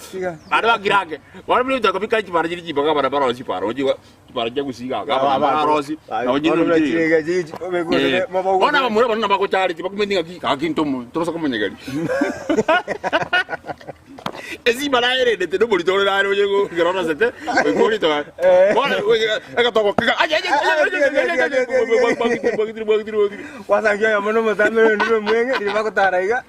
Naende bakira ake, bono buna ebichoko bikare chipara chire chimbaga abana barosie chipara ochi iga, chipara chia gusii iga iga abana barosie, nabo chinde Bono buna chire. chire iga chi- Eh, bono abamura bano nabagochareti bakumeti ng'aki gaki ntomo ntobasa komonyegeria. Esimba naerendete nomorito ore nare oye ekero orosete goika orito bono egatogo kega aye aye aye bwagitire bwagitire bwagitire Gwasangia oyomo na omotambe na onde omweng'e riria bagotara iga.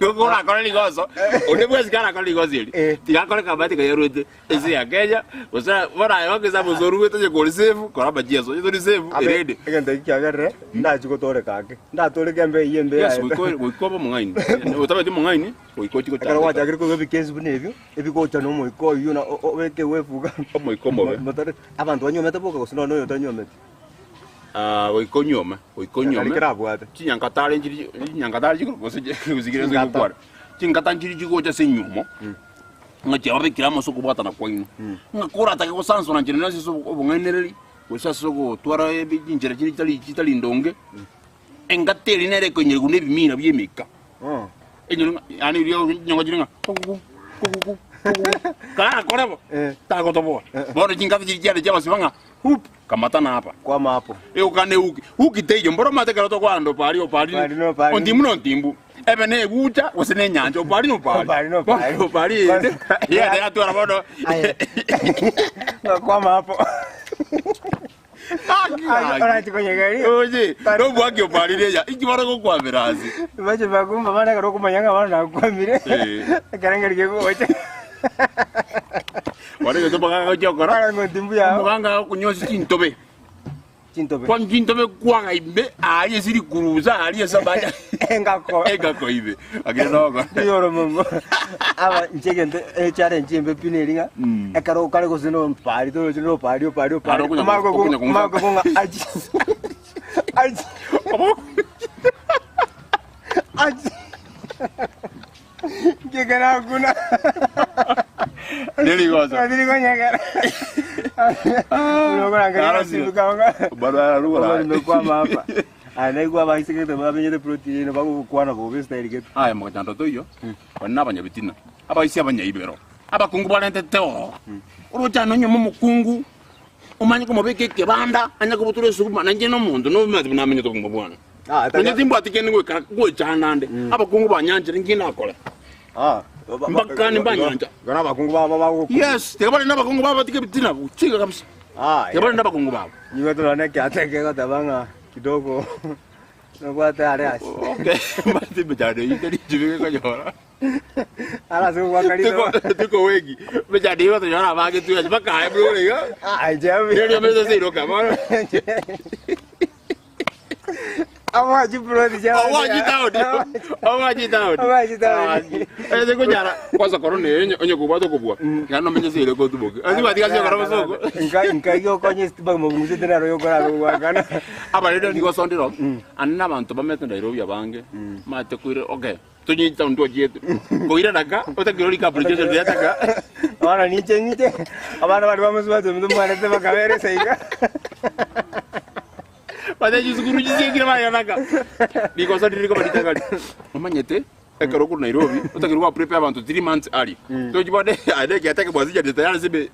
Igo orakore rigoso onde bwensi karakore rigoso eri tiga akore kamati kayarwete ense ya Kenya gose bono aye gokesa gose oruete onye kori safe kora amachiaso onye tori safe Abe, erende egento eki kiagerire ndachi gotoreka ake ndatoreka embe eyio embe Yes, yaye. goika goika obe omong'aini otabeti omong'aini goika ochie Ekero gochandeka gwachakire koigwa ebikesi buna ebio ebigocha na omoika oyio na o- obeke gwefuga omoika omobe Motare- abanto banywomete boka gose nonya oyo otanyuometi Ah, goika onyuome goika Nari onyuome kerabwate. chinyankatare nchiri chinyankatare chikoro gose gose kere ase Chingata. gokwana chingata nchiri chigocha ase enyuomo ng'a chiababekire amo ase okobwatana kwaino ng'a koratake gosansora nchera ase ase obong'ainereri gose ase ogotwara ebi chinchera chinde chitari chitari ndonge engata eria nere ekoinyerigwa na ebimira bia emeika enyore ng'a yaani eria nyongo chire ng'a kukuku kukuku kukuku karakore bo tagotoboa bono chingata chiria chiare chiabasiba ng'a hup kamata napa kwama hapo egokana euki huki teiyo mboro omanyete ekero tokoanda opari opari Opari na opari. ontimbu na ontimbu ebe na egucha gose na enyancha opari na opari Opari na opari. Bono opari ende yende yatwara bono kwama hapo Orachi konyegeria. Oye, nobwaki oparire eya inki bono gokwamera ase Bache bakumba bana ekero okomanya ng'a bono nakwamire. Eh. Ekerengeri kegocha. Bono egento omogaka agochia gokora omoganga agokonyosia chintobe chintobe kwa chintobe kwaga ime aria ase rikurusa aria ase amache engako engako ime akere nogo Riyoro mongo. Aba inche egento echallenge embe pi neri ng'a ekero okare gose no mpari toroche no opari opari opari. Aro okonya Omanye okonya kogu- omanye kogong'a achi. Achi. Achi. Ngekera kuna. Nerigoso. Ndirikonyegera. Unokorangeria simbuka. Nimekwama hapa. Aya naigwa abaisigete bamenyete plot ino bagokwana bobe style gete. Aya mogachando toiyo bari nabanyabitina abaisia abanyaibero abakungu barentete oo orochana onyuma omokungu. Omanye komobeka ekebanda, anye kobotora esuguma, na inche nomonto nomanyete buna amenyete obogima bwane. Nonya timbwati kende goikara goechanda ande, abakungu banyanchire inki ndakore? Mbakani mbanyancha. Yes, tiga barende abakungu babo batige ebitina, gochiga kabisa. Tiga barende abakungu babo. Nigo torore ekiate kegoteba ng'a kidogo nobwate are ase. Okay, mbate emechando eyio teri chibe gekonyora. Ara ase ogwaka Tuko rito. tuko wengi. Emechando eyio gotonyora abange twensi mpaka aye buna ore iga. Ah, inche Riria omanyete ase iroka bono. Awachi plot chia Awachi town. Awachi town. Awachi town. Ese kunyara kwanza corona yenye onye kubwata kubwa. Kana menye sire ko tuboke. Asi batika sio korona soko. Nka nka yo konye sitiba mabunguse tena royo kora gwakana. Abarero nigo sondero. Ani nabantu bamete Nairobi abange. Mate kuire okay. Tonye town twachiete. Koira daka otakiro rika application yataka. Abana ninche ninche abana bari bamusubate omuntu mwarete bakabere saiga. Bate chisukuru chisiekire bayanaka. Rikosa riri koba ritang'ani. Omanyete ekero okure Nairobi otakire gwa prepare abanto 3 months early. Tochi bono aye ekiateke bwasichani tayari ase ebe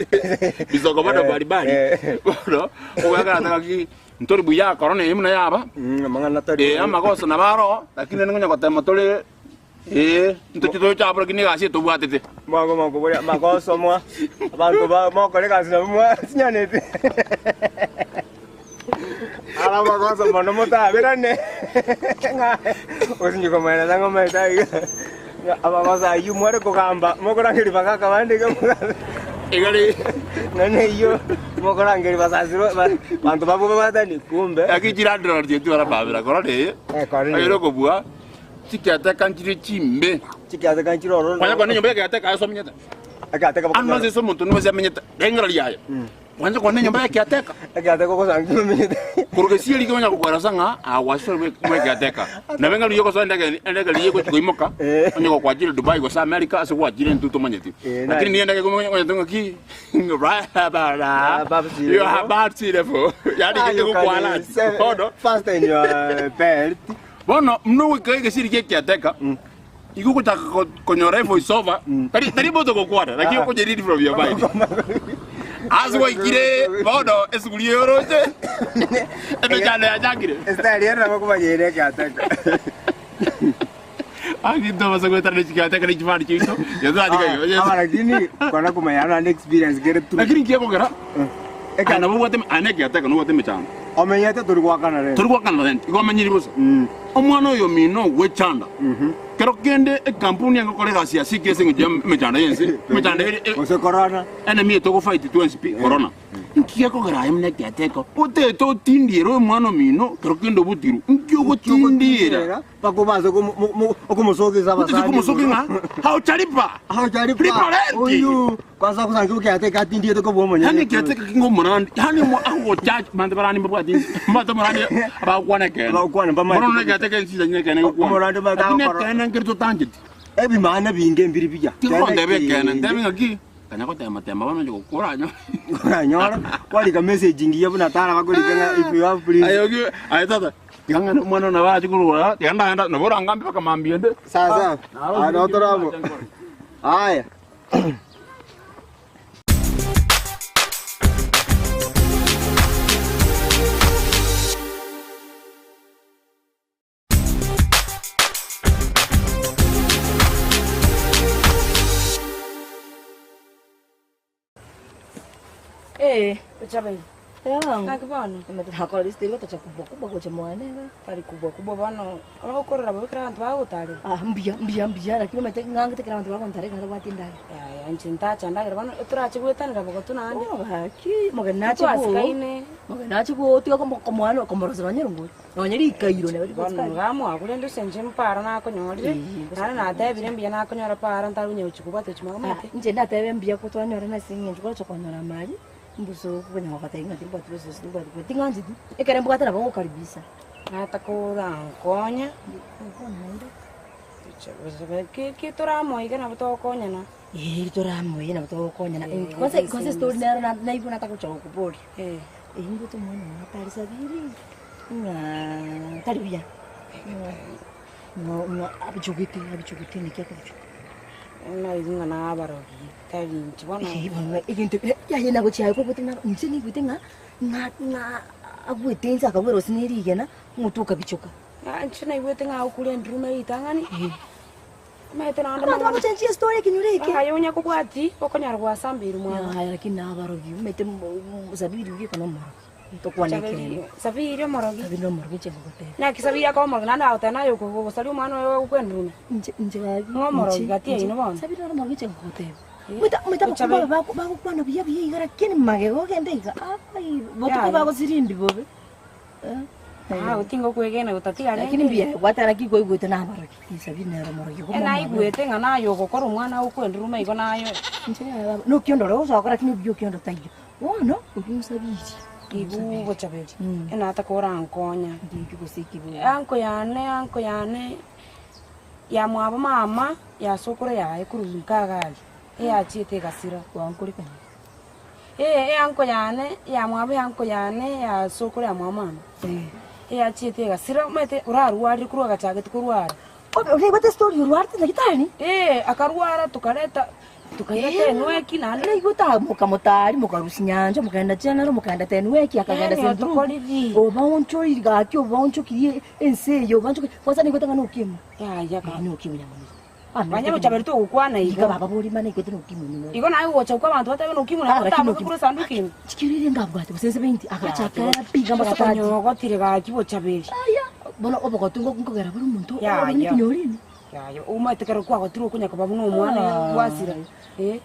bisoko bono mbali mbali. Bono ogoakana ng'aki ntori buya korona eye buna yaba. Eh amagoso nabo aro lakini rende ngonya gotema tore eh ntochi toche abwo lakini egasi etobwatete. Mwago mokoboria magoso mwa abanto ba mokora egasi nabo mwasinyanete. Ara magoso mono motaberane ng'a osinye komoeresa ng'a omanyete aiga ng'a amagoso aywo mware kogamba mokorangeria bagaka bande iga mogambe ng'a neywo mokorangeria basasirwe ba banto babwo babwatani kumbe. Lakini chilandlord chiaito barababera korona eye korona eye. Oire okobua chikiateka nchire chimbe. Chikiateka nchire ororo. Kwanya kwane enyomba y'ekiateka aye ase omenyete. Ekiateka Ande onsi ase omonto nigo ase amenyete, rengera riaye. Kwancha kwane enyomba y'ekiateka. Ekiateka ogosangia omenyete. Korwa gesieri konya gokweresa ng'a agwasire bwe ekiateka. Nabe ng'a riria ogosoa endege endege riria egochi koimoka, onye gokwachire Dubai gose America ase gwachire intwe tomanyeti. Lakini nigo endege ekoimoka onyete ng'a ki you are beautiful. Yaani egokwana ati. Bono Fasten your belt. Bono buna ogoika egesieri kia ekiateka, igo ogochaka ko- konyora evoice over, tari tari moto gokwana, lakini okonya read from your mind. Ase gwaikire bono esuguri eye oroche, emechando yachakire. Estari ere nabo okomanyera ekiateka. Aki ntobasa goetana ne chikiateka ne chibandi chiaito, Ah, ah, lakini kona komanya naende experience kere true. Lakini nki ekogera, aye nabo obwate aye na ekiateka nobwate emechando. Omenyete tori goakana rent. Tori goakana rent, igo omenyiri bosa. Omwana oyo omino ogwechanda, kero kende ekampuni egokora egasi ase eke ase eng'encho ya emechando y'ense, emechando ere e- Gose corona. Enemy eye togofight twensi pi, corona. Nki gekogera aye buna ekiateka, otete otindiere omwana omino kero kende obotirwe, nki ogotindiera? Mpaka obanse okomosokesa abasani. Okomosokia ng'a haujalipa. Haujalipa. Lipa rent. Oyu kwanza gosangi okiateka atindiete kobua omonyene. Yani ekiateka kinga omorandi, yani omo agochacha abanto barandi mbabwati inse, mbabwate omorandi abagokwana ekeene. Abagokwana mbamaete Bono nonya ekiateka ense isanyire ekeene egokwana. Omorandi omanyete Lakini agokora- ekeene nkeri totancheti. Ebimana binge mbiri biya. Tigonteba ekeene, ntebe ng'aki, kanya gotema tema bono onye gokora anyore. Oranyora kwarika message ngiya buna tara bakorika ng'a if you have please. Aye oki, aye tata, tiga ng'ende omwana one nabo arache korora, tiga ndagenda, nabo orangambe mpaka mambia ende. Sasa, aya nabo tore amo. Aya. Eh. Ochabai. Gaki bono. Nakora lisiti gotocha kubwa kubwa gocha mwane iga. Tari kubwa kubwa bono ogokorera bobe kera abanto bagotarera. Ah mbuya mbuya mbuya lakini omanyete ng'angete kera abanto bagontara ekero ntabwati endagera. Yaya inche ntacha ndagera bono torache goetanera bogotu naende. Bono gaki mogeni nache boo. Twasikaine. Mogeni nache boo tiga komo komoa komorosera nonye erongori. Nonye rikairo nabo Bono rigochika. iga mwagure ase inche mparo nakonyorire, naende natebire mbuya nakonyora para ntari konya gochia kobwata gochia Ah, maate. inche natebe mbuya ko twanyorana ase eng'encho koracha konyora amari, mbuso okonya gogotebia ng'a timbwati besa gose timbwati besa, ting'ancheti, ekere mbwate nabo ngokaribisha. Natakorankonya, ki ki toramoige nabo togokonyana. Eeh toramoige nabo togokonyana, Eh, kwanza kwanza estory nero na naigwa natagocha gokoboria, Eh. nimbwate omwana one atari sabiri, ng'a tari buya, ng'a ng'a abichogete abichogete naki akobichoka. Naigwe ng'a nabarogi, tari inche bono. Eeh bono egento yaye nagochia aye kobwate ng'a inche nigwete ng'a ng'a ng'a agwete inse akagwera gose ne rigena, omotwe okabichoka. Inche naigwete ng'a agokure endurume ritang'ani, omanyete naende Abanto bagochenchia estory ekenyoro eke. Aye onye kobwati, okonyora gwasambeirwe mwabo. Yaya lakini nabarogi, omanyete sabiri oyio na omorogi. Tokwane ekeene. Sabiri omorogi. Sabiri omorogi inche ngogotebia. Naki Sabiri akoba omorogi naende agoteba naye okogosaria omwana oyo ogokwa endurume. Inche inche gaki. Ng'a omorogi gati yaino bono. Sabiri noro omorogi inche ngogotebia. Omanyete omanyete abakungu aba bagokwana buya buya iga lakini magega ogende iga aai botuko bagosirindi bobe. Ah, tingokwegena gotatiga rende. Lakini mbuya gwatara ki kwaigwete nabarogi. Sabiri nere omorogi. Naigwete ng'a naye ogokora omwana ogokwa endurume igo naye. Inche nokiondo ore gosokora lakini obuya okiondo taiyo. Bono oyio Sabiri. Igo bochaberi, enataka orankonya. Ndiki gose ekebori. Anko yane, anko yane, yamwabo mama, yasokoro yaye korwa nkaga aria, eyachiete egasira. Gwankorekana. Ee, eanko yane, yamwabo eanko yane, yasokoro yamwabo mama, eyachiete egasira, omanyete orarwarire korwa agachagete korwara. Oigwete story orwarete nyagetari? Ee, akarwara tokareta Tokaireka enweki naende. Naigwete aa mokamotari mokarusia nyancha mokagenda general mokagenda tenweki akagenda Yaani St. Luke. otokoriri. Obaonchoiri gaki obaonchokirie ense eye obaonchokirie kwanza naigwete ng'a nokimwa. Yaya Eh, nokimwa nyamamiri. Manya bochaberi togokwana igo. Iga baba bori mana naigwete nokimwa nyuma. Igo naye gocha kwa abanto batebe nokimwa Ah, naye lakini otamboke nokimwa. korwa esanduki ime. Chikiriri ngabwate gose ense beinti agacha akara piga mpaka tati. Ogotire gaki bochaberi. Aya bono obogotu nkogera bore omonto Yaya. obe nekinyorini. Yaya, omanyete ekero kwagotirwe okonya koba buna omwana gwasira. Eh.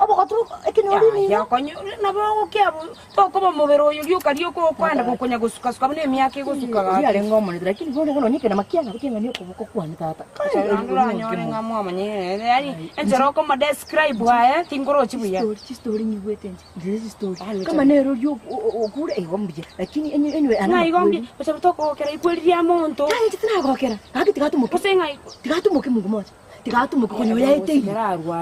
Obogotu ekenyoro Yaya, konya nabo ogokia tokoba omobere oyo rioka rioka okwenda gokonya gosuka-suka buna emiaka egosuka gaki. Oria arenge omonene lakini bono bono onye kena makianga kiang'ani okoboko kwane tata. Naende oranyore ng'a mwamanyire yaani enchera okoma describe aye tinkorochi buya. Chistori chistori nyigwete inche nche chistori kama nere oria okure igo mbuya lakini enye Ng'a igo mbuya gocha tokogokera ikweri ria monto. Yaya inche tinagokera gaki tiga Gose ng'a tiga atomoke mungu moja tiga atomoke konya oyo aeteire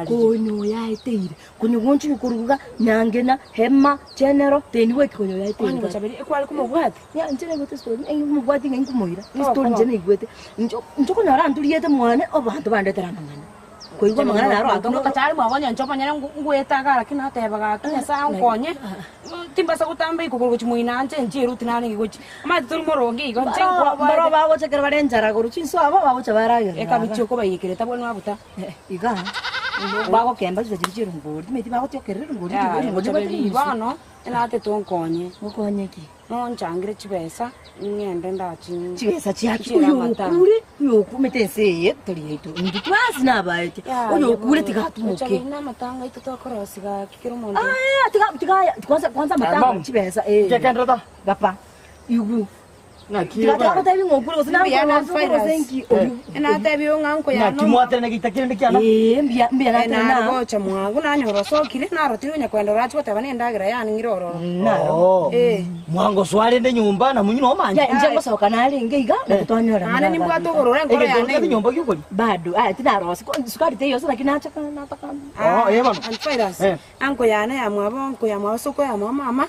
konya oyo aeteire konya gonchi koruga nyangena hema chenero teniweki konya oyo Kwani aeteire gochaberi ekware komobwati? Ya inche naigwete story ng'imobwati ng'a inkomoira story inche naigwete inche okonyora anturiete mwane abanto bandetera amang'ana koigwa amang'ana naro Abanto ngokachare mwabonya inche omonyene ngwete iga lakini nateba gaki Nyasaye ankonye timbasa gotamba ikogoro gochia moino anche inche eruti narenge gochia omanyete tori moronge igo inche Mbaro bagocha ekero bare enchara korwa chinsu abo bagocha baragerera Ekabichi okobaiyekera etabwani mabuta. Iga bagokemba chinsa chiria chia erongori timanyeti bagotiokerera erongori Yaya, erongori bochaberi bono enatete onkonye. Ngokonye ki? Nonchangere chibesa ng'ende ndachi Chibesa chiaki nchiere oyo amatanga. okure oyo okumete ense eye tari yaito intwe twensi nabaetia oyo okure tiga atumoke. Bochaberi na amatanga aito tokorosia gaki kera omonto. Aya tiga tiga kwanza kwanza amatanga chibesa eh. Nkekendereta. Papa igu Naki tiga tiga gotebi ng'a okure gose Mbuya na nankore gose nki oyo. Enatebi ng'a nkoyana Naki mwaterena egeita kende kiana? Eh mbuya mbuya naterena. Narogocha mwago nanyora osokire narotire onya kwenda orache goteba na endagera yane ng'ire ororo. Oo. Eh. Mwangosoa rende nyomba na monywe nomanje. Ya inche ngosoka narenge iga nakutonyora. Naende nimbwate obororo enkoro Egento yane. kia nyomba giokori. Bado aya tinarosi sukari teiyo ase lakini nachaka nataka. Oo, eh bono. Antivirus. Eh. Anko yane yamwabo anko yamwabo soko yamwabo mama.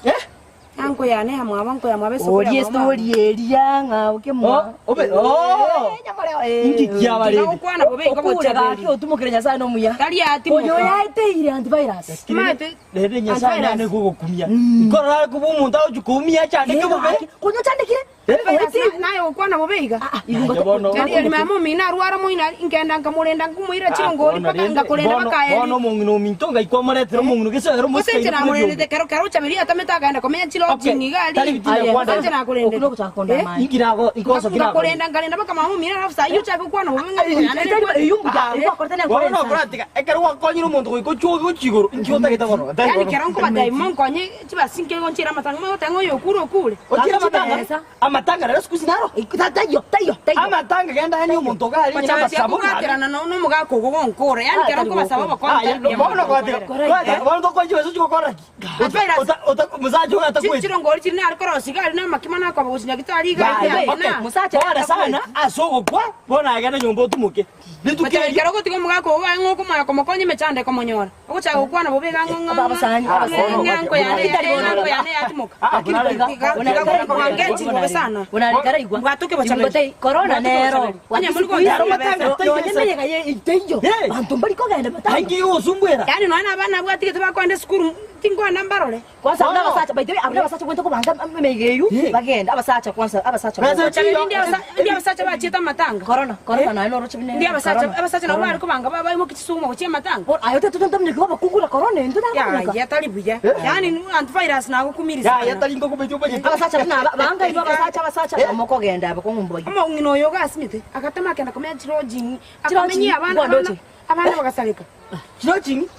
Anko yane yamwabo anko yamwabo esoko Orie yamwabo mama. story eria ng'a okemwa. Obe oo. Inki kiaba rende? Tigakwana bobe igo Okure bochaberi. gaki otumokere Nyasaye nomuya. Tari atimoka. Oyo yaeteire antivirus. Mate. Rende Nyasaye nane gogokumia. Nkorora kuba omonto agochi koumia achandeke bobe. Konya ochandekire. Naye gokwana bobe iga. Aye bono. Tari mama omino arwara moino nkenda nkamorenda nkomoira chirongori mpaka ngakorenda Bono bakaeri. omong'ina ominto ngai kwamoretera omong'ina gesogera Gose inche namorendete kero kero ochaberi atamete akaenda komenya chilodging iga tari ari. bitinda kwanda. Gose inche nakorendete. Inkirago ikoso kirago. Ngakorenda nkarenda mpaka mama omino alafu saa hiyo ochake gokwana bobe ng'a Bono nokoratika ekero gwakonyire omonto goika ochoge gochia igoro inki otagete bono. Yani kero nkobatebia monkonye chibasi nkegonchera amatanga mogoteba ng'a oyo okure okure. Ochire amatanga? Amatanga rero siku hizi naro. Taiyo taiyo taiyo. Amatanga genda yani omonto gari nyina Bachachia amasabo. kobwaterana nomogaka ogo gonkora yani kero nkobasaba obokonyi Bono gotika. Bono tokonyi chibeso chigokora ki? Ota musacha oyo atakwete. chirongori chiri nare korosia gari na amakima nakoba gochi nyagetari iga Pole sana ase ogokwa bono agenda nyomba otumoke. Rituko Machari erio- kero ogotiga omogaka ogo aye ng'a okomanya komokonya emechando ekomonyora. Ogochaka gokwana bobe iga ng'a ng'a Abasani, ng'a abasani. ng'a enko yane Lakini enko yane yatimoka. Tiga tiga mwangechi bobe sana. Mbwatoke bochaberi. Corona nero. Onye muri gontara Nonye emeyega ye iteiyo. Banto mbari kogenda matanga. Ainki gosumbwera. Yaani nonya na abana abwatigete bakoenda esukuru tinkoenda mbarore. Kwanza abuna abasacha by the way abuna abasacha gwente kobanga emeyega eywo bagenda abasacha kwanza abasacha. Bochaberi ndi abasa ndi abasacha bachiete amatanga. Corona corona naye noroche bine. Ndi abasacha abasacha nabo bari kobanga baimoki chisukuma gochia amatanga. Ayo tetutamnyeki obakungura corona ento Ya ya tari buya. Yaani antivirus nagokumirisa. Ya, ya tari ngokumetia omanyete. Abasacha buna banga ibo abasacha abasacha omokogenda abakong'umboyi. Omong'ina oyo ogasimete agatema akenda komenya chirojing Chirojing, akamenya abana ngwandoche. abana bagasareka. Chirojing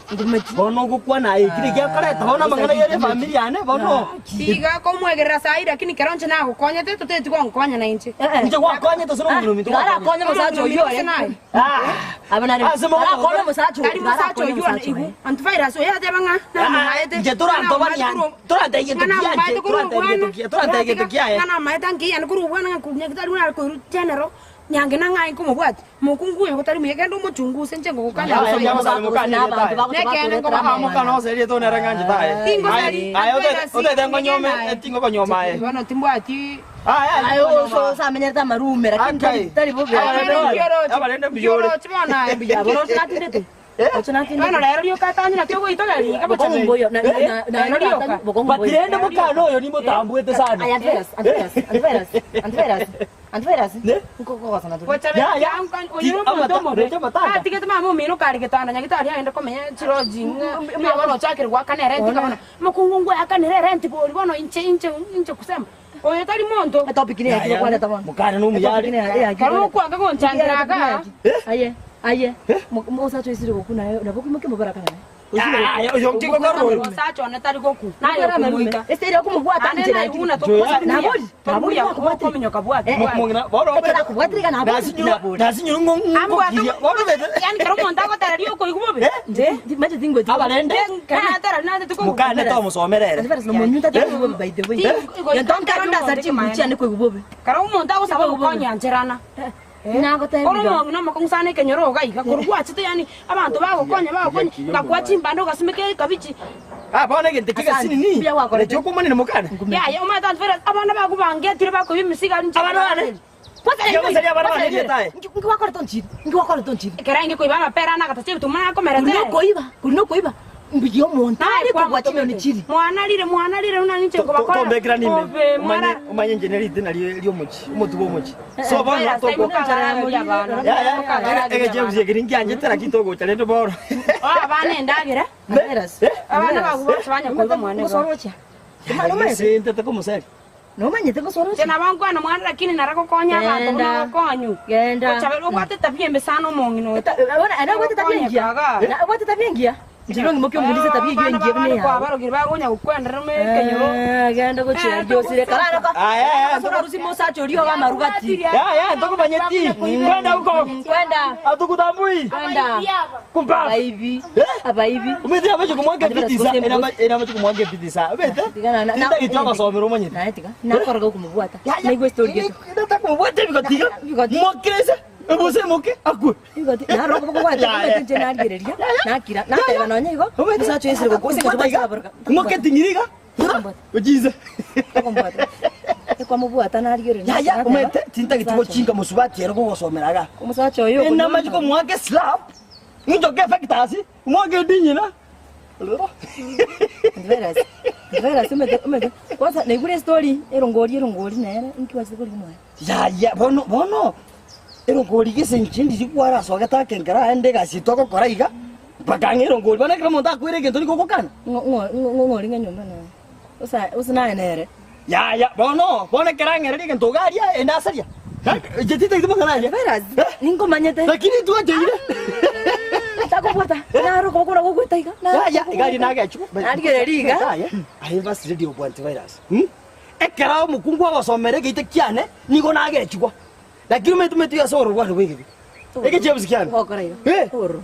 bono ogokwana aye kire giakoreta bono amang'ana yere efamiri yane bono. Tiga komwegerera sahi lakini kero nche nagokonyete toteti gonkonya na inche. Inche gwakonyete ase nomong'ina ominto Arakonye omosacha oyio ore. Arakonye omosacha Tari mosacha oyio ore igu. Antivirus oyo ateba ng'a namumaete. Inche torantobania torantaigie tokiaye torantaigie tokiaye torantaigie tokiaye. Ng'ana amaete ankiyane korwa obwana ng'a korwa nyagitari buna are koirwa general nyange nang'ae nkomobwati mokungu oyo gotari muya genda omochunguse inche ngogokana Nekene Mokana oserie tonere ng'anche taye. Tingoseri, Aye antivirus, otete ngonyome naye. etingo konyoma aye. Bono timbwati Ayo so samenyerete amarume lakini tari tari bobe. Abarende mbiyore. Kiorochi bono aye. Aborochi natindete. Ocho natindete. Bono rero rioka atanyina tiogoitogeria iga Bokong'u mboyo na na na Rero rioka. Batirende mokana oyo nimotambwete sana. Aya antivirus antivirus antivirus antivirus antivirus. Nkokogosana turi. atigete mama omino kare getanda nyagitari aende komenya chiroji bono ochakire gwakana erenti kabona mokungu ngweakanire erenti bori bono inche inche inche kusema oyo tari monto Topic ne yakire kwaneta bono. Mokana nomuyare. Karo okwanga gonchangira aka Aye aye mosacha oisire gokuna nabo kimoke mobarakana naye. Oyo nkigokora oyo. osacha one tari goku naye okomoita Ese ere okomobwata Ane nche naye una Nabori nabori nakobwatire. kominyoka bwate Mong'ina bono Ekero akobwatire iga nabori nabori. Nasinyuru ng'o bono bete. Yani kero omonto agotereria okoigwa bobe Mache tingweti. Abarende. Mokane tomosomerere. Antivirus nomonyuta tari bobe by the way. Yantonka ndasa chimbuchi ane kwegwa kero omonto agosaba ogokonya ncherana Nagotebia. Oro omong'ina omokong'u ekenyoro ogaiga korwa gwachete yani abanto bagokonya bagokonya ngakwa chimbande ogasimeka ekabichi Ah bono egento kigasini ni. Recho okomanene mokane. yaya omanyete antivirus abana bagobangetire bakoiba emisiga Abana bane. Yagosaria abana bane rietae. Ngiwakora tonchiri. Ngiwakora tonchiri. Ekero inge koiba amapera nagatacha ebituma nakomerete. Kuri nokoiba. Kuri nokoiba. Mbiyo omonto ari kobwa chimioni chiri. Mwana rire mwana rire una ninche ngobakora. Tombekera nime. Obe, Umanye mwana umanye nje nerite nari ryomuchi. Omotubo omuchi. So bono Virus, toko. taimukagarara Ya ya. Ege James yegiri ngianje tera kitogo chalendo boro. Oh, abana endagira. Antivirus. Abana bagubocha banya koiba mwana. Ngosorocha. Sinte tokomuseri. Nomanyete ngosorocha. Tena bankwana mwana lakini naragokonya abantu Genda. nagokonyu. Genda. Ochabe obwate tabia embe sana omong'ina oyo. Ona ana obwate tabia engiya. Na obwate tabia engiya. Njiro ngimoke omulise tabia eyo engiya bune yawe. Kwabarogire bagonya gukwenderera ekenyoro. Eh, genda gochia josire karara ka. Aya aya. Sora rusi mosacha orio ga marugati. Ya ya ntokumanyeti. Kwenda huko. Kwenda. Atukutambui. Kwenda. Kumpa. Abaibi. Abaibi. Umete abacho kumwange pitisa. Ena ena abacho kumwange pitisa. Ubete. na- Tinda kitwa basomera omanyete. Naye tiga. Nakoroga okumubwata. Naigwe story geto. Nataka kumubwata bikotiga. Mwakresa. Ebose moke akwe. Bigoti. Naroga bokobwata omanyete nche narigereria. Nakira. Nateba nonya igo. Mosacha oisire gokusa Kumubwata. Moke tingiriga. Ujize. Ekwamubwata narigereria. Ya ya umete tinda kitwa chinga musubati ero gogosomera ga. Omusacha oyo. Ena macho kumwange slap. Njoke factors. Mwange dinyina. Antivirus. Antivirus umete umete. Kwanza naigure story erongori erongori nere nkiwachire kori mwana. Ya ya bono bono. Erongori gese nchindi chikwara soge takenkera ende gasitwa gokora iga. Mpaka ng'erongori bana kira omonto akwire egento nigo ogokana. Ng'o ng'o ng'o nyomba na. Usa usinaye nere. Ya ya bono bono ekero ang'ereria egento ogaria ende asaria. Jetite gitimo ng'ana aria. Antivirus. Ninkomanyete. Lakini twacheire. Takobwata. Naro kokora gokweta iga. Ya ya igari nagechu. Narigereria iga. Aye basi radio bwa antivirus. Hmm? Ekero omokungu agosomera egeite kiane nigo nagechigwa. Lakini ometumetu ase ororwa rwa egebi. Ege James kiane. Gokora iga. Eh. Oro.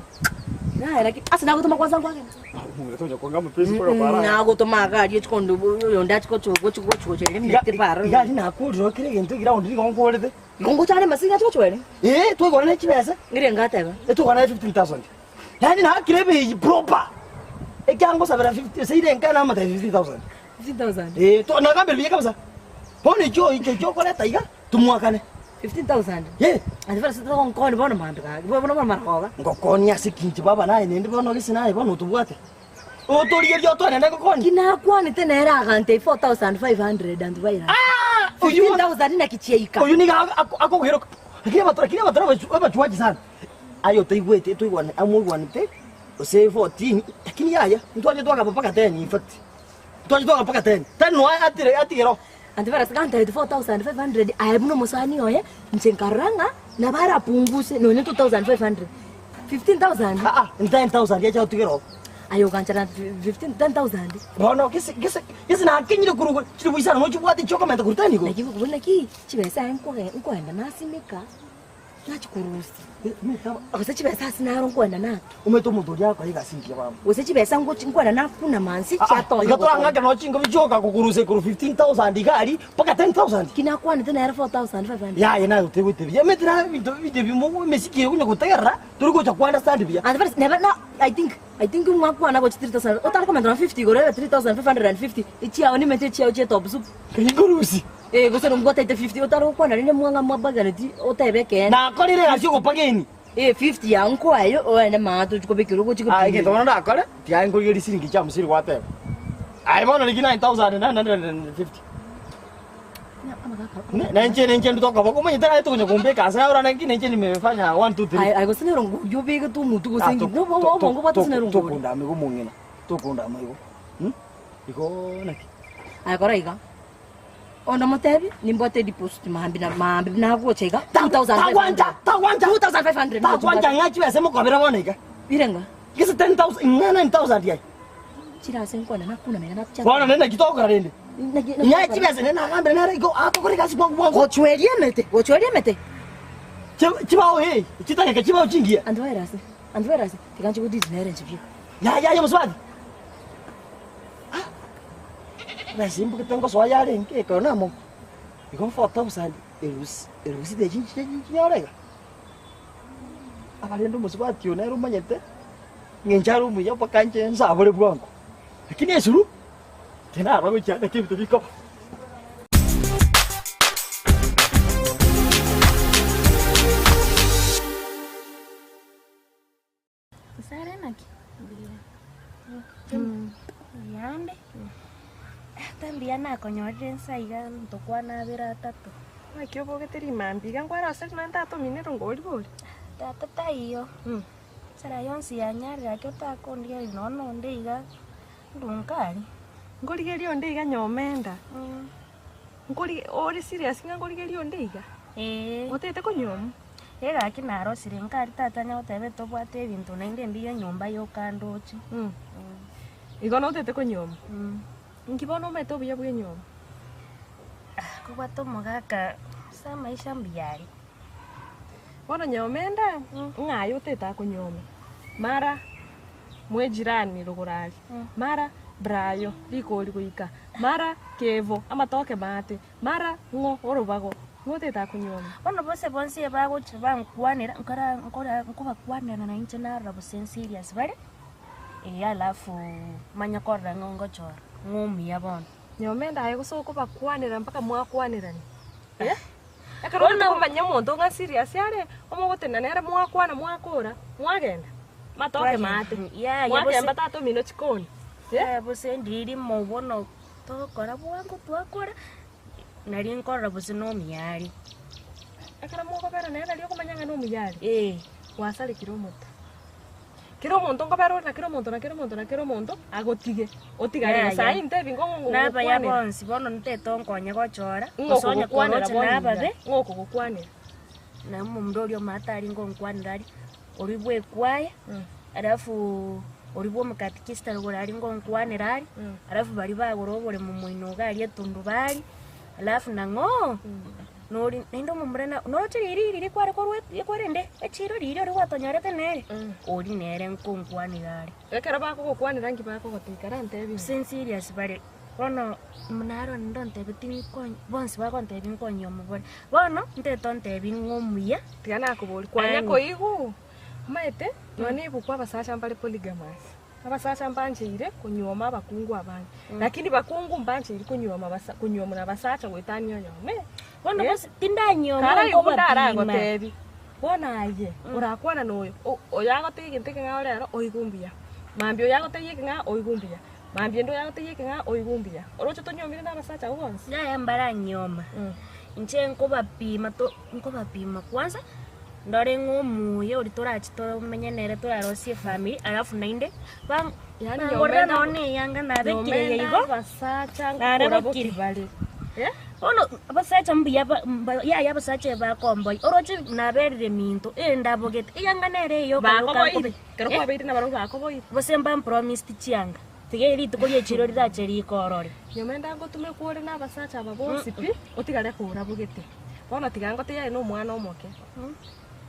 Naye lakini ase nagotoma kwanza nkwagenda. Omong'ina tonya kwanga amapesi mpaka kwara. Nagotoma iga aria ochi konde oyonde achi gochi gochi gochi gochweria emete paro. Iga aria nakorire kera egento eground nigo nkorete. Igo ngochare amasiga achi gochweria? Ee, twaigwana ne chibesa. Ngire ngateba. Etwaigwana ne 15,000. Yaani naakire ebei proper. Ekiangosabera 50 seire enka namotebia 15,000. 15,000? Ee, to nagambire buya kabisa. Bono ekio ekio ekio okoreta iga, tomwakane. 15,000? Ee. Ande bono togonkoni bono mambia gaki, bono bono marogoba. Ngokonia ase ki inche baba naye nende bono gese naye bono otobwate. Otorigerie otoenene ngokonie. Ki nakwanete nere agantebia 4,500 anto bairane. 15,000 naki chiaika. Oyio nigo akogeroka. Lakini abato lakini abato abachuachi sana. Aye otaigwete toigwane amoigwanete gose 14 lakini yaya ntwache twagamba mpaka 10 in fact. Ntwache twagamba mpaka 10. 10 noe atire atigere oo. Anto barase gantereti 4500 aye buna omosani oye inche nkarora ng'a nabo arapunguse nonye 2500 15000 Aa 10000 yacha gotigera oo. Aye oganchera 15 10000. Bono gese gese gese nakenyire korwa chilifu isano nochibwate chiokomenta korwa 10 igo. Naki buna ki chibesa aye nkoge nkoenda nasimeka. Nachikorusia. Gose chibesa ase naro nkwenda nato. Omanyete omonto oria akora egasi engiya baba. Gose chibesa ngochi nkwenda nakuna mansi chiatonya. Iga torang'ake nonya chingobi chioka kokorusia korwa 15,000 iga aria mpaka 10,000. Ki nakwanete nere 4,500. Yaya naye otegote buya. Omanyete na ebinto ebinto ebi mo emesiki eye okonya gotegerera tori gocha ko understand buya. And first neba na I think I think mwakwana gochi 3,000 otari komenta na 50 igoro ebe 3,550 echiao nimete echiao chie top soup. Inkorusia. Eh, gose nomgwataete 50 otare gokwana rende mwang'a mwabaganeti otebe ekeene. Nakorire egasi ogopageni. Eh, 50 yao nkoaye oende maate ochi kobekerwa ogochi Aye egento bono ndakore, tiga nkorigerie siringi chia hamsini gwateba. Aye bono rigia 9950. Ne- Nenche nenche ndute okoboko omanyete naye tokonya kombeka ase naye naki nenche nimefanya 1 2 3. Aye aye gose nero ngoria obegete omotwe gose nki obongo bwate gose nero ngoria. Tokondama igo omong'ina, tokondama igo. Igo naki? Aye kora iga. Onde omotebi, nimbwate edeposit mambia na mambia nagocha iga 2500. Tagwancha, tagwancha. 2500 Tagwancha ng'a chibesa mokobera bono iga. Birenga? Gese 10000 ng'a 9000 yaye. Chire ase nkwana nakuna mega nacha. Bono nende naki togokora rende? Ng'a chibesa nende nagambire nere igo atokore egasi bwango bwango. Gochweria emete, gochweria emete. Chibao eh, chitageka chibao chingiya. Anto bairase, anto bairase, tiga nche godidi nere inche bieka. Yaya yaya mosubati. Besa embugete ngosoa yarenge ekero namo igo 4000 erusi erusi techi chinyore iga. Abarende omosubati oyo nere omanyete ng'encho are omuya mpaka inche nsabore bwango. Lakini esuru, tinarora gochia naki ebinto bikoba. Osare naki? Mbuya. Mbuyande. Ata mbuya nakonyorire nsa iga ntokwana abere atato. Naki obogete rimambia iga nkwarosire nonye tata omino erongori bori? Tata taiyo. Ensara yonsi yanyarire ake otakondigereria nonye nonde iga ndunkari. Nkorigereria onde iga nyomenda. Nkori ore serious ng'a nkorigereria onde iga? Eeh. Otagete konyuomwa? Ee gaki narosire nkari tata anya goteba tobwate ebinto naende mbiya enyomba yoka ndoche. Igo notagete konyuomwa? Inki bono omanyete obuya bwa enyomba? Kobwate omogaka ase amaisha mbuya are. Bono nyomenda, ng'a aye otagete akonyuome, mara mwejirani rogoro aria, mara brayo rikori goika, mara kevo amatoke maate, Mara ng'o orobago ng'otete akonyuoma? Bono bose bonsi ebagocha bankwanera, nkora nkora nkobakwanera na inche narora gose nserious bare, eh alafu manye korora ng'a ngochora ng'a omuya bono. Nyomenda aye gose okobakwanera mpaka mwakwanerani eh? Ekero Bono- okomanya omonto ng'a serious are, omogotenena nere mwakwana mwakora, mwagenda, matoke maate, Yaya, mwakemba bose- tata omino chikoni. Eh, bose ndiri mo bono Togokora bwango twakora, nari nkorora gose nomiyare. Ekero mokobera nere nari okomanya ng'a nomiyare. Ee. Gwasarekire omote. Kera omonto nkobera ore na kera omonto na kera omonto na kera omonto, agotige, otigare Yaya. gose aye intebi ng'o ng'o Nabaya ngokwanera. bonsi bono ntaete onkonye gochora, Ng'o gose onye okogokwanera koroche bono iga, nababe. ng'o okogokwanera. Na omonto oria omanyete aringe onkwanera aria, oria bwa ekwaya, alafu oria bwa omokatikista igoro aria ngonkwanera are, alafu baria bagora oboremo moino iga aria etundubari, alafu nang'oo. Nori naende omomura na noroche riria riria kware korwa kwarende echiro riria oria gwatonyorete nere, oria nere nkonkwanera are. Ekero bakogokwanera nki bakogotebia? Karantebie. Gose nserious bare, bono naro nde ontebeti nkonye bonsi bagontebia nkonye omobore. Bono, ntete ontebi ng'a omuya. Tiga nakoboria, kwanya koigwa? Omanyete, nonya na ebuku abasacha mbare polygamous. Abasacha mbancheire konyuoma abakungu abange, lakini bakungu mbancheiri konyuoma basa konyuomwa na abasacha goetania oyomo eh. Bono Eh. gose tindanyuoma Kare nkobapima. ndaragotebi, bono aye orakwana na oyo, o- oyo agotebia egento ekeng'ao rero oigwe mbuya, mambia oyo agotebia ekeng'ao oigwe mbuya, mambia ende oyo agotebia ekeng'ao oigwe mbuya. Oroche tonyuomire na abasacha abwo bonsi? Yaya mbaranyuoma, inche nkobapima to nkobapima kwanza. Ndore ng'a omuya oria torache tomenye nere torarosie efamiri alafu naende bang Yaani bangorere nyomenda nonye na eyanga nabekire eye nyomenda igo, abasacha narabokire. nkoraboki bare. Eh? Bono abasacha mbuya ba mba yaya abasacha ebakomboyia, oroche naberire minto, eh ndabogete, eyanga nere eye yoka yoka Bakoboire, nkobe ekero eh? kwabeire nabarabwo bakoboire. Gose mbampromised chianga, tiga rituko ria echiro rirache rikorore. Nyomenda ngotumekwa ore na abasacha aba bonsi pi, otigare korabogete. Bono tiga ngotebi aye nomwana omoke,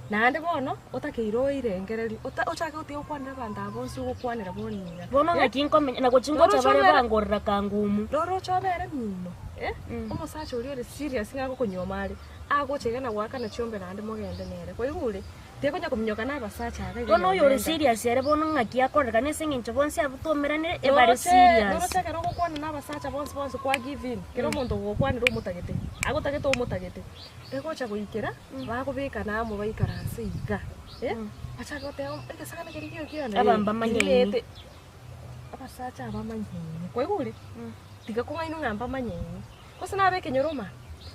naende bono otakeire oirengererie, ota ochake gotiga gokwanera abanto aba bonsi ogokwanera bono iga. Bono ng'aki nkomenya, na gochia ngocha Roroche bare obere- bangorera kangumu. Roroche obere mino, eh, omosacha oria ore serious ng'a agokonyuoma are, agocha iga na goakana chiombe naende mogende nere, kwaigure? Tekonya kominyoka na abasacha aba iga Bono oyo ore nyomenda. serious ere bono ng'aki akorekana ase eng'encho bonsi abwo twaumeranire ebare Roroche serious. roroche ekero ogokwana na abasacha bonsi bonsi kwa give in, kera omonto ogokwanera omotagete, agotagete omotagete, egocha goikera bagobekana amo baikaranse iga, eh, bachake goteba egesagane keria gio kiane Aba eh, mbamanyaini. keria abasacha aba bamanyaini, kwaigure? Tiga kong'ainwa ng'a mbamanyaini. Gose nabe ekenyoroma,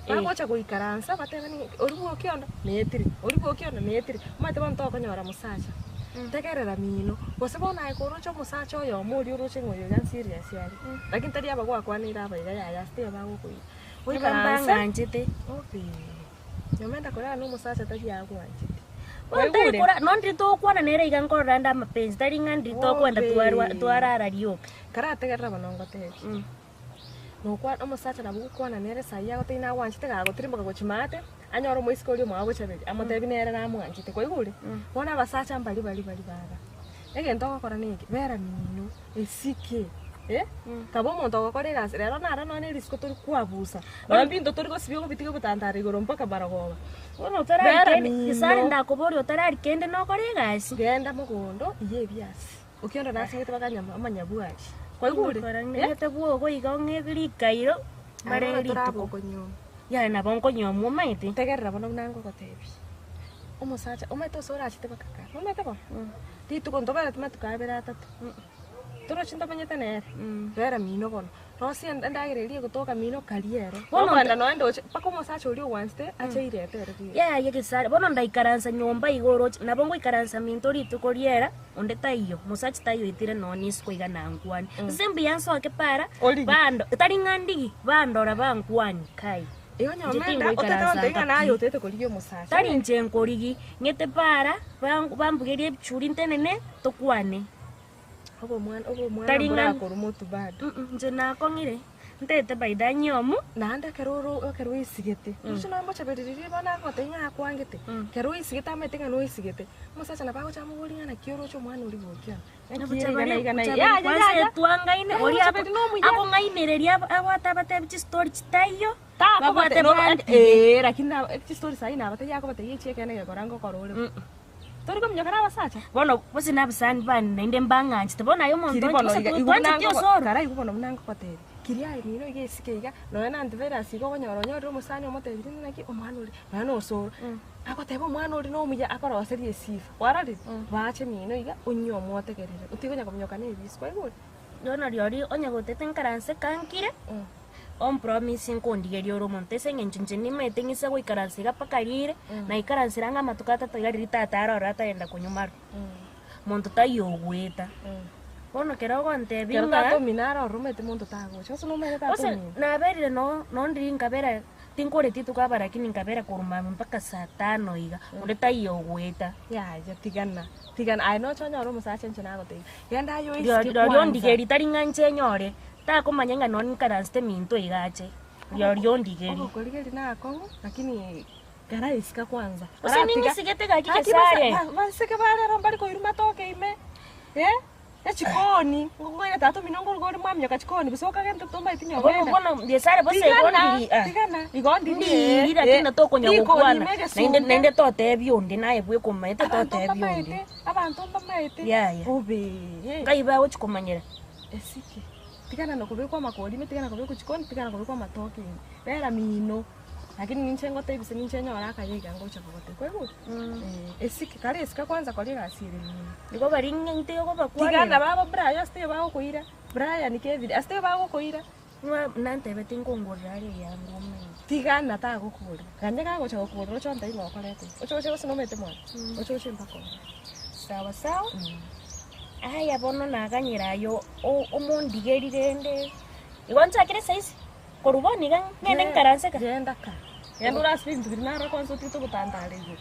bagocha goikaransa batebani ng'a oria bwa okiondo netire, oria bwa okiondo netire, omanyete bono tokonyora mosacha, tegerera mino, gose bono aye koroche omosacha oyomo oria oroche ng'a oyo iga nserious are, lakini tari aba gwakwaneire aba iga yaya ase tiga bagokoira, oikaranse Mbang'anchete. obe, nyomenda korara na omosacha tari agwanchete. Bono tari kora nonye ndiri togokwana nere iga nkorora ande amapenzi, tari ng'a ndiri tokwenda twarwa twarara rioka. Karategerera bono ngotebie. Nokwa omosacha nabo ogokwana nere saii agotebia nagwanchete gagotirimboka gochia maate, anyore omoiseke oria omwabo bochaberi, amotebi nere namwanchete, kwaigure? Bono abasacha mbari bari bari baba, egento ogokora neke, bera mino, esike eh, kaba omonto ogokora egasi, rero naro nonye risiko tori kwabusa, nonye binto tori gosibia ogobitiga ogotantara igoro mpaka marogoba. Bono Bera otarari kende, mino. gesare ndakoboria otarari kende nokore egasi. Genda mogondo, iya ebiasi. Okiondo nasegete bakanyama amanyabwari. Kwaigure? Ngokora ng'ete bwogo iga ong'e rikairo mare Aye bono rituko. torabokonyuoma. Yaya nabo nkonyuomwa omanyete. Tegerera bono buna ngogotebia. Omosacha omanyete ase orachete baka kare, nomanyete bono? Rituko ntobereti matuko abere atato. Torochi ntomenyete nere? Bera mino bono. Rosia endagera eria egotoka mino karia ere. Bono Okoenda nonya ndoche mpaka omosacha oria ogwanchete ache airete ere buya. Yaya gesare, bono ndaikaransa nyomba iga oroche, nabo ngoikaransa minto rituko riera, onde taiyo, mosacha taiyo oitire nonya isiko iga nankwanie. Ase mbuya nsoke para, Origi. bando tari ng'a ndigi, bandora bankwanie kai. Igo Inche nyomenda, tingoikaransa otete gontebia ng'a nka naye pi. otete korigia omosacha. Tari inche nkorigi, ng'ete para, ban- bambugerie ebichuri ntenene, tokwane. Obomwana obomwana Tari ng'a mborakorwa motu bado. Mm, inche nakong'ire, ntete by the nyomu. Naende ekero oro ekero oisigete, roche nonya mbochaberia riria bono agotebia ng'a akwangete, ekero oisigete amaete ng'a noisigete, omosacha nabo agocha amoborie ng'a naki oroche omwana oria gokia aa, naki ere iga na iga na iga. Yaya Kwanza yaya, etwangaine, Yaya, oria Bochaberi nomuya. akong'ainereria abwate abatebi chistori chitaiyo, Takogote babwate no bantige. eh, lakini na chistori sahi nabatebia akobatebia echi ekeene gekora ngokora ore bo. Tori kominyoka na abasacha? Bono gose na abasani bane naende mbang'anchete, bono aye omonto Kiri onche bono gose iga, twa- igo buna twancheti ngogo- osoro. kara igo bono buna ngogotebia, kiri aye mino iga esike iga, nonya na antivirus iga okonyora onyorire omosani omotebirie ng'a naki omwana oria, nonya na osoro, agoteba omwana oria nomuya akoroseria esifa, kwarorire? Bache mino iga, onywe omotegerere, otige konya kominyoka na ebisu, kwaigure? Bono rirorio onye gotete nkaranse kankire, ompromise nkondigeria ore omonto ase eng'encho inche nimaete ng'ise goikaransa iga mpaka riire, naikaransire ang'e amatuko atato iga riria tata arore atagenda konywa marwa, monto taiyo ogoeta. Bono kero ogontebia Kero ng'a tata omino arore omanyete monto tagocha, gose nomanyete tata gose omino? naberire no nondiri nkabera tinkoreti rituko aba lakini nkabera korwa mambia mpaka saa tano iga, onde taiyo ogoeta. Yaya tigana, tigana, aye noche onyore omosacha inche nagotebia, genda aye Rirorio oisike rirorio kwanza. ondigerie tari ng'a inche nyore, takomanya ng'a nonye nkaransete minto iga ache. Rirorio ondigerie. Ogokorigeria nakong'u, lakini kera isika kwanza. Gose ning'isigete gaki Gesare. Baiseke ba rero mbari koirwa matoke ime, eh, echikoni, ngokoira tata omino nkoruga ore mwaminyoka chikoni gose okagente tomaeti Bono nyomenda. bono Gesare bose igo Tigana, ndiri ah. tigana, igo ndiri Ndiri lakini natokonya rikoni gokwana. ime Naende egesunte. naende totebia onde naye bwekomaete Abanto totebia onde. mbamaete, abanto mbamaete. Yaya. Bobe. Ngai bagochi komanyera. Esike. Tigana na kobekwa amakori ime, tigana kobekwa chikoni, tigana kobekwa amatoke ime. Bera mino, lakini ninche ngotebia gose ninche nyore akaya iga ngocha kogotebia, kwaigure? Eh, esike, kare esika kwanza kora egasi ere mino. Igo bari ng'a intwe gobakwanera. Tigana babo Brian ase taiyo bagokoira, Brian Kevin ase taiyo bagokoira. Ng'a nantebete nkongorera are eyango omanye. Tigana tagokogorera, ganya gagocha gokogorera oche ontebie ng'a okorete iga. Oche oche gose nomanyete mwane, oche oche mpaka ororo. Sawa sawa, aya bono naganyire aye omondigerie rende, igo nchakire saisi, korwa bono iga ng'ende nkaranse ka. Genda ka, genda orasibe ebinto biria naro kwanza otigete ogotandara igoro.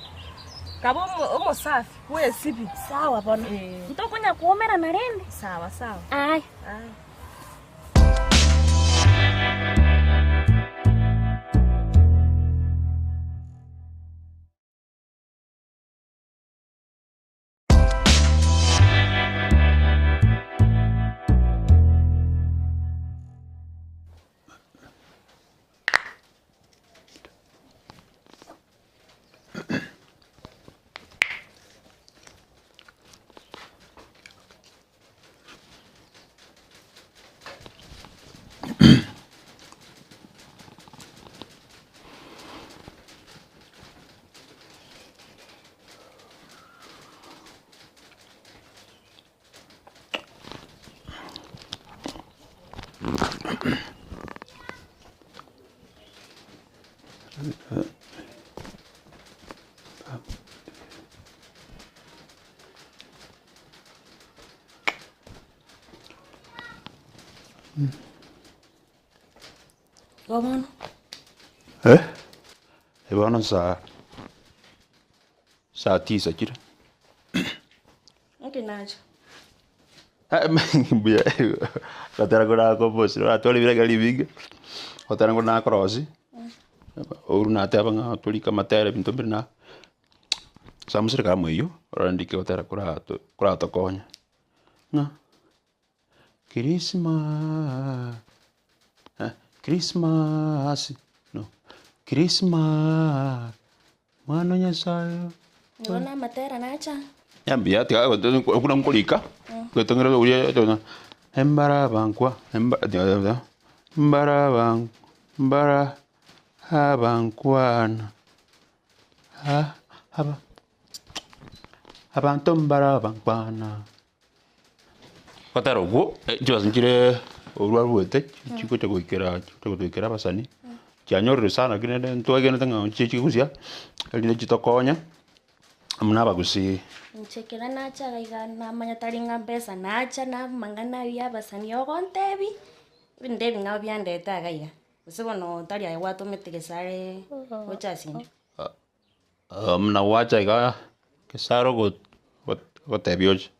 Kaba omo omosafi bwesibi. Sawa bono, ntokonya koumerana rende. Sawa sawa. Aya. Aya. Igo bono. Eh, bono nsaa saa tisa chire. Nki nacha? Mbuya gotera korakobosi oratware ebirenge ribinge, gotera ngo nakorosia, ouru nateba ng'a torike amatera ebinto mbire na samusire kare moiywo, orore ndike gotera korato koratokonya, ng'a Christmas Christmas no Christmas mwana o Nyasaye. Igo na amatera nacha. Mbuya tiga buna nkorika, getong'era oria embarabankwa mbaraba mbara abankwana aba abanto mbarabankwana. Gotera okwo, chibesa nchire orwa arwete chigocha goikera chigocha gotoikera abasani, chianyorire sana lakini rende ntwegenete ng'a nchiche chigusia, erinde chitokonye, amo na abagusii. Inche ekero nacha iga iga namanya tari ng'a mbesa nacha na amang'ana aywo ya abasani ogontebia, ebinto ebing'ao biandete iga iga, gose bono tari aye gwatomete gese are gocha ase inde. Buna gwacha iga gesare ogotebia oche.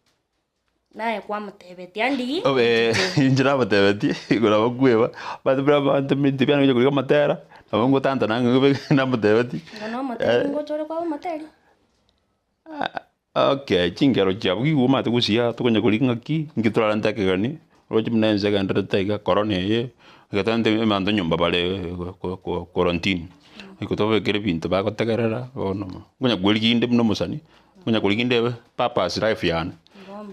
Naye kwamotebetie andi Obe inche namotebetie igoro nabo nkweba, abanto buna bantometi biane gocha korika amatera, nabo ngotantana ng'a ng'ebe namotebetie. Igo nomoteri ngocha ore kwaba omoteri? Okay, chingero chiabo ki omanyete gosiaa tokonya korika ng'aki, inki torarente ekegeni, oroche buna ense egendererete iga, corona eye, egetente abanto nyomba bare quarantine, goika tobabekere ebinto bagotegerera bono, nkonya kwerigia inde buna omosani, nkonya korigia inde purpose life yane,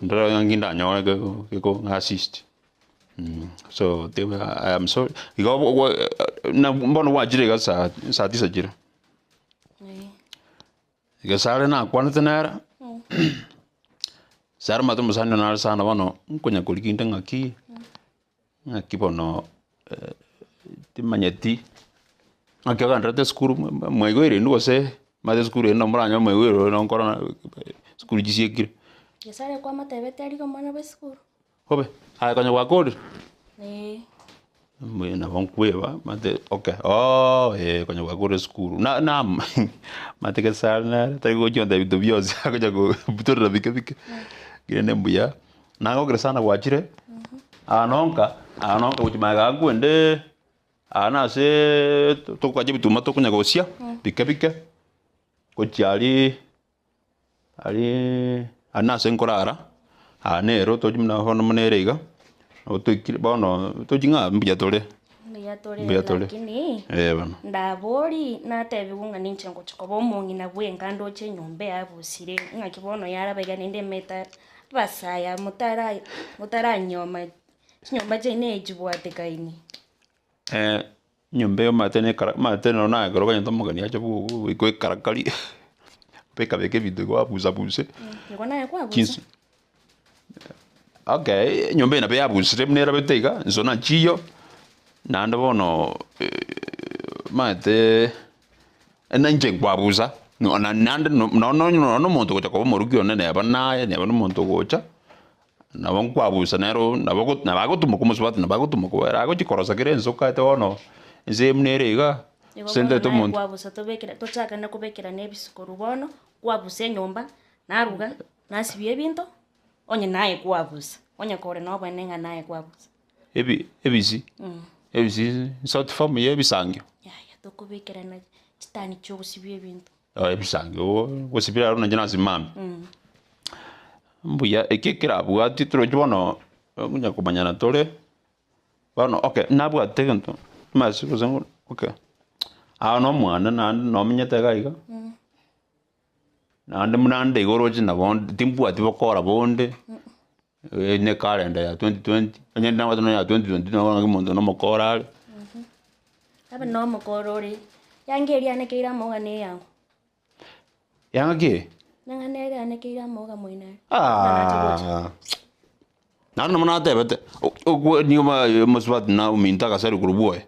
ndore ng'a ndanyore geko assist so I am sorry, igo bono gwachire iga saa saa tisa chire. Gesare nakwanete nere, Gesare omanyete omosani one nare sana bono, nkonya korigia inde ng'aki, ng'aki bono timanyeti, ng'aki ogendererete esukuru mwaigoire inwe gose omanyete esukuru eye nomoranyore mwaigoire ore nonkorora esukuru chisiekire. Gesare kwamotebeti arige omwana bwa esukuru? Obe, aye konya gwakorire? Ee. Mbuya nabo nkweba, mate okay ooh eh konya gwakorire esukuru na na mate gesare nere tari gochia gontebia binto bionsi agocha kobutorera bike bike, rende mbuya, nagokire sana gwachire, aa nonka, aa nonka gochia magega nkwende. Aa nase tokogacha ebituma tokonya gosia bike bike, gochia aria aria aria nase nkorara, aa nero tochi buna bono buna ere iga, nabo toikire bono tochi ng'a mbuya tore, Mbuya tore mbuya tore, lakini eh bono. ndabori natebiwu ng'a ninche ngochia koba omong'ina bwenka ndoche enyomba eyabusire ng'aki bono yaraba iga naende emeta abasae aba motara motaranyoma chinyomba chiaino echibwatekaine. Enyomba eye omanyete na ekara omanyete nonye naye ekero okonyenta omogeni ache bwogo goika oekarakari, obekabeke ebinto igo abusabuse, Igo naye kwabusa? chinsu okay enyomba eye nabo yabusire buna erabete iga, inso nachiyo, naende bono omanyete na inche nkwabusa, no naende nonya nonya omonto ogocha koba omoruki one neba naye neba na omonto ogocha. Nabo nkwabusa nero nabo ogo nabo agotumoka omosubati nabo agotumoka ere agochia korosa kera ense okaete bono, ense eye buna ere iga, Igo ase bono ntete naye omonto. kwabusa tobekera tochakane kobekerana ebisukoru bono, kwabusa enyomba, naruga, nasibia ebinto, onye naye kwabusa, onye kore na oboene ng'a naye kwabusa. Ebi ebisi, ebisi short form ya ebisangio. Yaya tokobekerana chitani chia ogosibia ebinto. Ebisangio gosibia aro nainche nasibia mambia. Mbuya eki ekerabwati torochi bono onya komanyana tore, bono okay nabwate egento masi gose okay, aa na omwana naende nomenyete iga iga, naende buna nde iga oroche nabo timbwati bokora bonde, ne ekalenda ya 2020, onye nabwate nonya ya 2020 nabo ng'aki omonto na omokora are. Abe na omokora ore, yanga eria yanekeire amauga na eyango. Yanga ki? Nang'a nere yanekeire amauga moino are. Ah. Naende nabo natebete, okwo nigo ba omosubati na ominto agasarwa korwa bwoye,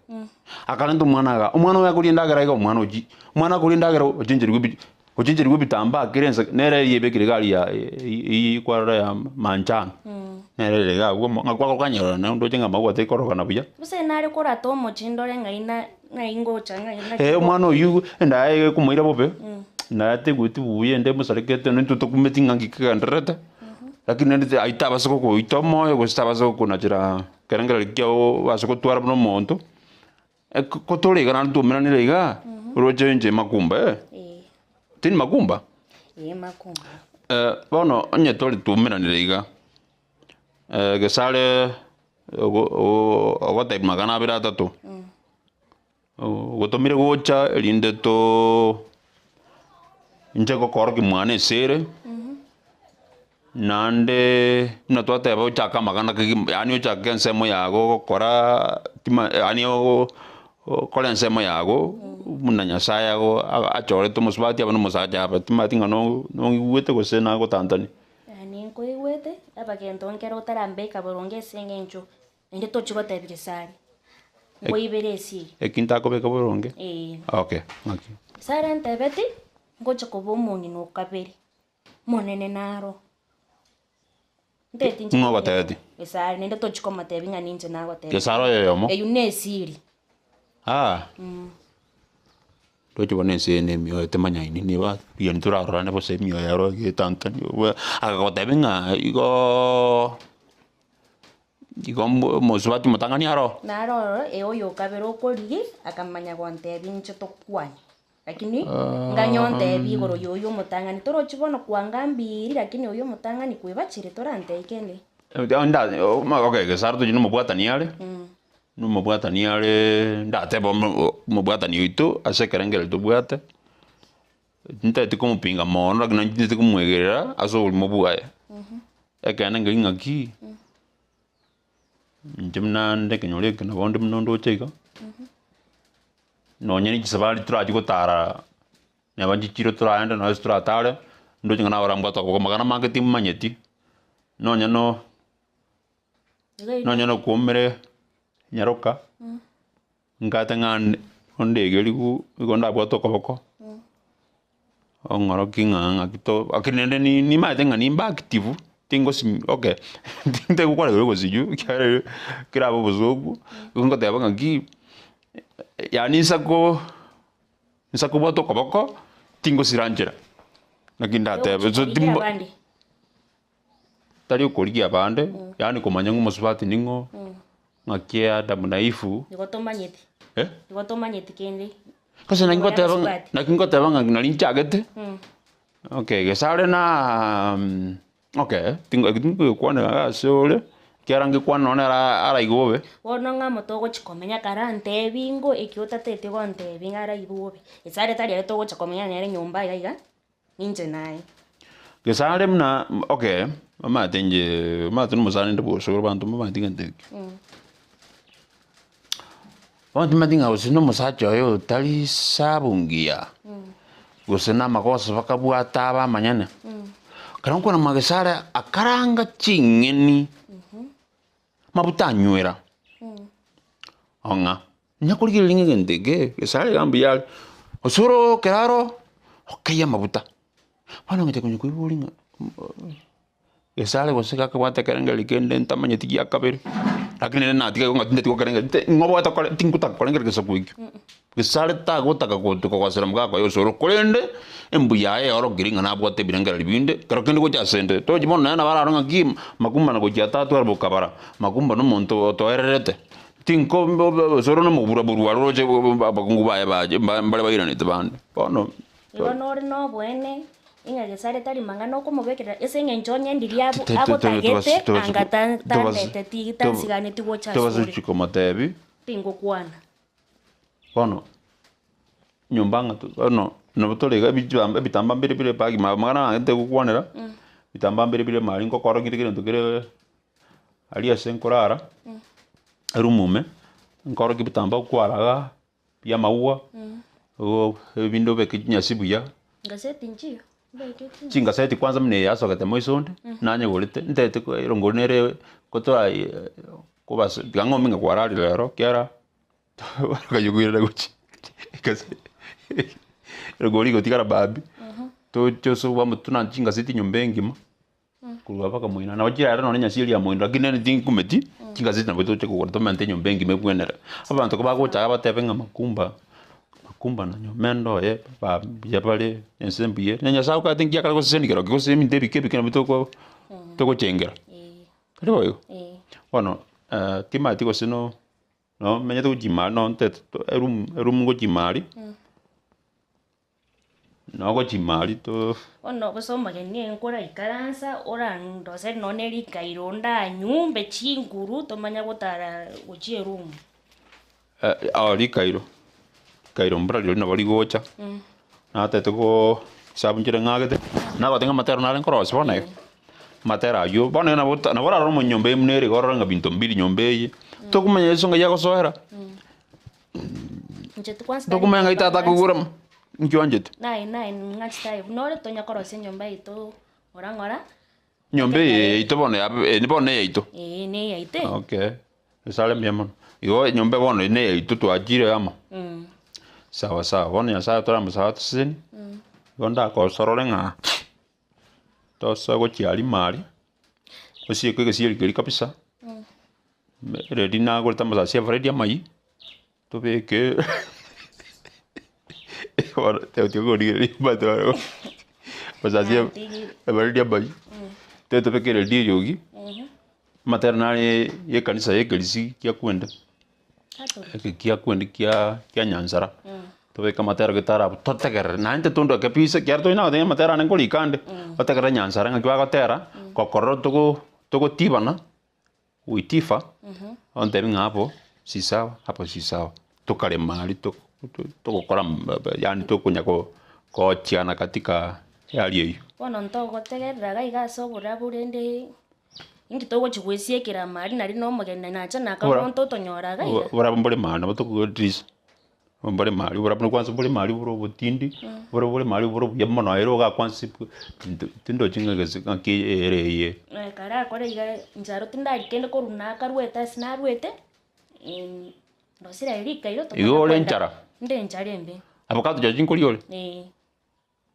akarenta omwana iga, omwana oyo akoria endagera iga omwana ochi, omwana akoria endagera ochencherigwe ebi ochencherigwe ebitambaa kera ense nere eria ebekire iga aria eywo kwarora ya manjano, nere ere iga abwo ng'a kwakonyerora naende ndoche ng'a amauga taikororokana buya. Gose nare korata omochie ndore ng'ai na ng'ai ngocha ng'ai naki Eh, omwana oyio endaye iga ekomoira bobe, endaye taigweti buya ende emosarekete intwe tokumeti ng'a nki kegendererete, lakini naende aywo tabasa gokoita omoyo gose tabasa gokonachera ekerengererio kiago obase gotwara buna omonto, ko tore iga naende twaumeranire igaa, oroche inche makumba eh, tindi makumba? Ee makumba. Bono onye tore twaumeranire iga, gesare ogotebia magana abere atato, ogotomire gocha erinde too inche gokorokia mwane esere, naende buna twateba ochake amang'ana kegima yaani ochake ensemo yago ogokora tima yaani okore ensemo yago buna nyasaye ago achorete omosubati abe na omosacha abe timanyeti ng'a nong'igwete gose nagotantania. Ninkoigwete, abagento nkere otarambeka boronge ase eng'encho naende tochi gotebia Gesare, nkoibere esiri. Eki ntakobeka boronge? Ee. Okay, ng'aki. Gesare antebeti, ngocha koba omong'ina o kabere, monene naro. Nteti inche Ng'o ogotebeti? Gesare, naende tochi komotebia ng'a ninche nagotebeti. Gesare oyo oyomo? Eywo ne esiri. Ah. Toche bono ense eye na emioyo temanyaini nigo rigiya torarorane bosa emioyo ero egetantani agagotebia ng'a igoooo igo omosubati omotang'ani aro. Naro ororo ee oyo okabere okorigia akamanya gontebia inche tokwane, lakini nganye ontebie igoro ya oywo omotang'ani torochi bono kwangambiri lakini oywo omotang'ani kwebachire torantebie kende. Okay gesaro tochia nomobwatani are. Nomobwatani are ndatebe omobwatani oito ase ekerengererio tobwate, ntagete komopinga mono lakini naende ntagete komoegerera ase oborimo bwaye. Ekeene nkeri ng'aki, inche buna nde ekenyoro eke nabo onde buna ondoche iga, nonye na chisabari torachie gotara, neba nchichire toraende nonye ase toratare, ndoche ng'a naye orambwate okoboko amang'ana amange timanyeti, nonye no. Nonya nokoumera nyaroka, nkate ng'a ondegerigwe igo ndabwate okoboko, ong'orokie ng'a ng'aki to lakini naende nimanyete ng'a nimbe active, tingosim okay ntari gokora gosiywa ekiagera kerabe obosoku, igo ngoteba ng'aki, yaani nsa ko nsa kobwata okoboko, tingosira nchera, naki ndatebe so timba. Tari okorigia abande, yaani komanya ng'a omosubati ning'o, ng'aki Adamu na Eve. Nigo tomanyeti. Eh? Igo tomanyeti kende. Gose naki Igoro ya ngoteba ng'a abasubati. naki ngoteba ng'a nari nchagete, Mm. okay gesare na okay tingo tingogokwanera iga ase ore, ekiagera ngekwana nonye nere araigwe bobe. Bono ng'a amo togochi komenya karantebi ingo eki otateti gontebi ng'a araigwe bobe, gesare tari ere togocha komenya nere nyomba iga iga, ninche naye. Gesare buna okay, omanyete inche omanyete na omosani inde bosio abanto mbamanyeti gento ekio. Bono timanyeti ng'a gose na omosacha oye otari sabu ngiya, gose na amagoso bakabwate abamanyane, ekero nkwana magesare akaranga ching'eni, mabuta anywera, ong'a nyakorigereria ng'a egento eke gesare iga mbuya are, gose ore ekero aro okeyia amabuta, bono ngocha konya koiboria ng'a Gesare gose gakabwate ekerengererio kende ntamanyeti gia kabere, lakini rende natiga igo ng'a tinteti gokerengereria nte ng'o obwate okore tingotaka korengereria gesaku ekio. Gesare tagotaka gotu kogosera omogaka oye osoro korende, embuya yaye eorokeire ng'a nabwate ebirengererio binde, kero kende gocha asende. Tochi bono nonye nabo ararore ng'aki makumba na gochia tatware bokabara, makumba na omonto otoererete, tinko osoro na omobura burwa aroche abakungu baye bache mbare bairanete bande, bono. Igo nore noboene, ng'a Gesare tari mang'ana okomobekerera, ase engencho onye ndiria agotagete anga tandeteti tansiganeti gocha asore. Tobasuchi komotebi. Tingokwana. Bono nyomba ng'a bono nabo tore iga ebitamba mbire bire ebagi amang'ana aya ntagokwanera, ebitamba mbire bire mari ngokora kende egento kere aria ase nkorara, erumu ime, nkorokia ebitamba okwara igaa. Bi'amaua, ebinde obeke chinyasi buya. Ngaseti nchiyo, mbeke chinyasi. Chingaseti kwanza buna eye yasogete moiso onde, nanyegorete, ntete erongori nere gotoa kobasa tiga ng'ombe ng'a kwararire rero ekiagera okayokoirera gochia egaseti erongori egotigara maambia, toche ase obwamo tuna chingaseti nyomba engima. Korwa mpaka moino, nabo chirare nonye nyasi eria ya moino, lakini nere tinkumeti, chingasi nabo togocha kogora tomente enyomba engima ebwenere. Abanto ko bagocha iga batebe ng'a makumba, makumba na nyomenda oye ba mbuya bare, ense mbuya ere, na nyasaye okagete nki akare gosesenia kerokio gose ebinto ebike ebike nabio toko togochengera. Tari boigo? Bono timanyeti gose no nomenyete gochia ime aria nontete eroom eroom ngochia ime aria. Nogochima aria to. Bono gose omogeni nkoraikaransa orandoseri nonye na erikairo ndanyumbe chinguru tomanye gotara gochia eroom. Oo rikairo, rikairo mbura rirorio nabo rigocha, natete koo esabu nchire ng'agete, nagoteba ng'a amatero nare nkorosia bono iga, amatero aywo, bono iga nabo nabo orarore omonyomba eye buna ere iga orore ng'a binto mbiri nyomba eye, tokomanya ase ng'ai agosoera. Inche tikwansa Tokomanya ng'ai tata akogora inki oanchete. Naye naye ng'achete aye buna ore tonya korosia enyomba yaito ng'ora ng'ora. Enyomba eye yaito bono yabe eye bono neyaito. Eeh neyaito eye. Okay, nyasaye mbuya mono. Igo enyomba bono eye neyaito twachire amo. Sawa sawa, bono nyasaye toramosabe atosesenie, igo ndakosorore ng'a tosoe gochia aria ime aria, osieke egesieri keria kabisa. Eredi nagorete amasasi ya Fred amayia, tobeke amasasi ya Fred amayia, tobe tobeke eredi eriogi, amatera nare ya ekanisa ya ekerisi kia kwende, eke kia kwende kia kia nyansara, tobeke amatera gete arabwo totegerere, naende tondoke kabisa ekiagera tonya goteba amatera ane nkorika ande, otegerere nyansara ng'aki bagotera, gokorora togo togotibana. Goitifa, ontebie ng'a hapo si sawa, hapo si sawa, tokarema aria to- to- togokora yaani tokonya ko kochiana katika ehali eywo. Bono ntogotegerera iga iga ase oborabu rende inki togochi goesiekera amari nari na omogeni nacha naka Obora- omonto otonyora iga iga. Oborabu mbore maana nabo tokodirisa. Mbore mari oborabu kwanza mbore mari bore obotindi, bore bore mari bore obuya mono ere ogakwansa tindochi ng'a gese ng'aki ere eye. Ekero akora iga inche aro tindari kende korwa nakarwete ase narwete, ndosire aye rikairo tomanye Igo ore kwenda enchara? Inde enchara embe. Avocado chiaye nkoria ore? Eh.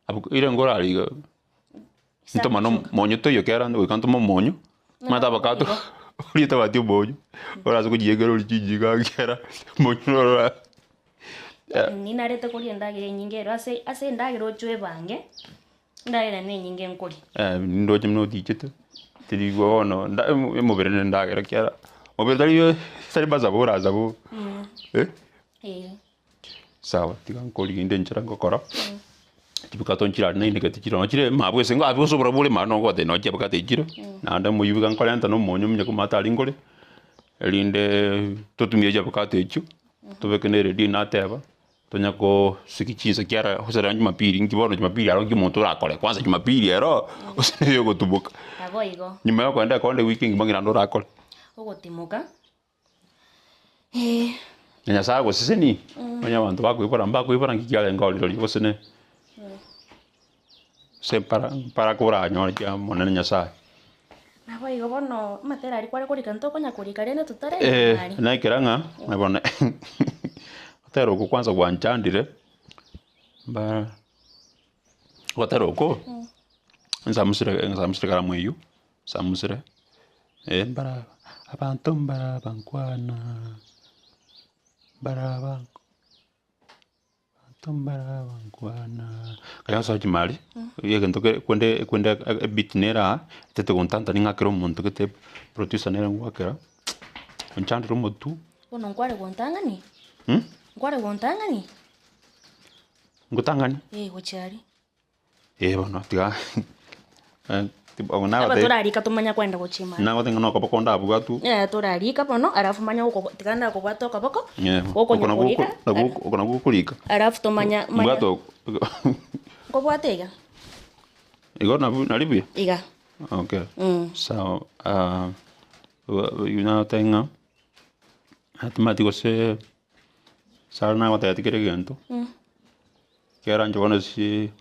Abwo ire nkorare iga, ntomane omonyo toiyo kera goika ntome omonyo, omanyete avocado oria tabwati omonyo, orase kochiyekera orie chinyigo ekiagera omonyo noro ora Ninarete koria endagera enyinge ero ase ase endagera oche oebange, endagera ne enyinge nkoria. Nindoche buna otichete, tiri bono nda omobere na endagera ekiagera, mobere tari tari masabo orasabwe. Eh. Sawa, tiga nkorigende enchera ngokora, chibukato nchirari nainegeti chire noo chire mabwo ase abwo ase oborabu bore maro nogoteba noo chiabukato echire, naende omoyio iga nkorenta na omonyo omuya komata aria nkore, erinde totumie chiabukato echio, tobeke na eredio nateba, tonya kosiki chinsa kiara gose rero jumapili nki bono jumapili aro nki omonto orakore, kwanza jumapili ero, gose niyo ogotuboka. Nabo igo. Nyuma ya okoenda ekonda ewiki engima ng'ina naende orakore. Ogotimoka. Eh. Na Nyasaye agosesenie, onye abanto bakoibora mbakoibora nki kiarenge ororo gose ne ase mpara mpara koranyore kia omonene Nyasaye. Nabo igo bono amatera aria kware korika ntokonya korika rende totare Eh, aria. naikera ng'a na bono gotera oko kwanza gwanchandire, mbara gotera oko, nsamusire nsamusire karamu eywo, nsamusire. Mbara abanto mbara bankwana, mbara bank abanto mbara bankwana. Ekero nsoa chimari, egento kere kwende kwende ebeat nere aa, etete gontantania ng'akere omonto gete producer nere ngoakera, onchandire omotwe. Bono nkware gontang'ani? Nkware gontang'ani? Ngotang'ani? Eh, gochia aria. Eh bono tiga Aba torarika tomanya kwenda gochia imare. Nagote ng'a nokoboko onde abwatwe. Eh torarika bono alafu manya goko tiga ndakobwata okoboko, Eh, gokonya oko nabwo korika, nabwo oko nabwo okorika. alafu tomanya manya Mbwate oko nkobwate iga? Igo nabwo nari buya? Iga. Okay, sawa nagotebi ng'a timanyeti gose Sara nagotebeti kera egento. Ekero inche bono si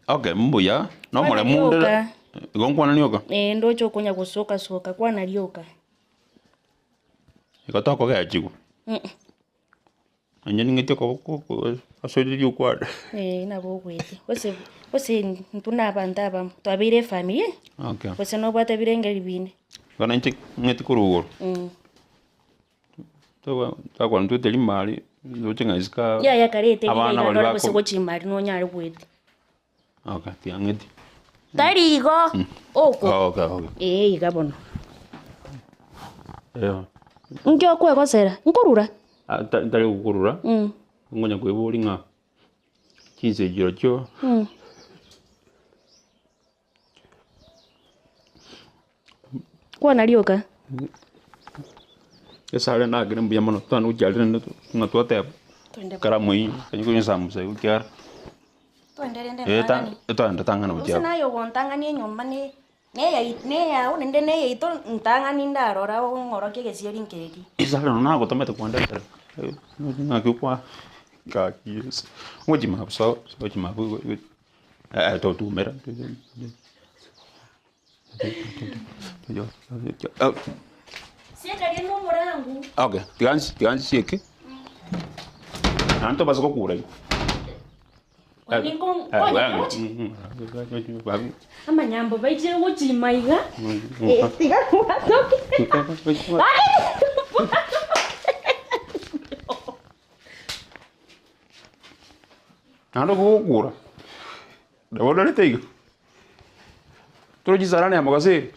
okay mbuya, na omoremu Kwana onde rioka. igo nkwana rioka? Eh, ndoche okonya gosoka soka, kwana rioka. Igo tokogechigwa? Onye ning'eti okoboko oko ase riria okwane. Eh, nabo ogwete, gose gose intwe na abanto abamo, twabeire efamiri eh, Okay. gose nobwate ebirengeri binde. Bono inche ng'eti korwa igoro. Twakwana twete rimari, ndoche ng'a isiko aa, Yaya karete abana iga baria iga gose bako gochia imari nonyare goeta. Okay, tiga ng'eti. Tari igo, oko. Oh, okay, okay. Ee iga bono. Eeh. Nki okwegosera? Nkorura? Ah, ntari gokorura, ngonya koeboria ng'a chinsa echi chirochio. Kwana rioka. Esare ndakere mbuya mono twana gochia rende ng'a twateba karamu eywo onye konyesamusa igo ekiagera Twende rende eh ta ntang'ani. twagenda tang'ana Gose gochia abwo. naye ogontang'ania enyomba ne neyai neyao naende neyaito ntang'ani ndarora ong'orokie egesieri nkeri. Esare nonya nagotomete kwandetera ng'aki okwa gaki yeso. Ngochia mabusa ngochia mabu eh totumera. Sieka rende omorangu. Okay, tiga nsi tiga nsieke. Naende tobasa gokura igo. Kwani nko- nkonya gocha? Amanyambo baichire gochima iga. Eh, tiga bwatoke. Naende ogokura, nabo ororete iga. Tore chisarani amo gose ere.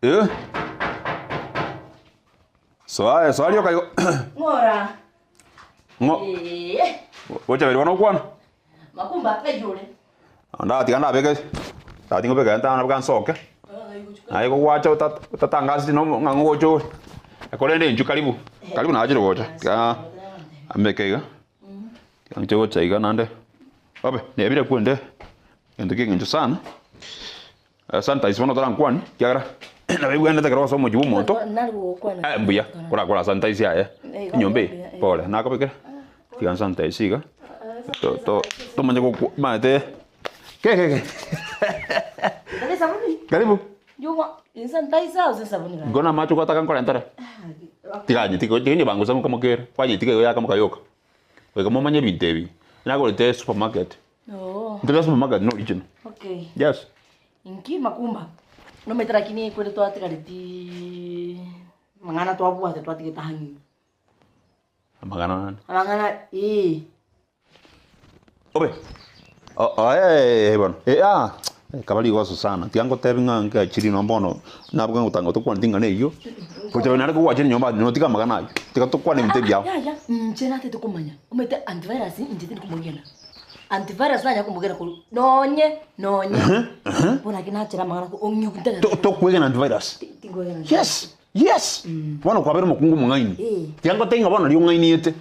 Eh. Soa, soa rioka igo. Ng'ora. Ng'o. Eh. Gocha beri bono okwana. Makumba ng'ai ore? Ndatiga ndabeke ndatiga ngobeke ntana boka nsoke. Naye kogwacha otatangaseti no ng'a ngocha ore. Korende inchuo karibu, karibu nachire gocha. Tiga ambeke iga. Tiga nche gocha iga naende. Obe, nebire kwende. Egento kia eng'encho sana, sanitize bono torankwanie, ekiagera nabo ebwenerete ekero ogosoma omochie bwa omonto, eh mbuya, korakora sanitize yaye, enyomba eye, pore, nakobekera, tiga nsanitize iga, to to tomanye gokwa omanyete ke ke ke karibu, igo na amache gwataka nkorentere, tiga nyetiga tiga nyebangusa nkamokere, kwanyetiga igo yakamoka yoka, goika momanye ebinto ebi, nagorete supermarket. Oo. Ntoria supermarket no original. Okay. Yes. Inki makumba? Nomanyete lakini ekero twatigareti amang'ana twabwate twatigete ang'e. Amang'ana nande? Amang'ana eh. Obe eh bono eh ah kaba rigoso sana tiga ngotebi ng'a ngachiri nonya bono nabwo ngotanga tokwaneti ing'ana eyio gocha naende kogwachire nyomba notiga amang'ana ayio tiga tokwane ebinto ebiao. Yaya inche natete komanya omanyete antivirus inche tindi komogena antivirus nanya komogena korwa nonye nonye bono naki nachera amang'ana ong'e To- Tokwegena antivirus tinkwegena yes Yes! Bono kwabeire omokungu omong'aini. Tiga ngotebie ng'a bono riria ong'ainiete.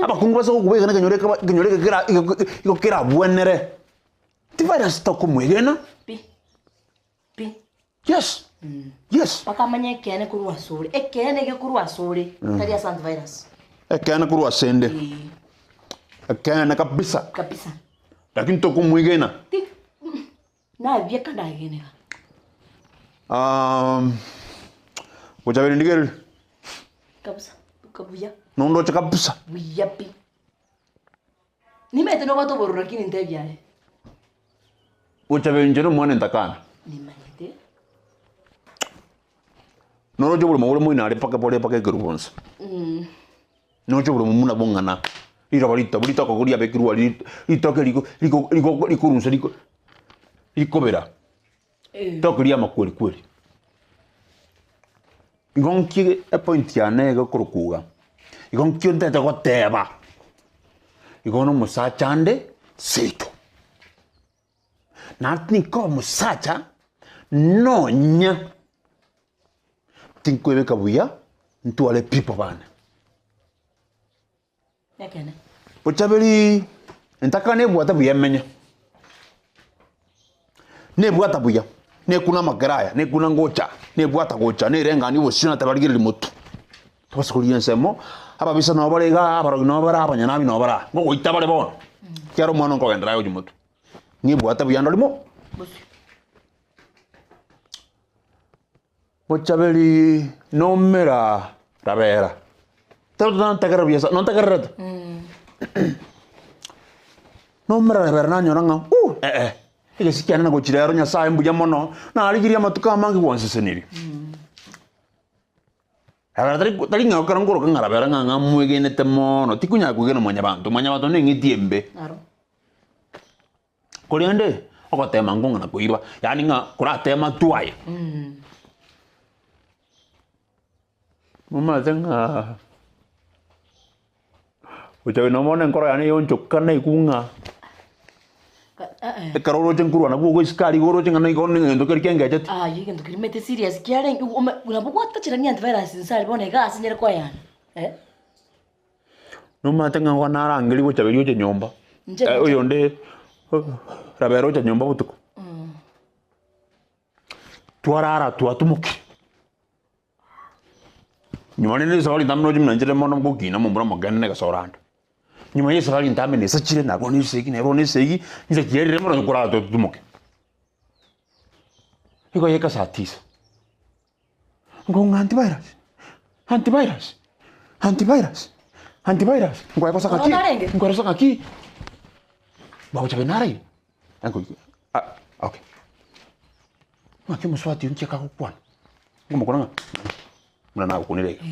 Abakungu base gokobwegena ekenyoro ekeba ekenyoro eke kera igo igo kerabwenere. Tivirus tokomwegena. Pi. Pi. Yes! Yes! Mpaka amanye ekeene korwa asore. Ekeene gekorwa asore, tari ase antivirus. Ekeene korwa asende. Ekeene kabisa. Kabisa. Lakini tokomwegena. Ti Nabieka nageneka. Um, gochabera ndigereri Kabisa. Kabuya. nondoche kabisa Buya pi. Nimanyete nobwate obororo lakini ntebi aye. gochabera inche nomwana entakana Nimanyete. noroche oborimo bore moino are mpaka bore mpaka ekerubo nse Mm. Noche oborimo buna bong'ana, riroba ritobu ritoka riabekirwe aria ritoke riko riko riko rikorusa riko rikobera, ritoke riama kweri kweri. Igo nki epoint yane iga ekorokwa iga, igo nkio ntagete goteba, igo na omosacha ande seito. Naende tinkoba omosacha nonya tinkoebeka buya ntware people bane. Ekene. Bochaberi entaka nebwate buya emenye, nebwata buya, nekuna amakere aya, nekuna ngocha, nebwata gocha, nereng'ani obosio na tabarigereria motwe. Tobasa korigia ensemo, ababisa nabo bare igaa, abarogi nabo bare aa, abanyanabi nabo bare aa, ngogoita bare bono, ekiagera omwana nkogenderera aye gochia motwe. Nibwate buya ndori mo. Bochaberi nomera rabera. Nontegerera buya sana, nontegererete? Nomera rabera nanyora ng'a uh eh eh, egesi kiane nagochi rero Nyasaye mbuya mono, narigirie amatuko amange gwansesenirie. Rabera tari tari ng'a ekero nkoroka ng'a rabera ng'a ng'a mwegenete mono, tikonyara kwegena mwanyabanto, mwanyabanto na eng'iti embe. Korende, ogotema nkong'ana koirwa, yaani ng'a koratema twaye. Momanyete ng'a gocha buna bono enkoro yane yonchoka naigwe ng'a ekero oroche nkorwa nabwo ogoisika aria igo oroche ng'a nigo na egento keria kiangecheti. Ayio egento keria omanyete serious kiarenge nabo gwatachera antivirus inse aria bono iga ase nyare koyana eh. Nomanyete ng'a nigo narangeria gocha beria oche nyomba, Inche eh, oyonde rabera ocha nyomba botuko. Twarara twatumokire. Nyuma rende esafari ntambe noche buna inche mono ngokina momura omokene na egesora ande. Nyuma ya esafari ntambe nesachire narwana esegi narwana esegi, inse chiarire mono nkorara twatumoke. Igo yaika saa tisa. Ngong'a antivirus, antivirus, antivirus, antivirus, nkwaegosa ng'aki, Orotarenge? nkwaegosa ng'aki, bagocha be naraire, Nkoigwa ah okay, ng'aki omosubati oyo nki akagokwana, nkomokora ng'a buna nagokunire iga.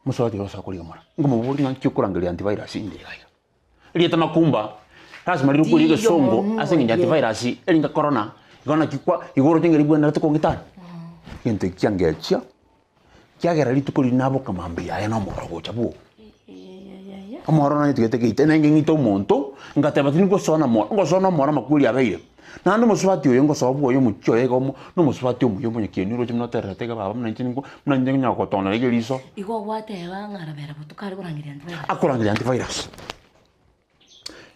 Omosubati oyo ase akorigia mora, nkomoboria ng'a nki okorangeria antivirus inde iga iga. Erieta makumba, lasima rirokwe ria egesongo ase eng'encho antivirus eringa corona, igo naki kwa igo oroche ng'a ribwenerete kong'itana. Egento eki kiangechia, kiagera rituko riria naboka mambia yaye na omoro gocha bwogo. Omoro nanyetugete geita nenge ng'ite omonto, ngateba tindi gosoa na moro, ngosoa na omoro amakweri abeire. Naende omosubati oyo ngosoa bwoye omochie oye iga omo, na omosubati omuya omonyakieni oroche buna otererete iga baba buna inche nigo buna inche nkonya gogotonera iga eriso. Igo gwateba ng'a rabera botuko are korangeria antivirus. Akorangeria antivirus.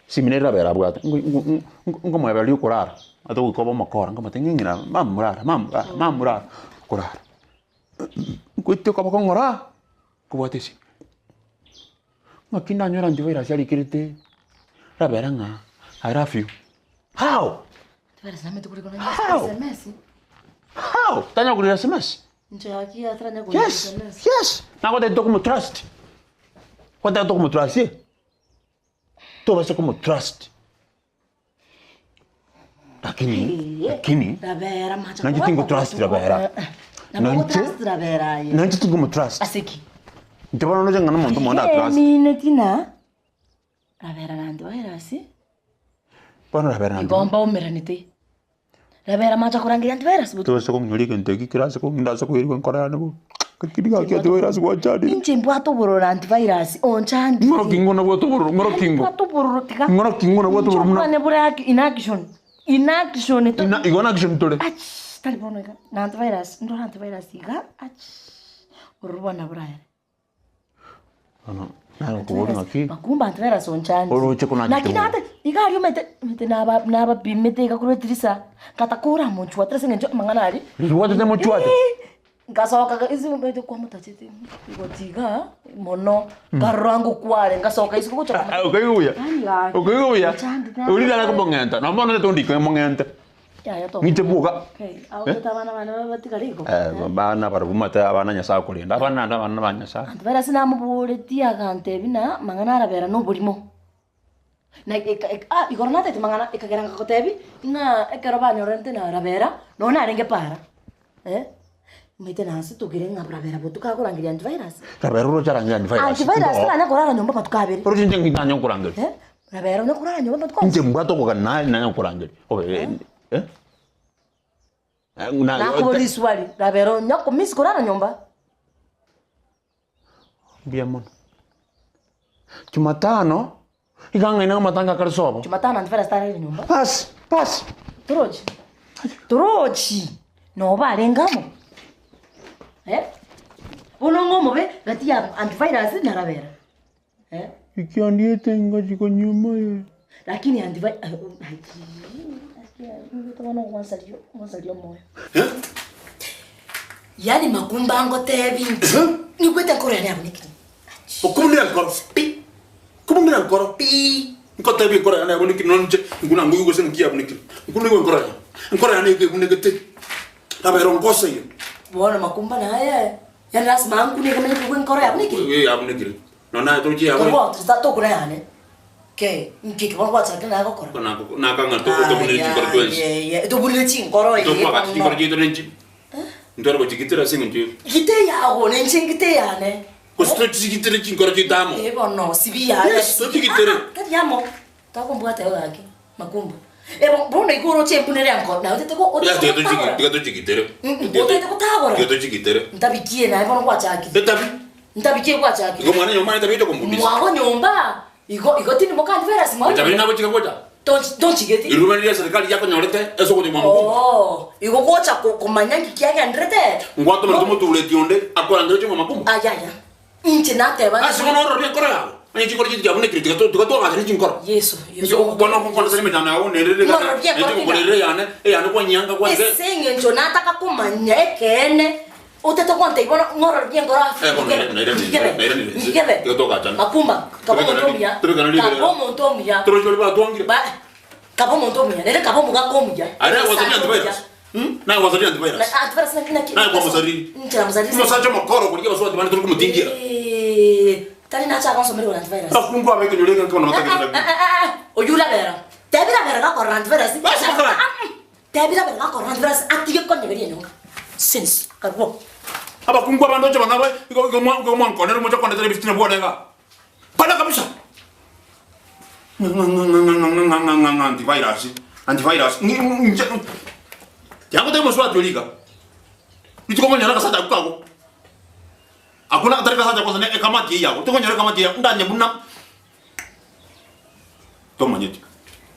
Simi nere rabera abwate, ngo- ngo- ngo- ngomoebereria okorara, ase goika obe omokora, nkomotebia ng'a ng'ina mama morara, mama morara, mama morara, okorara. Ngoetia okoboko ng'ora, kobwate esimi. Ng'aki ndanyore antivirus arikerete rabera ng'a I love you. How? Antivirus namanyete korika nonya How? SMS. How? Tanya korika SMS? Inche gaki ataranya korika Yes, SMS. yes. Nagotebia tokomotrust. Gwateba tokomotrust eh? Tobasa komotrust. Lakini, lakini, Rabera macha. Nanche tingotrust Rabera. Nanche, Rabera aye. nanche tingomotrust. Aseki. Inche bono noche ng'a na omonto mondo atrust. Emine tina. Rabera na antivirus. Bono Rabera na Igo mbaumeranete. Rabera macha korangeria antivirus botuko. Tobasa kong'inyoria egento eki kerase kong'inda ase koirwa enkoro yane bo. Lakini gaki antivirus gwachandire. Inche mbwate obororo antivirus onchandire. Ng'oro ki ng'o nabwate obororo, ng'oro ki ng'o? Mbwate obororo tiga. Ng'oro ki ng'o nabwate obororo buna. Inche bore in action. In action to. Ina igo in action tore. Ach, tari bono iga. Na antivirus, ndore antivirus iga. Ach. Bororo bwane borayare. Bono nagokoboria ng'aki. Makumba antivirus onchandire. Oroche konachete Lakini bobe. ate iga aria omanyete omanyete naba nabapimete iga korwa etirisa nkata koramonchwatera ase eng'encho amang'ana aria. Riria gwachete mochwate. Nkasoka ga ase omanyete kwamotachete igoti igaa mono, nkarora ngokware nkasoka isiko gocha Ah, okaigwa buya? Okaigwa buya? Oria nare komong'enta, nabo bono tondiko emong'ente. Yaya to. Ng'iche bwoka. Okay, agote abana bane batigare igo. Eh, abana barabwo omanyete abana Nyasaye akorenda, abana naende abana ba Nyasaye. Antivirus namoboretie agantebia na mang'ana arabera na oborimo. Na eka eka ah igoro natete mang'ana ekagera ngagotebia, ng'a ekero banyorerete na rabera, nonye narenge para, eh, omanyete nasitokire ng'a rabera botuko akorangeria antivirus. Rabera oroche arangeria antivirus. Antivirus taranya korara nyomba amatuko abere. Oroche inche ng'ina nanye nkorangeria. Eh, rabera onya korara nyomba amatuko Inche mbwate okogana naye nanye nkorangeria. Obe eh? Eh, na- Nakoboria riswali, rabera onya komiss korara nyomba. Mbuya mono. Jumatano, iga ng'aina amatanga akare sobo. Jumatano antivirus tararire nyomba. Bas, bas. Torochi. Torochi. Nobo barenge amo. Eh? Bono ng'a omobe gati ya antivirus na rabera. Eh? Ekiandiete ngochi konyuma ye. Lakini antivirus gwansaria omoyo. Yaani makumba ngotebi inche. Nikwete nkoro yane yabonekire. Okumundira nkoro. Pi. Kumundira nkoro. Pi. Nkotebi enkoro yane yabonekire nonya inche nkuna ngoigwe gose nki yabonekire. Nkuna igwe enkoro yane. Enkoro yane igo ebunegete. Rabera ongoseire. Bono makumba naye. Yaani lasima ankune iga manye koigwa enkoro yabonekire. Eh yabonekire. Nonya naye tochia yabonekire. Torobwati tokuna yane. Kei, inki eke bono gwachakire naye gokora? Nakang'a tobunire chinkoro twensi. Ayaya, tobunire chinkoro ee Tobwagati chinkoro bono. chiaito nenchi. Ntware gochigitera ase eng'encho eye. Gita eyago nenche ngite eyane. Gose tochigitere chinkoro chiaito amo. Ee bono, sibi yaya. Yes, tochigitere. Ah, tari amo. Takombwata igo gaki, makumba. Ebo bono igo oroche embunere ya nkoro, naye otete go Tiga otete tochigitere, gotagora. tiga tochigitere. Otete gotagora. Tiga tochigitere. Ntabikie naye bono gwachakire. Etabi. Ntabikie gwachakire. Igo mwana nyomba etabi etokombundisa. Mwago nyomba, igo igo tindi mokandiverasi mwago. Etabi nagochika gocha. Tonchigeti. Riruba riria serikali yakonyorete ase ogocha mwa mokungu. Oo, igo gocha komanya nki kiagenderete. Ngwatomera tomotureti onde akorangeria oche mwa makumba. Ayaya. Inche nateba. Ase bono orore enkoro yago. Onye chinkoro chiaito chiabunekire tiga tiga twagachire chinkoro. Yeso, Yeso. Bono ogokonesa emechando yago nerere Ng'ororo bi'enkoro nainche ngokorerere eyane, eyane kwanyianga gwanse. Ase eng'encho nataka komanya ekeene, otete gontebia bono ng'ororo bi'enkoro Eh, bono naire- naire- Ngigebe, naire- naire- ngigebe. tiga twagachana. Makumba, kaba omonto omuya, Tobekana riberera. kaba omonto omuya. Toroche baria batwangire. Ba, kaba omonto omuya, nere kaba omogaka omuya. Aria Omosacha gwasarire antivirus. omuya. Naye gwasarire antivirus. Na- antivirus naki- naki- Naye kwamosariri. Inche namosariri. Omosacha omokoro korigia abasubati bande tori komotingia. Eh, tari nacha agonsomera igoro antivirus. Abakungu aba ekenyoro eke nkono batagete Eh, eh, eh, eh, oyio orabera. Tebia rabera gakorora antivirus. Basi bakora. Ah, mm. Tebia rabera gakorora antivirus atige konyegeria enyonga. Sense, karwo. Abakungu abande oche bang'abe igo igo mwa igo mwankonera moche kondetera ebitina bwane iga. Kwana kabisa. Ng'ang'ang'ang'ang'ang'ang'ang'ang'ang'a antivirus, antivirus. Inche tiagotebia omosubati oria iga. Rituko okonyora agasacha akwo kago. Akwo na tari gasacha gose ne ekamati eyio yago. Tokonyora ekamati eyio ndanye buna tomanyeti.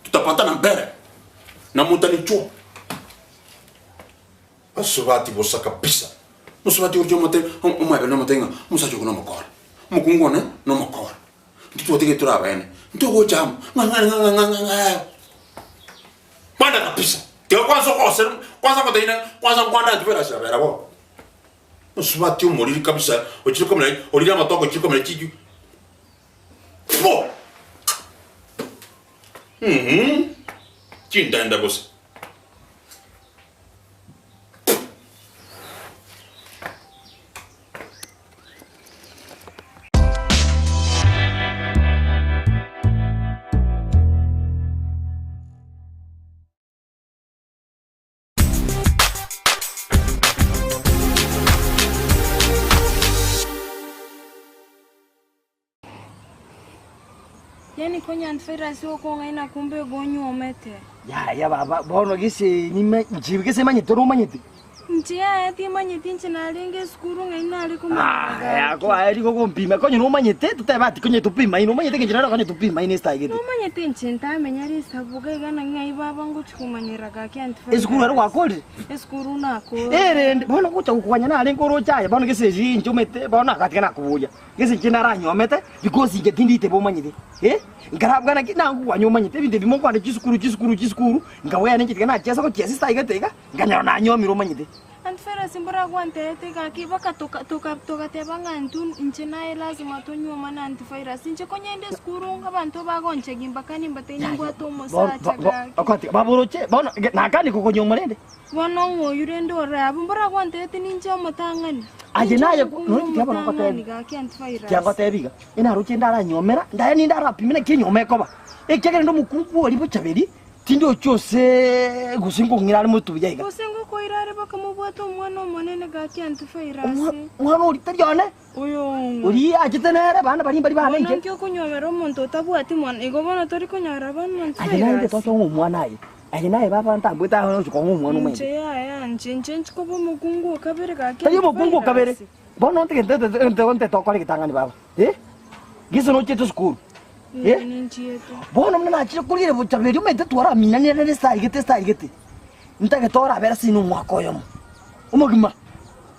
Tutapatana mbere na mutanichua. Basubati bosa kabisa. Mosubati oria omote omwebere nomotebi ng'a omosacha ogo nomokora, omokungu one nomokora, intwe twatigete tore abaene, ntogocha amo ng'a ng'a ng'a ng'a ng'a ng'a Kwanda kabisa, tiga kwanza ogosera, kwanza ngotebi ng'a kwanza nkwande antivirus yabera bono. Mosubati omoriri kabisa, ochire komera orire amatoke ochire komera chiju pwo! Mh, chindenda bosa. Yaani konya antivirus okong'aina kumbe igo onyuomete. Yaya baba, bono gese nime nchi gese manyete ore omanyete. Inche yaya timanyeti inche narenge esukuru ng'ai nare komanya Ah, gaki. yako aye rigo gompima konye nomanyete totebe ati konye topimaine omanyete engencho nere konye topimaine esitagete. Nomanyete inche ntamenya risabu iga iga nang'i ng'ai baba ngochi komanyera gaki antivirus. Esukuru ero gwakorire? Esukuru nakorire. Erende bono gocha gokoganya narenge oroche aye bono gese eri inche omanyete bono nagatiga nakoboria. Gese inche naranyomete because inche tindi tebe omanyete eh, nkarabwana ki nangokwania omanyete ebinto ebi mokwana chisukuru chisukuru chisukuru nkawea ninche tiga nachesa gochiesa esitagete iga. Nkanyora nanyomire omanyete. Antivirus mbora gwanterete gaki baka toka toka togateba ng'a intwe inche naye lazima tonyuomane antivirus inche konyende esukuru abanto bagonchegia mpaka nimbatebie nimbwate omosacha gaki. Okotiga baboroche bono nakani kokonyuoma rende. Bono ng'o oyio rende ore abwo mbora gwanterete ninche omotang'ani. Aye Ninche naye omokungu nonya tiga bono omotang'ani ngotebi. gaki antivirus. Tiga ngotebi iga, enaroche ndaranyuomera ndaye ninde arapime naki enyuoma ekoba. Ekiagera rende omokungu oria bochaberi Tindochi ose gose nkong'ira are moto buya iga. Gose ngokoira are bakamobwata omwana omonene gaki antivirus. Omwana oria tari one. Oyo ong'o? Oria achete nere abana baria mbari bane Bono inche. nki okonywomera omonto otabwati mwana? Igo bono tori konyora abana Aye naye antivirus. toche ong'e omwana aye. Aye naye baba ntambwete aye oche kong'a omwana Inche omanyete. yaya inche inche nchi koba omokungu o kabere gaki Tari omokungu o kabere. antivirus. Bono nte nte nte tokore getang'ani baba. Eh? Gese nochiete esukuru. Eh, ninchiete. Bono buna nachire korigereria bochaberi omanyete twaraminanire rende estar gete estar gete. Ntagete orabere ase ine omwaka oyomo. Omogima.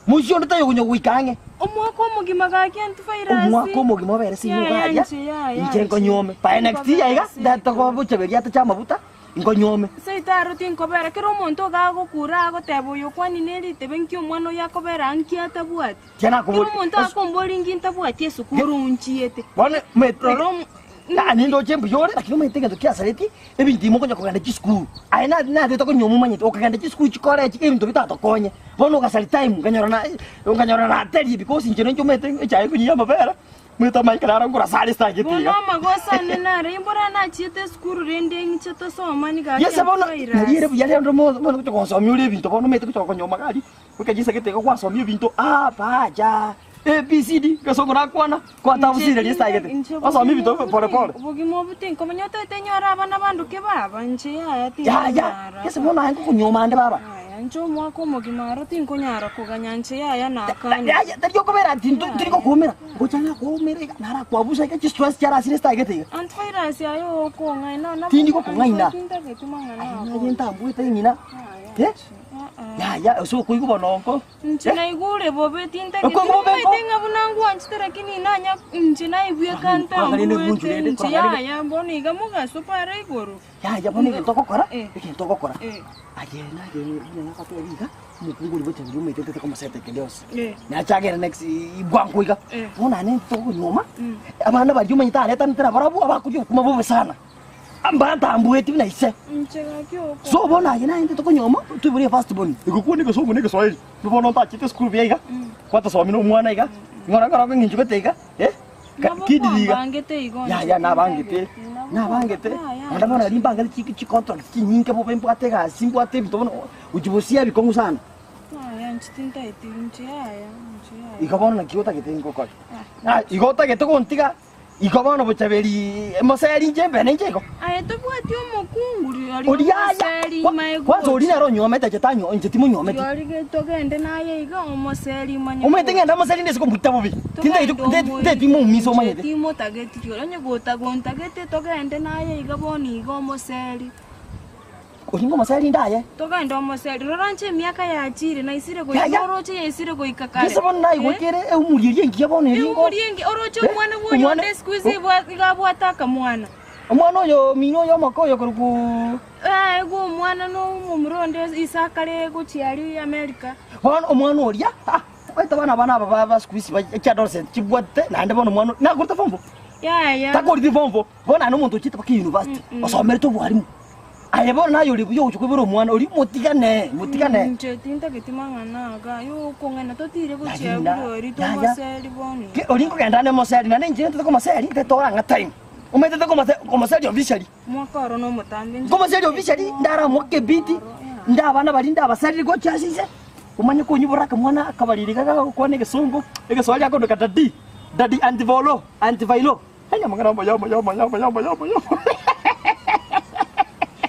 Moisia onde taiyo okonya goika ang'e. Omwaka omogima gaki antivirus. Omwaka omogima obere ase ine Yaya iga aria. inche yaya Inche inche. nkonyuome. By next year iga, ndete koba bochaberi atache amabuta. Nkonyuome. Seito aro tinkobera, kera omonto iga agokura agoteba oyo kwani neritebe nki omwana oyo akobera aa nki atabwati. Tiana Kera akobori- omonto akomboria nki ntabwati esukuru nchiete. Bono omanyete- Rora omo- Na nindoche mbuya ore, lakini omanyete egento kiasareti, ebinto ebi mokonya kogenda chisukuru. Aye na- natete konyuoma omanyete, okagenda chisukuru chikorechi ebinto bitatokonye. Bono ogasari time, nkanyora na nkanyora naterie because inche ninche omanyete echae ekonyia amabere. Mwete amaika naro nkorasare ase agete Bono iga. amagoso ane nare imbora nachiete esukuru rende eng'iche tosomani gaki Yese bono antivirus. nari ere buya rende mo- bono gocha gonsomia ore ebinto bono omanyete gocha konyoma gari, goika chinsa gete iga gwasomia ebinto A ba ja A B C D gesongo nakwana kwatabusire ria ase agete. Osomie ebinto pole pole. Obogima obo tinkomanya otaete nyore abana banduke baba inche yaya Yaya, tinkonyara. gese bono aye nkokonyoma ande baba. Yaya inche omwaka omogima aro tinkonyara koganya inche yaya nakane. Yaya tari okobera ati nto- tiri gokoumera. Ngocha nakoumera iga narakoabusa iga chistress chiarasire ase agete iga. Antivirus aye okong'aina ona Tindi gokong'aina. Tintageti mang'ana Aye ako. ntambuete ng'ina. Eh? Yaya ase okoigwa bono nko. Inche naigure bobe tintageti Okoigwa bobe nko? omanyete ng'a buna ngwanchete lakini nanya inche naibweka Kwang'ana ntambuete ebunchu rende, inche kwang'ana rende. yaya bono iga mogaso pare igoro. Yaya bono egento ogokora, Eh. egento ogokora. Eh. Aye naye buna nagotebia iga, omokungu oria bochaberi omanyete ntete komoseta kende yonsi. Eh. Nachagere next bwango iga. Eh. Bono naende tokonyuoma, Mm. abana baria omanyete aretanete nabarabwo abakoria obokima bobe sana. Mbantambueti buna ise. Inche gaki oko. So bono aye naende tokonyuoma, toibore efirst born. Egokwana egesongo na egeswahili. Bono ntachete esukuru buya iga, kwatasomi na omwana iga, ng'ora ng'ora okong'inchwa gete iga, eh, Nabo kidiri iga. kwambangete igo inche Yaya nabangete, tintageti, nabangete. Yaya, Naende bono nari mbangete chi chicontract chinyinge bobe mbwate egasi, mbwate ebinto bono, gochia bosia ebikong'u sana. Yaya inche tintageti inche yaya, inche yaya. Igo bono naki otagete ngokore? Na igo otagete gontiga, igo bono bochaberi moseri inche mbe ninche igo. Aye tobwati omokungu ri- Oria aya, omoseri kwa- mae kwanza oria gocha. nere onyuomete inche tanyo inche timonyuometi. Riori togende naye iga omoseri manye Omanyete ng'ende omoseri ndise komuita bobe. Tintageti nteti moumisa omanyete. Timotageti riori onye gotagontagete togende naye iga bono iga omoseri. Oria ng'omoseri ndaye. Togende omoseri rora inche emiaka yachire naisire goika Yaya. oroche yaisire goika kare. Gese bono naigwekere eumuri eria engiya bono eri ngo. Eumuri engiya oroche Eh, omwana omwana- bw'oyonde siku hizi iga abwate akamwana. Omwana oyo mino oyo omoke oyo korokwa Eh, igo omwana no omomura onde isakare gochia aria America. Bono omwana oria, ah, omanyete abana abana aba ba- ba siku hizi ba chiadolescent chibwate naende bono omwana nakorete form four. Yaya. Takoreti form four. Bono naende omonto ochiete mpaka university, osomerete obwarimu. Aye bono naye ore buya ogochia koibora omwana oria motigane, motigane. Inche tintageti mang'ana aga yokong'aina totire gochia Lakini na- burori yaya. tomoseri bono. Ke- oria nkogenda ande moseri naende inche ntete komoseri ntete orang'a time. Omanyete ntete komoseri officially. Mwaka oro na omotambe inche Nkomoseri officially ndaramoke ebiti, nde abana baria ndabaserire gochia ase inse, omanye konyibora akamwana akabariri iga gagokwana egesongo, egeswahili akondoka daddy, daddy antivolo, antivailo. Aye amang'ana amaya amaya amaya amaya amaya amaya.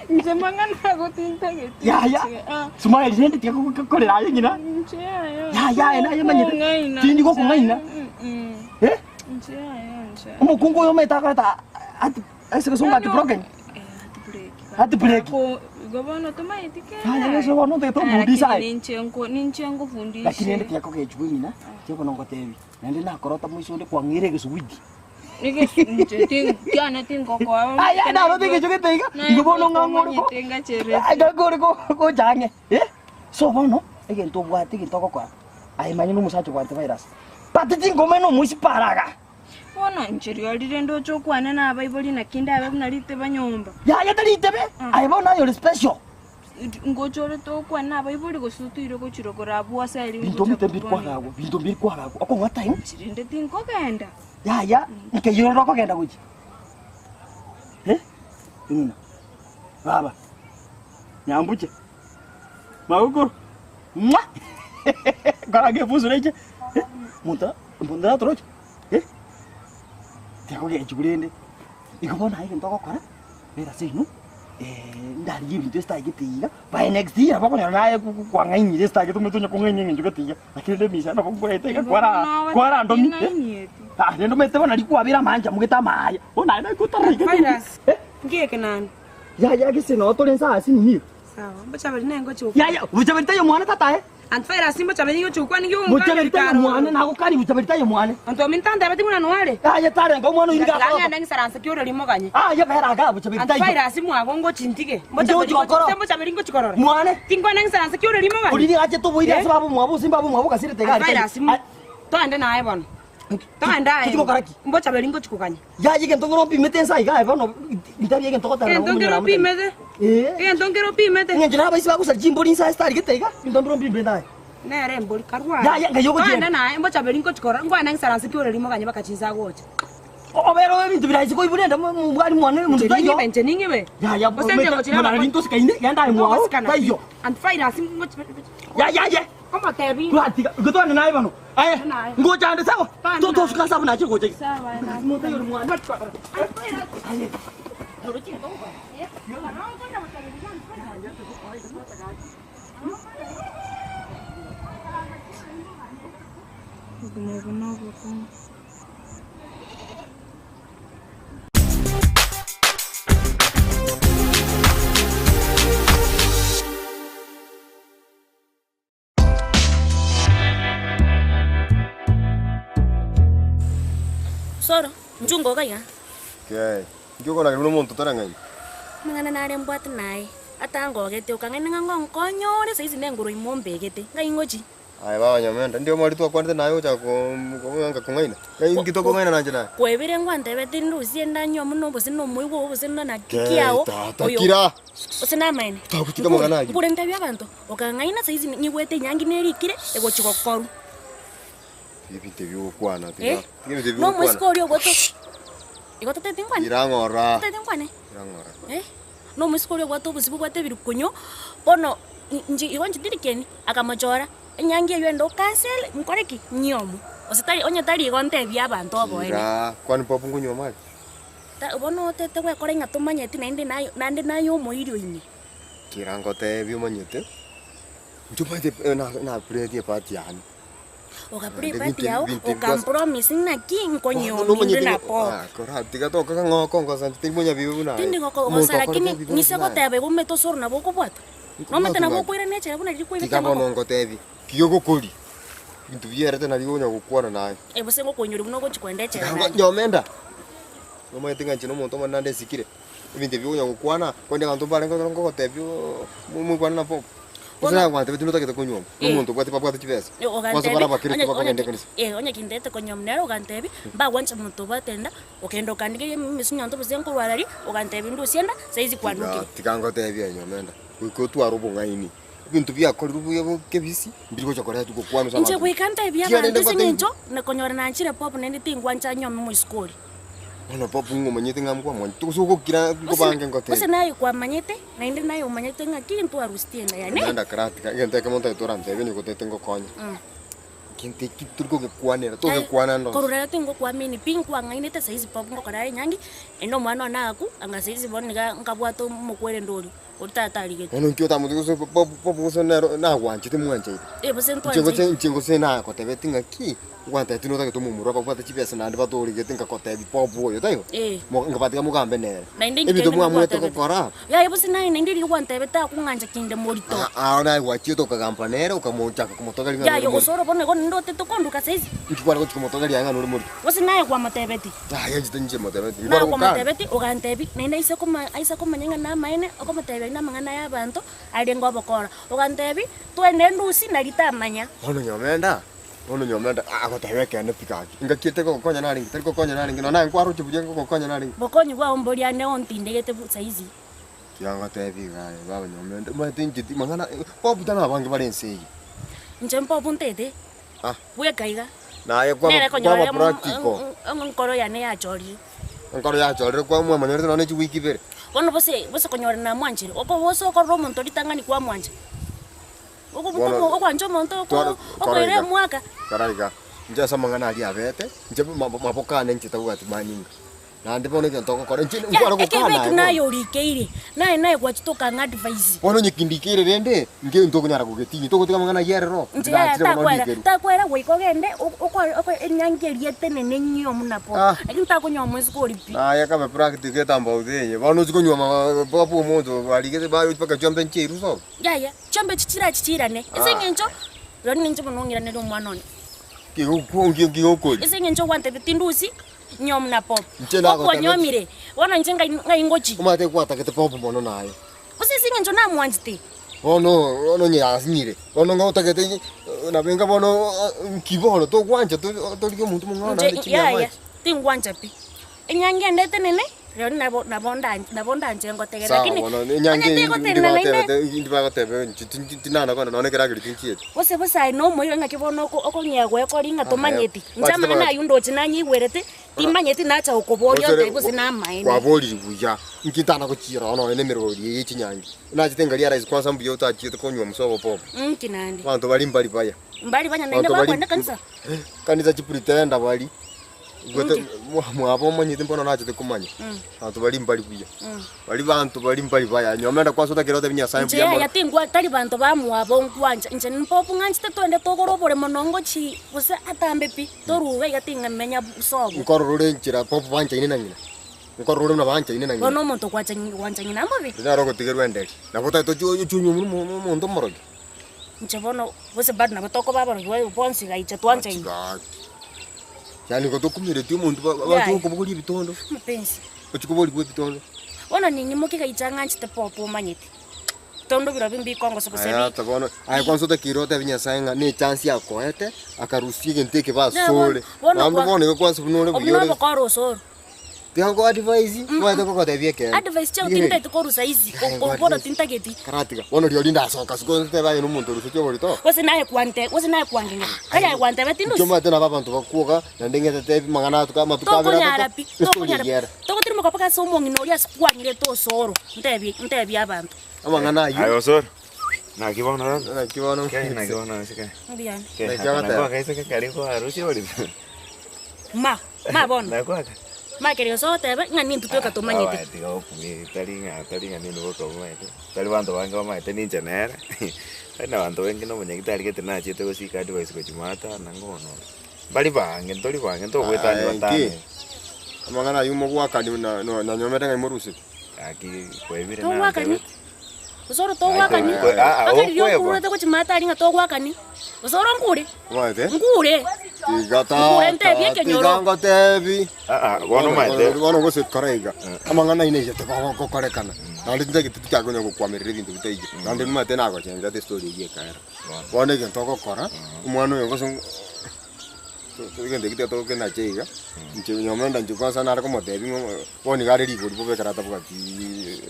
Inche mang'ana ago tintageti. Yaya. Ah. Smile rende tiga korera aye ng'ina. Inche yaya. Yaya aye naye manyete. Kong'aina. Tindi gokong'aina. Mm. Eh? Inche yaya inche. Omokungu oyo omanyete akoreta heart ase egesongo heart broken. Heart break. Ko igo bono tomaeti kera. Yaya gese bono otagete omfundisa aye. Ninche nko ninche nkofundishe. Lakini rende tiga kogechwa ng'ina, tiga bono ngotebi. Naende nakorota moiso onde kwang'eire egesuguiti. Inche kiane tingokoa. Aya narote egecho gete iga, igo bono ng'a ng'ore ko. Ai ng'ore ko gocha ang'e. Eh? So bono egento obwate egento ogokora, aye manya na omosacha obwate virus. But tingomanya na omoisia para igaa. Bono inche riori rende oche okwane na abaibori naki ndabe buna ritebe nyomba. Yaya tari ritebe, aye bono aye ore special. Ngocha ore tokwane na abaibori gose otoire gochirokora abwo ase aria Binto ngocha mbite mbiri gokwana. kwagagwa, binto mbiri kwagagwa. Okong'wa time. Rende tinkogenda. Yaya, nkeyio rore okogenda gochia. Eh? Ing'ina. Baba. Nyambuche. Magokoro. Mwa! Kora ngebusu reche. Eh? Monto, monto natoroche. Eh? Tiakogechigu rende. Igo bono aye egento ogokora, bera ase inwe, ndarigie ebinto esitagete iga, by next year nabo okonyora naye kwang'ainire esitagete omanyete onya kong'ainia eng'encho gete iga, lakini rende emisa nabo nkorete iga kwara kwarandomi eh, ah rende omanyete bono naria kwabera amaancha mogete amaaya, bono naye nagotarora iga Virus. Ngieke nani? Yaya gese noo tore nsa ase nini iga. Sawa, mbochaberi naye ngochi gokwana. Yaya, bochaberi taiyo mwane tata aye. Antivirus mbochaberi ngochi gokwana nigo Bochaberi taiyo mwane, nagokani bochaberi taiyo mwane. Anto ominto antebeti buna noare. Aye tarenga omwana oyo nigo akoroka. Ng'ende ng'isaranse ki ore rimoganye. Aye bera igaa bochaberi taiyo. Antivirus mwago ngochi ntige. Inche gochi gokora. Gose mbochaberi ngochi korora. Mwane. Tinkwana ng'isaranse ki ore rimoganye. Oria nigo achete oboiri ase baba omwabo gose mbaba omwabo ogasirete iga aria taiyo. Antivirus toende naye bono. Toende aye. Tochi gokora ki? Mbochaberi ngochi koganya. Yaya egento nkere opimete nsa iga aye bono ntari egento ogoteba Egento nkere opimete. Egento nkere opimete. Eng'encho na abaisi bagosaria chimbori nsa ase tari gete iga, ebinto mbire ompimete aye. Nere embori karware. Yaya ngai ogochienda. Toende naye mbochaberi ngochi korora nkwane ng'isaranse ki ore rimoganye mpaka chinsa agocha. Obere obe ebinto bire aise koibora ende mwari mwane monto Inche taiyo. ning'ibe inche ning'ibe. Yaya Gose inche ngochira mwana nintosikaine genda aye mwao taiyo. Antivirus ngochi. Yaya ye. Omotebi. Twatiga gotwane naye bono. Aye ngocha ande sawa. Totosuka sabu nache gocha. Sawa na. Monto yori mwana. Aye. Obogima obo nobokong'u. Soro, inchuo ngoka iga. Kei, inki okorageria buna omonto otarang'aini? Amang'ana nare mbwate naye, atangogete okang'aina ng'a ngonkonye ore saisi nengoro ime ombegete, ng'ai ngochie? Aye baba Nyamenda, ndi omwari twakwanete naye ogochaka kong'anga kong'aina? Ng'ai inki tokong'aina nanche naye? Kwebire ngwantebeti ndusie ndanywe amo nobose na omoigwa oo gose na naki Kei, kiao, tata, oyo kira! gose namaene. Togotiga amang'ana ayio. Nkure ntebie abanto, okang'aina saisi nyigwete enyangi nerikire, egochia gokorwa. Tiga ebinto ebi ogokwana, tiga Eh? tiga ebinto ebi Na omoiseke ogokwana. oria obwate igo totagete nkwane? Ira ng'ora. Totagete nkwane? Ira ng'ora. Eh? Na omoiseke oria obwate obosibwa obwate ebirukunyo, bono inche igo inche tindi kieni, akamochora, enyangi eywo ende ocancel, nkore ki? Nyiomo. Gose tari onye tari igo ntebie abanto oboene. Ira, kwani pop nkonywoma are? Ta bono otete gwekora ng'a tomanyeti naende naye naende naye omoiri oime. Kera ngotebie omanyete, inche omanyete na-play epart yane. Ogaplay Naende part binto ebi- yao, binto ebi bas- okampromise ng'aki Bono nkonyiomia nomanyete inde na ng'a- pop. Ah, kora tiga tokaga ng'a okongosa inche tari monyabibe buna aye. Tindi Omonto gokogosa okorete lakini ebibe ng'ise buna aye. goteba igo omanyete osoro nabo okobwata. Nomanyete Nkobwatwa nabo ng'aki? okoirana echela buna riria kwaibete Tiga bono amaboko. ngotebie, ki ogokori, ebinto bierete nario okonya gokwana naye. Eh gose ngokoinyoria buna ogochi koenda echela Tiga ngo naende. nyomenda, nomanyete ng'a inche na omonto omonene naende nsikire. Ebinto ebi okonya gokwana, korende abanto mbarenge ekero nkogotebia oo moigwane na pop. Gose Bono- nagwantebeti notagete konyuoma, na Eh. omonto obwate babwate chibesa. Eh, Kwansa ogantebi, bare abakristo onye- onye bakogenda ki- ekanisa. eh, onye kindete konyuoma nere ogantebi, mbagwancha monto obwate enda, okenda okandigeria emesunyonto gose nkorwara aria, ogantebi ndusie enda, saizi kwanukire. Tiga tiga ngotebie aye nyomenda, goika otware obong'aini. Ebinto biakorirwe buya bokebisi, mbiri gocha koretwa gokwanwa ase Inche abanto. goika ntebie Tiga abanto rende ase ngotebie. eng'encho, nakonyora nanchire pop naende tingwancha nyuome moisiko oria. Bono pop ng'a omanyete ng'a nkwamanyete, gose ogokira nkobange ngotebie. Gose naye kwamanyete, naende naye omanyete ng'a ki ntwaruseti enda yane. Naende akaratika, egento ekemo ntagete orantebie onye gotete ngokonye. Kente eki tori kogekwanera, togekwana ande onsi. Korwa rero tingokwamini pi, nkwang'ainete saizi pop ngokora enyangi, naende omwana one agakwa, anga saizi bono niga nkabwate omokwerende oria, oria tata arigete. Bono inki otamote gose pop pop gose nero nagwanchete mwanchaine? Eh, gose Inche gose ntwanchaine. inche gose nagotebeti ng'aki, ngwantebeti notagete omomura ababwate chibesa naende batoregete nkagotebi pop oyo, taibo? Eh. Mo nkabatiga mogambe nere. Naende inki Ebinto kende mwamwete nagwatebete? gokora. Yaya gose naye naende riria gwantebete akong'ancha kinde morito. Aa naye gwachiete okagamba nere okamochaka komotogeria ng'a Yaya nore gose morito. ore bono igo naende otete konduka saizi. Inki kware gochia komotogeria aye ng'a nore morito? Gose naye kwamotebeti. Yaya inche tinche motebeti. Naye Nkware gokana. kwamotebeti ogantebi naende aise koma aise komanya ng'a namaene okomotebia aria namang'ana ya abanto arenge obokora. Ogantebi twende ndusi nari tamanya. Bono nyomenda, bono nyomenda agoteba ekeene pi gaki. Engaki ete gogokonya narenge, tari gokonya narenge, nonya naye nkwaroche buya ngogokonya narenge. Bokonyi bwao mbori ane ontindegete bu saizi. Tiga ngotebi iga aye baba nyomenda, omanyete inche ti mang'ana bobuta na abange bare ense eye. Inche mbobu ntete, Ah. bweka iga. Naye kwaba Nere konyora kwaba practical. enkoro yane yachorire. Enkoro yachorire kwa mwamanyorete nonya ne chiwiki ibere. Bono bose bose konyora namwanchire, oko gose okorora omonto ritang'ani kwamwancha. Bono Ogwancha omonto oko twara kora okoira iga, omwaka. kora iga, inche ase amang'ana aria abete, inche maboko ane inche tabwati manyinga. Naende bono egento ogokora, inche Ya, nkware ekebe gokana ekio aye bono. naye orikeire, naye naye gwachete okang'a advise. Bono onye kindikeire rende, nkegento okonyara kogetinyia, togotiga amang'ana ayio arero, Inche yaya nachire bono takwera, ndikerwe. takwera goika ogende okore oko enyangi eria etenene enyia muna po. Ah. Lakini takonywa omosike oria pi. Naye kabe practical etambauti eye, bono ochie konywa ma papa omonto barigete baye mpaka chiombe nchiairwe sobo. Yaya, chiombe echi chirachi chiirane, ase Ah. eng'encho rirorio ninche bono ong'iranerie omwana one. Kigokori. Ase eng'encho gwantebia tindusi nyom na pop. Inche nagotebeti. Okwanyomire, bono inche ngai ng'ai ngochi. Omanyete gwatagete pop mono naye. Gose ase eng'encho namwanchete. Bono bono onye yasinyire, bono ng'a otagete nabo enga bono nki bono togwancha torige omonto omong'ao Inche naende chinyama yaya, echi. tingwancha pi. Enyangi ende etenene, rirorio nabo nabo nda nabo ndanche ngotegerere Sawa lakini bono, enyangi onye eye tegotenena naende ndibatebete ndibagotebe inche tinchi tinana kogenda nonya ekeragerio tinchieti. Gose bosa aye nomoira ng'aki bono oko okong'ea gwekori ng'a tomanyeti. Inche Bachete amang'ana bagacha. ayio ndoche nanyeigwerete, timanyeti nacha gokoboria Gose ontebi gose namaene. Kwaboriri buya, inki ntana gochiera bono nonya na emeroberi eye ye chinyangi. Nachete ngaria rahisi kwansa mbuya otachiete konywa omusa obopopo. Inki naende? Abanto baria mbari baya. Mbari banya naende Abanto bari bakwenda ekanisa? Kanisa chipretender bari. Igwete mwabo omanyete mbono nachete komanya. Abanto baria mbari buya. Baria banto baria mbari baya. Nyomenda kwansa otakere otebi Nyasaye Inche mbuya mono. yaya tingwa tari banto bamwabo nkwancha, inche mpobu ng'anchete twende togore oboremo nongochi gose atambe pi, toruga iga ting'amenya sobo. Nkorora ore enchera pobu banchaine na ng'ina. Nkorora ore buna banchaine na ng'ina. Bono omonto okwancha gwancha ng'ina mbobe? Riria naro ogotigerwa enderi. Nabo otagete ochie ochie onyuomwe na omonto omorogi. Inche bono gose bado nabo tokoba abarogi baye bonsi gaicha twanchaine. Gaki. Yaani igo tokumeretie omonto ba- ba- Yaya. okobogoria ebitondo. Mapenzi. Ochie koborigwa ebitondo. Bono ning'imoke gaicha ng'anchete popo omanyete. Tondo birobio mbikongosa gose Aya bi. ata bono, aye kwanza otakeire otebi Nyasaye ng'a ne echance akoete, akarusia egento eke Ne bono- basore. bono Naende kwa- bono igo kwansa buna ore Obwo buya ore. nobokora osoro. Tiga nko advise, omanyete ngogotebia ekeene. Advice chiao Rigereria. tintagete korwa saizi, Aye, bono advice. tintageti. Karatiga, bono rirorio ndasoka ase goteba aye nomonto orusetie oborito. Gose naye kwante, gose naye kwangeng'era. Kare aye gwanteba tindosi. Inche omanyete nabo abanto bakwoga, naende ng'etete amang'ana atuko amatuko abere Tokonyara atato, pi, estori tokonyara pi. eyio ere. Togotimoka mpaka ase omong'ina oria ase kwang'irete osoro, ntebie ntebie abanto. Amang'ana ayio. Aye osoro. Naki bono rende? Naki bono. Kei naki bono ase kei. Mbuya. Kei Naki aka ogoteba? nako akaiseke karia kwarusia oborito. Ma, ma bono. Nako aka. Ma kere gose ogoteba ng'a nintwe tweka tomanyete. Aye tiga gokumia tari ng'a tari ng'a nintwe boka omanyete, tari banto bange bamaete ninche nere, tari na banto bainge na omonyagitari gete nachiete gosika advice gochia maatana ng'a bono mbari bange ntori bange ntogoetania Aye, batano inki? iga. Amang'ana ayio mogwakani na- na- nanyomete ng'a imorusete. Gaki kwaebire Togwakani. nantebeti. Gose ore togwakani. Aye, ah, ah, Mpaka riria okweba. okururete gochia maate aria ng'a togwakani. Gose ore nkure. Omanyete? Nkure. Tiga Nkure tata, ntebie ekenyoro. tiga ngotebi. Ah, ah, bono omanyete. Bono gose kora iga. Amang'ana aino aye togokorekana. Naende tintagete tichakonya gokwamerera ebinto bitaiyo. Naende nimanyete nagochenchete estory eyio ekaera. Bono egento ogokora, omwana oyo gose egento ekio tiga iga, inche nyomenda inche kwanza nare komotebia ng'a bono iga are rigori bobe ekero atabwati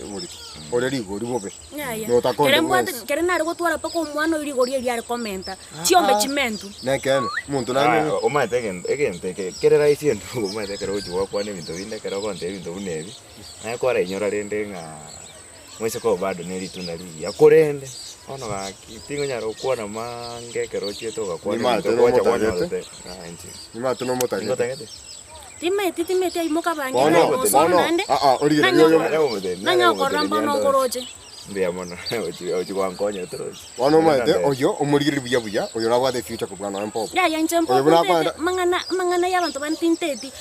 oborito, ore rigori bobe, Yaya. notakonde Kere mbwate bwensi. kere nare gotwara mpaka omwana oyo rigori erio are komenta, chiombe chimentwe. Nekeene, omonto nare Ah, omanyete egento egento eke kere rahisi endugu omanyete ekero ogochia gwakwana ebinto binde ekero ogontebia ebinto buna ebi, naye kwarainyora rende ng'a moiseke oyo bado ne ritunda rigiya korende. Bono gaki, tingonyara gokwana maange ekero ochiete ogakwana Nimanyete ebinto gwacha nomotagete. kwanyorete ng'a inche. Nimanyete nomotagete. Ningotagete? Timeti timeti aimoka bange Bono, naye osoro bono, naende. ah, ah, origereria oyo- Nanya okorora mbono okoroche. Mbuya mono, ochi ochi gwankonya torochi. Bono omanyete oyo omorigereria buya buya, oyo nabwate efuture kobua nonya mpopo. Yaya inche Oyo mpopo buna ntete akoenda- mang'ana amang'ana ya abanto bande tinteti.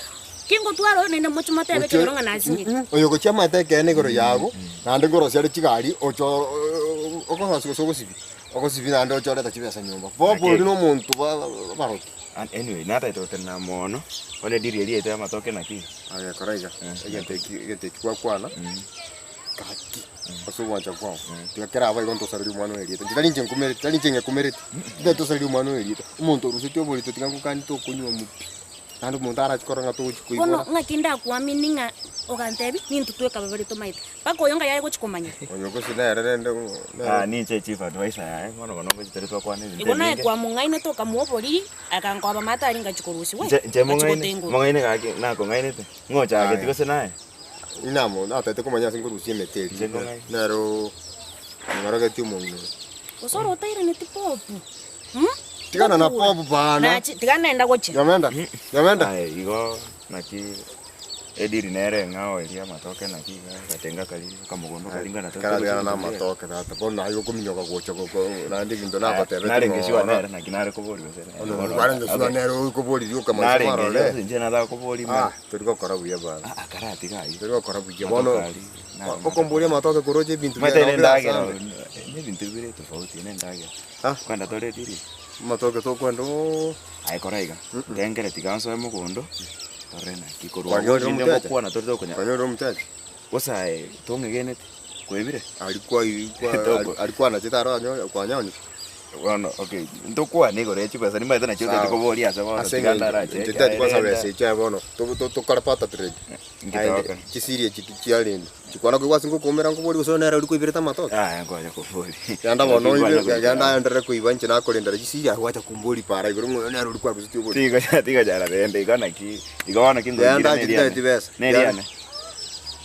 Kingotwara oyo naende moche motebe Gochia- ekero ng'a nasinyire. Mm, mm, oyo gochia amaete ekeene igoro yago, naende nkorosia are chigari, ocha okorosia gose ogosibia, ogosibia naende oche oreta chibesa nyomba. Bob oria na omonto bwa abaroki. Anyway, natagete gotenena mono, bono ediri eria yaito y'amatoke naki? Aye kora iga, egento eki egento eki gwakwana, gaki, ase ogwancha kwao, tiga kerabe igo ntosarerie omwana oyo erieta. Inche tari inche nkumereti, tari inche ng'ekumereti, tari tosarerie omwana oyo erieta. Omonto orusetie oborito tiga ngokanie tokonywa omopi. Naende omonto arache korora ng'a togochia Bono koibora. ng'aki ndakuamini ng'a ogantebia, Nintwe tweka babere tomaete, mpaka oyo ng'ai aye gochia komanya. Oyo gose nere rende nere. Ah, ninche chief adviser yaye, bono bono ngochi tari twakwana ebinto Igo naye ebinge. kwamong'ainete okamoa oboriri, agankoba amato aria ngachia korusigwa, Inche inche ngachia mong'aine, gotengwa. mong'aine gaki nakong'ainete, ng'o ochageti gose naye? Inamo natagete komanya ase nkorusia emete eria, Inche nkong'aini. nere ong'orogetie omong'ina oyo. Gose ore otairaneti popu, hmm? Tigana na Gokura. popu bana. Nachi, tiga nenda gochia. Nyamenda, nyamenda. Aye igo naki ediri nere eng'ao eria amatoke naki iga agatenga karia akamogondo karia ng'a natoke Karatigana na gochia amatoke tata, bono naye okominyoka gocha goko naende ebinto nagotebete Narenge sure ng'ora. nere naki nare koboria gose nere Ono bono- kwarenge sure okay. nere okoboria rioka maiso Narenge marore. sure inche nataka koboria Ah, mara. tori gokora buya bana. Ah, karatiga aywo. Tori gokora buya Amatoke bono. aria, nare Okomboria amatoke koroche ebinto Omanyete biaye ne nabo endagera birasambe. ne ebinto bire tofauti ne endagera. Kwenda tore ediri. Amatoke tokwenda oo. Aye kora iga, ntengere tiga nsoe mogondo, torore naki korwa Kwanyorire abwo rinde omotecha? ngokwana tore tokonya. Kwanyorire omotecha? Gose aye tong'egeneti, kwebire? Aria kwa Toko- aria kwanachete aro anyo kwanyonire. Bono okay, ntokwane igoro ya chibesa nimanyete nachio Sawa. otagete koboria ase bono Ase tiga eng'encho ndarache inche ntagete ekiagera kwansa enda- besa echi aye bono to- to- tokore barter trade. Ngitoka. Aye chisiri echi chiarende. Chikwana koigwa ase ngokoumera nkobori gose nere oria koiberete amatoke. Aya nkonya kobori. Genda bono oibe genda aenderere koiba inche nakorendera chisiri aye gwacha kombori para igoro ng'a oyo nere oria kwarusetie obori. Tigo tigo chara rende igo naki igo bono ki Genda nkoigire inche neriane. tintageti besa. Neriane.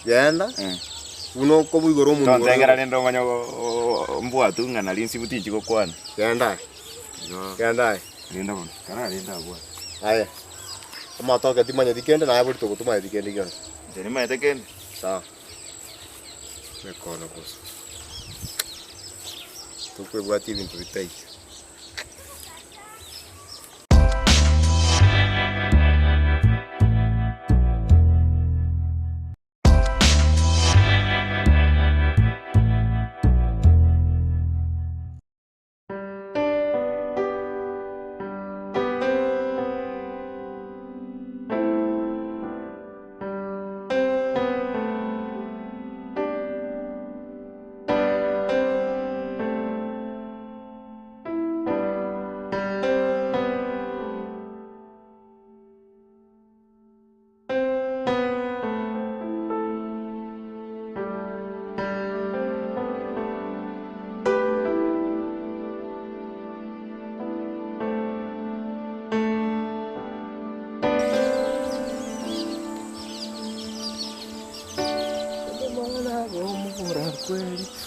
Genda buna okoba igoro omonwa igoro. Tontengera rende omanye mbwatu ng'a nari nsibu tinchi gokwana. Genda aye. Genda aye. Renda bono. Kararende abwate. Aye. Amatoke timanyeti kende naye bori togotomanyeti kende gionsi. Inche nimanyete kende. Sawa. Mekono bosa. Tokwebwatia ebinto bitaiyo.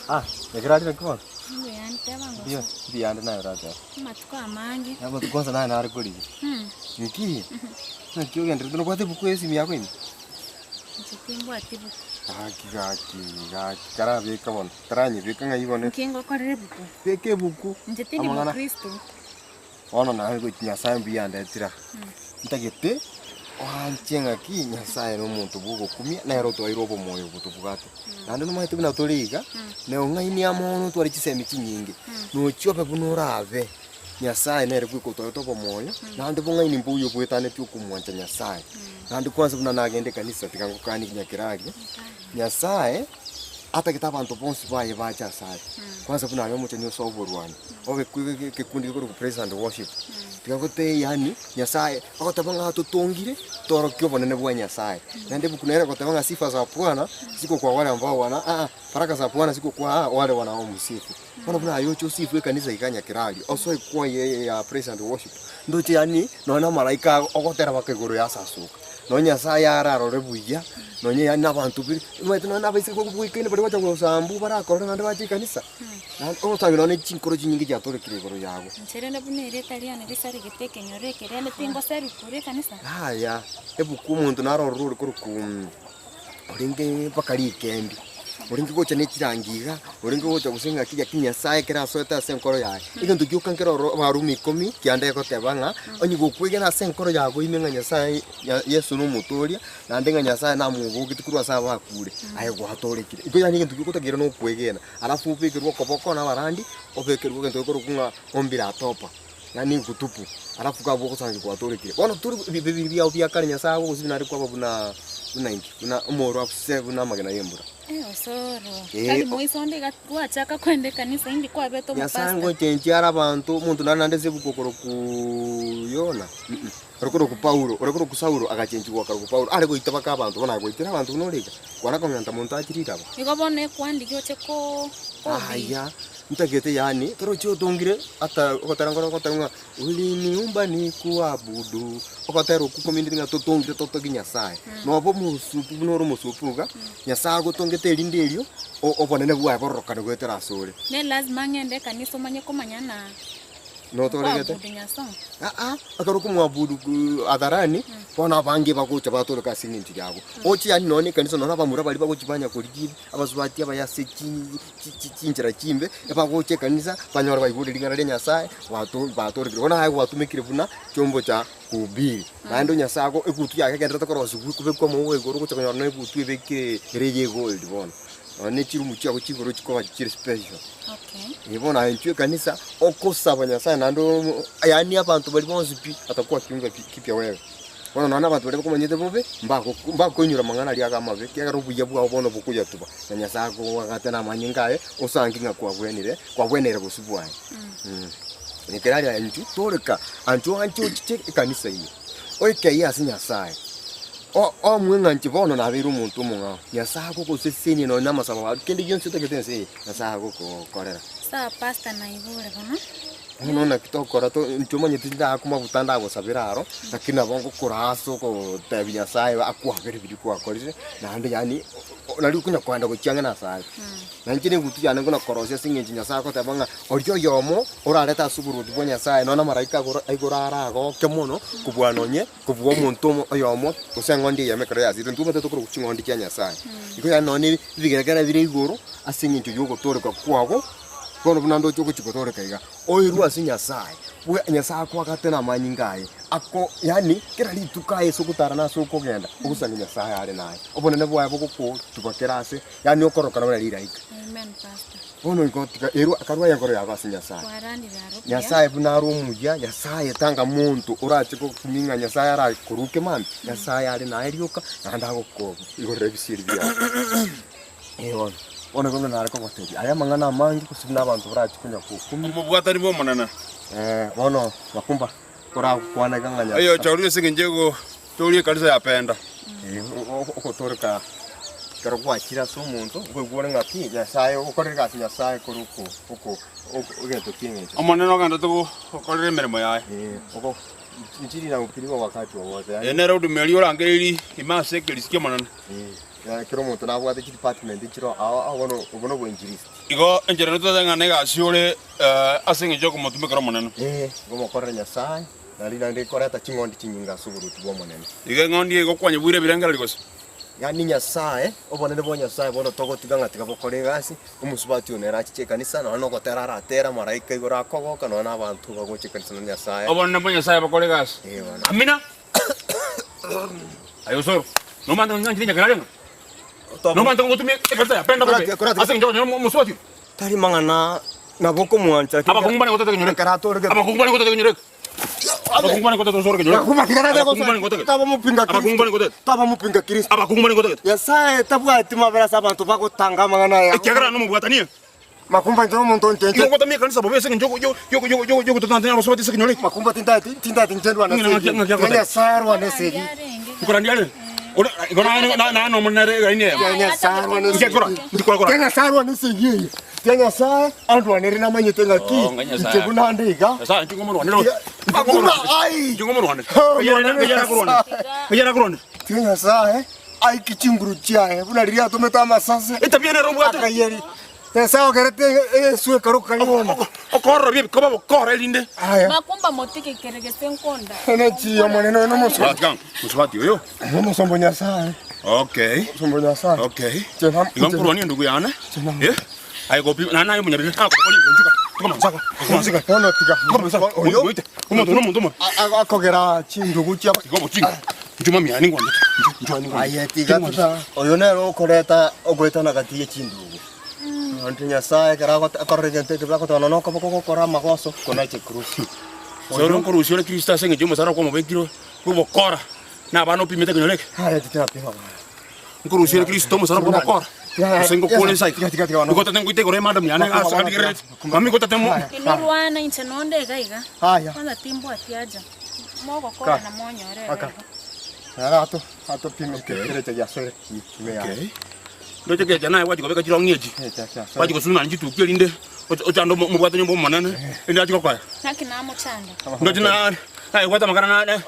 Ah, ekero naki bono? Mbuya, mbuya ande naye oratebe. Amatuko amange. Amatuko onsi naye nare korigia. Nki? Naki ogendererete nobwate ebuku esimi yako ime? Inche timbwati buku. Gaki gaki gaki karabeka bono, karanyebeka ng'ai bono. Nki ngokorera ebuku? Beka ebuku. Inche tindi Amang'ana. mokristo. Bono naye gochi Nyasaye mbuya andetire aa. Ntagete oanche ng'aki Nyasaye na omonto bwa ogokumia nere otwaeire obomoyo obo tobwate. Naende nomanyete buna tore iga, na ong'aini amo bono otware chisemi chinyinge, nochia obe buna orabe. Nyasaye nere bweka otwaete obomoyo, naende bong'aini mboiyo bwetanetie okomwancha Nyasaye. Naende kwanza buna nagenda ekanisa tiga ngokanie nyakeraria, Nyasaye atagete abanto bonsi baye bache asare. Kwanza buna aye omochenu ase oborwani, obe ekekundi gekorokwa praise and worship, tiga gotee yaani Nyasaye ogoteba ng'a atotongire torokie obonene bwa Nyasaye. Naende ebuku nere egoteba ng'a sifa za Bwana ziko kwa wale ambao wana aa baraka za Bwana ziko kwa wale wanaomsifu. Bono buna aye oche osifwe ekanisa iga nyakeraria, osoe choir eye ya praise and worship, ndoche yaani nonya na amalaika ogotera baka igoro ya ase asoka. Nonya Nyasaye ararore buya, nonya yaani na abanto bire, omanyete nonya na abaiseke goikaine baria gocha gosambu barakorore naende bache ekanisa, naende ogosangi nonya ne chinkoro chinyinge chiatorekire igoro yago. Inche rende buna erieta riane risaregete ekenyoro eke rende tingoseri korwa ekanisa. Yaya, ebuku omonto naro ororo ore korokwa orenge mpaka rikembi, orenge gocha ne chirangi iga, orenge gocha gose ng'aki gaki Nyasaye ekero asoete ase enkoro yaye. Egento gioka nkere ororo abarumi ikomi kianda egoteba ng'a, onye gokwegena ase enkoro yago ime ng'a Nyasaye ya Yeso nomotoria, naende ng'a Nyasaye namobogetie korwa ase abakure, aye gwatorekire. Igo yaani egento giogotakeire nokwegena, alafu obekerwe okoboko na abarandi, obekerwe egento gekorokwa ng'a ombi la toba. Yaani nkutupu, alafu kabua ogosangi gwatorekire. Bono tori ebibe biria biao bia kare Nyasae agogosibia naende kwaba buna buna inki? Buna omoro ase buna amagena y'embura. Eh, osoro. Eh, Tari moiso onde iga gwachaka kwenda ekanisa indi kwabete Nyasae omopastor. ngochenchia are abanto, omonto nare naende ase ebuku okorokwa Yona, mm ore korokwa Paulo, ore korokwa Saulo agachenchigwa akarokwa Paulo, are goita baka abanto, bono agoitera abanto buna ore iga, kwana kong'enta monto achire riraba. Igo bono ekwandigia oche ko kobiri. Aya, ntagete yaani, torochi otongire ata ogotera nkoro ogoteba ng'a uliniumba nikuabudu, ogotera okwo komindeti ng'a totongire totogie Nyasaye. Noba omosupu buna ore omosupu iga, Nyasaye agotongete erinde erio, o- obonene bwaye bororokane goetera asore. Ne lazima ng'ende ekanisa omanye komanya na Notoregete? Kwabudu Nyasae. Aa, ekero okomwabudu hadharani, bono abange bagocha batoreka ase eng'encho yabo. Oche yaani nonye na ekanisa nonye abamura baria bagochi banya korigia ebi, abasubati abaye ase chi- chi- chi- chinchera chimbe, ebagocha ekanisa, banyore baigure ring'ana ria Nyasaye, bato batorekire. Bono aye gwatumekire buna chombo cha kuhubiri. Naende Nyasaye ago egutu yake egendererete korosiwa ekobekwa amauga igoro ogocha konyora na egutu ebekire ere eye egold bono. Nonye ne chirumu chiago chia igoro chikoba chire special. Okay. Ee bono aye inchuo ekanisa, okosaba Nyasaye naende omo yaani abanto baria bonsi pi, atakuwa kiunga ki kipya wewe. Bono nonye na abanto baria bakomanyete bobe, mbako mbakoinyora amang'ana aria age amabe, ekiagera obuya bwao bono bokoyatuba, na Nyasaye akoagate na amanyinga aye, osange ng'a kwabwenire, kwabweneire bosio bwaye. Ekero aria inchuo toreka, anchwa oanche ochiche ekanisa ime, oikeyie ase Nyasaye. O- omwe ng'a inche bono nabeire omonto omong'ao, Nyasaye agogosesenia nonye na amasabo ao, kende gionsi otagete ense eye, Nyasaye agokokorera. Sawa pastor naigure bono. Bono naki tokora to inche omanyete ndakwa maguta ndagosabera aro, lakini nabo ngokora ase okotebia Nyasaye akwabere biria kwakorire, naende yaani nari okonya koenda gochia ang'e na ase aye. Na inche negutu yane nkona korosia ase eng'encho Nyasaye agoteba ng'a oria oyomo orarete ase oboruoti bwa Nyasaye nonya na amaraika agoro aigoro aragoke mono kobua nonye kobua omonto omo oyomo gose eng'ondi eyemo ekero yasirire. Intwe omanyete tokorokwa ching'ondi chia Nyasaye. Igo yaani nonye ebigeregere bire igoro ase eng'encho ya ogotooreka kwago, bono buna ndoche ogochia gotooreka iga, oirwe ase Nyasaye, bwe Nyasaye akoagate na amanyinga aye, ako yaani kera rituko aye ase ogotara na ase okogenda, ogosanga Nyasaye are naye. Obonene bwaye bogokotuba kera ase, yaani okorokana buna riraika. Amen pastor. Bono igo tiga erwa akarua enkoro yabo ase Nyasaye. Kwarandire aro buya. Nyasaye buna are omuya, Nyasaye tanga monto orache gokumia ng'a Nyasaye arakoruke mambia, Nyasaye are naye rioka naende agokoigorera ebisieri biaye. Eh bono, bono igo nare kogotebia, aya amang'ana amange gose buna abanto barache konya gokumia. Omobwatani bw'Omonene. Eh, bono makumba korakwana iga ng'a Nyasaye. Oyochorire ase engencho y'ogotoria ekanisa ya Penda. Eh, ogotoreka ekero gwachire ase omonto, nkoigwa ore ng'a ki, Nyasaye okorire egasi Nyasaye korwa oko oko egento ki'eng'encho. Omonene ogenderete gokorera emeremo yaye. Eh, oko inchili inahubiriwa wakati wowote, yaani. Eye nere huduma eria orangereiri ime ase ekerisi ki'Omonene. Eh, kera omonto nabwate chidepartment chire ao ao bono obo noboinjilisti. Igo enchera nototebe ng'a negasi ore ase engencho y'okomotumekera Omonene. Eh, ngomokorera Nyasaye, naende naende koreta ching'ondi chinyinge ase oboruoti bw'Omonene. Igo eng'ondi eye egokwanya bwire ebirengererio gose? Yaani Nyasaye, obonene bwa Nyasaye bono togotiga ng'a tiga bokore egasi, omosubati oyo nere achiche ekanisa, nonya na ogotera aratere amaraika igoro akogoka, nonya na abanto bagocha ekanisa na Nyasaye. Obonene bwa Nyasaye bokore egasi. Eh, bono. Amina. Aye osoro, nomanyete ng'a nganchire nyakera reng'o? Nomanyete ng'a ngotumia ekanisa ya penda bobe ase eng'encho okonyora omosubati oyo? Tari mang'ana nabo okomwancha Abakungu mbare gotete kenyoreke. Abakungu mbare gotete kenyoreke. Abakungu mbare gotete osoro kenyoreke. Abakungu mbare gotete. Taba mopinga Abakungu mbare gotete. Taba mopinga Kristo. Abakungu mbare gotete. Nyasaye tabwati mabera ase abanto bagotanga amang'ana aya. Ekiagera nomobwatanie. Makumba inche nomonto onche Igo ogotamia ekanisa bobe ase eng'encho yo- yo- yo- yo- yogototantania abasubati ase ekenyoro eke. Makumba tintati tintati inche ndwane Ng'ina ng'aki- ng'aki esegi. agoteba? Nyasaye arwane esegi. Nkorandia are? Ore igo naye na- naye nomonene ere egaini eyemo. Tiga Nyasaye arwane esegi. Nkiakora, ntikora Tiga Nyasaye arwane esegi eye. Tiga Nyasaye andwanere namanyete ng'aki Oh, ng'a Nyasaye. inche buna nde iga. Nyasaye inche ngomorwanere oyo. Makumba ai. Inche ngomorwanere. Oh, Eyere- eyere akorwane. Eyere akorwane. Tiga Nyasae aike chinguru chiaye buna riria atomete amasase. Etabia nere obwate. Akayeri. Nyasae ogerete eswe ekaroka bono. Okoororobia ebikoba bokora erinde. Aya. Makumba motige kere gese nkonda. Enechi omonene oyo nomosomba. Mosubati mosubati oyo. Nomosomba o Nyasae. Okay. Omosomba o Nyasae. Okay. Igo nkorwania endugu yane. Eh? Aye gopi na naye omonyabibe. Agokora ingo nchuka. Tukomansaga. Tukomansaga. Bono tiga. Tukomansaga. Oyo. Oite. Omonto nomonto omobe. Akogera chindugu chia. Igo obochinga. Nchuma miani ngwanchete. Nchwani ngwanchete. Aye tiga tuta. Oyo nere okoreta ogoetana gati ye chindugu. Onto Nyasae ekero agote akorora egento ekebe agoteba nonya okoboko gokora amagoso konache kurusia. Ase nkorusia ore Kristo ase eng'encho y'omosaraba kwamobekire bw'obokora, na abana opimete kenyoro eke. Aye titinapima abana. Nkorusia ore Kristo omosaraba bw'obokora, gose ngokwana inse aiga. Nigo otete ngoite igoro y'emadam yane ase andigerereti. Mami nigo otete mo. Inwe rwana inche nonde iga iga. Aya. Kwanza timbwati haja. Mogokora na monyore iga Aka. iga. Nara ato atopime ekerecha giasoire ime yaye. Ndoche kecha naye gwachia kobeka chirong'i echi, gwachia gosuna chituki erinde ochande omobwate nyomba omonene, erinde achie gokoera. Naki namochanda. Ndoche na naye gwete amang'ana na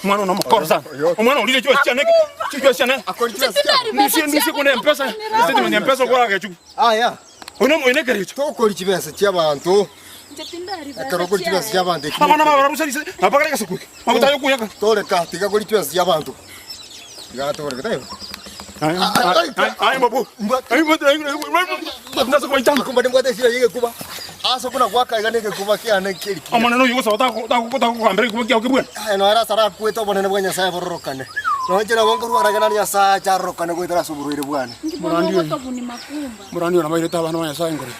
omwana one omokoro sana, omwana orire chibesa chiane chibesa chiane, ndusie ndusie kune mpesa, statement ya mpesa okore agechuku. Aya. Oyo oyo nekerecho. Tokori chibesa chiabanto. Inche tindari besa Ekero okori chibesa chiaye. chiabanto ekimo. Abana babo bararusa rise, nabo bagare egesaku eke. Maguta aye okuyaka. Toreka tiga kori chibesa chiabanto. Tiga toreka taibo. Aye babu. Aye Kumba nimbwate esira yegekuba. Ase buna gwaka iga negekuba kiane nkeri kiya. Omonene oyio gosaba takogambera egekuba kiao kebwene. Aye noyo ase arakwete obonene bwa Nyasaye bororokane. Nonya inche nabo nkorwara iga na Nyasaye ache arorokane goetera ase oborwaire bwane. Inki bono ogotobuni makumba? Morani oyo nabairete abana ba Nyasaye nkore.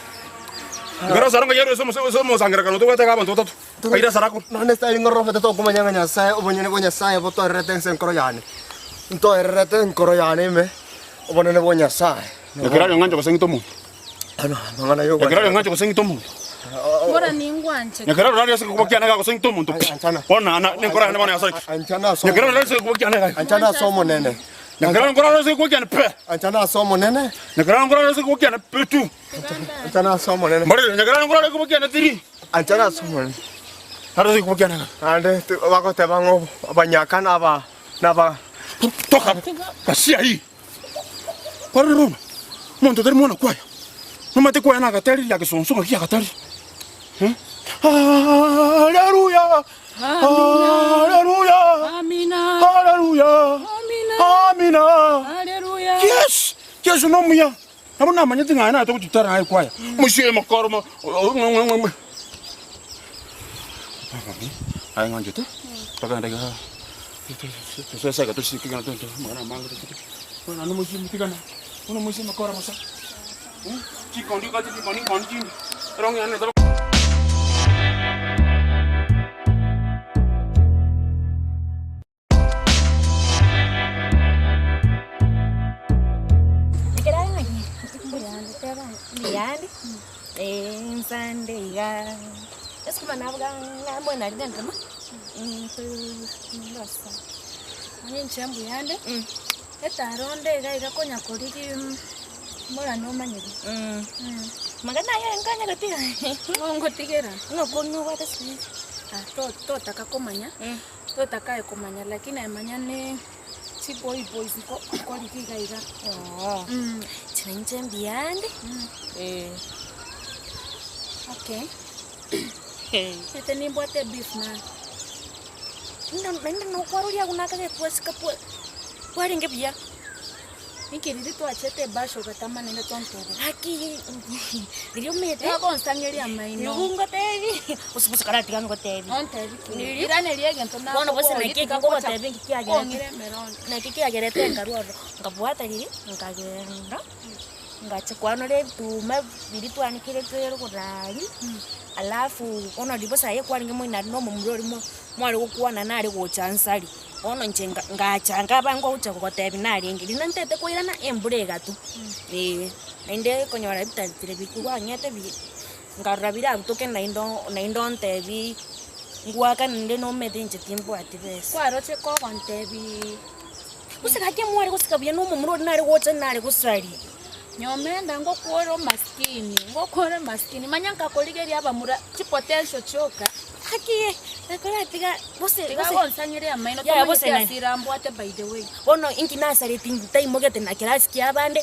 Ekero Sara ngayerwa ase omose ase omosangererekano tobwate iga abanto batato, kaira Sara korwa. Nonya tari ngororobete tokomanya ng'a Nyasae, obonyene bwa Nyasae botoererete ense enkoro yane. Ntoererete enkoro yane ime obonene bwa Nyasae. Ekero aria ng'anche gose ng'ite omonto. Amang'ana Ekero aria ng'anche gose ng'ite omonto. Bora ningwanchete. Ekero aria ase egekuba kiane gose ng'ite omonto. Bono na nenkoro yane bono yasoire. Ekero aria ase egekuba kiane. Anchana ase Omonene. Ekero nkorara ase egekuba kiane pe. Anchana ase Omonene. Ekero nkorara ase egekuba kiane pe tu. Anchana ase Omonene. Mbarire, nyakera nkorara egekuba kiane tiri. Anchana ase Omonene. Naro ase egekuba kiane iga. Naende bagoteba ng'a abanyaka na aba na aba. Toka gasi ayio. Kwarora bono, omonto tari mwana kwaya. Nomanyete kwaya nagaterire ya gesonso ng'aki yagaterire. Eh? Haleluya! Haleluya! Haleluya! Amina! Yes! Yesu nomuya. Nabo namanyete ng'a aye naye togochitara naye kwaya. Mosie mokoro mo Aye ng'anchete, togende iga tosese iga tosike iga amang'ana amange tosike. Bono naende mosie motigane, bono mosie mokoro bosa. Chikondi okache chikondi nkondi chinde, ero ng'ende nabo. Mbuyande, nsande iga, esukuma nabuga ng'a mbwenu nari nendema, ndosa. Onye inche mbuyande, etaro onde iga iga konya korigia mbora nomanyire. Amang'ana aya nkanya gotiga. Ng'o ngotigera? Ng'o kong'obwate sikuhizi? Ah, to- totaka komanya. Totaka aye komanya lakini aye manya ne chiboy boys nko nkorigi iga iga. Oo, inche nainche mbuyande, eh. Okay, omanyete nimbwate ebeef naye. Naende nokwaroria agwo nakagete twasika twa twarenge buya. Inki riria twachete ebash ogatama naende tontebia. Gaki riria omanyete. Nigo ogonsangeria amaino. Nigo ngotebi, gose gose karatiga ngotebi. Ontebi ki? Riria Iraneria egento bono gose nakoboria naki tiga ngogotebi gocha nki kiagerete. kong'ira emerondo. Naki kiagerete nkarwa ororo, nkabwata riria, nkagenda, ngacha kwanora ebituma biria twanikire kere rogoro aria, alafu bono riria bosa aye kwarenge moino aria na omomura oria mo mware gokwana nare gocha nsari. Bono inche nga- ngacha nkaba ngocha kogotebia narenge, riria nantete koirana embura egatwa, eh, naende konyora ebitari bikigwang'ete bi nkarora bire abutoke naende o naende ontebi ngwakane nde nomanyete inche timbwati besa. Kwaroche kogontebiiii. Gose gaki mware gosika buya na omomura oria nare gocha nare gosaria. Nyomenda ngokwore omaskini, ngokwore maskini, manya nkakorigeria abamura chipotential chioka. Gaki nakoratiga bose Tiga bose gonsang'eria amaino Yaya, bose tomanyeti naye. asira mbwate by the way. Bono inki nasareti ntaimogete na kirasi kia abande,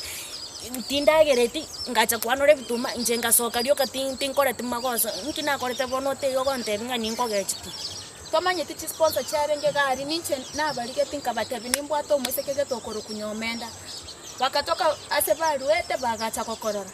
tindagereti, ngacha kwanora ebituma, inche ngasoka rioka tin tinkoreti magoso, inki nakorete bono oteiyo ogontebia ng'a ninkogechi pi. Tomanyeti chisponsor chiarenge iga aria, ninche nabarigeti nkabatebia nimbwate omoiseke gete okorokwa Nyomenda. Bagatoka ase baruete bagacha gokorora.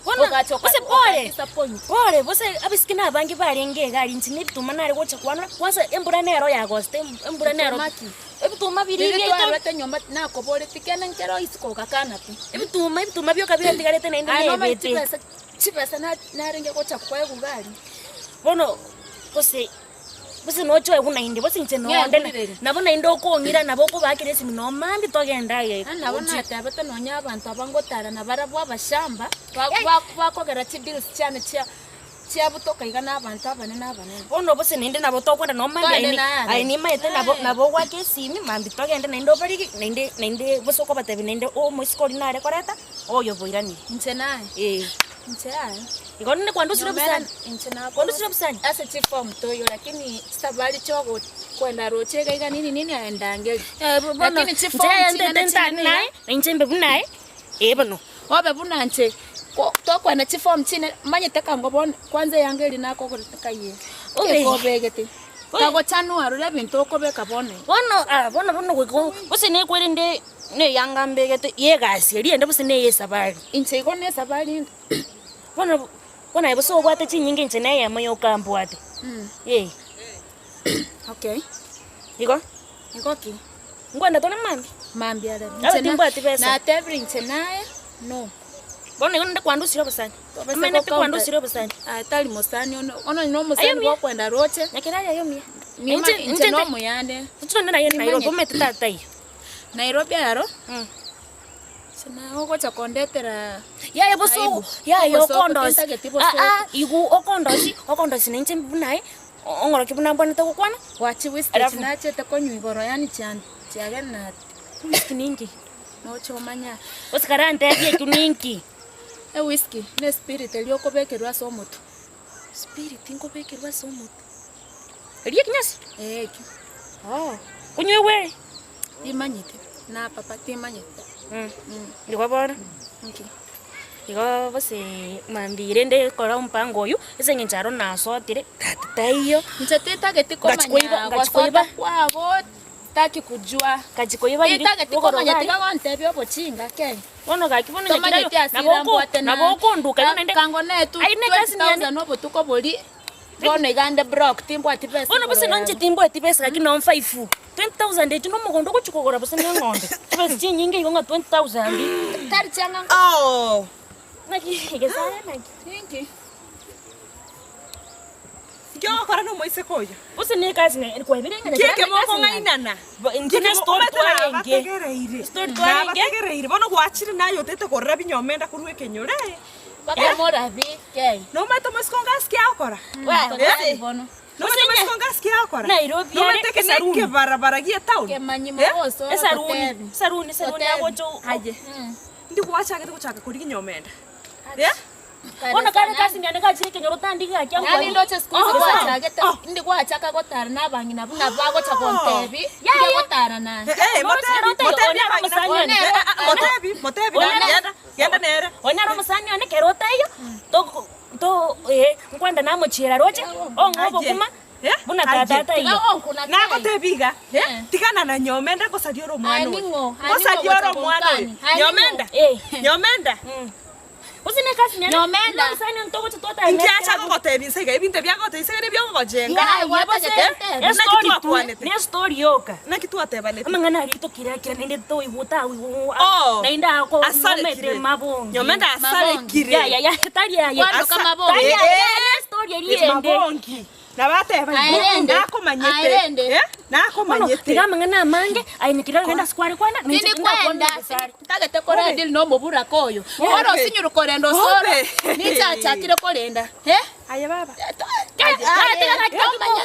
Bono, Ogacha oka- gose pore, okadisappoint. pore, gose abasike na abange barenge iga aria inche na ebituma nare gocha kwanora, kwanza embura nero yagosete, embura nero, Bituma ki? ebituma biria Riria biaito. twarwete nyomba nakoboretie kende nkero isiko ogakana pi. Ebituma, ebituma bioka biatigarete naende Aye nomanyete nebete. chibesa chibesa na- narenge gocha koegwa iga aria. Bono, gose. Gose nochoe buna inde, gose inche nonde, Ng'egurire. nabo naende okong'ira, nabo okobakera esimi nomambia togende aye Naende nabo gochia. natebete nonya abanto aba ngotara nabarabwo abashamba, ba- ba- bakogera chideals chiane chia chiabutoka iga na abanto abanene abanene. Bono gose naende nabo tokwenda nomambia Twende aye nare. aye nimaete nabo nabo ogoaka esimi mambia togende naende obarigi naende naende gose okobatebia naende omoiseke oria nare koreta, oyo boiranire. Inche naye. Eh. Inche yaya. Igo ninde kwandusire Nyomera obusani? inche Kwandusire obusani? Ase chiform toiyo lakini chisabari chiogo kwenda roche iga iga nini nini aye ndangeri. Bono Lakini inche chiform aye ching'ana ntete ching'ana ntari iga. naye, na inche mbe buna aye, ee bono. Obe buna inche, ko tokwenda chiform chine manyete kango bono kwanza eyanga eria nakogorete kaiye. Obe. Ekobegete. Kagochanua rora ebinto okobeka bono iga. Bono ah bono bono goika gose nekwerende na eyanga mbegete ya egasi eria ende gose na eye esabari. Inche igo na esabari inde. Bono bono aye gose obwate chinyinga inche na eyemo yoka mbwate. Eh. Okay. Igo? Igo ki? Nkwenda tore mambia? Mambia rero. Nabo timbwati besa. Natebire inche naye no. Bono igo ninde kwandusire obosani. Omanyete pi kwandusire obosani. Ah, tari mosani ono, ono no mosani Aye omuya. gokwenda roche. Nyakeraria aye omuya. Nima inche no omuyande. Inche nonde naye Nairobi omanyete tata igo. Nairobi aro. Sina ogocha kondetera Yaya boso aibu. yaya Obosoku, okondosi. tintageti bosoku. Ah ah igu okondosi, okondosi na inche buna aye, ong'orokia buna mbwanete gokwana. Gwachi whisky Alafu- nachete konywa igoro yaani chian chiagenda Whisky ninki? Noche omanya. Gose karantebie ekio ninki? Ewhisky ne espirit eria okobekerwa ase omotwe. Spirit nkobekerwa ase omotwe. Eria ekinyasi? Ee ekio. Oh, konywa ere? Timanyeti, na papa timanyeti. Igo bono, Inki? igo gose mambia rende kora ompango oywo, ase eng'encho aro nasotire, tata taiyo. Inche titageti Ngachi koiba, komanya ngachi koiba. gosota kwago, sitaki kujua. Ngachi koiba riri, Titageti rogoro komanya gari. tiga gontebia obochinga kei. Bono gaki bono nyakerayo, Tomanyeti asira nabo oko mbwate nabo na okonduka igo naende, kango netu aye ne egasi niane. 20,000 obotuko boria. Bono iga nde broke, timbwati besa Bono igoro gose nonche yabo. timbwati besa gaki noo mfaifu. 20,000 echio na omogondo ogochia kogora gose na eng'ombe. Chibesa chinyinge igo ng'a 20,000. Tari chiang'a Oh! Naki egesare naki? Inki? Nki ogokora na omoiseke oyo? Gose na egasi na kwebire ng'a Nki ekemo okong'ainana? Intwe na story twarenge. Nabategereire. Story twarenge. Nabategereire. Bono gwachire naye otete korora binyomenda korwa ekenyoro eh. Bakamorabike. Nomanyete omoiseke onga ase ki agokora? Tari bono. Nomanyete omoiseke onga ase ki agokora? Nairobi are Nomanyete eke esaruni. nekebarabara gie etown? Kemanyi Eh? mogoso Esaruni, gotebi. esaruni, esaruni Gotebi. agocha Aye. Ndi gwachagete gochaka korigia nyomenda. Eh? Bono kare kasi niane gachire ekenyoro tandi gaki Yaani ndoche siku hizi Oh. gwachagete ndi gwachaka gotara na abang'ina buna bagocha gontebi Yaya. ndi gotara naye. Eh, eh, motebi, motebi abang'ina. Eh, eh, ah, motebi, motebi, genda, genda nere. Onyare omosani one kero otaiyo to to eh nkwenda namochiera roche ong'a obokima buna tata ataiyo. Nagotebi iga, eh, tigana na nyomenda ngosaria ore omwana Aye oyo. ning'o, aye Ngosaria ning'o ore gocha omwana oyo. gonkani, aye Nyomenda, Eh. nyomenda. Gose ne kasi niane Nyomenda. omosani one togocha twatara Inki acha gogotebia inse iga, ebinto ebi agotebia inse iga nibio ogogojenga. Yaya, gwatagete Eh? ntebi. Naki Story tu, twakwanete? ne story yoka. Naki twatebanete? Amang'ana aria tokirakira naende toigwa otaigwa Oh, naende ako asarekire. nomete mabongi. Nyomenda asarekire. Ya ya ya tari aye. Kwandoka Asa- mabongi. Tari Eh, aye eh. ne story eria ende. Mabongi. Nabateba Aerende. nakomanyete. Aerende. Eh? Bono Nakomanyete. tiga amang'ana amange aye nyakira ogenda ase kware kwana Tindi kwenda ntagete kora deal no omoburaka oyo. Obe. Oro osinyuru korenda osoro. Obe. Nichachakire korenda. Eh? Aye baba.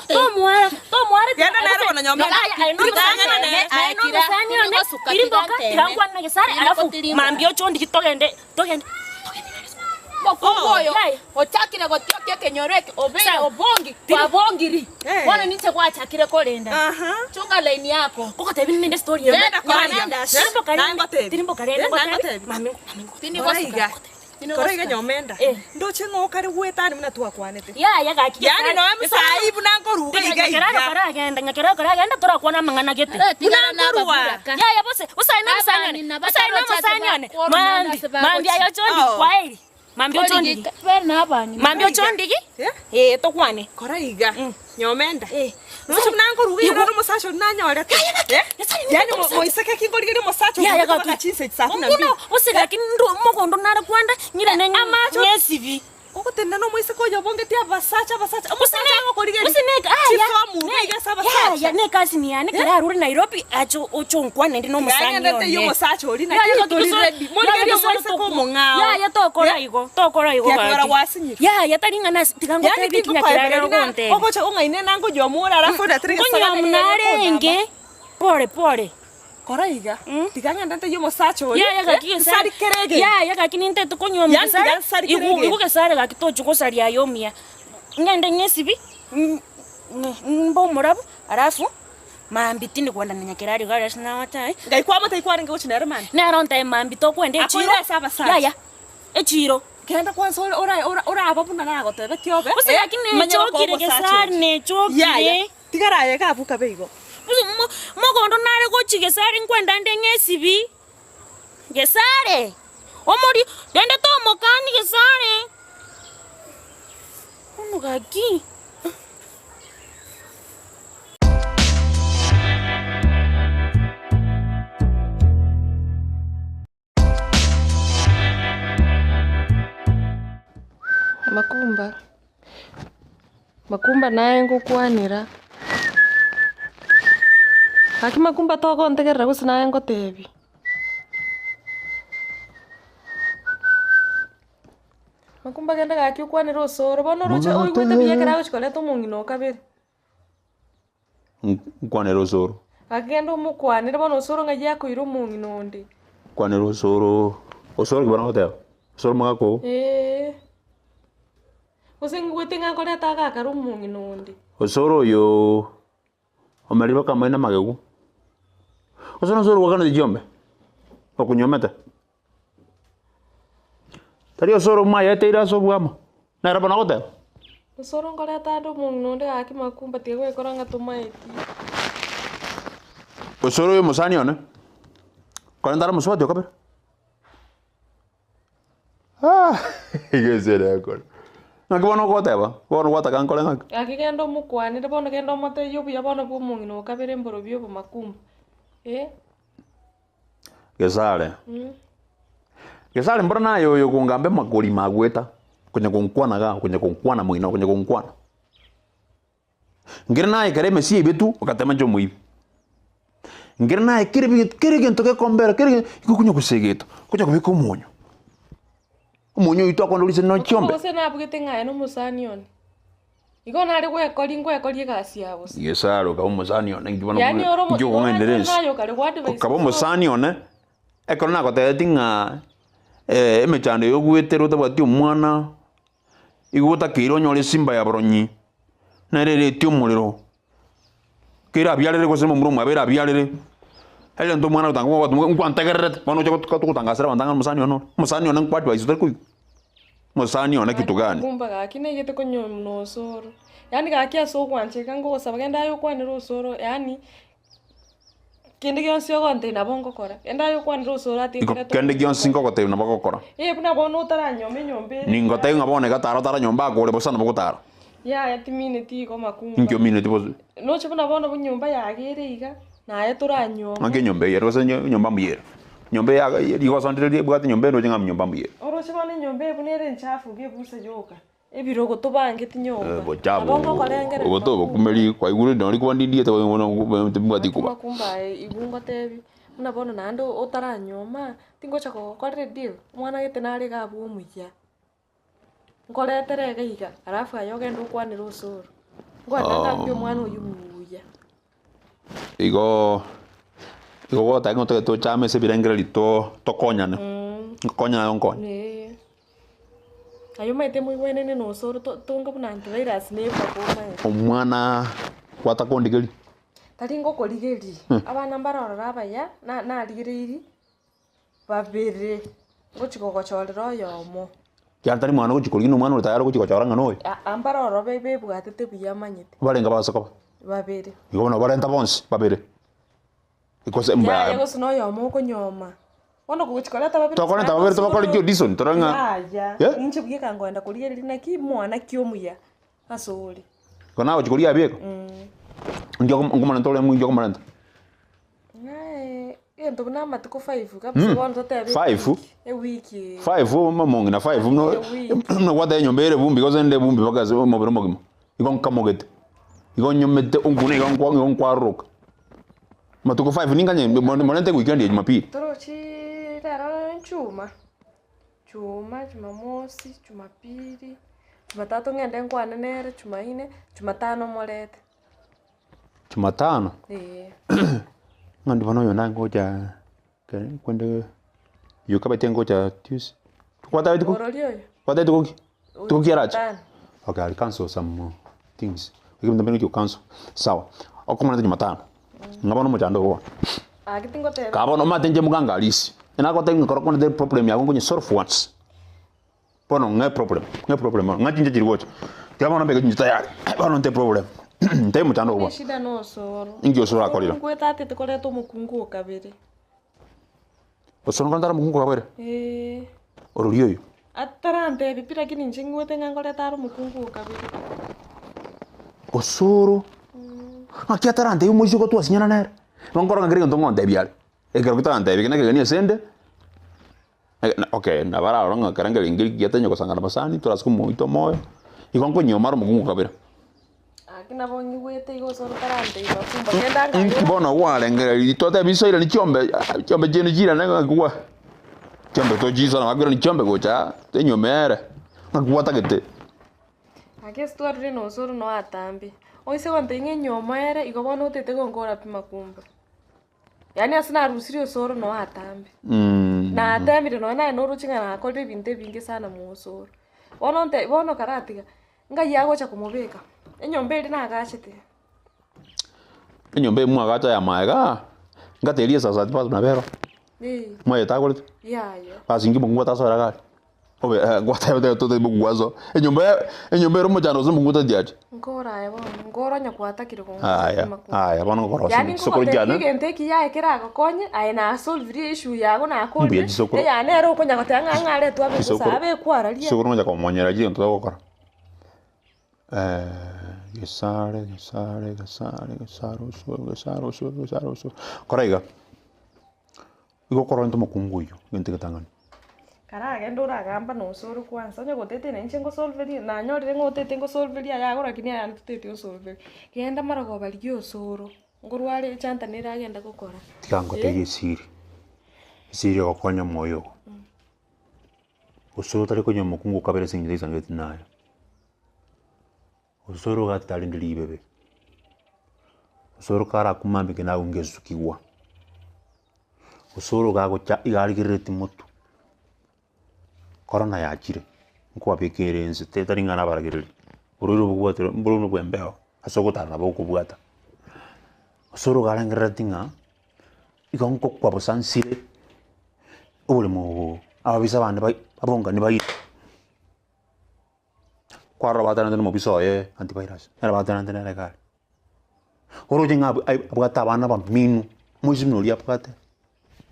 Tomwara tomwara Genda nere bono nyomenda. Genda nere. tirimboka tigangwana gesare alafu mambia ochondi togende togende. Omokungu oyo ochakire gotiokia ekenyoro eke, obeire obongi, kwabongiri. Bono ninche gwachakire korenda. Chunga line yako. Ngogotebi ninde story eye. Genda koria. Tirimboka rende ngotebi. Mami Tindi Kora iga. gosuka. Kora iga nyomenda. Ndoche ng'o okare gwetani buna twakwanete. Yaya gaki Yaani noe mosai buna nkoruga iga iga. Nyakeraro karagenda, nyakeraro karagenda torakwana amang'ana gete. Buna nkorwa. Yaya bose, bose aye nomosani one. Bose aye nomosani one. Mambi, mambi aye ochondigi kwaheri. Mambi ochondigi. Mambi ochondigi. Eh, tokwane. Kora iga. Nyomenda. Roche buna nkoruga iga naro omosacha oria nanyorete. Yaani moiseke ki nkorigeria omosacha Yaya oria gaki. mpaka chinsa echi saa kumi na mbili. Mbuna bose gaki ndo mogondo nare kwanda nyirane nyesibi. Ogotenena na omoiseke oyo obongeti abasacha abasacha omosacha agokorigeria Gose ne aya chifomu iga iga ase abasacha. Yaya ne cousin yane kare arure Nairobi ache oche onkwane ndi nomosani one. Tiga ng'endete omosacha oria naki tori ready. Morigerie omoiseke omong'ao. Yaya tokora igo tokora igo Tiga gaki. gwasinyire. Yaya tari ng'a nasi tiga Yaani ngotebie ki nyakeraria ogontebia. Ogocha ong'aine na nkonywa ore alafu ondetere Nkonywa narenge pole pole. Kora iga, tiga ng'ende ntebie omosacha oria, Yaya gaki gesa nsari kera egento. Yaya gaki nintete konywa Yaani gesare, tiga nsari kera igu egento. igu gesare gaki tochi gosaria aye omuya. Ng'ende ng'esibi, mbe omorabu, alafu mambia tindi kogenda na nyakerari iga aria ase nagocha aye. Ngai kwamotebia kwarenge gochia nere mambia? Nere ontebia mambia tokwenda echiro. Akoire ase abasacha. Yaya, echiro. Genda kwanza ore ora ora oraba buna nagotebetie obe, Gose gaki manya gokoa nechokire omosacha gesare oria. nechokire. Yaya, tigara aye iga abwo kabe igo. Gose mo mogondo nare gochia gesare nkwenda nde ng'esibi, gesare, omori rende tomokani gesare, bono gaki. Makumba, Makumba naye ngokwanera, gaki Makumba togontegerera gose naye ngotebia. Makumba genda gaki okwanere osoro, bono oroche oigwete buya ekero agochi koreta omong'ina o kabere. Nkwanere osoro. Gaki genda omokwanere bono osoro ng'ai akoira omong'ina onde. Nkwanere osoro, osoro ki bono ogoteba? Osoro omogaka oo? Eeh. Gose ngigwete ng'a nkoreta agakare omong'ina onde. Osoro oyoo omerire baka moe na amagegu. Osoro osoro gwakanete chiombe? Okonywomete? Tari osoro mwayeteire ase obwamo? Nere bono ogoteba. Osoro nkoreta ande omong'ina onde gaki makumba tiga gwekora ng'a tomaeti. Osoro oyo omosani one, korende are omosubati o kabere. Ah, iga ense ere ekore. Naki bono ogoteba, bono gwataka nkore ng'aki? Gaki genda omokwanere bono genda omotebie obuya bono bwa omong'ina o kabere mborobio obomakumba, eh. Gesare. Gesare mbora naye oyo okongamba amakori magweta, konya gonkwana igaa, konya gonkwana moino, konya gonkwana. Nkere naye ekero emesie eibetu, ogatema inche omoibi. Nkere naye kere bi kere egento gekombera kere egento, igo okonya gosegeta, okonya kobeka omonyo. Omonyo oyio twakondorise no chiombe. Gose nabugete ng'a aye nomosani one. Igo nare gwekori ngwekoria egasi ya bosa. Gesare okaba omosani one inki bono Yaani ore omo- inki okong'ainera ense. naye okare gwa-advise Okaba omosani one, ekero nagotebetie ng'a emechando eye ogwetere otabwati omwana, igo otakeire onyore esimba ya boronyi, nere eretie omorero, kerabiarere gose momura omwabo erabiarere, egento omwana ogotanga gogoteba nkwantegererete, bono oche gotangasera abanto ng'a omosani one ore, omosani one nkwa-advise otari koigwa. Mosani one kitu gani? Kumba gaki naigete konyomwa na osoro, yaani gaki ase ogwancha iga ngogosaba genda aye okwanere osoro yaani kende gionsi ogontebia nabo ngokora, genda aye okwanere osoro atige Igo koreta kende gionsi ngogotebia nabo ogokora. Eh buna bono otaranyoma enyomba ere Ningotebia ng'a bono iga tara otaranyomba akore bosa nabo ogotara. Yaya timineti igo makumba. Inki omineti bosa? Noche buna bono enyomba yaga ere iga, naye toranyoma. Ng'aki enyomba eye ere gose enyomba mbuya ere? Enyomba eye yaga rigoso ndire riebwate enyomba eye ndoche ng'a nyomba mbuya ere. Oroche bono enyomba eye buna ere enchafu iga ebusa yoka, ebirogo tobangeti nyomba. Bochafu Nabo ngokorengereri obo makumba. tobokumeri kwaigure nonye rikuba ndindiete timbwati ikuba. Makumba aye igo ngotebi, buna bono naende otaranyoma, tingocha kogokorera edeal, omwana gete nare iga abwo omuya. Nkoretere iga iga, alafu aye ogende okwanere osoro. Ngwataka ng'aki omwana oyio buya. Igoo, igo gotaka ng'a tobe tochame ase ebirengererio to tokonyane, nkokonyana aye onkonye. Eeh. Aye omanyete moigwenene na osoro to- tonga buna antivirus na ebako omanyete. Omwana gwatakondigeria. Tari ngokorigeria, Hmm. abana mbare ororo abaya, na- narigereiri, babere, ngochi kogochorera oyomo. Kiagera tari mwana ogochi korigia na omwana ore tayari ogochi gochora ng'a noyo. Aa mbare ororo be- bebwatete buya amanyete. Barenge bagase koba. Babere. Igo bono barenta bonsi babere. Gose Yaya mba gose na oyomo okonyoma. Bono kogochi koreta babere Tokorenta babere tobakore ki audition torore ng'a Yaya, Eh? inche buya ekangoenda korigereria naki mwana ki omuya ase ore. Igo nagochi koria abieka. Inki okom nkomorenta ore inki okomorenta? Ng'ae egento buna amatuko five kabisa bono totebe Five? ewiki eye. Five omong'ina five buna buna gwateba enyomba ere ebumbi gose ende ebumbi mpaka ase omobere omogima. Igo nkamogete, igo nyomete onkune igo nkwa igo nkwaroroka. Amatuko five ninkanye morente ewikendi eye jumapili. Torochi rero nchuma, chuma, jumamosi, jumapili, jumatatu ng'ende nkwane nere, jumaine, jumatano morete. Jumatano? Eeh. Ng'a ndi bono oyo nangocha kere kwende yoka bache ngocha Tuesday. Kwatebeti ko? Orori oyo. Kwatebeti ko ki? Tuko ki arache? Jumatano. Okay, I'll cancel some things. Ebinto mbire gochia cancel. Sawa. Okomorenta Jumatano. Ng'a bono omochando ogo bono. Aki tingoteba. Kaa bono omanyete inche muganga Alisi. Nagotebi ng'a ekero okondete problem yago nkonye solve once. Bono ng'e problem, ng'e problem bono, ng'a chinche chiri gocha. Tiga bono mbeke chinche tayari, bono nte problem, nte mochando obo. Eshida nosoro. Inki osoro akorire? Omokungu etatete koreta omokungu o kabere. Osoro nkorenta are omokungu o kabere? Eeh. Orori oyo? Atarantebi pi lakini inche ng'wete ng'a nkoreta are omokungu o kabere. Osoro? Ng'aki atarantebi omoisia ogo twasinyana nere? Igo nkorora ng'a kera egento ngontebia are. Ekero getarantebi eke nekegeni ase 'nde. Okay, nabo ararore ng'a ekero nkere nkeri kiya tanya gosanga na abasani, torase komoita omoyo, igo nkonywa mara omokungu kabere. Gaki nabo ng'igwete igo ase otarantebia makumba genda Inki ngayora. bono gwarengereiri totebe isoire ni chiombe ah, chiombe chiaino chirane ng'aki gwa chiombe tochiisana bakoirani chiombe gocha aa, enyomba ere, ng'aki gwatagete. Gaki ase twarure na osoro noe atambe, oise gontebia ng'a enyiomo ere, igo bono otete gonkora pi makumba. Yaani ase narusirie osoro noe atambe. Natemire nonya naye noroche ng'a nakorire ebinto ebinge sana mwa osoro. Bono nte bono karatiga, ngai agocha komobeka, enyomba eria nagachete. Enyomba eye mwagacha ya maega, ngateria esasati basi nabo ero, Eh, mwayetagorete? yaya. Basi inki mokungu atasoera gari? Obe eh, gwatebete totari mokungu aso. Enyomba ya enyomba ere omochando gose omokungu tatiacha. Nkore aye bono, nkore onye gwatakire gonkora Aya, amakumba. aya bono nkorosia Yaani chisokoro nkogotebia chiane. egento eki yaye keragokonye, aye nasolvirie issue yago Mbuya nakorire, chisokoro. eyane ere okonya goteba ng'a ng'a aretwe abe bosa, Chisokoro. abe ekwararia. Chisokoro ngocha komonyera chigento togokora. Gesare, gesare, gesare, gesare osoro, gesare osoro, gesare osoro. Kora iga, igo okorenta omokungu oyio, egento egetang'ani. Karagende oragamba na osoro kwanza, onye gotete na inche ngosolverie, nanyorire ng'a otete ngosolverie ayago lakini ayande toteti gosolveria. Genda marogoba rigia osoro, nkorware echanta nere agenda gokora. Tiga ngotebie esiri, esiri egokonya omoyo ogo. Osoro tari konywa omokungu okabere ase eng'encho taisangeti naye. Osoro iga atarende ribebe, osoro karakumambeke naye ongesukigwa, osoro iga agocha iga arigerereti motwe, korona yachire, nkwabeka ere ense tari ng'a nabaragereri, orwaire obobwatire mboro buna bwa embeo ase ogotara nabo okobwata. Osoro iga arengerereti ng'a igo nkokwa bosa nsire, oboremo obo ababisa bande bai abongani baire. Kwarora batenenete na omobisa oye antivirus, nere batenenete nere iga aria. Oroche ng'a abw- ai- abwate abana abamino, moisia buna oria abwate,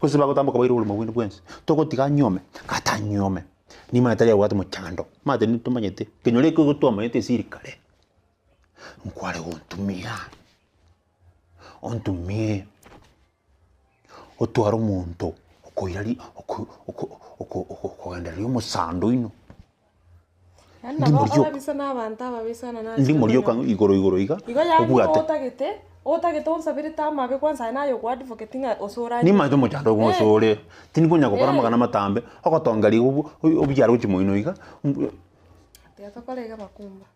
gose bagotamboka baire oboremo bwende bwensi, togotiga anyuome, gatanyuome, nimanye tari abwate mochando, omanyete nitomanyete, kenyoro eke igo twamanyete esiri kare, nkware gontumia, ontumie. Otware omonto okoira ri oko oko oko okogendereria omosando oino. Yaani nabo Ndimo rioka. ababisa na abanto ababe sana na Ndimo rioka igoro igoro iga, Igo yaani obwate. otagete, otagete onsabere amabe kwanza aye naye oko advocate ng'a ase oranyore. Nimanyete omochando ogo Eh. ore, tindikonya gokora Eh. amagana amatambe, ogotonga rigo obu obiare gochia moino iga. Tiga tokore iga makumba.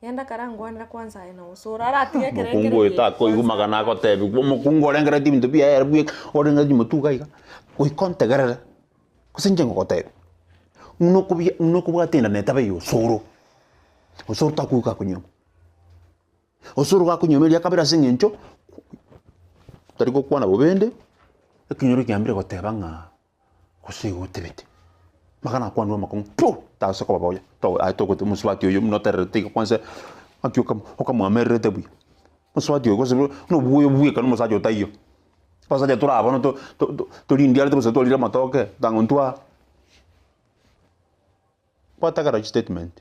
Genda karangwanera kwanza aye na osoro aratige Omokungu ekerengererio oyo eke takoigwa kwanza. magana agotebiwa, omokungu orengereretie ebinto biaye ere bweka, orengereretie motwe iga iga, goika ontegerere, gose inche ngogotebia. Ng'ina okobia ng'ina okobwata enda na etaba eye osoro, osoro takoigwa gakonyuoma. Osoro gakonyuoma eria kabere ase eng'encho, tari gokwana bobe ende, ekenyoro kiambire goteba ng'a gose igo otebete. Mpaka nakwanire amakong'u pu! Tagose koba boya, to aye togote omosubati oyo buna otererete iga kwansa ng'aki okam okamwamererete buya. Omosubati oyo gose buna obwoyo bweka na omosacha otaiyo. Abasacha tore aba bono to to torindiarete bosa twarire amatoke, tang'o ntwa gwatagera chistatement,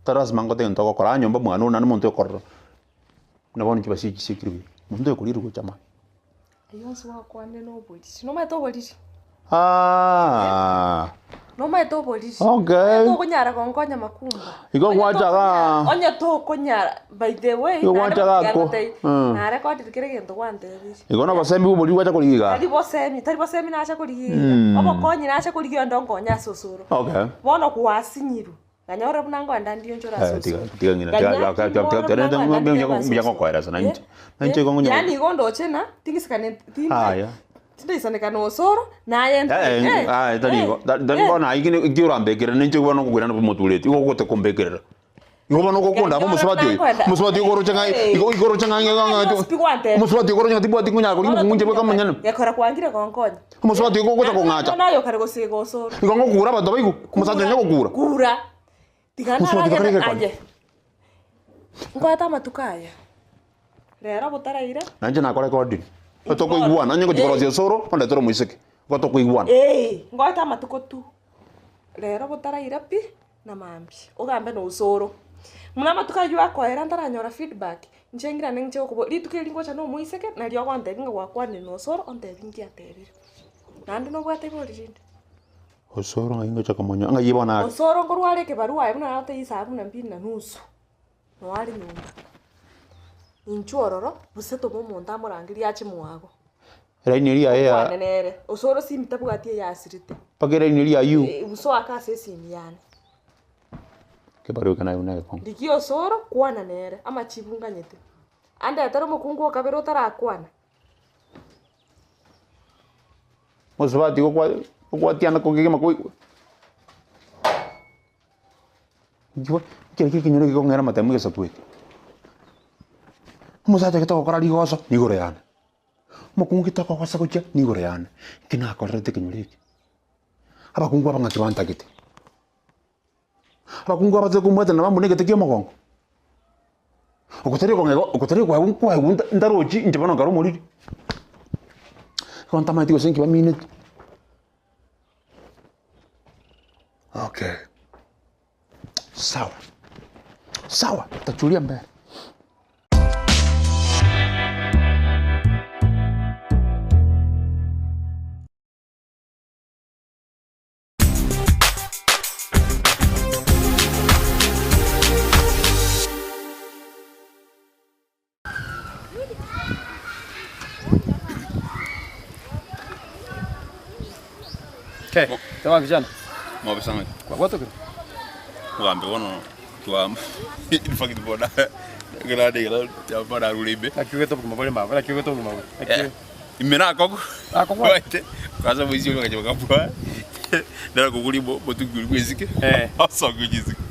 tari lasima ngote egento ogokora aa nyomba mwane oyo naende omonto oyokorora, buna bono chibesa echi chisikire buya, omonto oyokorire gocha mani. Ayio onsi gwakwanire noboriri. Nomanyete oboriri? Aah. Nomanyete oboriri? Okay. Onye tokonyara gonkonya makumba. Igo gwacha igaa. Onye tokonyara, by the way, Igo gwacha igaa ko. Na recorded kera egento gwantebirie. Igo nobosemi bwa oboriri gwacha korigia igaa. Tari bosemi, tari bosemi nacha korigia iga. Obokonyi nacha korigia onde onkonye ase osoro. Okay. Bono gwasinyirwe. Nganyore buna nkoenda ndionchore ase Eh, tiga osoro. tiga ng'ina tiga Ganya tiga tiga kimore tiga buna nkoenda mbuya nditebe ase mbuya osoro. ngokoeresa na Eh, inche. Na inche igo ngonye Yaani igo ndoche ng'a tingisikane Aya. tindaisaneka na osoro naye Eh, eh, eh, aye tari igo. eh, Tari eh. bono aye kende ki orambekerere ninche bono okoirana omotureti igo ogote kombekerera. Igo bono ogokunda amo omosubati oyo. Omosubati oyo oroche ng'a igo igo oroche ng'a ng'a ng'a omosubati oyo oroche ng'a tibwati konyara korigia omokungu inche bweka omonyene. Gekora kwangire gonkonya. Omosubati oyo ogocha kong'acha. Naende oyo kare gosiga osoro. Igo ngokura abanto abaigwe, omosacha onya gokura. Kura. Tiga Omosubati naragenda bakare egekone. aye. Nkoete amatuko aya. Rero botaraira. Nainche nakora recording. Tokoigwana, onye ngochia korosia osoro, ondetere omoiseke. Igo tokoigwana. Ee, ngoete amatuko tu. Rero botaraira pi, na mambia. Ogambe na osoro. Buna amatuko aywo akoera ntaranyora feedback, inche ngirane nche gokoboria, rituko eri ngocha na omoiseke, nario ogontebia ng'a gwakwanire na osoro, ontebie nki atebire. Naende nobwate ibori rinde. Osoro ng'ai ngocha komonyoa, ng'ai bono are? Osoro nkorware ekebarua aye buna nagotebia isaa kumi na mbili na nusu, noo are nyomba. Inchuo ororo, gose toma omonto amorangerie ache mwago. Eraini eria yaye ya. Okwane nere, osoro simi tabwati eyasirete. Mpaka eraini eria ya you. Usoake ase esimi yane. Ekebarua eke naye buna egekong'u. Rigia osoro, kwana nere, amachibu nganyete. Andetere omokungu o kabere otarakwana. Mosubati igo kwa okwatiana kogima koi Nki ekenyoro gekong'era amatemo egesaku eke? Omosacha gete ogokora rigoso, nigoro yane. Omokungu gete okogosa gochia, nigoro yane. Nki nakorerete ekenyoro eke? Abakungu aba ng'aki bantagete? Abakungu aba tokombwatana nabo amo na egete kia omogongo? Okotari okong'ega okotari kwaigwa nkwaigwa nta ntarochi inche bono nkare omoriri. Igo ntamanyeti gose nki bamineti. Okay, sawa sawa, tachuria mbere. Okay, tama kijana. Mobisa ng'aki. Kwagwatokire? Mogambi bono twa in fact bono ekero ekero bono arure ime. Naki ogete obogima bore mama, naki ogete obogima bore. Naki Eh, ime nakogu. Nakogu. Kwanza moisi oria agacha bakabua. Nere akoguria omotungi oria bwa esike. Osokia gochia isiko.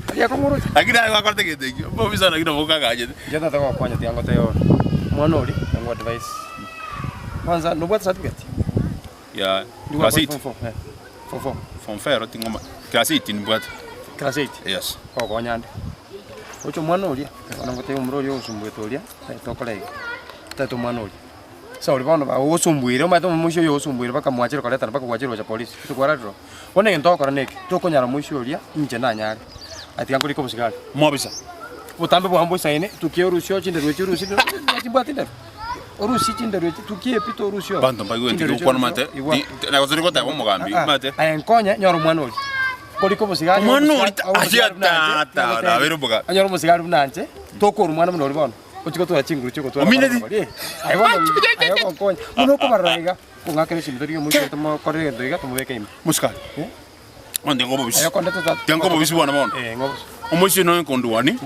Lakini aye gwakorete egento ekio, mobisa lakini nabo okagachete. Inche tata gokonya tiga ngotebie bono, omwana oria nang'o advice. Kwanza nobwate certificate? Yeah, Ndikwa class eight. form four, eh. Form four. Form four ero ting'oma, class eight nimbwate. Class eight? Yes. Gokonya ande. Oche omwana oria, bono ngotebie omomura oria ogosumbuete oria, tokore iga, tata omwana oria. Sauli bono bagosumbuire, omanyete omoisia oyo osumbuire mpaka mwachire koretana mpaka gwachire gocha polisi, tokwararire oo. Bono egento ogokora neke, tokonyara omoisia oria, inche nanyare, aye tiga nkorike obosigari. Mobisa. Botambe bwao mboisaine, tukia orusio chinderu echi orusie chimbwate chinderu, orusie chinderu echi, tukia epi torusie oo. Abanto mbaigwete Chinderu echi gokwana orusie omanyete, oo, igwa. ti- na gose rigoteba omogambi, Ah, ah, omanyete. Aye nkonye, nyora omwana oria. Nkorika omosigari, Omwana omosigari, oria ta- omosigari buna inche, Aye, tata, nagotebia. nabeire omogambi. Onyore omosigari buna inche, tokora omwana buna oria bono. Ochie gotwara chinguru chi'ogotwara Omineti. abana baria. Aye bono aye ogonkonya. Buna okobarora iga, kong'akera esimi tori omoiseke tomokorere egento iga tomobeke ime. Mosikari. Eh? Bono tiga nkobobisi. Aye okondete tata. Tiga nkobobisi bwana bono. Eh, ng'obosi. Omoiseke noyo nkondwani,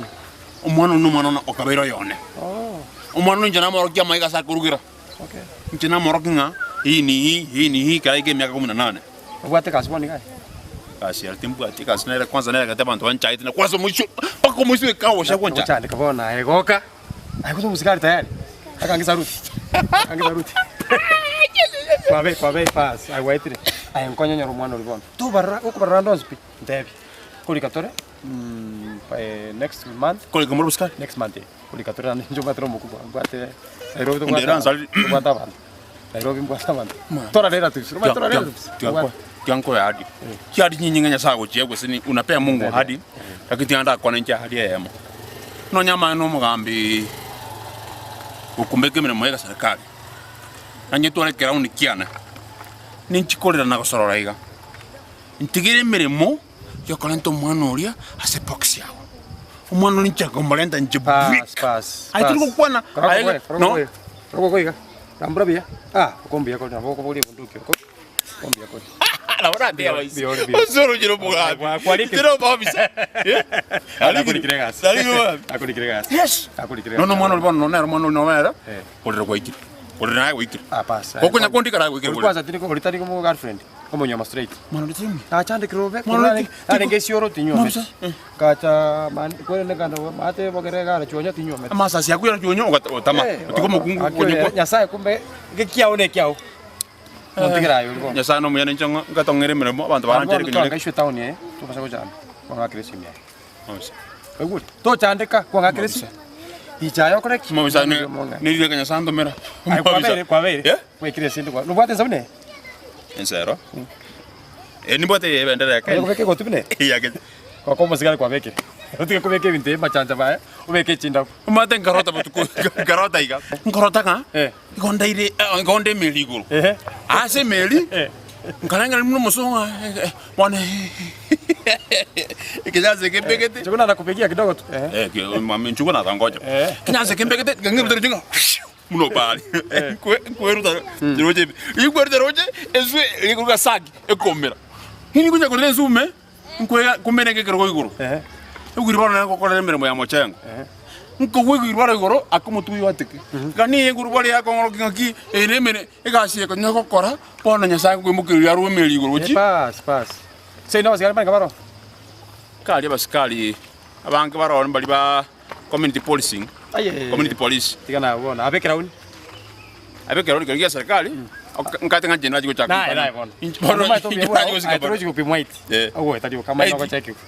omwana one nomwana one okabeire oyone. Oh. Omwana one inche namorokia amaiga ase akorugera. Okay. Inche namorokia ng'a hii ni hii, hii ni hii, ekero aika emiaka kumi na nane. Obwate egasi bono iga aye? Egasi ere timbwati, egasi nere kwanza neregete abanto banchaete na kwanza omoisio mpaka omoisio ekagosha gwancha. Gochandeka bono aye goka. Aye gose omosigari tayari. Akange saruti. Akange saruti. Kwabe kwabe pass aye gwaetire. Aye nkonye onyore omwana oria bono. Tobarora gokobarora ande onsi pi, ntebi. Korika tore by next month. Korika more omosigari? Next month eh. Korika tore naende inche omanyete nomokubwa mbwate Nairobi tobwate Ndera nsari. tobwate abanto. Nairobi mbwate abanto. Tora relatives, omanyete tora relatives. Tiga nkoe ahadi. Chiahadi chinyinge Nyasaye agochia gose ni unapea Mungu ahadi, lakini tiga ndakwane inche ahadi eyemo. Nonya amaene omogambi gokumbeka emeremo ya egeserikari, nanye tware ekeraundi kiane, ninchi korera na gosorora iga, ntigere emeremo yokorenta omwana oria ase ebox yago. Omwana oria inche nkomorenta inche bweka. Aye tori gokwana, aye no. Rambura buya, ah, okombuya kore nabo okoboria ebunduki oko, okombuya kore. Nabo nateba boiso. Osoro chire omogambi. Chire omobisa. Akorikire egasi. Akorikire egasi. Yes. Akorikire Nono omwana oria bono nere omwana oria nere orire gwaikire. Orire naye gwaikire. Gokonya kondi kara gwaikire. Ori kwanza tiri ori tari mo girlfriend. Omonyoma straight. Mwana ori tiri Nachandekire obe. Mwana ori Narenge esioro tinywometi. Ngacha mani kwerende kando maate bogere egara chionyo tinywometi. Amasasi akwo yara chionyo ogatama. Otiga omokungu konyekwa. Nyasaye kumbe gekiao ne ekiao. Montigere aye ori bono. Nyasaye nomuya ninche ngatong'ere emeremo abanto baranchere Bono kenyore. twagaishwe etown eye tobasa gochanda kwang'akera esimi aye. Oigure? Tochandeka kwang'akera esimi. Richa aye okore ki? Mobisa nirire Nyasaye antomera. Aye kwabeire kwabeire. Kwaikire esende kwa. Nobwate ensabuni eye? Ensero. Eh nimbwate ebendera ya Kenya. Okobeka egoti buna eye? Ya Kenya. Goka omosigari kwabekire. Otige kobeka ebinto ebi amachancha baya, obeke echindabu. Omanyete nkarota botuko nkarota iga. Nkarota ng'a igo ndaire igo nde emeri igoro. Ase emeri nkarengereria buna omosongo ng'a bono ekenyansa eke mbegete. Nchugu nanakupigia kidogo tu. Eh, mami nchugu natangoja. Ekenyansa eke mbegete ng'ebutore ng'a buna obare. Nkweruta roche ime. Rinkweruta roche enswe rikorwa saki ekomera. Inki nkonya korera ense ime. Nkwega komeneka ekerogo igoro, egwiri bono nere ngokorera emeremo ya mochengo. Nkogwa egwiri bono igoro, ake omotwe oyio ateke. Gani egwiri bono yakong'orokia ng'aki eye nemere egasi eye konya gokora, bono Nyasaye akoimokereria arwe emeri igoro gochia. Pass, pass. Seino abasigari mbarenge baroo? Kari abasikari abange baroo mbari ba community policing, Aye. community police. Tiga nabo bono, abe ekerauni. Abe ekerori keria gia serikali, ok- nkate ng'a inche nachi gochaka Naye, naye bono. Inche bono Omanyete obuya inche bwao, nachi gosika aye bono. torochi gopimwa iti. Eh. Ogoeta rioka, amaino Iti. ogochekigwa.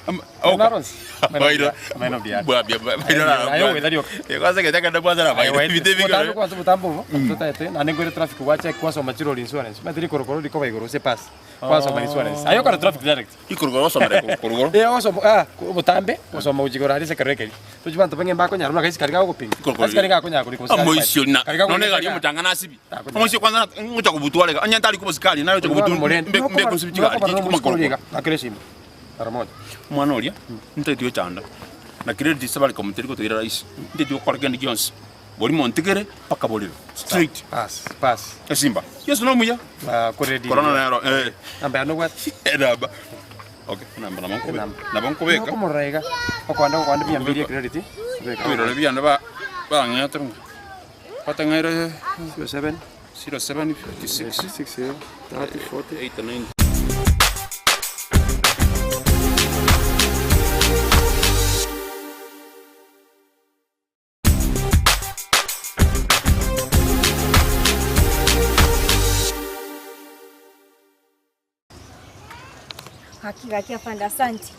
oka. Maino aronsi. Maino Baira. mbuya, amaino mbuya. Bwa- bia- bia- baira na- Aye, ogoeta rioka. Eh, kwanza gete kende bwanza na Aye, baira. Ebite ogoeta. Botambe bigoro. kwanza obotambe obo, totaete, naende nkoire traffic gwacheck gwasoma chirori insurance. Omanyete rikorokoro rikoba igoro gose pass. Gwasoma insurance. Aye okore traffic direct. Ikorokoro gosomera ikorokoro. Eh, ogosoma ah, obotambe, gosoma gochia igoro aria ase ekerero ekeria. Tochi banto bang'e mbakonyara buna asikari gagogopinga. Asikari gakonyara korika omosikari Omoisio na Kari gakorika none egari gari. omochanga nasibi. Omoisio kwanza ngocha kobutwa arega onye ntari kobosikari nare ocha kobutwa mbe mbe kosibi chigari chikomakorokoro. Akere esimi mara moja. Omwana oria ntaeti gochanda na credit ase komoteri gotoira rahisi ntaeti gokora kende gionsi bori montigere mpaka borere straight. Pass pass. Esimba Yeso nomuya. Korona nero eh. Namba yane obwate? Enamba. Okay, enamba nabo nkobeka. Nabo nkobeka. Okomorora iga. Okoanda okoanda mia mbili credit. Ebirore biane ba bang'ete ng'a batang'aire 07 07 56 60 30 40 89. Gaki gaki afande asanti,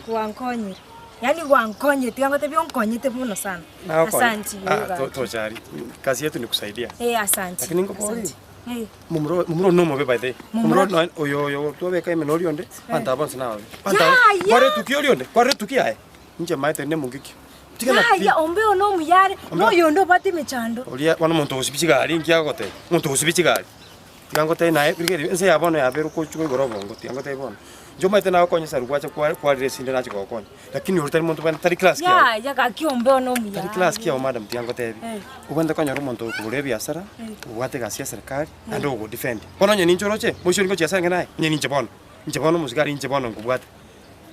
gwankonyire, yaani gwankonyire tiga ngotebie onkonyete mono sana. Asanti Ah, igo gaki. tochari. Kazi yetu ni kusaidia. Eh, asanti. Lakini ngokori. asanti. Eh, Mumuro mumuro no mobe by the way. Mumura? Mumuro no oyo oyo twabeka ime nori onde. Bantu aba bonsi nababe. Bantu Ya, aba. ya. Kware tuki ori onde. Kware tuki aye. Inche maete ne mungiki. Tiga na Yaya, ombe ono omuyare, Ombe- noyondo obwate emechando. Oria bono omonto ogosibia chigari inki agoteba? Omonto ogosibia chigari. Tiga ngotebie naye rigereria ense ya bono yabeire okochwa igoro obongo tiga ngotebie bono. Inche omanyete nagokonya esaru gwacha kwa kwarire esinde nache kogokonya. Lakini oria tari monto bwene tari class kiago. Yaya gaki ombe ono Tari omuyare. class kiago madam tiga ngotebie. Eh. Obwenerete konyora omonto okogora ebiasara, Eh. obwate egasi ya serikali, naende ogogodefend. Bono onye ninche oroche, moisio oria ngochia ase ang'e naye, onye ninche bono, inche bono omosigari inche bono nkobwate.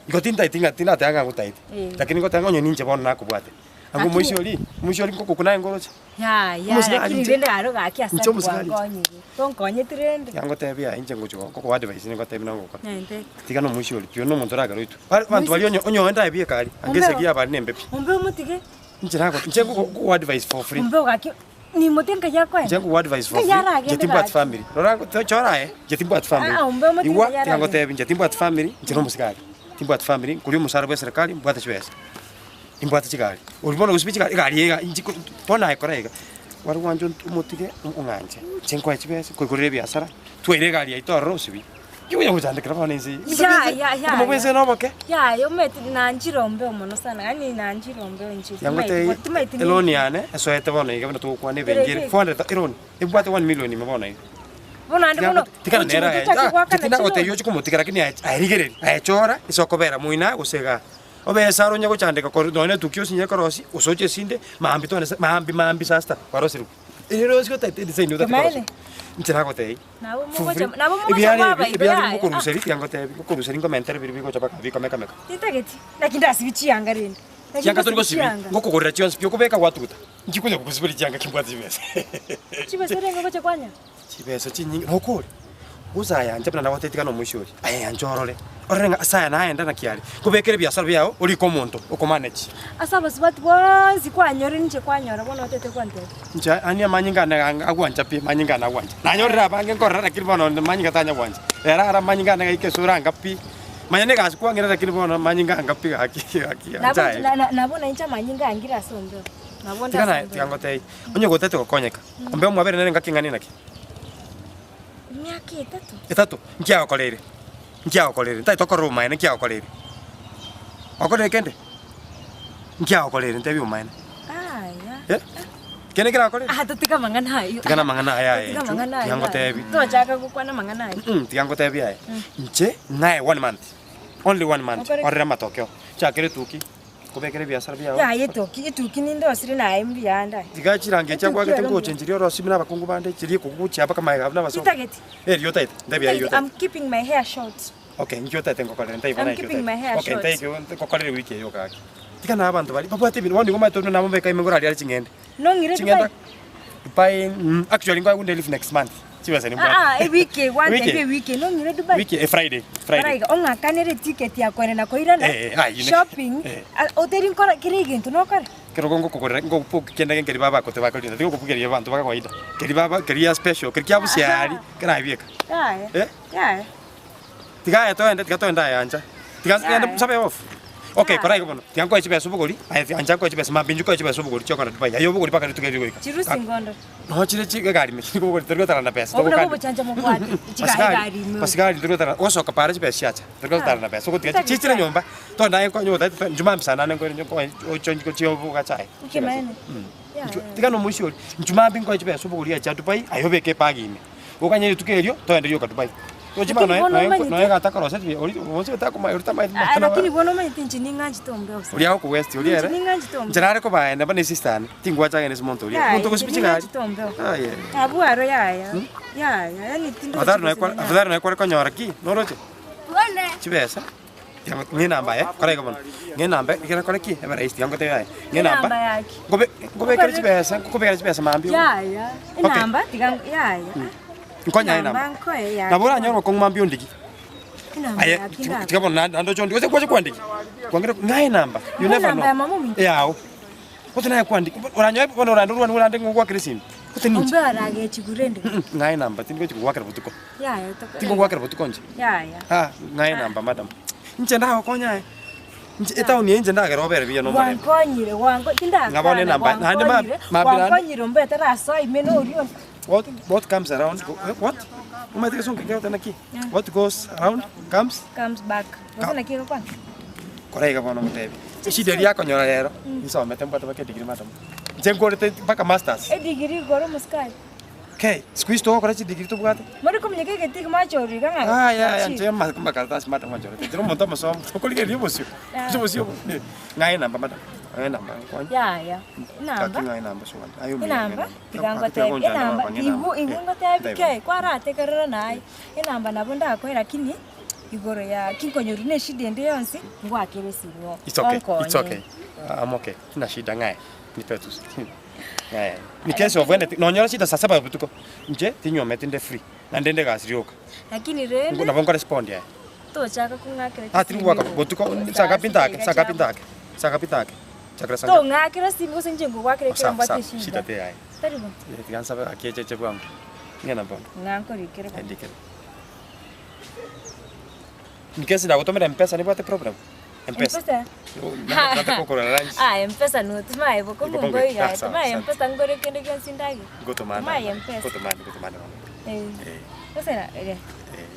Igo tintaeti ng'a tindateba ng'a ngotaeti, Eh. lakini ngoteba ng'a onye ninche bono nakobwate. Abwo omoisia oria, omoisia oria nkogokuna aye nkoroche. Yaya, Omosigari lakini inche. rende aro gaki Inche asante omosigari inche. gwankonyire. Tonkonyeti rende. Yangotebia aye inche ngochi gokoa advice ningotebia nabo ngokora. Nente. Tiga na omoisia oria pi, oyo nomonto oragere oitwe. Bare abanto baria onye onye oende aye bieka aria, anga Ombeo. esegi yabo nembe pi. Ombe omotige. Inche nago inche nkogokoa advice for free. Ombeo gaki nimote nkai akoenda. Inche nkogoa advice for Nkai free, aragende inche timbwati gaki. family. Rora chora aye, inche timbwati family. Ah, ombe omotige Igwa, nkai tiga aragende. ngotebie inche timbwati family, inche nomosigari. Timbwati family, nkoria omosara bwa eserekari, mbwate chibesa. Nimbwate chigari, oria bono gosiba chigari, egari eye iga inche ko bono aye kora iga, kware gwancha ont omotige ong'anche, inche nkoe chibesa, nkoigorere ebiasara, twaire egari yaito ororo osibi, ki onya gochandekera bono ense eye? Ya, ya, ya, Obogima bwa ense ya. na oboke. Yaya omanyete nanchire ombeo mono sana, yaani nanchire ombeo inche Yangotebia timaeti eloni yane esoete bono iga buna togokwana ebenki ere 400 eloni, ebwate one million ime bono iga. Bono naende bono Tigana gochi nere aye, gotochake ah, goakana tinagotebia chiloni. oche komotiga lakini aye aye rigereria, aye chora ase okobera moino gose igaa. Obe esara onye gochandeka korwa nonya netukia osinye korosia, gose oche esinde, maambia twane sa maambia maambia saa sita kwarosirwe. Ere rosi gotete edesign otagete Kemayene. korosia. Inche nagotebia, Nabo for mogocha free. nabo mogocha Ebiara ebi, kwabaibora ebiara aye. ngokoruseria, tiga ngotebi, ngokoruseria nkomentere biria bigocha mpaka bikomeka meka. Tintageti, naki ndasibie chianga rende. Naki Chianga tori ngosibia gosibia, chianga. ngokogorera chionsi pi okobeka gwatuguta. Inki konya gosiberia chianga kimbwate chibesa. Chibesa orenge gocha kwanya? Chibesa chinyinge nokore? Gose ayanche buna nagotebia tiga nomoisia oria, aye yanche orore, orore ng'a ase aya naenda naki are, kobekera ebiasara biago orike omonto okomanage. Ase abasubati bonsi kwanyorire inche kwanyora bono otete kwantebia. Inche ani amanyinga ane anga agwancha pi, amanyinga ane agwancha. Nanyorire abange nkorora lakini bono onde manyinga tanya gwancha. Rero aro amanyinga ane gaika esura anga pi, manya na egasi kwang'ira lakini bono amanyinga anga pi gaki gaki Nabo ancha aye. na- na- nabo nainche amanyinga angire ase ombeo. Nabo Tiga naye ndase tiga ombeo. ngotebie, onye gotete gokonyeka, ombe omwabere nere ngaki ng'ani naki? Emiaka etato. Etato, nki agokoreire? Nki agokoreire? Ntagete okorora obomaene nki agokoreire? Okorire kende? Nki agokoreire? Ntebie obomaene. Aya. Eh? Kende keragokorere? Ah, totiga amang'ana ayio. Tiga namang'ana aya aye Totiga inchu, amang'ana tiga ayio. ngotebi. Tochaka gokwana amang'ana ayio. Mm, tiga ngotebi aye. Inche ng'ae one month, only one month, Okore ki? orore amatokeo. Chakera etuki. Kobekera ebiasara biao. Yaya etuki, etuki ninde osire naye mbuya ande aye. Tiga chirangi echi Etuki akwagete ero mbuya. ngochencheria orosie buna abakungu bande, chiria ekoguchia mpaka magega buna abasongo. Titageti. Eh, riria otaete, ntebi aye Titageti, otaete. I'm keeping my hair short. Okay, inki otaete ngokorere, ntebi bono I'm inki keeping my otaete. hair Okay, short. ntebi ngokorere wiki eye yoka gaki. Tiga na abanto baria babwate ebinto, bono nigo omanyete buna nabo mbeka ime nkorariare ching'ende. Nong'ire Ching'ende Dubai? Dubai, mm, actually nkoe leave next month. Chibesa nimbwate. Ah, ah, ewiki Wiki gwantebia eye? ewiki eye nong'ire Dubai. Wiki eye, Friday, Friday. Koraiga ong'akanere eticket ya koenda na koirana, Eh, eh, ayio ne- shopping, eh. ah, oteri nkora kera egento nokore. Kerogo ngokogorera ngobook kende nkeri baba akote bakorina tiga okobugeria abanto ba kawaida keri baba keri ya special keri kia busiari kerabieka Yaya, eh yaya. tiga aye toende tiga toende aye ancha tiga Yaya. gende nsabe off okay kora igo bono tiga nkoe chibesa obogori aye ancha nkoe chibesa mambia inche nkoe chibesa obogori chiokogenda Dubai aye obogori mpaka rituko erio rigoika Chirusi ngondo. Nonya chire chi egari ime chiri kobogori tori gotara na besa Obwo nabwo togokania. obochancha mobwate, chigari Basigari egari ime. basigari tori gotara gosoka para chibesa chiacha tori gotara na besa ogotiga Totagete chichire aye. nyomba toende aye nkonye otagete njuma mambia saa nane nkoire nkoe oche gochia obogache aye. Ekemanene. Ya, Nchu ya. tiga na omoisia oria nchuma mambia nkoe chibesa obogori acha Dubai aye obeke ebag ime okanye rituko erio toende rioka Dubai. Tochi Lakini bono noe bono noe omanyete- noe gatakoroseti buya ori onsi otakomanya ori tamanyeti Ah, mang'ana lakini bono omanyete inche ning'anchete ombeo sana. Oria agokoguestia oria Inche ere. ning'anchete ombeo. Inche nare kobaenda buna esista yane, tingwacha agende ase omonto oria. Yaya, Omonto inche ogosibia chigari. ning'anchete ombeo. Aye. Abwo aro yaya, yaya, yaani tindi Afadhali noe gochia kware gosibia afadhali noe kware konyora ki, noroche? Chibesa, ng'a enamba aye, kora iga bono, ng'a enamba ekero kore ki, ebe rahisi tiga ngotebie aye, ng'a enamba, Enamba yaki? nkobe nkobekere chibesa, nkokobekera chibesa mambia ogo. Yaya, Okay. enamba tiga yaya. Nkonya aye Enamba enamba. nkoe yaki Nabo oranyore obokong'u mambia ondigi. Enamba Aye, yaki ndaba. tiga bono naende oche ondigi, gose gwacha kwandiki, kwangire ng'a enamba, you never Enamba know. ya mama ominto. Yago, gose naye kwandiki, oranyore bono orande orwane orande ng'a ogwakere esimi, gose ninche. Ombe aragechi rende. Ng'a enamba, tingochi kogwakera botuko. Yaya toka. Tingogwakera botuko inche. Yaya. Ah, ng'a enamba madam. Inche ndagokonya aye, inche etown eye inche ndagere obere buya nomorembe. Gwankonyire, gwanko Ng'a bono tindakana, enamba, naende ma- gwankonyire, mambia naende. gwankonyire ombe tarasoa ime noria onde. What, what comes around, go, eh, what? Omanyete gesongo kegoteba naki? What goes around comes Comes back. Gose naki egokwana? Kora iga bono ngotebi. Eshida eria akonyora rero, nsomete mbwate mpaka edegree madam. Inche nkorete mpaka masters. Edegree igoro omosikari. Kei, siku hizi togokora chidegree tobwate. More kominyeka egetii mwachorire iga ng'a Aya aya achieve. inche ama- amakaratasi madam achorete. Inche nomonto omosomu, tokorigereria obosio. Ase obosio obo, ng'a enamba madam. Ng'a enamba nkonye. Yaya, enamba. Gaki ng'a enamba sogani. Aye omuya ng'a Enamba, enamba. tiga ngotebie, enamba, igu igu ngotebie kei, kwarategerera naye, enamba nabo ndakoe lakini. Igoro ya kinkonyorwa ne eshida ende yonsi, ngwakere esimi It's okay. It's onkonye. okay. I'm okay. Sina shida ng'aye. Nipe tu. Ng'aye. Ni case of anything. Nonyora shida saa saba ya botuko. Inche tinywometi nde free. Naende nde egasi rioka. Lakini rende Nabo nkorespond aye. tochaka kong'akera Ah, tiri goaka botuko saa ngapi ntake? Saa ngapi ntake? Saa ngapi ntake? Chakera saa ngapi? Tong'akera esimi gose inche nkogwakera ekero Sawa, mbwate sawa. eshida. Shida te yaye. Tari bo? Eh, tiga nsabe gaki echeche bwango. Ng'ina bono. Ng'a nkorikere bo. Endikere. In case nagotomera mpesa nibwate problem? Mpesa. Mpesa? Nate kokorora lunch. Ah, Mpesa no tumaye boko Iko mungo bongo. iga. Ah, sawa, Tumaye asante. Mpesa ngore kende gionsi ndage. Ngotomana. Tumaye Mpesa. Ngotomana, ngotomana. Eh. Eh. Gose na eh.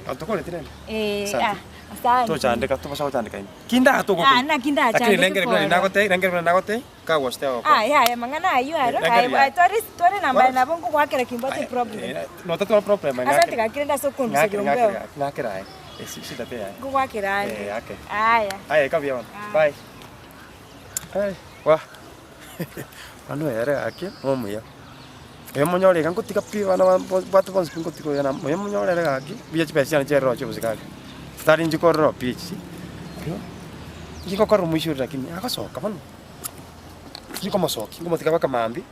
Otokorete rende? Eh, Asante. ah, asante. Tochandeka, tobasa gochandeka ime. Kinda togokonywa. Ah, naki ndachandeke Lakini rengere buna kora. nagotei, rengere buna nagotei, kagwachete agokora. Ah, yaya mang'ana ayio aro. Eh, Aye, rengere yaye. tware tware namba nabo ngogwakera kimbwate problem. Eh, notatwara problem Asante gakire ndase okonduseria ombeo. Ng'akera aye. Eh, shida te yaye. Ngogwakera ande. Eh, ake. Aya. Aye, kabuya bono. Bye. Ai, wa. Mano ere gaki, nomuya. Oyo monyore iga ngotiga pi abana ba bwate bonsi pi ngotiga oyo na oyo monyore ere gaki, buya chibesa chiane chiarero chi'obosikari. Tari inche korora pi echi, oyo, inche ngokorera omoisia oria lakini agosoka bono, ninkomosokia, nkomotiga mpaka mambia,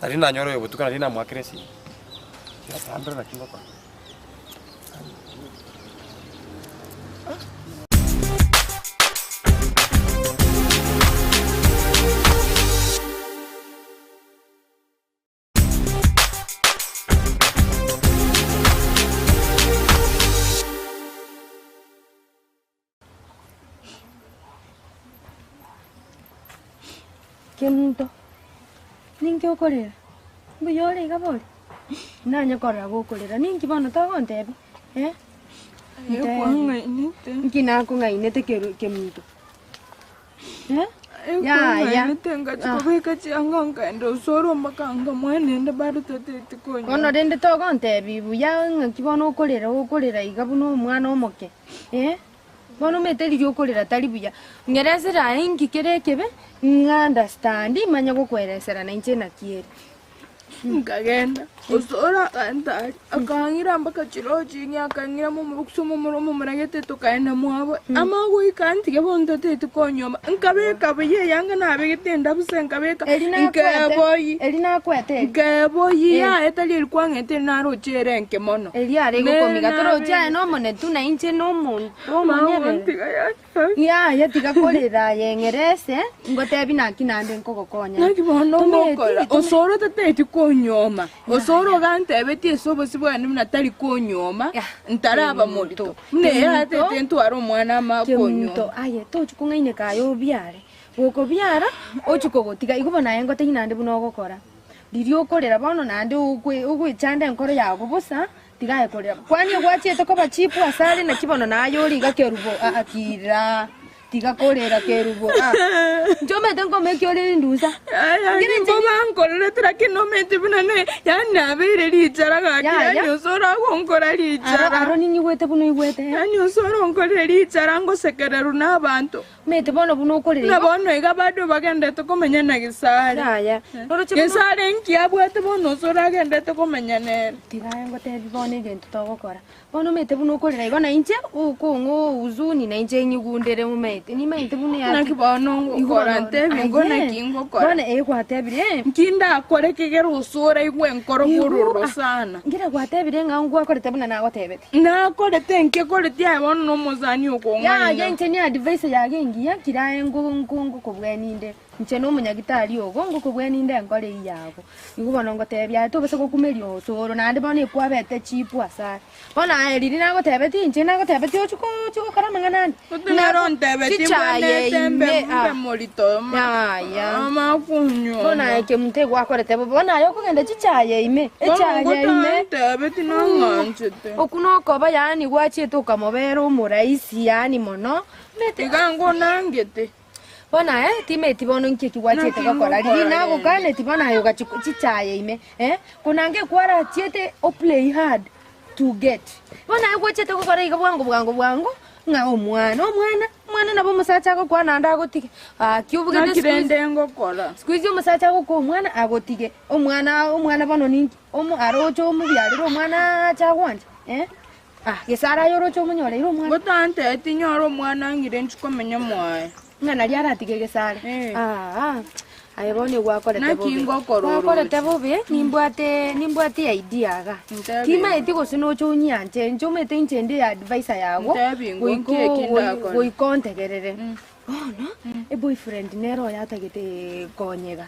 nari nanyora oyo obotuko nari namoakera esimi, tiga ndore naki ngokora. Kemunto, ninki okorera? Mbuya ore iga bori? Nanye korora gokorera, ninki bono togontebia? Eh? Ekwang'ainete. Nki nakong'ainete keru kemunto? Eh? Yaya. Ekwang'ainete ngachi kobeka chianga nkaenda osoro mpaka nkamwana bado tateti konya. Bono rende togontebia buya ng'aki bono okorera okorera iga buna omwana omoke, eh? Bono omanyete riria okorera tari buya, ng'eresera aye inki kere ekebe, ng'a understand manye gokoeresera nainche naki ere. Nkagenda osoro akantari akang'ira mpaka chiroching'i akang'ira momura momura omomura tukaenda mwabo ama goika ntige bono tateti konyoma nkabeka buya eyanga nabegete endabuse nkabeka nkeboyi eri nakwete nkeboyi yaye tari eri kwang'ete naroche enke mono eri are gokomiga toroche aye nomone tu na inche nomonto omonyerere yaya tiga korera aye ng'erese ngotebi naki naende nkogokonya Naki bono Tometi, ngokora osoro tateti konyoma osoro gantebeti ase obosi bwane buna tari konyoma ntaraba morito muna eye atete ntware omwana ama kemunto konyoma aye tochi kong'aineka aye obiare gokobiara ochi kogotiga igo bono aye ngotebia naende buna ogokora riria okorera bono naende ogwe ogwechanda enkoro yago bosa tiga aye korera kwani egwachiete koba cheap ase are naki bono naye ore iga kerubo aa kira tiga korera kerubo ah. Inche omanyete nkomeki ore rindusa mbobankorerete lakini nomete buna ne yani nabeire richara gaki Yaya. yani osoro agonkora richara Aro- aro ninyigwete buna oigwete yani osoro onkorire richara ngosekererwa na abanto mete bono buna okorera na bono iga bado bagendete komenya na gesare Yaya. Oroche buna- gesare nki abwate bono osoro agendete komenya nere tiga aye ngotebi bono egento togokora bono omanyete buna okorera igo na inche okong'a huzuni na inche nyigundere omanyete nimanyete buna ya- Naki bono ngokora, ntebi ngo Aye. naki ngokora. Bono eh gwatebire eh. Nki ndakore kegera osora igwe enkoro bororo sana ngira gwatebire ng'a ngwakorete buna nagotebete nakorete nkekorete aye bono nomosani okong'aina yaya inche ni advice yage engiya kiraye ngokobweninde inche na omonyagitari ogo ngokobweninde enkore eywo yago igo bono ngotebia aye tobasa gokumeria osoro naende bono ekwabete cheap ase are bono aye riria nagotebeti inche nagotebeti ochi ochi gokora amang'ana ande Otinyara ontebeti mbwenete mbe mbe morito yaya amakunywa bono aye kemunto egwakorete bobe bono aye okogenda chichaye ime echaye ime ntebeti nang'anchete oku nokoba yaani gwachiete okamobera omorahisi yaani mono Iga ngonangete bono aye timeti bono nki eki gwachiete Naki gokora riri ngokora nagokaneti bono aye ogachi chichaye ime eh konange kwarachiete oplay hard to get bono aye gwachiete gokora iga bwango bwango bwango ng'a omwana omwana omwana nabo omosacha agokwana naende agotige aki obugete Naki rende ngokora siku hizi omosacha agokoa omwana agotige omwana omwana bono ninki omo aroche omobiarere omwana acha agwancha eh. Ah, Gesare aye oroche omonyoreire omwana. Gotanteti nyore omwana ng'ire nchi komenya mwaye. Ng'a nari aratige Gesare. Ah, aye bono gwakorete Naki bobe. ngokora oroche? Gwakorete bobe, nimbwate nimbwate idea iga. Ntebi. Timaeti gose noche onyianche, inche omanyete inche ndi advisor yago. Ntebi ngo goika nki eki ndakore? goika ontegerere. Bono, eboyfriend nere oyo atagete konyega.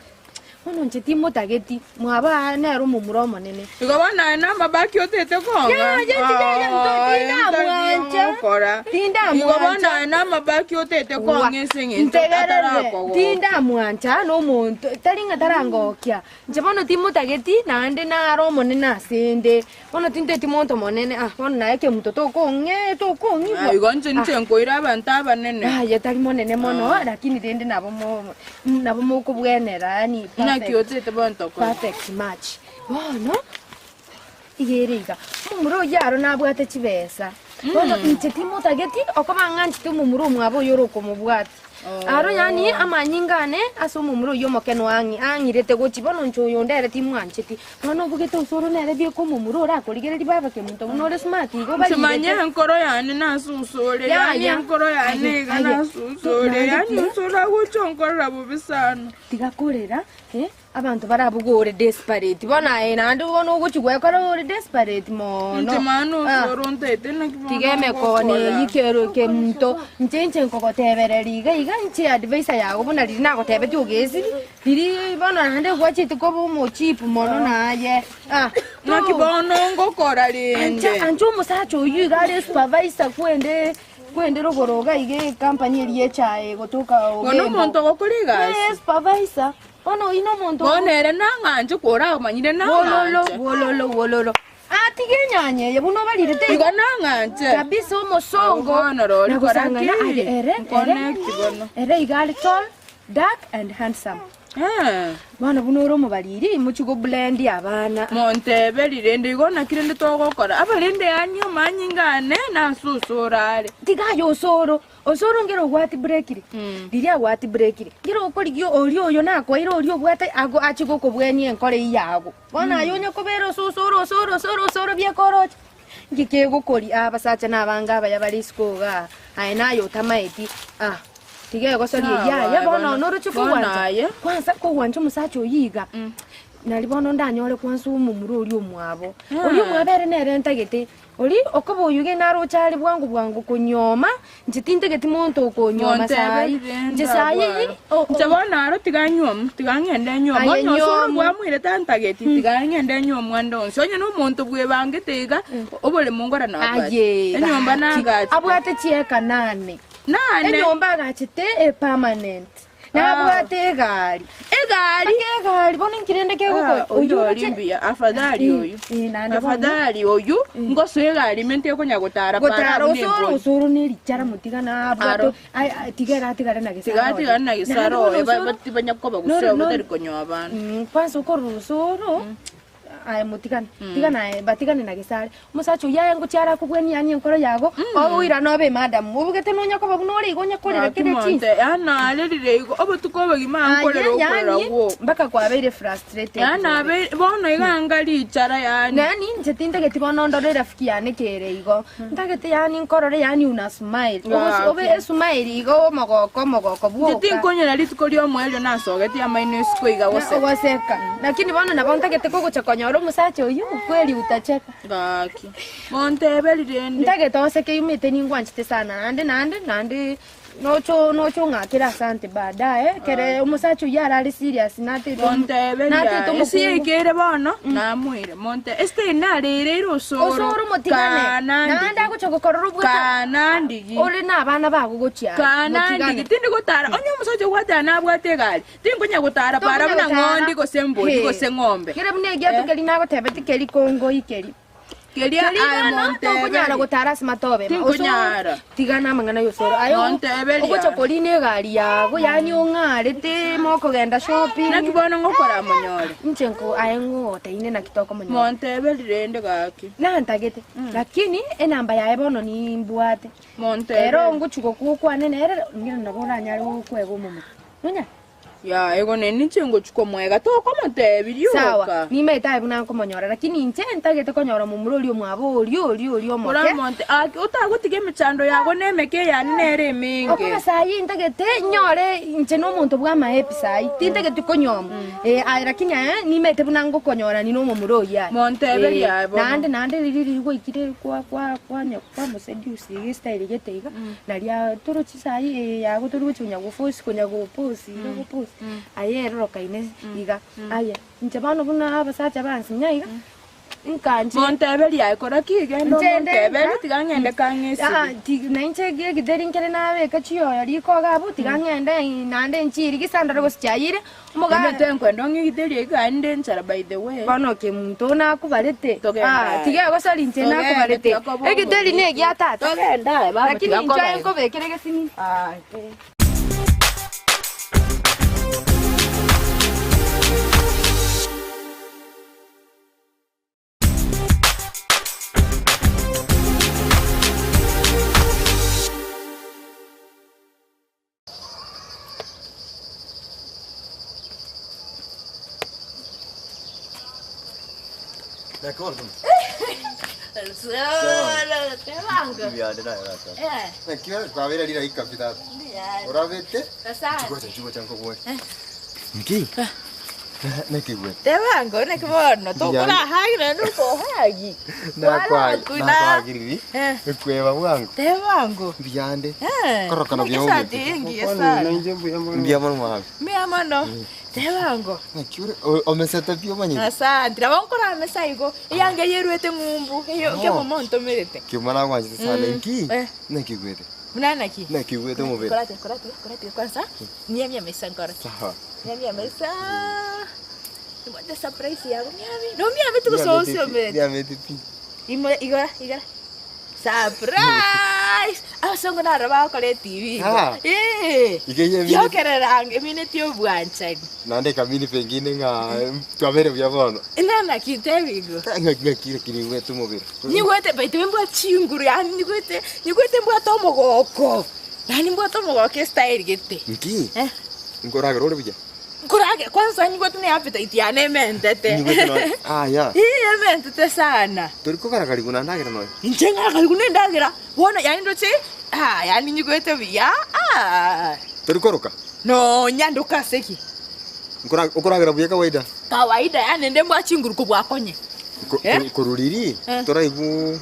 Bono inche timotageti, mwabo aa nere omomura omonene. Igo bono aye namabaki otete kong'a? Yaya, yaya, tindamwancha. Okora. Tindamwancha. Igo bono aye namabaki otete kong'a ase eng'encho Ntegerere, atarakogoka. tindamwancha nomonto, tari ng'a tarangokia. Inche bono timotageti naende nare omonene ase ende. Bono tinteti monto monene, ah, bono naye ekemunto tokong'e tokong'igwa. Ah, igo inche ninche nkoira abanto abanene. Aye tari monene mono, lakini rende nabo mo nabo mokobwenera yaani Naki otete bono tokore? perfect match. Bono, iga ere iga, omomura oyio aro nabwate chibesa, bono inche timotageti okoba ng'anchete omomura omwabo oyio ore okomobwati. Aro yaani amanyinga ane ase omomura oyio omokenwa ang'i ang'irete gochia bono inche oyo onde ere timwancheti. Bono obugete osoro nere bieka omomura orakorigereria baba kemunto buna ore smart igo Inche manye obarirete. enkoro yane nasusure, yaani Yaya. enkoro yane Aye, iga aye. nasusure, Naende yaani tiga- osoro agocha onkorera bobe sana. Tiga korera, eh, Abanto barabwo ore desperate bono aye naende bono ogochia gwekora ore desperate mono. Inche mani Ah. osoro ntaete naki bono Tiga emekoni ngokora. eyio kero kemunto inche inche nkogotebereria iga iga inche adviser yago buna riria nagotebetie ogesiri riria bono naende gwachete koba omochipu mono naye ah. Naki bono ngokora rende. Ancha ancha omosacha oyio iga are supervisor kwende kwende rogoro iga iga ecompany eria echae egotoka Bono Ogembo. omonto ogokora egasi. Eh, supervisor. Bono oyio nomonto Bono ere nang'anche koramanyire Wololo, nang'anche. wololo, wololo. Atige enyanya eye buna obarirete Igo nang'anche. Kabisa omosongo. Bono rori kora Nagosang'ana ki? aye ere, ere, Connect bono. ere iga are tall, dark and handsome. Bono buna ore omobariri, mochie goblend abana. Monteberi rende igo naki rende togokora. Abarende yaani omanyinga ane nasusure are. Tiga aye osoro. Osoro ngere ogwati brekire, riria agwati brekire, ngere okorigia oria oyo nakwaire oria obwate ago achie gokobwenia enkoro eyio yago. Bono aye onye kobera ase osoro osoro osoro osoro bieka oroche, nki kegokoria abasacha na abange abaya bare isiko igaa, aye naye otamaeti ah, tiga egosoria eyio aye bono noroche Bono kogwancha aye. kwansa kogwancha omosacha oyio iga, nari bono ndanyore kwansa omomura oria omwabo, oria omwabo ere nere ntagete. Oria okoba oyio gende aroche are bwango bwango konyuoma, inche tintageti monto okonyuoma saii, inche saii eyio o- Inche bono aro tiga nyuomu, tiga ng'ende nyuomu. Aye Onye osoro nyuomu. bwamwirete antageti, tiga ng'ende nyuomu ande onsi. Onye na omonto bwebangete iga, oboremo nkore nabwate. Aye, Enyomba gaki. nagachete. Abwate chieka nane. Nane. Enyomba agachete epermanent. Nabwate egari. Egari. Mpaka egari bono inki rende kegokora? Ah, oyo Oyio ori oroche- mbuya afadhali Eh, oyu eh, naende bono- afadhali oyu ngosoa egari ime ntekonya gotara para Gotara buna osoro embori. osoro ne richara motiga nabwate Aro. ai- ai, tiga ere atigare na gesaro tiga oye. atigare na gesaro Naende bono oye osoro- batibanya koba Noro- gose noro- batari konyoa abana Mm, kwanza okorora osoro aye motigane tigana aye batigane na gesare omosacha oyio aye ngochia arakobwania yaani enkoro yago oirane obe emadam obugete nonya koba buna ore igo onya korera kere chinsa yaani narerire igo obotuko obogima nkorera Aye, okorera yaani gwoka mpaka kwabeire frustrated yaani abe bono iga anga richara yaani Yaani inche tintageti bono ndore erafiki yane kere igo ntagete yaani nkorore yaani una smile Ah, obe esmile igo omogoko omogoko Inche bwoka tinkonyora rituko ria omoerio nasogetie amaino isiko iga goseka. Ogoseka. Lakini bono nabo ntagete kogocha konyora omosacha oyio kweli utacheka. Gaki. Monteberi rende. Ntagete oseke yumete ningwanchete sana naende naende naende nocho nocho ong'akere asante baadaye kere omosacha oyio arare serious natete Monteberi natete aye. Esi omokungu. yaikeire bono namoire. Monte esitei narereire osoro. Osoro motigane. Kana Naende agocha gokorora obwate. Kana ndigi. Ore na abana bago gochia. Kana ndigi tindi gotara onye omosacha ogwatara nabwate egari tinkonya gotara para buna ng'ondi gose mbori gose ng'ombe. Kere buna egiato keri nagotebeti keri kongoi keri. Keria Keri aye bono monteberi. tokonyara gotara ase matobe. Tinkonyara. Osoro, Tigana amang'ana ya osoro. Aye Monteberi ogocha aye. korina egari yago yaani ong'arete mokogenda shopping. Naki bono ngokora monyore. Inche nko aye ng'ogoteine naki tokomonyora. Monteberi rende gaki. Nantagete. Lakini enamba yaye bono nimbwate. Monteberi. Ero ngochi gokwa okwane nere ng'ina nabo oranyare gokwega omomura. Nonya? Ya, igo nere ninche ngochia komoega, tokomotebia rioka. Sawa, nimaete aye buna nkomonyora, lakini inche ntagete konyora momura oria omwabo oria oria oria omoke. Oramonte, aki otagotiga emechando yago na emeke eyane nere emenge. Okoba saii ntagete nyore inche na omonto bw'amaepi saii, tintageti konyuoma. Eh, aye lakini aye nimaete buna ngokonyora nina omomura oyio aye. Monteberie Eh, aye bono. Naende naende riria riria gwaikire kwa kwa kwanya kwamoseduce iga estyle gete iga, naria torochi saii eye yago tori gochi konya goforce konya gopost iga gopost, aye erorokaine iga. Aye, inche bono buna abasacha bansinya iga, nkanche. Monteberie aye kora ki? Genda omonteberie tiga ng'ende kang'esibie. Nainche egitheri nkere nabeka chiyoyo riko iga abwo, tiga ng'ende naende nchirigise ndore gose chiayire, omogaka. Omanyete nkwenda ong'e egitheri eke aye nde nchara by the way. Bono kemunto nakobarete, Togende aye. tiga egosori inche Togende, nakobarete, tiga koba egitheri omoriri. negia tata, Togende aye baba, lakini tiga inche koba aye igo. nkobekere egesini. Nki? Naki gwe? Tebango naki bono tokorahagi naende okohagi. Nakwagiriri ekweba bwango. Tebango. Mbiyande. Eh. Korokana Naki esati engiya sana. Mbuya mono mwabe. Mbuya mono. Tebango. Naki ore omesete pi omanyete? Asante. Nabo nkoramesa igo. Eyange yerwete ng'umbu. Eyo Oh. kemo montomerete. Kiuma nagwanchete sana nki? Eh. Naki gwete? Buna naki? Naki gwete omobere? Korate korate korate kwanza. Miamia mesa nkoroki. Sawa. Miamia mesa. Nimbwate surprise yago miami. No miami tugososia omobere. Miamete pi. Imo igora igora. Surprise! Abasongo naro bagokora etibi igo. Ah. Eh. Iga eyio emine- Yokerera emineti obwanchani. Naende ekamini pengine ng'a twabere buya bono. Inana kintebi igo. Ng'aki ng'aki lakini igwete omobere. Nyigwete by the way mbwate chinguru yaani nyigwete nyigwete mbwate omogoko. Yaani mbwate omogoko estyle gete. Nki? Eh. Nkoragera ore buya? Nkoragera kwanza nyigwete ne appetite yane ementete. Nyigwete nonya aya. Ii ementete sana. Tori kogaragarigwa na ndagera nonya? Inche ngaragarigwa na endagera bono yaani ndoche ah yaani nyigwete buya ah. Tori koroka? Nonya ndoke ase ki? Nkora okoragera buya kawaida? Kawaida yaani ende mbwa chinguru kobua konye. Ko- Eh? koru- Korwa riria Eh. toraigwa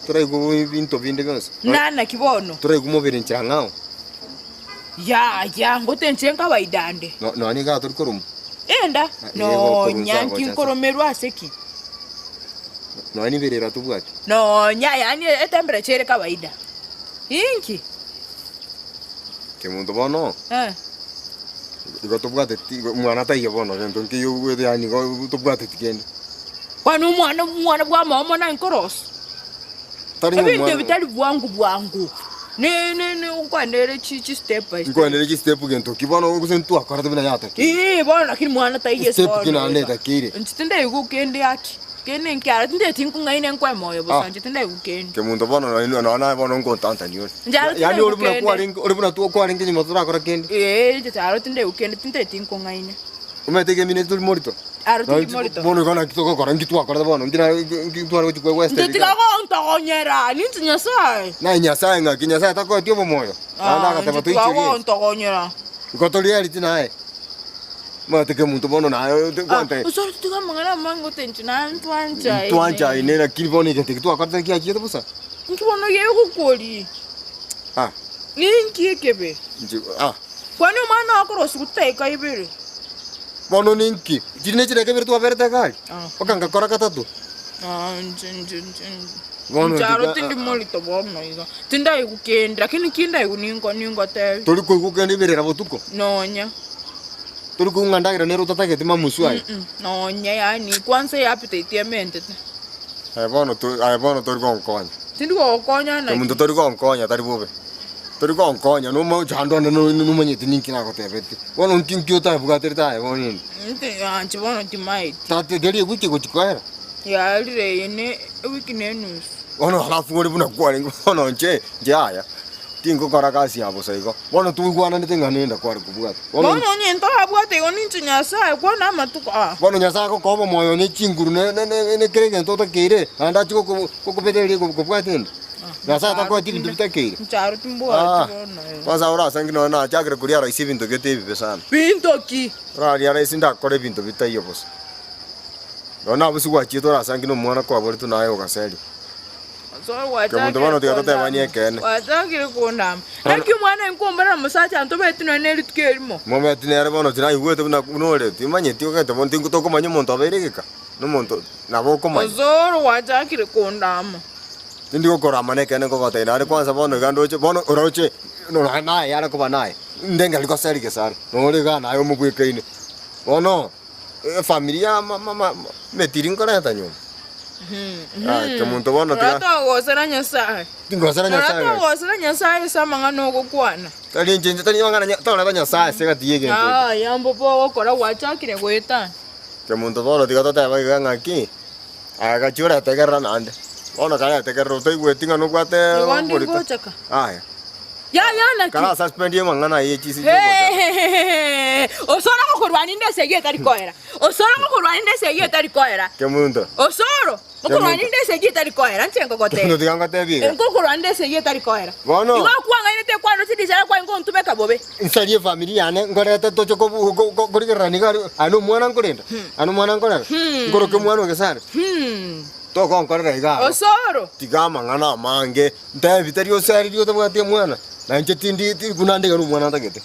toraigwa ebinto binde bionsi. Nana ki bono? Toraigwa mobere nchera ng'ao. Yaya, ngote inche nkawaida nde. No- Nonya iga tori koromwa. Enda, Ah, eh, gokorwa nonya nsa nki gocha nsa. nkoromerwa ase ki? Nonya niberera tobwati. Nonya, yaani etemperature ere kawaida. Inki? Kemonto bono, Eh. igo tobwateti igo omwana taiyo bono gento nkeiyo obwate yaani igo tobwateti kende. Kwani omwana omwana bwa amaomo naye nkorosia? Tari Ebinto omwana- ebi tari bwangu bwangu. Ne ne ne nkwanere chi chi step by step. Nkwanere chi step gento ki bono gose ntwakorete buna yatakeire. Ii bono lakini mwana taiyo Step ki naende etakeire. Inche tindaigwa kende aki. Kende nkiaro tindeti nkong'aine nkwe moyo bosa Ah. inche tindaigwa kende. Kemonto bono nonya nonya naye bono nkontantania ore. Njaro Yaani ore buna tindaigwa kende. kwarenge ore buna kwarenge nyuma torakora kende. Ee inche aro tindaigwa kende tinteti nkong'aine. Omanyete egemina tori morito. Aro tindi morito. Bono igo naki togokora nki twakorete bono nki na nki tware gochia kwa West Inche tiga gontogonyera ninche Nyasaye. Naye Nyasaye ng'aki Nyasaye takoetie obomoyo. Naende Ah, agateba inche tiga toicherie. gontogonyera. Igo tori eriti naye. Omanyete kemonto bono naye Ah, gwante. osore tiga amang'ana amange gote inche naye ntwanchaine. Ntwanchaine lakini bono egento eke twakorete nkiachiete bosa. Inki bono gegokori? Ah. Ninki ekebe? Inche ah. Kwani omwana okorosigwa chidaeka ibere? Bono ninki? Chiri ne chidaeka ibere twaberete egari? Ah. Okangakora gatato? Ah, inche inche inche inche. Bono Inche aro tiga- tindi morito bono iga. Tindaigwa kende, lakini kindaigwa ninko ningotebi. Tori koigwa kende ibere botuko? Nonya. Tori koigwa ng'a ndagera nere otatagete mamusu aye? Mm, nonya yaani kwanza eappetite ementete. Aye bono to aye bono tori gonkonya. Tindi gogokonya naki? Omonto tori gonkonya tari bobe. Tori gonkonya nomochando one nomanyeti ninki nagotebetie. Bono nki nki otabwaterete aye bono inde. Inche inche bono timaeti. Tata teri ewiki egochi koera. Yarire eye ne ewiki ne enusu. Bono alafu ore buna kwarenge bono inche inche yaya. Tingokora gasi ya bosa igo. Bono twaigwananete ng'a nenda kware kobwata. Bono Bono onye ntorabwate igo ninche Nyasae, kwana amatuko aa. Bono Nyasae agokoa omoyo ne chinguru ne ne ne ne kera egento otakeire, naende achie goko gokobetereria kobwata enda. Nyasae takoeti ebinto bitakeire. Ncharo Ah, timbwati bono eh. kwanza orasangi nonya nachakire koria rahisi ebinto gete ebibe sana. Binto ki? Oraria rahisi ndakore ebinto bitaiyo bosa. Nonya nabosie gwachiete orasangi na omwana kwaboretwe naye ogaseria. Kemonto bono tiga totebanie ekeene. Gwachakire kondama. Naki omwana inkombora na omosacha ntobeti nonya ne rituko erimo. Mometi nere bono tinaigwete buna buna ore, timanyeti ogete bono tingo tokomanya omonto abeire egeka, na omonto nabo okomanya. Osoro gwachakire kondama. Tindi gokorama nekeene nkogotebia naende kwanza bono iga ndoche bono oroche nonya naye yare koba naye, ndengeri goseri gesare, nore igaa naye omobwekaine. Bono. Efamiri ya metiri nkoreta nyuma. Ah, kemonto bono tiga. Oratogosera Nyasae. Tingosera Nyasae. Oratogosera Nyasae ase amang'ana ogokwana. Tari inche inche tari mang'ana toreta Nyasae ase egati y'egento eke. Ah, yambo bogokora gwachakire goetana. Kemonto bono tiga toteba iga ng'aki, aya gachia oretegerera naende. Bono karetegerera otaigweti ng'a nobwate Igo ndi oborito. ngochaka. Aya. Yaya naki? Kara suspend amang'ana aye chisi chiogocha. Hehehehe. Osoro ngokorwania inde esegi etari koera. Osoro ngokorwania inde esegi etari koera. Kemunto. Osoro ngokorwania inde esegi etari koera inche nkogotebia. Kemunto tiga ngotebie iga. Ngokorwania inde esegi etari koera. Bono. Igo okwang'ainete ekwana ase risara kwaye ngontumeka bobe. Nsarie efamiri yane nkorete toche kobu ko- ko- korigererania iga aria aye nomwana nkorenda? Aye nomwana nkorera? Nkoroke omwana o Gesare? Togonkorera iga aro. Osoro. Tiga amang'ana amange. Ntebi tari osaririe otabwati omwana, na inche tindi ti buna nde iga nomwana ntagete.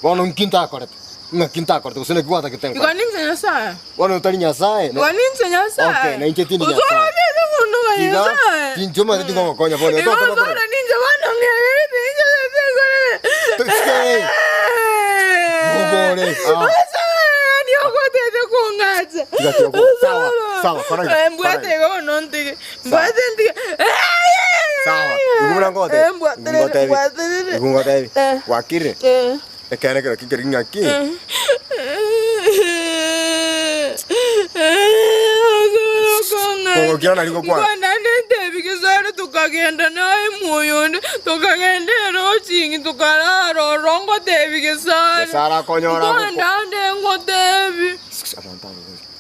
Bono nki ntakorete? Ng'aki ntakorete gose naki gwatagete nkore? Igo ninche Nyasae. Bono otari Nyasae, na Igo ninche Nyasae. Okay, na inche tindi Osoro Nyasae. ninche konuga Tiga, Nyasae. tinche omanyete tingogokonya bono, Igo toteba osoro korora. ninche bono ng'erete inche ntekorere. Tochike. Ogore. Ah. Osoro yaani ogotete kong'acha. Tiga tiga Sawa, sawa, kora iga, Eh, mbwate kora iga. igo bono ntige. Mbwate ntige. Sawa, igo buna ngotebi. Eh, mbwaterere, Ngotebi. mbwaterere. Igo ngotebi. Eh. Gwakire. Eh. Ekeene kero kikeri ng'aki? Kogokira nari gokwana. Nkwananete ebigesare tukagenda naye moyonde tukagenda erochingi tukarara oro ngotebi gesare Gesare akonyora agoko- nkwandande ngotebi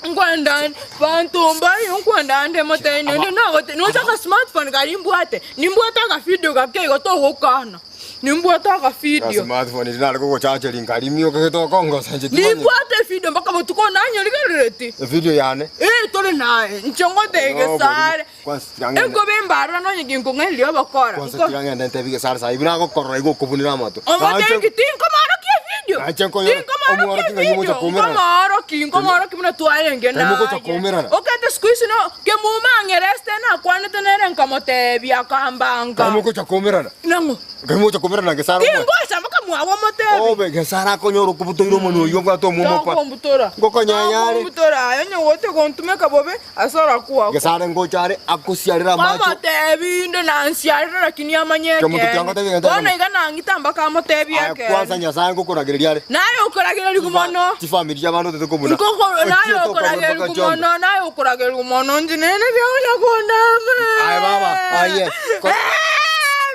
nkwandande bantu mbayo nkwandande motebi nonde nagote nocha ka smartphone kari mbwate nimbwate akavideo gake igo togokana Nimbwate akafidio. Smartphone eri nare kogochacheria nkarimia okagete okongosa inche timanyeti. Nimbwate efidio mpaka botuko nanyorigerereti. Efidio yane. Eh, tore naye. Inche ngotebia Gesare. Kwanza tiga ng'ende. Enkobe embarora nonye ginkong'aineria obokora. Kwanza tiga ng'ende ntebie Gesare sahi buna agokorora igo okobunera amato. Omotebi ki tinkomoorokia efidio. Nache nkonyora Tinkomoorokia omworoki ng'ai efidio. ogocha koumerana. Nkomooroki, nkomooroki buna twarenge Ng'ai mogocha naye. koumerana. Okete siku hizi no kemuma ang'ereste nakwanete nere nkamotebia akambanga. Ng'ai mogocha koumerana. Nang'o? Ngai mogocha komerana Gesare omwe. Tingocha mpaka mwago omotebi. Obe Gesare akonyora okobutoire omonwa oyio obwate omwomo kwa. Takombutora. Ngokonyenya are. Takombutora aye onye gote gontumeka bobe ase orakwakwa. Gesare ngocha are akosiarera amache. Kwamotebi inde nansiarere lakini amanye Kemonto ekeene. kiangotebi egento Bono ekemo. iga nang'ita mpaka amotebi Aye kwanza ekeene. Nyasaye ngokoragereria are. Naye okoragererigwa mono. Chifamiri chi'abanto otete kobuna. Nkoko naye Ochiete okabuna okoragererigwa mpaka chionde. mono, naye okoragererigwa mono inche nere bionya kondama. Aye baba, aye. Ko-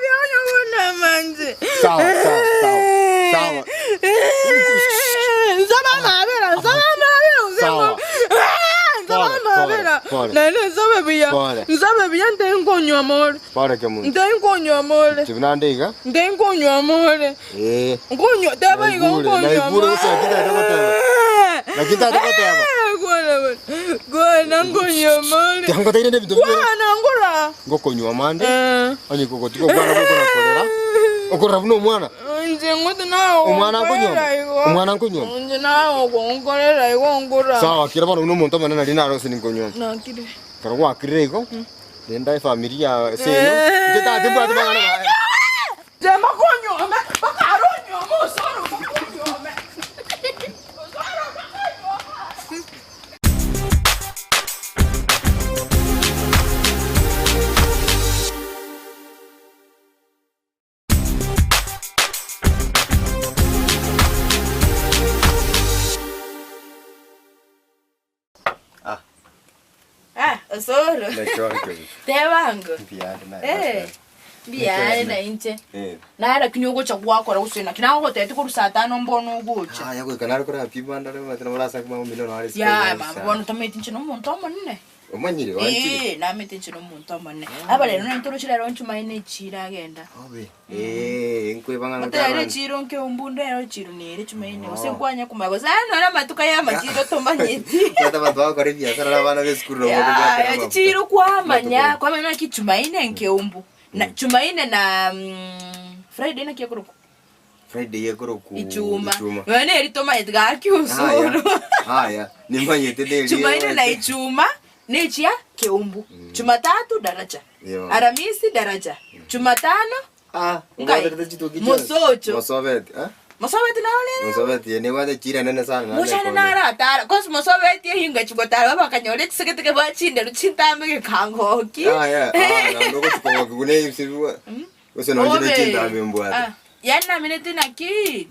Bionya kondama inche. Sawa, sawa, sawa. Sawa. Nsaba amabera, nsaba amabera, Sawa. nsaba Pole, amabera. pole, pole. Naende nsabe buya. Pole. Nsabe buya nte nkonywa amore. Pole kemunto. Nte nkonywa amore. Chibuna nde iga. Nte nkonywa amore. Eh. Nkonywa teba igo Naigure, nkonywa naigure gose naki ntagete goteba. Naki ntagete goteba. Kwana kwana nkonywa amore. Tiga ngoteire nebinto bibere. Kwana ngora. Ngokonywa amande. Onye kogotiga okwana gokona korera. Okorera buna omwana. Inche ngote nawe Omwana ogonkorera nkonywa. igo. Omwana nkonywa. Inche nawe ogonkorera igo ngora. Sawa kira bono buna omonto omonene nari narosire nkonywa. Nakire. Ekero gwakirire igo, renda efamiri ya seino, inche tata timbwati mang'ana maye. Tema konyuome, mpaka aronyuome osoro mpaka onyuome. Osoro mpaka onyuome. Ah. Ah, osoro. Naki ore Kebus? Tebango. Mbuya ande naye Eh. Pastor. Mbuya na inche. Eh. Naye lakini ogocha gwakora gose naki nagogotebia korwa saa tano mbono ogocha. Aya goika nare koraba pi bandare omanyete nabo orasange mama omino nare isiko Yaya iga mama sana. bono tamanyeti inche nomonto omonene. Omanyire gwanchire. Eeh namanyete inche nomonto omonene. Aba rero nari toroche rero nchumaine echiro agenda. Obe. Eeh nkweba ng'a Gote rero echiro nkeumbu ndero echiro nere chumaine gose nkwanya komanya gose aye nonye amatuko aya amachiro tomanyeti. Omanyete abanto bagokora ebiasara na abana be esukuru nabo bakobwatera Yaya amafuta. chichiro kwamanya kwamanya naki chumaine nkeumbu. Na chumaine na Friday naki ekorokwa? Friday ekorokwa Ichuma. Ichuma. Nonya neri tomanyeti gaki osoro. Aya, nimanyete neri Chumaine na Ichuma nechia Keumbu. Chumatatu daraja. Yo. Aramisi daraja. Chumatano Ah, Ngai. obwaterete chituki chionsi. Mosocho. Mosobeti, eh? Mosobeti naro rere. Mosobeti, nebwate chira nene sana. naende Mochane ekoni. naratara. Cause mosobeti ehinga chigotara bakanyora echisegeteke bwachindero chintambe gekangoki. Ah, yeah. Ah, na ndogo chikogoki buna ebise Gose nonye ne Obe. chintambe mbwate. Ah, yani namenete naki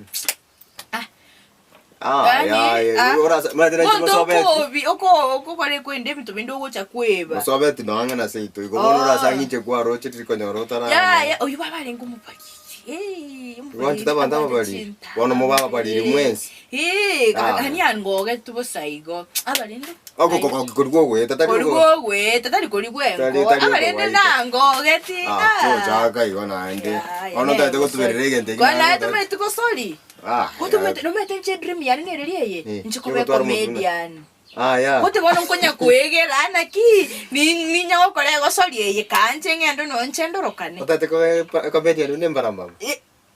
Ah, Yani, ya, ya. ah. Orasa, mara tena Monto mosobeti. okobi oko okokora kwenda ebinto binde ogocha kweba. Mosobeti noang'e na seito. Igo bono Oh. orasa ng'iche kwaroche tirikonyora otara. Ya ya oyu baba arenge omobariri. Eh, omobariri. Gwanchete abanto ababariri. Bono mobe ababariri mwensi. Eh, Ah. kani angoge bosa igo. Abarende. Ogokogoki korigwa ogweta tari Kori ogo- gogweta tari kori Tari- gwengo. tari Abarende okogoita. nangogeti. Ah, tochaka igo naende. Bono otagete gotuberera egento ekio Kwana naende tumete gosori. Ah, Gotumete nomete nche dream yane nereri eye. Eh, Nche kobe yogotwara omotwe. comedian. Ah, ya. Gote bono nkonya kwegera naki ninya gokora egosori eye kanche ng'ende nonche ndorokane. Otagete kobe comedian buna embarambamba.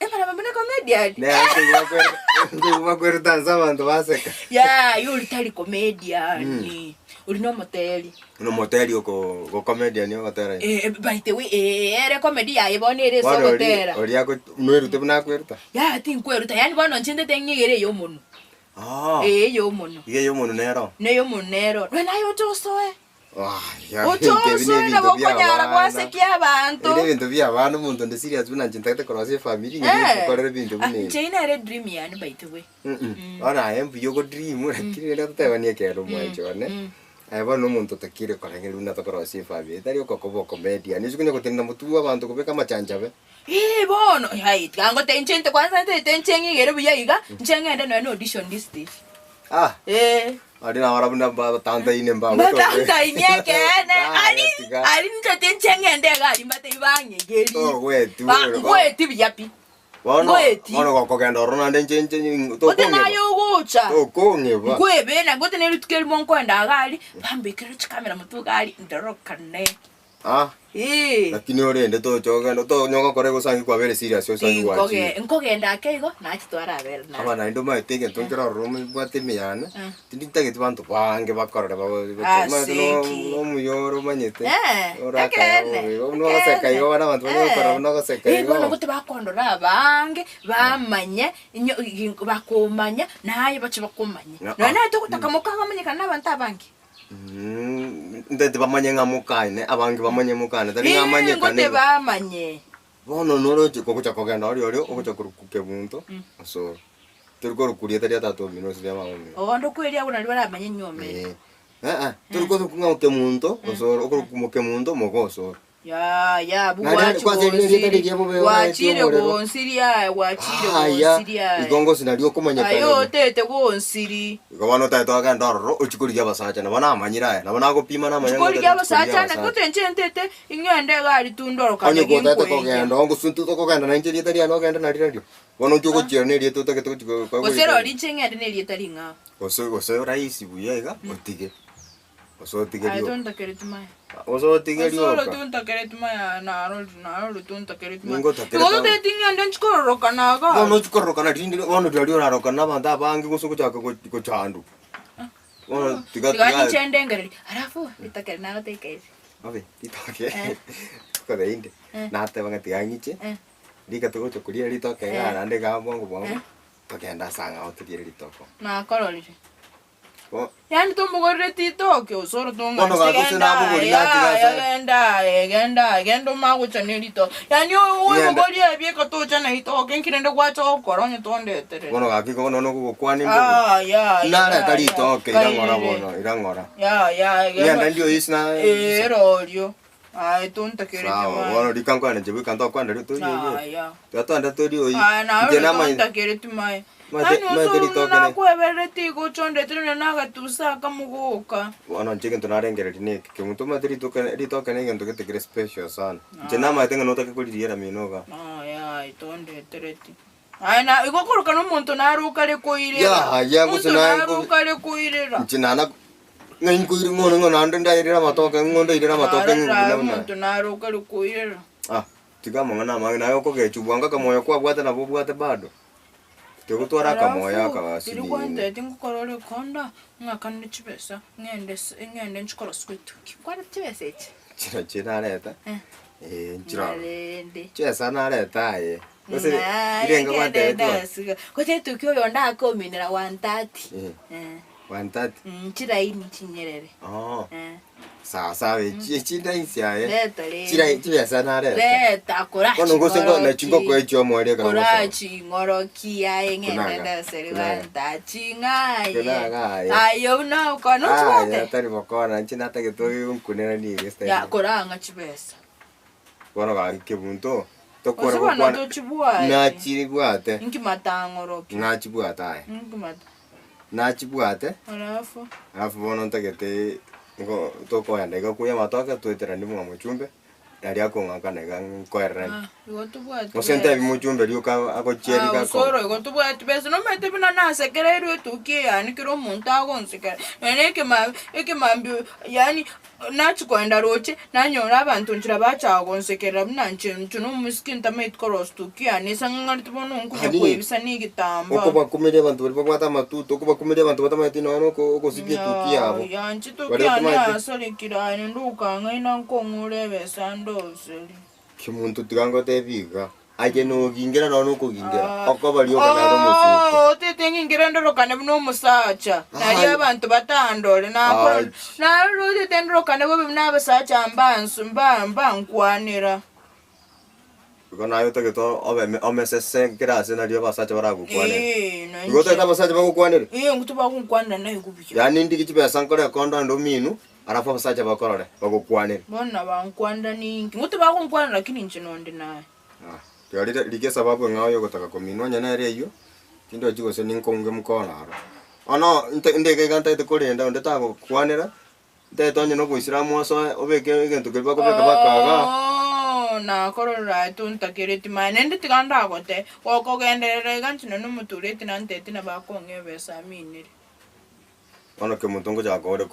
Embarambamba ne comedian. Ne bakweruta nse abanto baseka. Ya, yori tari comedian. Ori nomoteri. Nomoteri oko go comedian ogotera. Eh, by the way, eh, ere comedy yaye bono ere ase Bono ori ogotera. ori ako noerute buna akweruta. Ya, tinkweruta. Yani bono inche ntete ng'igere eyomonwe. Ah. Eh, eyomonwe. Iga eyomonwe nero. Neyomonwe nero. Nonya naye oche osoe. Ah, ya, Oche ebi osoe nebinto nabo bia okonyara abana. gwasekia abanto. Ebi nebinto bia abana omonto onde serious buna inche ntagete korosia efamiri Eh. ng'ende nkorere ebinto Ah, buna ebi. inche nere dream yane by the way. Mm-mm. Bono aye mbuya ogodream lakini rende totebanie ekero omwancho one. Aye bono omonto otakire korengereria buna tokorosia efamiri tari okokoba ocomedian ase konya gotenena motwe abanto kobeka amachanchabe. Ii bono hai tiga ngotebi inche nte kwanza ntete inche ng'igere buya iga, inche ng'ende nonya na audition this day. Ah! Eh. Aria nabara buna mbatantaine mbagotoke. Mbatantaine ekeene, Yaya, ari tiga. ari nchete inche ng'ende iga aria mbatebi bang'egerie. Togweti Ba bwero. ngweti buya pi. Bono Ngweti. bono gokogenda ororo naende inche inche Gote tokong'eba. naye ogocha. Tokong'eba. Nkwebena gote ne rituko erimo nkoenda iga aria, bambekere chikamera motwe iga aria, ndorokane. Ah. Ee. Lakini orende tocha ogende tonya gokora egosangi kwabere serious osangi gwachire. Tinkoge nkogenda ake igo, nachi twarabera nare. Aba naende omanyete egento nkere ororo omobwate emeyana, Eh. tinditageti banto bange bakorore bago- Ase omanyete no- ki? nomuya ore omanyete, Eh, orakaya ekeene, bobe, buna ogoseka igo bono abanto banyare gokorora buna ogoseka Eh, bono igo. gote bakondora abange, bamanye, inyo gi bakomanya, naye bache bakomanye. Na- Nonya naye togotaka mokagamanyekana na abanto abange. Mm, ntete bamanye ng'a mokane, abange bamanye mokane, tari ng'a Ee, amanyekane ngote igo. bamanye. Bono noroche kogocha kogenda oria oria ogocha korwa kebunto Mm. osoro. Tori korokwa rieta ria tata omino gose ria mama omino. Oo ndokweria abwo nario baramanye nyomere. Eh. Eh eh, tori korokwa ng'a kemunto osoro, okorokwa mokemunto moka osoro. Yaya abwo Naende gwachia kwanza eri nerieta gonsiri, riria bobe oraetie gwachire omorero. gonsiri aye gwachire Aya, gonsiri aye. igo ngosi nario Aye okomanyekana buya. otete gonsiri. Igo bono otagete ogende ororo ochie korigia abasacha nabo namanyire aya, nabo nagopima namanya ng'a Chikorigia otagete korigia abasacha naki abasacha. ote inche ntete ing'ende iga aria tundorokane Onye gotagete ginkoegia. kogenda ongosu tokogenda nainche erieta riane ogende narirorio. Bono inche ogochiera na erieta otagete gochia ko- Gose koigwa rori inche ng'ende na erieta ring'ao. Gose gose rahisi buya iga otige. Gose otige Aye rioka. tontakereti maya. Gose otige Osoro rioka. tontakereti maya naro naro tontakereti maya. Ningo otakerete Igo aba- toteti ng'ende nchikororokana iga. Bono ochia kororokana rinde bono riaria orarokana na abanto abange gose ogochaka go- gochandwa. Bono tiga Tiga tiga ninche ndengereri. Alafu ritokere nagoteka eri. Obe, ritoke. Eh. Kore inde. Eh. Nateba ng'a tiga ng'iche. Eh. Rika togocha koria ritoke igaa Eh. naende igaa bwango bwango. Eh. Togende ase ang'ao toriere ritoko. Nakororire. Bo- Yaani tomogorereti itoke osoro Bono tong'anchete gaki ase genda nabogori aye natiga aye ase- genda aye genda aye genda omanye gocha ne ritoke yaani Ng'ende. oibogori ebieka tocha na ritoke nki rende gwacha gokora onye tondeterere Bono gaki bono nogokwana embogo. Aya, aya, Nareta aya. ritoke irang'ora Kairire. bono irang'ora. Ya, ya, Ng'enda ndio isi na Eh, erorio. Aye tontakereti Sawa, mae. bono rika nkwane inche bweka ntokwana ri tori oyi. Aya. Tiga twende tori oyi. Aye nawe Inche namanyete. tontakereti mae. Maete- Yaani maete osoro ritoke ne- nakweberereti igo ochondetire nonya nagatusa akamogoka. Bono inche egento narengereria neke, kemonto omanyete ritoke ritoke na egento gete kere special sana. Inche namanyete ng'a notake koririera mino igaa. Aye aye tondetereti. Aye na igo okoroka na omonto naro okare koirera. Yaya gose Omonto naye naro nko- okare koirera. Inche nana ng'a inkoire ng'o ng'o naende ndairere amatoke ng'o ndairere amatoke ng'o Naro buna buna. omonto naro okare koirera. Ah, tiga amang'ana amange naye okogechwa bwango akamoyo kwabwate nabo obwate bado. Tigotwara akamoyo Alafu, aka basi riria nini. kwantebeti ngokora ore konda, ng'akanire chibesa, ng'ende ase ng'ende nchie korosia etuki. Kwareti chibesa echi? Chirochio nareta, Eh. eh, nchiroro. Narende. Chibesa nareta aye. Gose Ng'aa, rirenga ng'ende gwantebeti bono? ndasiga. Gose etuki oyo ndakominera 1:30. Eh. Eh. 1:30. Chiraini chinyerere. Oh. Eh. Sawa sawa, echi echi ndaisi aye. Leta rende. Chira chibesa nareta. Leta kora Bono gose ngo na chingoko echio omoerio ekero Kora ngosoma. ching'oroki aye ng'ende Kunaga, ndaseri kunaga. 1:30 ng'aye. Kunaga aye. Aye buna okona Aye, ochwate. atari bokora inche natagete ogonkunera nigo Ya style. kora ang'a chibesa. Bono gaki kebunto, tokore Gose bono gokwana. tochibwati. Nachibwate. Inki matang'oroki. Nachibwate aye. Inki mata. Nachibwate. Alafu. Alafu bono ntagete ngo tokoenda iga koyia amatoke toeteranie mwa mochumbe, naria akong'akana iga nkoereranie. Ah, igo tobwati Gose ntebi mochumbe rioka agochia Ah, riga ako. osoro igo tobwati besa nomanyete buna nasekereirwe etuki eye yaani kera omonto agonsekera nonye ekema ekemambia yaani Nachia kogenda roche, nanyora abanto nchera bachaka gonsekerera buna inche inche nomoiseke ntamaeti korosia tuki yane ase ang'ang'arete bono nkonya Ani, koebisa na egetambaa. okobakumeria abanto baria babwate amatuto, okobakumeria abanto batamaeti nonya na oko- okosibia etuki yabo. Yaya, inche tuki Baria yane batamayeti. yasarekire aye naende okang'aina nkong'ura ebesa ndoseri. Kemonto tiga ngotebie iga, aye nogingera nonya nokogingera, okoba rioka nare omosuko. Oo, otete ng'ingere ndorokane buna omosacha, nario abanto batandore, nakora Achi. naroro otete ndorokane bobe buna abasacha mbansu mba mbankwanera. Igo naye otagete obe omesese kera ase nario abasacha baragokwanere. Ee, na Igo otagete abasacha bagokwanere? Ee, ng'o tibagonkwanera naigwe buya. Yaani ndigi chibesa nkore ekondo ande ominu, Alafu abasacha bakorore, bagokwanere. Bono nabankwanera ninki? Ng'o tibagonkwanera lakini inche nonde naye. Ah, tiga rire rigia esababu eng'ao yogotaka kominwa onye nere eyio, tindochi gose ninkonge mkono aro. Ono nte ndeke iga ntagete korenda onde tagokwanera, ntagete onye na oboisilamu osoe obeke egento keria bakobeka bakagaa. Oo, nakororire aye tontakereti maya, naende tiga ndagote, gokogenderera iga inche nonye nomotureti nanteti nabo akong'a ebesa aminere. Bono kemonto ngochaka ore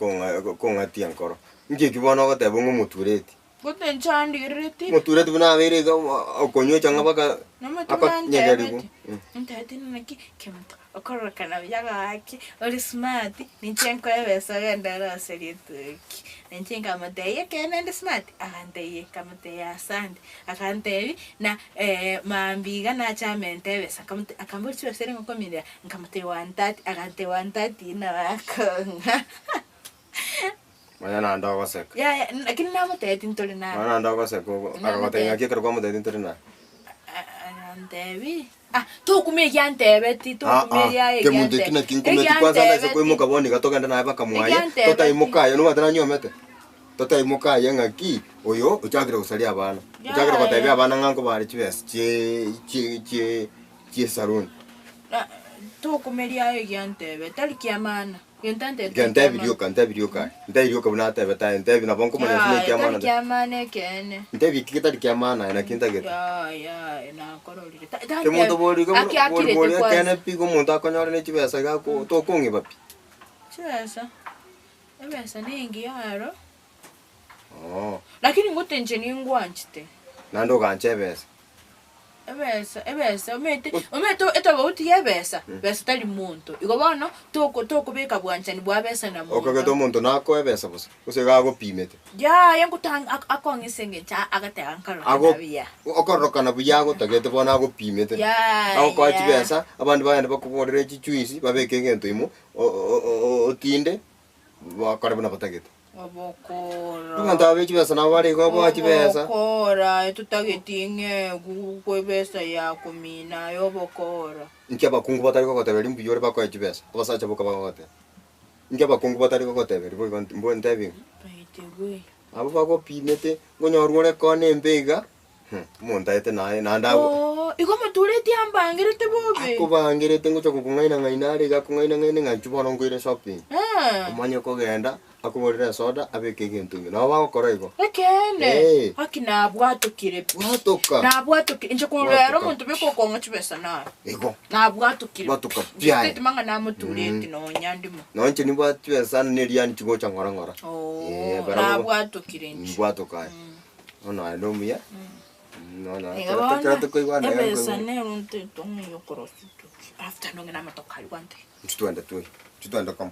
kong'atia enkoro. Inki ekio bono ogoteba ng'a omotureti? Gose nchandigerereti. Omotureti buna abeire iga okonywa echang'a mpaka Nomotwe akonyegerigwa. nantebeti, ntebeti naki kemonto okororokana buya gaki, ore smart, ninche nkoe ebesa ogende oroserie etuki. Ninche nkamotebia ekeene inde smart? Agantebia nkamotebia asante. Akantebia na maambia iga nache amente ebesa, nkamotebia akamboria chibesa ere ngokominera. Nkamotebia 1:30, agantebia 1:30 nabo akong'a. Nonya naende ogoseka. Yaya, lakini namotebetie ntore naye. Nonya naende ogoseka ogo, akagotebia ng'aki ekero kwamotebetie ntore naye? Agantebi, ah, tokumia ekia antebetie, Ah, tokumia ah, eria aye kemonto ekia eki naki ante- nkometi ekia kwanza ndaise antebetie. koimoka bono iga togende naye mpaka mwaye, Ekia antebetie. totaimoka aye nobwate nanyuomete? Totaimoka aye ng'aki oyo ochakire gosaria abana, ochakire Yaya. gotebia abana ng'a nkobare chibesa chie chie chie chi'esaruni. Na tokomeria aye egiantebe, tari kiamana. Gento antebete Nge tari ntebi kiamana. rioka, ntebi rioka aye. Ntebi rioka buna atebete aye, ntebi nabo nkomanya gose Yaya, nekiamana tari nte. kiamana ekeene. Ntebi eki getari kiamana aye naki ntagete. Yaya, nakororire. Ta- Kemonto tantebe, bori iga aki bori akirete bori ekeene kwanza. pi iga omonto akonyore ne chibesa iga ako tokong'iba pi. Chibesa, ebesa nengiya aro. Oo. Lakini ngote inche ningwanchete. Naende ogancha ebesa. Ebesa, ebesa, omanyete, omanyete etobauti ya ebesa, besa tari monto. Igo bono, toko tokobeka bwanchani bwa besa na Okagete monto. omonto nakoe ebesa bosa, gose iga agopimete. Yaya ngotang ak akong'isa eng'encho a agateba nkarorokana Ago buya. okororokana buya agotagete bono agopimete. Yaya. Agokoa chibesa, abande bagende bakogorere chichuisi, babeke egento ime, o- o- o- otinde, Bakore buna batagete. Obokora. Abanto aba be chibesa nabo bare igo boa chibesa. Obokora etotageti ng'egu kwebesa ya komina aye obokora. Inki abakungu batari gogoteberia mbuya ore bakoe chibesa? Abasacha boka bagogotebia. Inki abakungu batari gogoteberia boigo mbo ntebi ng'o? By the way. Abwo bagopimete, nkonyorwa ore kona embe iga, omonto aete naye naende agwo. Oo, igo omotureti ambangerete bobe. Akobangerete ngocha gokong'aina ng'aina are iga akong'aina ng'aine ng'a inchuo bono nkoire shopping. Eh. Omanye kogenda, akoborere esoda, abeke egento ime. Nabo bagokora igo. Ekeene, Eh. gaki nabwatokire pi. Bwatoka. Nabwatokire, inche korwa rero Bwatoka. omonto beka okong'a chibesa naye. Igo. Nabwatokire pi. Bwatoka pi aye. Inche ng'a namotureti nonya ndimo. Nonya inche nimbwate chibesa sana na eriani chigocha ng'ora ng'ora. Oo, Eh, barabwo nabwatokire inche. Mbwatoka aye. Bono aye nomuya, bono Iga ekero bono, ekero tokoigwana iga ebesa nkoigwa. nero ntaete ong'e yokorosia etuki. After nonye na amatoke aria gwantebia. Intwe twende twe, intwe twende komo.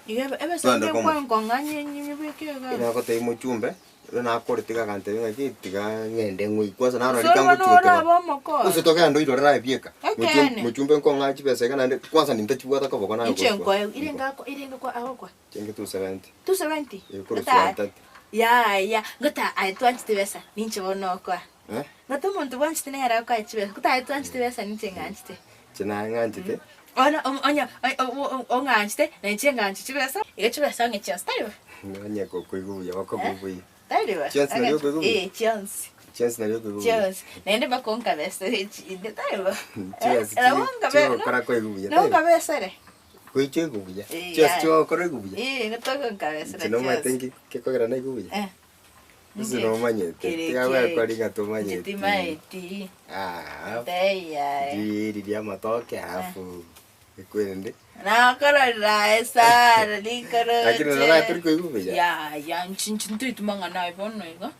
Iga ebe- ebesa Twende ende komo. nkong'anya nyebeke iga. Nagotebia mochumbe, buna nakorete iga agantebia ng'aki tiga ng'ende ng'oi kwanza narora Gose rika bono ngochia gotoka. orabe omokora. Gose togende oirorere aye bieka. Ekeene. Mochumbe nkong'anya chibesa iga naende kwanza nintachibwata koboko naye Inche gochia. nkoegwa, irenge ako irenge kwa agokwa. Chenge 270. 270? Ekorwa Ng'ata 130. yaya, ng'ata aye twanchete besa, ninche bono okoa. Eh? Ng'ata omonto bwanchete nere akoe chibesa, ng'ata aye twanchete besa ninche ng'anchete. Inche naye ng'anchete. Bono onye ong'anchete, na inche ng'anche chibesa, iga chibesa ng'e chionsi, tari bo? Onye kokoigwa buya, bakoigwa buya. Tari bo? Chionsi nario okoigwa buya? Eh, chionsi. Chionsi nario okoigwa buya. Chionsi. Naende mpaka onkabesere echinde, tari bo? Chionsi Nabo onkabe- chigokora koigwa buya, tari bo? Nonkabesere? Goicha oigwe buya. Eh, Chionsi yaya. chigokora oigwe buya. Eh, gotoka onkabesera Inche nomanyete chionsi. nki gekogera naigwe buya. Eh. Gose Inche- nomanyete. kere Tiga ki- gwekora ng'a Inche tomanyeti. timaeti. Ah, Teiyaye. riiri ria amatoke alafu ekwerende. Nakororera aye sana rikoroche. Lakini nonye tori koigwa buya. Yaya, inche inche ntoituma ng'a naye bono iga.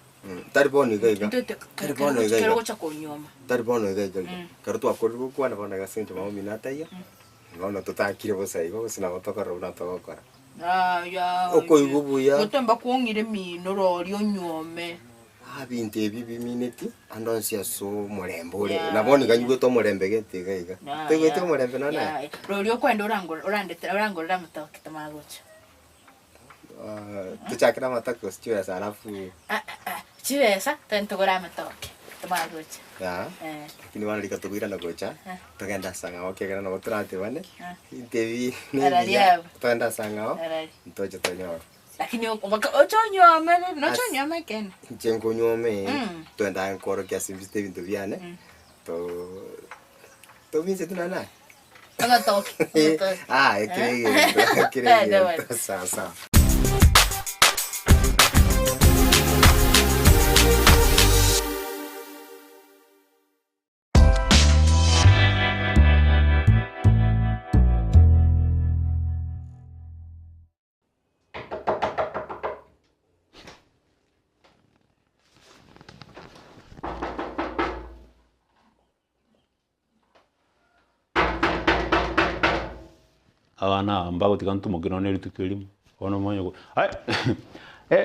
Tari bono iga iga. Ntoite Tari bono iga kero iga. gocha konyuoma. Tari bono iga iga iga. Ekero twakorire gokwana bono iga ase eng'encho mama omino ataiyo, bono totakire bosa igo gose nabo tokorora buna togokora. Yaya. Okoigwa buya. Gote mbakwong'ire emino roria onyuome. Ah binto ebi bimineti ande onsi ase omorembe ore. Yeah, Na bono iga nyigwete omorembe gete iga iga. Yaya. Toigweti omorembe nonye naye? Yaya. Roria okwenda orangore orandetera orangorere amatoke tomanye gocha. Ah, tochakere amatoke gose chibesa alafu Ah, ah, ah, chibesa togende togore amatoke tomanye gocha. ah, Eh. lakini bono rika tokoirana gocha, Eh. togende ase ang'ao ekiagera nabo toratebane, Eh. ebinto ebi Arari nebiya, abwo. togende ase ang'ao, Arari. ntoche tonyore. Lakini mpaka oche onyuome rende, noche onyuome ekeene. Inche nkonyuome, Mm. twende aye nkorokia ase mbisete ebinto biane, to tobinseti nonye naye. Amatoke, amatoke. Ah, ekere egento, ekere Eh, egento, sawa sawa. Abana aba mbagotiga ntumoke nonye rituko erimo, bono omanye go ai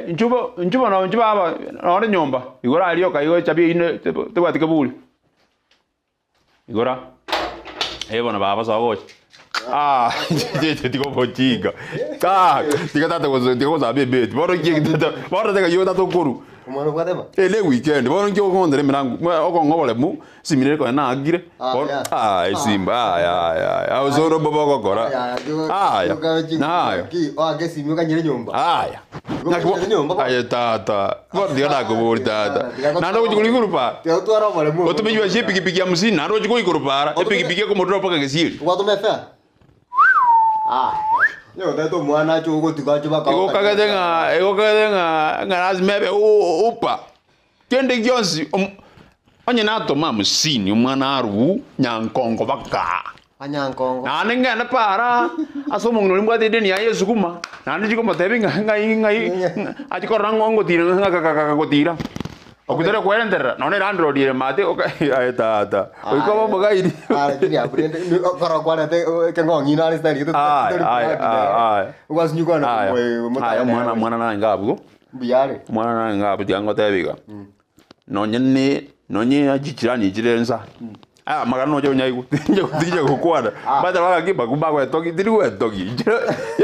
inchuo bo inchuo bono inchuo baba nonye nyomba, igoro aria oka igo echabi eywo ne tebwati keburi, igora, eh bono baba soa gocha ah tiga obochinga ah tiga tata gosa tiga gosamba ebeti bono ki tata bono teka yo tata okorwa. Omwana obwate ba? Eye ne weekend bono nki okong'ontera emerango okong'a oboremu esimira ere konya naakire bono ah esimba aya aya aya osoro mbobe ogokora aya nayo Oake esimi okanyire nyomba. aya Naki bo- aye tata bono tiga nakoboria tata naende ogochi korwa igoro para Tiga gotwara oboremu. otome chibesa chia epikipiki hamsini naende ochi korwa igoro para epikipiki ekomorora mpaka gesieri Gwatoma efare? Ah, onye gotagete omwana ache ogotiga ache baka Igo okagete ng'a igo okagete ng'a ng'a lazima ebe upa kende gionsi omo onye natoma hamsini omwana arwu nyankongo baka Anyankongo. Naende ngende para ase omong'ina oria mbwate edeni yaye esukuma naende chikomotebia ng'a ng'ai ng'ai achie korora ng'o ngotira ng'a gotira Okwo tari okwerenterera, nonya elandlord ere maate oka aye tata, goika obe omogaidi. Ah, lakini abwo rende ni- okoro kwarete ekeng'ong'ina are style gete Aye, tori aye, proud nere. aye. Ogwasinywa kwana Aye, komoe- motare aye, omwana nere. omwana naye abwo. Mbuya are. Omwana naye abwo tiga ngotebie iga, nonye ne nonye chichirani chire nsa, aya amagana noche onyaigwe, tinche gokwana, bata bagaki baku bagwetogi tiri gwetogi, inche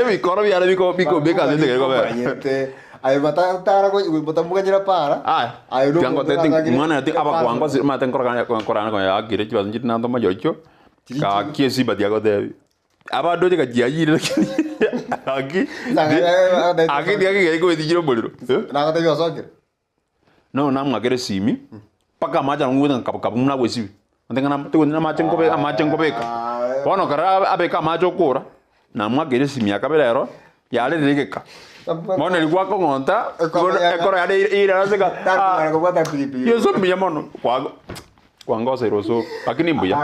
ebikoro biane biko bikombeka ase ense ekero kobera. Omanyete, aye batatara go- batamoganyera para. Aya, Aye tiga nomonto ngotebie orang'ang'ire omwana ati abakwanga ase omanyete nkorokana nkorana konya yakire chibesa nchiri natoma chirochio, gaki esimba tiga gotebi. Abanto onye gachiayire lakini aki aki tiga kegere kobetichire omorero. Nagotebia osokire? No namwakera esimi mpaka amache aro ng'o kabu kabu buna agwesibi. Tigwe amache nkobe amache nkobeka. Bono kare abeke amache okora, namwakeire esimi ya kabere ero, yarerire egeka. Bono eri gwakong'onta, bono ekoro yane eirara ase ega Yeso mbuya mono, kwa kwangoseire osoro, lakini mbuya.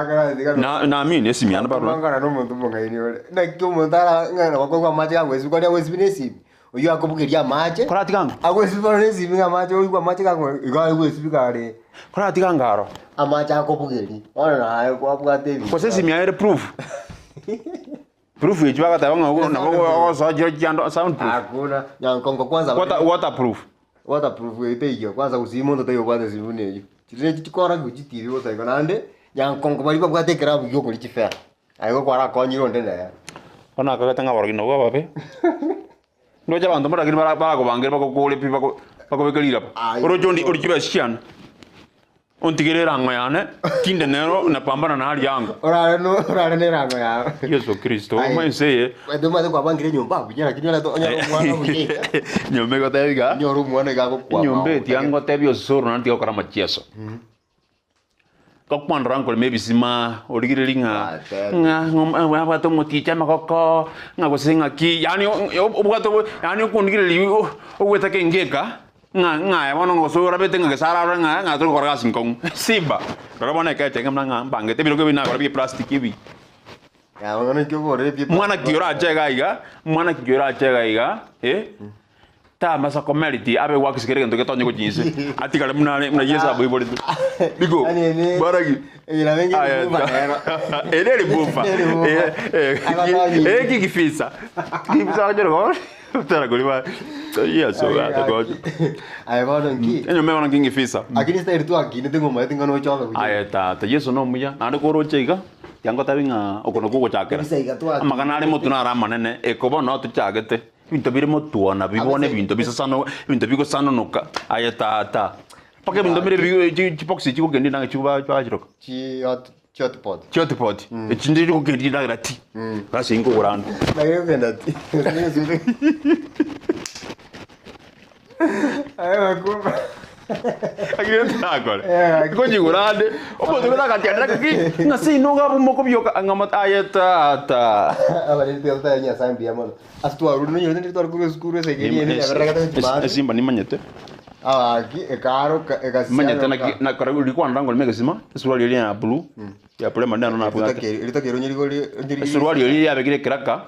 Na naamini esimi yane bado. Ngokora na omonto omong'aini ore. Naki omonto ara ng'a nabo akoigwa amache gagwesibia kwani agwesibia na esimi? Oyio akobugeria amache. Koratiga ng'a? Agwesibia bono na esimi ng'a amache oigwe amache gakwe igo agwesibia kare. Koratiga ng'a aro? Amache akobugeria, bono naye kwabwate ebinto. Gose esimi yaye ere proof? Proof echio bagoteba ng'a ogo nabo ogosoa chiro chiando sound proof. Hakuna. Nyankongo kwanza. Water, waterproof. Waterproof eye teiyo, kwanza gusii monto taiyo obwate esimi buna eyio. Chiria echi chikora gochitibi bosa igo naende, nyankongo baria babwate ekerabu gia okoria chifedha, aye igo kwarakonyire onde nere. Bono akagete ng'a abarogi nabwo ababe. Ndoche abanto mbare lakini bara barakobangera bagokore pi bako bakobeke riraba. Oroche ondi orie chibesa chiane, ontigere erango yane, tinde nero napambana na hali yangu. Orare no orare na erango yao. Yeso Kristo, omo ense eye. Omanyete omanyete kwabangire enyomba buya lakini orete onyore omwana buya iga. Enyomba egoteba iga. Onyore omwana iga agokwama. Enyomba eye tiga ngotebie osoro naende tiga gokora amachieso. Gokwanora nkorema ebisima, origererie ng'a ng'a abwate omoticha amagoko, ng'a gose ng'aki, yaani obwate yaani okondigereria ogwetaka engeka, ng'a ng'a aye bono gose orabete ng'a gese ararore ng'a ng'a togokora gasi nkong'u, simba! Rora bono ekeche enke buna ng'a mbangete ebirogo ebi nagora bie plastic ebi. Mwana ki orache iga iga, mwana ki orache iga iga, eh. Tamasa komeriti abe gwakisa kera egento getonye gochia inse, atigare buna are buna Yeso amoiborete. Niko baragi Aya, ere eri bufa eki kifisa kifisa onyore go otara kori ba Yeso gatokonya Aye bono nki? Enyomba bono nki ngifisa. Lakini style twakinete ng'a omanyete ng'a nochobe buya. Aye tata Yeso nomuya naende koroche iga tiangotebi ng'a oko nakwo ogochakera. Amang'ana are motwe naro amanene eko bono tochagete. Ebinto bire motwana bibone ebinto bisasano ebinto bigosanonoka aye tata mpaka ebinto bire bi chi chibox chikogendia endagera chigoba bachiroka Chi hot chotpot. chotpot echi nigo chikogendia endagera ti gasi nkogora ande. Naki okogenda ti. Aye makumba. Lakini ntakore ngochigura ande omonto gose agatianera ng'aki ng'a seino iga abwo mokobioka ng'a aye tata. Abariri tiga totebe Nyasaye mbuya mono. Ase twarure nonye rende tware korwa esukuru ase egeri ende yabererete gochia maate. Esimba nimanyete. Agaki ekaroka Nimanyete egasianoka. naki nakora rikwanora ngoreme egesima esuruari eria ya blue ya blue mande nabwate. Ritoke eri onye rigori onye rigori. Esuruari eria yabekire ekeraka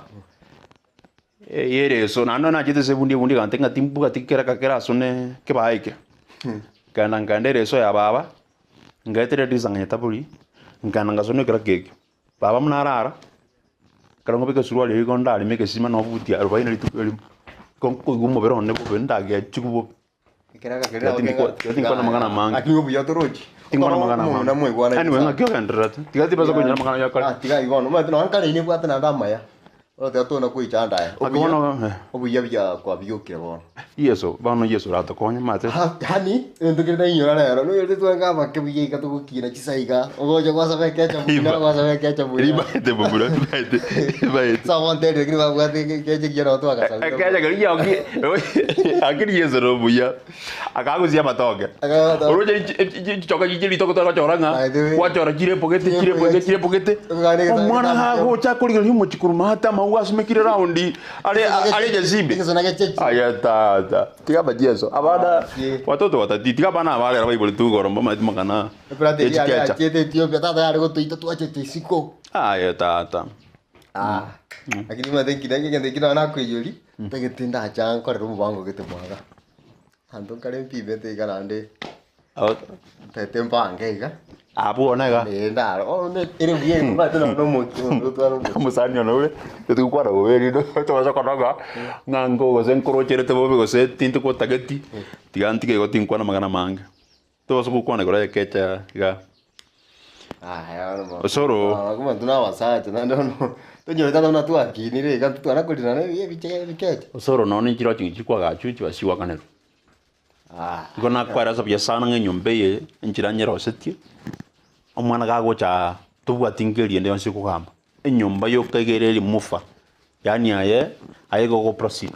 Yereso, naende nonye nachete ase ebundi ebundi egantebia ng'a timbwati keraka kerasone kebae eke. Nkaenda nkaenda ereso ya baba, nkaetera edirisa nkanyetabori, nkaenda ngasona ekeraka ekio. Baba buna arara, ekero nkobeka esuruari eywo igo ndareme egesima nobutia arubaini rituko erimo, igo nkoigwa omobere one bobe ndagechiwa bobe. Tiga tinkwana amang'ana amange. Lakini obuya torochi. Tinkwana amang'ana Omonto amange. namoigwana Anyway, ng'aki ogendererete. Tiga tibasa konyora amang'ana ya kare. Ah, tiga igo bono. Omanyete nonya nkare nebwate naende amaya. Bono tiga tona koichanda aya. Ng'aki bono, eh. Obuya buya kwabiokire bono. Yeso, bono Yeso oratokonye omanyete. Yaani egento kere nainyora rero, noyorete twange abake buya iga togokina chisa iga, ogocha gwasaba ekecha buya, gwasaba ekecha buya. Ribaete momura, ribaete, ribaete. Ase abonto lakini babwate ekecha ekiya nabo twagasabire. Ekecha keria giago lakini Yeso nomuya, akagusia amatoke. Oroche chichoka chiche ritoke togochora ng'a, gwachora chire epogete, chire epogete, chire epogete. Omwana gagocha akorigereria omochie korwa maate amauga asumekire raundi, are are egesimbe. Aye tata, tiga amacheso, abana, watoto watati, tiga abana aba rero baiboretwe igoro mbamaeti mang'ana Ebrata eria yare ya chikecha. yachiete Ethiopia, tata yare gotoita twachete isiko. Aye tata. Ah, lakini omanyete nki naki egento ekio nonye nakoiyoria, ntagete ndacha nkorere omobango gete mwaga. Abanto nkare mpimete iga naende, ntagete mpange iga. Abwo bono iga. Eh, ndaro, bono ere buya iga omanyete nonye na omokia omonto otware omokia. Omosani one ore, togokwana bobe erinde tobase konoga, ng'a nko gose nkorocherete bobe gose tintogotageti, tiga ntige igo tinkwana amang'ana amange. Tobasa gokwana igoro y'ekecha iga. Osoro. Abanto na abasacha naende bono tonyorete ata buna twakinire iga titwana korirana ebikecha. Osoro nonya nchire ching'iti chikwagachwa chibesa chigoakanerwa. Igo nakwaresa buya sana ng'a enyomba eye enchera nyerosetie, omwana gagocha aa tobwati ngeri ende yonsi ekogamba. Enyomba yoka iga ere rimufa, yaani aye, aye igo ogo proceed.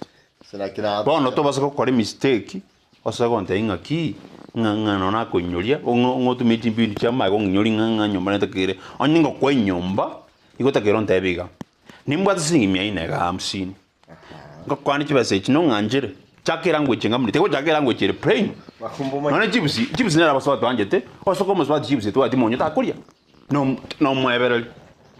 Bono tobasa gokora emistake, osoe gontebia ng'aki, ng'a ng'a nonya nakoinyoria, ng'a ng'a otumie chimbinu chia amaye kong'inyoria ng'a ng'a enyomba netakeire. Onye ngokoa enyomba, igo otakeire ontebie iga, nimbwate siringi mia ine igaa hamsini, ngokwane chibesa echi nong'anchere, chaka elanguage enga buna eye, tigochaka elanguage ere plain. Nonya chips, chips nere abasubati banchete, osoke omosubati chips etwati monyo takoria. Nomoebereri.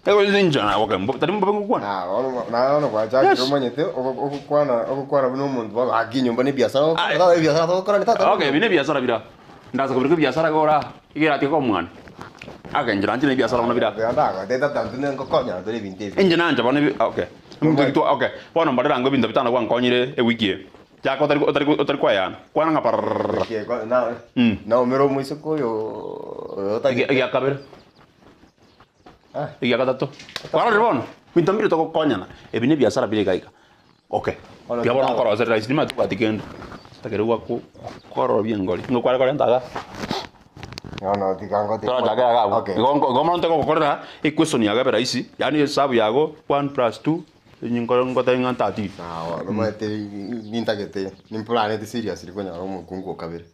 Inche nagoka mbobe, tari mbobe ngokwana. Naye bono gwachakire Yes. omanyete ogokwana ogokwana buna omonto bono gaki enyomba na ebiasara ogokora tata ebiasara togokora tata. Okay, ebi nebiasara bira. Ndasa kobireka ebiasara iga ora iga eratiga koba omwane. Agenchera anche nebiasara bono bira. Ndagotebia tata intwe nengokonya tore ebinto ebi. Inche nanche bono ebi okay. Ebinto ebi twa okay. Bono mbarere ango ebinto bitano gwankonyire ewiki eye. Chaka otari otari otari koeyana. Kwana ng'a parararara. Naumera omoiseke oyo otagete. Egia kabere. Egia gatato. Kwarorire bono? Binto mbire togokonyana. Ebi nebiasara bire iga iga. Okay. Tiga bono nkoroseria rahisi nimanyete tobwati kende. Takere gwaku korora engori. Nigo kware korenta igaa. Bono tiga ngote. Torachake iga abwo. Igo igo mono ntogokorera equation yago ebe rahisi. Yaani esabu yago one plus two. Inche ngotebi ng'a ntatiga. Sawa, omanyete nintagete, nimplanete seriously konyora omokungu o kabere.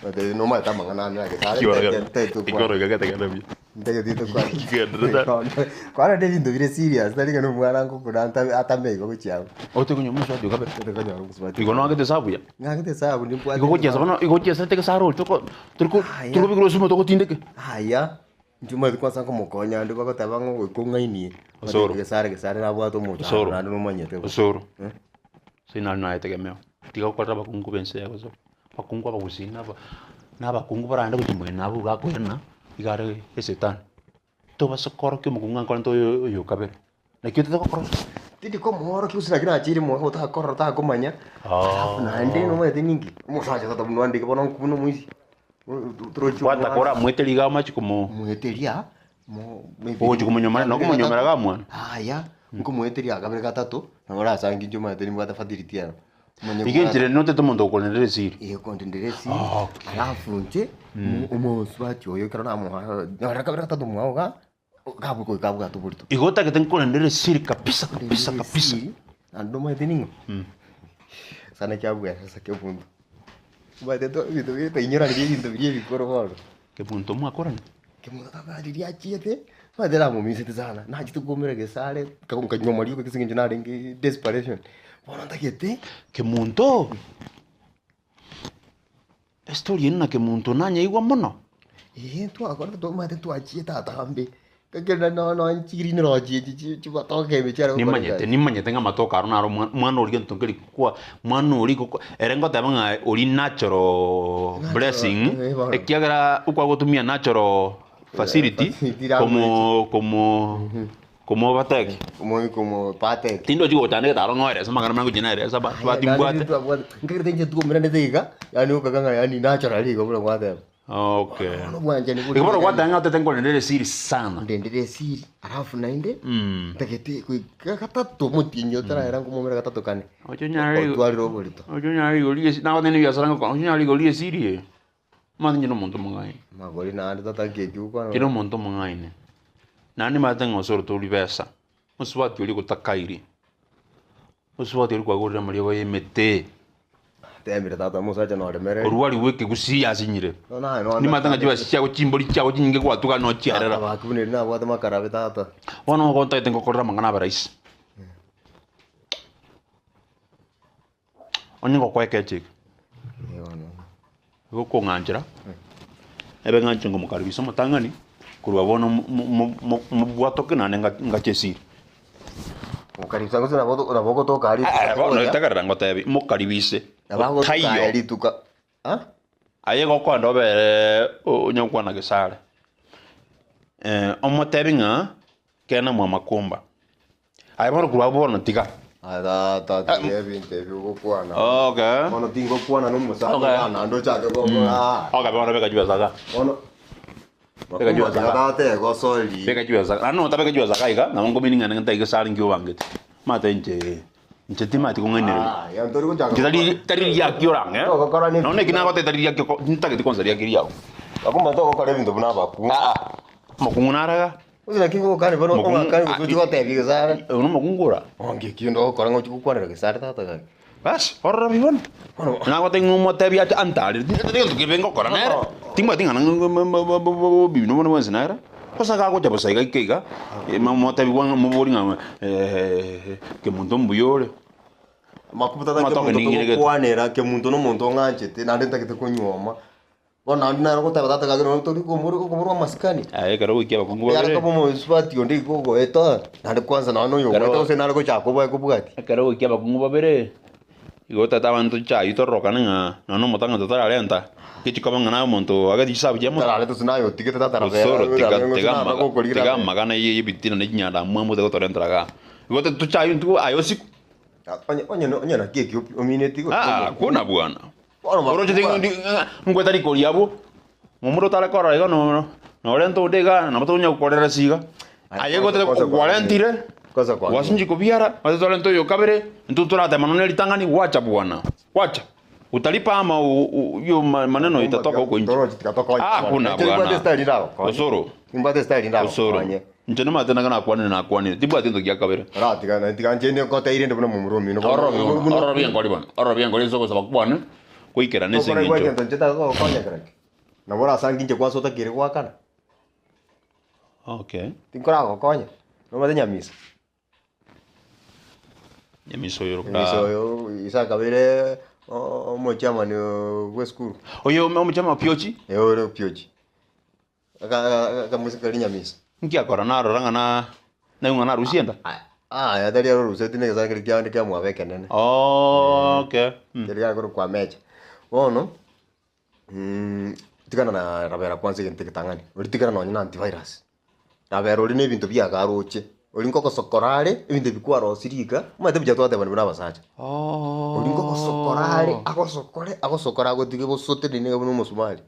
Omanyete nomanyete amang'ana ane ake tare Ikoro iga getegete buya. ntagete tokwane. Kigenderete. Kwarora ebinto bire serious tari ng'a nomwana ngokuna atame igo gochia abwo. Ote konyora omosubati o kabere. Ote konyora omosubati. Igo noagete esabu buya. Ng'agete esabu nimbwate. Igo gochiesa bono, igo gochiesete egesare oria toko toriko torikobekera osimo togotindeke. Aya. Inche omanyete kwanza nkomokonya ande bagoteba ng'a goika ong'ainie, Osoro. gesare gesare nabwate omochando Osoro. naende nomanyete bo. Osoro. Ase naro nayetegemeo, tiga gokorera abakungu ba ense eye gose abakungu abagusii naba na abakungu baragende gochia moino abwo iga akoirana, iga are esetani. Tobasa korokia omokungu ng'a nkorente oyo oyo kabere, naki otete gokora ase. Tindi komoorokia gose naki nachire mwaka otakorora otakomanya, alafu naende nomanyete ninki, omosacha tata buna andeke bono buna omoisia. Gwataka oramweterie iga amache komo Mweteria mo maybe ogochi komonyomera na okomonyomera iga mwana. Aya, nkomoeteria kabere gatato, nabo orasange inche omanyete nimbwate fertility ero. Omanye Iga enchera ere notete omonto okorendera esiri. Eh, okondendera esiri, Okay. alafu inche, omosubati oyo ekero namoa nonye kabere gatato mwao igaa, gabwe goika abwate oborito. Igo otagete nkorendere esiri kabisa kabisa kabisa. Esiri, naende omanyete ning'o? Sana kiabwera ase kebunto. Omanyete to ebinto bire toinyoranirie ebinto biria ebikoro bono. Kebunto mwakorana? Kebunto tata riria achiete, omanyete namomisete sana, nachete koumera gesare, nkanywa amariogo ase eng'encho narenge desperation. Bono ntagete. Kemunto, Estory eye na kemunto nanyeigwa mono. Eeh twakorete twamanyete twachiete atambe, ekero no no chigrini rochi echi chi chimatoke ime chiare gokora Nimanyete egasi. nimanyete ng'a amatoke aro naro omwa mwana oria gento nkeri kwa mwana oria goko ere ngoteba ng'a oria natural Natural, blessing, eh, bono. ekiagera okwagotumia natural facility facility komo komo Komobateki. Komobateki. Tindochi gochanda egetaro ng'oere ase amang'ana maya ngochia nere ase abasubati mbwate. Nkagerete inche twomeranete iga, yaani okaga ng'a yaani naturally igo buna gwateba. Okay. Bono obwanchani bore Igo bono gwateba ng'a otete nkorendere esiri sana. Ndendere esiri, alafu naende, ntagete goika gatato omotienyi otarahera nkomomera gatato kane. Oche onyare Otwarire oborito. Oche onyare rigori ria esiri, nagotebia nebiasara ngokora, oche onyare rigori ria esiri eye, omanyete inche nomonto omong'aini. Magori naende tata nki ekio okwana. Inche nomonto omong'aini. Naende nimanyete ng'a osoro tori besa, mosubati oria gotakairi, mosubati oria kwagorire amariogo ya emete. Temire tata omosacha noremereri. Orwari bwa ekegusii yasinyire. Nonya nonya Nimanyete ng'a chibesa chiago chimbori chiago chinyinge gwatuga nochiarera. Tata gaki buna eri nabwate makarabe tata. Bono nigo ntagete ngokorere amang'ana abe rahisi. Onye ngokoa ekeche eke, igo okong'anchera, ebe ng'a inche ngomokaribisha omotang'ani, korwa bono mo- mo- mo- mobwatoke naende nga- ngache esiri. Mokaribisa gose nabo nabo ogotoka aria Eh, bono tegerera ngotebi, mokaribise, Nabo agotoka taiyo. aye rituko ah? Aye igo okoenda obere onye gokwana gesare, omotebi ng'a kena mwamakumba. Aye bono korwa abwo bono tiga. Aye tata tiga ebinto ebi ogokwana. Okay. Bono tingokwana na omosacha Okay. iga naende ochake gokora aa. Okay bono beka chibesa iga. Bono Beka chibesa tiga iga. tata egosori. Beka chibesa iga. Naende notabeka chibesa iga iga, nabo nkomini ng'a ntaike gesare nki obangete. Omanyete inche, inche timanyeti kong'ainereria. Ah, ya ntori gochaka Inche tari tari riaki orang'e. Togokora ne Nonya eki nagotebia tari riaki oko ntageti kwansa riaki riago. Nakumanya togokora ebinto buna abakungu. Aa, omokungu naraga. Gose naki ngogokani bono ong'akani gose ochie gotebia gesare. Oyo nomokungu ora? Onge ekio ndogokora ng'a ochie gokwanera gesare tata gaki. Bas, ororo bi bono. Nagotebia ng'a omotebi ache antarere, tindi gento kebe ngokora nere, timbwati ng'a obobibi nobono bwensi nere, gose gagocha bosa iga ike iga, motebi bwa mobori ng'a kemonto mbuya ore. Makuba tata Amatoke kemonto ning'ire gete. togokwanera, kemonto na omonto ong'anchete naende ntagete konyuoma. Bono naende nare goteba tata gaki nonya tori koborwa amasikani. Aye ekero goikia abakungu Yare babere. koba omosubati onde iga ogoeta, naende kwanza nonya na oyo ogoeta gose nare gochaka koba kobwati. Ekero goikia abakungu babere, igo tata abanto chai tororokane ng'a nonya na omotang'ani totararenta, gechi koba ng'a naye omonto oagete chisabu chia mono. Tarareta gose naye otigete tata rabera, Osoro tiga rabera gose tiga naba amaga gokorigia tiga rabera. amagana ya ebitina na chinyandamwamu otagotorentera igaa. Igo tochai intwe aye osiku. Onye onye onye naki ekio omineti gose Ah, kona bwana. Bono Oroche ngweta rikori abwo, momura otare korora iga no norente onde iga nabo tokonya gokorera ase iga. Aye gotete kwarentire, gwasinchi kobiara, gose torente oyo kabere, intwe toratema nonya ritang'ani gwacha bwana, gwacha. Utalipa ama hiyo maneno itatoka huko nje. Ah, kuna bwana. Osoro. Osoro. Inche nomanyete nanga nakwanire nakwanire, tibwati gento gia kabere. Oratiga tiga inche nkoteire inde buna momura omino. Ororo bienkori bono, ororo bienkori ase ogosaba kwane goikerana ase Tokora eng'encho. egento inche tagogokonya kera ki. Nabo orasange inche kwansa otakeire goakana. Okay. Tinkoragokonya, nomanyete nyamisa. Nyamisa oyo Nyamisa oyo ise akabeire omochairman bwe esukuru. Oyo omochairman Piochi? Eh ore Piochi. Akamoiseke karia Nyamisa. Inki akora narora ng'a na naigwa ng'a narusie enda? Aya tari aroruseti na egesare keria kiande kiamwabo ekenene. Okay. Keria gakorokwa Mecha. Bono, tigana na rabera kwanza egento egetang'ani, oria tigana nonye na antivirus. Rabera oria na ebinto biago aroche, oria nkogosokora are, ebinto ebi kwarosirie iga, omanyete buya twatebani buna abasacha. Oria nkogosokora are, agosokore, agosokore agotige bosote niga buna omosumari.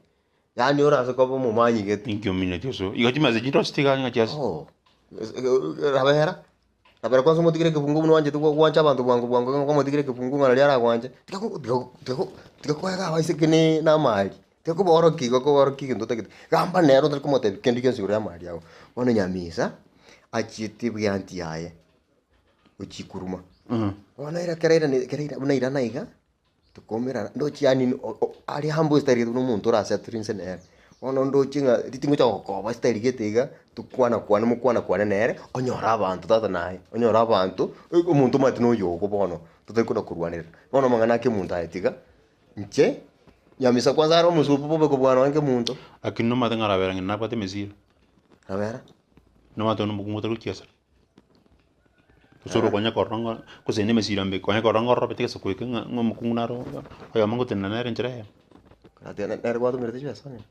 Yaani orase koba omomanyi gete. Inki omineti ase igo chimesa chinde ase tiga ng'a chiase. Oh, rabera, rabera kwanza omotigere ekefungu buna oanchete gwancha abanto bwango bwango iga kwamotigera ekefungu ng'a naria aragwanche, tiga ko tiga tiga ko tiga koega abaiseke ne na amari, tiga koborokia igo koborokia egento otagete, gamba nere otari komotebia kende gionsi igoro ya amari ago. Bono nyamisa, achiete bweanti yaye, gochia koruma, bono ere ekero airane ekero aira buna airana iga. Tokomerana, ndoche yaani aria humble style buna omonto orasettle inse nere. Bono ndoche ng'a ritingocha gokoba style gete iga, tokwana kwane mokwana kwane nere, onyore abanto tata naye, onyore abanto, omonto omanyete na oyogo bono, totari kona korwanerera. Bono amang'ana ake omonto aye tiga, inche, nyamisa kwanza are omosobu bobe kobua nonye kemonto. Lakini nomanyete ng'a rabera ng'ina nabwate emesira. Rabera? Nomanyete onde omokungu otari gochiesa. Gose ore konya korora ng'a gose ne emesira mbe konya korora ng'a ororobete egesaku eke ng'a ng'a omokungu naro oyomo ngotenena nere enchera eyemo. Nere gwatomerete chibesa onye?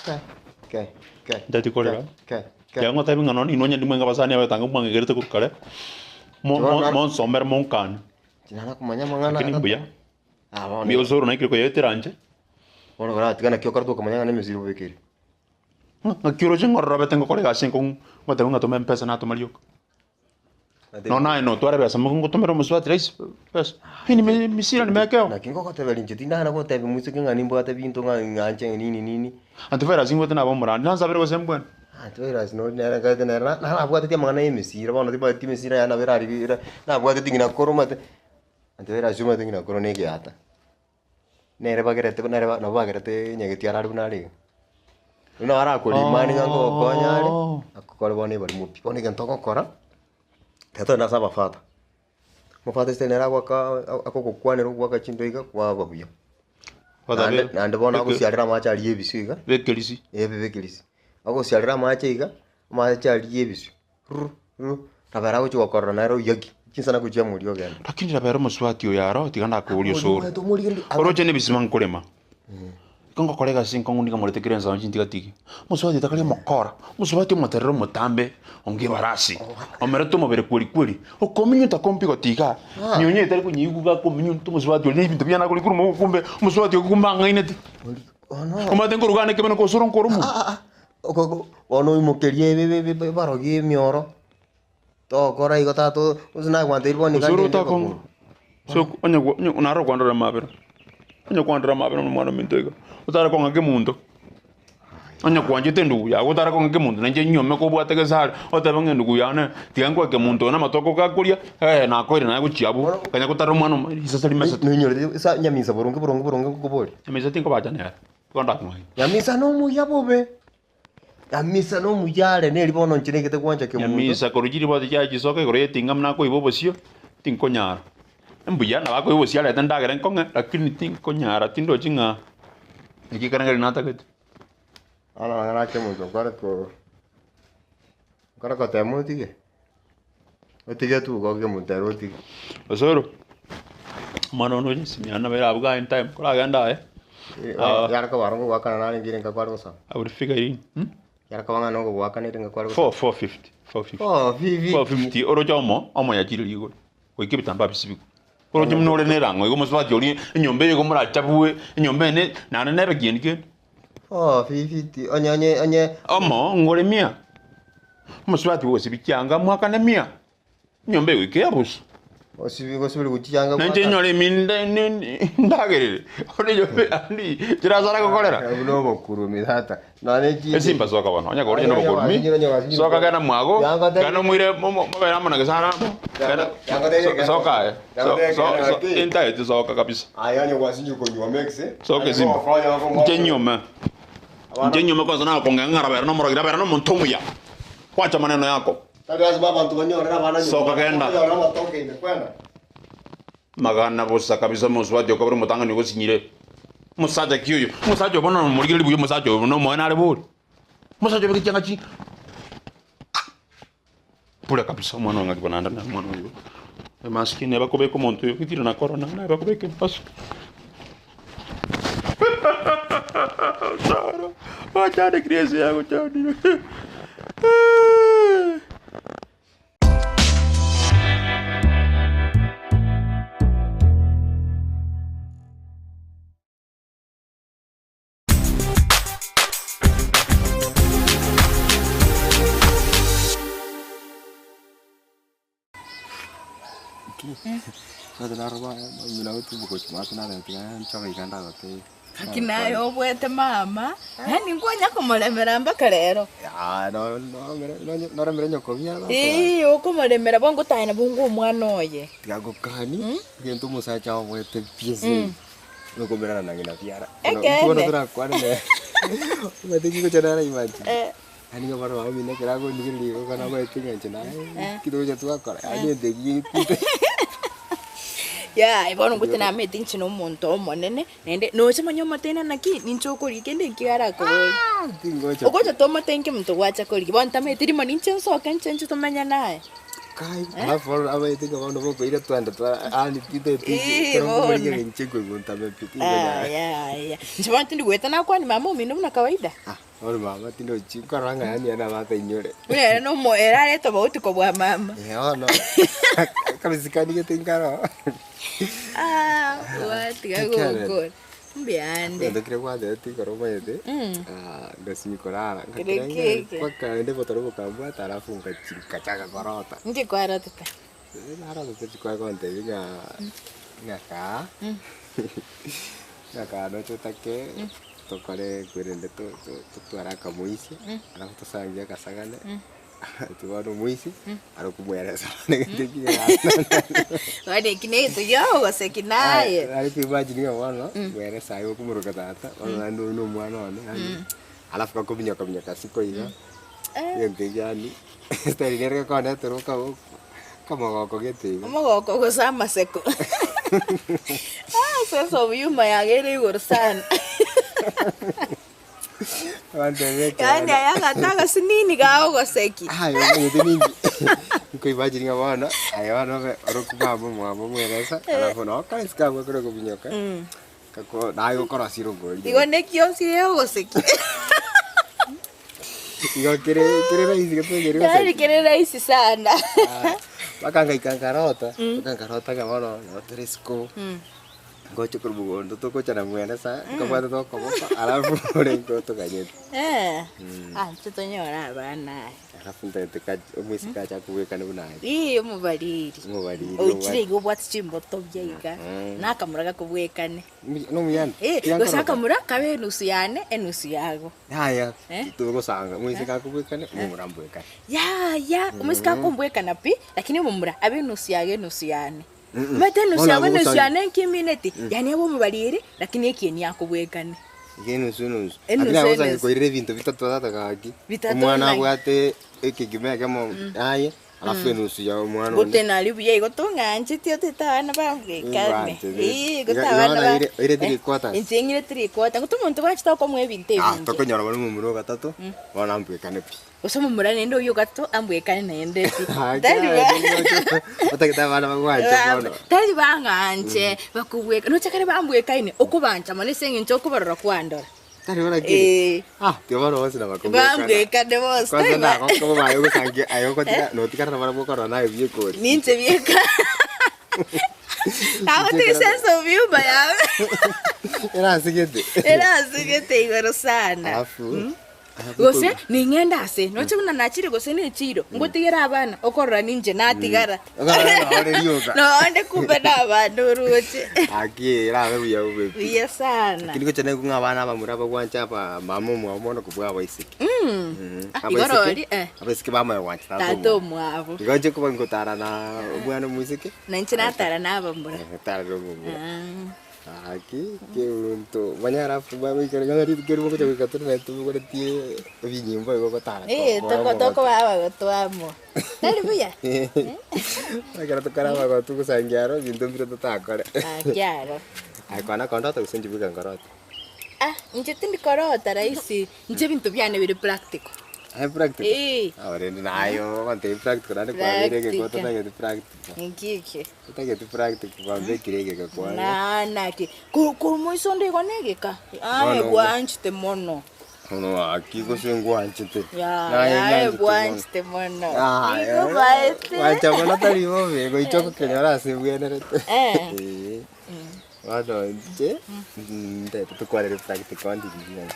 Ke ke ke Ntati korera. ke ke Ekero ngotebi ng'a nonye inwe onye ndimwe abasani abaetanga mwang'egerete korwa kare, mo- mo- monsomere monkanie. Tinana komanya amang'ana Lakini mbuya, Ah, bono. mbuya osoro naikire koyaetera inche. Bono koratiga naki okorete okamanya ng'a nemesira obekeire. Ng'aki oroche ng'ororobete ngokora egasi enkong'u, ngoteba ng'a toma mpesa natoma rioka. Nonya naye notware ebesa mono ngotomere omosubati rahisi besa, hii ni misira nimekeo. Naki ngogoteberia inche tindana gotebia moiseke ng'a nimbwate binto ng'a ng'anche nini nini. Antivirus ingwete naba omorandi, nansabere gose mbwene. Antivirus nori nere nkaete nere na nabwateti amang'ana ya emesira bono tibwati emesira yane nabo erari nabwateti ng'ina koro omanyete, antivirus omanyete ng'ina koro na egeata. Nere bagerete nere nabo bagerete nyageti arare buna are iga. Buna arakorimani ng'a nkogokonya are, akokore bono ebarimo pi. Bono egento ogokora, ekero togenda ase abafather, omofather ase nere agoaka akogokwanera ogoaka chinto iga kwaba buya. Naende naende bono agosiarera amache aria ebisio iga, Bekerisi. eh bekerisi. Agosiarera amache iga, amache aria ebisio. Ruru, ruru, Rabera agochia gokorora nere oyaki, chinsana gochia amoria ogenda. Lakini rabera omosubati oyo aro, tiga ndakoborie osoro. Oroche nebisima nkorema. Igo ngokora egasi enkong'u niga morete kera ensa onsi ntigatige. Omosubati otakari omokora, omosubati omoterere omotambe, onge ebarasi, omerete omobere kweri kweri, okominyuta kompigo tiga, nyonya etari konyeigwa iga akominyuta omosubati oria na ebinto biane akore korwa mogogo kumbe, omosubati oyo kumbe ang'ainete. Omanyete nkorugane ekebeno kosoro nkoromwa. Bono oimokerie ebarogi emioro, togokora igo tata gose nagwantebirie bono iga Osoro ndende otakong'u bakong'u. so onye gwa onye naro okwandora amabera, onye kwandora amabera na omwana ominto iga, otare kong'a kemonto. Onye kwanchete endugu yago otare kong'a kemonto nainche nyuome kobwate gesare, otebe ng'a endugu yane tiga nkoe kemonto oyo na amatoke gakoria, eh nakoire naye gochia abwo, kanya gotara omwana omo risase rimesete. Noinyorete sa nyamisa boronge boronge boronge nkokoboria. Nyamisa tinkobacha nere, igo ndakong'aina. Nyamisa nomuya bobe, Nyamisa nomuya are neri bono inche naigete gwancha kemonto. Nyamisa korwa chiriboti chiaye chisoka igoro y'etinga buna akoiba obosio, tinkonyara. Mbuya nabo akoiba obosio arete endagera enkong'e, lakini tinkonyara tindochi ng'a eki ekerengererio natagete. Bono amang'ana ake omonto okore ko okore gotema otige, otige tu igo omonto ere otige. Osoro, omwana one oche esimi yane nabo ere abwo iga anytime koragende aye. Yare koba aro ngogoakana narenge ere nka kware gosaba. I will figure in. Hmm? Yare koba ng'a nogogoakana ere nka kware gosaba. 4 450 450 450. 450 oroche omo omo yachire rigoro goika ebitambaa bisibigwe. Oroche buna ore nerang'o igo omosubati oria enyomba eye igo morachabue enyomba eye ne naende nebe kieni kende. 450 onye onye onye Omo ngore mia omosubati bw'ogosibia chianga mwakane mia enyomba eye goika eabuswe. Gosibi gosibiri gochia chianga Nainche goakana. nyore emi nde- ne- ndagerere ore enyomba yaani chirasara gokorera. Buna obokurumi tata. Nonye chinde. Esimba soka bono, onye korwa na obokurumi, soka genda mwago, genda omoire mobere amo na gesara amo, genda soka aye, intagete soka kabisa. Aye onye gwasinchire konywa mix. Soka esimba. Inche nyuome. Inche nyuome kwanza nakong'ea ng'a arabere nomorogi, rabera nomonto omuya. Gwacha maneno yako. Tari lasima abanto banyorere abana nyuma. Soka genda. Bakonyora amatoke ime kwenda. Magana bosa kabisa omosubati okabere omotang'ani ogosinyire. Omosacha ki oyo? Omosacha oyo bono nomorigereria buya omosacha oyo buna omoene are bori. Omosacha obeke chianga chi Bure kabisa omwana oyo ng'aki bono naende na omwana oyo. Emaski neba kobeka omonto oyo gitire na corona neba kobeka emask. Osoro, gwachandekire ense yagochandire. Gaki naye obwete mama, yaani nkonya komoremera mpaka rero. Noremere nyoko biara tata. Eeh okomoremera bo ngotanya nabo ngwa omwana oye. Tiga ngokani, egento omosacha obwete pi ase nokomerana na ng'ina biara. Ekeene. Bono torakwane nere, omanyete ki ngocha nere imagine. Eh. Yaani iga bono mama omino ekero akondigereria igo bono amaete ng'a inche naye, Eh. ki togocha twakora, yaani egento ekio gete. Yaya bono ngote namanyete inche na omonto omonene, naende nocha manya omotebia naki, ninche okorigia kende ekio arakoborie. Tingocha. Ogocha tomotebia nki omonto gwacha korigia, bono ntamanyeti rimo ninche nsoke nche inche tomanye naye. Kai, alafu bono amaete ng'a bono bokoira twende twa yaani tintagete Ii, ekero nkoborigia bono. inche nkoigwa ntame pi, tinkonyara. Yaya, inche bono tindi goeta nakwania mama omino buna kawaida. Bono mama tindochi nkorora ng'a yaani ere nabo atainyore. Buna ere nomo ere are tofauti kobua mama. Eh bono, akabisikani gete nkaro. Ah, gwatiga gokora. Mbuya ande. Egento keria gwatebeti ekero omanyete, ngasinyi korara, Kere ngakerengeri keke. mpaka naende botoro bokambwata alafu ngachi ngachaka korota. Inki kwarotete? Narotete chikwaye gontebia ng'a ng'a kaa, ng'a kaa noche otake tokore kwerende to- to- totware akamoisia, alafu tosangie akasagane, ati bono omoisia, are komoeresa bono egento ekio Bono eki na egento giogoseki naye. Nare koimagine ng'a bono, mweresa aye okomoroka tata, bono naende oyo na omwana one, yaani, alafu gakominyoka minyoka isiko iga, egento ekio yaani, estyle nere gekondetera okabo akamogoko gete iga. Omogoko gose amaseko. Ah, sense of humor yago ere igoro sana. Abanto Yaani ekeene. aya agato agasinini gagogoseki. Aye omanyete ninki nkoimagine ng'a bono aye bono obe oroku mama omwabo omweresa alafu noo kaisi kabwo kore kominyoka kako naye gokorosia erongori Igo neki yonsi egogoseki. Igo kere kere rahisi getonyori Yaani goseki. kere rahisi sana. Mpaka ngaika nkarota, mpaka nkarota ng'a bono nabo tore isiko. Ngoche korwa mogondo togocha na mwene sa, nkabwate tokoboko, alafu orenge otoganyete. Eh, Mm. ah, intwe tonyore abana aya. Alafu ntagete ka omoiseke acha kobwekana buna aye. Ii, omobariri. Omobariri, Oichire obwate. iga obwate chimboto buya iga, Mm. na akamura gakobwekane. Omuya- nomuyani? Eh, Tiga gose nkoroka. akamura kabe enusu yane, enusu yago. Yaya, Eh? togosanga, omoiseke akobwekane, omomura ambwekane. Yaya, omoiseke Mm. akombwekana pi, lakini omomura abe enusu yago enusu yane. Mm-mm. Omanyete enusu Bono yago enusu agogosanga. yane nkimineti, Mm. yaani abe omobariri, lakini ekieni akobwekane. Iga enusu enusu. Enusu Lakini agosangi enusu. koirera ebinto bitato tata gaki. Bitato Omwana naki? abwate ekegima ekemo Mm. aye, alafu Mm. enusu ya omwana onde. Gote nari buya igo tong'ancheti otete abana bambwekane. Ngwanchete. Ii, Iga gote iga abana bono ba oire oire eh, three quarters. inche ng'ire three quarter, gote omonto bwanchete okomoa ebinto Ah, ebinge. tokonyora bono momura ogatato, Mm. bono ambwekane pi. Gose omomura naende oyio ogato ambwekane naende pi. Ah, Tari ba Otagete abana bagwanche bono. tari bang'anche bakobweka noche kare bambwekaine okobancha mono ase eng'encho okobarora kwandora. Tari buna kiri. Eh. Ah, tiga bono bonsi nabakobwekana. Bambwekane bonsi. Kwanza Tari ba- nagokoba baye ogosangia aye ogotiga notigara nabarabwo okorora naye biekori. Ninche bieka. Agotiga sense of humor yawe. Erasigete. Erasigete igoro sana. Alafu Gose ning'ende ase, noche buna nachire gose nechiiro, ngotigere abana, okorora ninche natigara. Okorora nore rioka. Nonde kumbe nabana oroche. Aki erabe buya bobe pi. Buya sana. Lakini gocha naigwa ng'a abana abamura bagwancha aba mama omwabo mono kobua abaiseke. Mm. Mm. Ah, igo rori, eh. Abaiseke bamanya gwancha tata Tata omwabo. omwabo. Igo inche koba ngotara na omwana omoiseke. Na inche natara na abamura. Natara na omomura. Ah. Gaki keunto manya alafu bagoikera ng'a rituko erimo ogocha goika tore naye tobogoretie ebinyimbo igo ogotara Eh, kora toko omogotu. tokoba abagotu amo. Tari buya? Ekero tokare abagotu gosangia aro ebinto mbire totakore. Gaki aro. Aye kwana kondota gose inche bweka nkorota? Ah, inche tindi korota rahisi, inche ebinto biane bire practical. Aye practical? Eh. Aba rende naye ogontebia practical naende kwabeire egeka Practical. ototageti practical. Inki ekio? Otageti practical kwambekire egeka kwane. Na naki, ko- korwa moiso onde igo negeka, aye Bono bwanchete mono. Bono gaki gose ngwanchete. Ya, Naye aye ng'anchete mono. bwanchete mono. Aye, Igo baete. gwancha mono tari bobe, goicha ogokenyora ase ebwenerete. Eh. Eeh. Bono inche, ntagete tokwanere practical onde riria.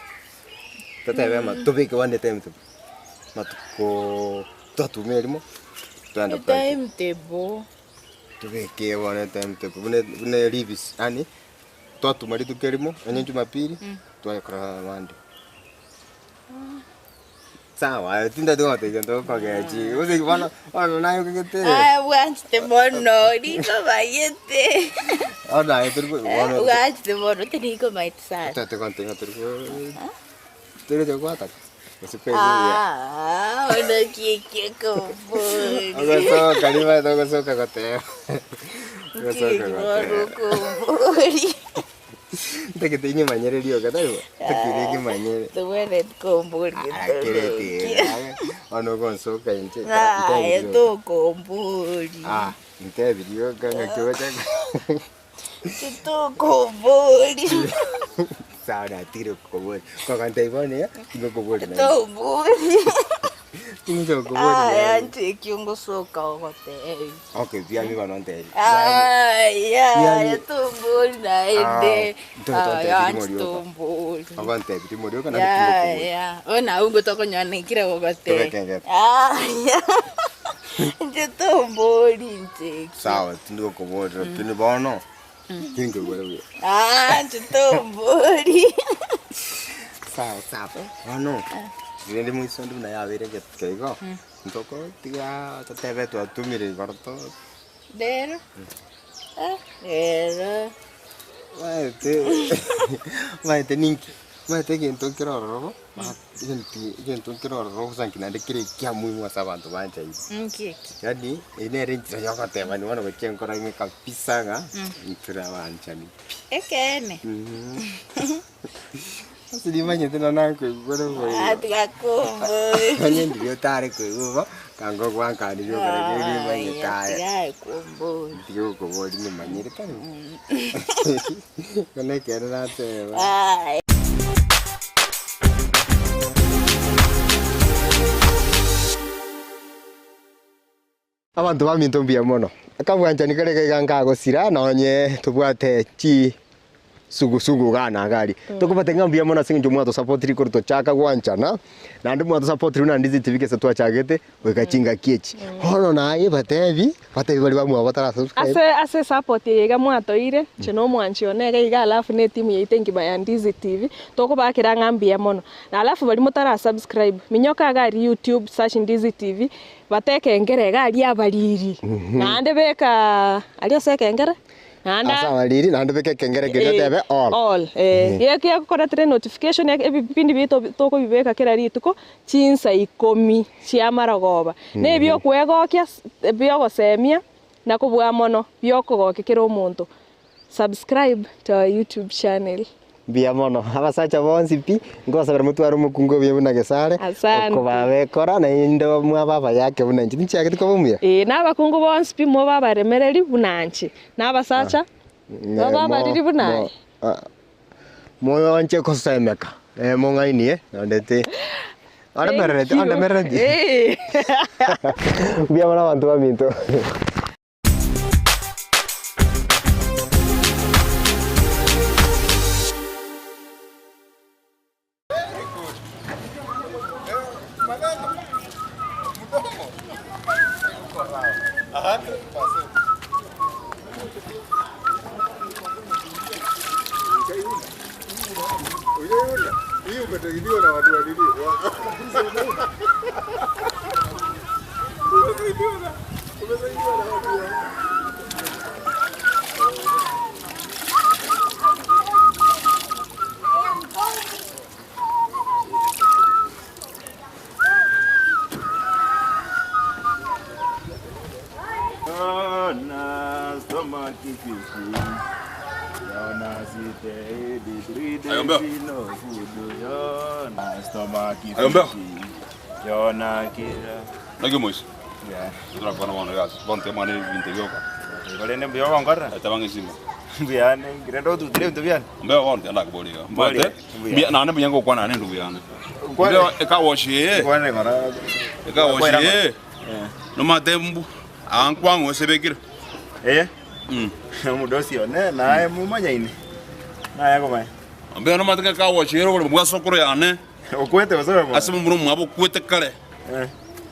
Totebe ama tobeke one time matuko twatuma erimo, twagenda practical. Timetable. Tobeke bono etimetable buna buna eribisi yaani twatuma rituko erimo onye jumapili twakora monday. Sawa aye tintagete gotebia gento okogechi gose bono bono naye okagete Aye bwanchete mono nikomayete. bono aye tori bono Bwanchete mono tinikomaete sana. totagete gontebia ng'a tori tori gocha gwataka. Gose kweboria. Ah, bono ki ekio kombori. Ogosoka ribaga ogosoka goteba. Ogosoka Nki bono goteba. kombori. Ntagete inyimanyere rioka tari bo? Ntakire inyimanyere. Tobwenereti kombori Akerete bono ogonsoka inche Aye ntebi rioka. tokombori. Ah, ntebi rioka ng'aki ogocha Titokombori. Sawa natigire gokobori. Kogontebia bono iga, tingokobori naende. Tombori. Tingocha gokobori Aya naende. inche ekio ngosoka ogotebia. Okay, biami bono ntebi. Aya, Biami. aya tombori naende. Ah, Aya ntogotontebia inche rimo rioka. tombori. Ogontebia rimo rioka naende tingokobori. Yaya, bono abwo nigo tokonyora kera gogotebia. Tobekengete. Aya, inche tombori inche ekio. Sawa, tindigokobori lakini bono, tinkoigwera buya. Ah, inche tombori. Sawa sawa, bono, rende moiso onde buna yabeire egetuko igo, ntoko tiga totebe twatumire igoro to. Rero, eh, rero. Omanyete, omanyete ninki, omanyete egento nkere ororo bo, egento egento nkere ororo gose nki naende kere ekia muhimu ase abanto banchaine. Nki eki? Yaani eyio nere enchera ya ogotebani bono gochia enkoro ime kabisa ng'a intwe abanchani pi. Ekeene. Ase nimanyete nonye nakoigwa boigo. Ah, tiga kombori. Onye ndiria otare koigwa bo, kanga ogwankanirie okore keri nimanyete aya. Tiga kombori. Tiga gokobori nimanyire tari bo. Bono ekero nateba. Aya. Abanto baminto mbuya mono. Akabwanchani kare iga iga nkagosira nonye tobwate chi sugusugu iga na iga aria. Tokobate ng'a mbuya mono ase eng'encho mwatosapotiri korwa tochaka gwanchana, naende mwatosapotiri buna Ndizi TV gese twachagete goika chingaki echi. Bono naye batebi, batebi baria bamwabo batara subscribe. Ase ase esupport eye iga mwatoire, inche na omwanchi one iga iga alafu na etimu yaito engima ya Ndizi TV, tokobakera ng'a mbuya mono. Na alafu baria motara subscribe, minyoka iga aria YouTube, search Ndizi TV, Bata ekengere iga aria abariri, naende beka aria ase ekengere, naende Ase abariri, naende beka ekengere keria Eh, otebe all. all, eh. Geki gegokoretera enotification eke ebipindi biaito tokobibeka kera rituko, chinsa ikomi chia amarogoba. Na ebiokoegokia ase ebiogosemia, na kobua mono, biokogokia kera omonto. Subscribe to our YouTube channel. Mbuya mono abasacha bonsi pi, nkobasabera motware omokungu obuya buna Gesare, Asante. okobabekora naende mwabe abayake buna inche. Tinchiageti koba omuya? Ee, na abakungu bonsi pi mobe abaremereri buna inche, na abasacha babe abariri buna aye. Moyonche gosemeka, mong'ainie, naende ti Thank you. andemerereti. Ee. Mbuya mono abanto baminto. Ayombeo. Ayombeo. Naki omoisia? Torakwana bono egasi. Bono tiga mwane ebinto bioka. Korende mbuya ogonkorera? Eteba ng'esimo. Mbuyane, rende otutire ebinto biane. Mbeo bono tiga ndakoboria iga. Mboria, Mbwate, mbuya. mbuya naende mbuya ngokwana naende endugu yane. Nkwane. Mbeo ekawoshi eye. Nkwane ng'ora. Ekawoshi Kwaira ng'ora. eye. Nomate mbu aa nkwang'u osebekire. Eye? Omodosi one naye momanyaine. Naye akomanya. Mbeo nomate ng'a ekawoshi eye oboremo bwa sokoro yane. Okwete gose ore moyo? Ase momura omwabo okwete kare.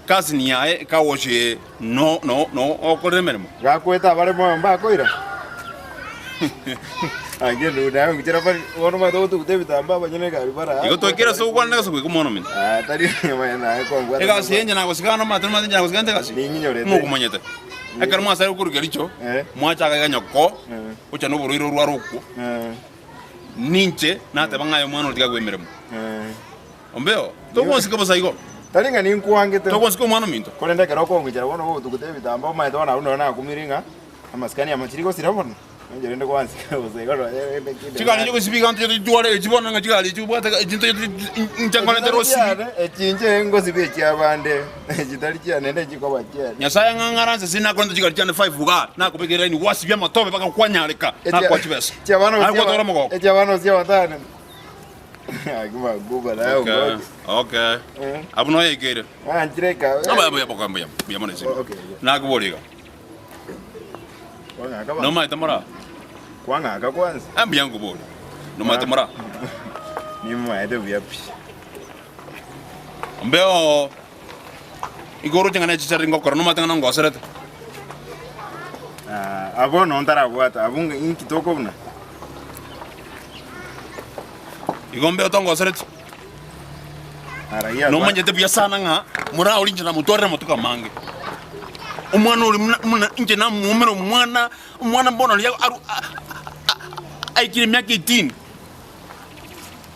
Cousin yaye ekawoshi eye no no no okorire emeremo. Gakwete abare moyo mbakoira. Ange ndu naye ngichera bari bono omanyete gotuguta ebitambaa abanyene egari bara. Igo twaikire ase ogokwana negasi goika omwana omino. Ah tari omanye naye kombwata. Egasi eye inche nagosigana nomanyete nomanyete inche nagosigana egasi. Ninginyorete. Mokomanyete. Ekero mwasare korwa Kericho, mwachaka iga nyoko, ocha noborwaire orware okwo. Ninche nateba ng'a aye omwana ore tiga agwe emeremo. Ombeo, togonsika bosa igo. Tari ng'a ninkwangete. Togonsika omwana ominto. Korende ekero okongichera bono ogotuguta ebitambaa omanyete bono abwo nonye nakumire ng'a amasikani amachiri gosira bono. Inche rende gwansika bosa igo nonye rende kinde. Chigari echi ogosibi iga ntoche tochitware echi bono ng'a chigari echi obwate echi ntoche inche nkorentere osibi. Echi inche ngosibi echiabande, chitari chiane naende chikoba chiane. Nyasaye ang'ang'are anse ase nakorenta chigari chiane 5 igaa, nakobekera eraini gwasibia amatobe mpaka kwanyareka, nakoa chibesa. Naye gwatwara omogoko. Echiabana osia batano. Aki maguba naye Okay, ogoke. okay. Abwo noyekeire. Mwanchire eka. Mbuya mbuya mbuya mbuya mbuya mono esimi. Okay. Nakoboria iga. Kwang'aka ba. Nomaete moraa? Kwang'aka kwanza. Ah, mbuya nkoboria. Nomaete moraa? Nimaete buya pi. Mbeo igo oroche ng'a nechichari ngokora nomanyete ng'a nongoserete. Ah, abwo no ntarabwata abwo inki tokobuna? Igo mbeo tongosereti. Araia Nomanyete buya sana ng'a moraa oria inche namotwarire amatuko amange. Omwana oria muna muna inche namuomera omwana, omwana bono riria aru a- a- aikire emiaka 18.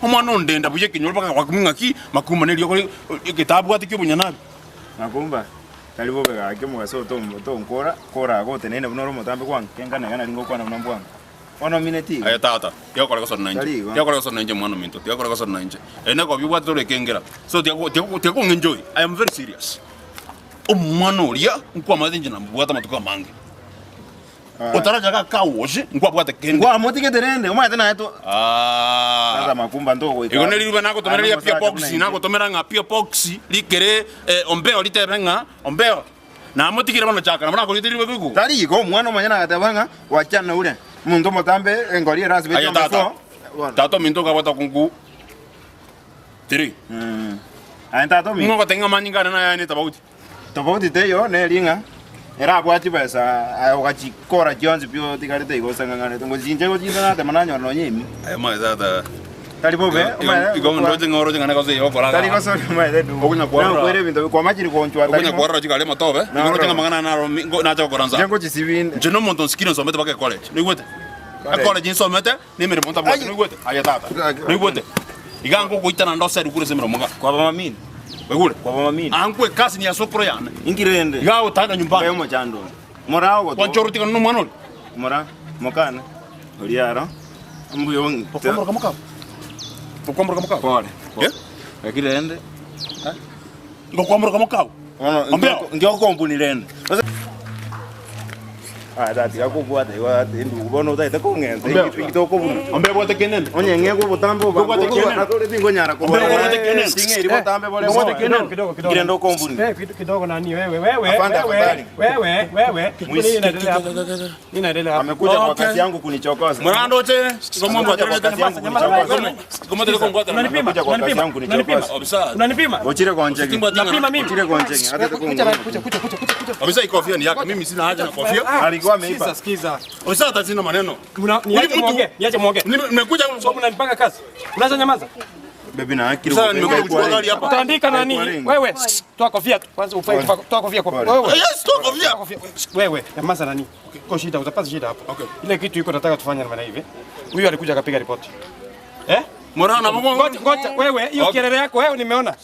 Omwana ondenda buya ekenyoro mpaka gwakumia ng'aki, makumba neriogo ri egetabwate kia obonyanabi. Makumba, tari bobe gaki omogaso otom- tonkora, kora gotenene buna ore omotambe kwango, kenkana iga nari ngokwana buna mbwango. Bono omineti iga. Aye tata, tiga kore gosona nainche, Tari igo. tiga kore gosona nainche omwana ominto, tiga kore gosona nainche. Ere nekobi obwate ore ekengera, so tiga ko- tiga ko- tiga kong'enjoy, I am very serious. Omwana oria, nkwamaete inche namobwate amatuko amange. Otaracha ga car wash, nkwabwate kende. Nkwamotigete rende, omanyete naye to. Ah. Sasa makumba ntogoika. Igo neriruba nagotomera Aye ria P.O. nomosacha Box, buna inche. nagotomera ng'a P.O. Box rikere eh, ombeo ritebe ng'a ombeo. Namotigire bono chaka nabo nakorete ribe koigwa. Tari igo omwana omonyene agateba ng'a gwachana ure omonto omotambe engori ere ase Aye chombe tata. fo. Tata ominto okabwata kungu tiri. Aye tata ominto. Ng'o ogoteba ng'a amanyinga ane nayane tofauti. Tofauti teiyo neri ng'a ere abwate chibesa aye ogachikora chionsi pi otigarete igo osang'ang'anete ngochinche gochinsa natema nanyora nonye ime. Aye omanyete tata. Tari bobe Igo igo ndoche ng'a oroche ng'a negose igo okora Tari gosori omanyete du. Okonya kwarora. Nakwere ebinto kwamachire gonchwa tari. Okonya kwarora chigari amatobe. Igo oroche ng'a amang'ana aya naro mi- ngo- nacha gokora nsa. Inche ngochisibinde. Inche nomonto nsikire nsomete mpaka ecollege. Noigwete? Ecollege nsomete na emeremo ntabwati. Noigwete? Aye tata. Noigwete? Iga ngogoita naende oseri kure ase emeremo iga. Kwaba mamini. Oigure? Kwaba mamini. Ankwe ekasi ni ya sokoro yane. Inki rende? Iga agotanga nyumbani. Kae omochando oyo. Mora ogoto. Kwancha orotigana nomwana oria? Mora, mokana. Oria aro. Mbuya ong. Okwamboka mokao. Okwamboka mokao. Pole. Eh? Lakini rende. Ngokwamboka mokao. Bono Ombeo. ngiokombuni rende. Ah, tati gakobwata igo ati ndugu bono otaete kong'enta Ombeo. iki tokobuna. Ombeo bwate kenene. Onye ng'e botambe Obwate kenene. obango tingonyara Ombeo obwate kenene. Ting'eri botambe bore Obwate kenene. Kidogo kidogo. Kirende okombuni. Eh, kidogo nani wewe wewe Afande, wewe afadhali. wewe wewe. Mwisi. Nini inaendelea hapa? Nini inaendelea hapa? Amekuja kwa kazi yangu kunichokoza. Mrandoche. Amekuja kwa kazi yangu kunichokoza. Unanipima? Amekuja kwa kazi yangu Unanipima? kunichokoza. Unanipima? Ochire konchege. Unapima mimi? Ochire konchege. Hata Kuja kuja kuja kuja kuja. Kabisa hii kofia ni yake. Mimi sina haja na kofia. Alikuwa ameipa. Sikiza, sikiza. Kabisa hata sina maneno. Una niache muongee, niache muongee. Nimekuja So mnanipanga kazi. Unaweza nyamaza? Bebi na akili. Sasa nimekuja kuchukua gari hapa. Utaandika nani? Wewe, toa kofia tu. Kwanza ufai toa kofia kwa wewe. Yes, toa kofia. Wewe, nyamaza nani? Kwa shida utapata shida hapo. Okay. Ile kitu iko nataka tufanye namna hivi. Huyu alikuja akapiga ripoti. Eh? Morana, Ngoja, ngoja wewe, hiyo Okay. kelele yako wewe nimeona.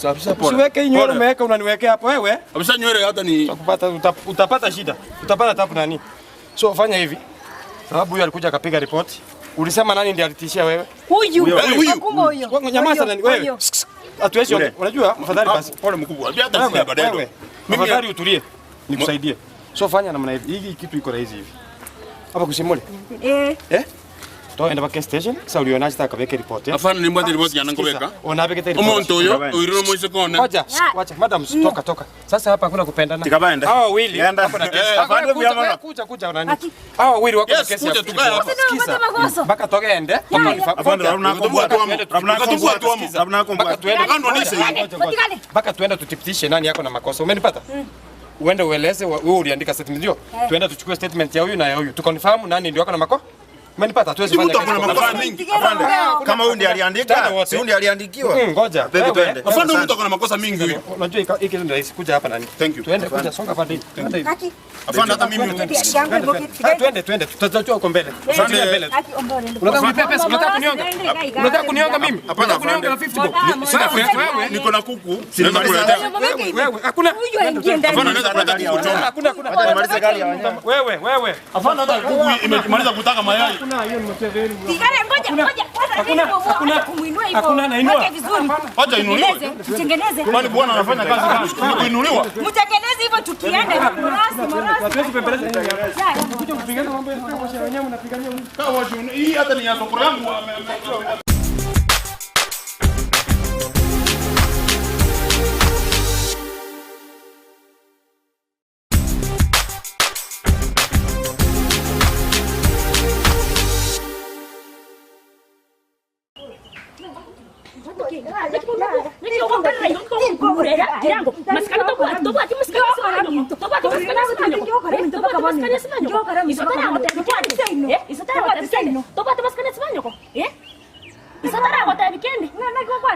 Kabisa pole. Usiweke hii nywele Pole. umeweka unaniwekea hapo wewe. Kabisa nywele hata ni utapata utapata shida. Utapata tabu nani? So fanya hivi. Sababu huyu alikuja akapiga ripoti. Ulisema nani ndiye alitishia wewe? Huyu. Huyu. Huyu. Kumbe huyo. Wewe Nyamaza nani wewe? Huyo. Hatuwezi Yule. ongea. Unajua afadhali basi. Pole mkubwa. Hata Wewe, sina baadaye. wewe. Mimi- Afadhali utulie. Nikusaidie. So fanya namna hivi. Hii kitu iko rahisi hivi. Hapa kusimule. Eh. Eh? Toenda pa station. Sasa ulionaje taka kaweke report eh? Afana nimbwate report yana ngobeka. Unabekete report. Omonto uyo uiriro moise kone. Ngoja, wacha madam, toka toka. Sasa hapa hakuna kupendana. Tikabaenda. Hawa wawili Enda. wako na kesi. Eh, afande Kuja, vyama na- Kuja kuja nani? Hawa wawili wako na Yes, kesi. kuja ya tukae hapa. Sikiza. Unapata makosa. Mpaka togende. Ya, ya. Afande, rabna Tukatubua tuamo. Tukatubua tuamo. Rabna Mpaka tuende. Kando nise. Ngoja, ngoja. Mpaka tuende tuthibitishe nani yako na makosa. Umenipata? Uende ueleze wewe uliandika statement ndio. Eh. Tuende tuchukue statement ya huyu na ya huyu. Tuconfirm nani ndio yako na makosa. Umenipata? Hatuwezi Mtu fanya ako na kazi kwa makosa pamoja. mingi. Afande, kama huyu ndiye aliandika, Tena wote. si huyu ndiye aliandikiwa. Ngoja. Baby, Wewe, twende. Afande huyu mtu ako na makosa mingi huyu. Unajua hiki ndio rahisi kuja hapa nani? Thank you. Tuende kuja songa pande hii. Twende hivi. Aki. Afande hata mimi Ah, Twende twende tutajua huko mbele. Tutajua mbele. Aki ombore. Unataka kunipea pesa? Unataka kunionga? Unataka kunionga mimi? Hapana, Unataka kunionga na afande. 50 bob? Sina Wewe, wewe. Niko na kuku. Sina Naweza kuletea. Wewe, wewe, hakuna. Huyu aingie ndani. Afande naweza kuletea kuku choma. Hakuna hakuna. Nimalize gari ya wanyama. Wewe, wewe. Afande hata kuku imemaliza kutaka mayai. Hakuna hiyo ni mchezo wenu. Tigare ngoja ngoja kwanza Hakuna, mimi bomoa, hakuna. acha kumuinua hivyo. Hakuna, nainua. Weke vizuri. Wacha inuliwe. Mtengeneze. Kwani bwana anafanya kazi ni kuinuliwa? Mtengeneze hivyo tukienda morasi morasi. Hatuwezi pembeleza. Ya, ya. Kuja kupigana mambo ya kwa wenyewe mnapigania huyu. Kawa hii hata ni ya sokoro yangu.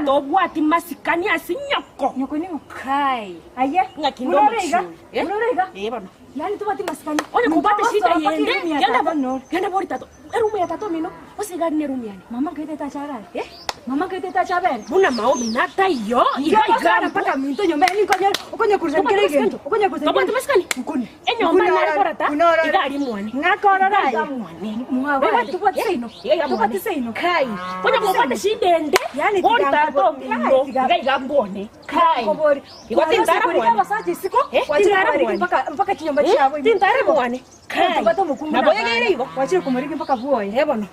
Tobwati masikani ase nyoko Nyoko ning'o? kai Aye. Ng'aki Munoreiga? Eh? Munoreiga? Eh, bono Yaani tubati masikani. onye kubata shida Mpaka yende room ya genda tata nore. genda bori tato erumu ya tato mino osigari ne rumu yani Mama kaite tacharare. Eh? Mama kaite tachabere. buna maomi nataiyo Iga mpaka minto nyomba yani konya okonya kurusa Tobwati nkerege. masikani? Okonya kurusa. Tobwati masikani? Mukuni. enyomba narikorata igari mwane Ngakorora. Iga mwane Mwa tubati seino. Tubati seino. kai konya kubata shida ende Yani bori tiga tato nkobo- mino tiga- iga iga mbone kai Kobori. Igo tintara mwane. Abasaje siko. Eh, Wachire tintara kubariki mwane. mpaka mpaka kinyomba Eh, chabo. tintara mwane. Kai. Tubata mukungu. Nabo yegeire igo. Wachire kumuriki mpaka buoye. Eh bono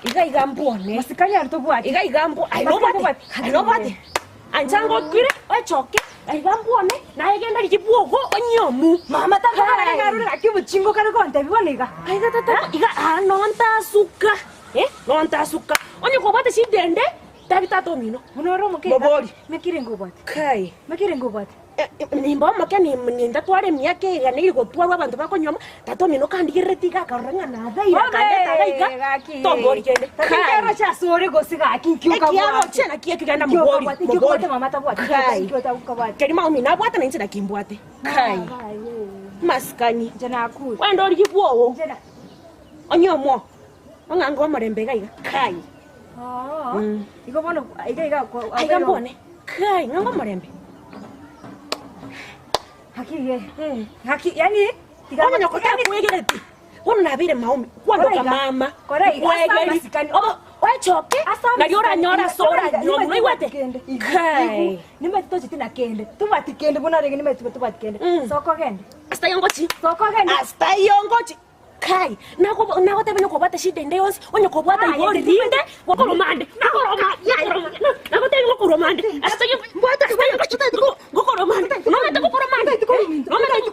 iga iga mbone Masikani aritobwati. iga iga mbo ainobwate ainobwate anchango kwire ochoke iga mbone naye genda rikibwogo Onyomu. Mama tata karore gaki obochingo kare gontebia bono iga. Aiga tata iga aa nontasuka. Eh, nontasuka. Onye kobwate shida ende, tabi tata omino. Buna ore omoke iga. Mobori. Mekire ngobwate. Kai. Mekire ngobwate. Nimba omoke nindatware emiaka egana eri gotwarwa abanto bakonyuoma, tata omino kandigerereti iga akarora ng'a nabeire akandeta iga iga, tombori kende. Kai. Ekiaroche ase ore gose gaki nki okabwate. Ekiaroche naki ekio genda Nki mobori, okabwate, nki mobori. okabwate mama tabwati, nki Kai. nki otabwate. Keri mama omino abwate na inche naki mbwate. Kai. Masikani. Kwenda origie bwogo. Onye omwo. Ong'ange omorembe iga iga. Kai. Igo bono iga iga Aiga mbone. Kai, ng'ange omorembe. Haki ye. Haki yani Bono nyoko takwegereti. Bono nabeire maombi. Kwandoka mama. Kwegeri. Obo oechoke nario oranyore ase oranywa mono oigwete. Kai. Nimanyete tocheti na kende. Tobwati kende buna orenge nimanyete tobwati kende. Soka ogende. Asta yongochi. Soka ogende. Asta yongochi. Kai, nako nagoteba onye kobwata shida ende yonsi, onye kobwata Ah, igori ye- rinde, gokoroma ande, nakoroma, nakoroma, nagotebia ngokoroma ande, ase mbwate ngokoroma ande, nomanyete ngokoroma ande, nomanyete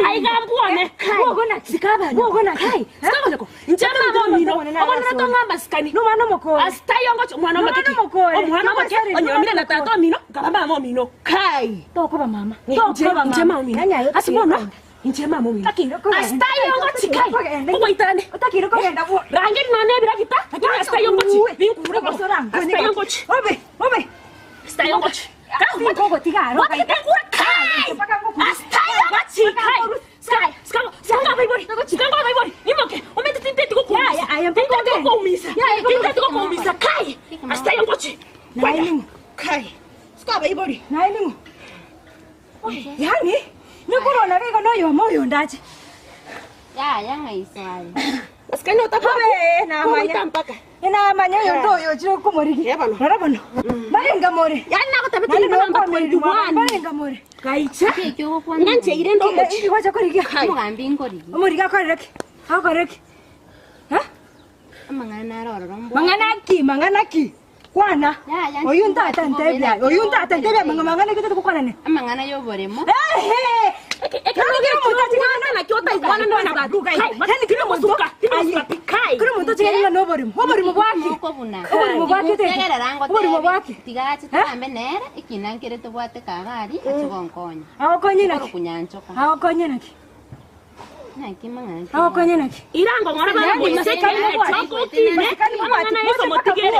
aiga mbwone, kai, sikabanya, kai, sikabanyako, inche mama omino, obonere tong'a amasikani, asitayo ngochi, omwana omoke ki, omwana omoke, onyomire na tata omino, nkaba mama omino, kai, tokoba mama, inche tokoba inche mama omino, Nyanya, ase bono, inche mama omino, asitayo ngochi kai, ogoitarane, otakire kogenda bwo, rangeri none ebiragita, lakini asitayo ngochi, binkure bo, asitayo ngochi, obe, obe, asitayo ngochi, Yani nikorona gaigo noyomo oyo ndache Yaya ng'aiso aye. Namanya oyo ndoyo ochire komorigi rora bono barenga more Yani nagotabete namba 21. barenga more Gaicha. Ngancheire ndomochi. Wacha korigia Omogambi nkorigi. omorigi akorere ki akorere ki Amang'ana narororo mbwa. mang'ana ki mang'ana ki kwana oyu ntata ntebia oyu ntata ntebia mang'ana mang'ana ki tokokwanane Amang'ana y'oboremo. kuri omonto ochigerire noborimo oborimo bwaki oborimo bwaki oborimo bwaki Tigache tugambe nere ekina nkere tobwate kagari ache gonkonya. Agokonye naki? Kunyanchoka. Agokonye naki? Naki mang'ana. Agokonye naki? Irango ng'ora bana moiseke amang'ana yeso motigere.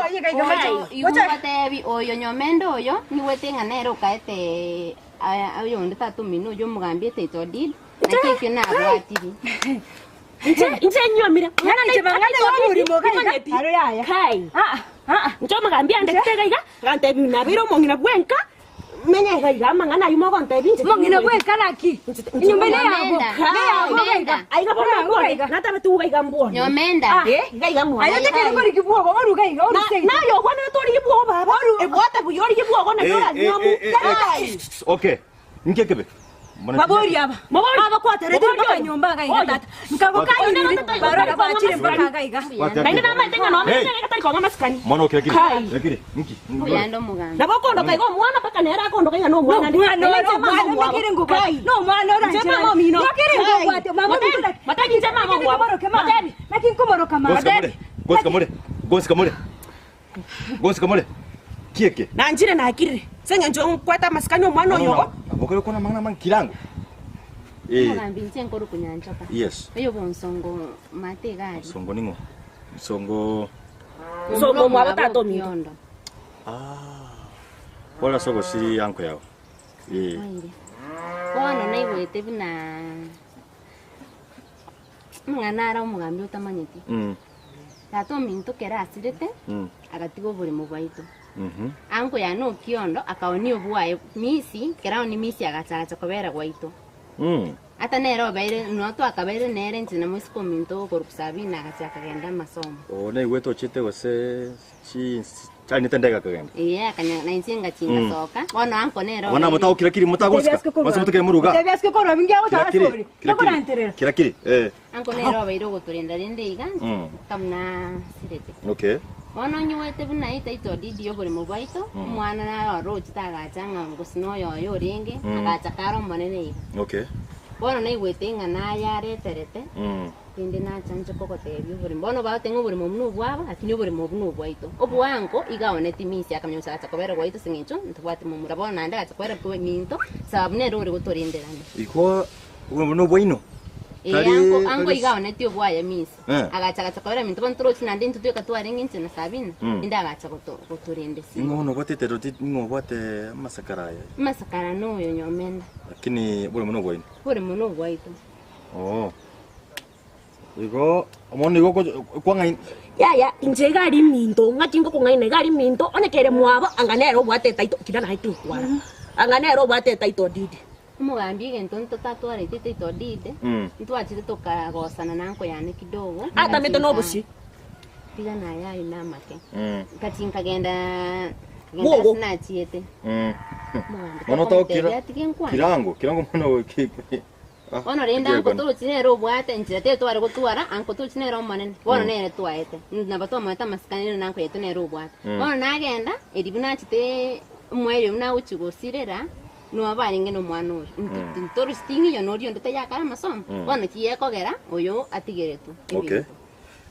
Igotebi oyo nyomende oyo niwete ng'a nere okaete oyo onde tata omino oyo omogambia etaito deed naki ekio nabwatiri. Inche inche nyomire. Yani chebang'ana yoborimo gaiga aro yaya Kai. Ncho omogambia andete gaiga gantebi nabire omong'ina bwenka menye gaiga amang'ana aywo mogontebi inche. Omong'ina bwenka naki? Enyomba ene yabo. Neyabo gaiga. Aiga bono Neyabo mbwone. gaiga. Natabete gaiga mbwone. Nyomenda. Eh, gaiga mwana. Ayo tekere korigi bwogo oru gaiga oru seito. Nayo obwana torigi bwogo baba. Ebwate buya origi bwogo na Eh, yora eh, nyomu. eh, eh, eh. Okay. Nkekebe. Babori aba. Abakwaterete mpaka nyomba gaiga tata. Nkago kayuriri barora bachire mpaka gaiga. Naende namaete ng'a Hey. nomenya gatari kong'a masikani. Mwana okirakiri. Kai. Kirakiri. Nki. Oyande omogambi. Nabo okondoka iga omwana mpaka nere akondoka iga nomwana No mwana ora mwana mekire ngubwate. No mwana ora Nche mama omino. Mekire ngubwate. Mama Matebi, mino. matebi nche mama omwabo. Matebi. Naki nkomoroka mama. Gosi kamore. Gosi kamore. Gosi kamore. Gosi kamore. Kieke. Nanjire nakirire. Seng'encho nkwete amasikani omwana oyo. Abokere kona mang'ana mankirango. Eh. Omogambi inche nkoro kunyanchoka. Yes. Oyo bonsongo mate egari. Songo ningo. Songo. Songo mwabo tata omino. Wala sogo si anko yao. Eh. Oire. Bono naigwete buna omong'ana ara omogambi otamanyeti. Tata ominto kera asirete agatiga oboremo bwaito. Anko yane okiondo akaonia obwaye misi kera oni misi agachacha kobera gwaito. Ata nere obeire no twakabeire nere inche na moisiko ominto okoruku Sabina agacha akagenda amasomo. O naigwete ochete gose chi chanete ndega kagenda. Iye akanya na inche ngachinga soka bono anko nere Wana mutao kirakiri mutagosika. Mase mutekere muruga. Tebiaske korwa mingi ago Kirakiri. tarasori. Nakoranterera. Kirakiri. Eh. Anko nere obeire ogotorenda rende iga kamuna sirete. Okay. Bono onywete buna etaito didi oboremo bwaito omwana naye orochete agacha ng'a gose noyoyo orenge agacha kare omonene iga. Okay. Bono naigwete ng'a nayareterete, rende nacha inche kogotebia oboremo. Bono bagoteba ng'a oboremo obwo nobwabo, lakini oboremo obwo nobwaito. Obwango iga aoneti misi akamanya gose agacha kobera gwaito ase eng'encho ntobwati momura. Bono naende agacha kobera minto sababu nere ore gotorenderana. Igo oboremo nobwaino? Ee, Tari ango ango tari iga aoneti obwaye misi. Eh. Agacha agacha kobera minto bono torochi naende intwe tweka twarenge inche na Sabina, Mm. inde agacha goto gotorendesia. Ning'o bono obwate eteroti ning'o obwate amasakara aya? Amasakara noyo nyomenda. Lakini oboremo nobwaino? Oboremo nobwaito. Oo. Igo bono igo okocha kwang'aini. Yaya, inche iga ari minto, ng'aki ngokong'aina iga ari minto, onye kere mwabo, anga nere obwate etaito, kira naye tinkwara, anga nere obwate etaito deed. Omogambi egento ntotatwarete etaito deed, ntwachete tokagosana na anko yane kidogo. Atamete nobosie. Tiga naye ayio namake. Nkachi nkagenda nkagenda Bwogo. ase nachiete. Omogambi Bono tokomotebia tokira atige nkwane. kirango kirango mono ki ah, Bono rende ekiegwa. anko torochi nere obwate enchera tetware gotwara, anko torochi nere omonene, bono Mm. nere twaete. Nabo twamoete amasikani rende anko yaito nere obwate. Mm. Bono nagenda, erio buna nachete omoerio buna agochi gosirera, noa barenge na omwana oyo. Mm. Torochi ting'iyo noria onde tayakare amasomo, Mm. bono ki gekogera oyo atigeretwe Okay. ebinto.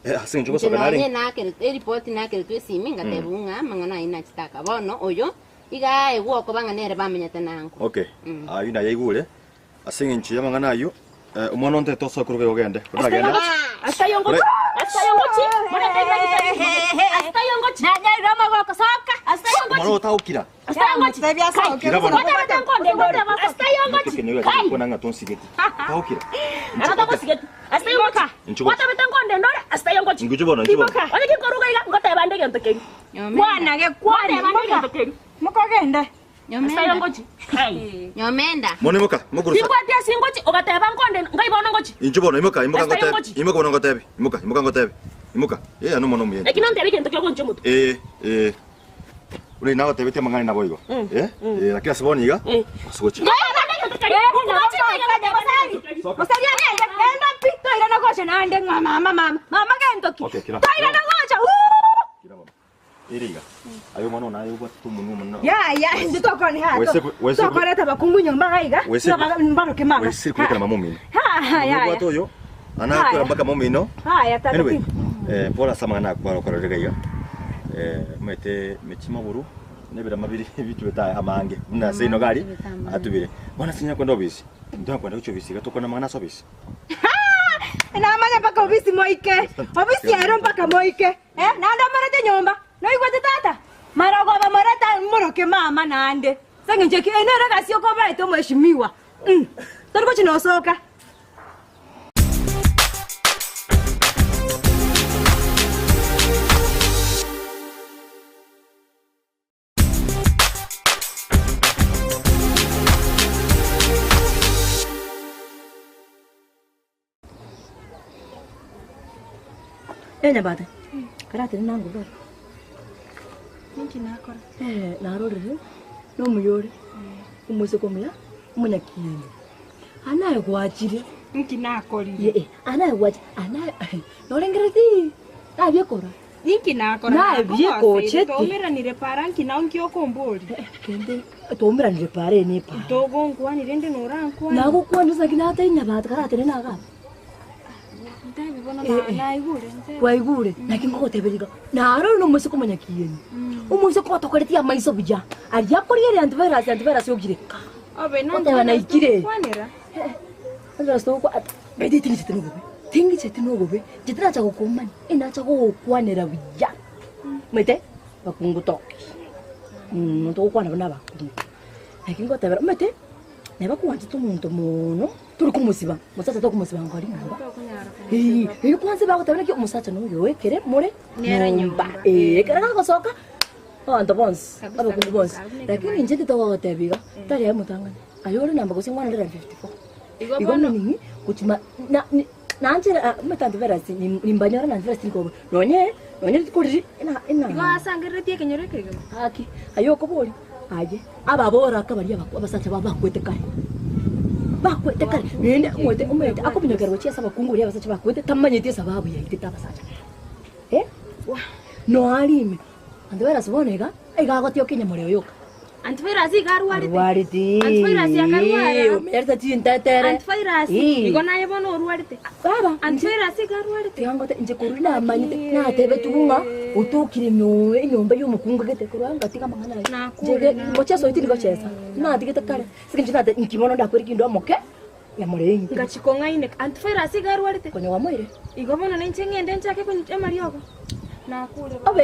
Eh, ase eng'encho Inche gosoka nonye nare. nakeretwe eripoti nakeretwe esimi ngatebigwa ng'a amang'ana ayio nachete aka. Bono oyo iga aegwe okoba ng'a nere bamenyete na anko. Okay. Mm. Ayio nayaigure. Ase eng'encho y'amang'ana ayio, eh, omwana ontete osoe korwa iga ogende. Koragenda. Ore- Omwana otaokira. Kira bono. Ekenyoro giacha gokwana ng'a tonsigeti. Taokira. Inchuo. Inchuo bono, inchuo bono. Mokogende. Nyomenda. Mono imoka, mokurusa. Timbwati ase ngochi, ogateba nkonde, ngai bono ngochi. Inchuo bono, imoka, imoka Ase ngotebi. ngochi. Imoka bono ngotebi. Imoka, imoka ngotebi. Imoka. Eh, ano mono omuya. Lakini ontebe egento kiogonchia omotwe. Eh, eh. Ore nagotebetie amang'ana nabo igo. Mm. Eh? Eh, lakini ase bono iga, ase gochia. Mosari agende, genda pi, toirana gocha naende ng'a mama mama. Mama gento ki? Okay, kira. Toirana gocha. Uu! Ere iga. Aye omwana one aye obwatete omonwa omonene. Ya ya, ndi tokoni ha. Wese ku- wese ku- Tokoreta bakungu nyomba gaiga. Wese ku- Mbaroke mama. Wese kurekera mama omino. Ha ha ya. Obwate oyo, anakwera mpaka mama omino. Haya tata. Anyway, eh, pole ase amang'ana akwarokora iga iga. Eh, omanyete mechi magoro nebirama biri bitubete amange buna ase ino gari atubire. Bono ase nyakwenda obisi, ntokwenda gochia obisi iga tokwane amang'ana ase obisi. Namanya mpaka obisi moike. Obisi ero mpaka moike. Eh, naende omorete nyomba. Noigwete tata? Marogoba moreta moroke mama naende. Seng'encho eki eno ere egasi okobaete omweshimiwa. Mm. Tori gochi nosoka. Enyabate, karatire nangobere. Ninki nakora? Eh, narorire, nomuya ore, omoiseke omuya, omonyakieni. Anaye gwachire. Nki nakorire? Ee, anaye gwachire, anaye, norengeretie, nabiekora. Ninki nakora? Nabiekochete. Twaumeranire para nki nao nki okomboria? Kende, twaumeranire para ene epara. Togonkwanire rende norankwane. Nagokwanire ase naki natebia nyabate karatende nagamba. Ntebi bono Eh, eh. naigure ntebi. Kwaigure, naki ngogoteberia iga, naro nomoiseke omonyakieni, omoiseke otokoretie amaiso buya, aria akorigereria antivirus, antivirus yokire ka. Obe Goteba naikire. Kwanera. Antivirus togokwa bete tingicheti nobobe, tingicheti nobobe, inche tinacha gokomani, enacha gogokwanera buya. Omanyete, bakungu toki, togokwana buna abakungu. Naki ngotebera, omanyete, neba kwanchete omonto mono, tori komosiba, mosacha tokomosiba nkori nyomba. Eeh, erio kwanza bagoteba naki omosacha noyo oekere more Nere nyomba. nyomba. Eeh, ekero gagosoka, abanto bonsi, Kabisa, abakungu bonsi. kabisa, abuna Lakini inche titogogotebia iga, tari aye omotang'ani, aye ore namba gose 154. Igo Igo bono- ning'i, gochima na ni nanchere ah, omanyete antivirus nim- nimbanyora na antivirus tinkoba, nonye nonye rituko riria ena ena Igo asangereretie ekenyoro ekegima. Gaki, aye okoboria, aye, ababoraka baria abakwa abasacha babo bakwete kare, bakwete kare, naende omanyete omanyete akominyokerwa gochia ase abakungu baria abasacha bakwete, tamanyeti esababu yaitete abasacha babo, eh, noa arime, antivirus bono iga, iga agotioka enyamoreo yoka. Antivirus iga arwarete. Arwarete. Antivirus akarwara. Omenyerete chintetere. Antivirus Ii. igo naye bono orwarete. Baba, Antivirus iga arwarete. Tiga inche korwa namanyete natebetigwe ng'a otokire nyo enyomba ya omokungu gete korwa ngatiga amang'ana aye. Nakure, Nche mocheso oyo tindi gochesa, natigete kare, ase eng'encho nate inki bono ndakore kinde omoke, nyamorenge. Ngachi kong'aineka. Antivirus iga arwarete. Konya gwamoire. Igo bono ninche ng'ende nchake konywa amariogo. Nakure Obe.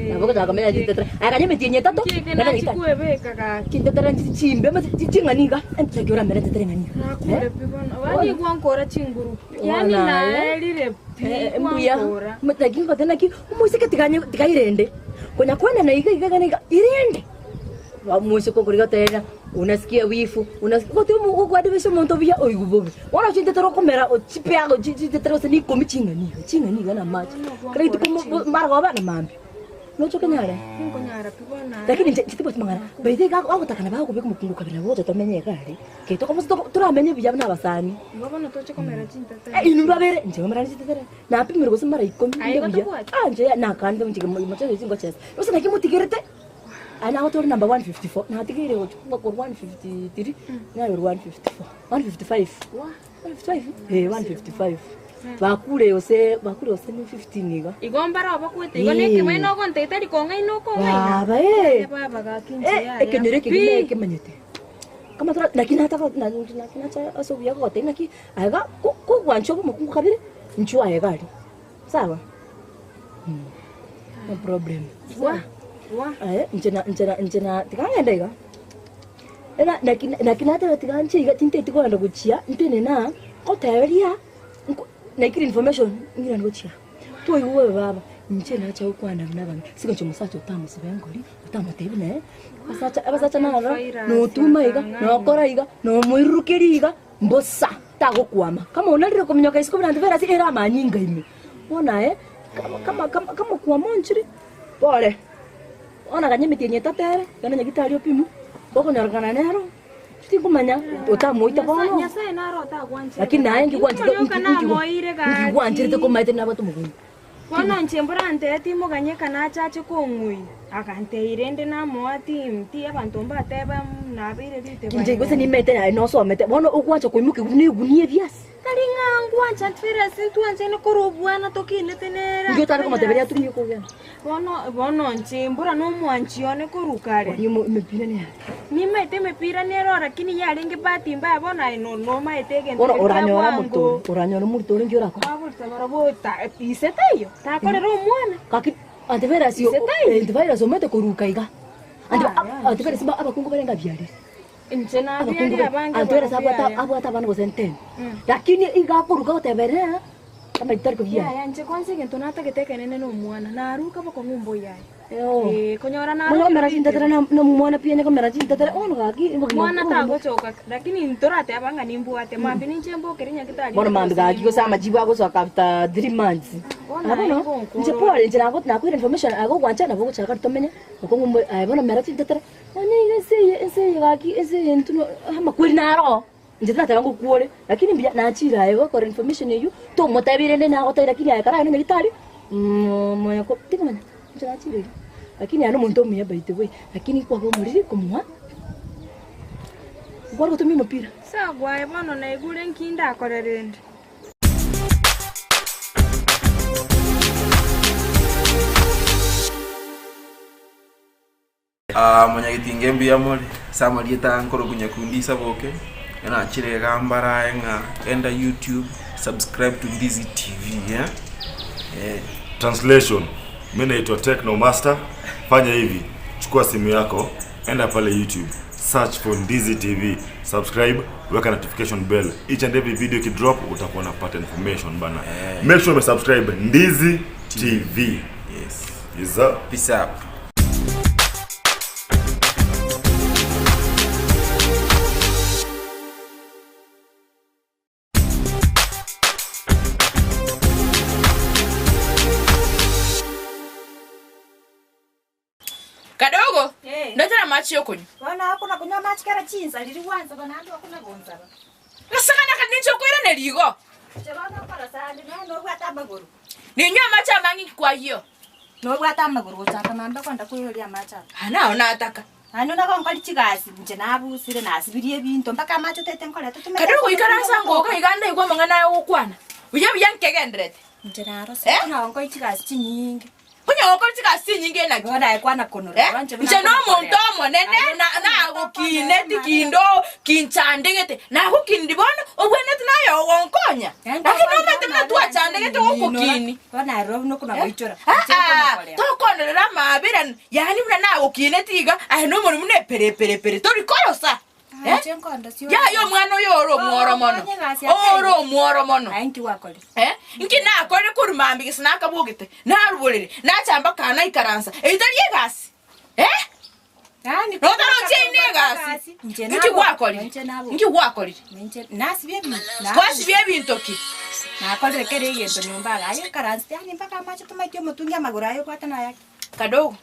Nabo ogochaka komenya chintetere. Aya kanya emetienyi etato, Nchike naende nachi nyagetari. kwebeka gaki. Chintetere nchiri chimbe omanyete chi- ching'ani iga, naki oramere entetere eng'ani iga. Nakure pi bono. Bani gwankora chinguru. Yani Bono aye. naerire pi Eh, mbuya gwankora. Lakini ngote naki omoiseke tiganye tigairende konya kwenena iga iga iga na iga irende omoiseke okorigia goteba unasikia wifu unasikia gote okwadivisa omonto buya oigwe bobe bono chintetero okomera chipeago chintetero gose na ikomi ching'ani iga ching'ani iga na amache kera rituko mo maragoba na mambia noche okonyare Tinkonyara pi bono aye. lakini inche tibwati mang'ana by the way iga bagotakana bagokobeka omokungu kabere nabo gocha tomenye iga aria kei tokomosa toramenye buya buna abasani. Igo bono toche komera chintetere. Eh, inwe babere inche nkomerane chintetere napimire gose mara ikomi Aye, inde buya gotobwati? Ah, inche nakanire inche mocheso oyo ngochesa gose naki motigerete aye nagotore number 154 natigeire gochia korwa 153 naye ore 154 155 155 eh 155 bakure gose bakure gose ne 15 iga Igo mbare obakwete igo nekebaina ogontebia tari kong'aina okong'aina. Baba, eh. Aye baba gaki inche Eh, yaya. ekenyoro eke Pi. nekemanyete kama tora naki nataka naki nacha ase obuya gogotebia naki aye iga ko kogwancha obe omokungu kabere inchuo aye iga aria sawa no problem Wa, wa. Aye inche na inche na inche na tiga ng'ende iga ena naki naki nateba tiga nche iga tinteti kogenda gochia ntenene aa ngoteberia nko naikire information ng'irane gochia. Twaigwa bobe baba, inche nacha gokwana buna abanto, ase eng'encho omosacha otamosiba engori, otamotebia buna eh, abasacha abasacha naro notuma iga, nokora iga, nomoirurukeria iga, mbosa, tagokwama. Kama onarire kominyoka isiko buna intwe ase ere amanyinga ime, bono aye, kama kama kama kama kwamonchire, pore. Bono ganya emetienyi etato ere, genda nyagitari opimwe, gokonyorekana nero, tinkomanya otamoita bono. Nyasaye naro otagwanchera. Lakini naye Inki morioka namoire gaki. nkigwancherete komaete nabwate omokungu. Bono inche mborantebe timoganyeka nachache kong'uia. Agantebi rende namoa tim ti abanto mbateba nabeire riteba Inche gose nimete naye nosomete bono ogwancha koimokia buna egunia ebiasi. Tari ng'a ngwancha ntwere ntwanchaine korwa obwana tokinete nere. Inki otare komoteberia atumie kogenda? Bono bono inche mbora nomwanchi one korwa kare. Kwani emepira neyare? Nimaete emepira nero lakini yarenge bahati mbaya bono aye no nomaete egento Bono keria kia oranyore bwango. omoto oranyore omorito ore nki orakore? Baborete barabwo ta ise taiyo takorera omwana. Gaki antivirus Ise taiyo. antivirus omanyete koruka iga. Anti antivirus abakungu bare ngabiarire. Inche Abakungu nabiaria bare abange antivirus barabwo abwate yaya. abwate abana gose ten. Mm. Lakini iga akoruka goteberera amaiti tari kobiara. Yaya inche kwanza egento natagete ekenene na omwana naruka bokong'u mboyaye. Yoo. Eh, konyora Mono narukire komera chintetere na na omwana pi onye komera chintetere bono gaki mwana tagochoka lakini ntorateba ng'a nimbwate mambi ninche mbokere nyagitari bono mambi gaki gose amajibu agosoka after 3 months. Bono Ah, bono aye gonkoro. inche pore inche nago nakoira information agogwancha nabo ogochaka tomenye okong'u mbo aye bono mera chintetere onye iga ense eye ense eye gaki ense eye intwe no amakweri naro. Inche tinateba ngokwore lakini mbuya nachire aye gokora information eywo tomotebi rende nagotebia lakini aye karaye nyagitari moyo ko tikomanya inche nachire iga. Lakini aye nomonto omuya by the way lakini kwaba omoriri komoa nkware gotumia omopira. Sagwaye bono naigure nki ndakore rende. Aa monyagetinga mbuya more, ase amarieta aya nkorokwa Nyakundi Isaboke, ekero nachire iga mbarae ng'a genda YouTube, subscribe to Ndizi TV eh, eh. Translation, Mi naitwa Techno Master. Fanya hivi, chukua simu yako, enda pale YouTube, search for Ndizi TV, subscribe, weka notification bell. Each and every video ikidrop utakuwa unapata information bana. Make sure umesubscribe Ndizi TV. Yes. Yes sir. Peace up. Kadogo, ndetera amache y'okonywa. Bono akona konywa amache kera chinsa riria gwansaba naende okona gonsaba. Gasakana kare ninche okoiraneria igo. Inche bono okorosa ande nonya nobwate amagoro. Ninywe amache amange inki kwayio? Nobwate amagoro gochaka mambia kwenda koiroria amache aya. Aa nao nataka. Naende nagonkori chigasi, inche nabusire, nasibirie ebinto mpaka amache otete nkorete tumete Kare ogoikaransa ngoka iga ndaigwe amang'ana aya ogokwana, buya buya nkegenderete. Inche narosire Eh? nagonkori chigasi chinyinge. Onye gokora chigasi chinyinge naki? Bono aye kwana konorora, Eh? inche buna Inche nomonto nkokorera. omonene na- nagokineti kindo kinchandegete, nagokiniri bono obwenerete naye ogonkonya. Lakini nomanyete buna twachandegete gokokini. Bono aye rora buna okona goichora. Aa, tokonorera amaabera, yaani buna nagokineti iga, aye nomori buna epereperepere, tori korosa. Eh? Yaya omwana oyo ore omworo mono, ore omworo mono. Eh? Nki nakorire korwa mambia gese nakabogete, naruborire, nacha mpaka naikaransa, eyio tari egasi? Eh? Notaroche eye negasi? Nki gwakorire? Nki gwakorire? Gwasibia ebinto ki? Nakorire kera egento nyomba iga, aye ikaranse yaani mpaka amache tomaeti omotungi amagoro aye obwate nayake. Kadogo,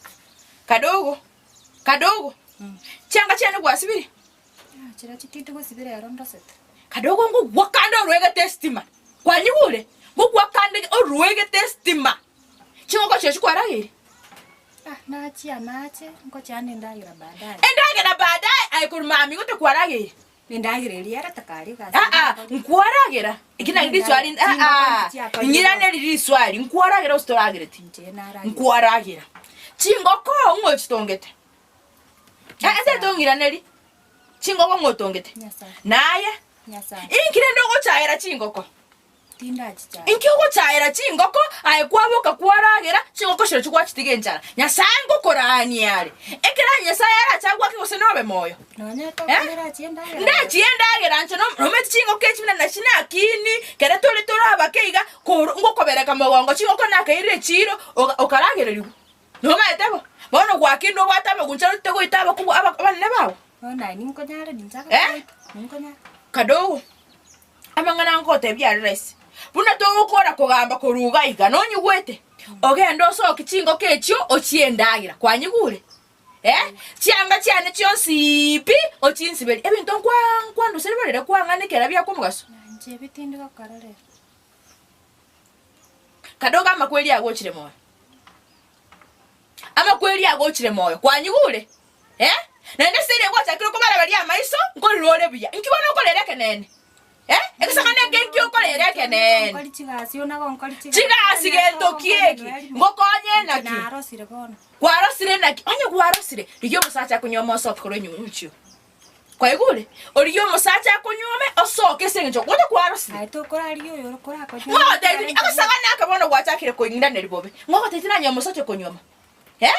kadogo, kadogo, chianga chiane gwasibirie? Chiria chitindi gosibera ero ndosete. Kadogo ngogwa kande orwegete estima, kwanyigure? Ngogwa kande orwegete estima, chingoko chiria chikwarageire? Ah, nachia amache, ngochia endagera baadaye. Endagera baadaye, aye korwa mambia gote kwarageire? Endagera eria ere takari egasi. Aa, nkwaragera, eki nari riswali, aa, ng'irane riri riswali, nkwaragera gose toragereti? Nkwaragera. Chingoko ng'o ochitongete? Ase tong'iraneri, chingoko ng'o otongete? Naye, inki rende ogochaera chingoko? Inki ogochaera chingoko aye kwaboka kwaragera chingoko chirochio gwachitiga enchara? Nyasae ngokorania are. Ekero Nyasae arache agwake gose nobe moyo. Eh? Ndachie endagera nche nom- nomanyete chingoko echi buna nachi nakini, kere tore tore abake iga, kor ngokobereka mogongo chingoko nakairire echiro oga okaragererigwa. Nomanyete bo? Bono gwakinde obwate amagunchara otete goita abakubwa aba abanene bao. Eh? Kadogo. Amang'ana ngotebia are rahisi, buna togokora kogamba korwa iga iga, nonyigwete? Ogende osokie chingoko echio ochie endagera, kwanyigure? Eh? Chianga chiane chionsi pi ochinsiberie, ebinto nkwa nkwanduserie borere kwang'ana ekera biakwa omogaso. Kadogo amakweri agochire moyo, amakweri agochire moyo, kwanyigure? Eh? Naende ase eria gwachakire kobarabaria amaiso, nkorire ore buya. Inki bono okorera ekeneene? Eh? Egesang'ani eke inki okorera ekeneene? Chigasi gento ki eki? Ngokonye naki? Kwarosire naki? Onye kwarosire, rigia omosacha akonyuoma osoke korwa enyunyuchio. Kwaigure? Origie omosacha akonyuome osoke ase eng'encho gote kwarosire. Ng'ogotebi, agasang'ani ake bono gwachakire koing'iraneria bobe. Ng'ogotebi tinanyora omosacha okonyuoma. Eh?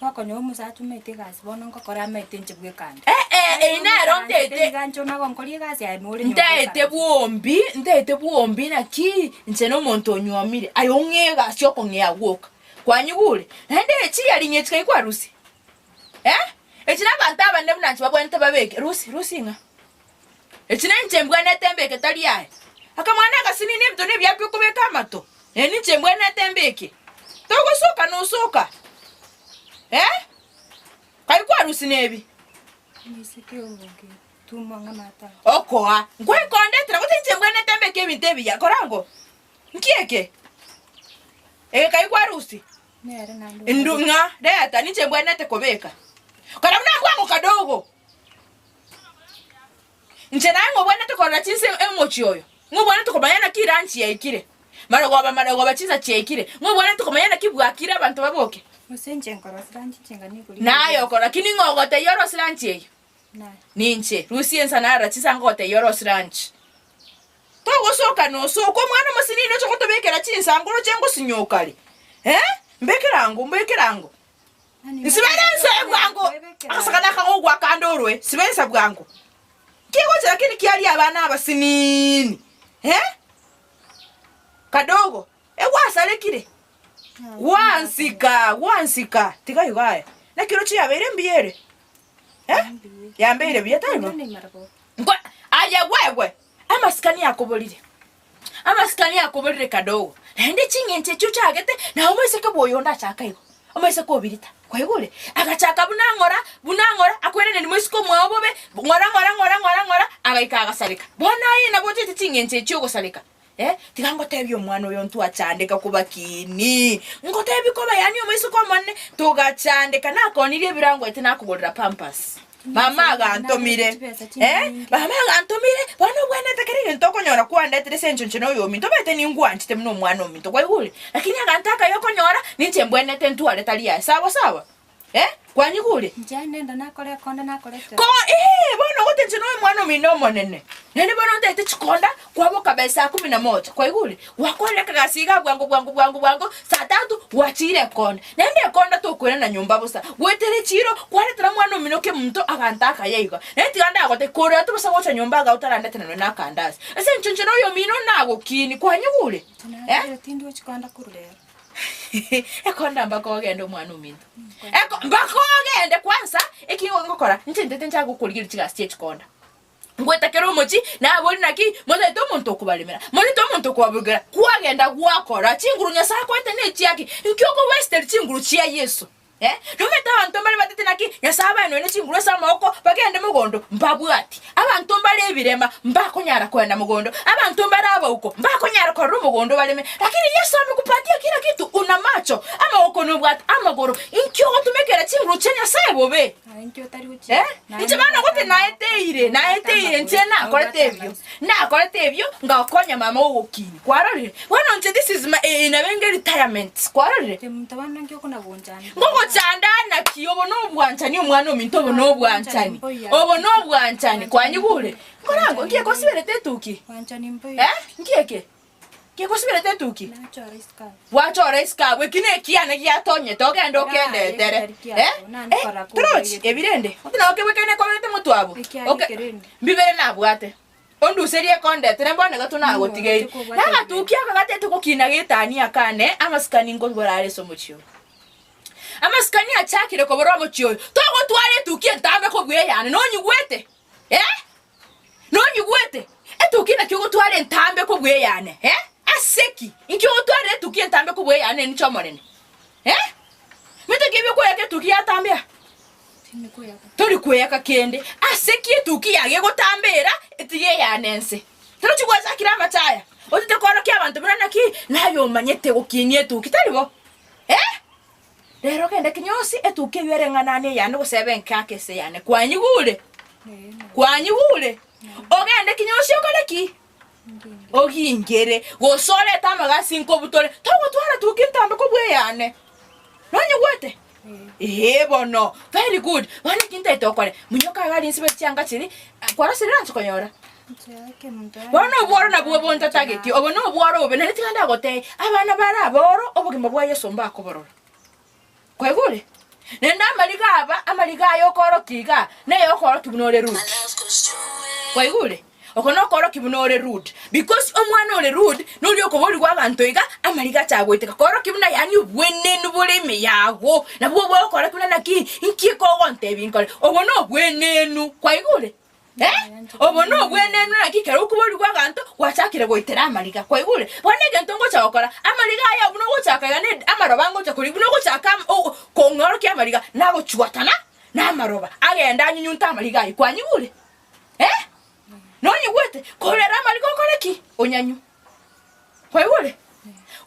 Gokonyora omosacha omaete egasi bono ngokora amaete inche bweka ande. Eh, eh, eyio nero ntaete. Iga inche onagonkoria egasi aye nore nyomba Ntaete bwombi, ntaete bwombi naki inche nomonto onyuomire, aye ong'e egasi okong'ea gwoka. Kwanyigure? Naende chiyari ng'echi kai kwarusia? Eh? Echi nabanto abanene buna inche babwenerete babeke, rusia, rusia ing'a. Echi nenche mbwenerete mbeke tari aye. Akamwana agasinini ebito nebiaku okobeka amato, eh ninche mbwenerete mbeke. Togosoka nosoka, eh? Kai kwarusia nebi? Okoa, nkoikondetera gose inche mbwenerete mbeke ebinto ebiya, kora ngo, nki eke? Eke kai kwarusia? Ndu ng'a reta ninche mbwenerete kobeka. Kora buna mbwango kadogo. Inche naye ng'obwenerete korora chinsa omochie oyo, ng'obwenerete komanya naki eranchi yaikire, marogoba marogoba chinsa chiaikire, ng'obwenerete komanya naki bwakire abanto baboke. Naye okora ki? Ning'o ogotebia orose ranchi eyio? Ninche. Rusia ensa narora chinsa ngogotebia orose ranchi. Togosoka nosoka omwana omosinini oche gotobekera chinsa ngoroche ngosinyoka are. Eh? Mbekera ango, mbekera ango. Nsibere ense bwango, agasakana akagogwa kande orwe, siba ensa bwango. Kegocha lakini kiaria abana abasinini. Eh? Kadogo, egwasarekire. Gwansika, gwansika. Tiga igo aye. Naki roche yabeire mbuya ere? Eh? Yambeire buya tari bo? Nkwa aye gwegwe, amasikani akoborire. Amasikani akoborire kadogo, naende ching'encho echio ochagete, na omoiseke bw'oyonde achaka igo, omoiseke obirita, kwaigure? Agachaka buna ng'ora, buna ng'ora, akweraneri moiseke omwao bobe, ng'ora ng'ora ng'ora ng'ora ng'ora, agaika agasareka. Bono aye nabo ochete ching'encho echio ogosareka. Eh, tiga ngotebie omwana oyo ntwachandeka kobakini. Ngotebie koba yaani omoiseke omonene, togachandeka nakonirie ebirango ete nakogorera pampers. Mama agantomire, eh, mama agantomire, bono obwenerete kera egento okonyora kwandetire ase enchera inche na oyo ominto, omanyete ningwanchete buna omwana ominto, kwaigure? Lakini aganto akaye okonyora, ninche mbwenerete ntware tari aye, sawa sawa? Eh, kwanyigure? Inche nenda nakore ekonda nakorete. Ko, ee, bono ogote inche noyo omwana omino omonene, naende bono ntaete chikonda, kwaboka by saa kumi na moja, kwaigure? Gwakorire akagasi igaa bwango bwango bwango bwango, saa tatu gwachiire ekonda. Naende ekonda tokoirana nyomba bosa, goetera echiiro, kwaretera omwana omino kemonto aganto akaya iga. Naende tiga ndagotebie, korera tobosa gocha nyomba igaa otarandetera nonya na akandasi. Ase eng'encho inche noyo omino nagokini, kwanyigure? Eh? Inche tindi chikonda korwa rero. Ekonda mpaka ogende omwana ominto. Eko mpaka ogende kwanza eki ngokora inche ntete nchake gokorigereria chigasi chia echikonda. Ngoeta kera omochie nabori naki motaete omonto okobaremera, morete omonto okobaburugera, kwagenda gwakora chinguru Nyasae akoete ne echiaki, inki okowasteri chinguru chia Yeso? Eh, nomanyete abanto mbare batete naki Nyasae abae nonya ne chinguru ase amaboko bagende mogondo, mbabwati. Abanto mbare ebirema, mbakonyara kogenda mogondo, abanto mbare abauko, mbakonyara korora omogondo bareme. Lakini Yeso amekupatia kila kitu, una macho, amagoko nobwate, amagoro, inki ogotumekera chinguru chia Nyasae bobe? Eh, inche bono gote naeteire, naeteire inche nakorete ebio, nakorete ebio ngakonya mama ogokina, kwarorire? Bono inche this is my eh, nabenge retirement, kwarorire? Ngogochanda naki obo nobwanchani omwana ominto obo nobwanchani, obo nobwanchani, kwanyigure? Nkorango nki ekosiberete etuki? Eh, nki eke? Kegosiberete etuki? Gwachora isiko abwo, eki nekiane giatonyete, ogende okendetere. Eh? Eh, torochi ebi rende? Oti nabo kebwekaine koberete motwe abwo. Oke, mbibere nabwate. Onduserie ekondetere mbono iga tonagotigeire. Nagatuki aka gatete gokina getani akane, amasikani nkobora are ase omochie oyo. Amasikani achakire kobora omochie oyo. Togotwara etuki entambe kobua eyane, nonyigwete? Eh? Nonyigwete? Etukia naki ogotwara entambe kobua eyane, eh? Ase ki? Inki ogotwarera etukia entambe kobua eyane inche Omonene? Eh? Mete ki ebiokoyaka etukia yatambe aa? Tori kweyaka kende. Ase ki etukia yago egotambera etige eyane ense? Torochi gwachakire amache aya? Otete koorokia abanto buna naki naye omanyete gokinia etuki, tari bo? Eh? Rero genda kinyosi etukia eyio ereng'anane eyane gose ebe enke ake ase eyane. Kwanyigure? Kwanyigure? Ogende kinyosi okore ki? Ogingere, gose orete amagasi nkobutore, togotwara tuki ntambe kobua eyane. Nonyigwete? Ee bono, very good. Bono eki ntaete okore, monyoka iga aria nsibe chianga chiria, kwarosire ranche konyora? Bono obworo nabwo obo ntatageti, obo nobworo obobe, naende tiga ndagotebie, abana bare aboro, obogima bwa Yeso mbakoborora. Kwaigure? Naende amariga aba, amariga aya okorokia igaa, neye okorokia buna ore rude. Kwaigure? Oko nokorokia buna ore rude, because omwana ore rude, noria okoborigwa abanto iga, amariga acha goiteka, korokia buna yaani obwenenu bore ime yago, nabwo obwegokora buna naki, inki ekogontebia nkore, obo nobwenenu. Kwaigure? Eh? Obo nobwenenu naki ekero okoborigwa abanto gwachakire goitera amariga. Kwaigure? Bono egento ngocha gokora, amariga aya buna ogochaka iga ne amaroba ngocha koria, buna ogochaka am- o- o- kong'orokia amariga, nagochwatana na amaroba, agende anyunyunte amariga ayio. Kwanyigure? Eh? Nonyigwete? Korera amariga okore ki? Onyanywe. Kwaigure?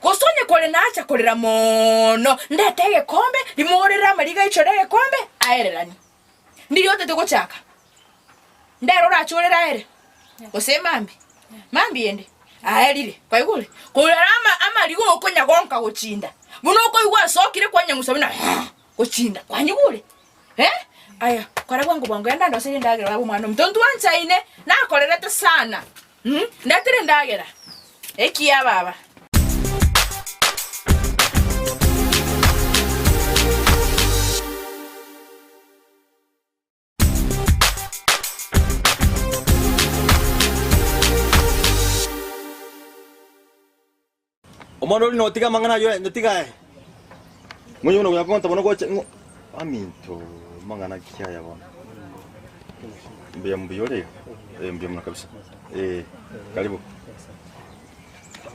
Gose onye kore nacha korera mono, ndete egekombe, rimorere amariga aichore egekombe, aereranie. Ndiria otete gochaka, ndero orachorere aere, gose mambia, mambia ende, aerire, kwaigure? Korera ama amariga okonya gonka gochinda, buna okoigwa asokire kwanyang'usa buna gochinda, kwanyigure? Eh, aya, kora bwango bwango enda ndoserie endagera baba omwana ominto, ntwanchaine, nakorerete sana mh, ndetere endagera, ekiya baba. Omwana oria notiga amang'ana ayio notiga aye. Ng'onye buna konya konta bono gocha ng'o aminto amang'ana ki aya bono. Mbuya mbuya ore iga? Eh mbuya mono kabisa. Eh karibu.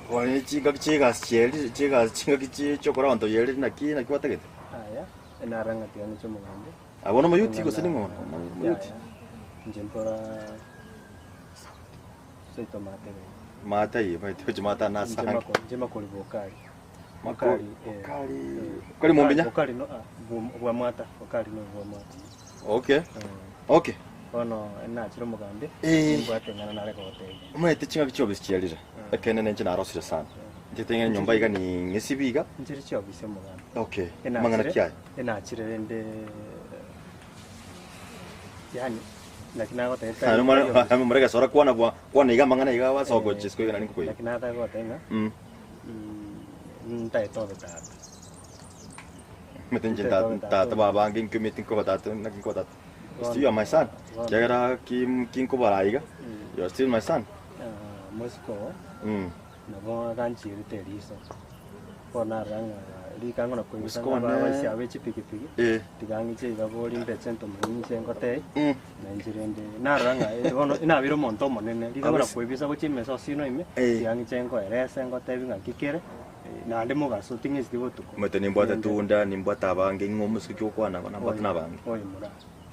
Bono chingaki chia egasi chiaerire chia egasi chingaki chi chiokora abanto yaerire naki naki gwatagete? Aya, enarang'ati yane chi'omogambi. Abwo nomoyuti gose ning'o? Omoyuti. Inche mpora. Seito maate iga. Maate aye, omanyete gochia maate ane Inche asange. mako, inche makori bokari. Mako- Bokari, eh, Bokari, eh, Bokari Mombinya? Bokari no, ah, bwa- bwa mwata, bokari no bwa mwata. Okay. Okay. Bono nachire omogambi, Eh. nimbwate eng'ana nare kogotebia. Omanyete ching'aki chiobisi chiarire, ekeene nenche narosire sana. Nchete ng'e nyomba iga ning'esibi iga. Nchire chiobisi omogambi. Okay. Enachire- Amang'ana ki aya? Enachire rende yani naki nagotebia Ah, nomara- ah, momura egesora kwana bwa kwana iga amang'ana iga ase ogochia isiko iga nari nkokoigwa. Naki nataka goteba ng'a ntaete obe tata. Omanyete inche nta- tata babange nkiometi nkoba tata naki nkoba tata. Still you are my son. Kiagera ki kinkobara iga, you are still my son. Ah, mosiko oo nabo aganchierete eriso. Bono narora ng'a rikango na koigwa Mosiko ng'a one- babaisia aba echipikipiki, Eh. tiga ng'iche iga bori mbeche ntomanye inche ngotee, na inche rende narora ng'a eh, bono nabeire omonto omonene, rikango na Abas- koibisa gochia emesa osino ime, Eh. tiga ng'iche nkoerese ngotebi ng'aki kere, naende mogaso ting'echeti botuko. Omanyete nimbwate tunda, nimbwate abange, ng'o omosike ki ogokwana igo nambwate na abange. Oyo mura.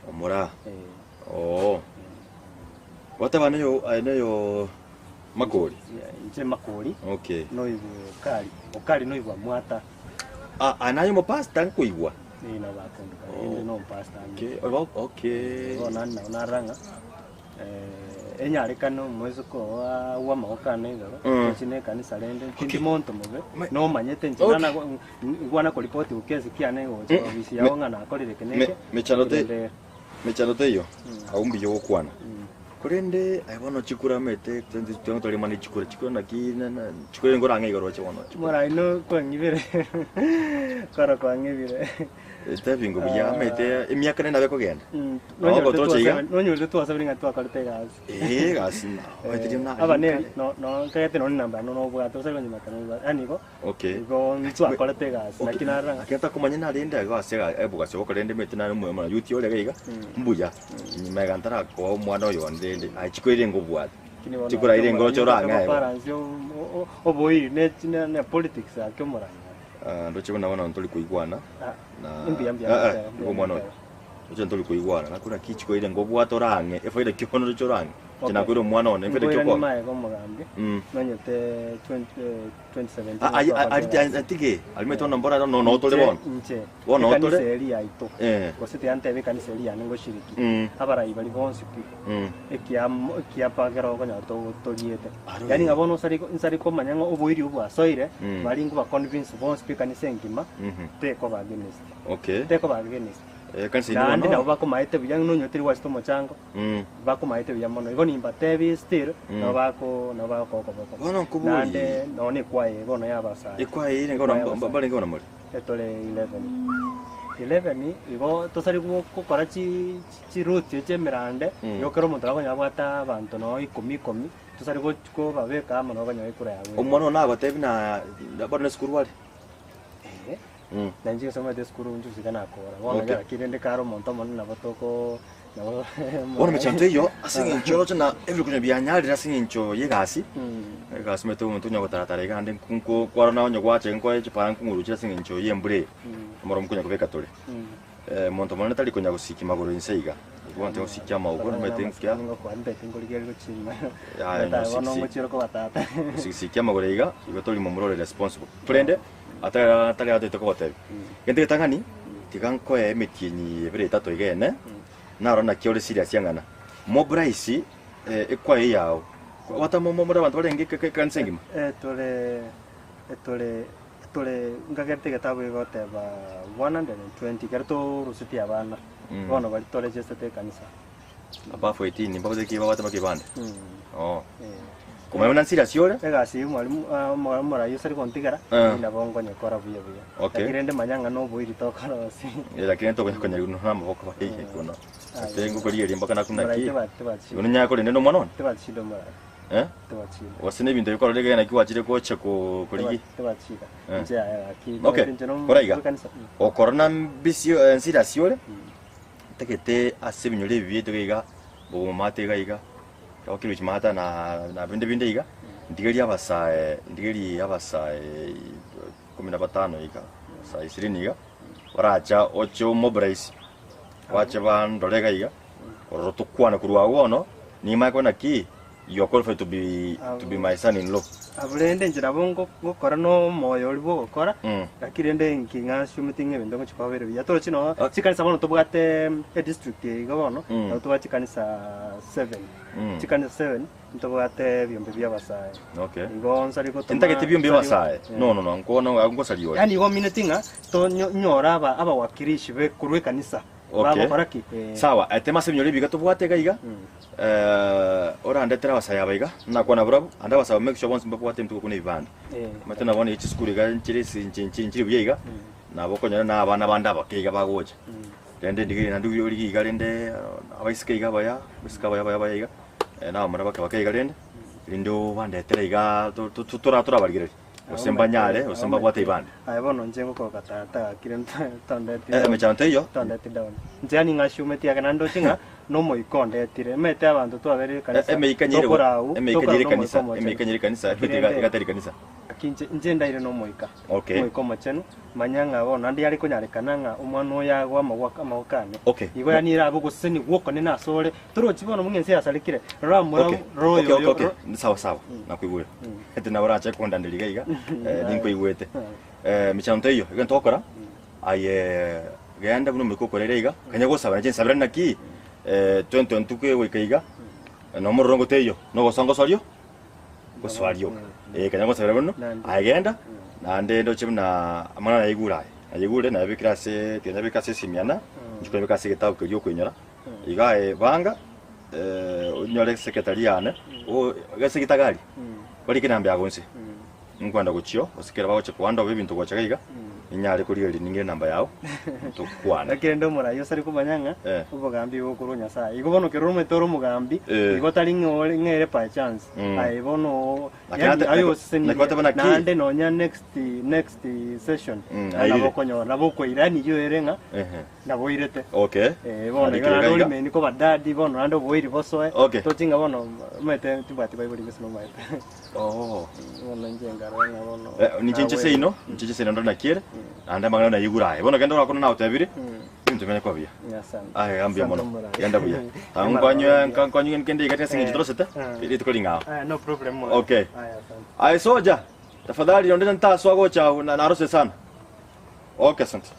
Omura? Eh. Oo. Gwateba noyo aye noyo Makori? Inche Makori. Okay. Noigwa Okari. Okari noigwa Mwata. Ah, aye naye omopastor nkoigwa? Eh, nabo bakonduka. Inde no omopastor. Okay, obo- okay. Bono naende nabo narora ng'a eh, enyarekane omoiseke oo agwe amaboko ane igoro, tochie na ekanisa rende, tindi monto mobe, nomanyete inche Okay. nana nkwana koripoti gokesi kiane gocha ofisi yao ng'a nakorire eke na eke, Mechando te rende mechando teiyo, agwo mbuya ogokwana. Korende aye bono chikura omanyete twang'e twaremana ne chikura, chikura naki na na chikura nigo orang'e igoro roche bono. Morai no kwang'ibire, koro kwang'ibire. Tebingo buya omanyete emiaka nere nabo ekogenda. Nonyorete Ogotocha iga. nonyorete twasabire ng'a twakorete egasi. Eh, egasi na omanyete riria na Aba neri no no nkagete nonye namba yane nobwate gose konyuma ekero nobwate yaani igo Okay. igo ntwakorete egasi naki narora ng'a Ekero takomanya narende iga ase ebogasi obo korende omanyete nare omoyo youth ore iga iga mbuya nyuma iga ntarakoa omwana oyo onde rende aye chikoira ngobwate chikoraire ngoroche orang'e igo. Balance oboiri ne ne politics ake omorang'e. Ah, ndoche buna bono ntori koigwana Ah, na imbuya mbuya Ah, ah, mbuya, igo omwana oyo mbuya. ndoche ntori koigwana nakuna ki chikoira ngobwate orang'e efaida ki bono ndoche orang'e inche Okay. nakoire omwana one efaida ki Nkoiranie okoa maega omogambi nonyete 20 eh, 2017 Ah, ai- ai- ari- twakora ari- atige arimete bono mbora no no tore Inche- bono inche bono ekanisa tore eri yaito Eh. gose tiyanteba ekanisa eri yane ngoshiriki abarai bari bonsi pi ekiamo ekiapagera okonyora to- toriete Aro yaani eh. ng'a bono osari nsari komanya ng'a oboiri obo bwasoire bari nkoba convince bonsi pi ekanisa engima tekoba against Okay. tekoba against Eh, ekanisa eri naende bono nabo bakomaete buya nonye teri gwachete omochango bakomaete buya mono igo nimbatebi still nabo bako nabo bagokoa okoboko Bono nkobori. naende nonye ekwaya eye bono ya abasae Ekwaya eye renge bono Ekwaya ya abasae. mbarenge bono more? Etore 11 11 igo tosari gokora chi chiroute echi emerande igo kera omonto akonyora abwate abanto noo ikomi ikomi tosari kobabeka amo nabo okonyora ekura yago. Omwana one nagotebi na bono nesukuru are? Eeh, na inche nsomete esukuru inche gosika nakora bono Okay. lakini rende kare omonto omonene nabo toko nabo Bono emechando eyio ase eng'encho oroche na ebikunya bianyarire ase eng'encho ya egasi, egasi omanyete omonto onya gotaratara iga naende nko kwarora na onye gwacha nkoe chipara nkong'uruchire ase eng'encho ya embura eye, omoro nkonya kobeka tore. Omonto omonene tari konya gosikia magoro inse iga, igo abanto bagosikia amagoro omanyete nkia Yaya, gosikia amagoro iga, igo tori momura ore responsible. Korende atari atari atagete kogotebia, gento getang'ani, tiga nkoe emetienyi ebere etato iga ene, narora naki ore serious ang'ana. Mobilize ekwaya eyao, gwata mo more abanto barenge ekanisa engima? Tore tore Tore nkagerete egetabu egoteba 120 ekero torusetie abana bono baria toregisterete ekanisa. Above 18 mbabwate ki babwate mpaka ebande? Oo. Komanya buna nserious ore? Egasi ya omwalimu omorai osari gontigera Eh. nabo nkonyekora buya buya. Okay. Lakini rende manya ng'a noboiri tokorosia. Eh, lakini tokonya konyarigwa nonya amaboko baye bono. Ate ngokorigereria mpaka nakuna Morai ki? tebati Igo nonyare korenda nomwana one? tebati shida omorai. Eh? Tebachida. Gose nebinto ebi kwarorire iga naki gwachire gocha ko korigi? Tebachida. Eh. Inche yaya gaki. Okay. Inche no Kora iga. kanisa. Okorora na mbisi eh, nsirasi ore ntagete ase ebinyoro ebi biaito iga iga bogomate iga iga okirwe chimata na na binde binde iga ntigerie abasae ntigerie abasae kumi na batano iga abasae ishirini iga baracha oche omobilize bache bandore iga iga ororo tokwane korwa agwo bono nimanye kore naki. You are qualified to be to be my son in law. Abwo rende inche nabo ngo- ngokora na omoyo oria bwa ogokora, Mm. lakini rende inki ng'asumeti ng'a ebinto ngochia koba bire buya. Torochi noo chikanisa bono tobwate edistrict eye iga bono, Mm. nabo tobwate chikanisa seven. Mm. Chikanisa seven, ntobwate ebiombe bia abasae. Okay. Igo nsari gotoma Intagete ebiombe bia nsari- abasae. No no no, nkono ngosaria ore. Yaani igo omineti ng'a tonyo nyore aba abawakilishi be korwa ekanisa Okay. bagokora ki? Eh. Sawa, etema ase ebinyoro ebi iga tobwate iga iga. Eh, orandetere abasae aba iga, nakwana barabwo, ande abasae aba make sure bonsi mbabwate ebinto gokuna ebibande. Eh. Omanyete na bono chisukuru iga nchire ase nchi nchi nchire buya iga, nabo okonyora na abana bande abake iga bagocha. Rende ndigerie naende origie iga rende abaiseke iga abaya, abaiseke abaya abaya abaya iga, na abamura bake bake iga rende, rinde obandetere iga to- to- tora torabarigereria. Gose mbanyare, gose mbabwate ebibande. Aye bono inche ngokoka tata gaki rende tondeti Eh, down. emechando teiyo. Tondeti down. Inche yaani ng'asumeti ake naende ndoche ng'a nomoika ondetire. Omanyete abanto twaberire ekanisa, Emeika nyere tokora agwo, emeika tokora nyere nomoika kanisa, omochenu. emeika nyere kanisa, Lakini iga rende- igatari kanisa. Gaki inche inche ndaire nomoika. Okay. Omoika omochenu, manya ng'a bono naende yare konyarekana ng'a omwana oyo agwe amagwa amaboko ane. Okay. Igo yaani erabe ogosesenia gwokonene asore, torochi bono buna ense yasarekire, rora mura Okay. rora oyo Okay, okay, oyo okay. Sawa sawa. Nakoigwera. Ete nabo orache kondanderia iga iga, eh, ninkoigwete. Eh, mechando teiyo, egento ogokora, aye genda buna omoika okoreire iga, kanya gosaba nache nsabere naki, eh, 2022 kegoika iga, na omororongo teiyo, nogosoa ngosorio, ngosoa rioka. Eh, kanya gosabera bono, aye genda, naende ndoche buna amang'ana nayaigure aya, nayaigure nayabekire ase tiga nyabeke ase esimiana, inche konyabeka ase egetabu keria okoinyora, iga aye banga, onyore secretary yane, o ase egitagari, barike enamba yago inse, nkwenda gochio, gose kera bagocha koandoba ebinto gocha iga iga, ninyare korigereria ning'ire enamba yao, tokwane. Naki rende omorai osare komanya ng'a Eh. obogambi bokorwa Nyasaye. Igo bono kero omanyete ore omogambi, Eh. igo tari ng'a ore ng'a ere by chance. Mm. Aye bono Lakini yani ate- aye naki- osesenirie. naki bateba naki? Naende nonya next next session, Mm, nabo aire. okonyora nabo okoira yani eyio ere ng'a Ehe. naboirete. Okay. Eh, bono Naende iga naende kere iga. orimeni koba daddy bono naende oboiri bosoe. Okay. Tochi ng'a bono omanyete tibwati baibori gose nomanyete. Oh. Bono inche nkarora ng'a bono. Eh, ninche inche seino, inche inche seino ndore naki ere, naende amang'ana naigure aye. Bono genda orakwane nagotebire, ebinto bianye koba buya. Asante. Aye iga mbuya mono. Asante morai. Genda buya. Tanga nkwanywe nka- nkwanywe kende iga ase eng'encho torosete, rituko ring'ao. Aya, no problem morai. Okay. Aya, asante. Aye soja, tafadhali onde ntasoa gocha agwo na- narosire sana. Okay, asante.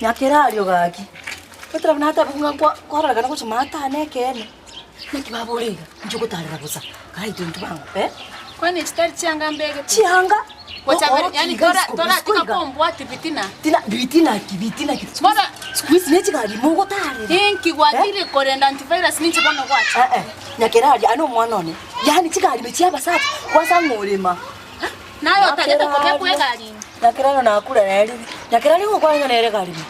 Nyakerario gaki, ekero buna nateba ng'a kwa kwarorekana gochia maatane ekeene, naki babore iga, inche ogotarera bosa, kae intwe intwe bango eh. Kwani chitari chianga mbegete? Chianga? Gochabere, Oki yani iga tora isiko, tora isiko tika iga. kombwati bitina. Tina bitina ki bitina ki Bora siku hizi ne chigari mogotarera. Inki gwatire korenda antivirus ninche bono gwacha. Eh eh, nyakeraria ane omwana one. Yaani chigari ime chia abasacha kwasa ng'orema. Naye otagete kobekwa egari ime. Nyakerario nakure nere ribi. Nyakerario ngokwana ng'a nere egari ime.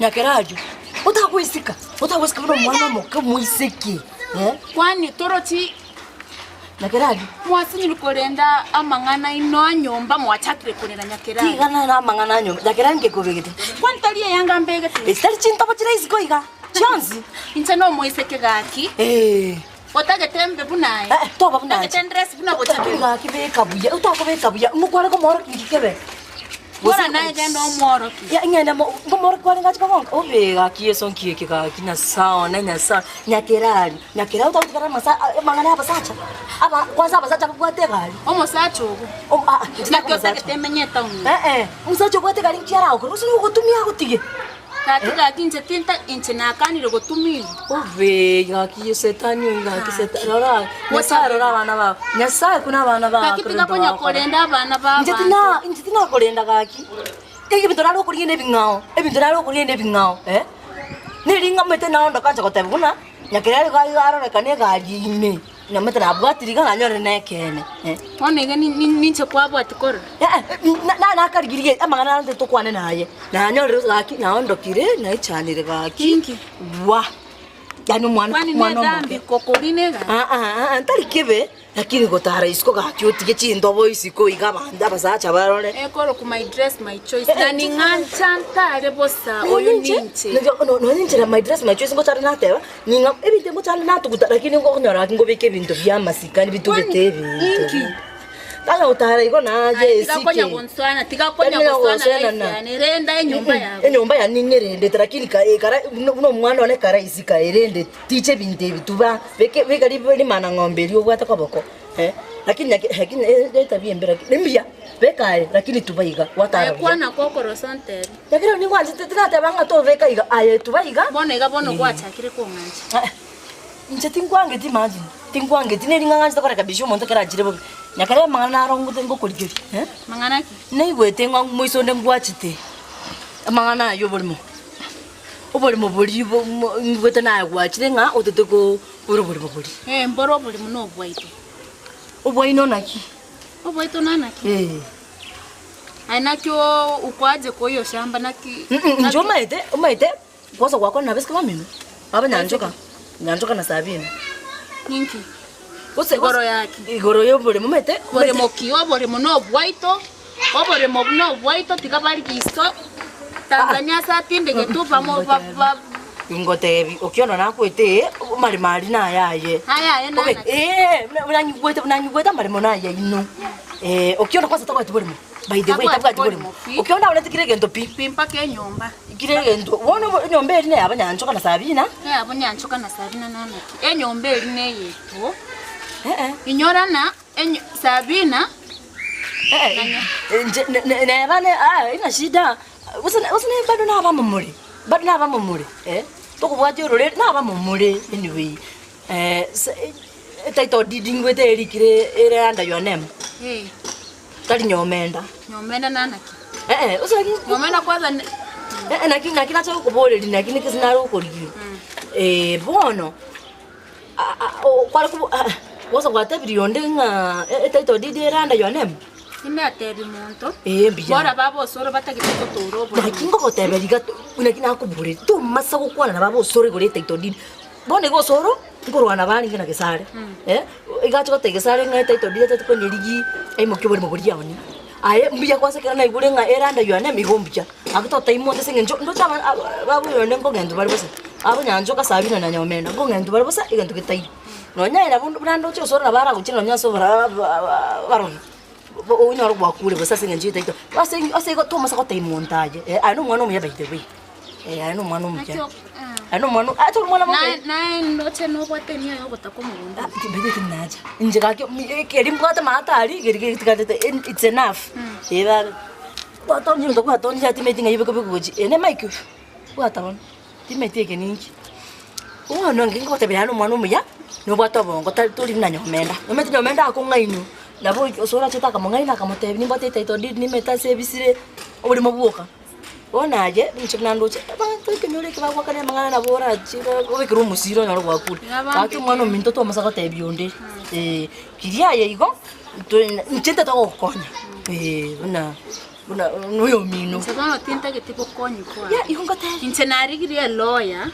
Nyakerario, otagoisika, otagoisika buna omwana omoke omoiseke eh. Kwani torochi Nyakerario. Mwasinyire korenda amang'ana aino a nyomba mwachakire korera Nyakerario. Tigana na amang'ana a nyomba, Nyakerario nkekobegete. Kwani tari eyanga mbegete? Echitari chintobo chire isiko iga, chionsi. Inche nomoiseke gaki. Eh. Otagete mbe buna aye. Eh, toba buna aye. Otagete ndress buna bochaberi. Gaki beka buya, otakobeka buya, mokware komorokia inki kebe? Bora naye genda omworokie. Ya ing'ende mo ngomorokia kwarenge achi kogonka, obe gaki Yeso nki eke gaki Nyasae one Nyasae, nyakerari, nyakerari otagotigara amasa amang'ana ya abasacha, aba kwanza abasacha babwate egari. Omosacha ogo. Om aa inche Naki tari omosacha. otagete emenye etaoni. Eh eh, omosacha obwate egari nki aragokore, gose nogotumia agotige. Gaki gaki inche tinta inche nakanire gotumirwa. Obe gaki setani oyo gaki setani rora Nyasaye rora abana bao Nyasaye kuna abana bao Gaki tiga konya korenda abana ba inche abanto. tina inche tinakorenda gaki ebinto nare okorigia na ebing'ao ebinto nare okorigia na ebing'ao eh neri ng'amete naondoka nche goteba buna nyakera iga iga arorekane egari ime Nyamete nabwatire iga nanyore nekeene. Bono iga ninche kwabwati korora. Nakarigirie amang'ana aro tokwane naye, nanyorire gaki naondokire naichanire gaki. Inki? Wa! Yaani omwana Kwani omwana omoke. nedhambi kokorina egari? Ah, ah, ah, ntari kebe, lakini gotara isiko gaki otige chindobo isiko iga abanto abasacha barore. Ekoroku my dress my choice na ning'ancha ntare bosa oyo ninche. Nonye inche na my dress my choice ngochare nateba, ning'a ebinto ngochare natuguta lakini ngokonyora gaki ngobeka ebinto bia amasikani bitugete ebinto. Inki? Tanya gotara igo naye Aye, tiga esike. konya gonsoana, tiga konya Tanya gosoana life gosoanana. yane, renda enyomba yago. Enyomba yane ning'erendete lakini ka- ekara buna buna omwana one karaisi kaerendete tiche ebinto ebi tuba beke beka ri- rimana ng'ombe eria obwate koboko eh, lakini naki lakini etabia embe lakini mbuya beka aye lakini tuba iga gwatara Aye buya. kwana kokorosa ontebi. Lakini ningwanchete tinateba ng'a tobeka iga aye tuba iga. Bono iga bono gwachakire kong'ancha. Inche tinkwangeti imagine, tinkwangeti neri ng'a ng'anchete korekebisha omonto ekero achire bobe. Nyakare amang'ana naro ngote ngokorigeria eh, Mang'ana ki? naigwete ng'a moiso onde ngwachete, amang'ana aywo oborimo, oborimo boria bo mo ngigwete naye gwachire ng'a otete ko bore oborimo boria. Eh, mbore oborimo na obwaito. Obwaino naki? Obwaito nanaki? Eh. Aye naki oo ukwaje koiyo shamba naki? Inche omanyete, omanyete. Gose gwakwana nabesike bamino, baba Nyanchoka, Nyanchoka na Sabina. Ninki? Gose Igoro yaki? Igoro y'oboremo omanyete? Boremo ki? Oboremo nobwaito, oboremo nobwaito tiga barigie iso Tanzania ase atindegete obamo ba ba Ngotebi, okiono nakwete ee, amaremo aria naye aye. Aye aye Obe, nanaki? ee, buna buna nyigwete buna nyigwete amaremo naye aino. Okiono kwanza tabwati boremo. By the way, tabwati boremo. Okiono aorete kera egento pi. Pi mpaka enyomba. Kera egento. Bono obo- enyomba eri neyabo Nyanchoka na Sabina. Neyabo Nyanchoka na Sabina nanaki? Enyomba eri neyeto. Inyora na enyo Sabina na nya. Inche ne- ne- neba ne ah ina shida. Gose ne gose ne bado nabamomore, bado nabamomore eh, tokobwatia ororeri nabamomore anyway. Se etitle deed ngwete erikire ere under your name. Eh. Tari nyomenda. Nyomenda nanaki? Eh, ose naki Nyomenda kwanza ne Eh, naki naki nacha gokoboreria naki neke ase nare gokorigia. Eh, bono a- a- o- kware kobo ah, gose gwatebirie onde ng'a etitle deed ere under your name? Tinatebi monto. Eh, mbuya. Bora baba osoro batagete gotora oboremo. Naki ngogoteberia iga to naki nakoboreria, tomasa gokwana na baba osoro igoro etitle deed. Bono igo osoro, nkorwana barenge na gesare, eh, iga ache gotebia gesare ng'a etitle deed atete konyerigi, aimokie oboremo boria aonie. Aye mbuya kwansa ekero naigure ng'a ere under your name igo mbuya. Ake totaimote ase eng'encho ndoche aba aba baboyonde nkong'entwa bare bosa, abo Nyanchoka Sabina na Nyomenda nkong'entwa bare bosa egento getaiyo. Nonya aye nabo buna ndoche osoro nabo aragochie nonya ase obora abarogi, onyore gwakure bosa ase eng'encho etaito. Ase ase igo tomasa gotebia monto aye, aye na omwana omuya by the way. Eh, aye nomwana omuya. Aye nomwana acha omwana mobe. Naye naye ndoche nobwate enia yogotaka omogondo. Mbete tinacha. Inche gaki keri mbwate maata aria keri getigarete it's enough. Eh baba. Gwatonyire onto gwatonyire timeti ng'a ibeke beke gochia. Ere mike bwata bono. Timeti eke ninki. Bono inche ngogotebia yaani omwana omuya, nobwate obongo tari tori buna nyomenda. Omanyete nyomenda akong'ainwa, nabo ase orachete akamong'aina akamotebia nimbwate etitle deed nimete ase ebisire, oborimo bwoka. Bono aye, inche buna ndoche, abanto ekenyoro eke bagwakana amang'ana nabo orache obekerwe omosira onyore gwakure. Gaki omwana ominto tomasa gotebia onde, eh, riria aye igo, intwe inche ntete gogokonya, eh, buna buna noyo omino. Inche bono tintageti bokonyi bwane. Ya, igo ngotebia. Inche narigirie eloya,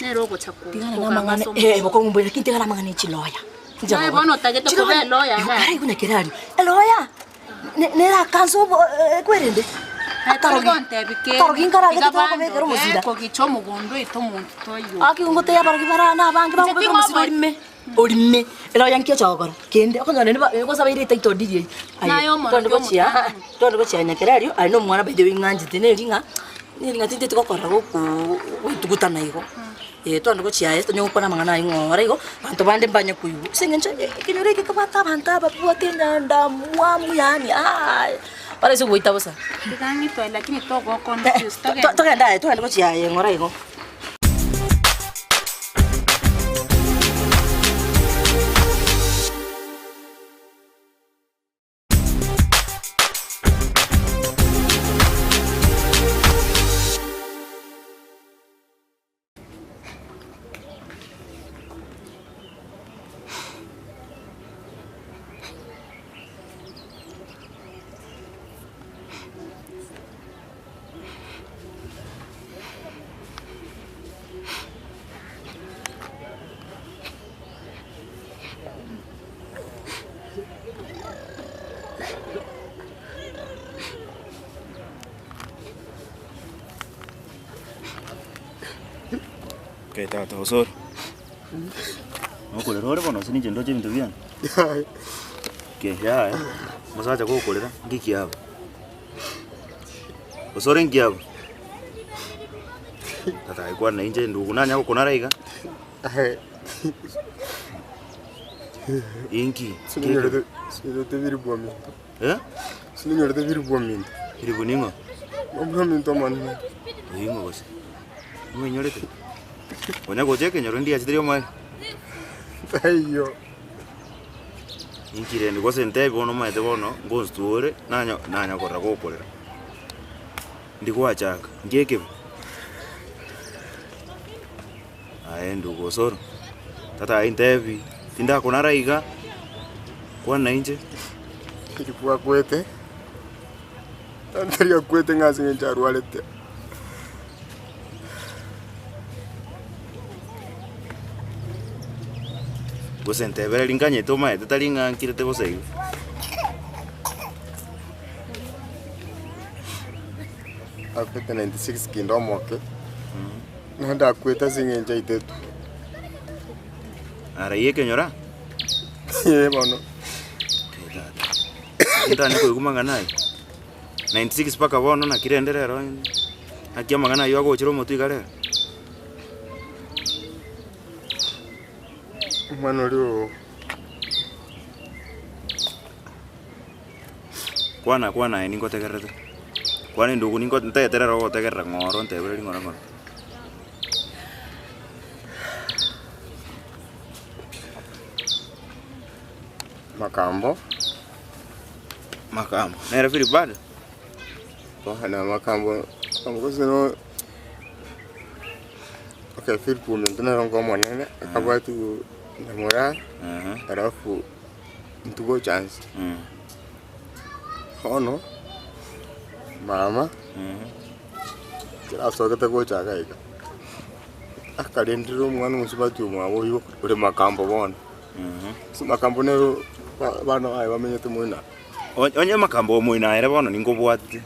nere ogocha ko- Tigana na kogamba amang'ana, ase eh, bokong'u mbuya, lakini tigana amang'ana ya chiloya. Inche Naye bono otagete koba eloya iga. Kare igo nyakerari, eloya! Nere akansa obo ekwerende. Akarogi nkaragete tokobekera omosira. Kogicha omogondo oito omonto toiyo. Aki ngotebia abarogi bare aa abange bagobekera omosira orime orime ere oyo nki ocha gokora kende okonyora naende ba gose abaire etitle deed eyio. Naye Aye omorogi twende gochia omotang'ani. twende gochia nyakererio aye na omwana by the way ng'anchete neri ng'a neri ng'a tinteti gokora gokoo goitugutana igo. Eh, twande gochia aye tonya gokwana amang'ana ayio ng'a ore igo, abanto bande mbanye koigwa. Ase eng'encho ekenyoro eke kebwate abanto ababwate enyanda mwamu yaani aah, bare ase ogoita bosa. Tiga ng'itoe lakini togoconfuse, togende. Togende aye, togende gochia aye ng'ora igo. Okay tata osoro. Nokorera ore bono gose ninche ndoche ebinto biane? Okay yaya, omosacha gokorera nki kiaba? Osore nki abwo? Tata aye kwana nainche ndugu nanya gokonara iga? Inki? Sininyorete sininyorete biribu ominto. Eh? Sininyorete biribu ominto. Biribu ning'o? Omwana ominto omonene. Ing'o gose? Ng'oinyorete? Onya gocha ekenyoro ndiachete riomoerio? Taiyo. Inki rende gose ntebi bono omanyete bono ngonstua ore nanya nanya korora gokorera. Ndi gwachaka, nki ekebe? Aye ndugu osoro, tata aye ntebi, tindakonara iga, kwana nainche. Rikwa akwete, tari akwete ng'a ase eng'encho arwarete. Gose ntebereri nkanyete omanyete tari ng'a nkirete bosa igo. Akwete 96 kinde omoke, naende akwete ase eng'encho aitetwe. Araiyo ekenyoro aa? Ee bono. Ntanya koigwa mang'ana ayio. 96 mpaka bono naki rende rero naki amang'ana ayio agochera omotwe iga rero. Omwana oria oo. Kwana kwana aye ningotegererete, kwana endugu ningo ntagete rero ogotegerera ng'oro ntebereri ng'ora ng'ora. Makambo. Makambo, nere Philip bado? Bono makambo, makambo gose no okay Philip ominto nere onga omonene, akabwati nyamura, alafu intwe gocha nse. Bono, mama, ekero asogete gocha iga iga, akarendire omwana omosubati omwabo oywo ore makambo bono. Ase makambo nero abana baye bamenyete moino. Onye makambo omoino aye bono ninkobwate.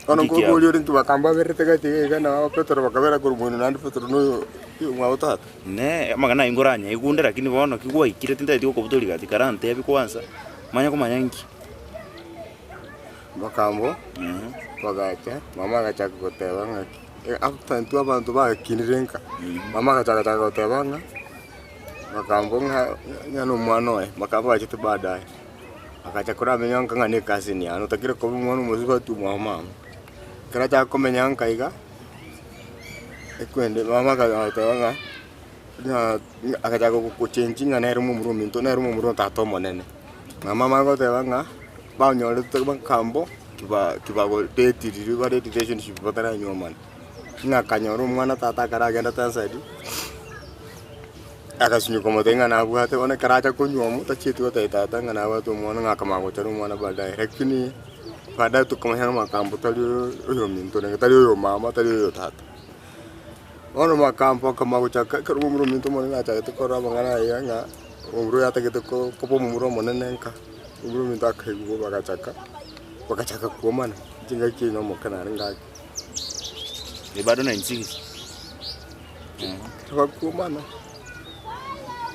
Bono nkoboria ore nki makambo aberete gati iga iga na Petero bakabera korwa moino naende Petero noyo omwabo tata. Inee, amang'ana ayio nkoranyaigunda lakini bono ki gwaikire tintageti gokobutoria gati karantebie kwanza manye komanya nki. Makambo bagacha, mama agachaka goteba ng'aki, after intwe abanto bakinire nka, mama agachaka goteba ng'a. Makambo ng'a ng'a nomwana oye, makambo achete baadaye, agacha koramenya nka ng'a ne ecousin yane otakire koba omwana omosubati omwabo mama. Ekero achaka komenya nka iga, ekwende mama akagoteba ng'a ng'a agachaka gochengi ng'a nere momura ominto nere momura o tata omonene. Mama amanye goteba ng'a banyorete makambo kiba kibagodeti riria bare relationship bataranyuomana. Ng'a akanyora omwana tata akaragenda Tanzania, agasunyuka komotebia ng'a nabwate bono ekero acha konywa omo tachieti gotebia tata ng'a nabwate omwana ng'a akamanya gochora omwana baadaye. Lakini baadaye tokamanya ng'a makambo tari oyominto nenge tari oyo mama tari oyo tata. Bono makambo akamanya gochaka ekero momura ominto omonene achagete korora amang'ana aya ng'a omomura oyo atagete ko koba omomura omonene nka, omomura ominto akaigwa bagachaka, bagachaka kuomana, chingaki enyia omoke narenge ake. Bado 96. Bakuomana,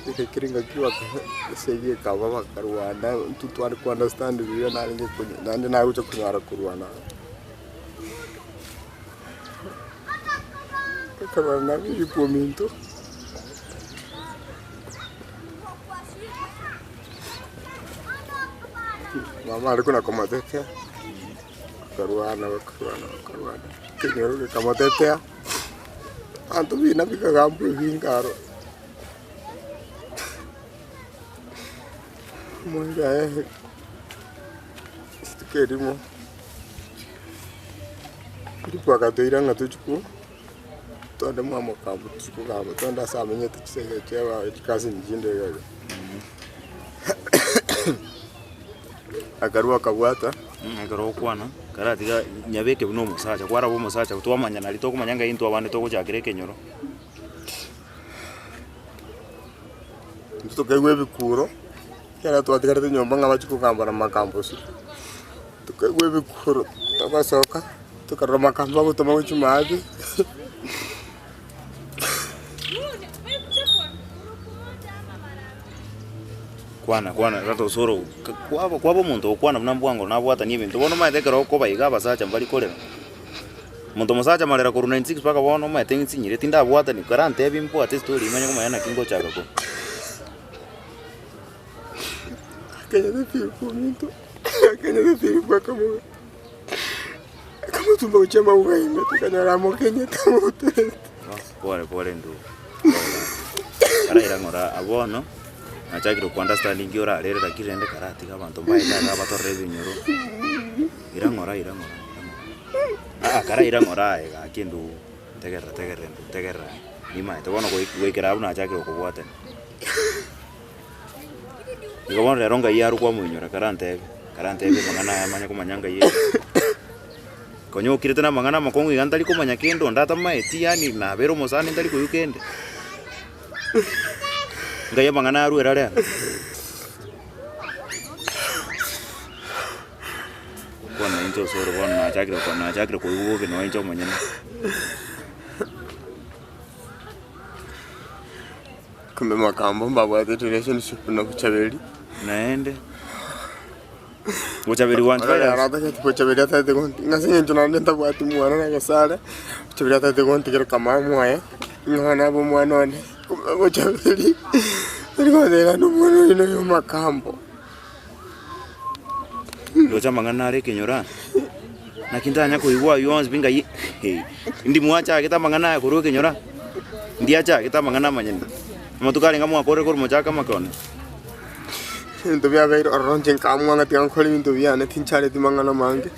egekire ngaki baka esegi ekaba bakarwana intwe tware ko understand riria narenge konya naende nagocha konyara korwana. Bakarwana na Filipo ominto. Mama are kona komotetea. Bakarwana, bakarwana, bakarwana, ekenyoro gekamotetea, abanto buna bikagambwa ebinto aro. Omonto aye rituko erimo, Filipo akatoira ng'a tochie ko twende mwa mokambo tochie kogamba twende ase amenyete chisege chiaba chikasini chinde iga iga. Akarua akabwata. Ekero ogokwana, karatiga nyabeke buna omosacha, kwaraba omosacha twamanya nari tokomanya ng'a intwe abande togochakera ekenyoro. Intwe tokaigwa ebikuro, ekero twatigarete nyomba ng'a bachie kogamba na makambo ase, tokaigwa ebikuro togasoka, tokarora makambo agotoma gochia maate. Kwana kwana tata osoro kwaba kwaba omonto ogokwana buna mbwango nabwatanie ebinto bono omanyete ekero okoba iga abasacha mbari korera. Omonto omosacha amarera korwa 96 mpaka bono omanyete nsinyire tindabwatani karantebie mbwate estory manye komanya naki ngochaka korwa. Akanyara ominto, akanyara Filipo akamoa akamotumba gochia amauga ime, tikanyora amokenyete amoterete. Pore pore ndugu, pore gaki. Karaira ng'ora bono, nachakire ko understand inki orarere lakini rende karatiga abanto mbaete iga batorore ebinyoro. Ira ng'ora ira ng'ora ira ng'ora. Aa karaira ng'ora aye gaki ndugu, tegerera tegerera ndugu tegerera aye, nimaete bono goikera abwo nachakire gokobwatania. Igo bono rero ngai arwe kwamoinyora karantebie, karantebie amang'ana aya manye komanya ngai ere. Konya okirete na amang'ana amakong'u iga ntari komanya kende onde atamaeti yaani nabere omosani ntari koigwa kende. Ngai amang'ana arwe ere rero. Bono inche osoro bono nachakire nachakire koigwa bobe nonya inche omonyene. Kumbe makambo mbabwate relationship na Bochaberi. Naende Bochaberi gwancha Ore virus. aratagete Bochaberi atagete gonti ng'a ase eng'encho naende ntabwati mwana na Gesare, Bochaberi atagete gontigera kama mwaye, ng'a nabe omwana one. Kumbe Bochaberi tari gontebia naende omwana oyo noyo makambo. Ndoche amang'ana are ekenyoro aa, naki ntanya koigwa aywo onsi pi ngai ndi mwachagete amang'ana aya korwa ekenyoro aa, ndiachagete amang'ana amanyene, amatuko arenge mwakorire korwa mochake amakone. Ebinto biabeire ororo inche nkamua ng'a tiga nkore ebinto biane tinchareti mang'ana mange,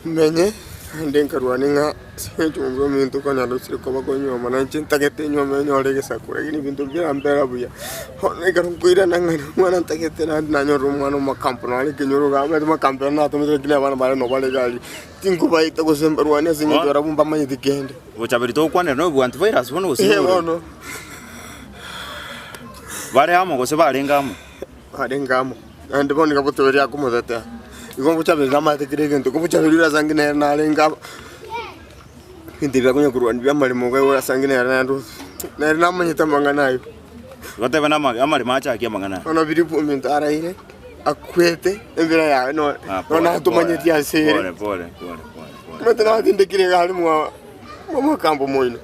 menye naende nkarwania ng'a ase eng'encho omobere ominto okonyora osire koba konyuoma na inche ntagete enyuoma enyore egesaku lakini ebinto mbirambera buya. Bono ekero nkoirana ng'a omwana ntagete naende nanyorire omwana omokampo nare ekenyoro iga omanyete amakampo aya natomete lakini abana baria nabo bare iga aria, tinkobaita gose mbarwanie ase eng'encho barabwo mbamanyeti kende. Bochaberi togokwanera nobe antivirus bono gose Eeh nore? bono. Bare amo gose barenge amo? Barenge amo, naende bono nigo bochaberi akomotetea. Igo bochaberi namanyete kera egento, igo bochaberi ore ase ang'e nere narenge amo, ebinto ebi akonya korwania bia amaremo iga ore ase ang'e nere naende nere namanyete amang'ana aywo. Gotebe na amaremo achakie amang'ana aya. Bono Filipo ominto araire, akwete, embira yaye no- Ah, pole, nonya atomanyeti pole, ase ere. Pole, pole, pole, pole, pole. Omanyete natindekire iga aria mwa mwamakambo moino.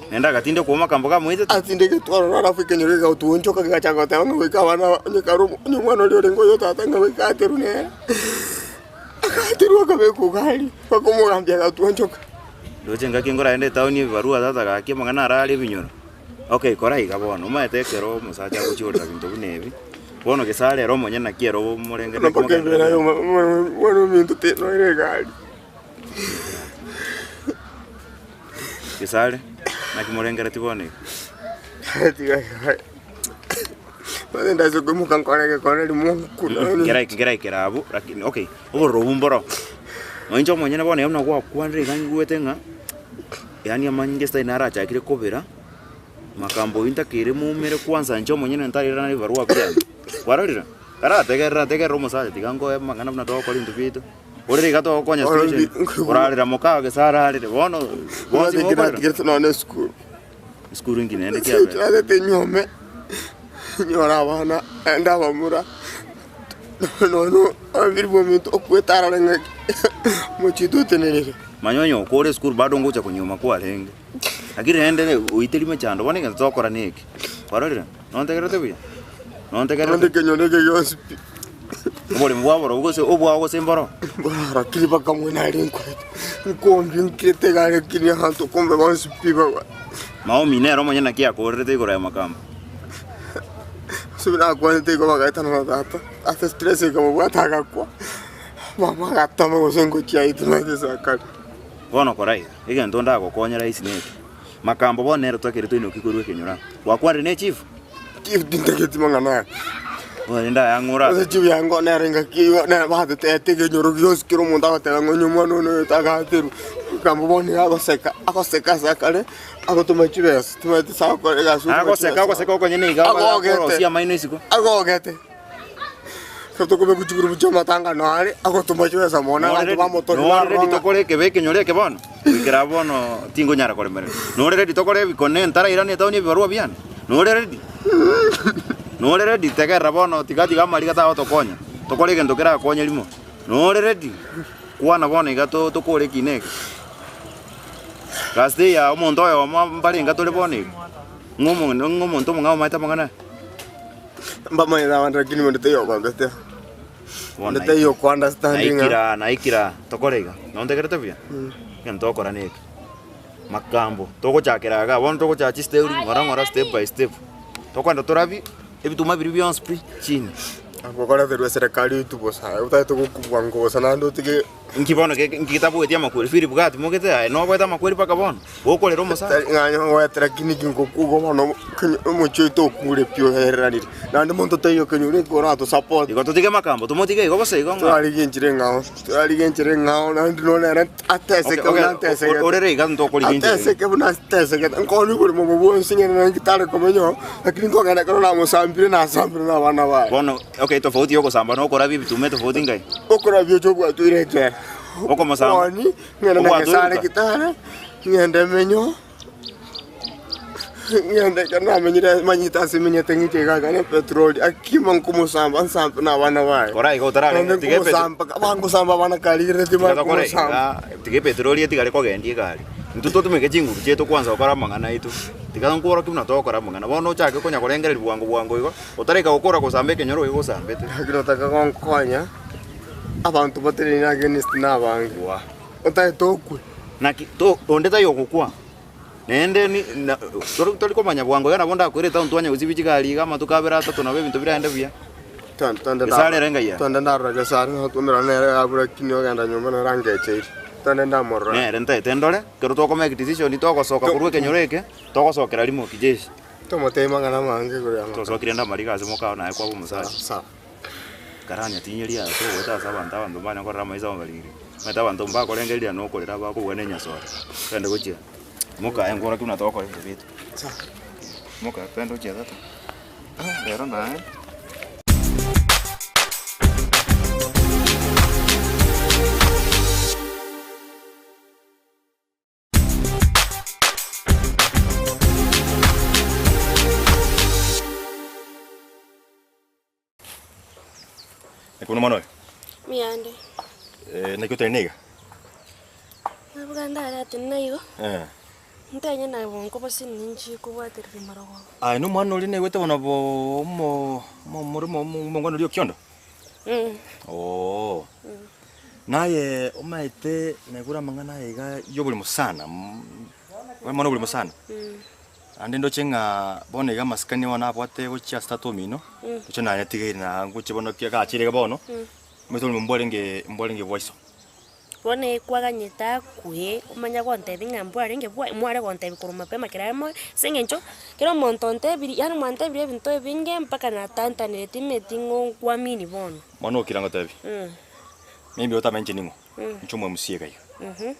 Naende agatindekwa omokambo kamoitete. Atindeketwe ororo alafu ekenyoro kegaotuonchoka kegachaka goteba ng'a goika abana aba onye kare onye omwana oria orenge oyo tata ng'a goika aterwe nere. Agaterwa akabekwa iga aria, mpaka omogambi agatuonchoka. Roche engaki nkoragende etaoni ebibarua tata gaki amang'ana arare ebinyoro. Okay kora iga bono, omanyete ekero omosacha agochiorera binto buna ebi, bono gese arere omonyene naki ere omorenge naki Mpaka mogenderere embera omwana ominto tenoire egari. Gesare, naki morengeretie bono iga? Ndase koimoka nkore egekone rimo nkuna. Nkeraikera abwo, lakini okay, obororo obwo mboro. Nonya inche omonyene bono iga buna gwakwanire iga nyigwete ng'a, yaani amanyinga esitari narachakire kobera, makambo oyio ntakeire moumere kwanza inche omonyene ntarirana ebibarua biane. Kwarorire? Karategerera tegerera omosacha tiga nkoe amang'ana buna togokora ebinto biaito. Orere iga togokonya situation, orarera moka gose ararere bono bonsi mokorera. Natigerete nonya na esukuru. Esukuru inki naende kiabere? Nachete nyuome, nyore abana naende abamura, nonya ababiri bominto okwete arore ng'a omochie totenerere. Manya onye okore esukuru bado ngocha konyuoma kwarenge, lakini rende oiteri mechando bono egento togokora neke, kwarorire? Nontegererete buya? Nontegererete? Naende ekenyoro eke gionsi pi. Oboremo bwa borobwo gose obwao gose mboro? Lakini bakamwena aria nkorete, nkombi nkirete iga lakini abanto kumbe bonsi pi bagwa. Naomi nere omonyene naki akoorerete igoro y'amakambo. Ase buna akwanete igo bagaetana na tata, ase stress ekamobwata agakwa, mama agatama gose ngochia aye timanyeti ase akare. Bono kora iga, egento ndagokonye rahisi neke, makambo bono nere twakere toinoki korwa ekenyoro aa. Gwakwanire ne chief? Chief tintageti mang'ana aya. Bono ndayang'ore Ase ase. chief yango nere engaki eywo nere batetete ekenyoro gionsi kera omonto agoteba ng'a onye omwana one oyo tagaterwa, makambo bono nigo agoseka, agoseka ase akare, agotoma chibesa, timanyeti ase agokora egasi otoma Agoseka chibesa. agoseka okonyene iga Agogete. akorosia amaino isiko. Agogete. Ekero tokobekwa chigurubu chia amatangano are, agotoma chibesa mono abanto bamotoria Nore barora ready ng'a tokore ekebe ekenyoro eke bono, goikera bono tingonyara koremereria. Nore ready tokore ebikone ntarairana etaoni ebibarua biane? Nore ready? Nore ready? Tegerera bono tiga tiga amariga tagotokonya, tokore egento kerakonye rimo. Nore ready? Kwana bono iga to tokore ekina eke. Last year omonto oyomo mbarenga tore bono iga, ng'a omo ng'a omonto omong'ao omanyete amang'ana aya? Mbamanyete abanto lakini onde taiyo okombete. Onde taiyo oko understanding ng'a. Naikire aa, naikire aa, tokore iga, nontegerete buya? Egento togokora neke, makambo, togochakera igaa, bono togochaka chistep ng'ora ng'ora step by step, tokogenda torabie ebituma biria bionsi pi chini. Okoreterwa eserekari oitwe bosa, otagete gokubua ngosa naende otige. Inki bono geke inki getaboeti amakweri? Philip gatimogete aye noboete amakweri mpaka bono? Gokorera omosacha. Tari ng'a ngoetera lakini inki ngokwa bono omochie oito okure pi oereranire. Naende monto taiyo kenyoro eke orato support. Igo totige makambo tomotige igo bosa igo ng'a. Torarigie enchera eng'ao, torarigie enchera eng'ao naende nonya nere ateseke Okay, okay, buna ntesegete. orere iga ntokorigia enchera eye. Ateseke buna ntesegete, nkonywa oboremo obo bwonsi ng'ende nonye tare komenya oo, lakini nkogenda ekero namosambire nasambire na abana baye. Bono okay tofauti ya ogosamba na okorabia ebituma etofauti ngai? Okorabia oche obwatweire echela. Okomosamba? Kwani, ng'ende na Obwatwe gesare oruka? kitare, ng'ende emenyo, ng'ende ekero namenyire manyete ase menyete ng'ike iga iga ne petroli, akima nkomosamba nsambe na abana baye. Kora iga otarare Naende tiga epetro- nkomosamba, bangosamba abana karigereretie Tiga tokore bakomosamba. iga, tiga epetroli etigare kogendia egari. Intwe totumeke chinguru chiaito kwanza gokora amang'ana aito. Tiga nkworokie buna togokora amang'ana. Bono ochake konya korengereria bwango bwango igo, Otareka gokora gosamba ekenyoro gegosambete. Lakini otaka gonkonya, abanto bateneine against nabange. Otagete okwe. Naki to onde taiyo ogokwa, naende ni na tori tori komanya bwango iga nabo ndakwere etown twanye gosibia chigari iga amatuko abere atato nabo ebinto biraende buya. Gesare ere ngai ere? Twende ndarora Gesare natwomerana nere abure lakini ogenda nyomba nere angecheiri. Twende ndamorora. Nere ntaete ndore, ekero toko make decision togosoka korwa ekenyoro eke, togosokera rimo kijeshi. Tomotebie mang'ana amange igoro y'amang'ana. Tosokire nde amariga ase mokao naye kwaba omosacha. Karanya tinyeria ase ogoeta ase abanto, abanto mbanya korora amaiso amabariri. Omanyete abanto mbakorengereria na okorera bakobua na enyasore. Togende gochia mokaye nkworokia buna togokora ebinto biaito. Mokaye togende gochia tata. Rero naye. Naki bono omwana oyo? Miyande. Eh, naki otari niga? Nabuga ndarate naigo. Eh. Ntenye na bonko bose ninchi kobwaterera marogoba. Aye na omwana oria naigwete bono bo omo omomura omo omongwana oria okiondo? Mm. Oo. Mm. Naye omaete naigure amang'ana aya iga y'oborimo sana, mono oborimo sana. Naende ndoche ng'a bono iga amasikani bono nabwate gochia ase tata omino, ndoche nayatigeire na ngochia bono ki agachire iga bono, omanyete oborimo mbwarenge mbwarenge bwa iso. Bono ekwaganyete akwe, omanye gontebia ng'a mbwarenge bwa mware gontebia korwa mapema kera aye moyo, ase eng'encho, kera omonto ontebirie yaani mwantebirie ebinto ebinge mpaka natantanire timeti ng'o nkwamini bono. Bono okira ngotebie, Maybe otame inche ning'o? Inche omo MC iga iga.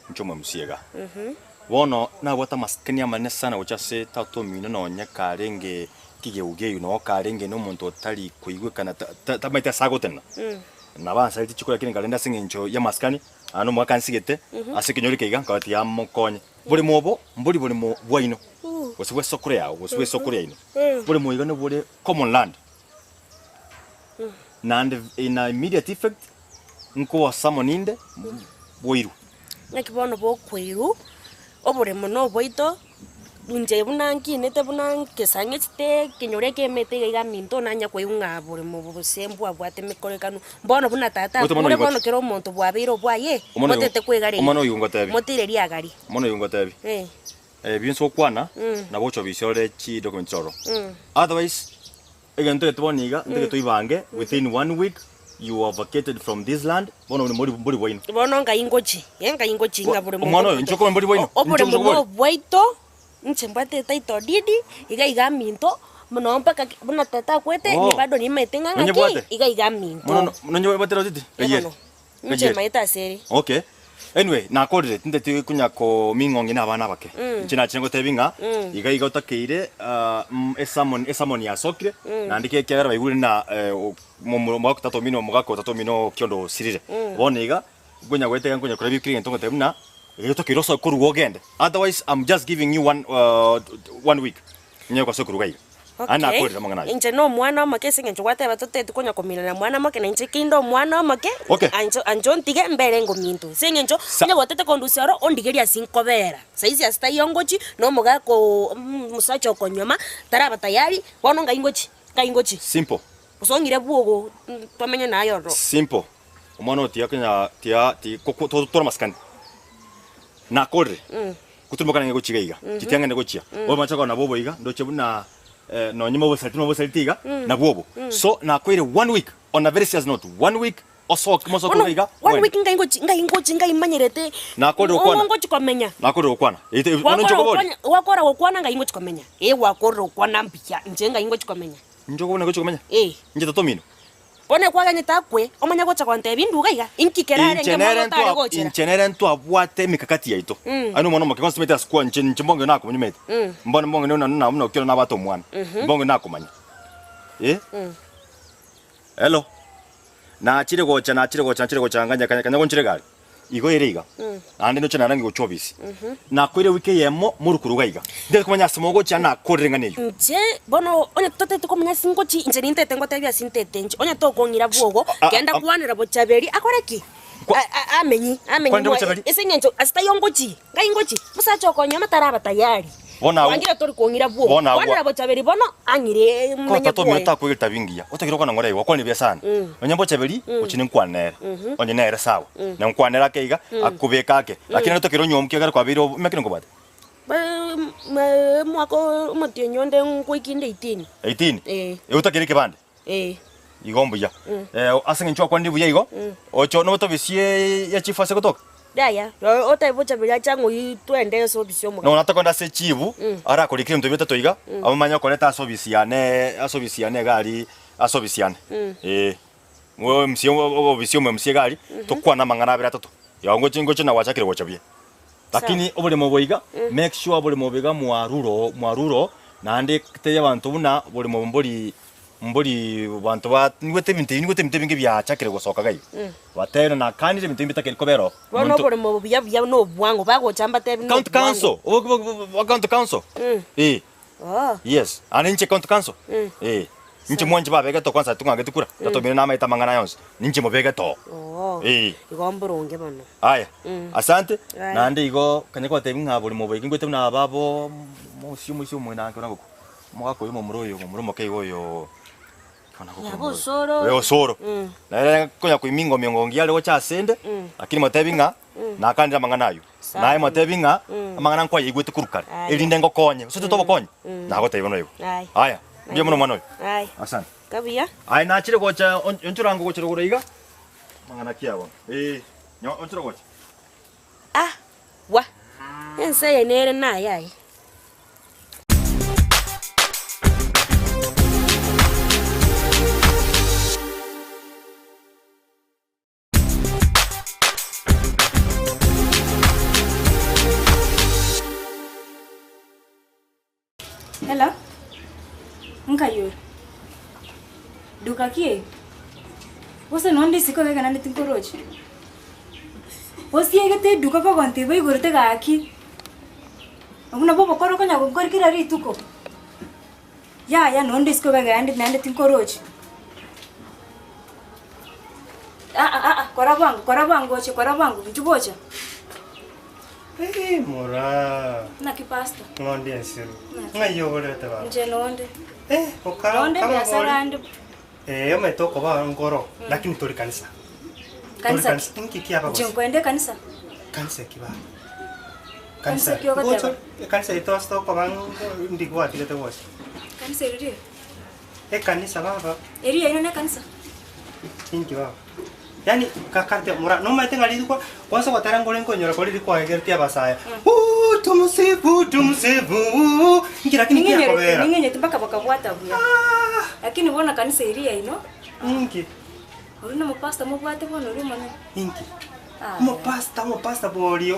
Inche omo MC iga. Bono nabwate amasikani amanene sana gochia ase tata omino nonye karenge kigeugeu noo karenge na omonto otari koigwekana ta- ta- tamaeti ase agotenena. Nabo ansaretie chikura lakini nkarenda ase eng'encho y'amasikani, naende omogaka ansigete ase ekenyoro eke iga nkaba tiga mokonye. Boremo obo mbori boremo bwaino, gose bwa esokoro yao, gose bwa esokoro yaino. Boremo iga nobore common land. Naende in a immediate effect, nkobasamoni inde boirwe. Naki bono bokoirwa, oboremo noboito, inche buna nkinete buna nkesang'echete ekenyoro ekemete iga iga minto nanya koigwa ng'a boremo obo gose mbwabwate emekorekano. Bono buna tata Oito mono akure oigwete. bono kera omonto bwabeire obwaye, Omono oyo- motete kwegareria, omono oyo ngotebi. moteire riagari. Omono oyo ngotebi. Eh. Ebi inse gokwana, Mm. nabo ochobisie ore chidocument chiororo. Mm. Otherwise, Egento eke bono iga ntagete toibange within one week you are vacated from this land bono bori mbori mbori bwaino. Bono ngai ngochi, eh ngai ngochi ng'a bore Omwana oyo inche okome mbori bwaino? Inche Oboremo ngocha kobori? bwaito, inche mbwate etitle deed, iga iga minto, mono mpaka ki buna tata akwete, Oh. ni bado nimaete ng'a Nonye ng'aki, bwate? iga iga minto. Mono nonye obwate rotiti? Eh Gaiere. bono, inche maete ase ere. Okay. Anyway, nakorire, tinteti konya koming'ongia na abana abake. Mm. Inche nachire ngotebi ng'a Mm. iga iga otakeire ah, mm, esermon esermon yasokire Mm. naende ki ekiagera baigure na eh, o- momo- omogaka tata omino omogaka o tata omino okiondo osirire. Mm. Bono iga, nkonya goeta iga nkonya korabia kera egento ngotebi buna, iga otakeire osoe koruga ogende. Otherwise, I'm just giving you one, one week, onye gosoa koruga iga. Aye nakorire amang'ana ayio. Inche nomwana omoke ase eng'encho gwateba toteti konya kominana mwana moke na inche kinde omwana omoke, Okay. ancho ancho ontige mbere ngominto. Ase eng'encho, Sa- onye gotete kondusia oro, ondigerie ase nkobera. Saisi ase taiyo ngochi, na omogaka oo omosacha okonyoma, taraba tayari, bono ngai ngochi, ngai ngochi. Simple. Gose ong'ire bwogo tomenye naye ororo. Simple. Omwana oyo tiga konya tiga ti ko ko totware amasikani. Nakorire. Gotumoka nang'e gochia iga iga. Tiga ng'ende gochia. Omache korora nabwo obo iga, ndoche buna nonye mobosaliti mobosaliti iga, nabwo obo. So nakoeire one week, on a very serious note, one week osoke mosoke Bono iga iga, one ogende. week ngai ngochi ngai ngochi ngai manyerete Nakorire gokwana. ng'o ngochi komenya. Nakorire gokwana. Ete bono Gwakora inche okobori. gokwana gwakora gokwana ngai ngochi komenya. Ee gwakorire gokwana mbuya, inche ngai ngochi komenya. Inche okobori ngai ngochi komenya? Ee. Inche tata omino. Bono ekwaganyete akwe, omanye gocha gontebia induga iga, inki kerarenge Inche mono nere otare ntwa gochera? inche nere ntwabwate emikakati yaito. Aye nomwana omoke konsi timanyeti ase kwa inche inche mbonge nakomanya omanyete. Mbono mbonge na na buna okio nabwate omwana. Mbonge nakomanya. Eh? Hello. Nachire gocha nachire gocha nachire gocha nganya kanya kanya gonchire egari. Igo ere iga. Naende ndoche narangi gochia obisi. Nakoire ewiki eyemo morukuru iga iga. Ntari komanya ase mogochia nakorire ng'ana eyio. Inche bono onye totagete komanya ase ngochia, inche nintagete ngotebie ase ntete inche, onye tokong'ira bwogo, genda kwanera bochaberi akore ki? Amenyi, amenyi Kwanera mwa bochaberi? ase eng'encho ase taiyo ngochia, ngai ngochia, omosacha okonywa taraba tayari. Bono agwo- Kwangire tori kong'ira bwogo, Bono agwo- kwanera bochaberi bono ang'ire Ko menye tata omino bwoye. takoegete bingiya, otagire gokwana ng'ora igo, okwane buya sana. Onye mbochaberi, gochia ninkwane nere. Onye nere sawa, na nkwane ake iga, akobeka ake. Lakini nere tokere onywomu kiagera kwabeire obo, emekero nkobwate? Omwaka omotienyi onde nkoikia inde 18. 18? Eh. Igo otakere ekebande? Eh. Igo mbuya. Ase eng'encho gwakwanire buya igo, oche notobisie ya chifu ase gotoka? Yaya, otabe bochaberi ache ang'o oyio twende ase ofisi y'omogaka. Nonya tokoenda ase echifu, arakorikire ebinto bitato iga, amanye okoreta ase ofisi yane, ase ofisi yane iga aria, ase ofisi yane. Eh. Omosie ofisi y'omomusia iga aria, tokwane amang'ana abere atato. Yago ngochi ngochi na gwachakire gocha buya. Lakini oboremo obo iga, make sure oboremo obo iga mwarure oo, mwarure oo, naende tebia abanto buna oboremo obo mbori mbori banto ba nigwete ebinto ebi nigwete ebinto ebinge biachakire gosoka iga iga. Batebe nakanire ebinto ebi mbitakeri kobera oo. Bono Omonto- oboremo obo buya buya na obwango, bagocha mbatebi na County obwango. council, obo- obo- obo- county council. Eh. Yes, ande inche county council. Eh. Inche mwanche babegete kwanza tung'agete kura, tatomire namaete amang'ana aya onsi. Ninche mobegete oo. Oo. Eh. Igo mboronge bono. Aya. Asante. Aya. Naende igo kanya kobatebi ng'a bori moboike ngoete buna babo mosie omoisia omoinanke buna gokwa. Omogaka oyo omomura oyo omomura omoke igo oyo Yaba osoro. Eh, osoro. Nere konya koiminga omiongo ngiya are gocha asende, lakini motebi ng'a nakandire amang'ana ayio. Sawa. Naye motebi ng'a amang'ana nkwayaigwete korwa kare, Aya. erinde ngokonye. Gose totobokonye? Nagotebi bono igo. Aya. Aya, mbuya mono omwana oyo. Aya. Asante. Kabuya. Aye nachire gocha on- onchora ango gocha rogoro iga, amang'ana ki aya bono? Eh, nyo onchora gocha. Ah, wa! Ense eye nere naye aye. Hello, nkai ore? Duka ki eye? Gose nonde isiko iga naende tinkorochi? Osiegete eduka kogontebia baigorete gaki, obwo nabwo obokoro okonya gokora kera rituko? Yaya nonde isiko iga naende naende tinkorochi. Aa aa kora bwango kora bwango oche kora bwango inchu gocha. Eeh moraa. Naki pastor? Ng'ondi ensiru. Naki. Ng'ai ogorete baba? Inche nonde. Eh, okara Nonde okara biasara bori. ande. Eh, omanyete okoba ngoro, lakini tori kanisa. Tori Kanisa kanisa. Inki kiaba Inche gose? nkoenda ekanisa. Kanisa ki baba? Kanisa Kanisa ki ogoteba? Gocha ekanisa yaito ase tokoba ndi gwatigete gocha. Kanisa eri rie? Ekanisa baba. Eri yaino ne ekanisa? Inki baba? Yaani kakante mura nomanyete ng'a rituko kwansa gotera nkore nkonyora kore rikwaegeretie abasae Ooh tumusifu tumusifu inki lakini Ning'enyerete kiakobera ning'enyete mpaka bakabwata buya. Lakini bono kanisa eria yaino. Inki? Oria na omopastor mobwate bono oria omonene. Inki? Aya. Omopastor omopastor boria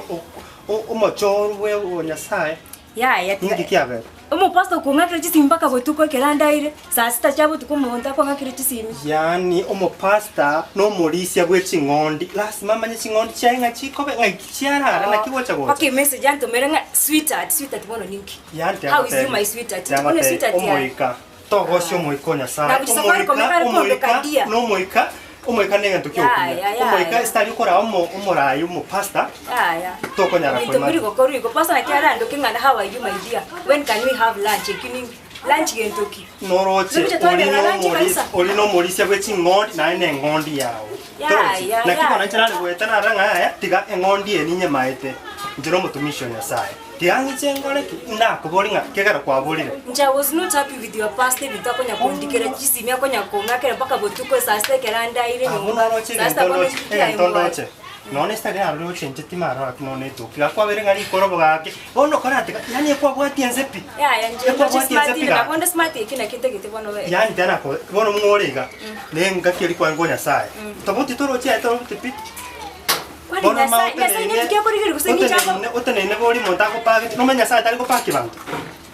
omochoro bwe o Nyasaye. Yaya tiga. Inki kiabera? Omopastor okong'akera chisimi mpaka botuko ekero andaire, saa sita chia botuko omonto akong'akera chisimi. Yaani omopastor nomorisia bwe ching'ondi, lasima amanye ching'ondi chiaye ng'a chikobe ng'ai chiarara naki gocha gocha. Mpaka emessage antomere ng'a sweetheart, sweetheart bono ninki? Yaani How is you my sweetheart? Bono tiagotebi sweetheart yaye. omoika. Togosia omoika o Nyasae. Nabuchi Safaricom Omoika, ekare omoika, kondoka dear. nomoika, omoika negento Ya, ya, kiokumia. ya, Omoika ya. esitari okoraa omo omorai omopastor, Yaya. tokonyara Binto koima. biri gokorwa igo. Pastor naki arandoke ng'a how are you my dear? When can we have lunch? Eki ni lunch gento ki? Noroche Nobucha ori twagenda lunch nomorisia kanisa. ori nomorisia bwe ching'ondi naye na eng'ondi yago. Ya, Torochi? ya, Naki ya. bono inche nare goeta nare ng'a yaya tiga eng'ondi eye ninyemaete inche nomotumishi o Nyasaye. Tiga ng'iche nkore ki? Ndakobori ng'a kegera kwaborire. Inche I was not happy with your pastor ebinto akonya kondikera chisimi akonya kong'akera mpaka botuko saa sita ekero andaire Abwo nyomba. noroche Saa sita egento bono ndoche, chiki egento aye ndoche. Nonya esitari narorire ochenche timarora ki nonya etoki. Gaki kwabere ng'a rikorobo gaki, bono okoratiga, yaani ekwabwatia ense pi. Yaya inche ndoche Ekwabwatia ense smart pi inde gaki. nabo onde smart eki naki ntagete bono we. Yaani tena ko bono mng'ore iga, ne engaki eria kwarenge o Nyasaye. Tobauti toroche aye tobauti pi. Kwani Bono ma Nyasaye Nyasaye oteneine netuki akorigereria gose ninche ako oteneine oteneine bori omonto agopagete, nomanye Nyasaye tari gopaki banto.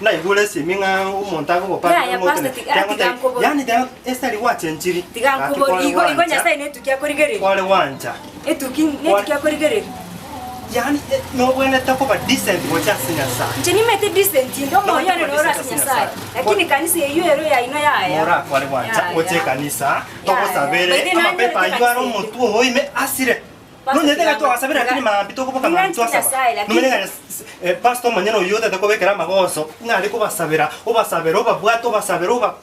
Naigure esimi ng'a omonto agogopaka Yaya ng'a pastor otene- tiga tiga tiga nkobori. yaani tiga esitari gwachenchiri. Tiga Gaki nkobori kware igo igo gwancha, Nyasaye netuki akorigereria. kware gwancha. Etuki netuki akorigereria. Yaani nobwenerete koba decent gocha ase Nyasaye. Inche nimete decent inde omoyo Nobwenerete one koba noro decent ase ase Nyasaye. Nyasaye. Lakini kanisa eywo ero yaino yaya. Morakware gwancha Yaya. gocha ekanisa Yaya. togosabere By the way, amapepa nanyore aywo are kanisa ende. omotwe oo ime asire. Pastor Nonyete ng'a tiga twasabire tiga lakini maambia tokoboka maambia Ning'anchire twasaba. Nyasaye lakini Nomanye ng'a eh, pastor omonyene oyio otete kobekera amagoso ng'a are kobasabera obasabere obabwate obasabere oba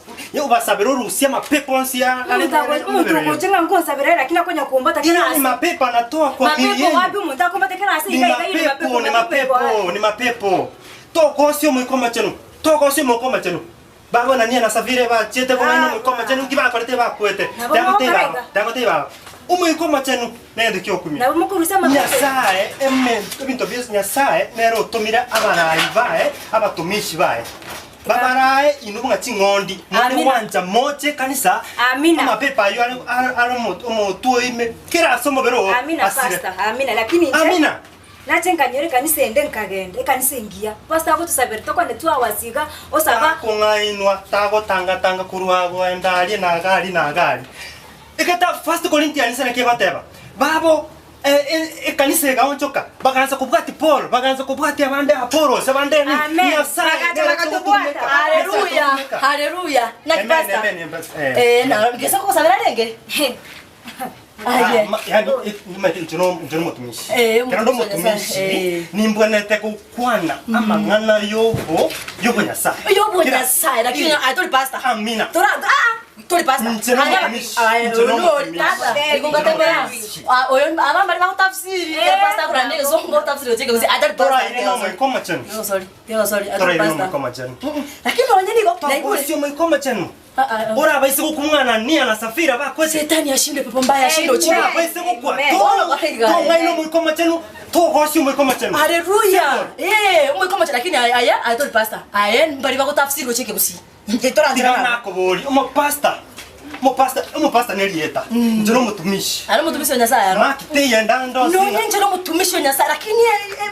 obasabere orusie amapepo onsi are Omonto ago- are omonto omobere oyo. ogocha ng'a nkonsabera ere lakini akonya kombata kera Hiyo ni ase. mapepo anatoa kwa miili Mapepo yenu. wapi omonto akombata kera ase Ni iga iga yire mapepo, mapepo ni mapepo aya. mapepo, ni mapepo. Togosia omoika omachenu, togosia omoika omachenu. Baba Anania na Safira bachete bong'aini omoika omachenu nki bakorete bakwete. Nabo Tagoteba mokora baba, iga. tagoteba baba. Omoika omachenu negento kia okumia. Nabo mokorusia amapepo. Nyasaye eme ebinto bionsi Nyasaye nere otomire abarai baye, abatumishi baye. Babarae inwe buna ching'ondi, more Amina. gwancha moche ekanisa, Amina. amapepo aywo are are are omo- omotwe oime kera ase omobere oo Amina asire. pastor, amina lakini inche Amina. nache nkanyora ekanisa ende nkagenda ekanisa engiya pastor agotosabera tokwane 2 hours iga osaba Takong'ainwa, tagotangatanga korwa agoenda aria na iga aria na iga aria. Egeta First Corinthians naki egoteba, babo ekanisa egaonchoka, bagaansa kobwatia Paul, bagaansa kobwatia abande Apollos, abande nini. Amen. Nyasaye Bagacha nere bakatobwata. togotumeka. Haleluya. Nyasaye togotumeka. Haleluya. Naki Amen, pastor? amen, amen. Eh. Eh, na ngesa kugosabera renge? Aye. Ah, yani, nimanyete inche no- inche nomotumishi. Eh, Ekero ndi omotumishi wa Nyasaye. omotumishi, Eh. nimbwenerete gokwana amang'ana yobo yobonyasaye. Yobonyasaye, lakini aye tori pastor. Amina. Tora ah, tori pastor. Inche nomotumishi, Aye, inche nomotumishi. tata. Ikungatembea. Ah, oyo abamba bakutafsiri. Pastor kuna nini zongo tafsiri ocheke uzi atari pastor. Tora ire nomoika omachenu. No sorry. Tero sorry. Tora Atari ire pastor. nomoika omachenu. Lakini onye niko Togosia omoika omachenu. Orabaise gokwa Anania na Safira bakwete. Shetani ashinde pepo mbaya ashinde ochike. Orabaise gokwa. Amen. Tong'aina omoika omachenu, togosia omoika omachenu. Haleluya. Eh, omoika omachenu lakini aya aye tori pastor. Aye mbari bakutafsiri ocheke gusi. Tora Tiga nakobori, omopastor. Omopastor, omopastor nerieta. Inche nomotumishi. Ari mutumishi wa Nyasaye aro. Maki teyenda ndosi. Nonye nje nomutumishi wa Nyasaye lakini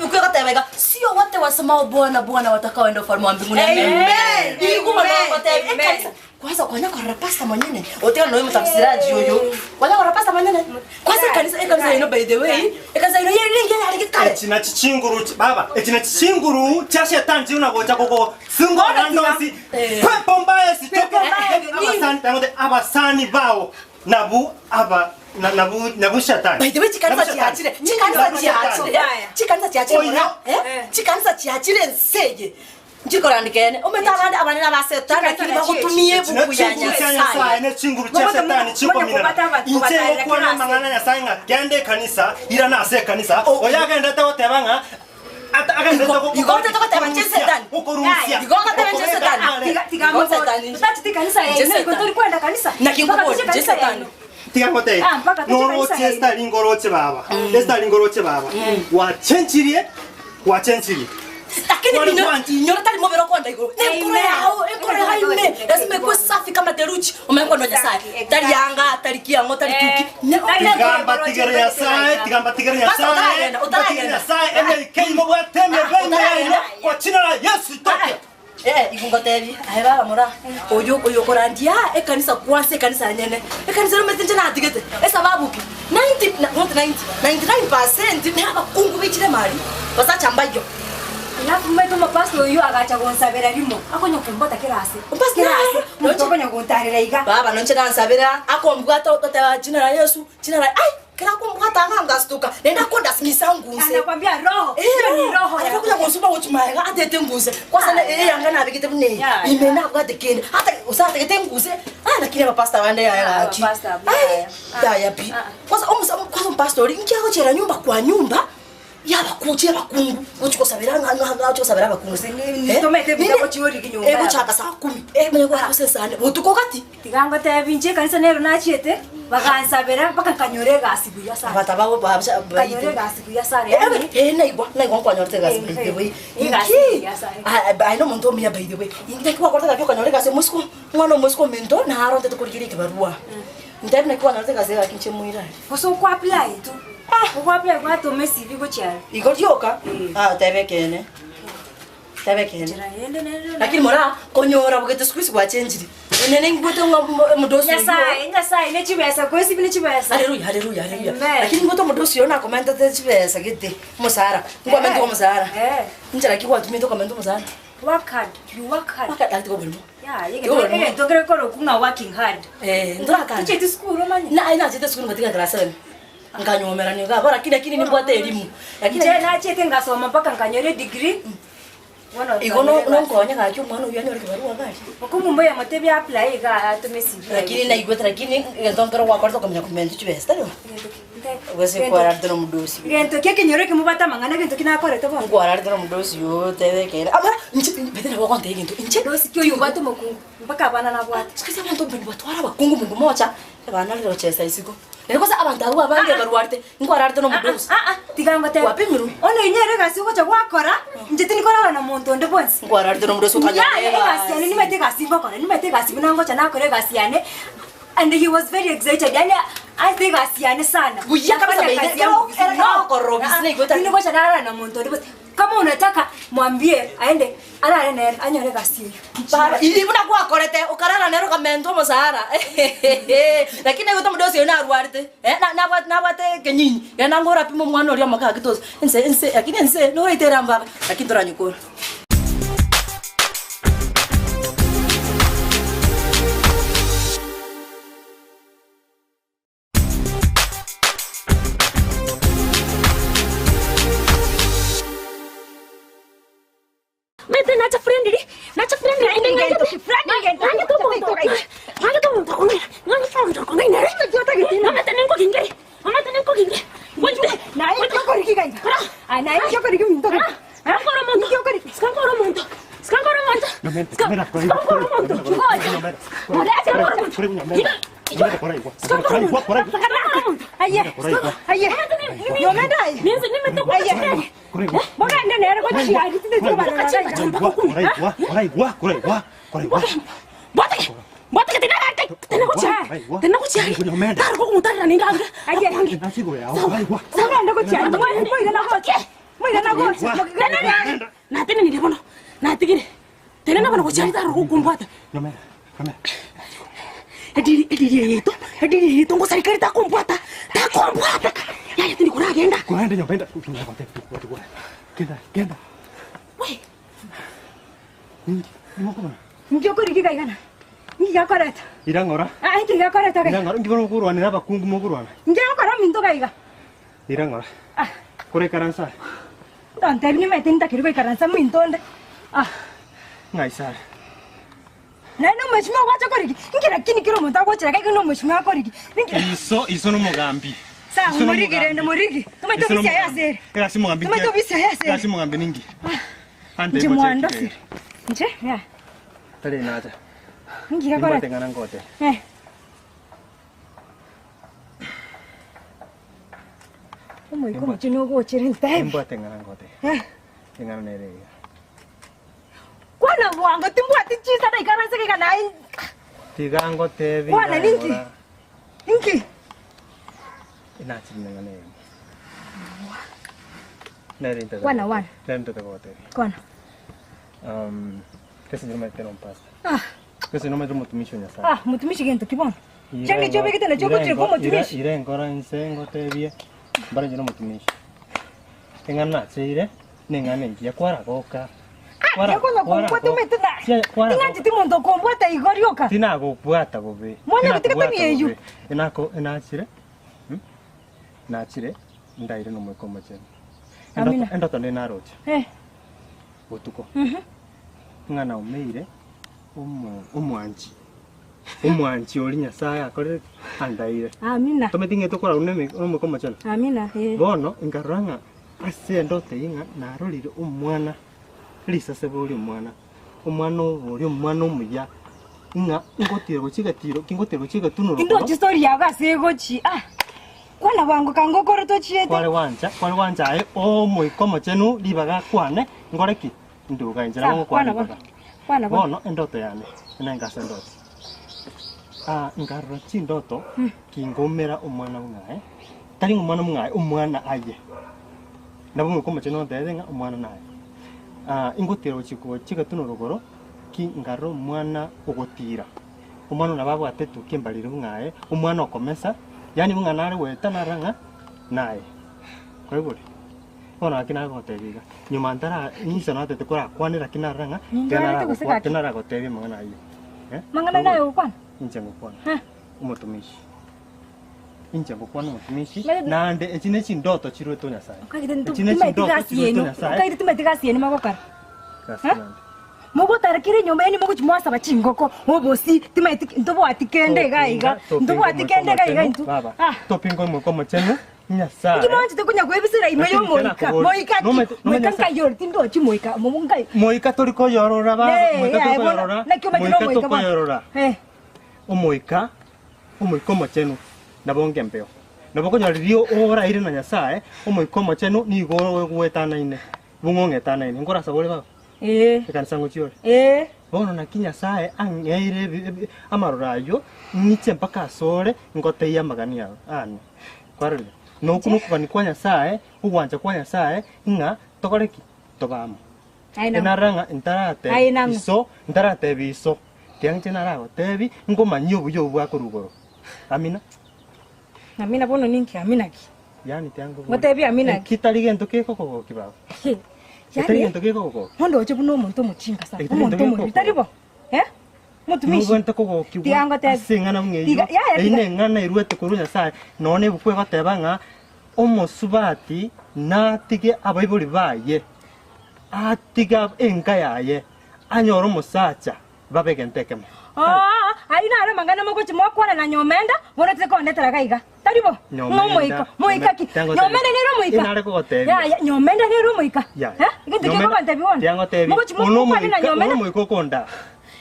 ukwigatebega sio wote wasemao Bwana Bwana watakaoenda ufalme wa mbinguni. Amen. Iguma Amen. nogotebe Amen. ekanisa kwanza kwanya korora pastor mwenyene otega noyo mutafsiraji uyu kwanya korora pastor mwenyene kwanza ekanisa ekanisa ino by the way ekanisa ino yeringe yari kare Echi nachi chinguru baba, echi nachi chinguru cha shetani chiunagocha gogo singo ndosi. Pepo mbaya sitoke. Abasani tangote abasani bao nabu aba na- nabu nabu shetani. By the way chikanisa Nabu shetani. chiachire chikanisa Nabu shetani. chiachire chikanisa chiachire Oyo. mora eh chikanisa chiachire nseye nchikorandikene ometa abandi abanene abasetani lakini bagotumie ebuku ya nyasaye nechinguru cha setani chikominana inche ngokwana amang'ana nyasaye ng'a genda ekanisa irana ase ekanisa oyo agendete goteba ng'a Igo otete goteba nche setani. okorusia Igo ngatebe nche setani. Tiga Igo setani. Tutachiti kanisa Nche yenu, iko setani. tori kwenda kanisa. Naki Mpaka nkobori, tuje nche kanisa setani. yenu. tiga ngotee Ah, mpaka tuje noroche kanisa yenu. estari ngoroche baba estari ngoroche baba wachenchirie wachenchirie lakini Wale inyoro tali mobero konda iguru nenkoro yao enkoro yao ime lazima ikuwe safi kama theluji omenkondo nyasaye tali yanga tali kiango tali tuki tigamba tigere nyasaye tigamba tigere Basta, nyasaye utaragenda, tigere utaragenda. nyasaye mlk mobwate mebe nyaino kwa jina la Yesu itoke Eh, ikungotebi ahe baba mora oyo oyo korandia ekanisa kwanza ekanisa nyene ekanisa romete nje natigete esababu ki 90 not 90 99% ne abakungu bichire mali basachambayo Alafu Omanyete omopastor oyio agacha gonsabera rimo, akonya kombwata kera ase, kera ase, omonto okonya gontarera iga. Baba nonche nansabera, akombwata ogoteba jina la Yesu, jina la ai, kera akombwata iga ngastuka, naende akondasmisa ngunse. Anakwambia roho, Eh, hiyo ni roho Alafu yako. akunya gonsumba gochia magega atete nguse, kwanza ne eyanga nabegete buna eye, ime nabwate kende, ata gose atagete nguse, ah lakini abapastor bande yaya Ah, gaki. abapastor abwo Ai, yaya. Ah. yaya pi. Kwanza omosa kwanza omupastor oria, inki agochera nyumba kwa nyumba, yabakuchi abakungu, gochi gosabera ng'a ng'a ng'a gochi gosabera abakungu. Eh, Tomete ninde- bitabo chiorigi nyomba yabo. egochaka saa kumi, emanye goaka gose saa nne, botuko gati. Tiga ngotebi inche ekanisa nero nachiete, bagansabera mpaka nkanyora egasi buya sana. Abata babo babcha Nkanyora egasi buya sana Eh, yaani eh, naigwa naigwa nkwanyorete egasi Eh, by the way. eh, egasi Inki? buya sana. Ah, ah, aye nomonto omuya by the way. Inki naki gwakorete gaki okanyora egasi omosiko, omwana omosiko ominto naro ntete korigeria ekibarua. Ntebi naki kwanyorete egasi gaki inche moire aria. Gose okwa apply tu. Okwa apply gwatoma ecv gochia are. Igo rioka? Ah, teba ekeene. Teba ekeene. Lakini mora, konyora bogete siku hizi gwachenchiri. Ene ningwete ng'a omodosi oyio. Nyasaye, Nyasaye ne chibesa kwesi bune chibesa. Haleluya, haleluya, haleluya. Amen. Lakini ngwete omodosi oyo nakomentete chibesa gete, omosara. Nkwamente omosara. Eh. Inchera ki gwatumete okomenta omosara? Work hard. You work hard. Work hard, tiga oborimo. Yeah, Tiga oborimo. egento nkere korokwa ng'a working hard. Eh, ntorakana. Tochieti sukuru omanye. Na, nachete sukuru ngatiga class 7. Nkanywomerania iga abwo lakini lakini nimbwate elimu. Lakini Inche nachete ngasoma mpaka nkanyora edegree. Bono igo nkanyora egasi. nonkonye gaki omwana oyio anyore kibarua gari. Okomumba yamotebia apply iga atome CV. Lakini naigwete lakini egento nkero gwakorete okamanya komenta chibesa tari bo? Gose kwararete na omodosi. Gento kia ekenyoro ekemo bwate amang'ana egento ki nakorete bono. Nkwararete na omodosi oyo otebe ekeene. Abana inche bethe nabo ogontebia egento inche. Dosi ki oyio obwate omokungu mpaka abana nabwate. Siku hizi abanto mbani batwara abakungu mungu mocha abana rero gochesa isiko. Naende kwanza abanto abwo abange barwarete nkwararete na omodosi. Tiga ngotebe. Wapimirwe. Ono inyere egasi ogocha gwakora inche tindikorara na monto onde bwensi. Nkwararete na omodosi okanyora Yaya egasi yane nimanyete egasi ngokora nimanyete egasi buna ngocha nakora egasi yane and he was very excited yaani ase egasi yane sana. Buya kabisa Nafanya baithe, kazi yangu kero- vizuri. kero okorora obisi naigwete. Tindigocha narara na monto onde bwensi. Kama unataka mwambie aende arare nere anyore egasi eywo. Baba, ili buna gwakorete okarara nere okamenta omosara lakini naigwete omodosi oyo narwarete eh, na- nabwate nabwate ekenyinyi genda ngore apime omwana oria omoke gaki tosa ense ense lakini ense noraite era mbaba lakini toranyekore. Mete nacha friendly, nacha friendly. Njokorigikaigana ngigakoreta Irang'ora. Ah, ngigakoreta gai Irang'ora ngibona okorwanera abakungu mokorwana. ngirakora minto gaiga Irang'ora. Kore ikaransa. tontebi nimete ntakiri goikaransa minto onde Ah, Ng'aisare. naye nomweshimiwa gwacha korigi ngirakini kira omonto agochera gaiga nomweshimiwa akorigi Iso iso nomogambi. Sawa, Iso morigi nomogambi. rende morigi tomaite Iso obisi nomogambi. yasere Egasi mogambi. Tomaite obisi yasere. Egasi mogambi ningi. Ante nche boche mwandosire ekigere. nche ya Tari nacha. ngigakoreta Nimbwate ng'ana ngote. Eh. Omoiko omochie nogochere ntebi Nimbwate ng'ana ngote. Eh. Eng'ana nere iga. kwana bwango timbwati chisa naikaranse gaiga naye Tiga ngotebi. Kwana ninki? Inki? Nachire ng'ana eye. Nere ntote. Kwana, wana. Nere ntote gotebi. Kwana. Kese ndiromete nompasta. Ah. Kese nomete omotumishi o Nyasaye. Ah, mutumishi gento kibono. Change chobegete na chogochire kwa mutumishi. Ire nkora inse ngotebie mbara nje nomotumishi. Eng'ana nacheire neng'ana engiya kwaragoka. Kwara- Nyakonya kwara- kombwata omanyete na Sia- kwara- ting'ancheti monto okombwata igo rioka. Tinagokobwata bobe. Mwana gotiga Tinakobwata tabia eyio. bobe. Enako enachire. Hmm? Nachire ndaire nomoika omochenu. Amina. Endoto endoto nde naroche Eh. botuko. Mhm. Ng'a naumeire omo omwanchi. Omwanchi oria Nyasaye akorire ki? Andaire. Amina. Tomanyeti ng'a tokorarwa na eme- nomoika omochenu. Amina. Eh. Bono nkarora ng'a ase endoto eyio ng'a narorire omwana risase boria omwana, omwana obo oria omwana omuya, ng'a ngotira gochia egetiro ki ngotira gochia egetunwa rogoro. Tindochi story yago ase egochi ah. Kwana bwango kango okore tochiete. Kware gwancha, kware gwancha aye omoika omochenu ribaga akwane, nkore ki? Nduga inche nabo Sawa, ngokwana kwana bono. ribaga. Kwana bono. Bono endoto yane, ena ase endoto. Ah, nkarora chindoto, kingomera omwana bung'aye, tari ng'a omwana bung'aye, omwana aye. Nabo omoika omochenu ontebete ng'a omwana naye. Ah, ingotira gochia gochia egetunwa rogoro, ki nkarora omwana ogotira, omwana oyo nabo abwate etukia embariri bung'aye, omwana okomesa, yaani bung'a nare goeta narora ng'a naye. Kwaigure? Bono gaki nagotebia iga, nyuma ntara inse natete korakwane lakini narora ng'a Ningarete gose gaki? tinaragotebia amang'ana ayio. Eh? Mang'ana naye ogokwana? Inche ngokwana. Eh. Omotumishi. Inche ngokwana omotumishi, Mare- naende echi ne chindoto chiruete o Nyasaye. Okaigete nto- Echi ne timaeti chindoto gasi chiruete o yenu. Nyasaye. Okaigete timaeti gasi yenu mogokora. Gasi Eh? naende. Mogotara kera enyomba yenu mogochi mwasaba chingoko, obosi, timaeti ntobwati kende iga iga, Topinga ntobwati omoika kende iga iga omochenu, intwe. Baba, Ah. topinga omoika omochenu, Nyasaye. Inki mwanchete konya kwebisera ime Lakini tena y'omoika? kobori- Moika ki? nomanyete- Moika nomanyete- nkayore tindochi moika, momo nkai. Moika tori koyorora baba, Eh, moika tori eh, bono, koyorora, naki omanyete moika nomoika bono. tokoyorora. Eh. Omoika, omoika omochenu nabo onge embeo. Nabo okonyora riria oraire na Nyasaye, omoika omochenu nigo ogoetanaine, bung'o ong'etanaine. Nkorasaba ore baba? Eh. Ekanisa ngochia ore? Eh. Bono naki Nyasaye ang'eire ebi- ebi- amaroro ayio, ng'iche mpaka asore, ngotebie amagani ao ane. Kwarorire? Nokwo nokogania kwa Nyasaye, ogwancha kwa Nyasaye, ng'a tokore ki? Tobe amo. Aye nang'o. Enarora ng'a Aye ntaratebi nang'o. iso, ntaratebi iso, tiga inche naragotebi, ngomanyie obuya obwo bwa korwa igoro. Amina. Amina bono ninki? Amina ki? Yaani tiga nkobori. Ngotebie amina ki? Eki tari gento kekokogokia baba. Etari Yaani, gento kekokogokia. ondoche buna omonto omochinga sana, Eki tari omonto gento omoriri, tari bo? Eh? Motumishi. Nobwenerete kogokigwa Tiga ngotebie. ase eng'ana buna eyio. Tiga- yaya, Eyio tiga. na eng'ana eruete korwa Nyasaye, nonya na ebuku egoteba ng'a omosubati natige abaibori baye, atige enka yaye, anyore omosacha, babe egento ekemo. Oo, ayio naro amang'ana mogochia mwakwana na nyomenda, bono tise kondetera iga iga. Tari bo? Nyomenda, Ng'a omoika, moika ki? Nyomenda, Nyomenda nere omoika? Inare kogotebia. Yaya, nyomenda nere omoika. Yaya. Eh? Egento Nyomenda- kegogontebia bono? Tiga ngotebie, Mogochia ono mokwane na omoika- ono nyomenda? omoika okondaa.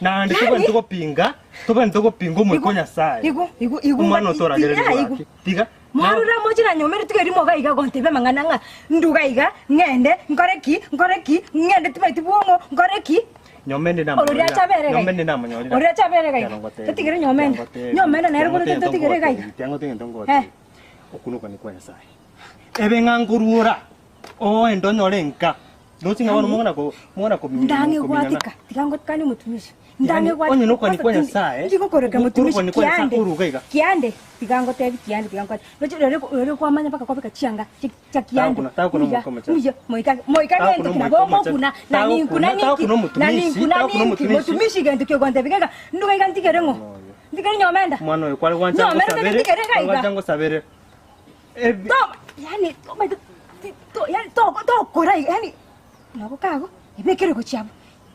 Naende Yaani- tobwenerete gopinga, tobwenerete gopinga omoika o Nyasaye. Igo, igo, igo, Omwana otoragereria ya, igo. gaki. Tiga. Mwarora moche na nyomenda tiga rimo iga iga gontebia amang'ana ng'a nduga iga, ng'ende, nkore ki, nkore ki, ng'ende timaeti bwong'o, nkore ki? Nyomende Ororia namonyorire. achabere iga. Nyomende namonyorire. Ororia achabere iga. Totigere nyomenda. Nyomenda nere bono totigere iga iga. Tiga ngotebie egento ngotebie. Okunokani kwa Nyasaye. Ebe ng'a nkoruora, oende onyore enka. Roche ng'a bono mong'ana ko mong'ana komi Ndange kominana. gwatika. Tiga ngotikanie omotumishi. Yaani, Ndange gwatika. onye nokogania kwa Nyasaye, Ndigokoreka motumishi okorokani kwa Nyasaye kiande. oruga iga. Kiande. Tiga ngotebi kiande tiga ngotebi. Roche rero rero kwamanya mpaka kwabeka chianga chi- chia kiande. Takuna- takuna Mbuya, omoika omochenu. mbuya, moika moika Takuna gento omoika kinabo omochenu. ngokuna na ninkuna Takuna- ninki takuna na omotumishi, ninkuna takuna ninki omotumishi. motumishi gento kiogontebi gega nduga iga ntigere ng'o ntigere nyomenda Omwana oyo kware gwancha Nyomenda ngosabere, ntigere iga kware iga. gwancha ngosabere. Ebi- To, yani, to, to, to, yani, to, tokora iga, yani, nabo kago, ebekere gochiabo.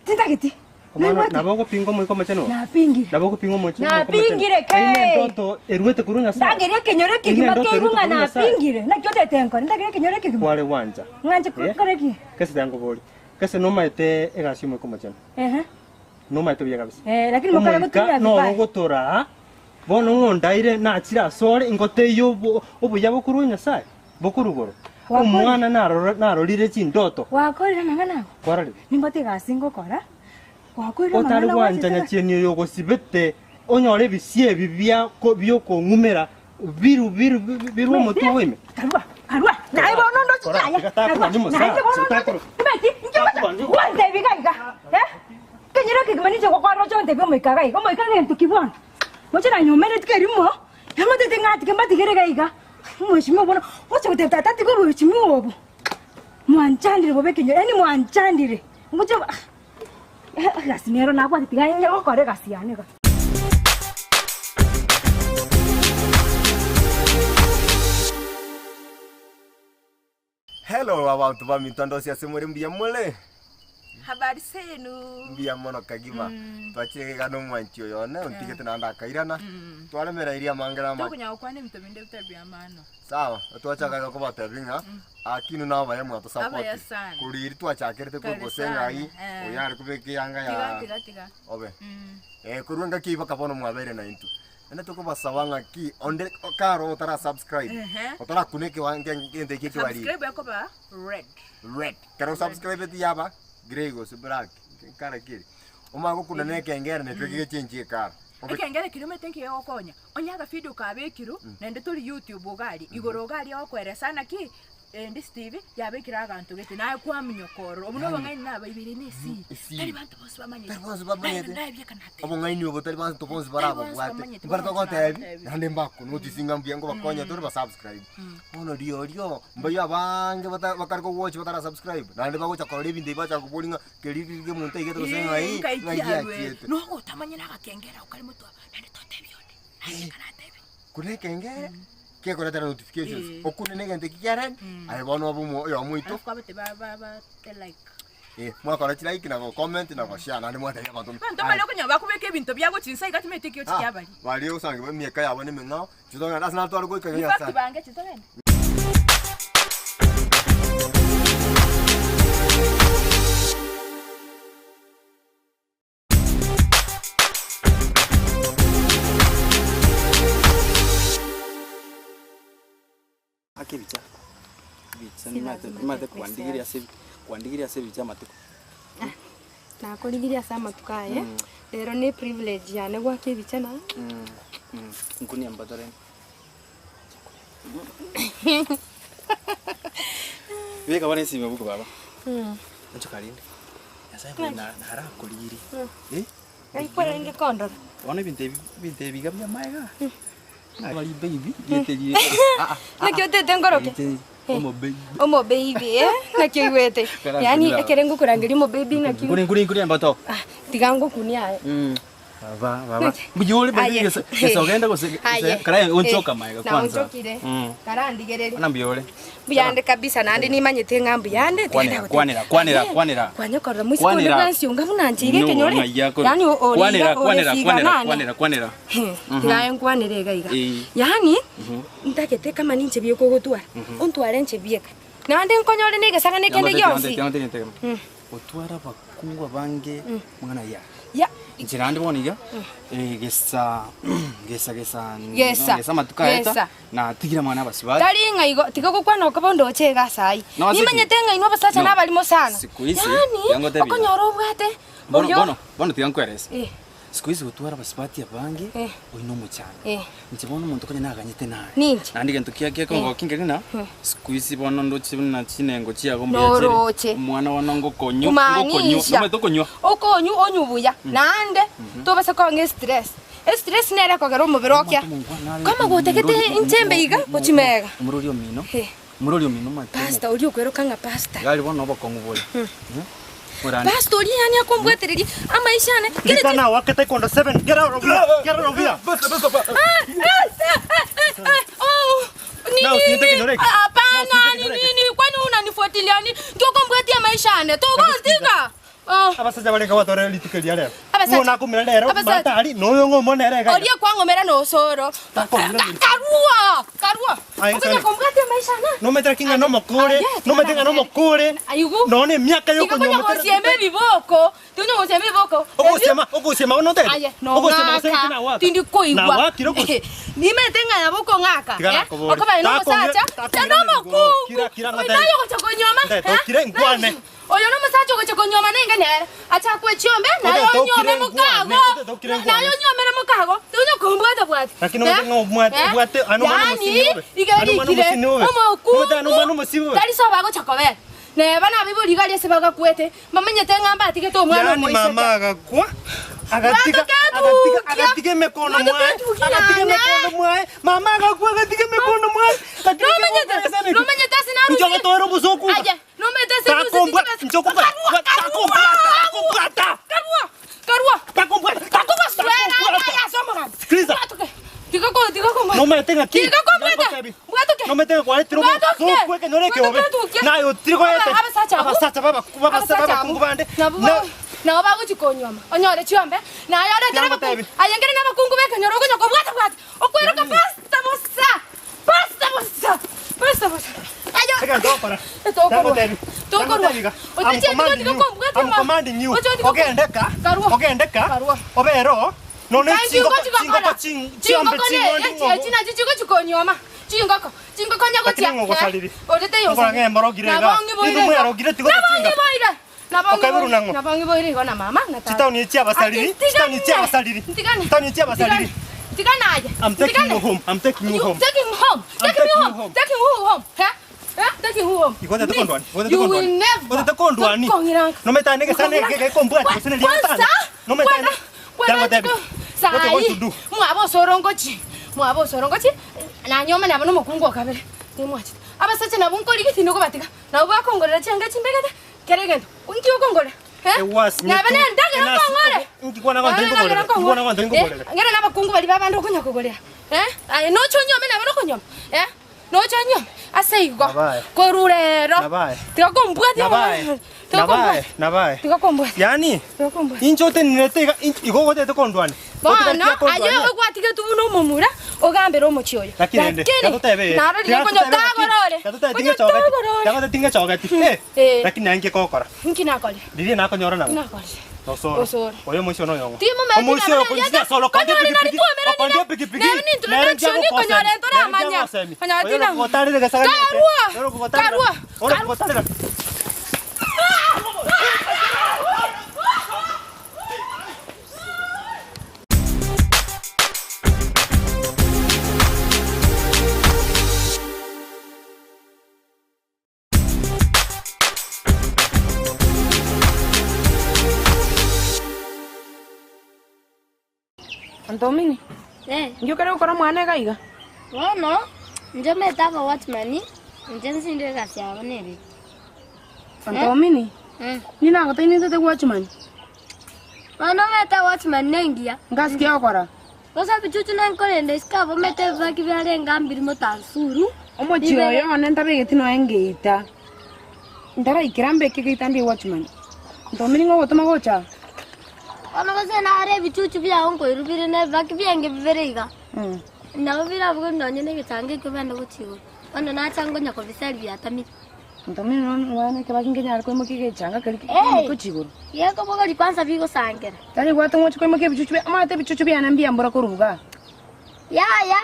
Tintageti. Omwana Naigwete? nabo ogopinga omoika omochenu? Napingire. Nabo ogopinga omochenu? Napingire ke. Eine endoto eruete korwa Nyasaye. Ndageria ekenyoro ekegima Eine endoto keigwe eruete ng'a korwa Nyasaye. napingire. Naki otete nkore, ndageria ekenyoro ekegima. Kware gwancha. Ng'anche Eh? kore ki? Kese tiangobori. Kese nomaete egasi y'omoika omochenu. Ehe. Nomaete buya kabisa. Eh, lakini mokare Omoika gotumia noro vibaya. ogotoraa bono ng'ondaire nachire asore ingoteiyo obo- obuya bokorwa Nyasaye bokorwa igoro. Wakore. Omwana narora- narorire chindoto. Wakorire amang'ana ago. Kwarorire? Nimbwate egasi ngokora. Wakorire otari amang'ana gwancha gwachete. nyachieni oyo ogosibete onyore ebisia ebi bia ko- biokong'umera biru biru biru omotwe oime. Karua, karua. Naye bono ndochi Kora, yaya. tiga takora, ni musa. Naye bono Takora. ndochi. Mbeti, njoka. Wantebi gaiga. Eh? Kenyero kegima ninche gokora oche ontebi omoika gaiga. Omoika gento ki bono? Moche na nyomere tikerimo. Yamotete ng'ati kembatigere gaiga. Omweshimiwa bono, oche goteba tata tiga obweshimiwa obo. Mwanchandire bobe ekenyoro, yaani mwanchandire. Ngoche Egasi nero nabwate tiga inye gokora egasi yane iga. Hello abanto baminto ndosi ase more mbuya more? Habari zenu. Mbuya mono kagima. Twachire iga na omwanchi oyo one ontigete naende akairana. Twaremereirie amange na amake. Tokonya gokwana ebinto binde bitari bia maana. Sawa, twachaka iga kobatebia ng'a akinu na abaya mwatosapoti. Abaya sana. Korwa eri twachakerete Kare korwa gose sana, ng'ai eh. oyo are kobeka eyanga Tiga ya tiga tiga. obe. Eh, korwa engaki eyio mpaka bono mwabeire naintwe. Naende tokobasaba ng'aki onde kare otara subscribe, Ehe. otarakuna ekewa gento ekio ekebariri. Subscribe ekoba red. Red. Ekero osubscribeti yaba grey gose black, kara ki eri. Omanye gokuna na ekengere nakio gegechenchia ekara. Obe- Ekengere keria omanyete nki kegokonya, onye agavideo kabekirwe, naende tori YouTube iga aria, igoro iga aria ogokoeresa naki Ndisi TV yabekire aganto gete naye kwaminyoka ororo. Obwo nobong'aini nabaibere ne esiri. Esiri. Tari banto bonsi bamanyete. Tari bonsi bamanyete. Naye naye na Obong'aini obo tari banto bonsi Tari bonsi barabobwate. bamanyete, Mbare bonsi togotebi, bagotebi. naende mbakonotice ng'a mbuya ngobakonya tore basubscribe. Bono riorio, mbaria abange bata bakare kogwochi batara subscribe, naende bagocha korora ebinto ebi bacha koboria ng'a keri riria omonto aigete gose ng'ai, Ngai ng'ai kiarwete. giachiete. Nogotamanya na agakengere ako kare motwe abo, naende totebi onde. Naye karatebi. Kuna ekengere, kekoretera notifications, Eh. okune na egento eki kia red, aye bono obe omo oyomo oito. Alafu kwabete ba ba ba te like. Eh, mwakora chilike na gocomment na goshare naende mwatebia abanto Abanto mbare okonyora bakobeka ebinto biabo chinsa iga timanyeti ekio Ah, chiabari. baria osange emiaka yabo nemeng'ao, chitogenda ase natware goika In fact Nyasaye. bange chitogende. Ake ebicha, ebicha nimate nimate kwandigiria ase kwandigiria ase ebicha amatuko. Nakorigirie ase amatuko aye, rero ne privilege yane goaka ebicha na. Nkunia mbatore. Beka bono esime buku baba. Onchoka rende. Nyasaye buna na- narakorire. Eh? Ngai kwarenge kondora. Bono ebinto ebi ebinto ebi iga bia amaega. Nari baby rieterire. Ah ah. Naki otete nkoroke? Omo baby. Omo baby eh? Naki oigwete? Kara Yaani nkunira. ekere ngokorangeria omo baby naki Nkuri nkuri nkuri mbato. tiga ngokunia aye. Mm. Baba baba. Naki? Mbuya ore baby Aye. gese gese ogende gose Aye. kara onchoka Eh, maega kwanza. Naonchokire. Mm. Karandigereria. Ona mbuya ore. Mbuyande kabisa naende nimanyete ng'a mbuyande Kwanera kwanera kwanera kwanera. Kwanyekorera moiseke onde Kwanera. bwansi onga buna nche iga No, ekenyore. ng'ai akore. Yaani ore Kwanera iga ore kwanera siga kwanera nane. kwanera kwanera. Mhm. Tiga aye nkwanere iga iga. Eh. Yaani Mhm. ntagete kama ninche bieka ogotwara, Mhm. ontware inche bieka. Naende nkonyore na egesagane kende gionsi. Mm. Otware abakungu abange mwana ya. Ya. Inche naende bono iga eh, gesa gesa gesa Gesa. gesa amatuko aeta Gesa. natigire amang'ana abasubati. Tari ng'a igo, tiga gokwana okoba onde oche iga ase ayio. No, ase ki? Nimanyete ng'a inwe abasacha No. nabarimo sana. Siku hizi, Yaani, tiga ngotebie. okonyora obwate Bono oyo bono bono tiga nkwerese. Eh. Siku hizi gotwara abasubati abange oino omochando. Eh. Inche bono omonto konya naganyete nare. Ninche. Naende egento kia gekongokia Eh. nkeri ng'a Eh. siku hizi bono ndoche buna chinengo chiago mbuya chire. Noroche. Omwana bono ngokonywa ngokonywa Kumaanisha. nomanyete okonywa. Okonywa onywe buya, Mm. naende tobasa kong'a estress. Estress nere ekogera omobere okia. Kama gotagete inchembe iga, gochimega. Omorori omino. Eh. Omorori omino omanyete omo. Pastor oria okweroka ng'a pastor. Iga aria bono obokong'u bore. Orande. Pastor oria yaani akombwatereria amaisha ane. Kere Rika now, wake taekwondo 7. Get out of here. Get out of here. Oh, ni Na usiende nini? kinyore hiki. Hapana, ni nini? Kwani unanifuatilia ni? Ndio kombwatia maisha ane. Togontiga. Oh. Abasacha barenge gwatwara rituko eria rero. Abasacha. Ng'o nakumera rero, Abasacha. matari, noyo ng'o omonere iga. Oria kwang'omera nosoro. Karua, karua. Aye, Okonya sorry. kombwatia maisha ane. Nomanyete ki ng'a nomokore, nomanyete ng'a nomokore. Aigu. Nonya emiaka Tiga konya yokonywa gosiema ebiboko. Tiga gosiema ebiboko. Ogosiema, ogosiema bono otebe? Aye, Ogosiema gose nong'aka. inche nawaka? Tindi koigwa. Nawakire ogosi- Nimanyete ng'a nabo okong'aka. Tiga eh? nakobori. Okoba Takong'ira- nomosacha, takong'ira chanda omokungu. Kira- kira ng'a Oyo naye ogocha konyuoma. Nde, eh? tokire nkwane. Oyo nomosacha ogocha konyuoma nenge nere. Achakwe chiombe, naye Ote, tokire onyuome nkwane. mokago. Ote, tokire nkwane. Naye onyuomere mokago. Tonya kombwata bwati. Lakini omanyete ng'a omwate- Eh? obwate- ano omwana Yaani, omosini obe. iga Ano omwana rikire. omosini obe. Omokungu. Omanyete ano omwana omosini obe. Tari sobo agocha kobera. Neba nabibori iga aria ase bagakwete, bamenyete ng'a mbatigete omwana Yaani omoiseke. mama agakwa agatiga agatiga agatiga emekono mwaye agatiga emekono mwaye mama agakwa agatiga emekono mwaye Nomanyete nomanyete ase narusie. Inche ogotoera obosoku Aye, nomanyete ase narusie Takombwa chibesa. inche okombwa Karua, takombwata takombwata karua. Nomanyete ng'aki? Tiga kombwata. Mbwatoke. Nomanyete ng'a kwaretire Mbwatoke. obosoku ekenyoro eke obe. Mbwatoke. Naye otiri goeta. Abasacha abwo. Abasacha Abasacha abwo. babakungu bande. Nabwo Na- nabo bagochi konyuoma onyore chiombe naye oretere Tiagotebi. abakungu aye nkere nabakungu bekenyoro okonya kobwata bwata okweroka pasta bosa pasta bosa pasta bosa aye Egento ogokora. Tokorwa. Tiagotebi. Tokorwa. Tiagotebi iga. I'm Otiche commanding tiga you. kombwatia I'm ma. commanding you. Oche tiga Ogende ka. Ogende ka. Obere oo. Nono Thank you, chingoko gochi gokora. chingoko chiombe Chingoko ne ching'ondi ng'obo. echi nachi chigochi konyuoma chingoko chingoko nyagochia Lakini ng'ogosariri. orete Ngokora ng'e morogire iga. Inwe mwerogire tigo gochinga. Okaiburu nang'o? nabong'i boire igo na mama na tata Chitaoni echi abasariri. Ati, Chitaoni echi abasariri. Ntigane. Chitaoni echi abasariri. Ntigane aye I'm taking you home. I'm taking you home. Taking home. I'm Taking me taking you home. home. Taking who home? Huh? Huh? Taking who home? Igote Me. tekondwani. Igote You will tekondwani. never. Igote tekondwani. Tokong'iranga. Nometane gesane gekombwati gose ne Kwanza. riatana. Nometane. Tiagotebi. What you going to do? Mwaba osorongochi. Mwaba osorongochi. Nanyoma nabo nomokungu okabere. Nimwachete. Abasacha nabo nkorigiti nokobatiga. Nabo bakongorera chianga chimbegete. Kere egento. Inki okongorera? Eh? Ewasi Naba nendagera nkong'ore. Nkikwana gwanto nkogorera. Nkikwana gwanto nkogorera. Ngera nabakungu bari babande okonya kogorera. Eh? Aye nocho onyome nabo nokonyoma. Eh? Nocho onyome. Ase igo. Nabae. Korurero. Nabae. Tiga kombwatia. Nabae. Tiga Nabae. kombwatia. Nabae. Tiga kombwatia. Yani Tiga kombwatia. inche otenenete iga igo ogotete kondwani. Bono aye ogwatige tu buna omomura ogambere omochie oyo. Lakini ende, yatotebe. narorire konya tagorore. Yatotebe tingechogeti. Yatotebe tingechogeti. Eh. Eh. Lakini nainki gokora. Nki nakorire? Riria nakonyora nang'o. Nakorire. Osoro. Osoro. Oyo omoisio noyong'o. Timomanyeti Omoisio nabo oyo nariete. konchia solo kondia Konyore nari pikipiki. twamerani Okondia na- pikipiki. Nere nintroduction konyore ntoramanya. Konyore tina. Otarire gesagani. Karua. Karua. Oro gotarira. Antomini. Eh. Inki okare gokora mwana iga iga? Bono, inche omanyete aba watchman, inche nsinde egasi yabo nere. Antomini. Ninagotainetete watchman. Bono omanyete watchman nengiya. Ngasi ki ogokora? Gose ebichuchu nenkorenda isiko abwo omanyete ebibaki biarenge mbiri motansuru. Omochie oyo one ntabegeti noe ngeita. Ntaraikera mbeke geita mbi watchman. Ntomini ng'o ogotoma gocha? Bono gose nare ebichuchu biago nkoirwa bire na ebibaki biange bibere iga. Nabo birabwo nonye na egesango ekio bende gochia igoro. Bono nacha nkonya kobisari biatamire. Ntomini nonya ekebaki nkenyare koimokia egechanga keria Hey! gochia igoro. Gekobogori kwanza bigosangera. Tari gwate ngochi koimokia ebichuchu bia omanyete ebichuchu biane mbiambora koruga. Yaya,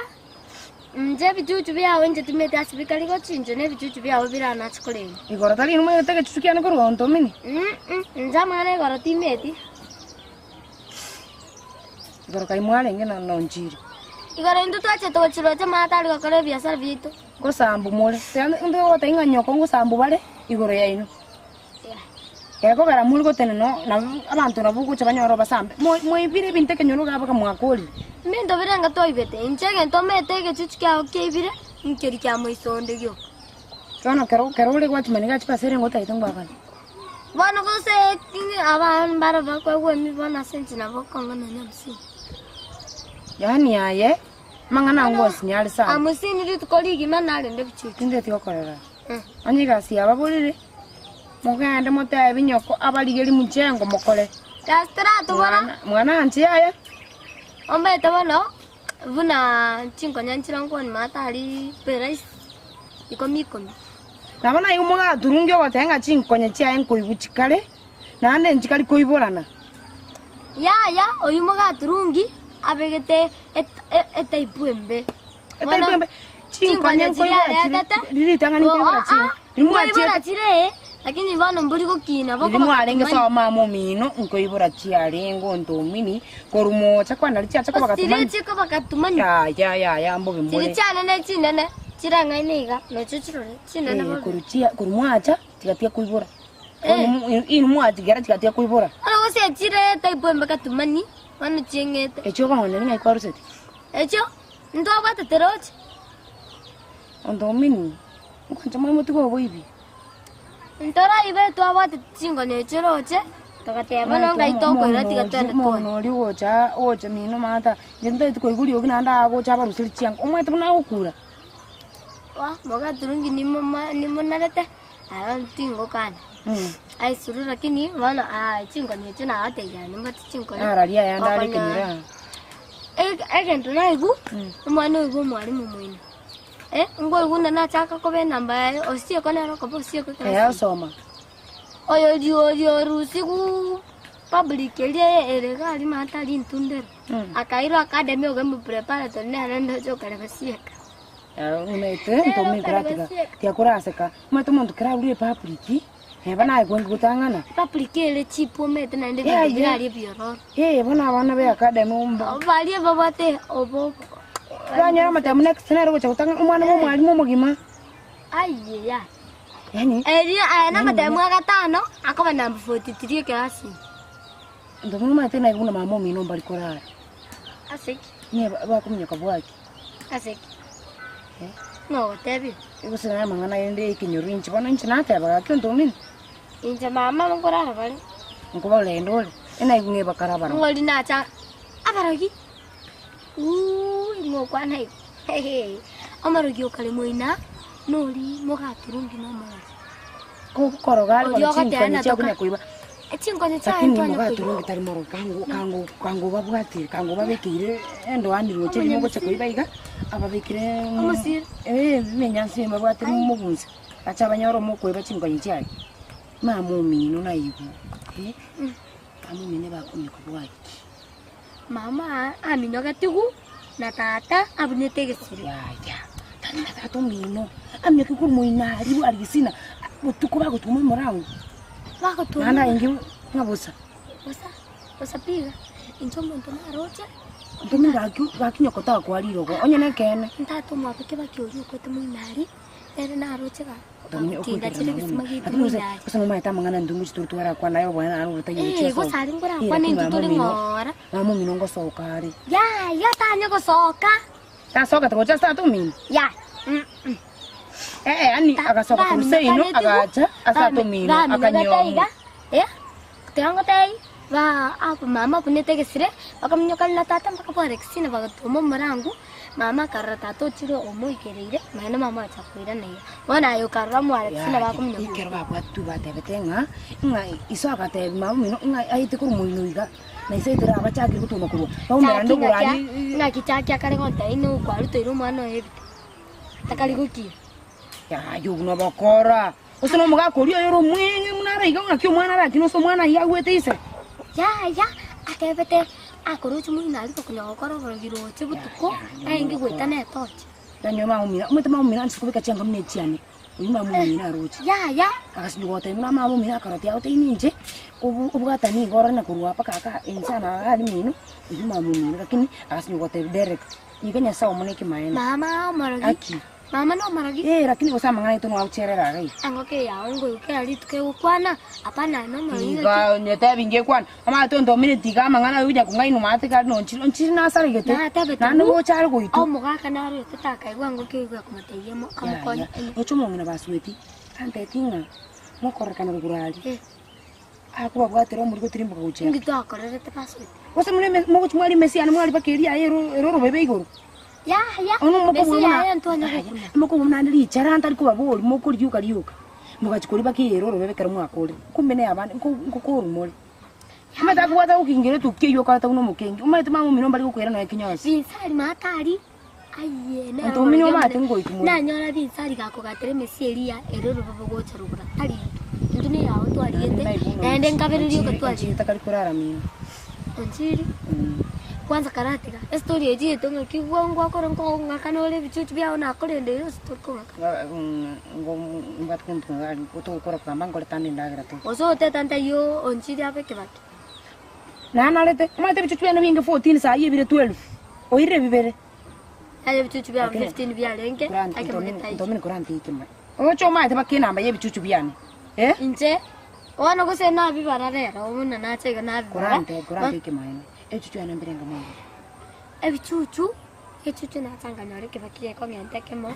inche ebichuchu biago inche timeti ase bikari gochia inche na ebichuchu biago biranache korenda. Igoro tari inwe moirete egechuchu kiane korwa Ntomini? Mm, inche amang'ana igoro timeti. Igoro kai mwarenge na nonchire. Igoro intwe twachete gochia roche mara tari gokora ebiasara biaito. Ngosambu more. Ntogotebi ng'a nyoko ngosambu bare igoro yaino. Gekogera more gotenena nabo abanto nabo gocha banyore obasambe. Mwaibire ebinto ekenyoro iga mpaka mwakorire. Ebinto bire enga twaibete, inche egento omanyete egechuchu kiao kiaibire, nkeri kia moiso onde gioka. Bono kero kero ore gwachimani iga chibesa ere ngotagete ngwakane. Bono gose abana mbare bakoegwa emi bono ase inche nabo okong'a nonya hamsini. Yaani aye, amang'ana ango onsi nyare sana. Hamsini rituko rigima narende ebichuchu. Tinteti gokorera. Onye egasi yababorire, mogende motebi nyoko abarigerie mchengo mokore. Gasi toratobora. Mwana anche yaya. Omanyete bono, buna chinkonya nchire nkoni maate aria beraisi ikomi ikomi. Nabo naigwe mogaturungia ogoteba ng'a chinkonya chiaye nkoigwa chikare, naende nchikari koiborana. Yaya, oyio mogaturungi abegete etaipu embe. Etaipu embe, chinkonya nkoibora chire, riritang'ani nkoibora chire. Nkoibora chire, lakini bono mbori gokina. Riria mwarenge sobo mama omino, nkoibora chiarenge ontomini, korwa mocha kwanari chiacha koba gatumani. Chiri chikoba gatumani. Yaya yaya mbobe mbore. Chiri chianene chinene, chirang'aine iga, nochio chirore, chinene bobe. Korwa chia, korwa mwacha, chigatia koibora. Inwe mwatigera chigatia koibora. Bono gose chire etaipu embe gatumani, bono chieng'ete. Echio okong'oneria ng'ai kwaruseti? Echio, ntwabwatete roche. Ontomini, nkwancha more motige oboibi. Ntoraibe twabwatete chingonye echio roche. Togateba bono ngai tokoira tiga twende twone. Omong'ina oria ogocha ogocha mino omanyete inche ntagete koigwa riogi naende agocha abaruserie chianga, omanyete buna agokura? Wa, mogaturungi nimoma nimonarete, aro tingokana. Aisuru lakini bono aa chinkoni echio nagotebirie nimbwate chinkoni. Nararia ayande are Okonyora. ekenyoro aa. Ege- Egento naigwa, omwana oyo bwa omwalimu moino, eh, nkoigwa buna nachaka koba enamba yaye, osieko nere okoba osieko Ee, osoma. Oyo riorio orusigwe public eria ere iga aria mata aria intundero, akairwa academy ogemo preparatory nere ndoche okare gosieka. Omanyete ntomanyete koratiga tiga koraseka, omanyete omonto kera arure epublic, neba naye kwangi gotang'ana. Public ere cheap omanyete naende ebinto Yaya. bire aria ebiororo. Eh, bono abana be academy omba. Baria babwate obo Banyora amatemo next nere ogocha gotang'ana omwana bwa omwalimu omogima. Aye yaya. Yaani Erio aya namatemo agatano akoba number 43 ekerasi ime. Ntomanyete omanyete naye buna mama omino mbari korara. Ase ki? Niye bakominyoka bwaki. Ase ki? Nogotebia. Gose naye amang'ana ayende ekenyoro inche bono inche nateba gaki ontomini. Inche mama nkorara bare. Nkobarenda ore, enaigwe ng'e bakara abarogi. Ng'ori nacha abarogi. Uuh ing'okwana igo. Hehe. Omorogi okare moina nori mogaturungi nomorogi. Koroga are Oria bono ogoteana chinkonye chia toka. konya koiba. Chinkonye chiaye Lakini ntwanya koiba. mogaturungi tari morogi kango kango kango babwatire kango babekeire endoani roche rimo gocha koiba iga ababekire Omosira. eh emenyansi babwate mogunsa acha abanyore omokoiba chinkonye chiaye. Mama omino naigwe eh mama omino bakonya kobwati. Mama aminyogetigwe na tata abunete egesire. Yaya, tari na tata omino, aminyoke korwa moino aria aria gesina, botuko bagotuma omorango. Bagotuma. Naende aye inki ng'a bosa. Bosa, bosa piga, inche omonto naroche. Ntomire gaki gaki nyoko takoa rirogo, onye nekeene. Tata omwabo kebaki oria okwete moino aria, nere naroche ga. Gose nomanyete amang'ana intwe ngochi tore twarakwana aye obwane naende orotaiyo gochia Eh, gose aria nkorakwane Eh, intwe lakini tore mama omino- ng'ora. Mama omino ngosoka are. Yaya tanya gosoka. Tasokete gocha ase tata omino? Ya. Eh, eh, yaani agasoka korwa seino agacha ase tata omino akanyomwa. Eh, tiga ngotebie, ba aba mama abunete egesire, bakaminyoka na tata mpaka bware kisii na bagatoma omorango, mama akarora tata ochire omoikereire, naende mama agacha koirana iga. Bono aye okarora mware kisii na bakominyoka. Ekero babwatwe batebete ng'a ng'a iso agatebia mama omino ng'a aete korwa moino iga, na iso aetire abachakire gotoma korwa, baumera Chaki naende ng'aki oborani ng'aki chaki akare gontebia ng'a okwarutoire omwana oye ebite, takari gokina. Yaya obwo nobokora. Gose nomogaka oria oyore omweng'e buna araiga ng'aki omwana arakine ase omwana ayio agwete ise? Yaya, atebete akoroche moino aria gokonya gokora oborogi roche botuko, aenge goeta netochi. Nanyora mama omino, omanyete mama omino anchete kobeka chianga buna echiane, oyio mama omino aroche. Yaya. Agasinywa gotebia buna mama omino akarotia agotebi ninche, obu obwatani iga orore na korwa mpaka aka inse ana iga aria mino, oyio mama omino lakini agasinywa gotebia direct, iga Nyasaye omone ekemanyererio. Mama omorogi. Aki. Mama nomorogi. Eh, lakini gose amang'ana aito noagocherera iga iga. Engoko eye yao ngoigwa kera rituko egokwana, apana aye nomorogi Iga gaki. onyetebi ngekwana, omanyete ontomereti iga amang'ana aye onya kong'ainwa omanyete kare nonchire onchire nasaregete, Natebete naende bu, gocha are goitwa. omogaka narwete takaigwa engoko eywo ekomotebia amo amokonye Yaya, roche omong'ina basueti, anteti ng'a mokorekana rogoro aria, akobabwatera omorigo tirimboka gochia. Inki twakorerete basueti? Gose muna eme mogochi mwaria emesi yane mwari mpaka eria yaye ero ere orobebe igoro. Yaya, Ono mokobua mesi buna yaye ntwanya gokuna. mokobua buna naende richara ntari kobaboria mokorioka rioka, mogachi koria mpaka eyere orobebe ekero mwakorire. Kumbe na abande nko nkokoru more. Omanyete akobwata gokingera etukia eywo okoreta buna omokengi, omanyete mama omino mbari gokoira nonya kinyosi. Binsari matari, aye nere Monto omino omorogi omanyete omonene. ngoitu more. Nanyora binsari gakogatera emesi eria ere orobebe gocha rogoro tari intwe. Intwe neyao twariete, naende nkabereria oka twariete. Onchiri takari korara mino. Onchiri, kwanza karatiga, estory eye chiaito ng'aki gwakora nkong'akana ore ebichuchu biago nakorendeire gose tori kong'akana. Mbwate togokora kogamba nkoreta ande endagera tu. Gose otete ntaiyo Onchiri abe ekebaki. Nanarete, omanyete ebichuchu biane binge 14 saa hii ebire 12, oirire bibere. Yaani ebichuchu biago 15 biarenge, ekemo getaiyo. Ntomini korantigi kemo. Oche omanyete mpaka enamba ya ebichuchu biane. Eh? Inche, bono gose nabibara rero, buna nacha iga nabibara. Korante, korante ekemanyererio. Ebichuchu biane mbirenga mono. Ebichuchu, ebichuchu nacha nkanyora ekebaki gekong'enta ekemo,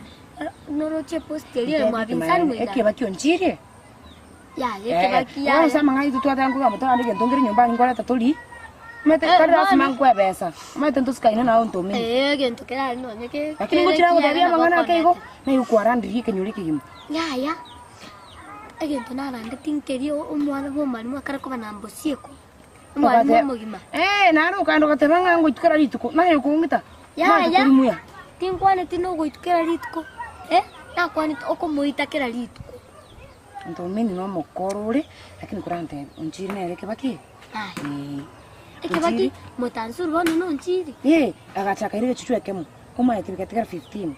noroche epost eria ere mwa Binsari moino. Ekebaki onchirie? Yaya, ekebaki yaya. Bono ase amang'ana aito twateba nkogamba torande egento nkere nyomba aria nkoreta tori, omanyete Eh, tari lasima bono. nkwebesa, omanyete ntosikaine naye ontomere. Eh, egento kere aria nonye ke- Lakini kere ngochira gotebia kiaye nabo amang'ana ake igo, okong'eta. naye okwarandirie ekenyoro ekegima. Yaya, egento narandeti nkeria omwana bwa omwalimu akare koba na mbosieko, omwalimu Ogate- omogima. Eh, naende okaenda ogateba ng'a ngoitu kera rituko, naye okong'ita, omanyete Yaya, tori muya. tinkwaneti nogoitwa kera rituko, eh, nakwanete okomoita kera rituko. Ntomini nomokoro ore, lakini korantebie, onchiri nere ekebaki? Ee. Ekebaki, motansuri bono nonchiri. Ee, agachaka ere egechuchu ekemo, omanyete bigatigara 15.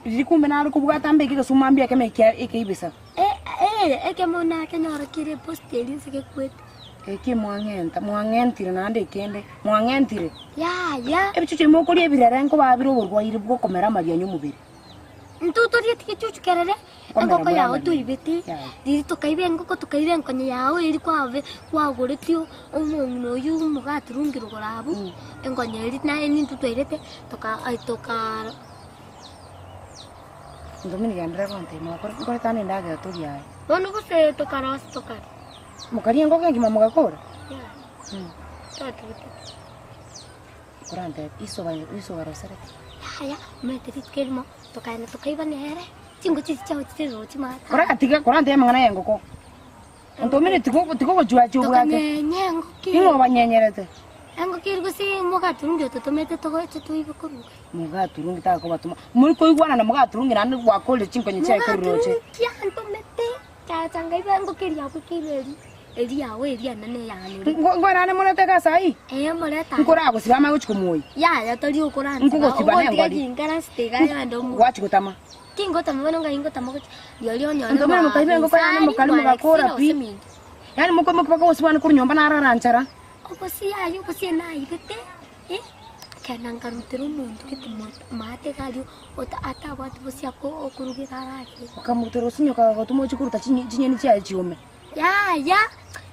Riria kumbe nare kobwata mbeke egesuma mbuya ekemo ekia ekeibisa. Eh, ekemo nakenyora kere epost eria nse gekwete. Eki mwang'enta, mwang'entire naende ekende, mwang'entire. Yaya. Ebichuchu ebi mokoria ebirere nkobabire oborwaire bwokomera amarionya omobere. Intwe torieti gechuchu kerere, Komera engoko yao bwana. toibete, Yaya. riria tokaiba engoko tokaiba enkonye yao eria kwabe kwagoretie omong'ina oyio omogaturungire igoro abwo, enkonye eria naye nintwe twairete toka ai tokara. Ntomini genderera gontebia mwakora nkorete ande endagera toria aye. Bono gose tokarosia tokaria. Mokaria engoko engima mogakora? Yaya. Twatugete. Korantebie, iso ba iso baroserete. Yaya, omanyete rituko erimo, tokaenda tokaiba nere, chingo chiria chiao chire roche maate. Koratiga korantebia amang'ana ya engoko. Ntomire tigo tigogochwachia obwate. Tokanyenya engoko Ning'o obanyenyerete? Engoko eria gose mogaturungi ototomete togocha toibe korwa iga. Mogaturungi takobatoma. Mori koigwana na mogaturungi naende gwakorire chinkonye chiaye korwa roche. Mogaturungi antomete, nkacha nkaiba engoko eria abwo ekeire eria. Eria yao eria enene yane eria. Ngo- Ngorane morete egasi ayio? Ee, morete aye. Nkoragosiba amanye gochia komoyia. Yaya tori okoransiba. Nkogosiba Ogontiga nengori. chinkarasite iga yande omo. Gwachia gotama. Tingotama bono ngai ngotama gochia. Rirorio onyore Ntomere mokaiba engoko yane mokari mogakora pi. Yaani mokoimoka mpaka ogosibwa korwa nyomba narara nchara. Obosie aye obosie naibete, eh, kenda nkarutera omonto gete maate iga aria ota atabwati bosie ako okorugera aragere. Okamorutera osinye okagotuma ochie koruta chinye chinyeni chiaye chiume. Yaya,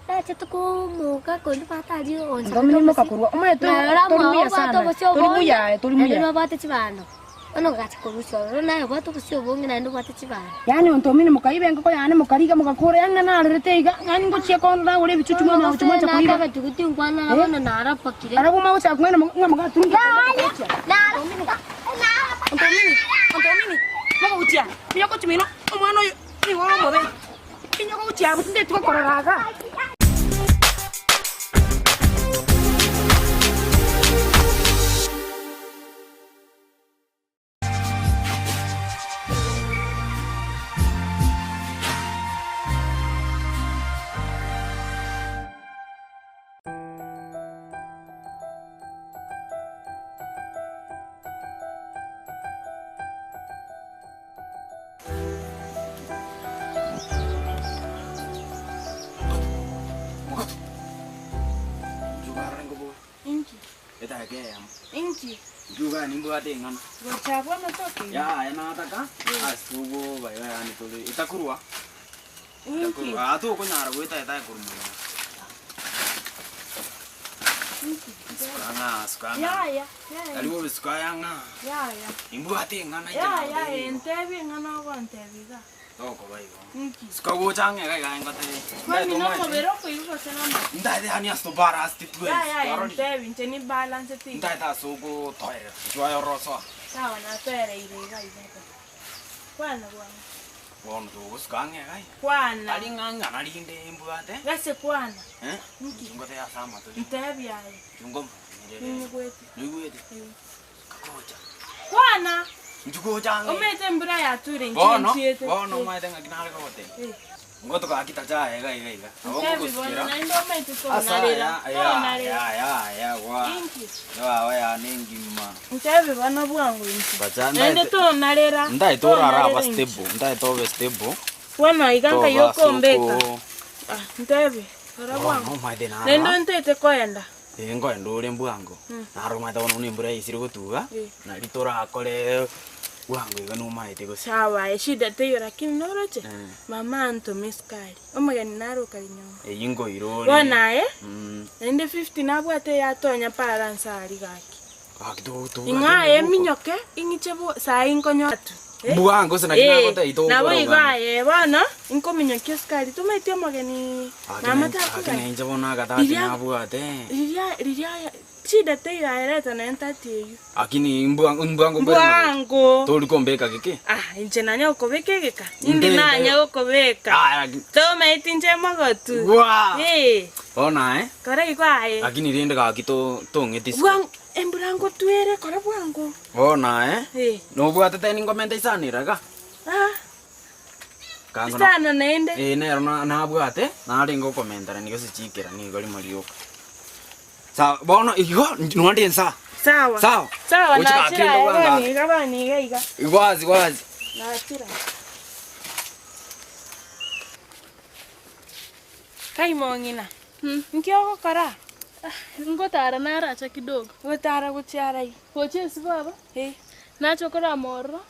nachete komoka konde batari onsa Ndomini mokakorwa omaye tori tori muya sana tori muya aye tori muya. Nobwate chibando. Bono ngacha korusia ororo naye obwate obosio obonge naende obwate chibando. Yaani ontomini mokaiba engoko yane mokariga mogakora yaani ng'a narerete iga yaani ngochia kondo nagore ebichuchu mwana gochia mwancha koiba. Nakabeti gutinkwana bono narapakire. Arabwo magochaka kong'aina ng'a mogaturungi. Yaya, Ontomini, ontomini, mogochia, minyoko chimino, omwana oyo nigo ore omobe. Minyoko gochia abwo tindeti gokorora iga. Inki? Etageka eyemo. Inki? Njuga nimbwate eng'ana. Gocha abwo amatoke? Yaya nataka ase oboba iga yaani tore etakorwa. Inki? Etakorwa. Ah tokonyara goeta etae korwa moino. Inki? Suka ng'a suka ng'a. Yaya, yaya. Tari bobe suka aya ng'a. Yaya. Nimbwate eng'ana inche Yaya, nagotebirie igo. entebi eng'ana ogontebia iga. Tokoba igo. Inki? Suka gocha ang'e iga iga ngotebi. Kwani nomobere okoigwa gose namato? Ntaete yaani ase tobalance twensi. Yaya, Twarorire. entebi inche nibalancete iga. Ntaete ase ogotoerera. Inchuo aye orore osoa. Sawa natoereire iga iga. Kwana bwango. Bono togosuka ang'e iga. Kwana. Tari ng'a ng'ana rinde mbwate. Gase kwana. Eh? Inki? Inchuo ngotebe ase amato rinde. Ntebi aye. Inchuo ngomanyerere. Ninyigwete. Noigwete? Eh. Kagocha. Kwana. Inchuo gocha ang'e. Omanyete embura yature inche Bono, nchiete. bono Eh. omanyete ng'aki nare kogotebia. Eh. Ngotoka kitachaye iga iga iga. Nabo Ntebi bono ngogosikera. naende omanyete Ase tonarera. aya, aya, Tonarera. aya, aya, gwa. Inki? Ewawa yane engima. Ntebi bono bwango inche. Bacha, Naende ndaete- tonarera. Ndaete orare aba Tonarera inche. stable, ndaete obe stable. Bono iga nkai Toba okombeka. soko. Ah, ntebi. Rora Bono bwango. omanyete nara. Naende ontete koenda. Eh, nkoenda ore mbwango. Naro omanyete bono buna embura yaisire gotuga, Eh. nari torakore bwango iga nomaete gose. Sawa eshida teiyo lakini noroche Eh. mama antome esukari omogeni nare okari nyomba. Eyio nkoira ore. Bono aye naende 50 nabwate eyatonya para nse aria gaki. Gaki tobwate Ing'o aye omobuko. minyoke ing'iche bo sai nkonyora tu. Mbwango ase naki nagotebia togokora Nabo igo obwango. aye bono, nkominyokia esukari, tomaeti omogeni mama Ake takogani. nainche bono agatati Riria- nabwate. Riria riria shida teiyo aereta naye ntati eyio. Lakini mbwango mbwango kwere omorwoti. Mbwango. Tori kombeka geke? Ah, inche nanya gokobeka egeka? Indi Nde- nanya gokobeka. Ah, laki- Tomaeti inche mogotu. Gwa. Eh, Bono aye, kora igo aye. lakini rende gaki to tong'eti isiko. Bwango, embura ngotwere, kora bwango. Bono aye, Eh. nobwate teni ngomenta isano ere iga? Ah, Kango na- isano naende. Eh, nero na- nabwate, narenge okomentera nigo ase chikera nigo rimo rioka. Sawa, bono igo noende nsa. Sawa. Sawa. Sawa, Gochika nachira akende aye, bwango bani iga, bani iga iga. Wazi wazi. Nachira. Kai mong'ina, nki ogokora? Ngotara naracha kidogo. Gotara gochia arai? Gochia ase baba. Eh. Nacha korama ororo.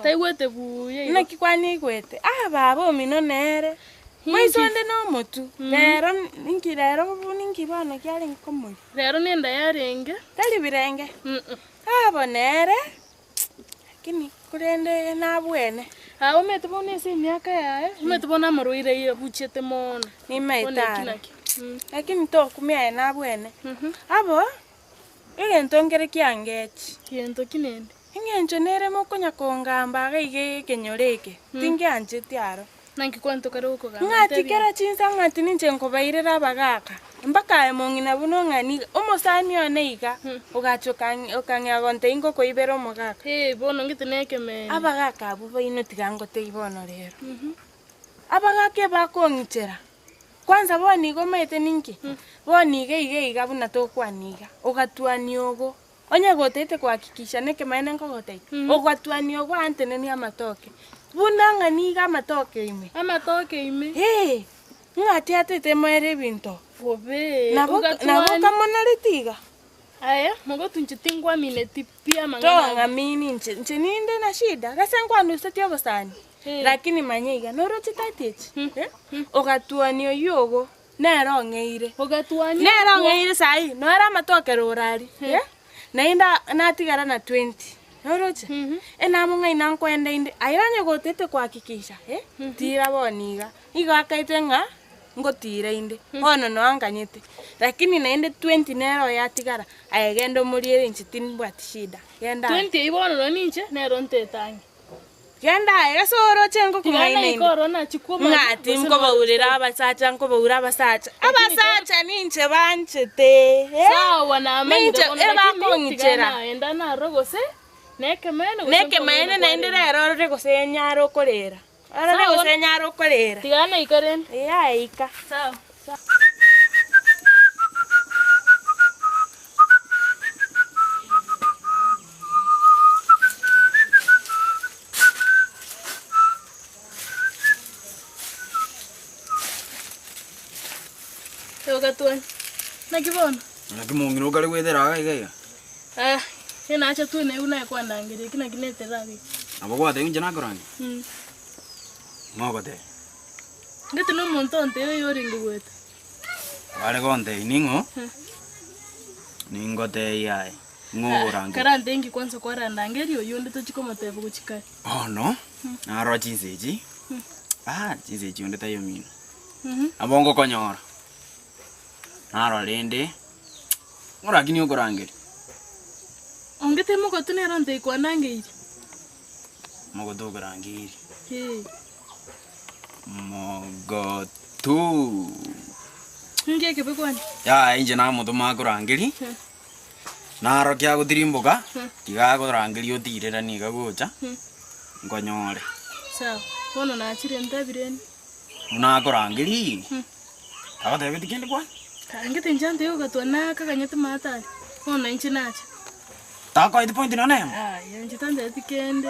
Taigwete buya igo. Naki kwanaigwete? Ah baba omino nere. Moiso onde nomotu. Rero ninki rero ninki bono kiarenge komoria? Rero nenda yarenge. Tari birenge? Abo nere, lakini korende nabwene. Ah, omanyete bono ase emiaka yaye, omanyete bono amarwaire aye abuchete mono. Nimaete Bono eki are. naki. Lakini tokumia aye nabwene. Abo, egento nkere kiangechi. Gento ki nende? Eng'encho nere mokonya kongamba iga iga ekenyoro eke, tingiancheti aro. Naki kwantokare gokogamba Ng'ati ntebie? kera chinsa ng'ati ninche nkobairera abagaka, mpaka aye mong'ina buna ong'ani iga, omosani one iga, ogacha okang' okang'ea gontebia ngokoibera omogaka. Ee, bono ngete na ekemeene. Abagaka abwo baino tiga ngotebie bono rero. Abagaka ebakong'ichera, kwanza bono iga omanyete ninki? Bono iga iga iga buna tokwana iga, ogatwania ogo, Onye gotagete kohakikisha nekemanyererio nkogotebia, ogwatuania ogwantenenia amatoke, buna ng'a nigo amatoke ime. Amatoke ime. Ee, ng'a tiatete moere ebinto. Bobe. Nabo nabo kamonareti iga. Aye, mogotu inche tingwamineti pi amang'ana aya. Tong'amini inche, inche ninde na shida, gose nkwanuseti obosani, lakini manya iga, noroche tati echi, eh, ogatuania oywo ogo. Nere ong'eire. Nere ong'eire saii, nore amatoke roro aria, eh, naende natigara na twenty, noroche? Enamong'aina nkoenda inde, aye onye gotete kohakikisha, eh, tira bono iga, igo akaete ng'a ngotira inde, bono noo anganyete, lakini naende twenty nere oyo atigara, aye genda omoriere inche timbwati shida, genda aye. Twenty eywo bono nonye ninche, nero ntete ang'e. Genda aye ase oroche ngokong'aina inde. Ng'a tinkobaurera abasacha nkobaura abasacha. Abasacha ninche banchete, eh, ninche ebakong'ichera. Nekemaene naende rero orore gose nyare okorera. Orore gose nyare okorera. Ee aye ika. Ogatwani. Naki bono? Naki mong'ina okare goetera iga iga iga? Ah, enacha tu naigwe naye kwandangeria eki naki neterera iga. Nabo gwateba inche nakorangeria? Mm. Ng'o ogoteba? Ngete nomonto ontebia oyo orenge goeta. Bare gontebia ning'o? Ningotebie aye, ng'o okorangeria? Karante inki kwanza kwarandangeria oyio onde tochi komotebia gochia kare. Bono, narora chinsa echi, ah chinsa echi onde taiyo mino. Nabo ngokonyora, narora rende, ng'o rakini okorangeria? Ongete mogotu nere ontebia kwandangeirie. Mogotu okorangeirie. Ee. Mogotu. Ninki ekebe kwani? Yaya inche namotoma akorangerie, narokia agotirimboka, tiga akorangeria otirera niga gocha, nkonyore. Sawa, bono nachire ntabireni. Buna akorangeria, tagotebetie kende kwani? Angete inche ante ogatwa nakaganyete maate aria, bono nainche nacha. Takoeti point nonya nemo? Yaya, inche tantebeti kende.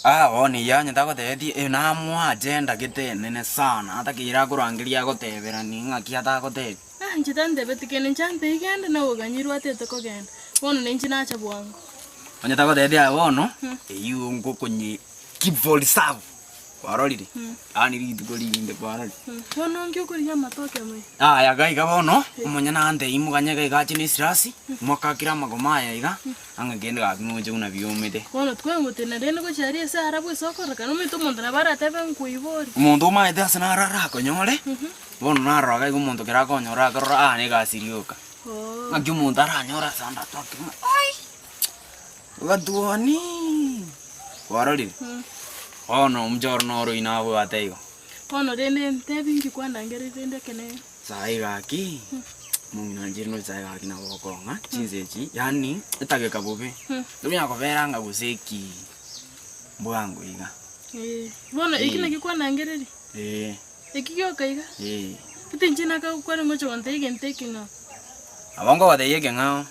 Ah bono eyio onye tagotebetie, eh namoa agenda gete enene sana, atakeire akorangeria agoteberanie ng'aki atagotebia. Ah inche tantebeti kende, inche antebie genda naye oganyirwe atete kogenda, bono nainche nacha bwango. Onye tagotebetie aye bono, eyio ngokonye keep for reserve. Kwarorire? Yaani rituko rinde kwarorire. Bono nki okorigia amatoke amaya? Aya iga iga bono, omonyene antebie imoganye iga iga ache ne esirasi, mwakakire amagoma aya iga, ang'e kende gaki moche buna biomete. Bono tikoengotenena rende gochia aria ase arabu ase okorokana, omanyete omonto nabo aratebe nkoibore. Omonto omaete ase naro arakonyore, bono narora iga iga omonto kero akonyora akarora aa na egasi rioka. Ng'aki omonto aranyore ase ande atoke ng'a ai, gatuoni, kwarorire? Bono omochoro noro oyio nabwate igo. Bono rende ntebi inki kwandangereria rende ekeene? Saii gaki, omong'ina inche rende saii gaki nabo okong'a chinsa echi, yaani etageka bobe, tonya kobera anga gose eki mbwango iga. Eh, bono eki naki kwandangereria? Eh. Eki gioka iga? Eh. Gete inche nakagokwana ngocha gontebia egento ekeng'ao. Nabo nkogotebia ekeng'ao,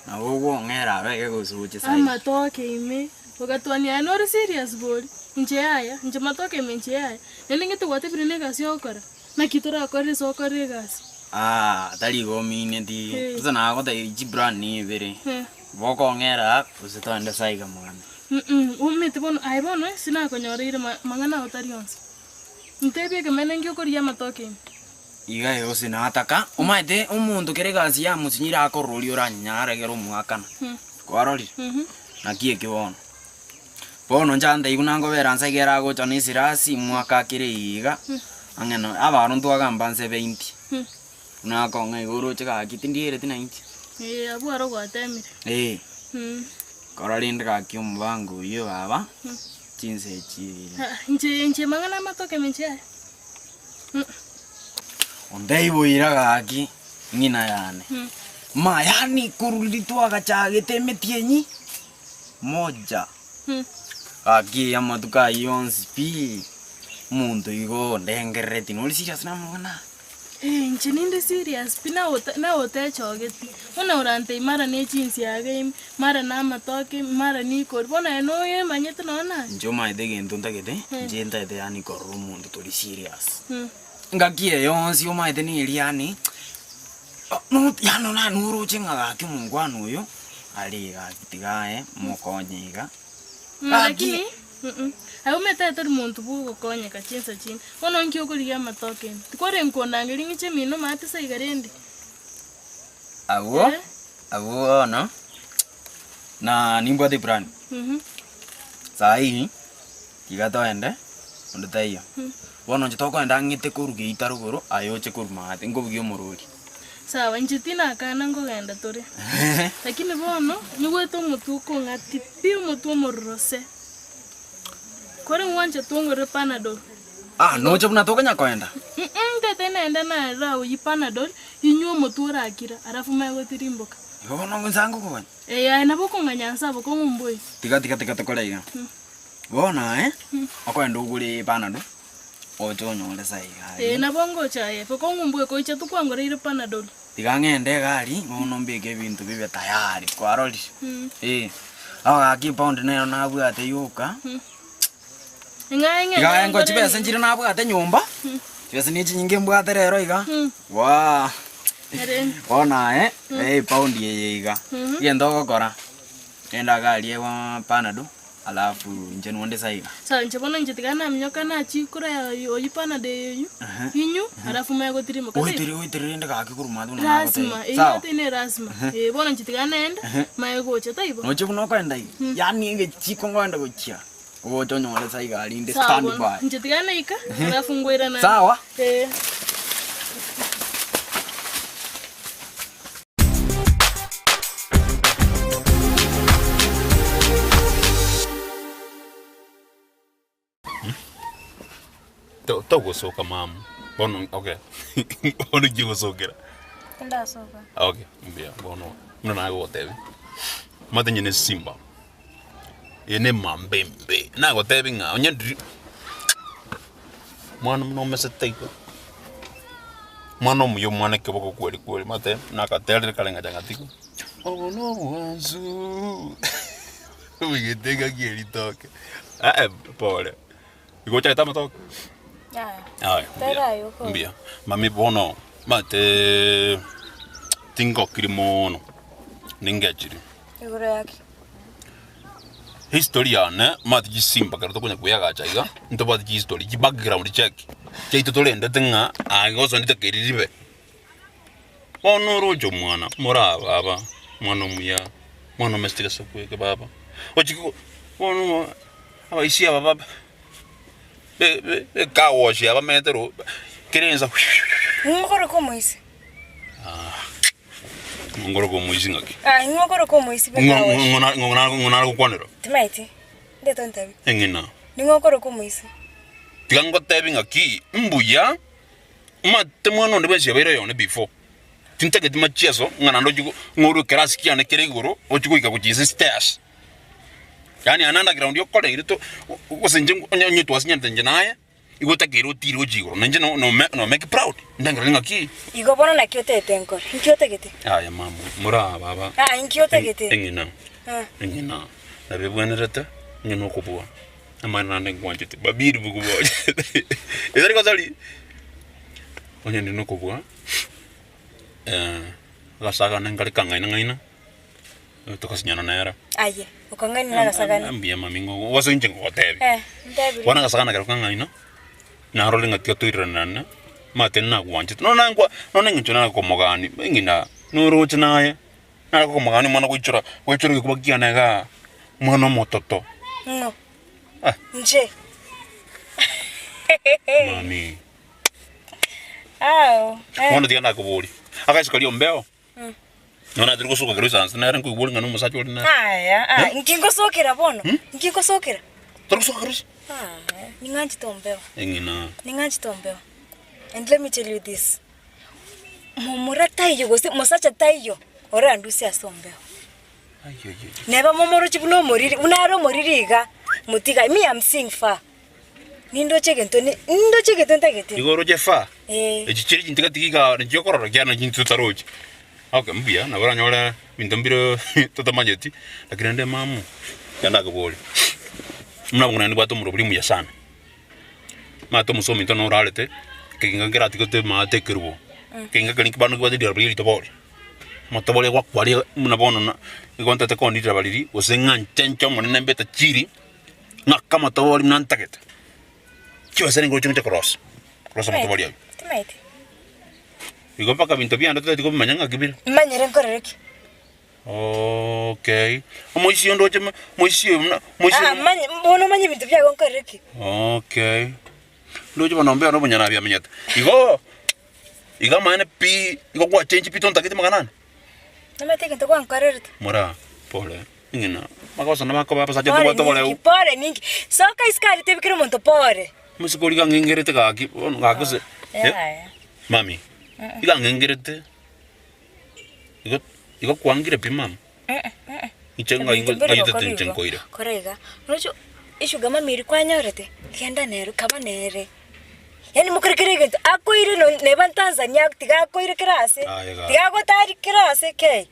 nabo okong'era abeke gose oche saii. Amatoke ime, ogatwania aye nore serious bori? Inche yaya, inche matoke ime inche yaya. Naende ng'ete gwatebire na egasi ogokora, naki torakorere ase okorire egasi? Aah tari igo omineti, Eh. gose nagotebia chibran ibere, Eh. bokong'era gose togende saiga mwane. Mh, omanyete bono, aye bono ase nakonyoreire ma- mang'ana ao tari onsi. Ntebie ekemanyererio nki okorigia amatoke ime. Iga iga gose nataka, omanyete omonto kera egasi yamochinyire akorora oria oranyare ekero omwakana. Kwarorire? Naki eke bono. Bono inche antebia buna nkobera nse ekero agocha na esirasi mwakakire iga, ang'e na abaronto twagamba nse beinti. Buna akong'a iga oroche gaki tindiereti nainche. Ee, abwo aro gwatemire. Ee. Kora rende gaki omobango oyio baba, chinsa echi. Inche inche mang'ana amatoke minche aya. Onteiboira gaki ng'ina yane. Ma yaani korwa riria twagachagete emetienyi moja. Gaki amatuko ayio onsi pi, omonto igo ondengerereti nori serious namang'ana aya? Eh, inche ninde serious pi naye otechogeti, buna orantebie mara ne chinsiaga ime, mara na amatoke ime, mara nikori, bono aye noyemanyete nonya naye. Inche omanyete egento ntagete, inche ntagete yaani korora omonto tori serious. Engaki eye yonsi omanyete neri yaani, yaani nonye noroche ng'a gaki omongwana oyo, are iga tiga aye mokonye iga. Lakini aye omanyete aye tori monto bwa ogokonyeka chinsa chinde, bono nki okorigia amatoke ime? Tikwarenge kondangeria ng'iche mino omanyete ase iga rende. Abwo, abwo bono, na nimbwate eplan. Saii, tiga toende, onde taiyo. Bono inche tokoenda ang'ete korwa geita rogoro, aye oche korwa maate, nkobugia omorori. Sawa, inche tinakana nkogenda tore. Lakini bono, nyigwete omotwe okong'ati pi, omotwe omororo se. Kore ngwanchete ongorere panadol. Ah, noche buna tokonya koenda? Mm tete nende narora oyio panadol, inywe omotwe orakira, alafu manye gotirimboka. Igo bono nsa ngokonya? Ee, aye nabo okong'anya nse abo kong'umboe. Tiga tiga tiga tokore iga. Bono aye, okoenda ogore panadol, oche onyore sa iga Ee, aria. nabo ngocha aye, bokong'umboe koicha tukwangoreire panadol. Tiga ng'ende iga aria, bono mbeke ebinto bibe tayari, kwarorire? Ee, abagaka epaundi nero nabwate yoka. Ing'ae ng'ende Iga aye ngore chibesa nini? nchire nabwate nyomba, chibesa ne chinyinge mbwate rero iga, waa, Erende. bono aye, epaundi eye iga, egento ogokora, genda iga aria ewa panado, alafu inche nonde sa iga. Sawa inche bono inche tiga naminyoka nachie kore oyio panado eye oyio, inywe, alafu manye gotirimoka. Oitere oitere rende gaki korwa maate buna Lasima, nagotebia. eyio Sawa? ate ne lasima. Eh, bono inche tiga naende, manye gocha taibo? Noche buna okoenda iga, yaani egechiko nkoenda gochia. Ogocha onyore sa iga rinde Sawa stand bono, by. inche tiga naika, alafu ngoirana. Sawa. Eh. Togosoka mama, bono okay, bono inki ogosokera? Tindasoka. Okay, mbuya bono buna nagogotebia, omanyete onye ne simba, eye ne emamba embe, nagotebia ng'a onye ndiri mwana buna omesete iga, omwana omuya omwana ekeboko kweri kweri, omanyete nakaterire kare ngacha ngatiga, obo na obwansu omanyete engaki ya ritoke, eh pore. Igo ochagete amatoke? Yaya. Aya, Tera ayoko. mbuya. Mami bono maate tingokiri mono, ningechiri. Igoro yaki. History yane, omanyete chisimba ekero tokonya koyagacha iga, ntobwate chihistory, chi background check, chiaito torendete ng'a aye gose onde takeri ribe. Bono oroche omwana, moraa baba, omwana omuya, omwana omesete gesaku eke baba, ochiki ko bono abaisia aba ba be- be be car wash aba bamenyete ro kera ensa Ng'o okoroka omoisia? Ng'o ngoroka omoisia ng'aki? Ah, ng'o okoroka omoisia bwe Ng'o car wash? ng'o ng'o ng'o ng'o nagokwanera? Timaeti, ndete ontebi. Eng'ina. Ning'o okoroka omoisia? Tiga ngotebi ng'aki, mbuya, omanyete mwana onde bwensi obeire oyone before, tintageti machieso ng'a naende ochie ng'a orwe ekerasi kiane kere igoro, ochie goika gochia inse stairs. Yaani ane underground okoreire to gose inche onye onye twasinyanete inche naye, igo otakeire otire gochia igoro, na inche no no no make proud, ndengereri ng'aki. Igo bono naki otagete nkore? Inki otagete? Aye mama, moraa baba. Ah, inki otagete? Eng'ina, Ah. eng'ina, nabo ebwenerete, onye nokobua. Amaene naende nkwanchete, babiri bokobua etari gosari, onye ndi nokobua agasagane nkare kang'aina ng'aina, togasinyana nere. Aye, okang'ainwa na agasagane. Mbuya mami ng'o gose inche ngogotebia. Eh, ntebirie. Bono agasagane ekero kang'aina, narore ng'a tiga toiranerane, omanyete nagwanchete, nonya nankwa nonya eng'encho nakomogani, eng'ina noroche naye. Nare kokomogania omwana goichora, goichora egekuba kiane igaa, omwana omototo. Ng'o? Ah. Inche? Mami. Ao, eh. Bono tiga nakoborie, agaisiko karia ombeo, Mm. nonya natiri gosoka kero isanse nere nkoigwa ore ng'a na omosacha ore nere. Aya, ah, Eh? inki ngosokera bono? Hmm? Inki ngosokera? Tori gosoka kero ase? Ah, ning'anchete ombeo. Eng'ina. Ning'anchete ombeo. And let me tell you this, Momura taiyo gose mosacha taiyo orandusie ase ombeo. Neba momoroche buna omoriri, buna are omoriri iga, motiga, me am seeing far. Nindoche egento ni, nindoche egento ntagete. Igo oroche far? Eh. Echi chire chinto gati iga nachio okorora kiagera nachio intwe totarochi. Okay mbuya, nabo oranyore ebinto mbire totamanyeti, lakini rende mama, ekero ndakoborie, buna abwo naende mbwate omorobori omuya sana. Omanyete omosomi ominto norarete, ekeginga nkeratigote maate ekerubo, ekeginga keria bano kebwate riraba riria ritobori, amatobori agwakwaria buna bono na igo ntagete koonia riraba riria, gose ng'a nchenche omonene mbe etachiri, ng'ake amatobori buna ntagete. Chibesa nigo ngochi ngocha korosia, korosia amatobori aywo. Timaeti. Igo mpaka ebinto biane totagete kobimanya ng'aki bire. Manyire nkorere ki? Okay, omoisia onde oche moisia oyo buna moisia Ah, manye bono omanye ebinto biago nkorere ki? Okay, ndoche bono mbeo nobonyene amenyete. Igo, igo amaene pi, igo gwachengi pi tontageti amang'ana ane? Nomanyete egento gwankorerete? Moraa, pole, ng'ina, magoso nabakoba abasacha Pore tobwate oboreu. ninki? Pore ninki? Soka isiko aria tebi kera omonto pore. Omosike oria iga ang'engerete gaki, bono gaki gose, eh, Yaya. mami, iga ang'engerete. Igo igo kwangire pi mama? Inche ng'ai Ebinto mbire ng'ai gokora inche igo. nkoira. Kora iga, roche eshuga mama eria kwanyorete, genda nere kaba nere. Yaani mokore kera egento, akoire no neba Tanzania tiga akoire kera ase, Aye ga. tiga agotari kera ase kei.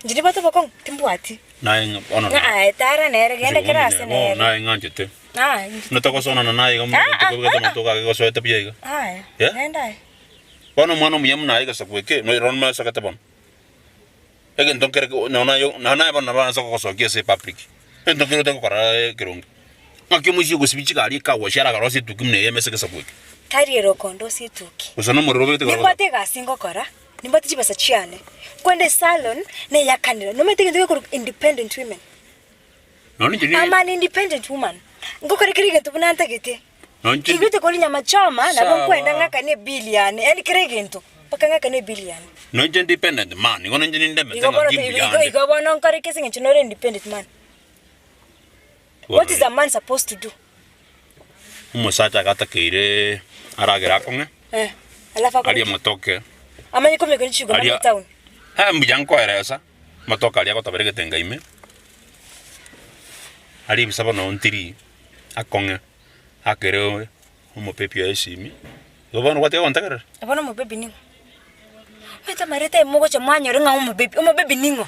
Inche nibwate obokong'u? Timbwati. Naye ng'a bono Ng'a aye tara nere, genda kera ase Bono nere. naye ng'anchete. Ah, inche Buna togosonana naye iga Ah, ah, tokobeka ah, omonto gake gosoete buya iga. Aya, Eh? genda aye. Bono omwana omuya buna aye egesaku eke, noirora nomosegete bono. Egento nkere nonya naye nonya naye bono nabo aranse kogosokia ase epublic. Egento nkere otari gokora ekeronge. Ng'aki omoisia ogosibia chigari ekagwachia aragarosie etuki buna eye emesa egesaku eke. Tari ere okondosia etuki. Gose nomorero obegete igoro Nimbwate egasi ngokora, nimbwate chibesa chiane, nkwende esalon, neyakanera. Nomanyete egento gekorokwa independent women. Nonya inche I'm an independent woman. Ngokora kera egento buna ntagete. Nonya Tigwete koria nyama choma, nabo Sawa. nkwenda ng'akane ebill yane, yaani kera egento, mpaka ng'akane ebill yane. Nonya inche independent man, igo ninche nindemete Igo bono ng'aki igo mbuya ande. igo bono nkore ki ase eng'encho nore independent man? What is a man supposed to do? Omosacha agatakeire aragere akong'e, Eh, alafu akore arie ki? amatoke, Amanye komeka ne chigoma aria ime town. eh mbuya nkoeresa. Amatoke aria agotabera egetenga ime, aria ebisabo noo ntiri, akong'e, akere omopepi oye esimi, igo bono gwatiga gontegerera. Bono omobebi ning'o? Omanyete amareta aye mogocha mwanyora ng'a omobebi, omobebi ning'o?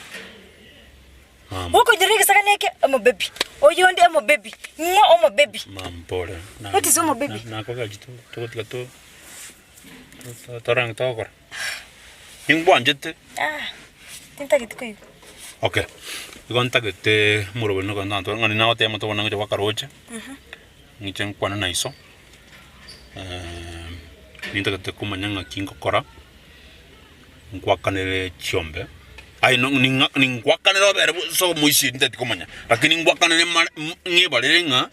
Mama. Gokonyora egesagane eke, omobebi, oyonde omobebi, ng'o omobebi? Mama pole, na- What is omobebi? na- nakogachi to- togotiga to- to- torang togokora. Ningwanchete. Ah, tintageti koigwa. Okay, igo ntagete omorobori noka nantware ng'a nagoteba motobone ngocha goaka roche, ng'iche nkwane na iso, nintagete komanya ng'aki ngokora, nkwakanere chiombe, aye no ning'a ningwakanere obere bo ase omoisia ntagete komanya, lakini ngwakanere mare ng'ebarere ng'a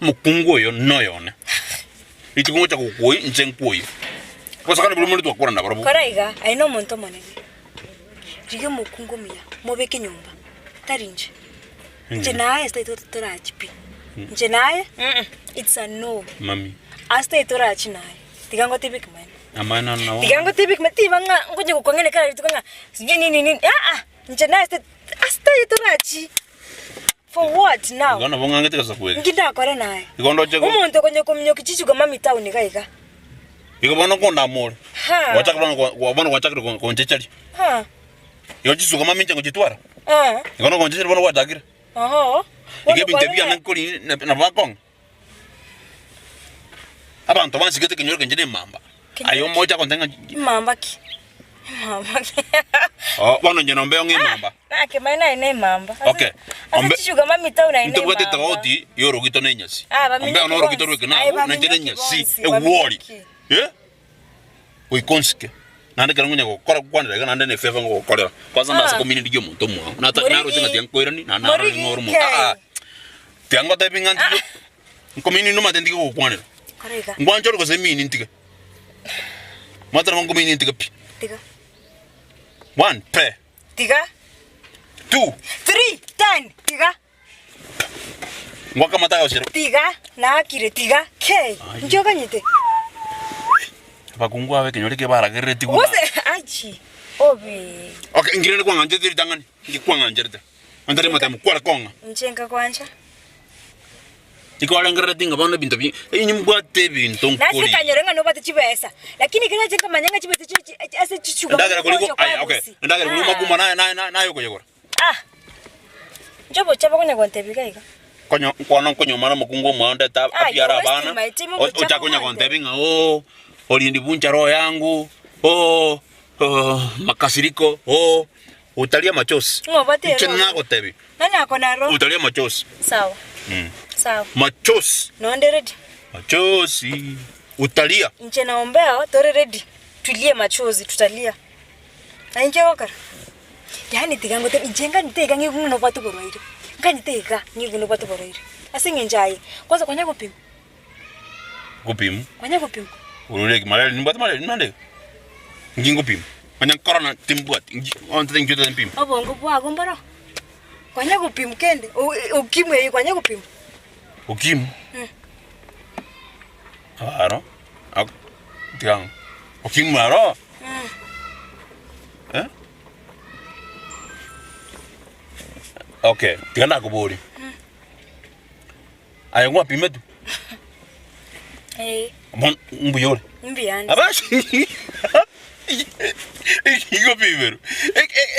omokungu oyo noyo one. Rituko ngocha gokwoyia, inche nkwoyie. Obosakani boria more twakwana nabarobwo. Kora iga, aye nomonto omonene, rigia omokungu omuya, mobeke nyomba, tari inche. Inche naye ase tari torachi pi. Inche naye, mm it's a no. Mami. Ase tari torachi naye, tiga ngotebie ekemanyererio. Amang'ana nao. Tiga ngotebie ekemanyererio, tiba ng'a ngonye gokong'ina kera rituko ng'a sijui nini nini, aa, inche naye ase ase tari torachi. For what now? Igo nabo ng'ang'ete gose kweri. Inki ndakore naye? Igo ndoche go. Omonto okonya kominyokia chichuka mami town iga iga. Igo bono kondamore. Ha. Gwachaka bono go- bono gwachakire kon- konchecheria. Ha. Igo chisuka mami inche ngochitwara. Ah. Igo nogonchecheria bono gwachakire. Oho. Igo ebinto ebi biane nkori na- nabo bakong'a. Abanto bansigete ekenyoro ekenche na emamba. Aye omoche agontebia ng'a Emamba ki? Emamba ki? Oh, bono inche nombe ong'e emamba. Naki mani naye na emamba. Okay. Ase Ombe chishuka mami town aye na ntobwate emamba. etofauti ya orogito na enyasi. Ah, Ombe baminyoki ono orogito bonsi. rweke Aye, nabo, na inche na baminyoki enyasi, bonsi, egwori. baminyoki. Eh? Goika onsike. Naende ekero nkonya gokora gokwanera iga naende na efavour ngogokorera. Kwanza ndase Ah. komini ndigie omonto omwao. Nata Morigi. naroche ng'a tiga nkoirani, naende narore Morigi ng'a ore omo kei. ah ah. Tiga ngotebi ng'a ntige, nkomini nomanyete ntige gogokwanera. Kora iga. Ngwanchore gose emini ntige. Mwateba nabo nkomini ntige pi. Tiga. One, pe. Tiga. Two. Three, ten, tiga. Ngwake amate agosira. Tiga, naakire, tiga, kei. Inki okanyete? Abakungu aba ekenyoro eke baragereretigwe buna. Gose, achi, obe. Okay, nkirende kwang'ancherete ritang'ani, inki kwang'ancherete? Ontari motemo kware kong'a. Inche nkagwancha. Tikwarengerereti ng'a bono ebinto bi inye mbwate ebinto Nase nkori. nkanyora ng'a nobwate chibesa, lakini ekero nache nkamanya ng'a chibesa chie chi ase chishuga Endagera kori gocha aya okay, kwabusia. endagera kori makuma naye naye naye naye okoyegora. Ah! Inche obochia bokonya gontebia iga iga. Konyo nkwana nkonyomana omokungu omwao ndete Ah, abiare you're wasting abana, my time, o- obochia ochake konya bogontebia. gontebia ng'a ooh, olinivunja roho yangu, ooh, ooh, makasiriko, ooh, utalia machozi. Ng'o obwate Inche ero? nagotebia, Nani akona aro? utalia machozi. Sawa, Mm. sawa. Machozi, Nonde ready. machozi, utalia. Inche na ombeo tore ready. Tulie machozi tutalia. Na inche gokora. Yaani tiga ngote inche nganyete iga ng'igu ng'a nobwate oborwaire. Nganyete iga ng'igu nobwate oborwaire. Ase eng'encho aye, kwanza kwanya gopimwa? Gopimwa? Kwanya gopimwa? Orure ki malaria nimbwate malaria naende iga? Inki ngopimwa? Onye corona timbwati, inki ontete inki otete mpimwe? Obongo bwago mboro? Kwanya gopimwa kende? O- ukimwi eye kwanya gopimwa? Ukimwi? Aro, ak tiga ng'o? Ukimwi aro? Eh? Okay, tiga nakoborie. Aye ngwapimetwe? Eh. Bono mbuya ore? Mbuya ande. Abasi igo pimerwe.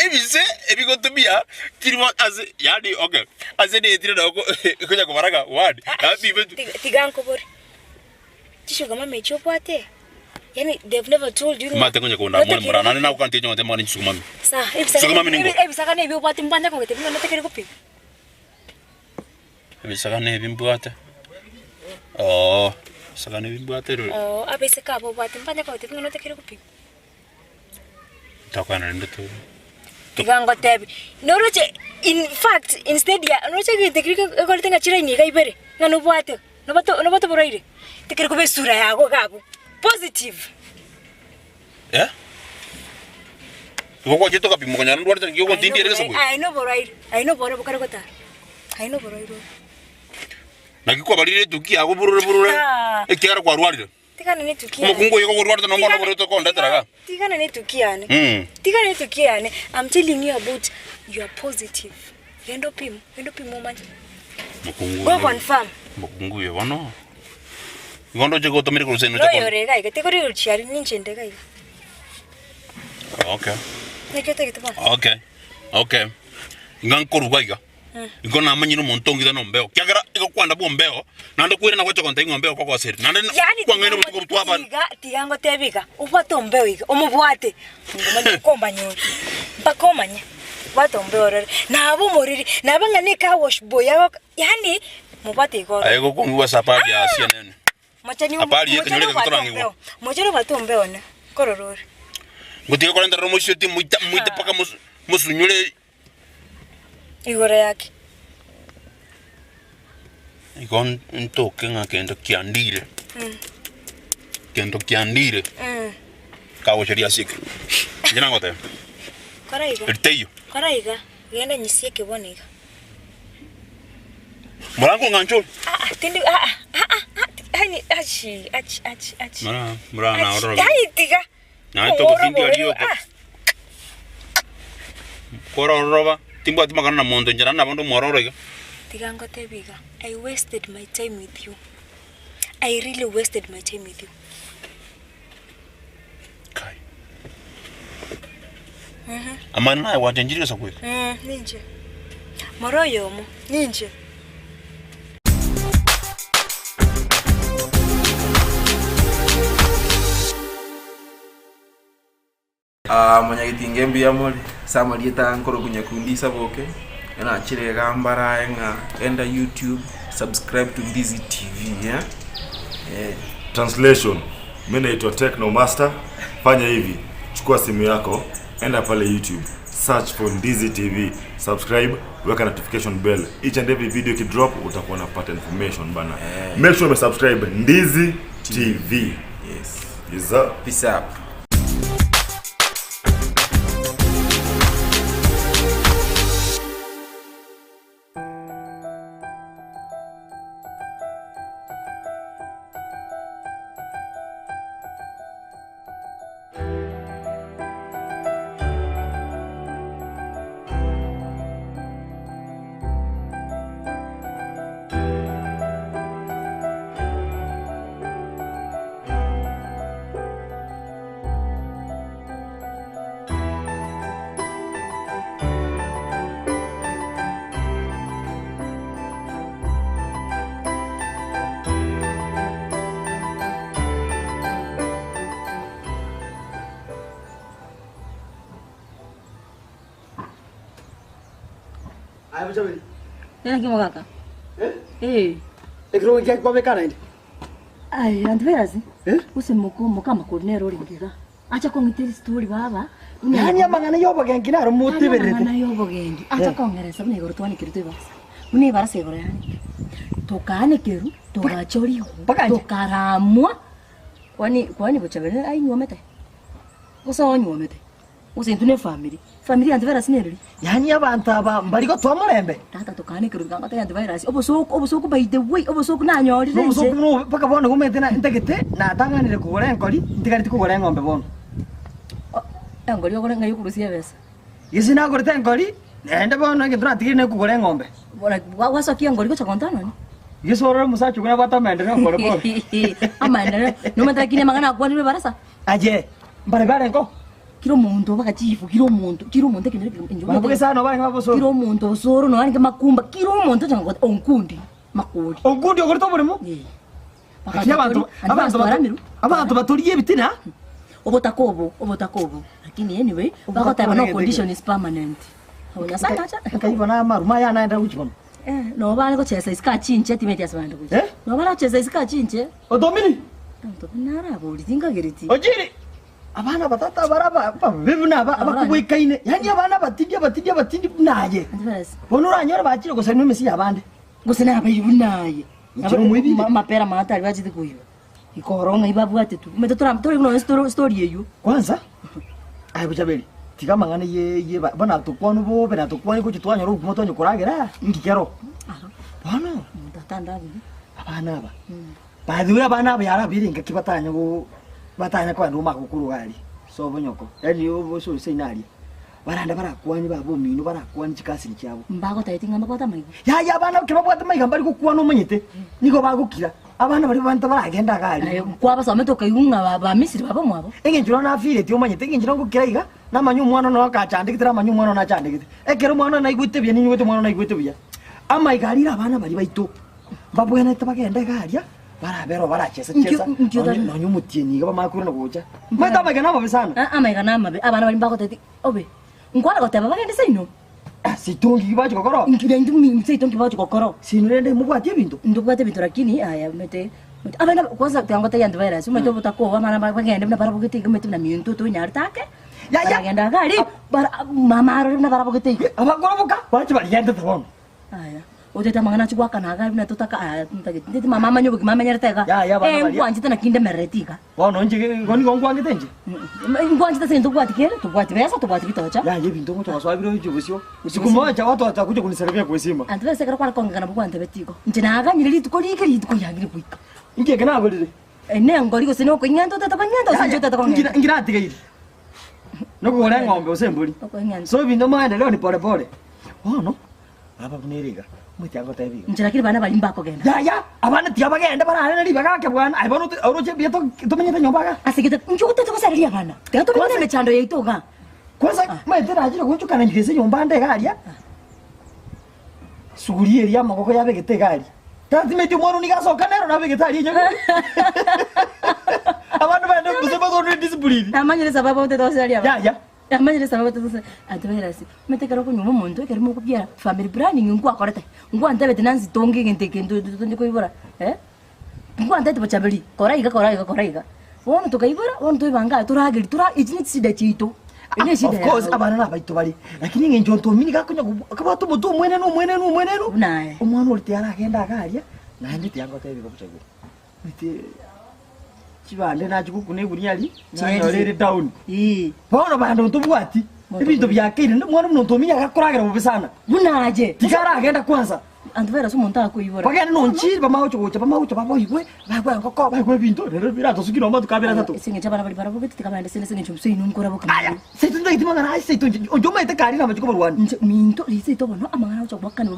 Ebise ebigotumia kirimo ase yaani okay ase netire nabo konya kobaraga one napimetwe. Tiga nkobore. Chishuga mama echi obwate? Yaani they've never told you ng'a Omanyete konya konda more mora naende nagokantie onye goteba mang'ana chishuga mami. Sawa, Chishuga mami ningo? ebisaka na ebi obwate mbwancha kogetebia ng'a notakeri gopima. Ebisaka na ebi mbwate, oo, ebisaka na ebi mbwate rore. Oo, abaiseke aba obwate mbwancha kogetebia ng'a notakeri gopima. Tokwana rende to. Tiga ngotebi, noroche in fact instead ya noroche egento keria gekorete ng'a chiraini iga ibere, ng'a nobwate nobote nobote oborwaire, tekeri koba esura yago iga abwo, positive. Eh? Igo gwachete ogapimwa okonyora ndwarete naki ogontindera gese bwe? Aye noborwaire, aye noborwaire bokare gotara, aye noborwaire obo. Naki kwabarire etuki yago burure burure, Ah. ekiagera kwarwarire. Tigana ne etuki yane. Omokungu oyo igo okorwarete nonya bono oborete okondetera igaa. Tigana ne etuki yane. Mm. Tigana ne etuki yane. I'm telling you about you are positive. Genda opimwe, genda opimwe omanye. Mokungu Go oyo. confirm. Mokungu oyo bono. Igo ndoche gotomire korwa seino chakoni. Noyore iga iga, tikori gochia ninche nde iga iga. Okay. Naki otagete bono? Okay. Okay. Iga nkoruga iga. Igo namanyire omonto ong'ita nombeo, ekiagera igo kwanda bw'ombeo, naende kwirana gocha gontebia ng'a ombeo okogosire, naende Yaani kwang'aina obotuko twabana. tiga tiga ngotebie iga, obwate ombeo iga, omobwate, ngomanye kombanya ore, mpaka omanye. Bwata ombe orore. Nabo omoriri, nabo ng'a ne car wash boy agoka yaani mobwate igo orore. Aye gokong'igwa ase apari ya CNN. Mochani Apari ye mochani ekenyoro eke obwate getorang'igwa. ombeo, mochani obwate ombeo one, nkorora ore. Ngotiga korenta roro moisio timoita moite mpaka mos mosunyore Igoro yake. Igo ntoke ng'a kendo kiandire, kendo kiandire, kagocha riasieke. Inche nagoteba, Kora iga. eri teiyo. Kora iga, genda nyisieke bono iga. Morango ng'anche ore. Ah ah, tindi ah ah, ah ah, ah, yani achi, achi, achi, achi. Mara, mara Achi, naororo. yani tiga. Naye togotindia rioka. Korororoba, timbwati makana na monto inche naende nabo nde omwororo iga. Tiga ngotebie iga, I wasted my time with you. I really wasted my time with you. Kai. Amang'ana naye gwachenchirie egesaku eke? Ninche. Moro oyomo, ninche. Aa monyagetinga mbuya more, ase amarieta nkorokwa Nyakundi Isaboke, nachire iga mbarae ng'a enda YouTube, subscribe to Ndizi TV eh, eh. Translation, Mi naitwa Techno Master. Fanya hivi, chukua simu yako, enda pale YouTube, search for Ndizi TV, subscribe, weka notification bell. Each and every video ikidrop utakuwa unapata information bana. Make sure umesubscribe Ndizi TV. Yes. Yes, sir. Peace up. Aye Bochaberi. Nena ki mogaka? Eh? Eh. Ekirogo nkiaki kwabeka naende? Ai, antivirus. Eh? Use moko moka makori nero oringe iga. Acha kong'itera story baba. Yaani amang'ana ya obogenki naro motebererete. Amang'ana ya obogenki. Acha Eh. kong'eresa buna igoro twanekerwe ebarasa. Buna ebarasa igoro yaani. Tokanekerwa, togachorigwa, tokaramwa. Kwani kwani Bochaberi ainyuomete? Gose onyuomete? Gose intwe ne efamiri? Efamiri ya antivirus nereri? Yaani abanto aba mbari gotoa omorembe? Tata tokanekerwa tiga ngotebia antivirus, obosoku obosoku by the way, obosoku nanyorire inche. Nobosoku buna mpaka bono igo omanyete na ntagete natang'anire kogora enkori, ntigareti kogora eng'ombe bono. Enkori okore ng'ai okorusia ebesa? Gese nagorete enkori, naende bono egento natigeire nekogora eng'ombe. Gwasokia enkori gocha konta nonye? Gese orore omosacha okwo nabwate amaendereo pole pole. Amaendereo, nomanyete lakini amang'ana akwanirwe ebarasa? Aye, mbare barenge oo? Kera omonto mpaka chifu, kera omonto, kera omonto ekenyoro ekegima inche Barabwo gese ano barenge babosoro. Kera omonto osoro nonya arenge makumba, kera omonto ocha gokota onkundi, makori. Onkundi ogorete oboremo? Eh. Lakini abanto abanto bato abanto batorie ebitina. Obotaka obo, obotaka obo. Lakini anyway, bagoteba no condition is permanent. Abo Nyasaye nacha. Nkai bono amaruma aya naende agochia bono. Eh, nabo bare gochesa isiko achinche timanyeti ase barenge gochia. Nabo bare gochesa isiko achinche. Otomini? Otomini naraborie tinkagereti. Ochire. Abana ba tata abare ababe buna aba abakobwekaine, yaani abana abatindi abatindi abatindi buna aye. Bono oranyore bachire gosarimwa emesi y'abande. Gose nabairi buna aye. Inche nomoibire. Amapera amato aria bachete koiba. Ikoro ng'ai babwate tu. Omanyete tora tori nonya story story eywo. Kwanza, aye Bochaberi, tiga amang'ana ye ye ba bono tokwane bobe na tokwane gochia twanyora obokima twanya koragera, inki kero? Bono, Omonto atandabire. abana aba, By the way abana aba yarabeire engaki batanya go batanya kogenda omaka gokorwa iga aria sobo nyoko yaani ose ose ime aria barande barakwanie baba omino barakwanie chikasini chiabo. Mbagotebeti ng'a mbabwate amaiga. Yaya abana ekero babwate amaiga mbari gokwana omanyete nigo bagokira abana baria abanto baragende iga aria. Aye kwabasomete okaigwa ng'a ba bamisiri baba omwabo. Eng'encho naro nafeeleti omanyete eng'encho nagokira iga namanya omwana one akachandegete namanya omwana one achandegete ekero omwana one naigwete buya ninyigwete omwana one naigwete buya amaiga arire abana baria baito. Mbabwenerete bagende iga aria, barabere oo barachesa-chesa, Nkio- nkio nonye tari- nonye omotienyi iga bamanye koirana gocha. Omanyete amaiga namabe sana. Ah, amaiga namabe, abana baria mbagotebeti, obe, nkwana goteba bagende seino? Seitongi bachi gokora? Seitongi bachi gokora. Sino rende mobwati ebinto? Ndobwate ebinto lakini aya omanyete abana kwanza tiga ngotebie antivirus omanyete obotakoba amana bagende buna barabogete iga omanyete buna minto tonyarete ake. Baragenda iga aria bara mama arore buna barabogete iga. Abakoroboka bache barigendete bono. Aya otete amang'ana achia goakana iga buna totaka aya ntagete ntete mama amanye obogima amenyerete iga. Yaya abana Eh baria. nkwanchete naki ndemerereti iga. Bono inche igo nigo nkwangete inche? Nkwanchete ase eng'encho tobwati kere, tobwati besa, tobwati bitocha. Yaya ebinto ngocha gosoa bire oche bosio. Siku moja watu watakuja kunisalimia kwa heshima. Anto besa ekero kware kong'ekana bogwantebeti igo. Inche naganyire rituko rike rituko riangire goika. Inki eke nagorire? Nengori gose nokoing'enta otete kong'enta gose inche otete kong'enta. Inki natigaire? Nokogora eng'ombe gose embori. So ebinto maendeleo ni pole pole. Bono baba buna ere iga, omanyete agotebi iga. Inche lakini bana baria mbakogenda. Yaya, abana tiga bagende bararere ribaga ake bwana. Aye bono oroche mbuya tomenyete nyomba iga. Ase gete inki otete gosareria abana? Tiga tomenye na emechando yaito iga. Kwanza omanyete nachire gochokana inche ase enyomba ande iga aria, suguria eria amagoko yabegete iga aria. Tatimeti omwana one nigo asoka nero nabegete aria enyama. Abande baende gose batorwe discipline. Namanyire sababu otete gosareria abana. Yaya. Namanyire sababu otete gosareria antivirus. Omanyete ekero okonywa omonto ekero mokobiara family planning nkwakorete, nkwantebete nansi tonge egento eke nto koibora eh, nkwantebete bochaberi kora iga kora iga kora iga. Bono tokaibora, bono toibange aya toragerie tora echi ne chisida chiaito. Eye ne eshida Of course yago. abana nabaito bare, lakini eng'encho ntomi nigo akonya akabwate omotwe omwenenu omwenenu omwenenu, omwana oria tiaragenda iga aria, naende tiangotebi igo bosa igo. Omanyete chibande nachia gokuna egunia aria, nanyora ere down. Bono bande ntobwati, ebinto biakeire, omwana buna ntomi agakoragera bobe sana. Buna aye. Tiga aragenda kwanza. Anto bare ase omonto akoibora. Bagende nonchiri bamanye gocha gocha bamanye gocha baboigwe, baigwe engoko, baigwe ebinto, rero biratosukire amatuko abere atato. Ase eng'encho abana baria barabogete tiga baende ase eng'encho msee inwe nkoraboka Aya, seito ntageti mang'ana aya seito inche, inche omanyete kare namache kobarwania. Inche minto riria seito bono amang'ana agocha goakana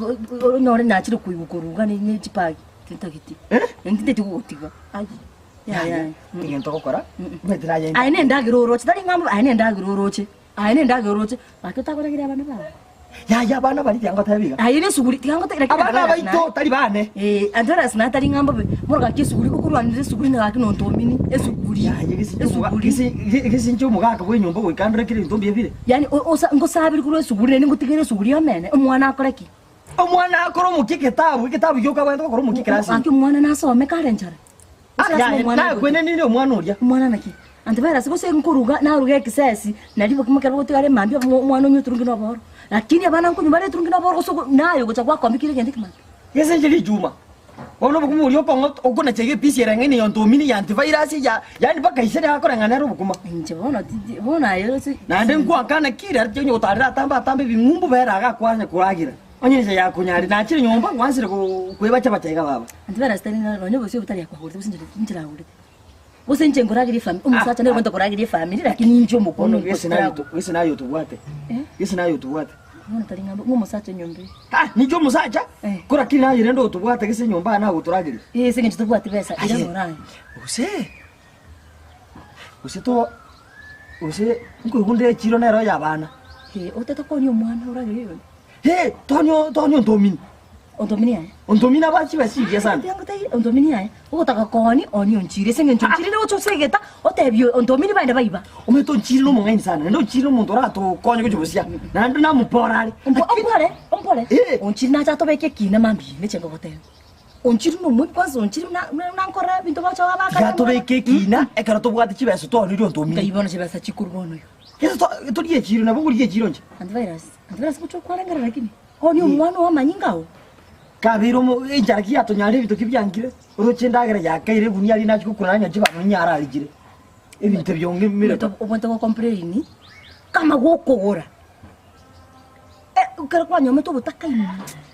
onyore nachire koigwa koruga ne chibagi tintageti. Ntinteti gogotiga aye yaya. Egento ogokora, omanyete naye Aye na endagera oroche tari ng'a aye na endagera oroche. Aye na endagera oroche, gaki otakorageria abana bao. Yaya abana baria tiga ngotebi iga. Aye na esuguri tiga ngotebi lakini Abana baito tari bane. Eh, Antivirus naye tari ng'a mbobe, bono gaki esuguri okorwanera esuguri na gaki nontomini, esuguri. Esuguri. Gesinche omogaka bwa enyomba goika ndore kera ebinto mbuya bire. Yaani osa ngosaberi korwa esuguri naende ngotigere esuguri omene, omwana akore ki? Omwana akore omokia egetabu, egetabu gioka abwenerete gokora omokia ekerasi. Gaki omwana nasome kare enchara. Ah, yaya, nakwenenire omwana oria. Omwana naki? Antivirus gose nkoruga naruga ekisesi nari bokima ekero bogotigara emambia omwana onywe eturungi na oboro. Lakini abana nkonywa bare eturungi na oboro gose naye ogocha gwakombikire egento ekemambia. Gese inche richuma. Bono obokima boria okong'o okonacha iga episi ere eng'aini ya ontomini ya antivirus ya yaani mpaka ise nigo akoreng'ana ere obokima. Inche bono tindi bono aye gose Naende nkwankana kira aria onye gotarera atambe atambe ebing'umbu bere iga akwanya koragera. Onye inche yakonyarire nachire nyomba gwansire koebacha bacha iga baba. Antivirus tari ng'a nonye obosio botari akwagorete gose inche inche nagorete. Gose inche nkorageria efamiri, omosacha nere obwenerete korageria efamiri lakini inche omokong'u Bono gese naye gese naye otobwate. Gese naye otobwate. Bono tari ng'a ng'a omosacha enyomba eye. Ah, ninche omosacha? Kora ki naye rende otobwate gese enyomba aya nagotorageria? Eh, ase eng'encho tobwati besa, ira Aye. norange. Gose, gose to, gose nkoigwa ndire echiro nero ya abana. Eh, otete konia omwana oragerie oyonde. He, tonia tonia ontomini. Ontomini aye. Ontomini abwate chibesa chingiya sana. Tiga ngotebi, ontomini aye, ogotaka koonia, oonia onchire ase eng'encho onchire nigo ogocha ase egeta, otebie ontomini baende baiba. Omanyete onchire nomong'aini sana, naende onchire nomonto oratokonye gochia bosia, naende namopore are. Ompore, ompore, onchire nache atobeke ekina mambia ime inche nkogotebia. Onchire nomoibi kwanza onchire buna buna nankore ebinto bagocha Tiga bakare atobeke ekina, ekero tobwate chibesa twaonirie ontomini. Nkai bono chibesa chikorwa bono iga. Gese torie echiro, nabo nkorigia echiro inche. Antivirus, antivirus gocha okwarengerera lakini, oonia omwana oo amanyinga ao. Kabeire omo enchara ki yatonyarire ebinto ki biangire, oroche endagera yakaire egunia aria nachia gokura nanyora chibando ninyara arichire. Ebinto ebio ng'imire pa. Obwenerete go complain kama gokogora ekero kwanyomete obotaka ime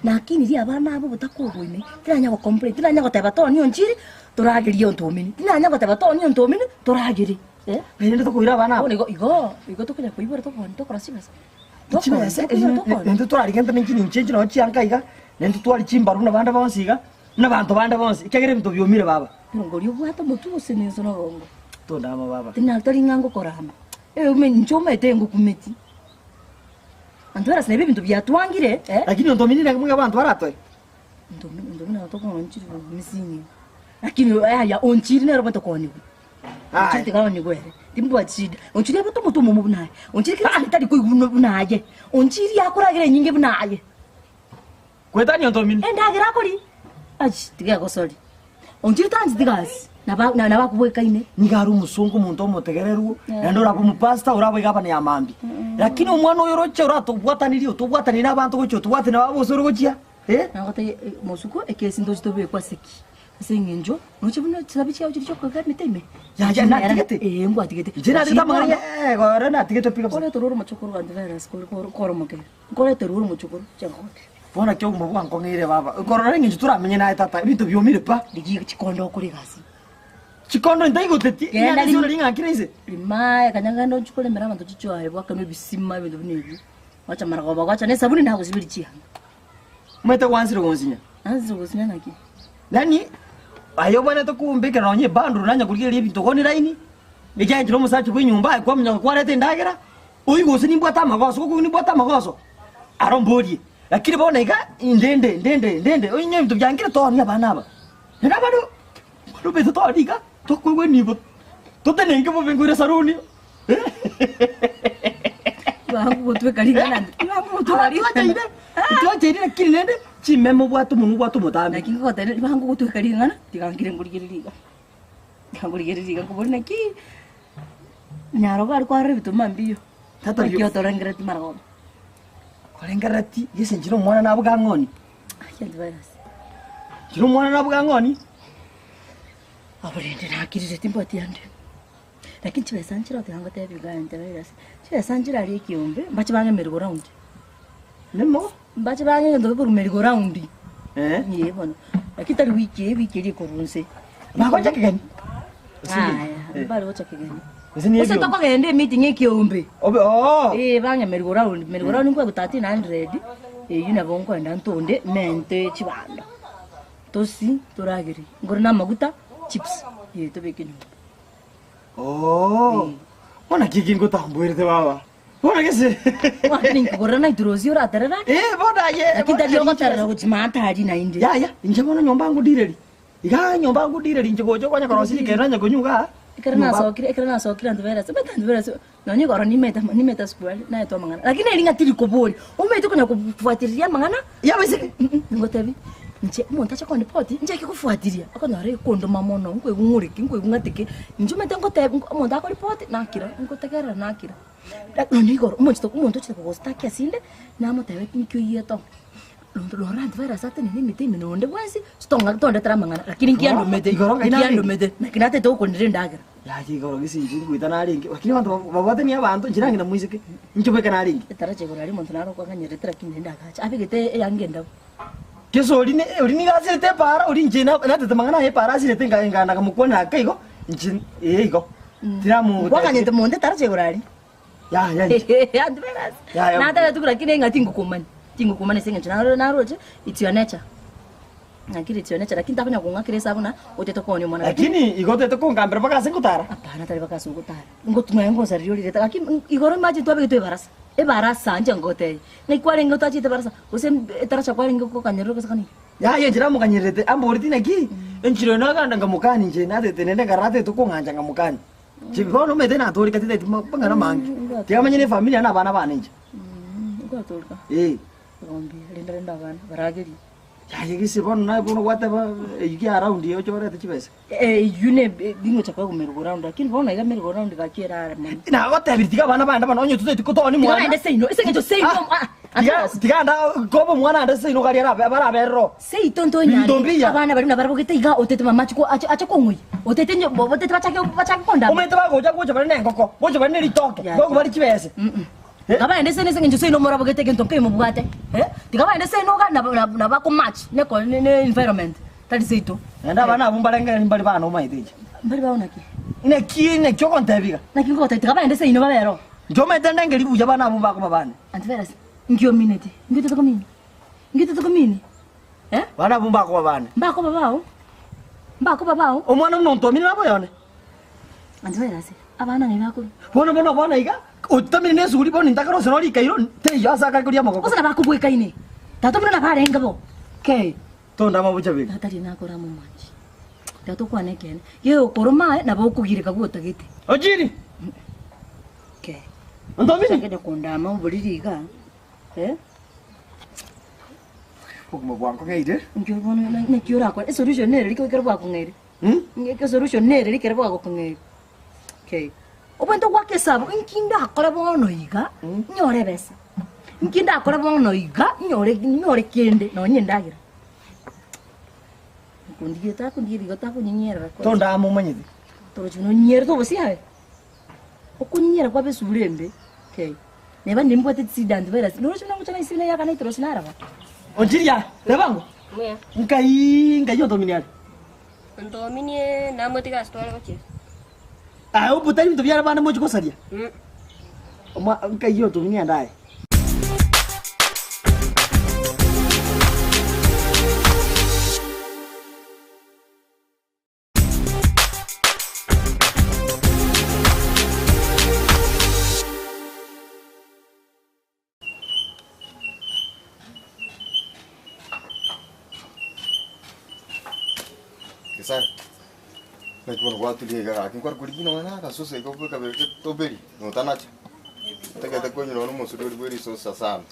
nakinirie abana aba obotaka obo ime tinanya go complain tinanya goteba toni onchiri toragerie ontomini tinanya goteba toni ontomini toragerie eh. Naende tokoira abana aba. Bono igo igo igo tokonya koibora tokoni tokora chibesa. Chibesa naende twarigente ninki ninche nchi nonye chianka iga, naende twari chimbaru buna bande bonsi iga, buna abanto bande bonsi, ekiagera ebinto biomire baba. Erongori obwate omotwe gose nense norongo. Tondama baba. Tina tori ng'a ngokorama. Eume inche omanyete ngokumeti. Antivirus neba ebinto biatwangire eh. Lakini ontomini naki mwe abanto baratoe. Ontomini ontomini nabo tokonchiri misingi. Lakini yaya onchiri nere obwenerete kooniwa. Onchiri tiga aonigwe ere. Timbwati shida. Onchiri abwate omote omomo buna aye. Onchiri kera ase tari koigwa buna buna aye. Onchiri akoragera enyinge buna aye. Kwetania ontomini. Endagera akori. Achi, tiga egosori. Onchiri tancheti gasi. Naba na- nabo akobwekaine. Nigo are omosongo omonto omotegereru, naende orabe omopastor, orabe iga abana ya mambia. Lakini omwana oyo oroche oratobwatanirie, otobwatanie na abanto gochia otobwatanie nabo gose ore gochia eh? Nagotebia mosuko ekesi ntoche tobekwe ase ki? Ase eng'encho noche buna chisabi chiao chiria chiokogera emete ime. Yaya, natigete. Ee, ngwatigete. Inche natigete amang'ana ya eh, ore natigete pi kabisa. Koreterwa ore omochokoro antivirus kore kore koromokera. Nkoreterwa ore omochokoro chiagote. Bono naki obogima bwankong'eire baba. Korora eng'encho toramenye naye tata, ebinto biomire pa. Rigia chikondo okore egasi. Chikondo intaigoteti, Genda ing'ana ase rim- ore ring'akire inse. Rimaya kanya genda ochie koremera abanto chichoe bwakanwe ebisima ebinto buna ebio. Gwacha maragoba gwacha na esabuni nagosiberia chianga. Omanyete gwansire gonsinya. Nansire gosinya naki? Yaani aye obwenerete kombekera nonye ebundle nanya korigereria ebinto gone line, ekiagera omosacha bwa enyomba aye kwamanya kwareta endagera, oywo gose nimbwate amagoso, gokong'u nimbwate amagoso, aro mborie. Lakini bono iga, ndende ndende ndende onye ebinto biangire toonia abana aba. Naende abana bano baito toonia iga, tokoigwa enibo, totenenke bobe nkoira esaruni. Bagotweka ring'ana Twacheire, twacheire lakini rende chimeme obwate omonwa obwate omotambe. Naki ngogotebia ribango ogotweka ring'ana tiga nkire nkorigererie iga. Tiga nkorigererie iga nkobori naki nyarogo aria kwarora ebituma mbiyo. Tata Naki rio- otorengereti marogoba. Korengerereti gese nchire omwana nabuga ang'oni. Ai antivirus. Nchire omwana nabuga ang'oni. Abwo rende nakirire timbwati ande. Lakini chibesa nchire tiga ngotebie iga antivirus, chibesa nchire aria ekiombe mbache bang'e merry go round. Nemo? Mbache bang'e egento gekorwa merry go round. Ee bono. Lakini tari wiki eye, ewiki eria ekorwa inse. Bagocha kegeni? Aya, mbare gocha kegeni. Gose ni Gose ebiombe? tokogenda emeeting ekiombe. Obe oo. Ee bang'e merry go round, merry go round nkoegwa 1300, eywo nabo nkoenda ntonde mente chibando. Tosi toragere, nkore na amaguta, chips, ee tobeke nyomba. Oo. Bono naki eki ngotamboerete baba. Bono gese. Bono ninkogorera na iturosi oraterera. Eh, bono aye. Lakini tari ogoterera gochia maate aria naende. Yaya, inche bono nyomba ngodireri. Igaa nyomba ngodireri inche gocha konya korosia rikeri nanye konywa igaa. Ekero nasokire, ekero nasokire antivirus, omanyete antivirus nonye igoro nimete nimete sukari naetwe amang'ana. Lakini eri ng'a tiri koboria, omanyete konya kofuatilia amang'ana. Yabaiseke. Ngotebi, inche omonto ache kondipoti, nchake kofuatilia, okonyora ekondoma mono, nkoigwa ng'ore ki, nkoigwa ng'ate ki, inche omanyete ngotebi omonto akoripoti, nakira, ngotegerera nakira. Nonye igoro, omonto omonto ochete kogostaki asinde, namotebeti nki oiyete oo. Rora antivirus atenene emete ime na onde bwensi, tong'a tondetera amang'ana, lakini nkiandomete, Igoro ngai narenge. nkiandomete, naki natete gokorendera endagera. Yaya igoro gese inche ngoita narenge, lakini abanto babwatani abanto inche nang'ina moiseke, inche bweka narenge. Etaracha igoro aria omonto naro okwang'anyerete lakini naende agacha, abegete eyanga endabu. Gese oria ne oria nigo asirete epaara, oria inche na natete amang'ana aye epaara asirete nka nka nakamokwanera ake igo, inche ee igo, tiramotebi. Kwang'anyete monto etaracha igoro aria. Yaya inche. Antivirus. Yaya. Natebete lakini ng'a tingokomanya, tingokomanya ase eng'encho naro naroche it's your nature. Nakiri it's your nature lakini takonya kong'akera esabu buna otete koonia omwana Lakini igo otete kongambera mpaka ase ngotara. Hapana tari mpaka ase ogotara. Ngotu nonya ngosareria orirete gaki igoro imagine twabegetwe ebarasa, ebarasa inche ngotebia, ng'ai kwarenge otachete ebarasa gose etarasa kwarenge kokanyerera gose kani. Yaya inche namokanyererete amboreti naki, enchera eye nagenda nkamokani inche natete naende nkarora atete kong'ancha nkamokani. Inche bono omanyete natoreka titaeti mang'ana amange, tiga manye na efamiri yane na abana bane inche. Ngwatoreka? Eh. Igo mbuya, renda renda abana, baragerie. Yaya gese bono naye bono gwateba eywo kia round eye oche orete chibesa. Eywo ne ningocha koegwa merry go round lakini bono iga merry go round gaki erare mono. Nagotebirie tiga abana bande bono onye totaeti kotoni Tiga mwana. baende seino, ase eng'encho seino ah, Tiga tiga anda koba omwana ande seino gari arabe baraberere oo. Seito Binto ntonyare mbiya. abana baria nabarabogete iga otete mama ache ache ache kong'oyia otete nyo otete bachake bachake kondama. Omanyete bagocha gocha bare na engoko, gocha bare na ritoke, gocha bare chibese. Tiga baende seino ase eng'encho seino morabogete egento nkei mobwate eh, tiga baende seino iga nabo nabo nabo bakomatch neko ne environment tari seito. Naende abana abwo mbarengereri mbare bana omanyete inche. Mbare bao naki? Naki naki ogontebia iga? Naki ngogotebia tiga baende seino babere oo. Inche omanyete ndengeri buya abana abwo mbakoba bane. Antivirus, nki omineti? Nki otete komini? Nki otete komini? Eh? Abana abwo mbakoba bane. Mbakoba bao? Mbakoba bao? Omwana buna ontomire nabo oyone. Antivirus, abana ng'ai bakorwa? Bono bono bono iga, otamire na esuguri bono intakarose noro rikairo, teiyo ase akare koria amagoko. Gose nabakobwekaine? Tata buna nabarenge bo. Kei. Tonda amabucha beka. Tata riria nakora amo mwanchi. Tiga tokwane ekeene. Gegokoroma aye nabo okogireka gotagete. Ochiri! Ke. Ntomini! Chakende kondama oboriri iga. Eh? Obogima bwankong'eire. Inki bono naki orakore? Esolution nere riko ekero bwakong'eire. Esolution nere rikero bwagokong'eire. Okay. Obwenerete goaka esabu, inki ndakore bono iga, nyore ebesa. Inki ndakore bono iga, nyore nyore kende, nonye endagera. Akondigia takondigia igo takonyinyerera kwanza. Tondama omanyete. Torochi buna onyierete obosie aye. Okonyinyera kwabe esura embe, okay. Neba nimbwate chisida antivirus, noroche buna ngocha naisire na eyakana etorochi naraba. Onchiria, rebango. Mbuya. Nkai nkai otomini are. Ntominie namotiga ase tware gochia. Aye obutari ebinto biare bande mochie gosaria. Omwa nkai otomini ande aye. Gesare, naki bono gwaturia iga gaki nkware korigia nonya na agasosa iga obeke kabere toberi notanacha. Ntagete konywa nonya na omosori oria bwe risosa sana.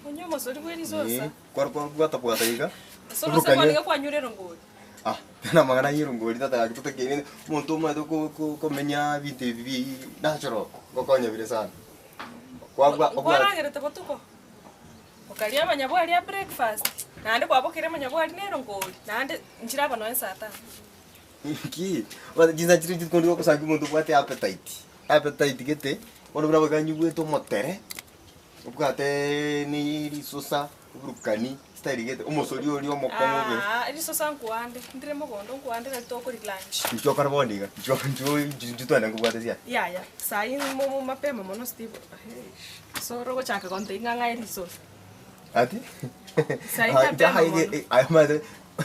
Onywe omosori bwe risosa? Eeh, kware kwabwata bwata iga, Ase orosa oburukanie. kwane iga kwanyure erongori. Ah, tari amang'ana ya erongori tata gaki totakeire, omonto omanyete ko- ko- komenya ebinto ebi bi natural, ngokonya bire sana. Kwabwa obwa Nkwaragerete botuko, okaria amanyabwari a breakfast, naende kwabokire amanyabwari na erongori, naende nchiraba nonya saa tano. Inki? Bono chinsa chiria chikondi gokosangia omonto obwate appetite, appetite gete, bono buna bakanyigwete omotere, obwate ne risosa, oburukani, style gete, omosori oria omokong'u obe. Aa, risosa nkoande, ndire mogondo nkoande nari tokoria lunch. Inchuo okore bono iga, inchuo inchuo inchuo twende nkobwate siaya. Yaya, sai mo mo mapema mono Steve, eish, soro ogochaka gontebia ng'a ng'ae risosa. Ati? Sai mapema mono. Aye omanyete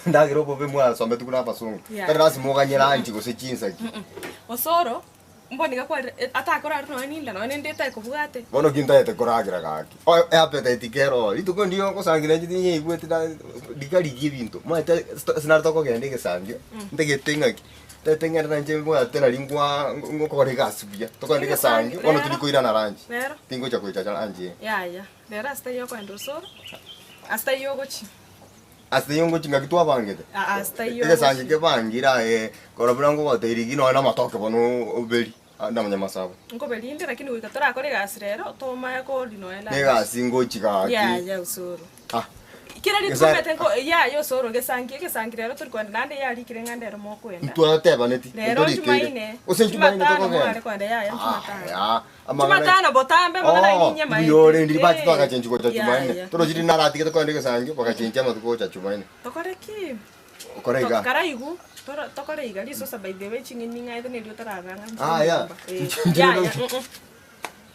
ndagera obobe mwasometi buna abasongo. Yeah. Tari lasima oganye lunch gose chinsaki. Osoro, mboni iga kwarire atakora aria nonya ninde nonya ninde etakobwate. Bono ki ntagete koragera gaki. O- appetite kero oo, rituko ndiyo ogosangi nainche tinyaigwete na riga rigia ebinto. Omanyete ase nare tokogenda egesangio, ntagete ng'aki, ntagete ng'ende nainche mbwate nari ngwa ngokora egasi buya. Tokogenda egesangio, bono tindi koirana lunch. Rero. Tingocha koichacha lunch eye. Yaya, rero ase taiyo okoenda osoro, ase taiyo ogochia. Ase taiyo ngochia ng'aki twabangete. Aa, ase taiyo Egesangi ogochia. kebangire aye, korwa buna ngogotebirie rigia nonya na amatoke bono oberi, ande amanyamasabo. Nkoberinde lakini goika torakore egasi rero, tomanye kori nonya lunch. Na egasi ngochia gaki. Yaya osoro. Ah. Kera rituko Gesa- omanyete nko yaya osoro gesangi egesangi rero tori koenda naende yarikire ng'a ndero mokoenda. Ntwatebaneti, Rero ntorikeire. Jumaine, Gose Jumaine Jumatano tokogenda. mware koenda yaya Jumatano. Aya, amang'ana- Jumatano botambe amang'ana Oh, aye ninyamaete. mbuya ore ndiri bachete Eh, bagachenchi gocha Jumaine. yaya. Torochiri naratigete kogenda egesangio bagachenchia amatuko gocha Jumaine. Tokore ki? Okore iga. Karaigu, toro- tokore iga risosa by the way ching'eni ng'aete nerio otararang'a inche Ah, ya. nyomba. Eh, Inche- yaya, inche- mm.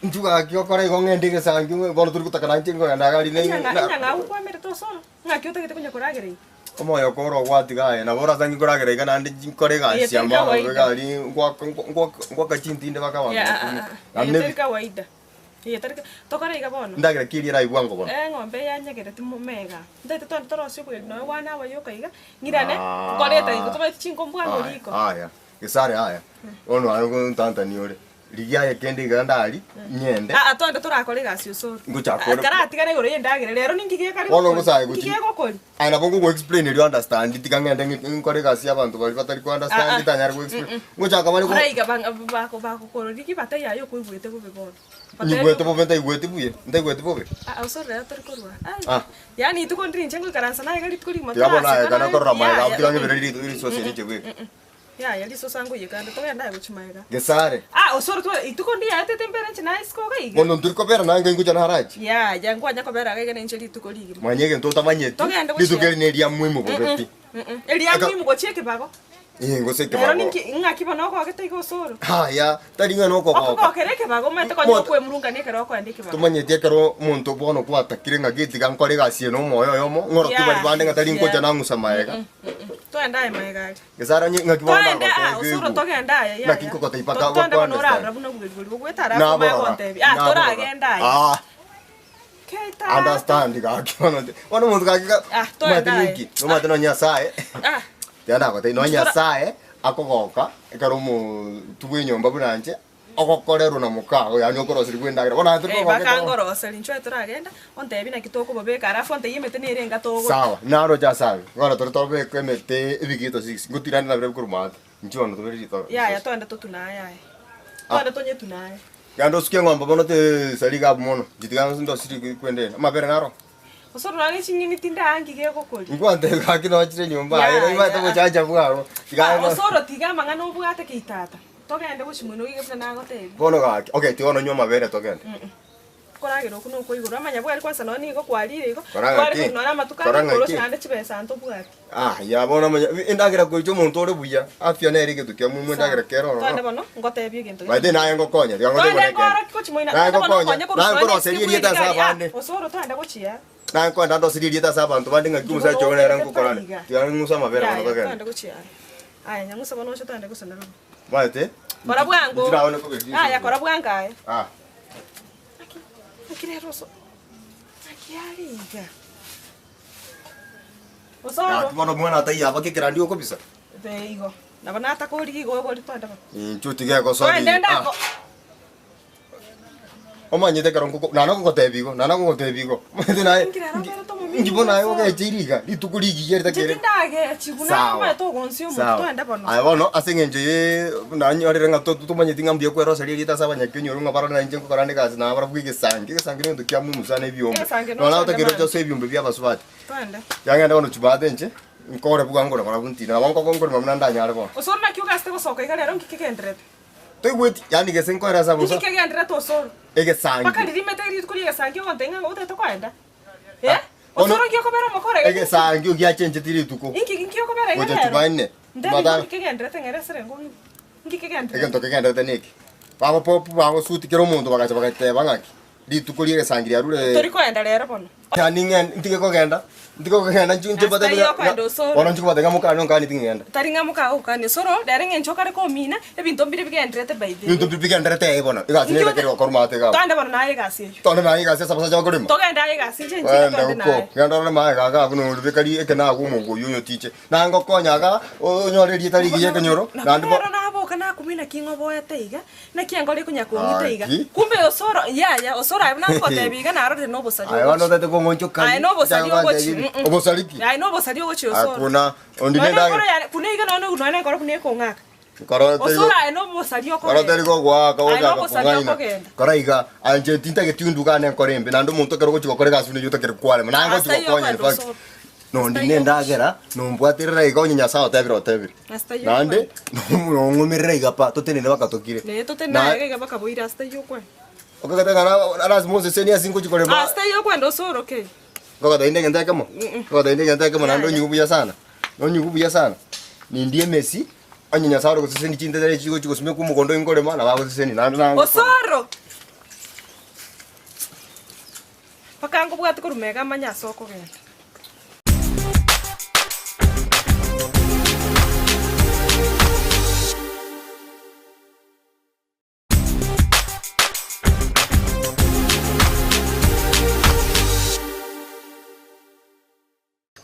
Intwe gaki okore igo ng'ende egesangio ng'e bono tori gotaka nainche nkogenda iga rinde Enyang'a na- enyang'au kwamerete osoro, ng'aki otagete konya koragera iga? Omoyo oko ore ogwatiga aye, nabo orasange nkoragera iga naende nkore Eye egasi teri amo amo kawaida. iga aria ngwaka ngwaka ngwaka chintinde baka abanto Yeah, ah, bakumia. ah, ah. Naende Eye nebi- teri kawaida. Eye teri ka- tokore iga bono. Ndagera ki eria eraigwe ango bono? Eng'ombe eyanyegereti momega. Ntaete twende torosie obweri nonya one hour yoka iga, ng'irane, Ah. nkoreta igo tobaeti chinko mbwango Aya, riko. aya, gesare aya, bono aye gontantania ore. Rigia aye kende iga ndari, ng'ende. Aa twende torakore egasi osoro. Ngochaka ore- Karatigana igoro y'endagera rero ninki gekare Bono gokori? ngosae Ninki gochi- gegokori? Aye nabo ngogo explain erio understand tiga ng'ende ng'e- nkore egasi y'abanto baria batari ko understand Ah, ah. tanyare go explain. Mm-mm. Ngochaka bare go Ora iga bang- bako bagokorora rigia bataiyo aye okoigwete bobe bono. nyigwete bobe ntaigweti buya, ntaigweti bobe. Ah, osoro rero tori korwa. Ai. Ah. Yaani rituko ndiri inche ngoikaransa naye iga rituko rigima Tiga bono aye toraseka kana naye. korora maega Yaya, tiga mm-mm. ng'ebere ri- risosi eri inche bweka. Yaya risosa ngoiyeka ande togende aye gochia magega. Gesare. Ah, osoro twa rituko ndiaetete mbere inche naye isiko iga iga. Bono ntori kobera naye ngai ngocha narache. Yaya nkwanya kobera iga iga nainche rituko rigima. Manya egento otamanyeti, Togende gochia. rituko eri neria muhimu bobe pi. Eria Eka- muhimu gochia ekebago. Eh, gose Rero ekebago. ninki ng'aki bono okogete iga osoro. Haya, tari ng'a nokogoka. Okogokera ekebago omanyete konya Moto- okwemurungania ekero okoenda ekebago. Tomanyeti ekero omonto bono gwatakire ng'a getiga nkore egasi eye na omoyo oyomo, ng'orokia Yeah, baria bande ng'a tari ngocha yeah. nang'usa maega. Toende aye maega aria. Gesare onye ng'aki bono Toende ah, ndagotebia osoro igwe. togende aye yaya. Naki nkogotebia mpaka Toende bono gokwana orarora understand. buna obogeni boria bogwete alafu omanye Naborora, gontebia. Ah, naborora. toragende aye. Ah, Keita. understand gaki bono. Bono omonto gaki ga Ah, toende omanyete aye. ninki? Nomanyete nonya Nyasaye. Ah. Tiga ndagotebie, nonya Tora- Nyasaye akogoka ekero omonto bwa enyomba buna inche, ogokorerwa na mokago, yaani okoroserigwa endagera. Bono aye Eh, torikogokera bono. bakangoroseri inchuo toragenda, ontebie naki tokobobeka alafu ontebie emete nere enga togo Sawa, naroche ase aywo, bono tore tobeke emete ebigito six, ngotirande nabirobio korwa maate, inchuo bono tobere ritoke Yaya risosa. twende totune aye aye. Ah. Twende tonyetune aye. Genda osuke eng'ombe bono tesari iga abwo mono, inche tiga ndosiri kwenda ere, amabere naro. Gose ororane ching'eni tindaangi gegokoria. Nkwantebia gaki nochire nyomba aye, Yaya. oimanyete obochacha bwabo, tiga Ah, aye osoro tiga amang'ana obwate ki tata. Togende gochia moino iga buna nagotebia. Bono gaki, okay tiga ononywe amabere togende. Mm. Koragera okwo nokwa igoro, amanyabwari kwansa nonye nigo kwarire igo, Kora kware ng'aki? korwa nonye amatuko Kora ane ng'aki? korwa naende chibesa ntobwati. Ah, ya bono omanya, endagera koicha omonto ore buya, afya nere egento kia mumu endagera kere Twende ororo. bono, ngotebie egento By the way, naye ngokonya, tiga ngotebie Twende buna ekende. nkoroki gochia moino, Naye twende bono ngokonya, nkonye korwa naye soa nkoroseria nesike erieta ase bw'erigari, ah, abande. osoro twende gochia. Naye nkoenda ndoserie erieta ase abanto bande ng'aki omosacha oyo nere ngokorane. Tiga ng'use amabere bono Yaya, togende. twende gochia are. Aya, nyang'use bono oche twende gose narobi. Omanyete? Kora bwango. Inche naone kobeka risosa. Aya, kora bwango aye. Ah. Naki rero oso naki are iga? Osoro. Gaki bono omwana ataiyo abake ekerandi okobisa. Ee igo. Nabo natakorigia igo ogori twende bono. Inche otige egosori. Twende ndako. Omanyete ekero ngoko nana gogotebia igo, nana gogotebia igo. Omanyete naye inki bono aye ogecheire iga, rituko rigiya ritakere. Inche tindagechigwa naye Sawa. omanyete ogonsia omonto Sawa. twende bono. Aye bono ase eng'encho ye nanyorire ng'a to tomanyeti ng'a mbuya kweroseria erieta ase abanyakenyoro ng'a barore nainche nkokora nde egasi nabarabwo egesangi. Egesangi negento kia muhimu sana ebiombe. Egesangi Nonya nochende otakeire mambia. oche ase ebiombe bia abasubati. Twende. Yang'ende bono chibate inche, nkore bwango na barabwo ntinde. Nabo nkoba nkorema buna ndanyare bono. Osoro naki ogasete gosoka iga rero nki kegenderete? Toigweti, yaani gese nkoera ase Nki bosa. kegenderete osoro? Egesangi. Mpaka ririmete rituko ri'egesangi ogontebia ng'a otagete koenda? Eh? Bono- Osoro nki okobera omokora iga? Egesangi ogiachencheti rituko. Inki nki okobera iga Gocha rero? Jumanne, Ntebi Jumatano. nki kegenderete ng'ere esere ngong'u. Nki kegenderete? Egento kegenderete neke, bagopopu bagosuti kera omonto bagacha bagateba ng'aki, rituko ri'egesangi riarure. Tori koenda rero bono. Yaani ng'ende ntige kogenda, ntige kogenda nchi nche Ase batebie taiyo okoenda osoro. bono nchi kobatebia ng'a mokane onkani ting'enda. Tari ng'a mokagokania osoro, rero eng'encho okare komina, ebinto mbire bigenderete by the way. Ebinto mbire bigenderete ee bono, egasi Inki nere ote- ekere gokorwa maate iga abwo. Twende bono naye egasi eyio. Togende naye egasi ase abasacha bakorema. Togende aye egasi inche nchire Genda twende uko, naye. genda orore maega iga abwo nori beka ekenago omongo oyio onyotiche. Naye ngokonya iga, onyore erieta rigiya ekenyoro, Nabo naende bo rero naboka nakumia naki ng'oboete iga, naki enkoro ekonya kong'ita iga. Gaki. Kumbe osoro yaya, osoro aye buna ngotebia iga narorire na obosari Aye bono ogochia. otagete kong'onchokani, Aye na obosari otagete ogochia, kwancha mm. Obosari ki? Aye na obosari ogochia osoro. Hakuna, ondi Nonya nendagera. enkoro yane, buna iga nonya nonya enkoro buna ekong'aka. Koro teri Osoro aye na obosari koro okogenda. teri gogoaka Aye na gochaka obosari kong'aina. okogenda. Kora iga, aye inche tintageti ondugane enkoro embe, naende omonto ekero ogochia gokora egasi buna eyio otakeri kwarema, naye ngochia Ase ayio gokonya in okogenda fact. osoro. Nondi nendagera, nombwaterera iga onye Nyasae otebire otebire. Ase taiyo Naende, nong'umerera iga pa, totenene mpaka tokire. Naye totenene Na- iga iga mpaka boire ase taiyo okwenda. Okagete ng'a na- lasima osesenie ase ngochia korema. Ase taiyo okwenda osoroke. Nkogotebia inde egento ekemo, Mm-mm. nkogotebia inde egento ekemo naende Yaya. onyigwe buya sana, nonyigwe buya sana, nindie emesi, onye Nyasae ore gosesenia chintetere echi chigochi gosimekwa omogondo oyo nkorema, nabo agosesenia naende naye ngokora. Osoro! Mpaka nkobwate korwa mega amanye ase okogenda.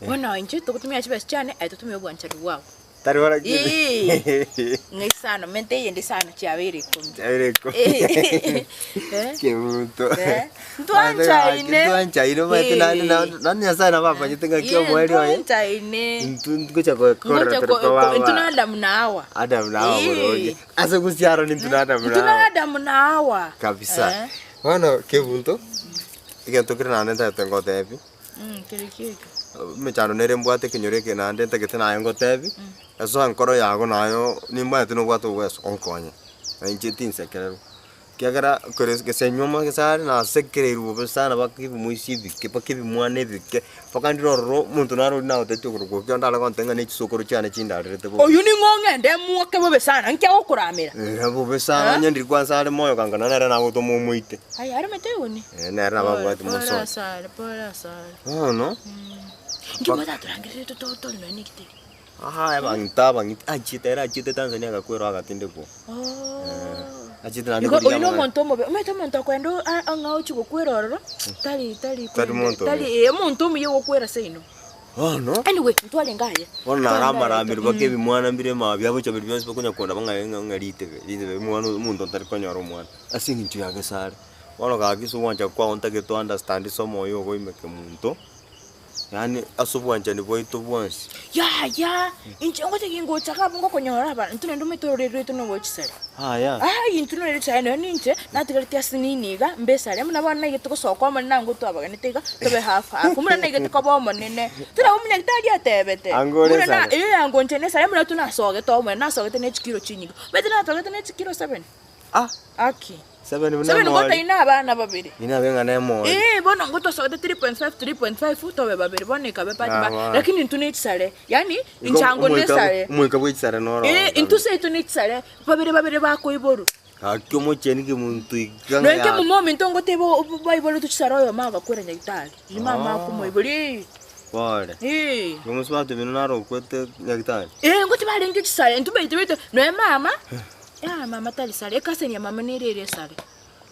Bono inche togotumia chibesa chiane aye totumie obwanchani bwao. Tari bora Eeh, ng'ai sana menta eyende sana chiabeire ikomi. Chiabeire ikomi. Eh. Kemunto. Eh, ntwanchaine. Ntwanchaine omanyete naende Eh. naende Nyasaye nabo amanyete ng'aki omoerio oye. Ntwanchaine. Intwe ngocha gokorera Ngocha tore ko- kwa ko- baba. intwe na Adamu na Hawa. Adamu na Hawa Eh. boronge. Ase gosiaro nintwe na Adamu na Intwe na Hawa. Adamu na Hawa. Kabisa. Eh. Bono kebunto, egento kere naende ntagete ngotebi. Mm, kere kieke. Emechando nere mbwate ekenyoro eke naende ntagete naye ngotebi, ase enkoro yago nayo nimanyete nobwate oboweso onkonye, na inche tinsekererwa. Ekiagera kore gese nyuma gese are nasekereirwe bobe sana mpaka ebimoisia ebike mpaka ebimwana ebike, mpaka ndire ororo omonto naro oria nagotebeti okorokwa okio ndare gontebia ng'a ne chisokoro chiane chindarerete bobe. Oyio ning'o ong'ende mwoke bobe sana, nki agokoramera? Eh, bobe sana onye ndiri kwansa are moyo kanga nere nagotoma omoite. Aye aremete igoni. Eh, nere nabo abwate Pole mosoni. asare, pole asare. Bono, Inki mwatatorangerete totore nonya na ekitebe? aha abang'ito abang'iti achiete ere achiete Tanzania agakwerwa agatindekwa. Eh, achiete naende Igo korigia oyio na amang'ana. omonto omobe, omanyete omonto okoenda o- a- ang'ao ochia gokwera ororo, tari tari Tari kwende monto tari omuya. eh omonto omuya ogokwera seino. Bono. Anyway, ntwarenge aye. Bono naro amaramero mpaka ebimwana mbire maa biagocha biria bionsi bakonya kondaba ng'a ng'a ng'a ritebe, ritebe omwana omonto ntari konyora omwana, ase eng'encho ya gesare. Bono gaki ase ogwancha kwao ntagete o understand ase omoyo ogo ime kemonto, yaani ase obwanchani bwaito bwonsi. Yaya, inche ngocha gingocha iga abwo ngokonyora aba, intwe naende omanyete ororeri rwaito nobo chisare. Aya. Aye intwe noreri chisare nonya ninche, natigareti ase nini iga, mbe esare, buna bono naigete gosoka omonene ango twabaganete iga, tobe half half, buna naigete koba omonene. Tari omonyagitari atebete, Ango ore buna na esare. eyo yangoncha nesare buna tunasogete omonene, nasogete ne chikiro chinyinge. Omanyete natogete ne chikiro seven. Ah! Aki. Seven buna Seven emori. ngotaina abana babere. Inabe ng'a nemori. Eh, bono ngotosogete 3.5 3.5 tobe babere bono ekabe part Ah, ba wow. lakini intwe ne chisare yaani Igo inchango omoika nesare omoika bwe chisare noro Eh, intwe seito ne chisare babere babere bakoiborwa. Gaki omocheni kemonto iga ng'a Nonya ya kemuma ominto ngoteba baiboretwe chisare oyomo agakwera nyagitari. Riria mama Ah. akomoiboria eh. Pore. Eh. Igo mosubati omino naro okwete nyagitari? Eh, ngochi barenge chisare intwe baito baito nonya mama Yaya mama tari sare, ekaseni ya mama nere ere esare.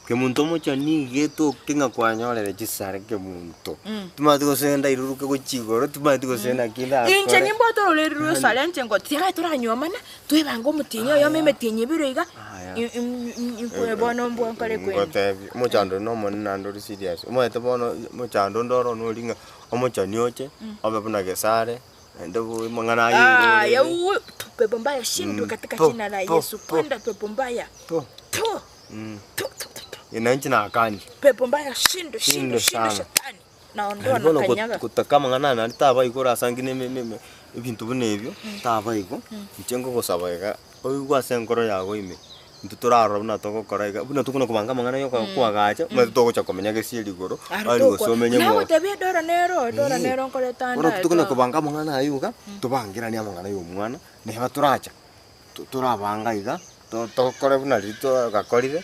Kemunto omochani iga etoke ng'a kwanyorire chisare kemunto. Mm. Timanyeti gose ndairuruke gochia igoro, timanyeti gose naki ndakore. Inche nimbwate ororeri rwa esare inche ngoti tiga toranyuomana, twebange omotienyi oyomo emetienyi ebere iga, Aya. i- i- bono mbwa nkore kwenda. Ngotebi, omochando one nomonene naende ore serious. Omanyete bono omochando onde oro nori ng'a omochani oche, obe buna gesare. Naende bo amang'ana aya Ah, igoro rende. yauwe pepo mbaya shindwe Mm, katika po, jina la po, Yesu po. kwenda pepo mbaya Po. tu Mm. tu tu tu, tu. Eye nainche nakanje. pepo mbaya shindwe shindwe Shindwe shindwe sana. shetani naondoa Naende bono na kanyaga gotaka amang'ana aya naende taba igo orasangi ne eme eme ebinto buna ebio, taba igo, inche nkogosaba iga, oigwe ase enkoro yago ime, intwe torarora buna togokora iga, buna tokona kobanga amang'ana ya okoa koagacha, omanyete togocha komenya gesieri igoro, aria gose omenye mo. Nagotebia edora nero, edora Eeh, nero nkoreta bono ndaye tokona to. kobanga amang'ana aywo iga, tobangeranie amang'ana ya omwana, neba toracha, to- torabanga iga, to- tokore buna riria twagakorire,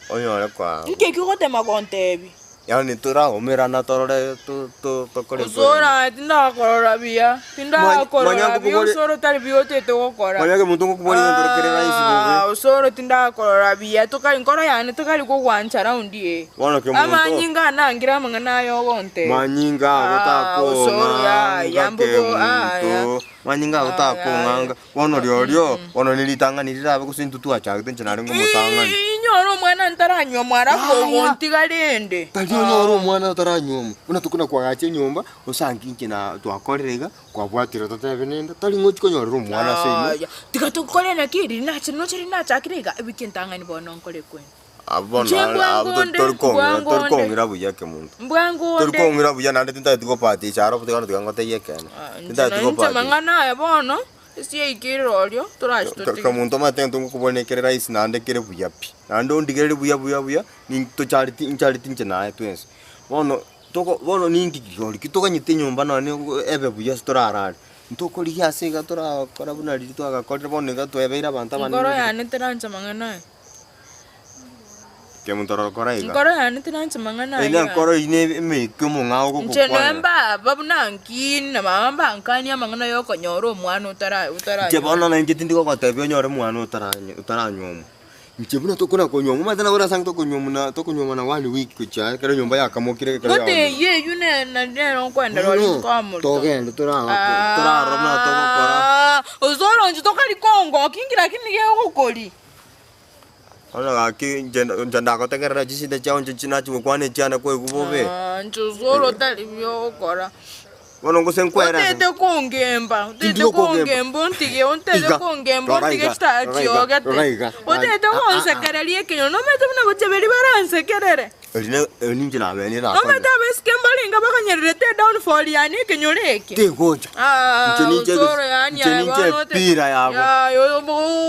onyore koa. Inki ekio ogotema gontebia? Yaani toraumerana torore to- to- tokore Osoro tindakorora buya, tindakorora manya buya nkokobori- osoro tari buya otete gokora. Manya omonto ngokobori egento kere rahisi bobe. Ah, osoro tindakorora buya tokari nkoro yane tokari kogwancha round eye. Bono kemonto. Amanyinga anangire amang'ana aya ogontebia. Manyinga ago Ah, osoro yaya takong'anga mbogo aya. kemonto, manyinga ago takong'anga, bono riorio, bono neritang'ani rirabe gose intwe twachagete inche nare ngomotang'ani. Inyore omwana ntaranyuomwa alafu ogontiga rende. Tari onyore omwana otaranyuomwa, buna tokona koagacha enyomba, osange inche na twakorire iga, kwabwatire totebe nende, tari ng'ochi konyorera omwana ase inwe. Aya, tiga tokore naki riria nache noche riria nachakire iga, ewiki entang'ani bono nkore kwenda. Abwo bono Inche abwo mbwangonde, tori kong'ira tori mbwangonde. kong'ira buya kemonto. Mbwangonde. Tori kong'ira buya naende tintageti gopatisha aro tiga tiga ngotebie ekeene. Inche Tintageti na inche gopatisha. mang'ana aya bono, ase yaikeire orio, torachi totige. Kemonto omanyete egento ngokobua nekere rahisi naende kere buya pi. Naende ondigererie buya buya buya, nintocharetie inchareti inche naye twensi. Bono toko bono ninki rigori ki toganyete enyomba nonye ebe buya ase torarare. Ntokorigia ase iga torakora buna riria twagakorire bono iga twebeire abanto abanene. Enkoro yane terancha mang'ana aya. Kemonto rokora iga. Enkoro yane terancha mang'ana Ere aya. enkoro eyio ne emeika omong'ao Inche ogokwana. noe mbaba buna nkini na mama mbankanie amang'ana ya okonyora omwana otara Inche otaranyora. bono nainche tindi gogotebia onyore omwana otaranye otaranyuomwa. Inche buna tokona konyuomwa omanyete nabo orasange tokonyuomwa na tokonyuomwa na one week gochia ekero enyomba yakamokire ekero Ngote yaomire. eyio eyio ne na nero nkoenderwa Bono, rituko amo rito. togende tora torarora buna togokora. Ah, osoro inche tokari kongokia inki lakini gegokori. Bono gaki inche inche ndagotegerera chisida chiao inche chi nachia gokwana echiane kwaigwa bobe. Ah, inche osoro otari buya ogokora. Bono gose nkwerese. Otete kongemba, otete Tindi gokogembwa. kongemba ontige, otete Iga, kongemba rora ontige iga, chitaya rora iga, chiogete. rora iga. Otete Ah, ah, ah. gonsekereria ekenyoro, nomanyete buna bochaberi baransekerere. Eri ne eri ninche nabeire nakorire. Nomanyete abaiseke mbarenge bakanyererete edownfall yane ekenyoro eke. Tegocha. Ah, Inche ninche osoro yaani inche aye ninche bono ote- epira yabo. Yaya,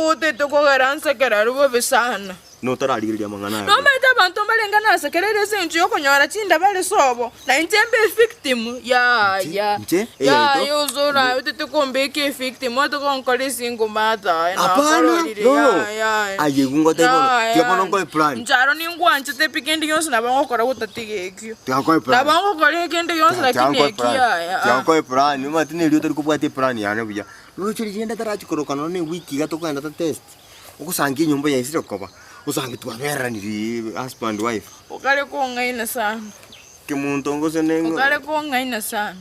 otete kogera nsekererwe bobe sana. Notararigereria amang'ana aya. Nomanyete abanto mbarenge nasekereire ase engencho y'okonyora chinda bare sobo, na inche mbe evictim, yaya. Inche? Yaya Eyaito? osoro aye otete kombeka evictim, ote gonkora esingle mother aye Hapana, nakororire, no. yaya. Aye igo ngotebia bono, Yaya. tiga bono nkoe plan. Inche aro ningwanchete pi kende gionsi nabo ngokora gotatiga ekio. Tiga nkoe plan. Nabo ngokora ekende gionsi Tiga lakini nkoe ekio plan. yaya. Tiga nkoe plan, omanyete na erio otari kobwata eplan yane buya. Roche riria ndatarachi koroka nonye na ewiki iga tokogenda to test. Ogosangia enyomba yaisire koba, osange twabereranirie husband wife. Okare kong'aina sana. Kemonto gose neng'o. Okare kong'aina sana.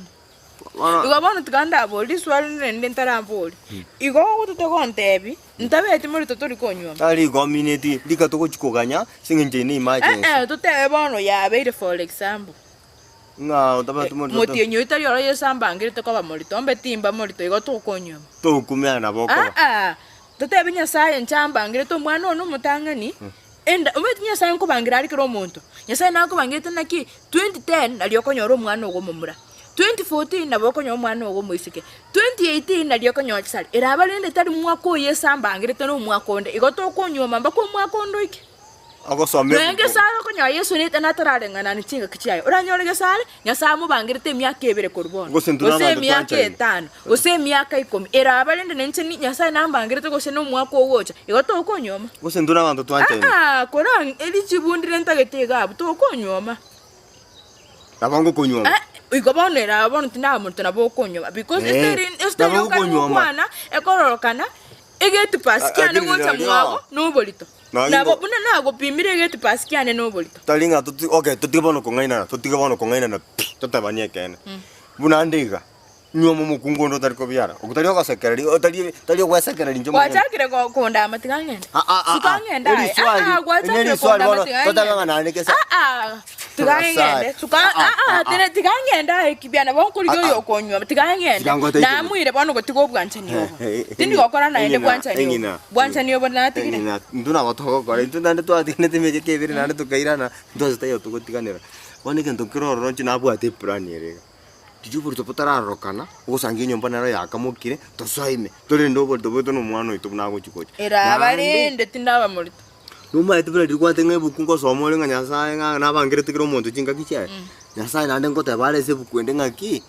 Bono Igo bono tiga ndabori riswali rende ntarabori. Igo ogotete gontebi, ntabeti morito tori konyuoma. Tari igomineti, rika togochi koganya ase eng'encho eye ne emergency. Eh eh, totebe bono yabeire for example. Ng'a otabeti morito to- Motienyi oyio tari oro Yeso ambangerete koba morito, ombe timba morito igo tokonyuoma. Tokumia nabo okoba. Aa, totebe Nyasaye inche ambangerete omwana one omotang'ani, enda omanyete Nyasaye nkobangera are kera omonto. Nyasaye nakobangerete naki, 2010 nario okonyora omwana ogo omomura, 2014 nabo okonyora omwana ogo omoiseke, 2018 nario okonyora chisare. Eraba rende tari mwaka oyo Yeso ambangerete na omwaka onde, igo tokonyuoma mpaka omwaka onde oike. Ogosoma Nonya ebuku. Gesare okonyora Yeso nete natarareng'ana ne chingaki chiaye. Oranyore Gesare, Nyasae amobangerete emiaka ebere korwa bono, Gose intwe gose nabanto emiaka twanchaine. etano, gose emiaka ikomi. Eraba rende nainche ni Nyasae nambangerete gose nomwaka ogocha, igo tokonyuoma. Gose intwe nabanto twanchaine. Aa, korang erichibu ndire ntagete iga abwo, tokonyuoma. Nabo ngokonyuoma. Eh, igo bono eraba bono tinamonto nabo okonyuoma because Eh, estori estori nabo okare okonyuoma. gokwana ekororokana egeti pasi kiane Lakini gocha rirorio- mwago noborito. Nari Nabo ngo- buna nagopimire egeti pasi kiane noborito. Tari ng'a toti okay totige bono kong'ainana, totige bono kong'ainana pi, totabanie ekeene. Buna ande iga, nyuoma omokungu onde otari kobiara, okwo tari ogosekereria otari tari ogwesekereria inche omonyene. Gwachakire go- kondama tiga ng'ende. Ah, ah, ah, Suka ah. ng'ende aye. Eriswali, Ah, ah, gwachakire eri neriswali kondama bono, tiga totebe ng'ende. ng'a naende kesa. Ah, ah, tiga ng'ende. Suka Ah, ah, ah, ah, ah, ah. tene tiga ng'ende aye kibiana bono nkorigia Ah, ah. oyo okonyuoma tiga ng'ende. Tiga ngotebi Namuire bono gotiga obwanchani obo. Tindi gokora naende bwanchani obo. Bwanchani obo natigire. Eng'ina, intwe nabo togokora, intwe naende twatiganete emechie ebere naende tokairana, ntwase taiyo togotiganera. Bono egento kere ororo inche nabwate eplan ere iga, riria oborito botararorokana, ogosangia enyomba nero yakamokire, tosoe ime, torende oborito bwaito na omwana oito buna agochi gocha. Eraba Naende, rende tindaba morito. Nomaete buna riria kwateng'a ebuku ngosoma ore ng'a Nyasaye ng'a nabangerete kera omonto chingaki chiaye, Nyasaye naende ngoteba are ase ebuku ende ng'aki,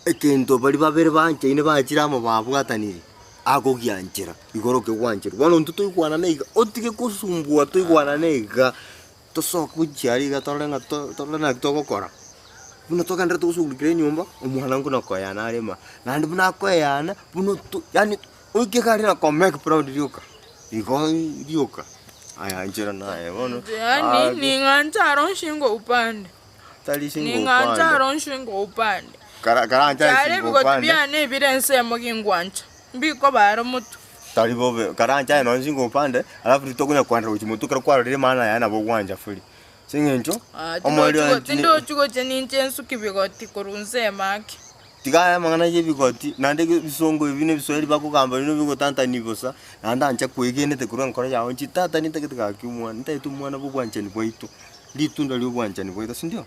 Egento baria babere banchaine bachire amo babwatanire, agogianchera, igoro kegwancherwa. Bono intwe toigwanane iga, otige kosumbua toigwanane iga, tosoke gochia aria iga torore ng'a to torore naki togokora. Buna togendererete goshughulikera enyomba, omwana buna koeyana are ime aa, naende buna akoeyana, buna oto yaani oike iga aria na komake proud rioka, igo rioka, aya nchera naye bono Yaani ning'anche aro nshingo upande. Tari shingo Ning'anche upande. aro nshingo upande. Kara karanche aye Chare shingo ebigoti upande. biane ebire ensemo gingwancha, mbikoba aro motwe. Tari bobe, karanche aye nonye shingo upande, alafu ritokonya kwanera gochia motwe ekero kwarorire maana yaye nabo ogwancha fully. Ase eng'encho, Ah, omoerio tindochi go- one tine- tindochi gochia ninche nsuke bigoti korwa nsemo ake. Tiga aya amang'ana ya ebigoti, naende ebisongo ebi na ebiswahili bakogamba bino bigotantania bosa, naende ancha kwegenete korwa enkoro yao inche tata nintagete gaki omwana, ntagete omwana bwa obwanchani bwaito, ritunda ria obwanchani bwaito sindio?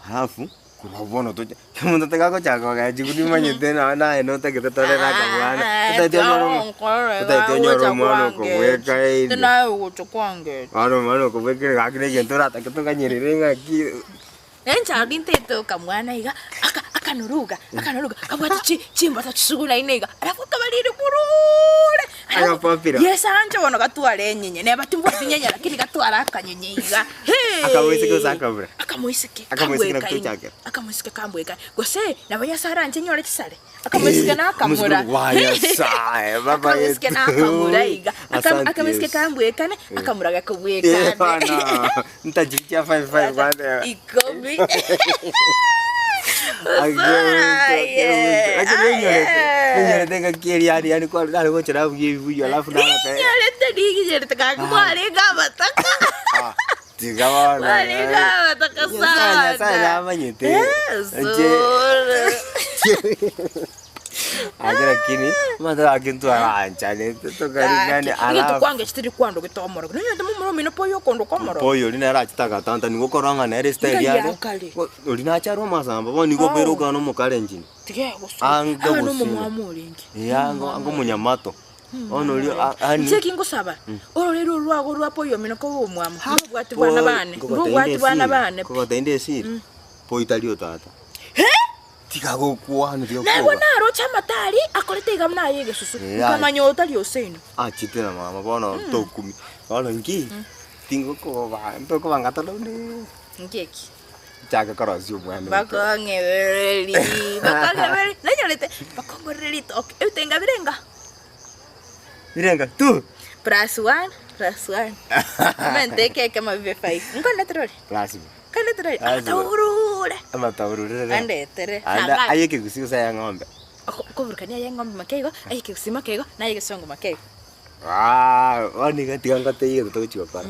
Alafu, korwa bono tocha omonto tiga agochaka kogechiwa nimanyete nonya naye notagete tore na akabwana, otagete onyore omo otagete onyore omwana okobweka ime, bono omwana okobwekire gaki na egento oratake toganyerere ng'aki. Enchara nintete okamwana iga, aka akanoruga, akanoruga, kabwate chi chimbata chisugunaine iga, alafu akabariri burure, alafu Agapapira. yesanche bono gatware enyenye, neba timbwati nyenye lakini gatware akanyenye iga, hee. Akamoiseke gose akabura? Akamoiseke, Akamoiseke naki kambwekaine, tochakera? akamoiseke kambwekaine, gose nabo Nyasaye aranche nyore chisare, akamoiseke na akamura, Wa Nyasaye, baba akamoiseke yetu. na akamura iga, Aka- Asante akamoiseke Yesu. kambwekane, akamura Eh, gakobwekane. bana, ntachikia five five kwanza. Ikomi. Ninyorete ngaki eria yaani yaani kwa nare gochora abuya ebibuyu alafu nagoteba Ninyorete ninyorete gaki mwarenge abataka. tiga bono. Mwarenge abataka Nyasaye sana. Nyasaye namanyete. Sure. Ake lakini amatera ake ntwaranchane tokarigane Egento alafu kwange chitiri kwando getomorogo. Nonyorete momura omino poyo okondo komorogo. Boy oria nere achete agatanta nigo okorora ng'a nere estyle Ngai yare akare. oria nache are omasamba bono nigo Oh. obeire okana omokalenjin Tiga gosura. Anga Anga gosira. nomomwamu orenge. Eh, anga anga omonyamato bono oria a- ani Inche eki ngosaba, ororeri orwago rwa poyo omino kobe omwamu. Ndobwati bwana bane. Ndobwati bwana bane. Nkogotebia inde esiri boy tari otata Tiga gokwana, tiga Naigwa koba. naroche amatari akorete iga buna aye egesusu, Eh, nkamanya oyo tari Oseino. Achete na mama bono tokumi. Bono inki? Tingokoba, ntokobanga tore Nki eki? Chaka korosia omwana oito. Bakong'ebereri, bakong'ebereri, nanyorete, bakongorera ritoke, ebitenga birenga? Birenga tu. Plus one, plus one. Omente ekemo bibe five. Nkonete rori? Lazima. Nkonete rori? Lazima. Amatagoro. ore. Amataururere. Andetere. Ande aye ekegusii gose aya eng'ombe. Okoburukania aye eng'ombe make igo, aye ekegusii make igo, na aye egesongo make igo. Aah bono iga tiga ngotebie egento togochi gokora,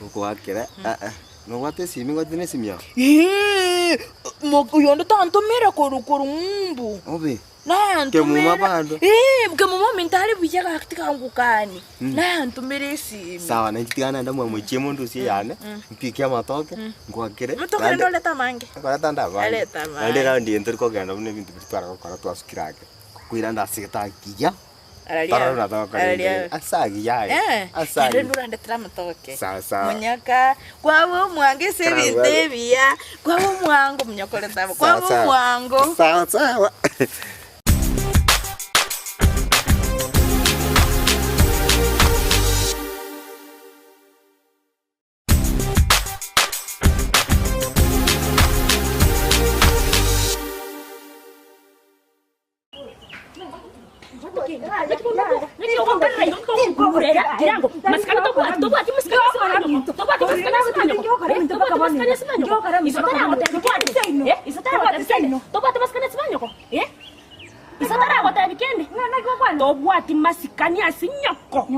gokoakera aa nobwate esimi ngote na esimi yao? Eeh, mo oyonde tantomera korwa korwa ng'umbu. Obe. Nayantomera Kemuma bado. Eeh, kemuma ominto are buya gaki tiga ngokanie, nayantomera esimi. Sawa nainche tiga naende mwamochie mondusie eyane, mpike amatoke, nkwakere. Amatoke rende orete amange? Nkoreta nde amange. Arete amange. Naende eraundi eye ntori kogenda buna ebinto biria tware gokora twasukire ake, koira nde ase egetabu kiya, Araria torore buna togokora araria ebinto ebi. Ase agiya aye, Eh, ase naende agiya. ndorandetere amatoke. Sawa sawa. Monyaka, kwaba omwango ase ebinto Karangware. ebiya, kwaba omwango monyokorete abo, Sawa kwaba sawa. omwango. Sawa sawa. Tobwati kende tobwati masikani ase nyoko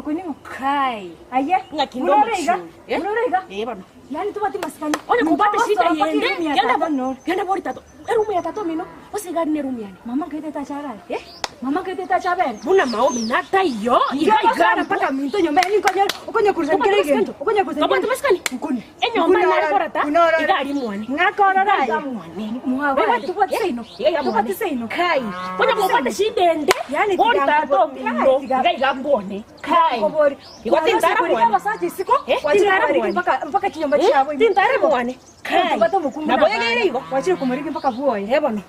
Kai. Aye. Ng'aki Munore iga. ndomochie. Eh? Munore iga. Eh, bono. Yani tubwati masikani. Onye kobwate shida Mpaka yende eroom ya genda tata nore. genda bori tato erumu ya tato mino osigari nerumu yane Mama kaite tacharara. Eh? Mama kaite tachabere. buna maomi nataiyo Iga iga mpaka minto nyomba yani nkonyo okonyo kurusa Tobwati kere gento. masikani? Okonyo kurusa. Tobwati masikani? Nkuni. Enyomba nakorata, iga ari mwane. Ngakorora. Iga mwane. Mwa tubwati seino. Tubwati seino. Kai. Konya kobwate shidende Yani bori tiga tato nkubo- mino tiga- iga iga mbone kai Kobori. Igo tintara Koriga mwane. abasacha isiko. Eh, Wachire tintara kubariki mwane. mpaka mpaka chinyomba Eh, chiabo. tintara mwane. Kai. Tubwate omokungu. Nabo na abana. yegere igo. Wachire kumuriki mpaka bwoye. Eh bono.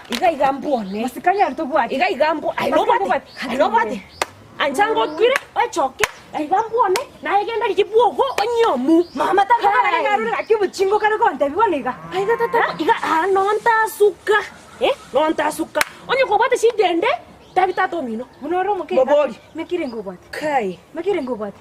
Iga iga mbone. Masikani ari tobwati. Iga iga mbo. Ai nobwate. Ai nobwate. Anjango kwire ochoke. Iga mbone naye genda rikibwogo onyomu. Mama takara ngarure gaki obuchingo kare kontebi bono iga. Aiga tata iga ah nontasuka. Eh nontasuka. Onye kobwate shidende tabi tato mino. Munoro omoke. Mobori. Mekire ngobwate. Kai. Mekire ngobwate.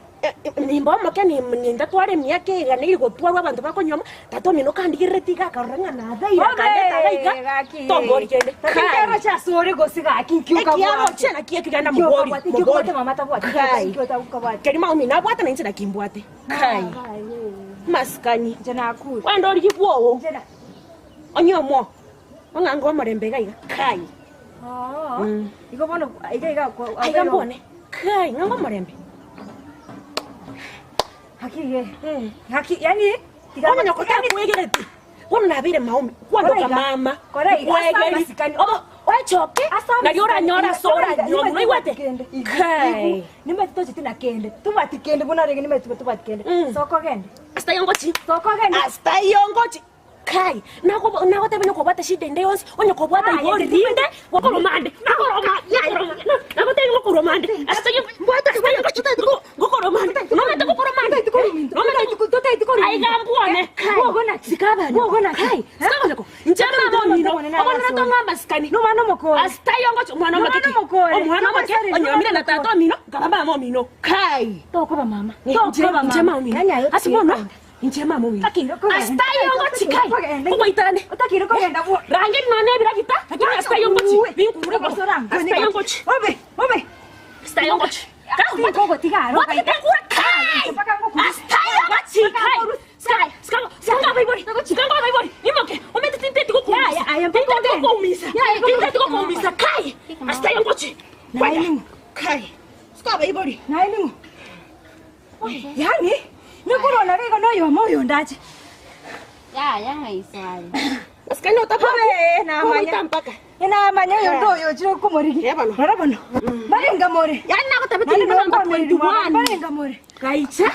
Nimba omoke nindatwara emiaka iga niri gotwarwa abanto bakonyoma tata omino kandigirire tiga akarora ng'a nathaira kandetaga iga tombori kende Kai. Chasore gose gaki nkiuka ekiaroche naki ekigenda mobori Nkiuka mama tabwate. Kai. Nkiuka ukabwate. keri maumi nabwate nainche nakimbwate kai masikani Nje nakure. wenda origi bwogo onyomo ong'anga omorembe iga iga kai Ah. Igo bono iga iga kwa. aiga mbone kai ng'anga omorembe Haki ye. Haki yani Bono nyoko takwegereti bono nabeire maumi kwandoka mama Kora iga. kwegeri obo oechoke nari oranyora ase oranyomu noigwete kai Nimati tochiti na kende. Tubwati kende buna rege nimati tubwati kende. Soko gende. Asta yongochi. Soko gende. Asta yongochi. Kai, nako nako tebe nyoko bwata shida inde yonsi, onyoko bwata Ah, igori yete rinde, wakoromande. Nakoroma, nakoroma. Nako tebe ngokoromande. Asta yo bwata asta yongochi ngokoromande. No mete ngokoromande. No mete Ai gambuone. Kai. Sikabana. Kai, sikabana ko. Njama momino. Obona natonga masikani. No mwana mokore. Asta yongochi omwana No omake. mwana mokore. Omwana omake. Onyomire na tata omino, ngababa momino. Kai. Tokoba mama. Tokoba mama. Njema omino. Asi bono. Njema momino. Asta yongochi kai. Kugoitane. Utakire kogenda bwo. Rangi none biragita. Lakini asta yongochi. Binkure ko. Asta yongochi. Obe, obe. Asta yongochi. Kogo tigaro. What the kai. Asta yongochi kai. Sky, sky, sky baibori. Sky baibori. Imoke. Omete tinte tiko kumisa. Ya, ya, Tinte tiko kumisa. Tinte tiko kumisa kai. Asta yongochi. Naini. Kai. Sky baibori. Naini. Yani nikurona rego no yo moyo ndache. Ya, ya ng'aiswari. Masikani Obe namanya. mpaka. Inamanya yo ndo yo chiro kumorigi. Rora bono. Barenga more. Yani nakotabete ni namba 21. Barenga more. Kaicha.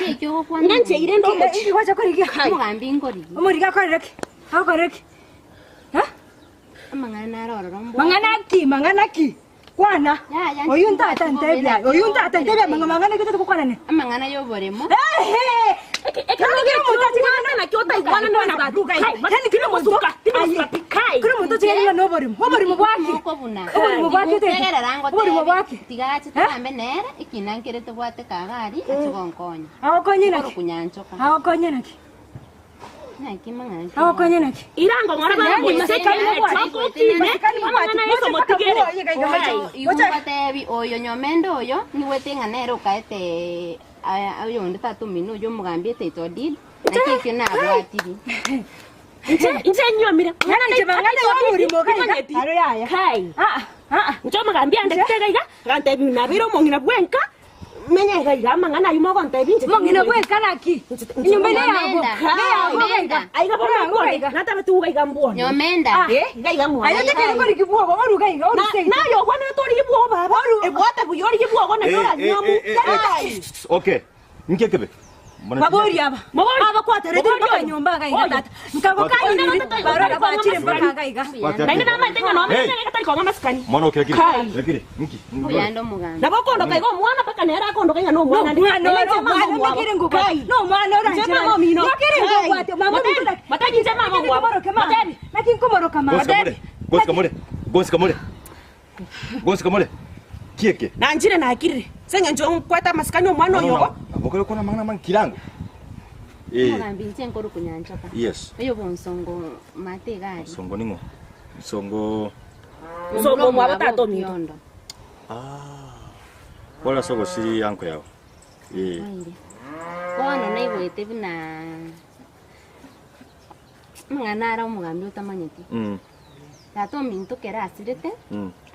Ngancheire ndomochi. Wacha korigia. Omogambi nkorigi. Omoriga akorereki. Akorereki. Amang'ana narororo mbwa. Mang'ana ki, mang'ana ki. Kwana. Ya, ya, Oyu ntata ntebia. Oyu ntata ntebia mang'ana mang'ana kete tukukwana ne. Amang'ana y'oboremo. Ehe. Tigache tugambe nere ekina nkere tobwate kagari ache gonkonya. Agokonye naki? Kunyanchoka. Agokonye naki? Agokonye naki? Irango ng'ora Yaani baramoiseke, masikani mobwati. chokokine, Masikani mobwati. amang'ana yeso Moche mpaka motigere. bwoye gaiga Ai. moche. Igo oyo nyomenda oyo niwete ng'a nere okaete oyo onde tata omino oyo omogambi etaito deed naki ekio nabwatiri. Inche inche nyuomire. Yaani inche mang'ana ya omorimo gaiga, aro yaya. Kai. Inche omogambi andekete iga iga, agantebi nabeire omong'ina bwenka, menye iga iga amang'ana ayio mogontebi inche Omong'ina bwenka naki? Enyomba ene yago. Neyabo gaiga. Aiga bono Neyabo mbwone, gaiga. natabete iga iga mbwone. Nyomenda. Ah, iga iga mwane. Aye tekeri korigi bwogo, oru gaiga, oru Na- seito. naye ogwenerete origie bwogo baba. Ebwate buya origie bwogo nario oranyomu. Kai. Okay. Nki ekebe? Mbona Babori aba. Aba kwaterete mpaka nyomba gaiga tata. Nkago kanyiriri barora kwachire mpaka gaiga. Naende namaete ng'a Hey. nomenya gatari kong'a masikani. Mwana okira kiri. Kai. Kira kiri. Nki. Oyande omogambi. Nabo okondoka iga omwana mpaka nere akondoka ng'a nomwana No mwana ora mwana ndakire nguba. No mwana ora Nche mama omino. Ndakire ngubwate mama Matebi, matebi nche mama omwabo. Matebi. Naki nkomoroka mama. Gosi kamore. Gosi kamore. Gosi kamore. Gosi kamore. Kieke. Nanchire nakirire. Ase eng'encho nkwete amasikani omwana oyo igo. Abokore kona mang'ana mang kirango. Eh. Omogambi inche nkoro konyanchoka. Yes. Oyo bonsongo mate igari. Songo ning'o? Songo. Nsongo omwabo tata ominto. Ah. Bora sogo siri anko yao. Eh. Oire. Bono naigwete buna amang'ana are omogambi otamanyeti. Tata ominto kero asirete,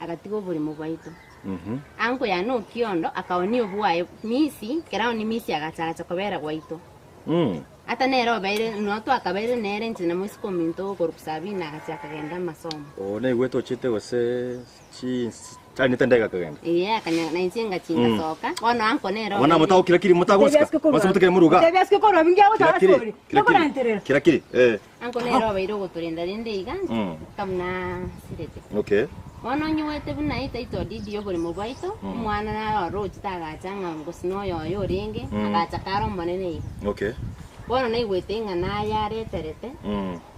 agatiga oboremo bwaito. Anko yane okiondo akaonia obwaye misi, kero aonia misi agacha agacha kobera gwaito. Ata nere obeire nonya twakabeire nere inche na moiseke ominto okorokwa Sabina agacha akagenda amasomo. Oo naigwete ochete gose chi chanete ndege akagenda. Ee akanya na inche ngachi ngasoka, bono anko nere Bono amotagokira kiri motagosika. Mose motekere moruga. Tebiaske korwa bingi Kira agotara kiri. sori. Kira kiri. Tokoranterera. Kira kiri. Eh. Anko nere obeire ogotorenda rende iga, buna asirete. Okay. Bono onyuete buna etaito didi y'oboremo bwaito, omwana naro orochete agacha ng'a gose noyo oye orenge, agacha kare omonene iga. Okay. Bono naigwete ng'a naye areterete,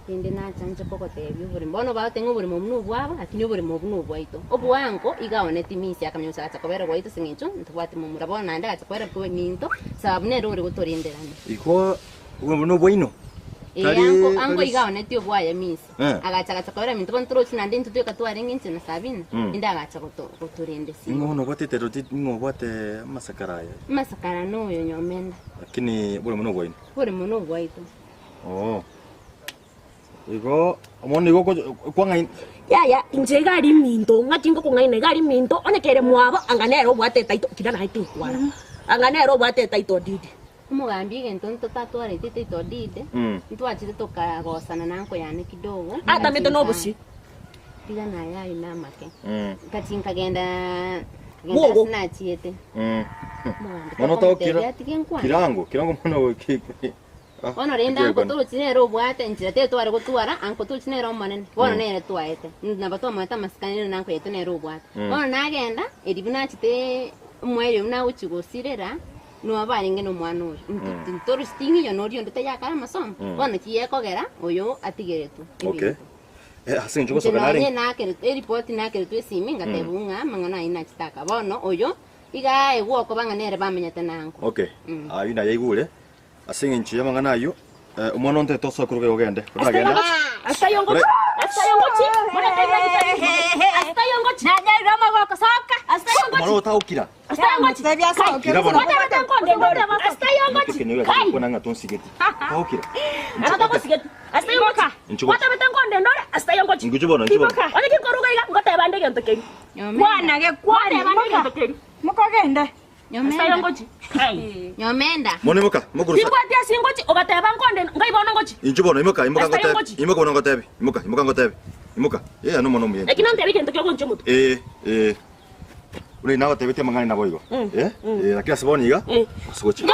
rende nacha nche kogotebia oboremo. Bono bagoteba ng'a oboremo obwo nobwabo, lakini oboremo obwo nobwaito. Obwango iga aoneti misi akamanya gose agacha kobera gwaito ase eng'encho ntobwati momura. Bono naende agacha kobera minto, sababu nere ore gotorenderania. Igo oboremo nobwaino. Ee, Tari ango ango tari iga aonetie obwaye misi. Agacha agacha kobera minto bono torochi naende intwe tweka twarenge inche na Sabina, inde agacha goto gotorendesia. Ning'o bono obwate eteroti ning'o obwate amasakara aya? Amasakara noyo nyomenda. Lakini boremo nobwaino. Boremo nobwaito. Oo. Igo bono igo okocho kwang'aini. Yaya, inche iga aria minto, ng'aki ngokong'aina iga aria minto, onye kere mwabo, anga nere obwate etaito, kina naye tinkwara, anga nere obwate etaito didi. Omogambi egento ntotatwarete etaito deed, ntwachete tokagosana na anko yane kidogo. Atamete na obosie. Tiga naye aye namake. Ngachi nkagenda nkagenda Bwogo. ase nachiete. Omogambi Bono tokomotebia otagokira atige nkwane. kirango kirango mono ki ah, Bono rende anko torochi nere obwate enchera teri tware gotwara, anko torochi nere omonene, bono nere twaete. Nabo twamoete amasikani rende anko yaito nere obwate. Bono nagenda, eri buna nachete omoerio buna agochi gosirera, Noa barenge nomwana oyo, intwe titorochi ting'iyo noria onde tayakare amasomo, bono chiyekogera oyo atigeretwe Okay. ebinto. Eh, ase eng'encho Inche gosoka nonye narenge. nakeretwe eripoti nakeretwe esimi ngatebwa ng'a amang'ana ayio nachitaka bono oyo iga aegwe okoba ng'a nere bamenyete nango. Okay. Ayio naye aigure. Ase eng'encho y'amang'ana ayio, eh, omwana onde tosoe korwa iga ogende. Oragende. Asitayongochi, asitayongochi, asitayongochi, Nanyairwe amagoko soka. asitayongochi, Omwana otagokira. asitayongochi, Kira bono. asitayongochi, Kenyora kai, kona ng'a tonsigeti. Tagokira. anatagosigeti, asitayongochi, Inchuko. watabete nkonde ndore, asitayongochi, Inguchu bono, inchu bono. onye kinkoruga iga, ngoteba nde egento keria. Kwana ge kwana. Ngoteba nde egento keria. Mukogende. Asitayongochi, kai. Nyomenda. Mono imoka, imoka orusa. Timbwati ase ngochi, ogateba nkonde, ngai bono ngochi. Inchu bono imoka, imoka Asitayo ngotebi. ngochi. Imoka bono ngotebi. Imoka, imoka ngotebi. Imoka. Eh, ano mono omuya. Eki nantebe egento kiogonchia omotwe. Eh, eh. Buna nagotebetie amang'ana nabo igo. Eh? Eh, lakini ase bono iga. Ase gochia.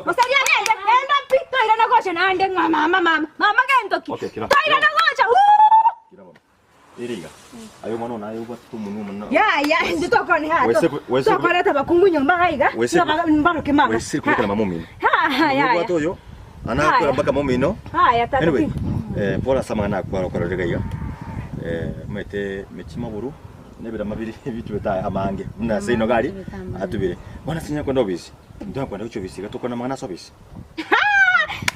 Mosari agende, enda pi, toirana gocha naende ng'a mama mama. Mama gento ki? Okay, kira. Toirana gocha. Ere iga. Aye omwana one aye obwate omonwa omonene. Ya ya, ndi tokone ha. Wese Tokoreta bakungu nyomba gaiga. Wese Mbaroke mama. Wese kurekera mama omino. Ha ha ya. Obwate oyo anakwera mpaka mama omino. Haya tata. Anyway, eh pora ase amang'ana akwara okororega iga. Eh omanyete mechi maburu nebirama biri bitubete aya amange buna ase ino gari atubire. Bono ase onye kwenda obisi, intwe kwenda gochia obisi iga tokwane amang'ana ase obisi.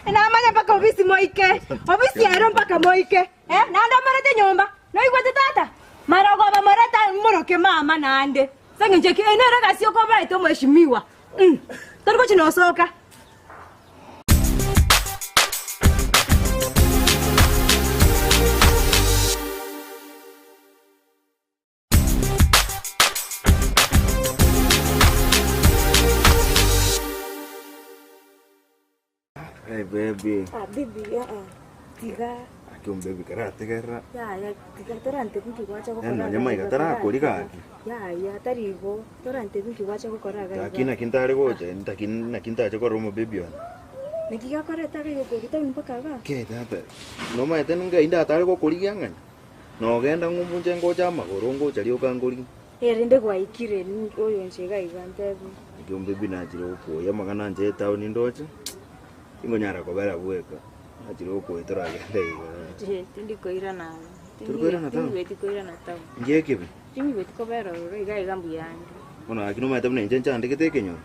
Namanya mpaka obisi moike. Obisi ero mpaka moike. Eh, naende omorete nyomba. Noigwete tata? Marogoba moreta moroke mama naende. Ase eng'encho eki, eye nere egasi okobaete omweshimiwa. Mm. Tori gochi nosoka. Hey baby. Ah, baby, ah, ah. Tiga. Aki ombebi karategerera. Yaya, tiga torante binki gwacha gokora. Yaani nonya maiga tarakori gaki. Yaya, tari igo. Torante binki gwacha gokora iga. Gaki naki ntare gocha, ntaki naki ntache korora omobebi one. Naki gakoreta iga igo town mpaka iga. Kei tata, nomaete ngai ndatare gokorigia ng'ani? Nogenda ng'umbunche ngocha amagoro ngocha rioka ngorigie. Erinde gwaikire oyo inche iga iga ntebi. Naki ombebi nachire gokoyia amang'ana anche etown ndoche, tingonyara kobera bweka, nachire gokoyia toragende iga. Inche tindi koirana aro. Tori koirana town? Tingweti koirana town. Inki ekebe? Tingweti kobera ororo iga iga mbuya ande. Bono gaki nomanyete buna inche nchandegete ekenyoro?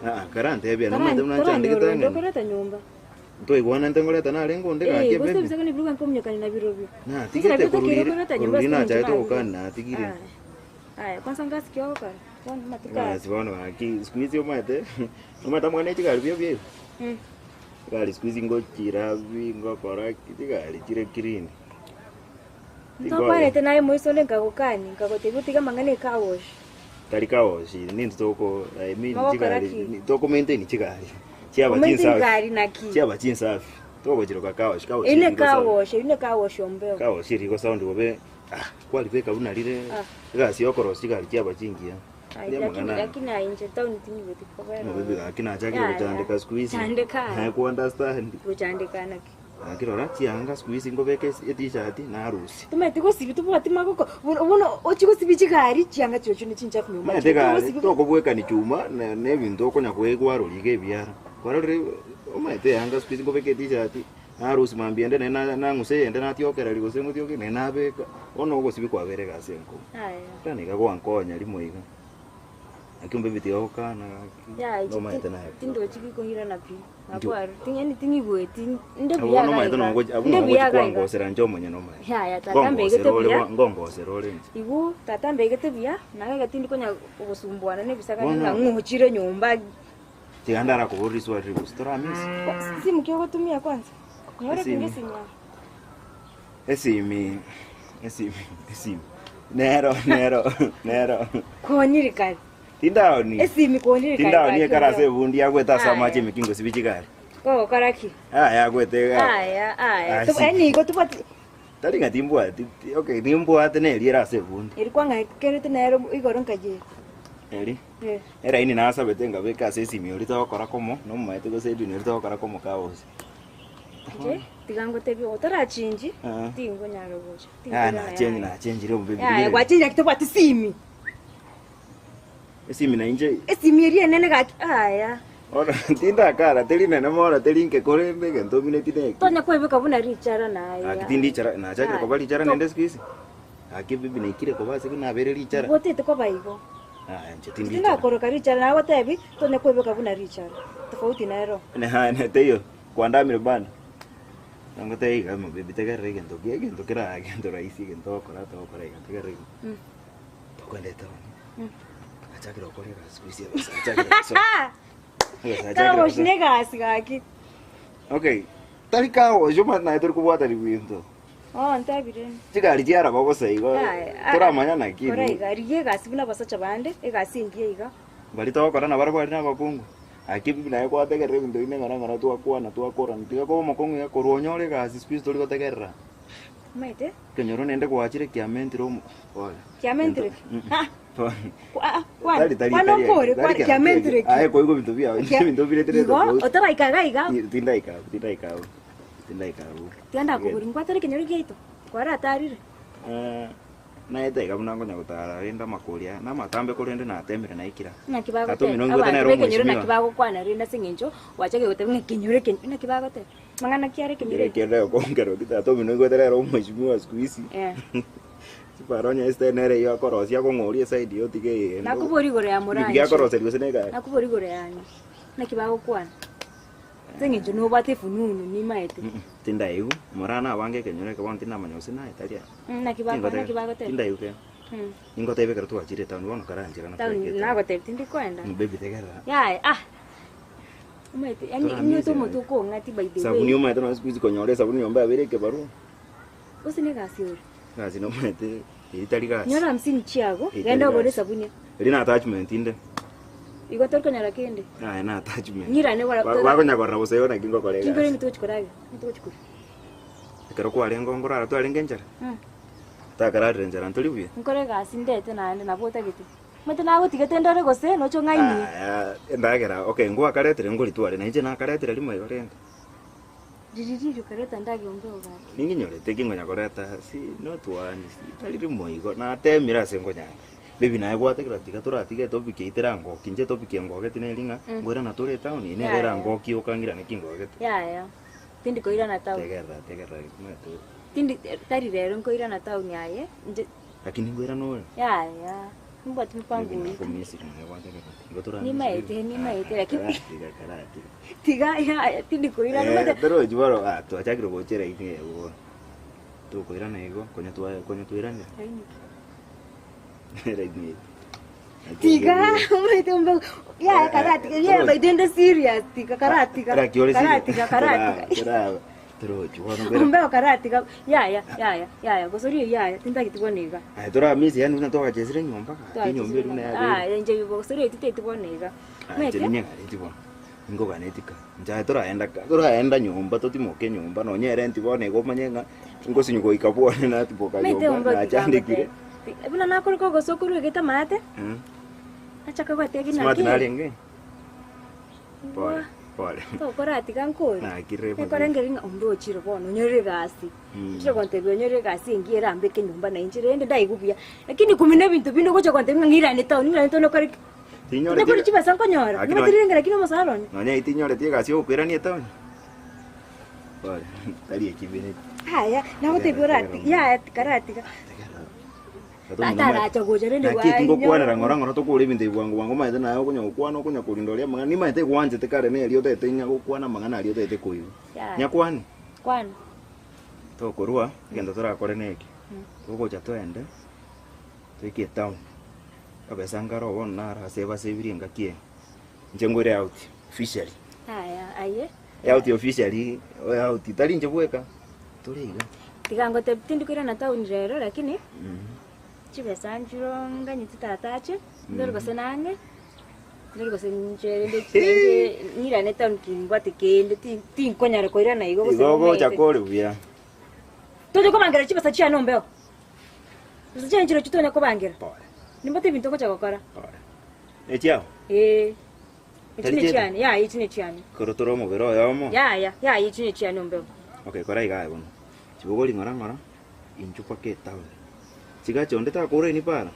Aa, karantebia nomanyete buna nchandegete Toranyora onde ang'e? okoreta nyomba. Ntwaigwananete ngoreta narenge onde Eh, gaki gose ebebi. ebisakani biria nkomunyekani nabirobio. Natigete korurire korurire nachagete gokani natigire. Aya, kwanza ngasi ki ogokora? Bono amatuko aya. Egasi bono gaki siku hizi omanyete omanyete amang'ana ya chigari buya buya igo. Chigari siku hizi ngochirabi ngokora ki chigari chire clean. Ntokwanete naye moiso onde nkagokania, nkagotebia otige amang'ana e car wash. Tari car wash, nintwe toko I mean Mogokora chigari ki? toko maintain chigari chiaba Komaintain chinsafi gari naki? chiaba chinsafi togochiroka car wash car wash Eyio ne eriko car sound wash, eyio ne car wash ombeo. car wash eriko sound bobe ah kwaribeka buna rire Ah. egasi yokorosia chigari chiaba chingiya Ai, Ndiye lakini amang'ana aya. lakini aye inche town tingigweti kobera Omobebi ororo. gaki nachakire Yaya. gochandeka siku hizi Chandeka aye. ku understand Gochandeka naki? Gaki rora chianga siku hizi ngobeka e-t-shirt narusia. Tomaeti gosibia tobwati magoko bono bono ochie gosibia chigari chianga chirochio ne chinchafu nyomba Omanyete egari togosibia tokobwekani chuma na na ebinto okonya kwarora iga ebiara. Kwarorire omanyete eyanga siku hizi ngobeka e-t-shirt narusia mambia ende naende na nang'usa eyende natiokereri gose ngotiokereri naende nabeka. Bono ogosibia kwabere egasi enkong'u. Aya. Lakini iga gwankonya rimo iga. Naki ombe tiga gokana gaki. Yaya inche Nomaete naye. tindochi gikoirana pi. Ndio. Nakwaro yani ting'igweti nde Abwo buya bono iga omaete iga. nogochi abwo Nde nogochi buya iga iga. kwangosera inche omonyene omaete. Yaya tata mbegete Ngongosera ore buya. bo ngongosera ore inche. Igo tata mbegete buya naye iga tindi konya gosumbuana na ebisagane Bono ng'a ng'ochire nyomba. tiga ndarakoborie riswali riria gose toramisi. Simu ki ogotumia kwanza? Konyora Esimi. ekinga esimu yao. Esimi esimi esimi nero nero nero Konyire kare. Tindaoni. Esimi konyire kare. Tindaoni ekero ase ebundi yagwete ase Aya. amache emekingo sibi chigari. Kogokora ki? Aya yagwete iga. Aya, aya. Asi. Tob- Yaani igo tobwati Tari ng'a timbwati, ti- okay, nimbwate na eria ere ase ebundi. eri kwang'akerete nero igoro nkayia. Eri. Eh. Eraini nasabete nkabeka ase esimi oria togokora komo, nomomaete gose Edwin oria togokora komo kagosa. Inche tiga ngotebie otarachinji Ah. tingonyara gocha. Ah, Tinkoirana nachenji yaya. nachenjire obobe Yaya gwachinji naki tobwati simi. Esimi na inche Esimi eria enene gaki aya. Ora tindakara teri nene moro teri nke korende egento omineti neke. Tonya kwebeka buna richara naye. Gaki tindi richara nachakire Aya. koba richara naende siku hizi. Gaki bibi naikire koba ase nabere richara. Gotete koba igo. Aya inche tindi richara. Tindakoroka richara nagotebi tonya kwebeka buna richara. Tofauti nero. Ne teiyo kwandamire bana. Nangotebia iga bibi tegerera egento ki egento kera egento rahisi egento ogokora togokora iga tegerera iga. Tokogenda etown. Achakire gokora egasi siku hizi egasi achakire gosoma. Egasi achakire Kagoshi gosoma. negasi gaki. Okay, tari kagoshi omanyete naye tori kobwatani binto. Oh, ntebire. Chigari chiaraba bosa igo Aya, toramanya naki. Kora iga, rigia egasi buna abasacha bande, egasi engiya iga. Baria togokora nabarabwo aria nabakungu. Gaki bibi naye gwategerera ebinto binde ng'ora ng'ora twakwana twakorana tiga koba omokong'u iga korwa onyore egasi siku hizi tori gotegerera. Omanyete? Ekenyoro naende gwachire kiamentire omo pole. Kiamentire ki? Ah, Pole. ah, kwana, Tari tari kwana tari okore, tari kwana kiamentire ki? Aye koigwa ebinto biago Kia- ebinto biretire Igo, tofauti. otaraika iga iga. Tindaika abwo tindaika abwo tindaika abwo. Tiga ndakobori nkwatore ekenyoro giaito, kwaratarire. Eh, naete iga buna nkonya gotara rende amakori aya namatambe korende natemire naikire aa. Naki Tata bagoteba, omino nigwete abanto nere b'ekenyoro naki omweshimiwa. bagokwana rende ase eng'encho gwachakire goteba ng'a ekenyoro ekenyoro, naki bagoteba? Mang'ana ki are ekenyoro Kere eke? kende okonkerwa ki tata omino nigwete nere omweshimiwa siku hizi. Eh. Chipara onye esitari nere eywo akorosia akong'oria eside eywo otige eyende. Nakobori igoro ya Pikipiki Moranche. akoroseria gose na egari. Nakobori igoro yane. Naki bagokwana? Ase eng'encho nobwate efununu nimaete. Tindaigu, morana abange ekenyoro eke bono tindamanya gose naye tari aa. Naki bako naki bagoteba? Tindaigu kende. Ningotebie ekero twachire etown bono karanchera na Town koika etown. nagotebia tindi koenda. Baby tegerera. Yaya ah. Omanyete yaani Toramisie ninyete yaye. omote okong'atia by the Sabuni way. omanyete nonye siku hizi konyora esabuni nyomba yabeire ekebarua. Gose ne egasi ore. Egasi nomanyete eri tari gasi. Nyora hamsini chiago, Eri tari genda ogore gasi. esabuni. Eri na attachment inde. Igo tori konyora kende. Aye na attachment. Nyirane gora Ba- Bakonya korora bosa igo naki ngokora Kinkore egasi. ng'iti togochi koragera, ng'iti togochi koria. Ekero kwarenge ngorara twarenge enchara. Takararire enchara ntori buya. Nkore egasi ndete naende nabo otagete. Omanyete nagotigete ndore gose noche ong'ainie. Aya, endagera, okay, ngwakaretire ngoritware, na inche nakaretire rimo igo rende. Riri riria okareta endagera ombe ogake. Ninginyorete ki ngonya koreta si not one, si tari rimo igo, natemire ase nkonyara. Baby naye gwategerera tiga toratige etopic eyio terangoki, inche etopic engogeti neri ng'a, ngoirana tore etown, eye nere Yaya. erangoki okang'irane ki ngogete. Yaya, tindi koirana town. Tegerera, tegerera omanyete. Tindi, tari rero nkoirana town aye, inche. Lakini ngoirana ore? Yaya, nimbwati mpango Baby oyio. nakomisiri naye gwategerera, igo toramisi Nimaete, baby. nimaete, lakini. Karatiga, karatiga. Tiga, yaya, tindi koirana, Eh, omanyete. torochi bono, ah, twachakire gochera inwe bono. Tokoirana igo, konya twa konya twairanire. Raini. Tiga, omanyete ombe, yaya karatiga, yaya by the end serious, tiga karatiga. Raki ore serious. Karatiga, karatiga. Tera, torochi bono ngoirana. Ombeo karatiga, yaya, yaya, yaya, gose oria yaya, tintageti bono iga. Aye toramisi yaani buna twagachesire nyomba gaki enyomba eria buna yabeire. Aya, inche gose oria titaeti bono iga. Aye inche Omanyete? ninyegareti bono, ninkoganeti ka. Inche aye toraenda ka, toraenda nyomba totimoke nyomba nonye erenti bono igo omanye ng'a ngosinywa goika bwone natimoka Omanyete nyomba ombe nachandekire. Buna nakoreka ogosokoro egete amaate, nachaka gwatebia Smart naki. narenge? Pole, pole. Tokoratiga nkore. Nakire Nkorengeri ng'a ombe ochire bono onyore egasi. Ochire gontebia onyore egasi engiya erambeke nyomba na inche rende ndaigwe buya. Lakini kumina ebinto binde ogocha gontebia ng'a ng'irane town, ng'irane town okore ki? Tinyoreti Tindakori chibesa nkonyora. Lakini Nigo tirenge lakini omosara one. Nonya eye tinyoreti egasi yogokoirania etown. Pole, tari ekibiriti. Aya, nagotebia oratiga, yaya tikaratiga. Tata aracha gocha rende Naki eki ngokwanera ng'ora ng'ora tokore ebinto ebi bwango bwango omanyete naye okonya gokwana okonya korinda oria amang'ana nimanyete gwanchete kare neri otagete ng'a gokwana amang'ana aria otagete koigwa. Yaya. Nyakwane? Kwana. Tokorwa, egento torakore neki, togocha toende, toike etown, kabesa nkare bono naro ase basebirie engaki eye, inche nkoire out officially. Aya, aye. Out officially, out, tari inche bweka, tore iga. Tiga ngotebie tindi koirana town rero lakini chibesa nchiro nganyete tata ache, ndore gose nang'e, ndore gose inche rende chinche ng'irane town kimbwate kende ti- tinkonyara koirana igo gose Igo ogocha ng'aete. kore buya. Toche kobangera chibesa chiane ombeo. Chibesa chiane chirochio tonya kobangera. Nimbwate ebinto ngocha gokora. Echiao? Eh. Echi Tari ne chiaito? chiane, yaya echi ne chiane. Ekero tore omobere oyomo. Yaya, yaya echi ne chiane ombeo. Okay, kora iga aye bono. Chibogori ng'ora ng'ora, inchuo mpaka etown. Chigacha onde takora eni para.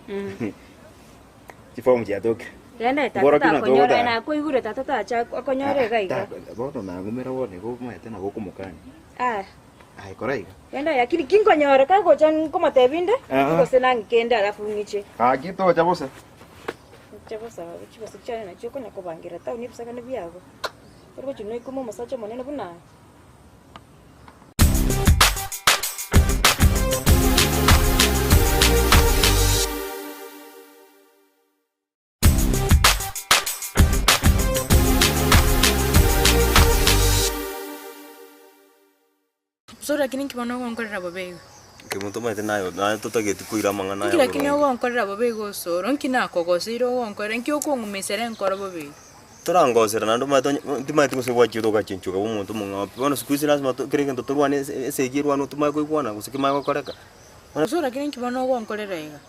Chifomu chiatokire. Rende tata Mboro ki buna takonyora togotara? nakoigure tata tacha akonyore iga iga. Bono nagumera bono igo omanyete nabo okomokania. Ah. Aye kora iga. Rende lakini kinkonyora kagocha nkomotebia inde, Ah. gose nang'ike kende alafu ng'iche. Gaki tocha bosa. Nche bosa chibesa chiane nachio okonya kobangera town ebisagane biago. Ore gochia noikome omosacha omonene buna aye. Osoro lakini inki bono ogonkorera bobe iga? Inki monto omanyete naye naye totageti koira amang'ana Inki aya lakini boronge. ogonkorera bobe iga osoro? Nki nakogoseire ogonkorera? Nki okong'umesera enkoro bobe iga? Torangosera naende omanyete onye timanyeti gose gwachire ogachenchwa okaba omonto omong'ao pi. Bono siku hizi lazima to kera egento torwane ase esegi erwane tomanye koigwana gose kemanye gokoreka. Osoro lakini inki bono ogonkorera iga?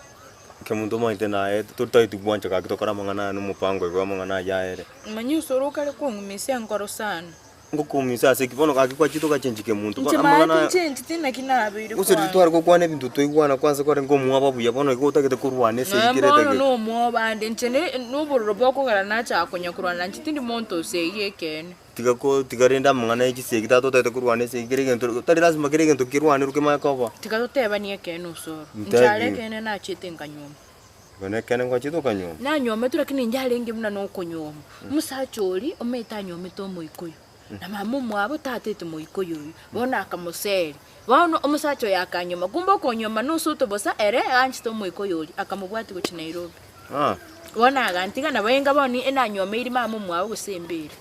Kemunto omanyete naye totageti gwancha gaki tokore amang'ana aya na omopango igo amang'ana ayio aere. Manya osoro okare kong'umesa enkoro sana. Ngokoumisa ase ki? Bono gaki gwachete ogachenchia kemunto Inche bono amang'ana maate aya. nchencheti naki nabeire Gose riria kwana. tware gokwana ebinto twaigwana kwanza kwarenge omwoba buya bono igo otagete korwana esegi Nonya kere bono etageka. nomwoba ande inche ne nobororo bokogera nachaka konya korwana inche tindi monto osegi ekeene. Tiga ko tiga rende amang'ana ya chisegi tata otagete korwana esegi kera egento tari lasima kera egento kerwanerwe kemanye koba. Tiga totebanie ekeene osoro. Ntebi. Inche are ekeene nachete nkanyuoma. Bono ekeene ngwachete okanyuoma? Nanyuometwe lakini inche arenge buna nokonyuoma. Omosacha oria omanyete anyuomete omoikuyu. Na mama omwabo tatete moikoyo oyio, bono akamoseria. Bono omosacha oyo akanyuoma, kumbe okonyuoma nosoto bosa ere aanchete omoikoyo oria, akamobwatia gochia Nairobi. Ah. Bono agantiga, nabo enga bono enanyuomeiri mama omwabo gose embere.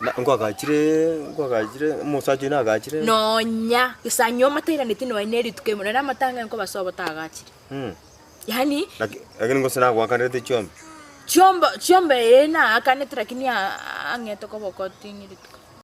Na nkwagachire nkwagachire omosacha oyio nagachire. Nonya gose anyuoma tairaneti nonya na erituko erimo, nonya na amatanga nkoba sobo tagachire. Yaani. Laki lakini gose nagoakanerete chiombe? Chiombe chiombe ee naakanete lakini ang'ete koboko ting'ireti.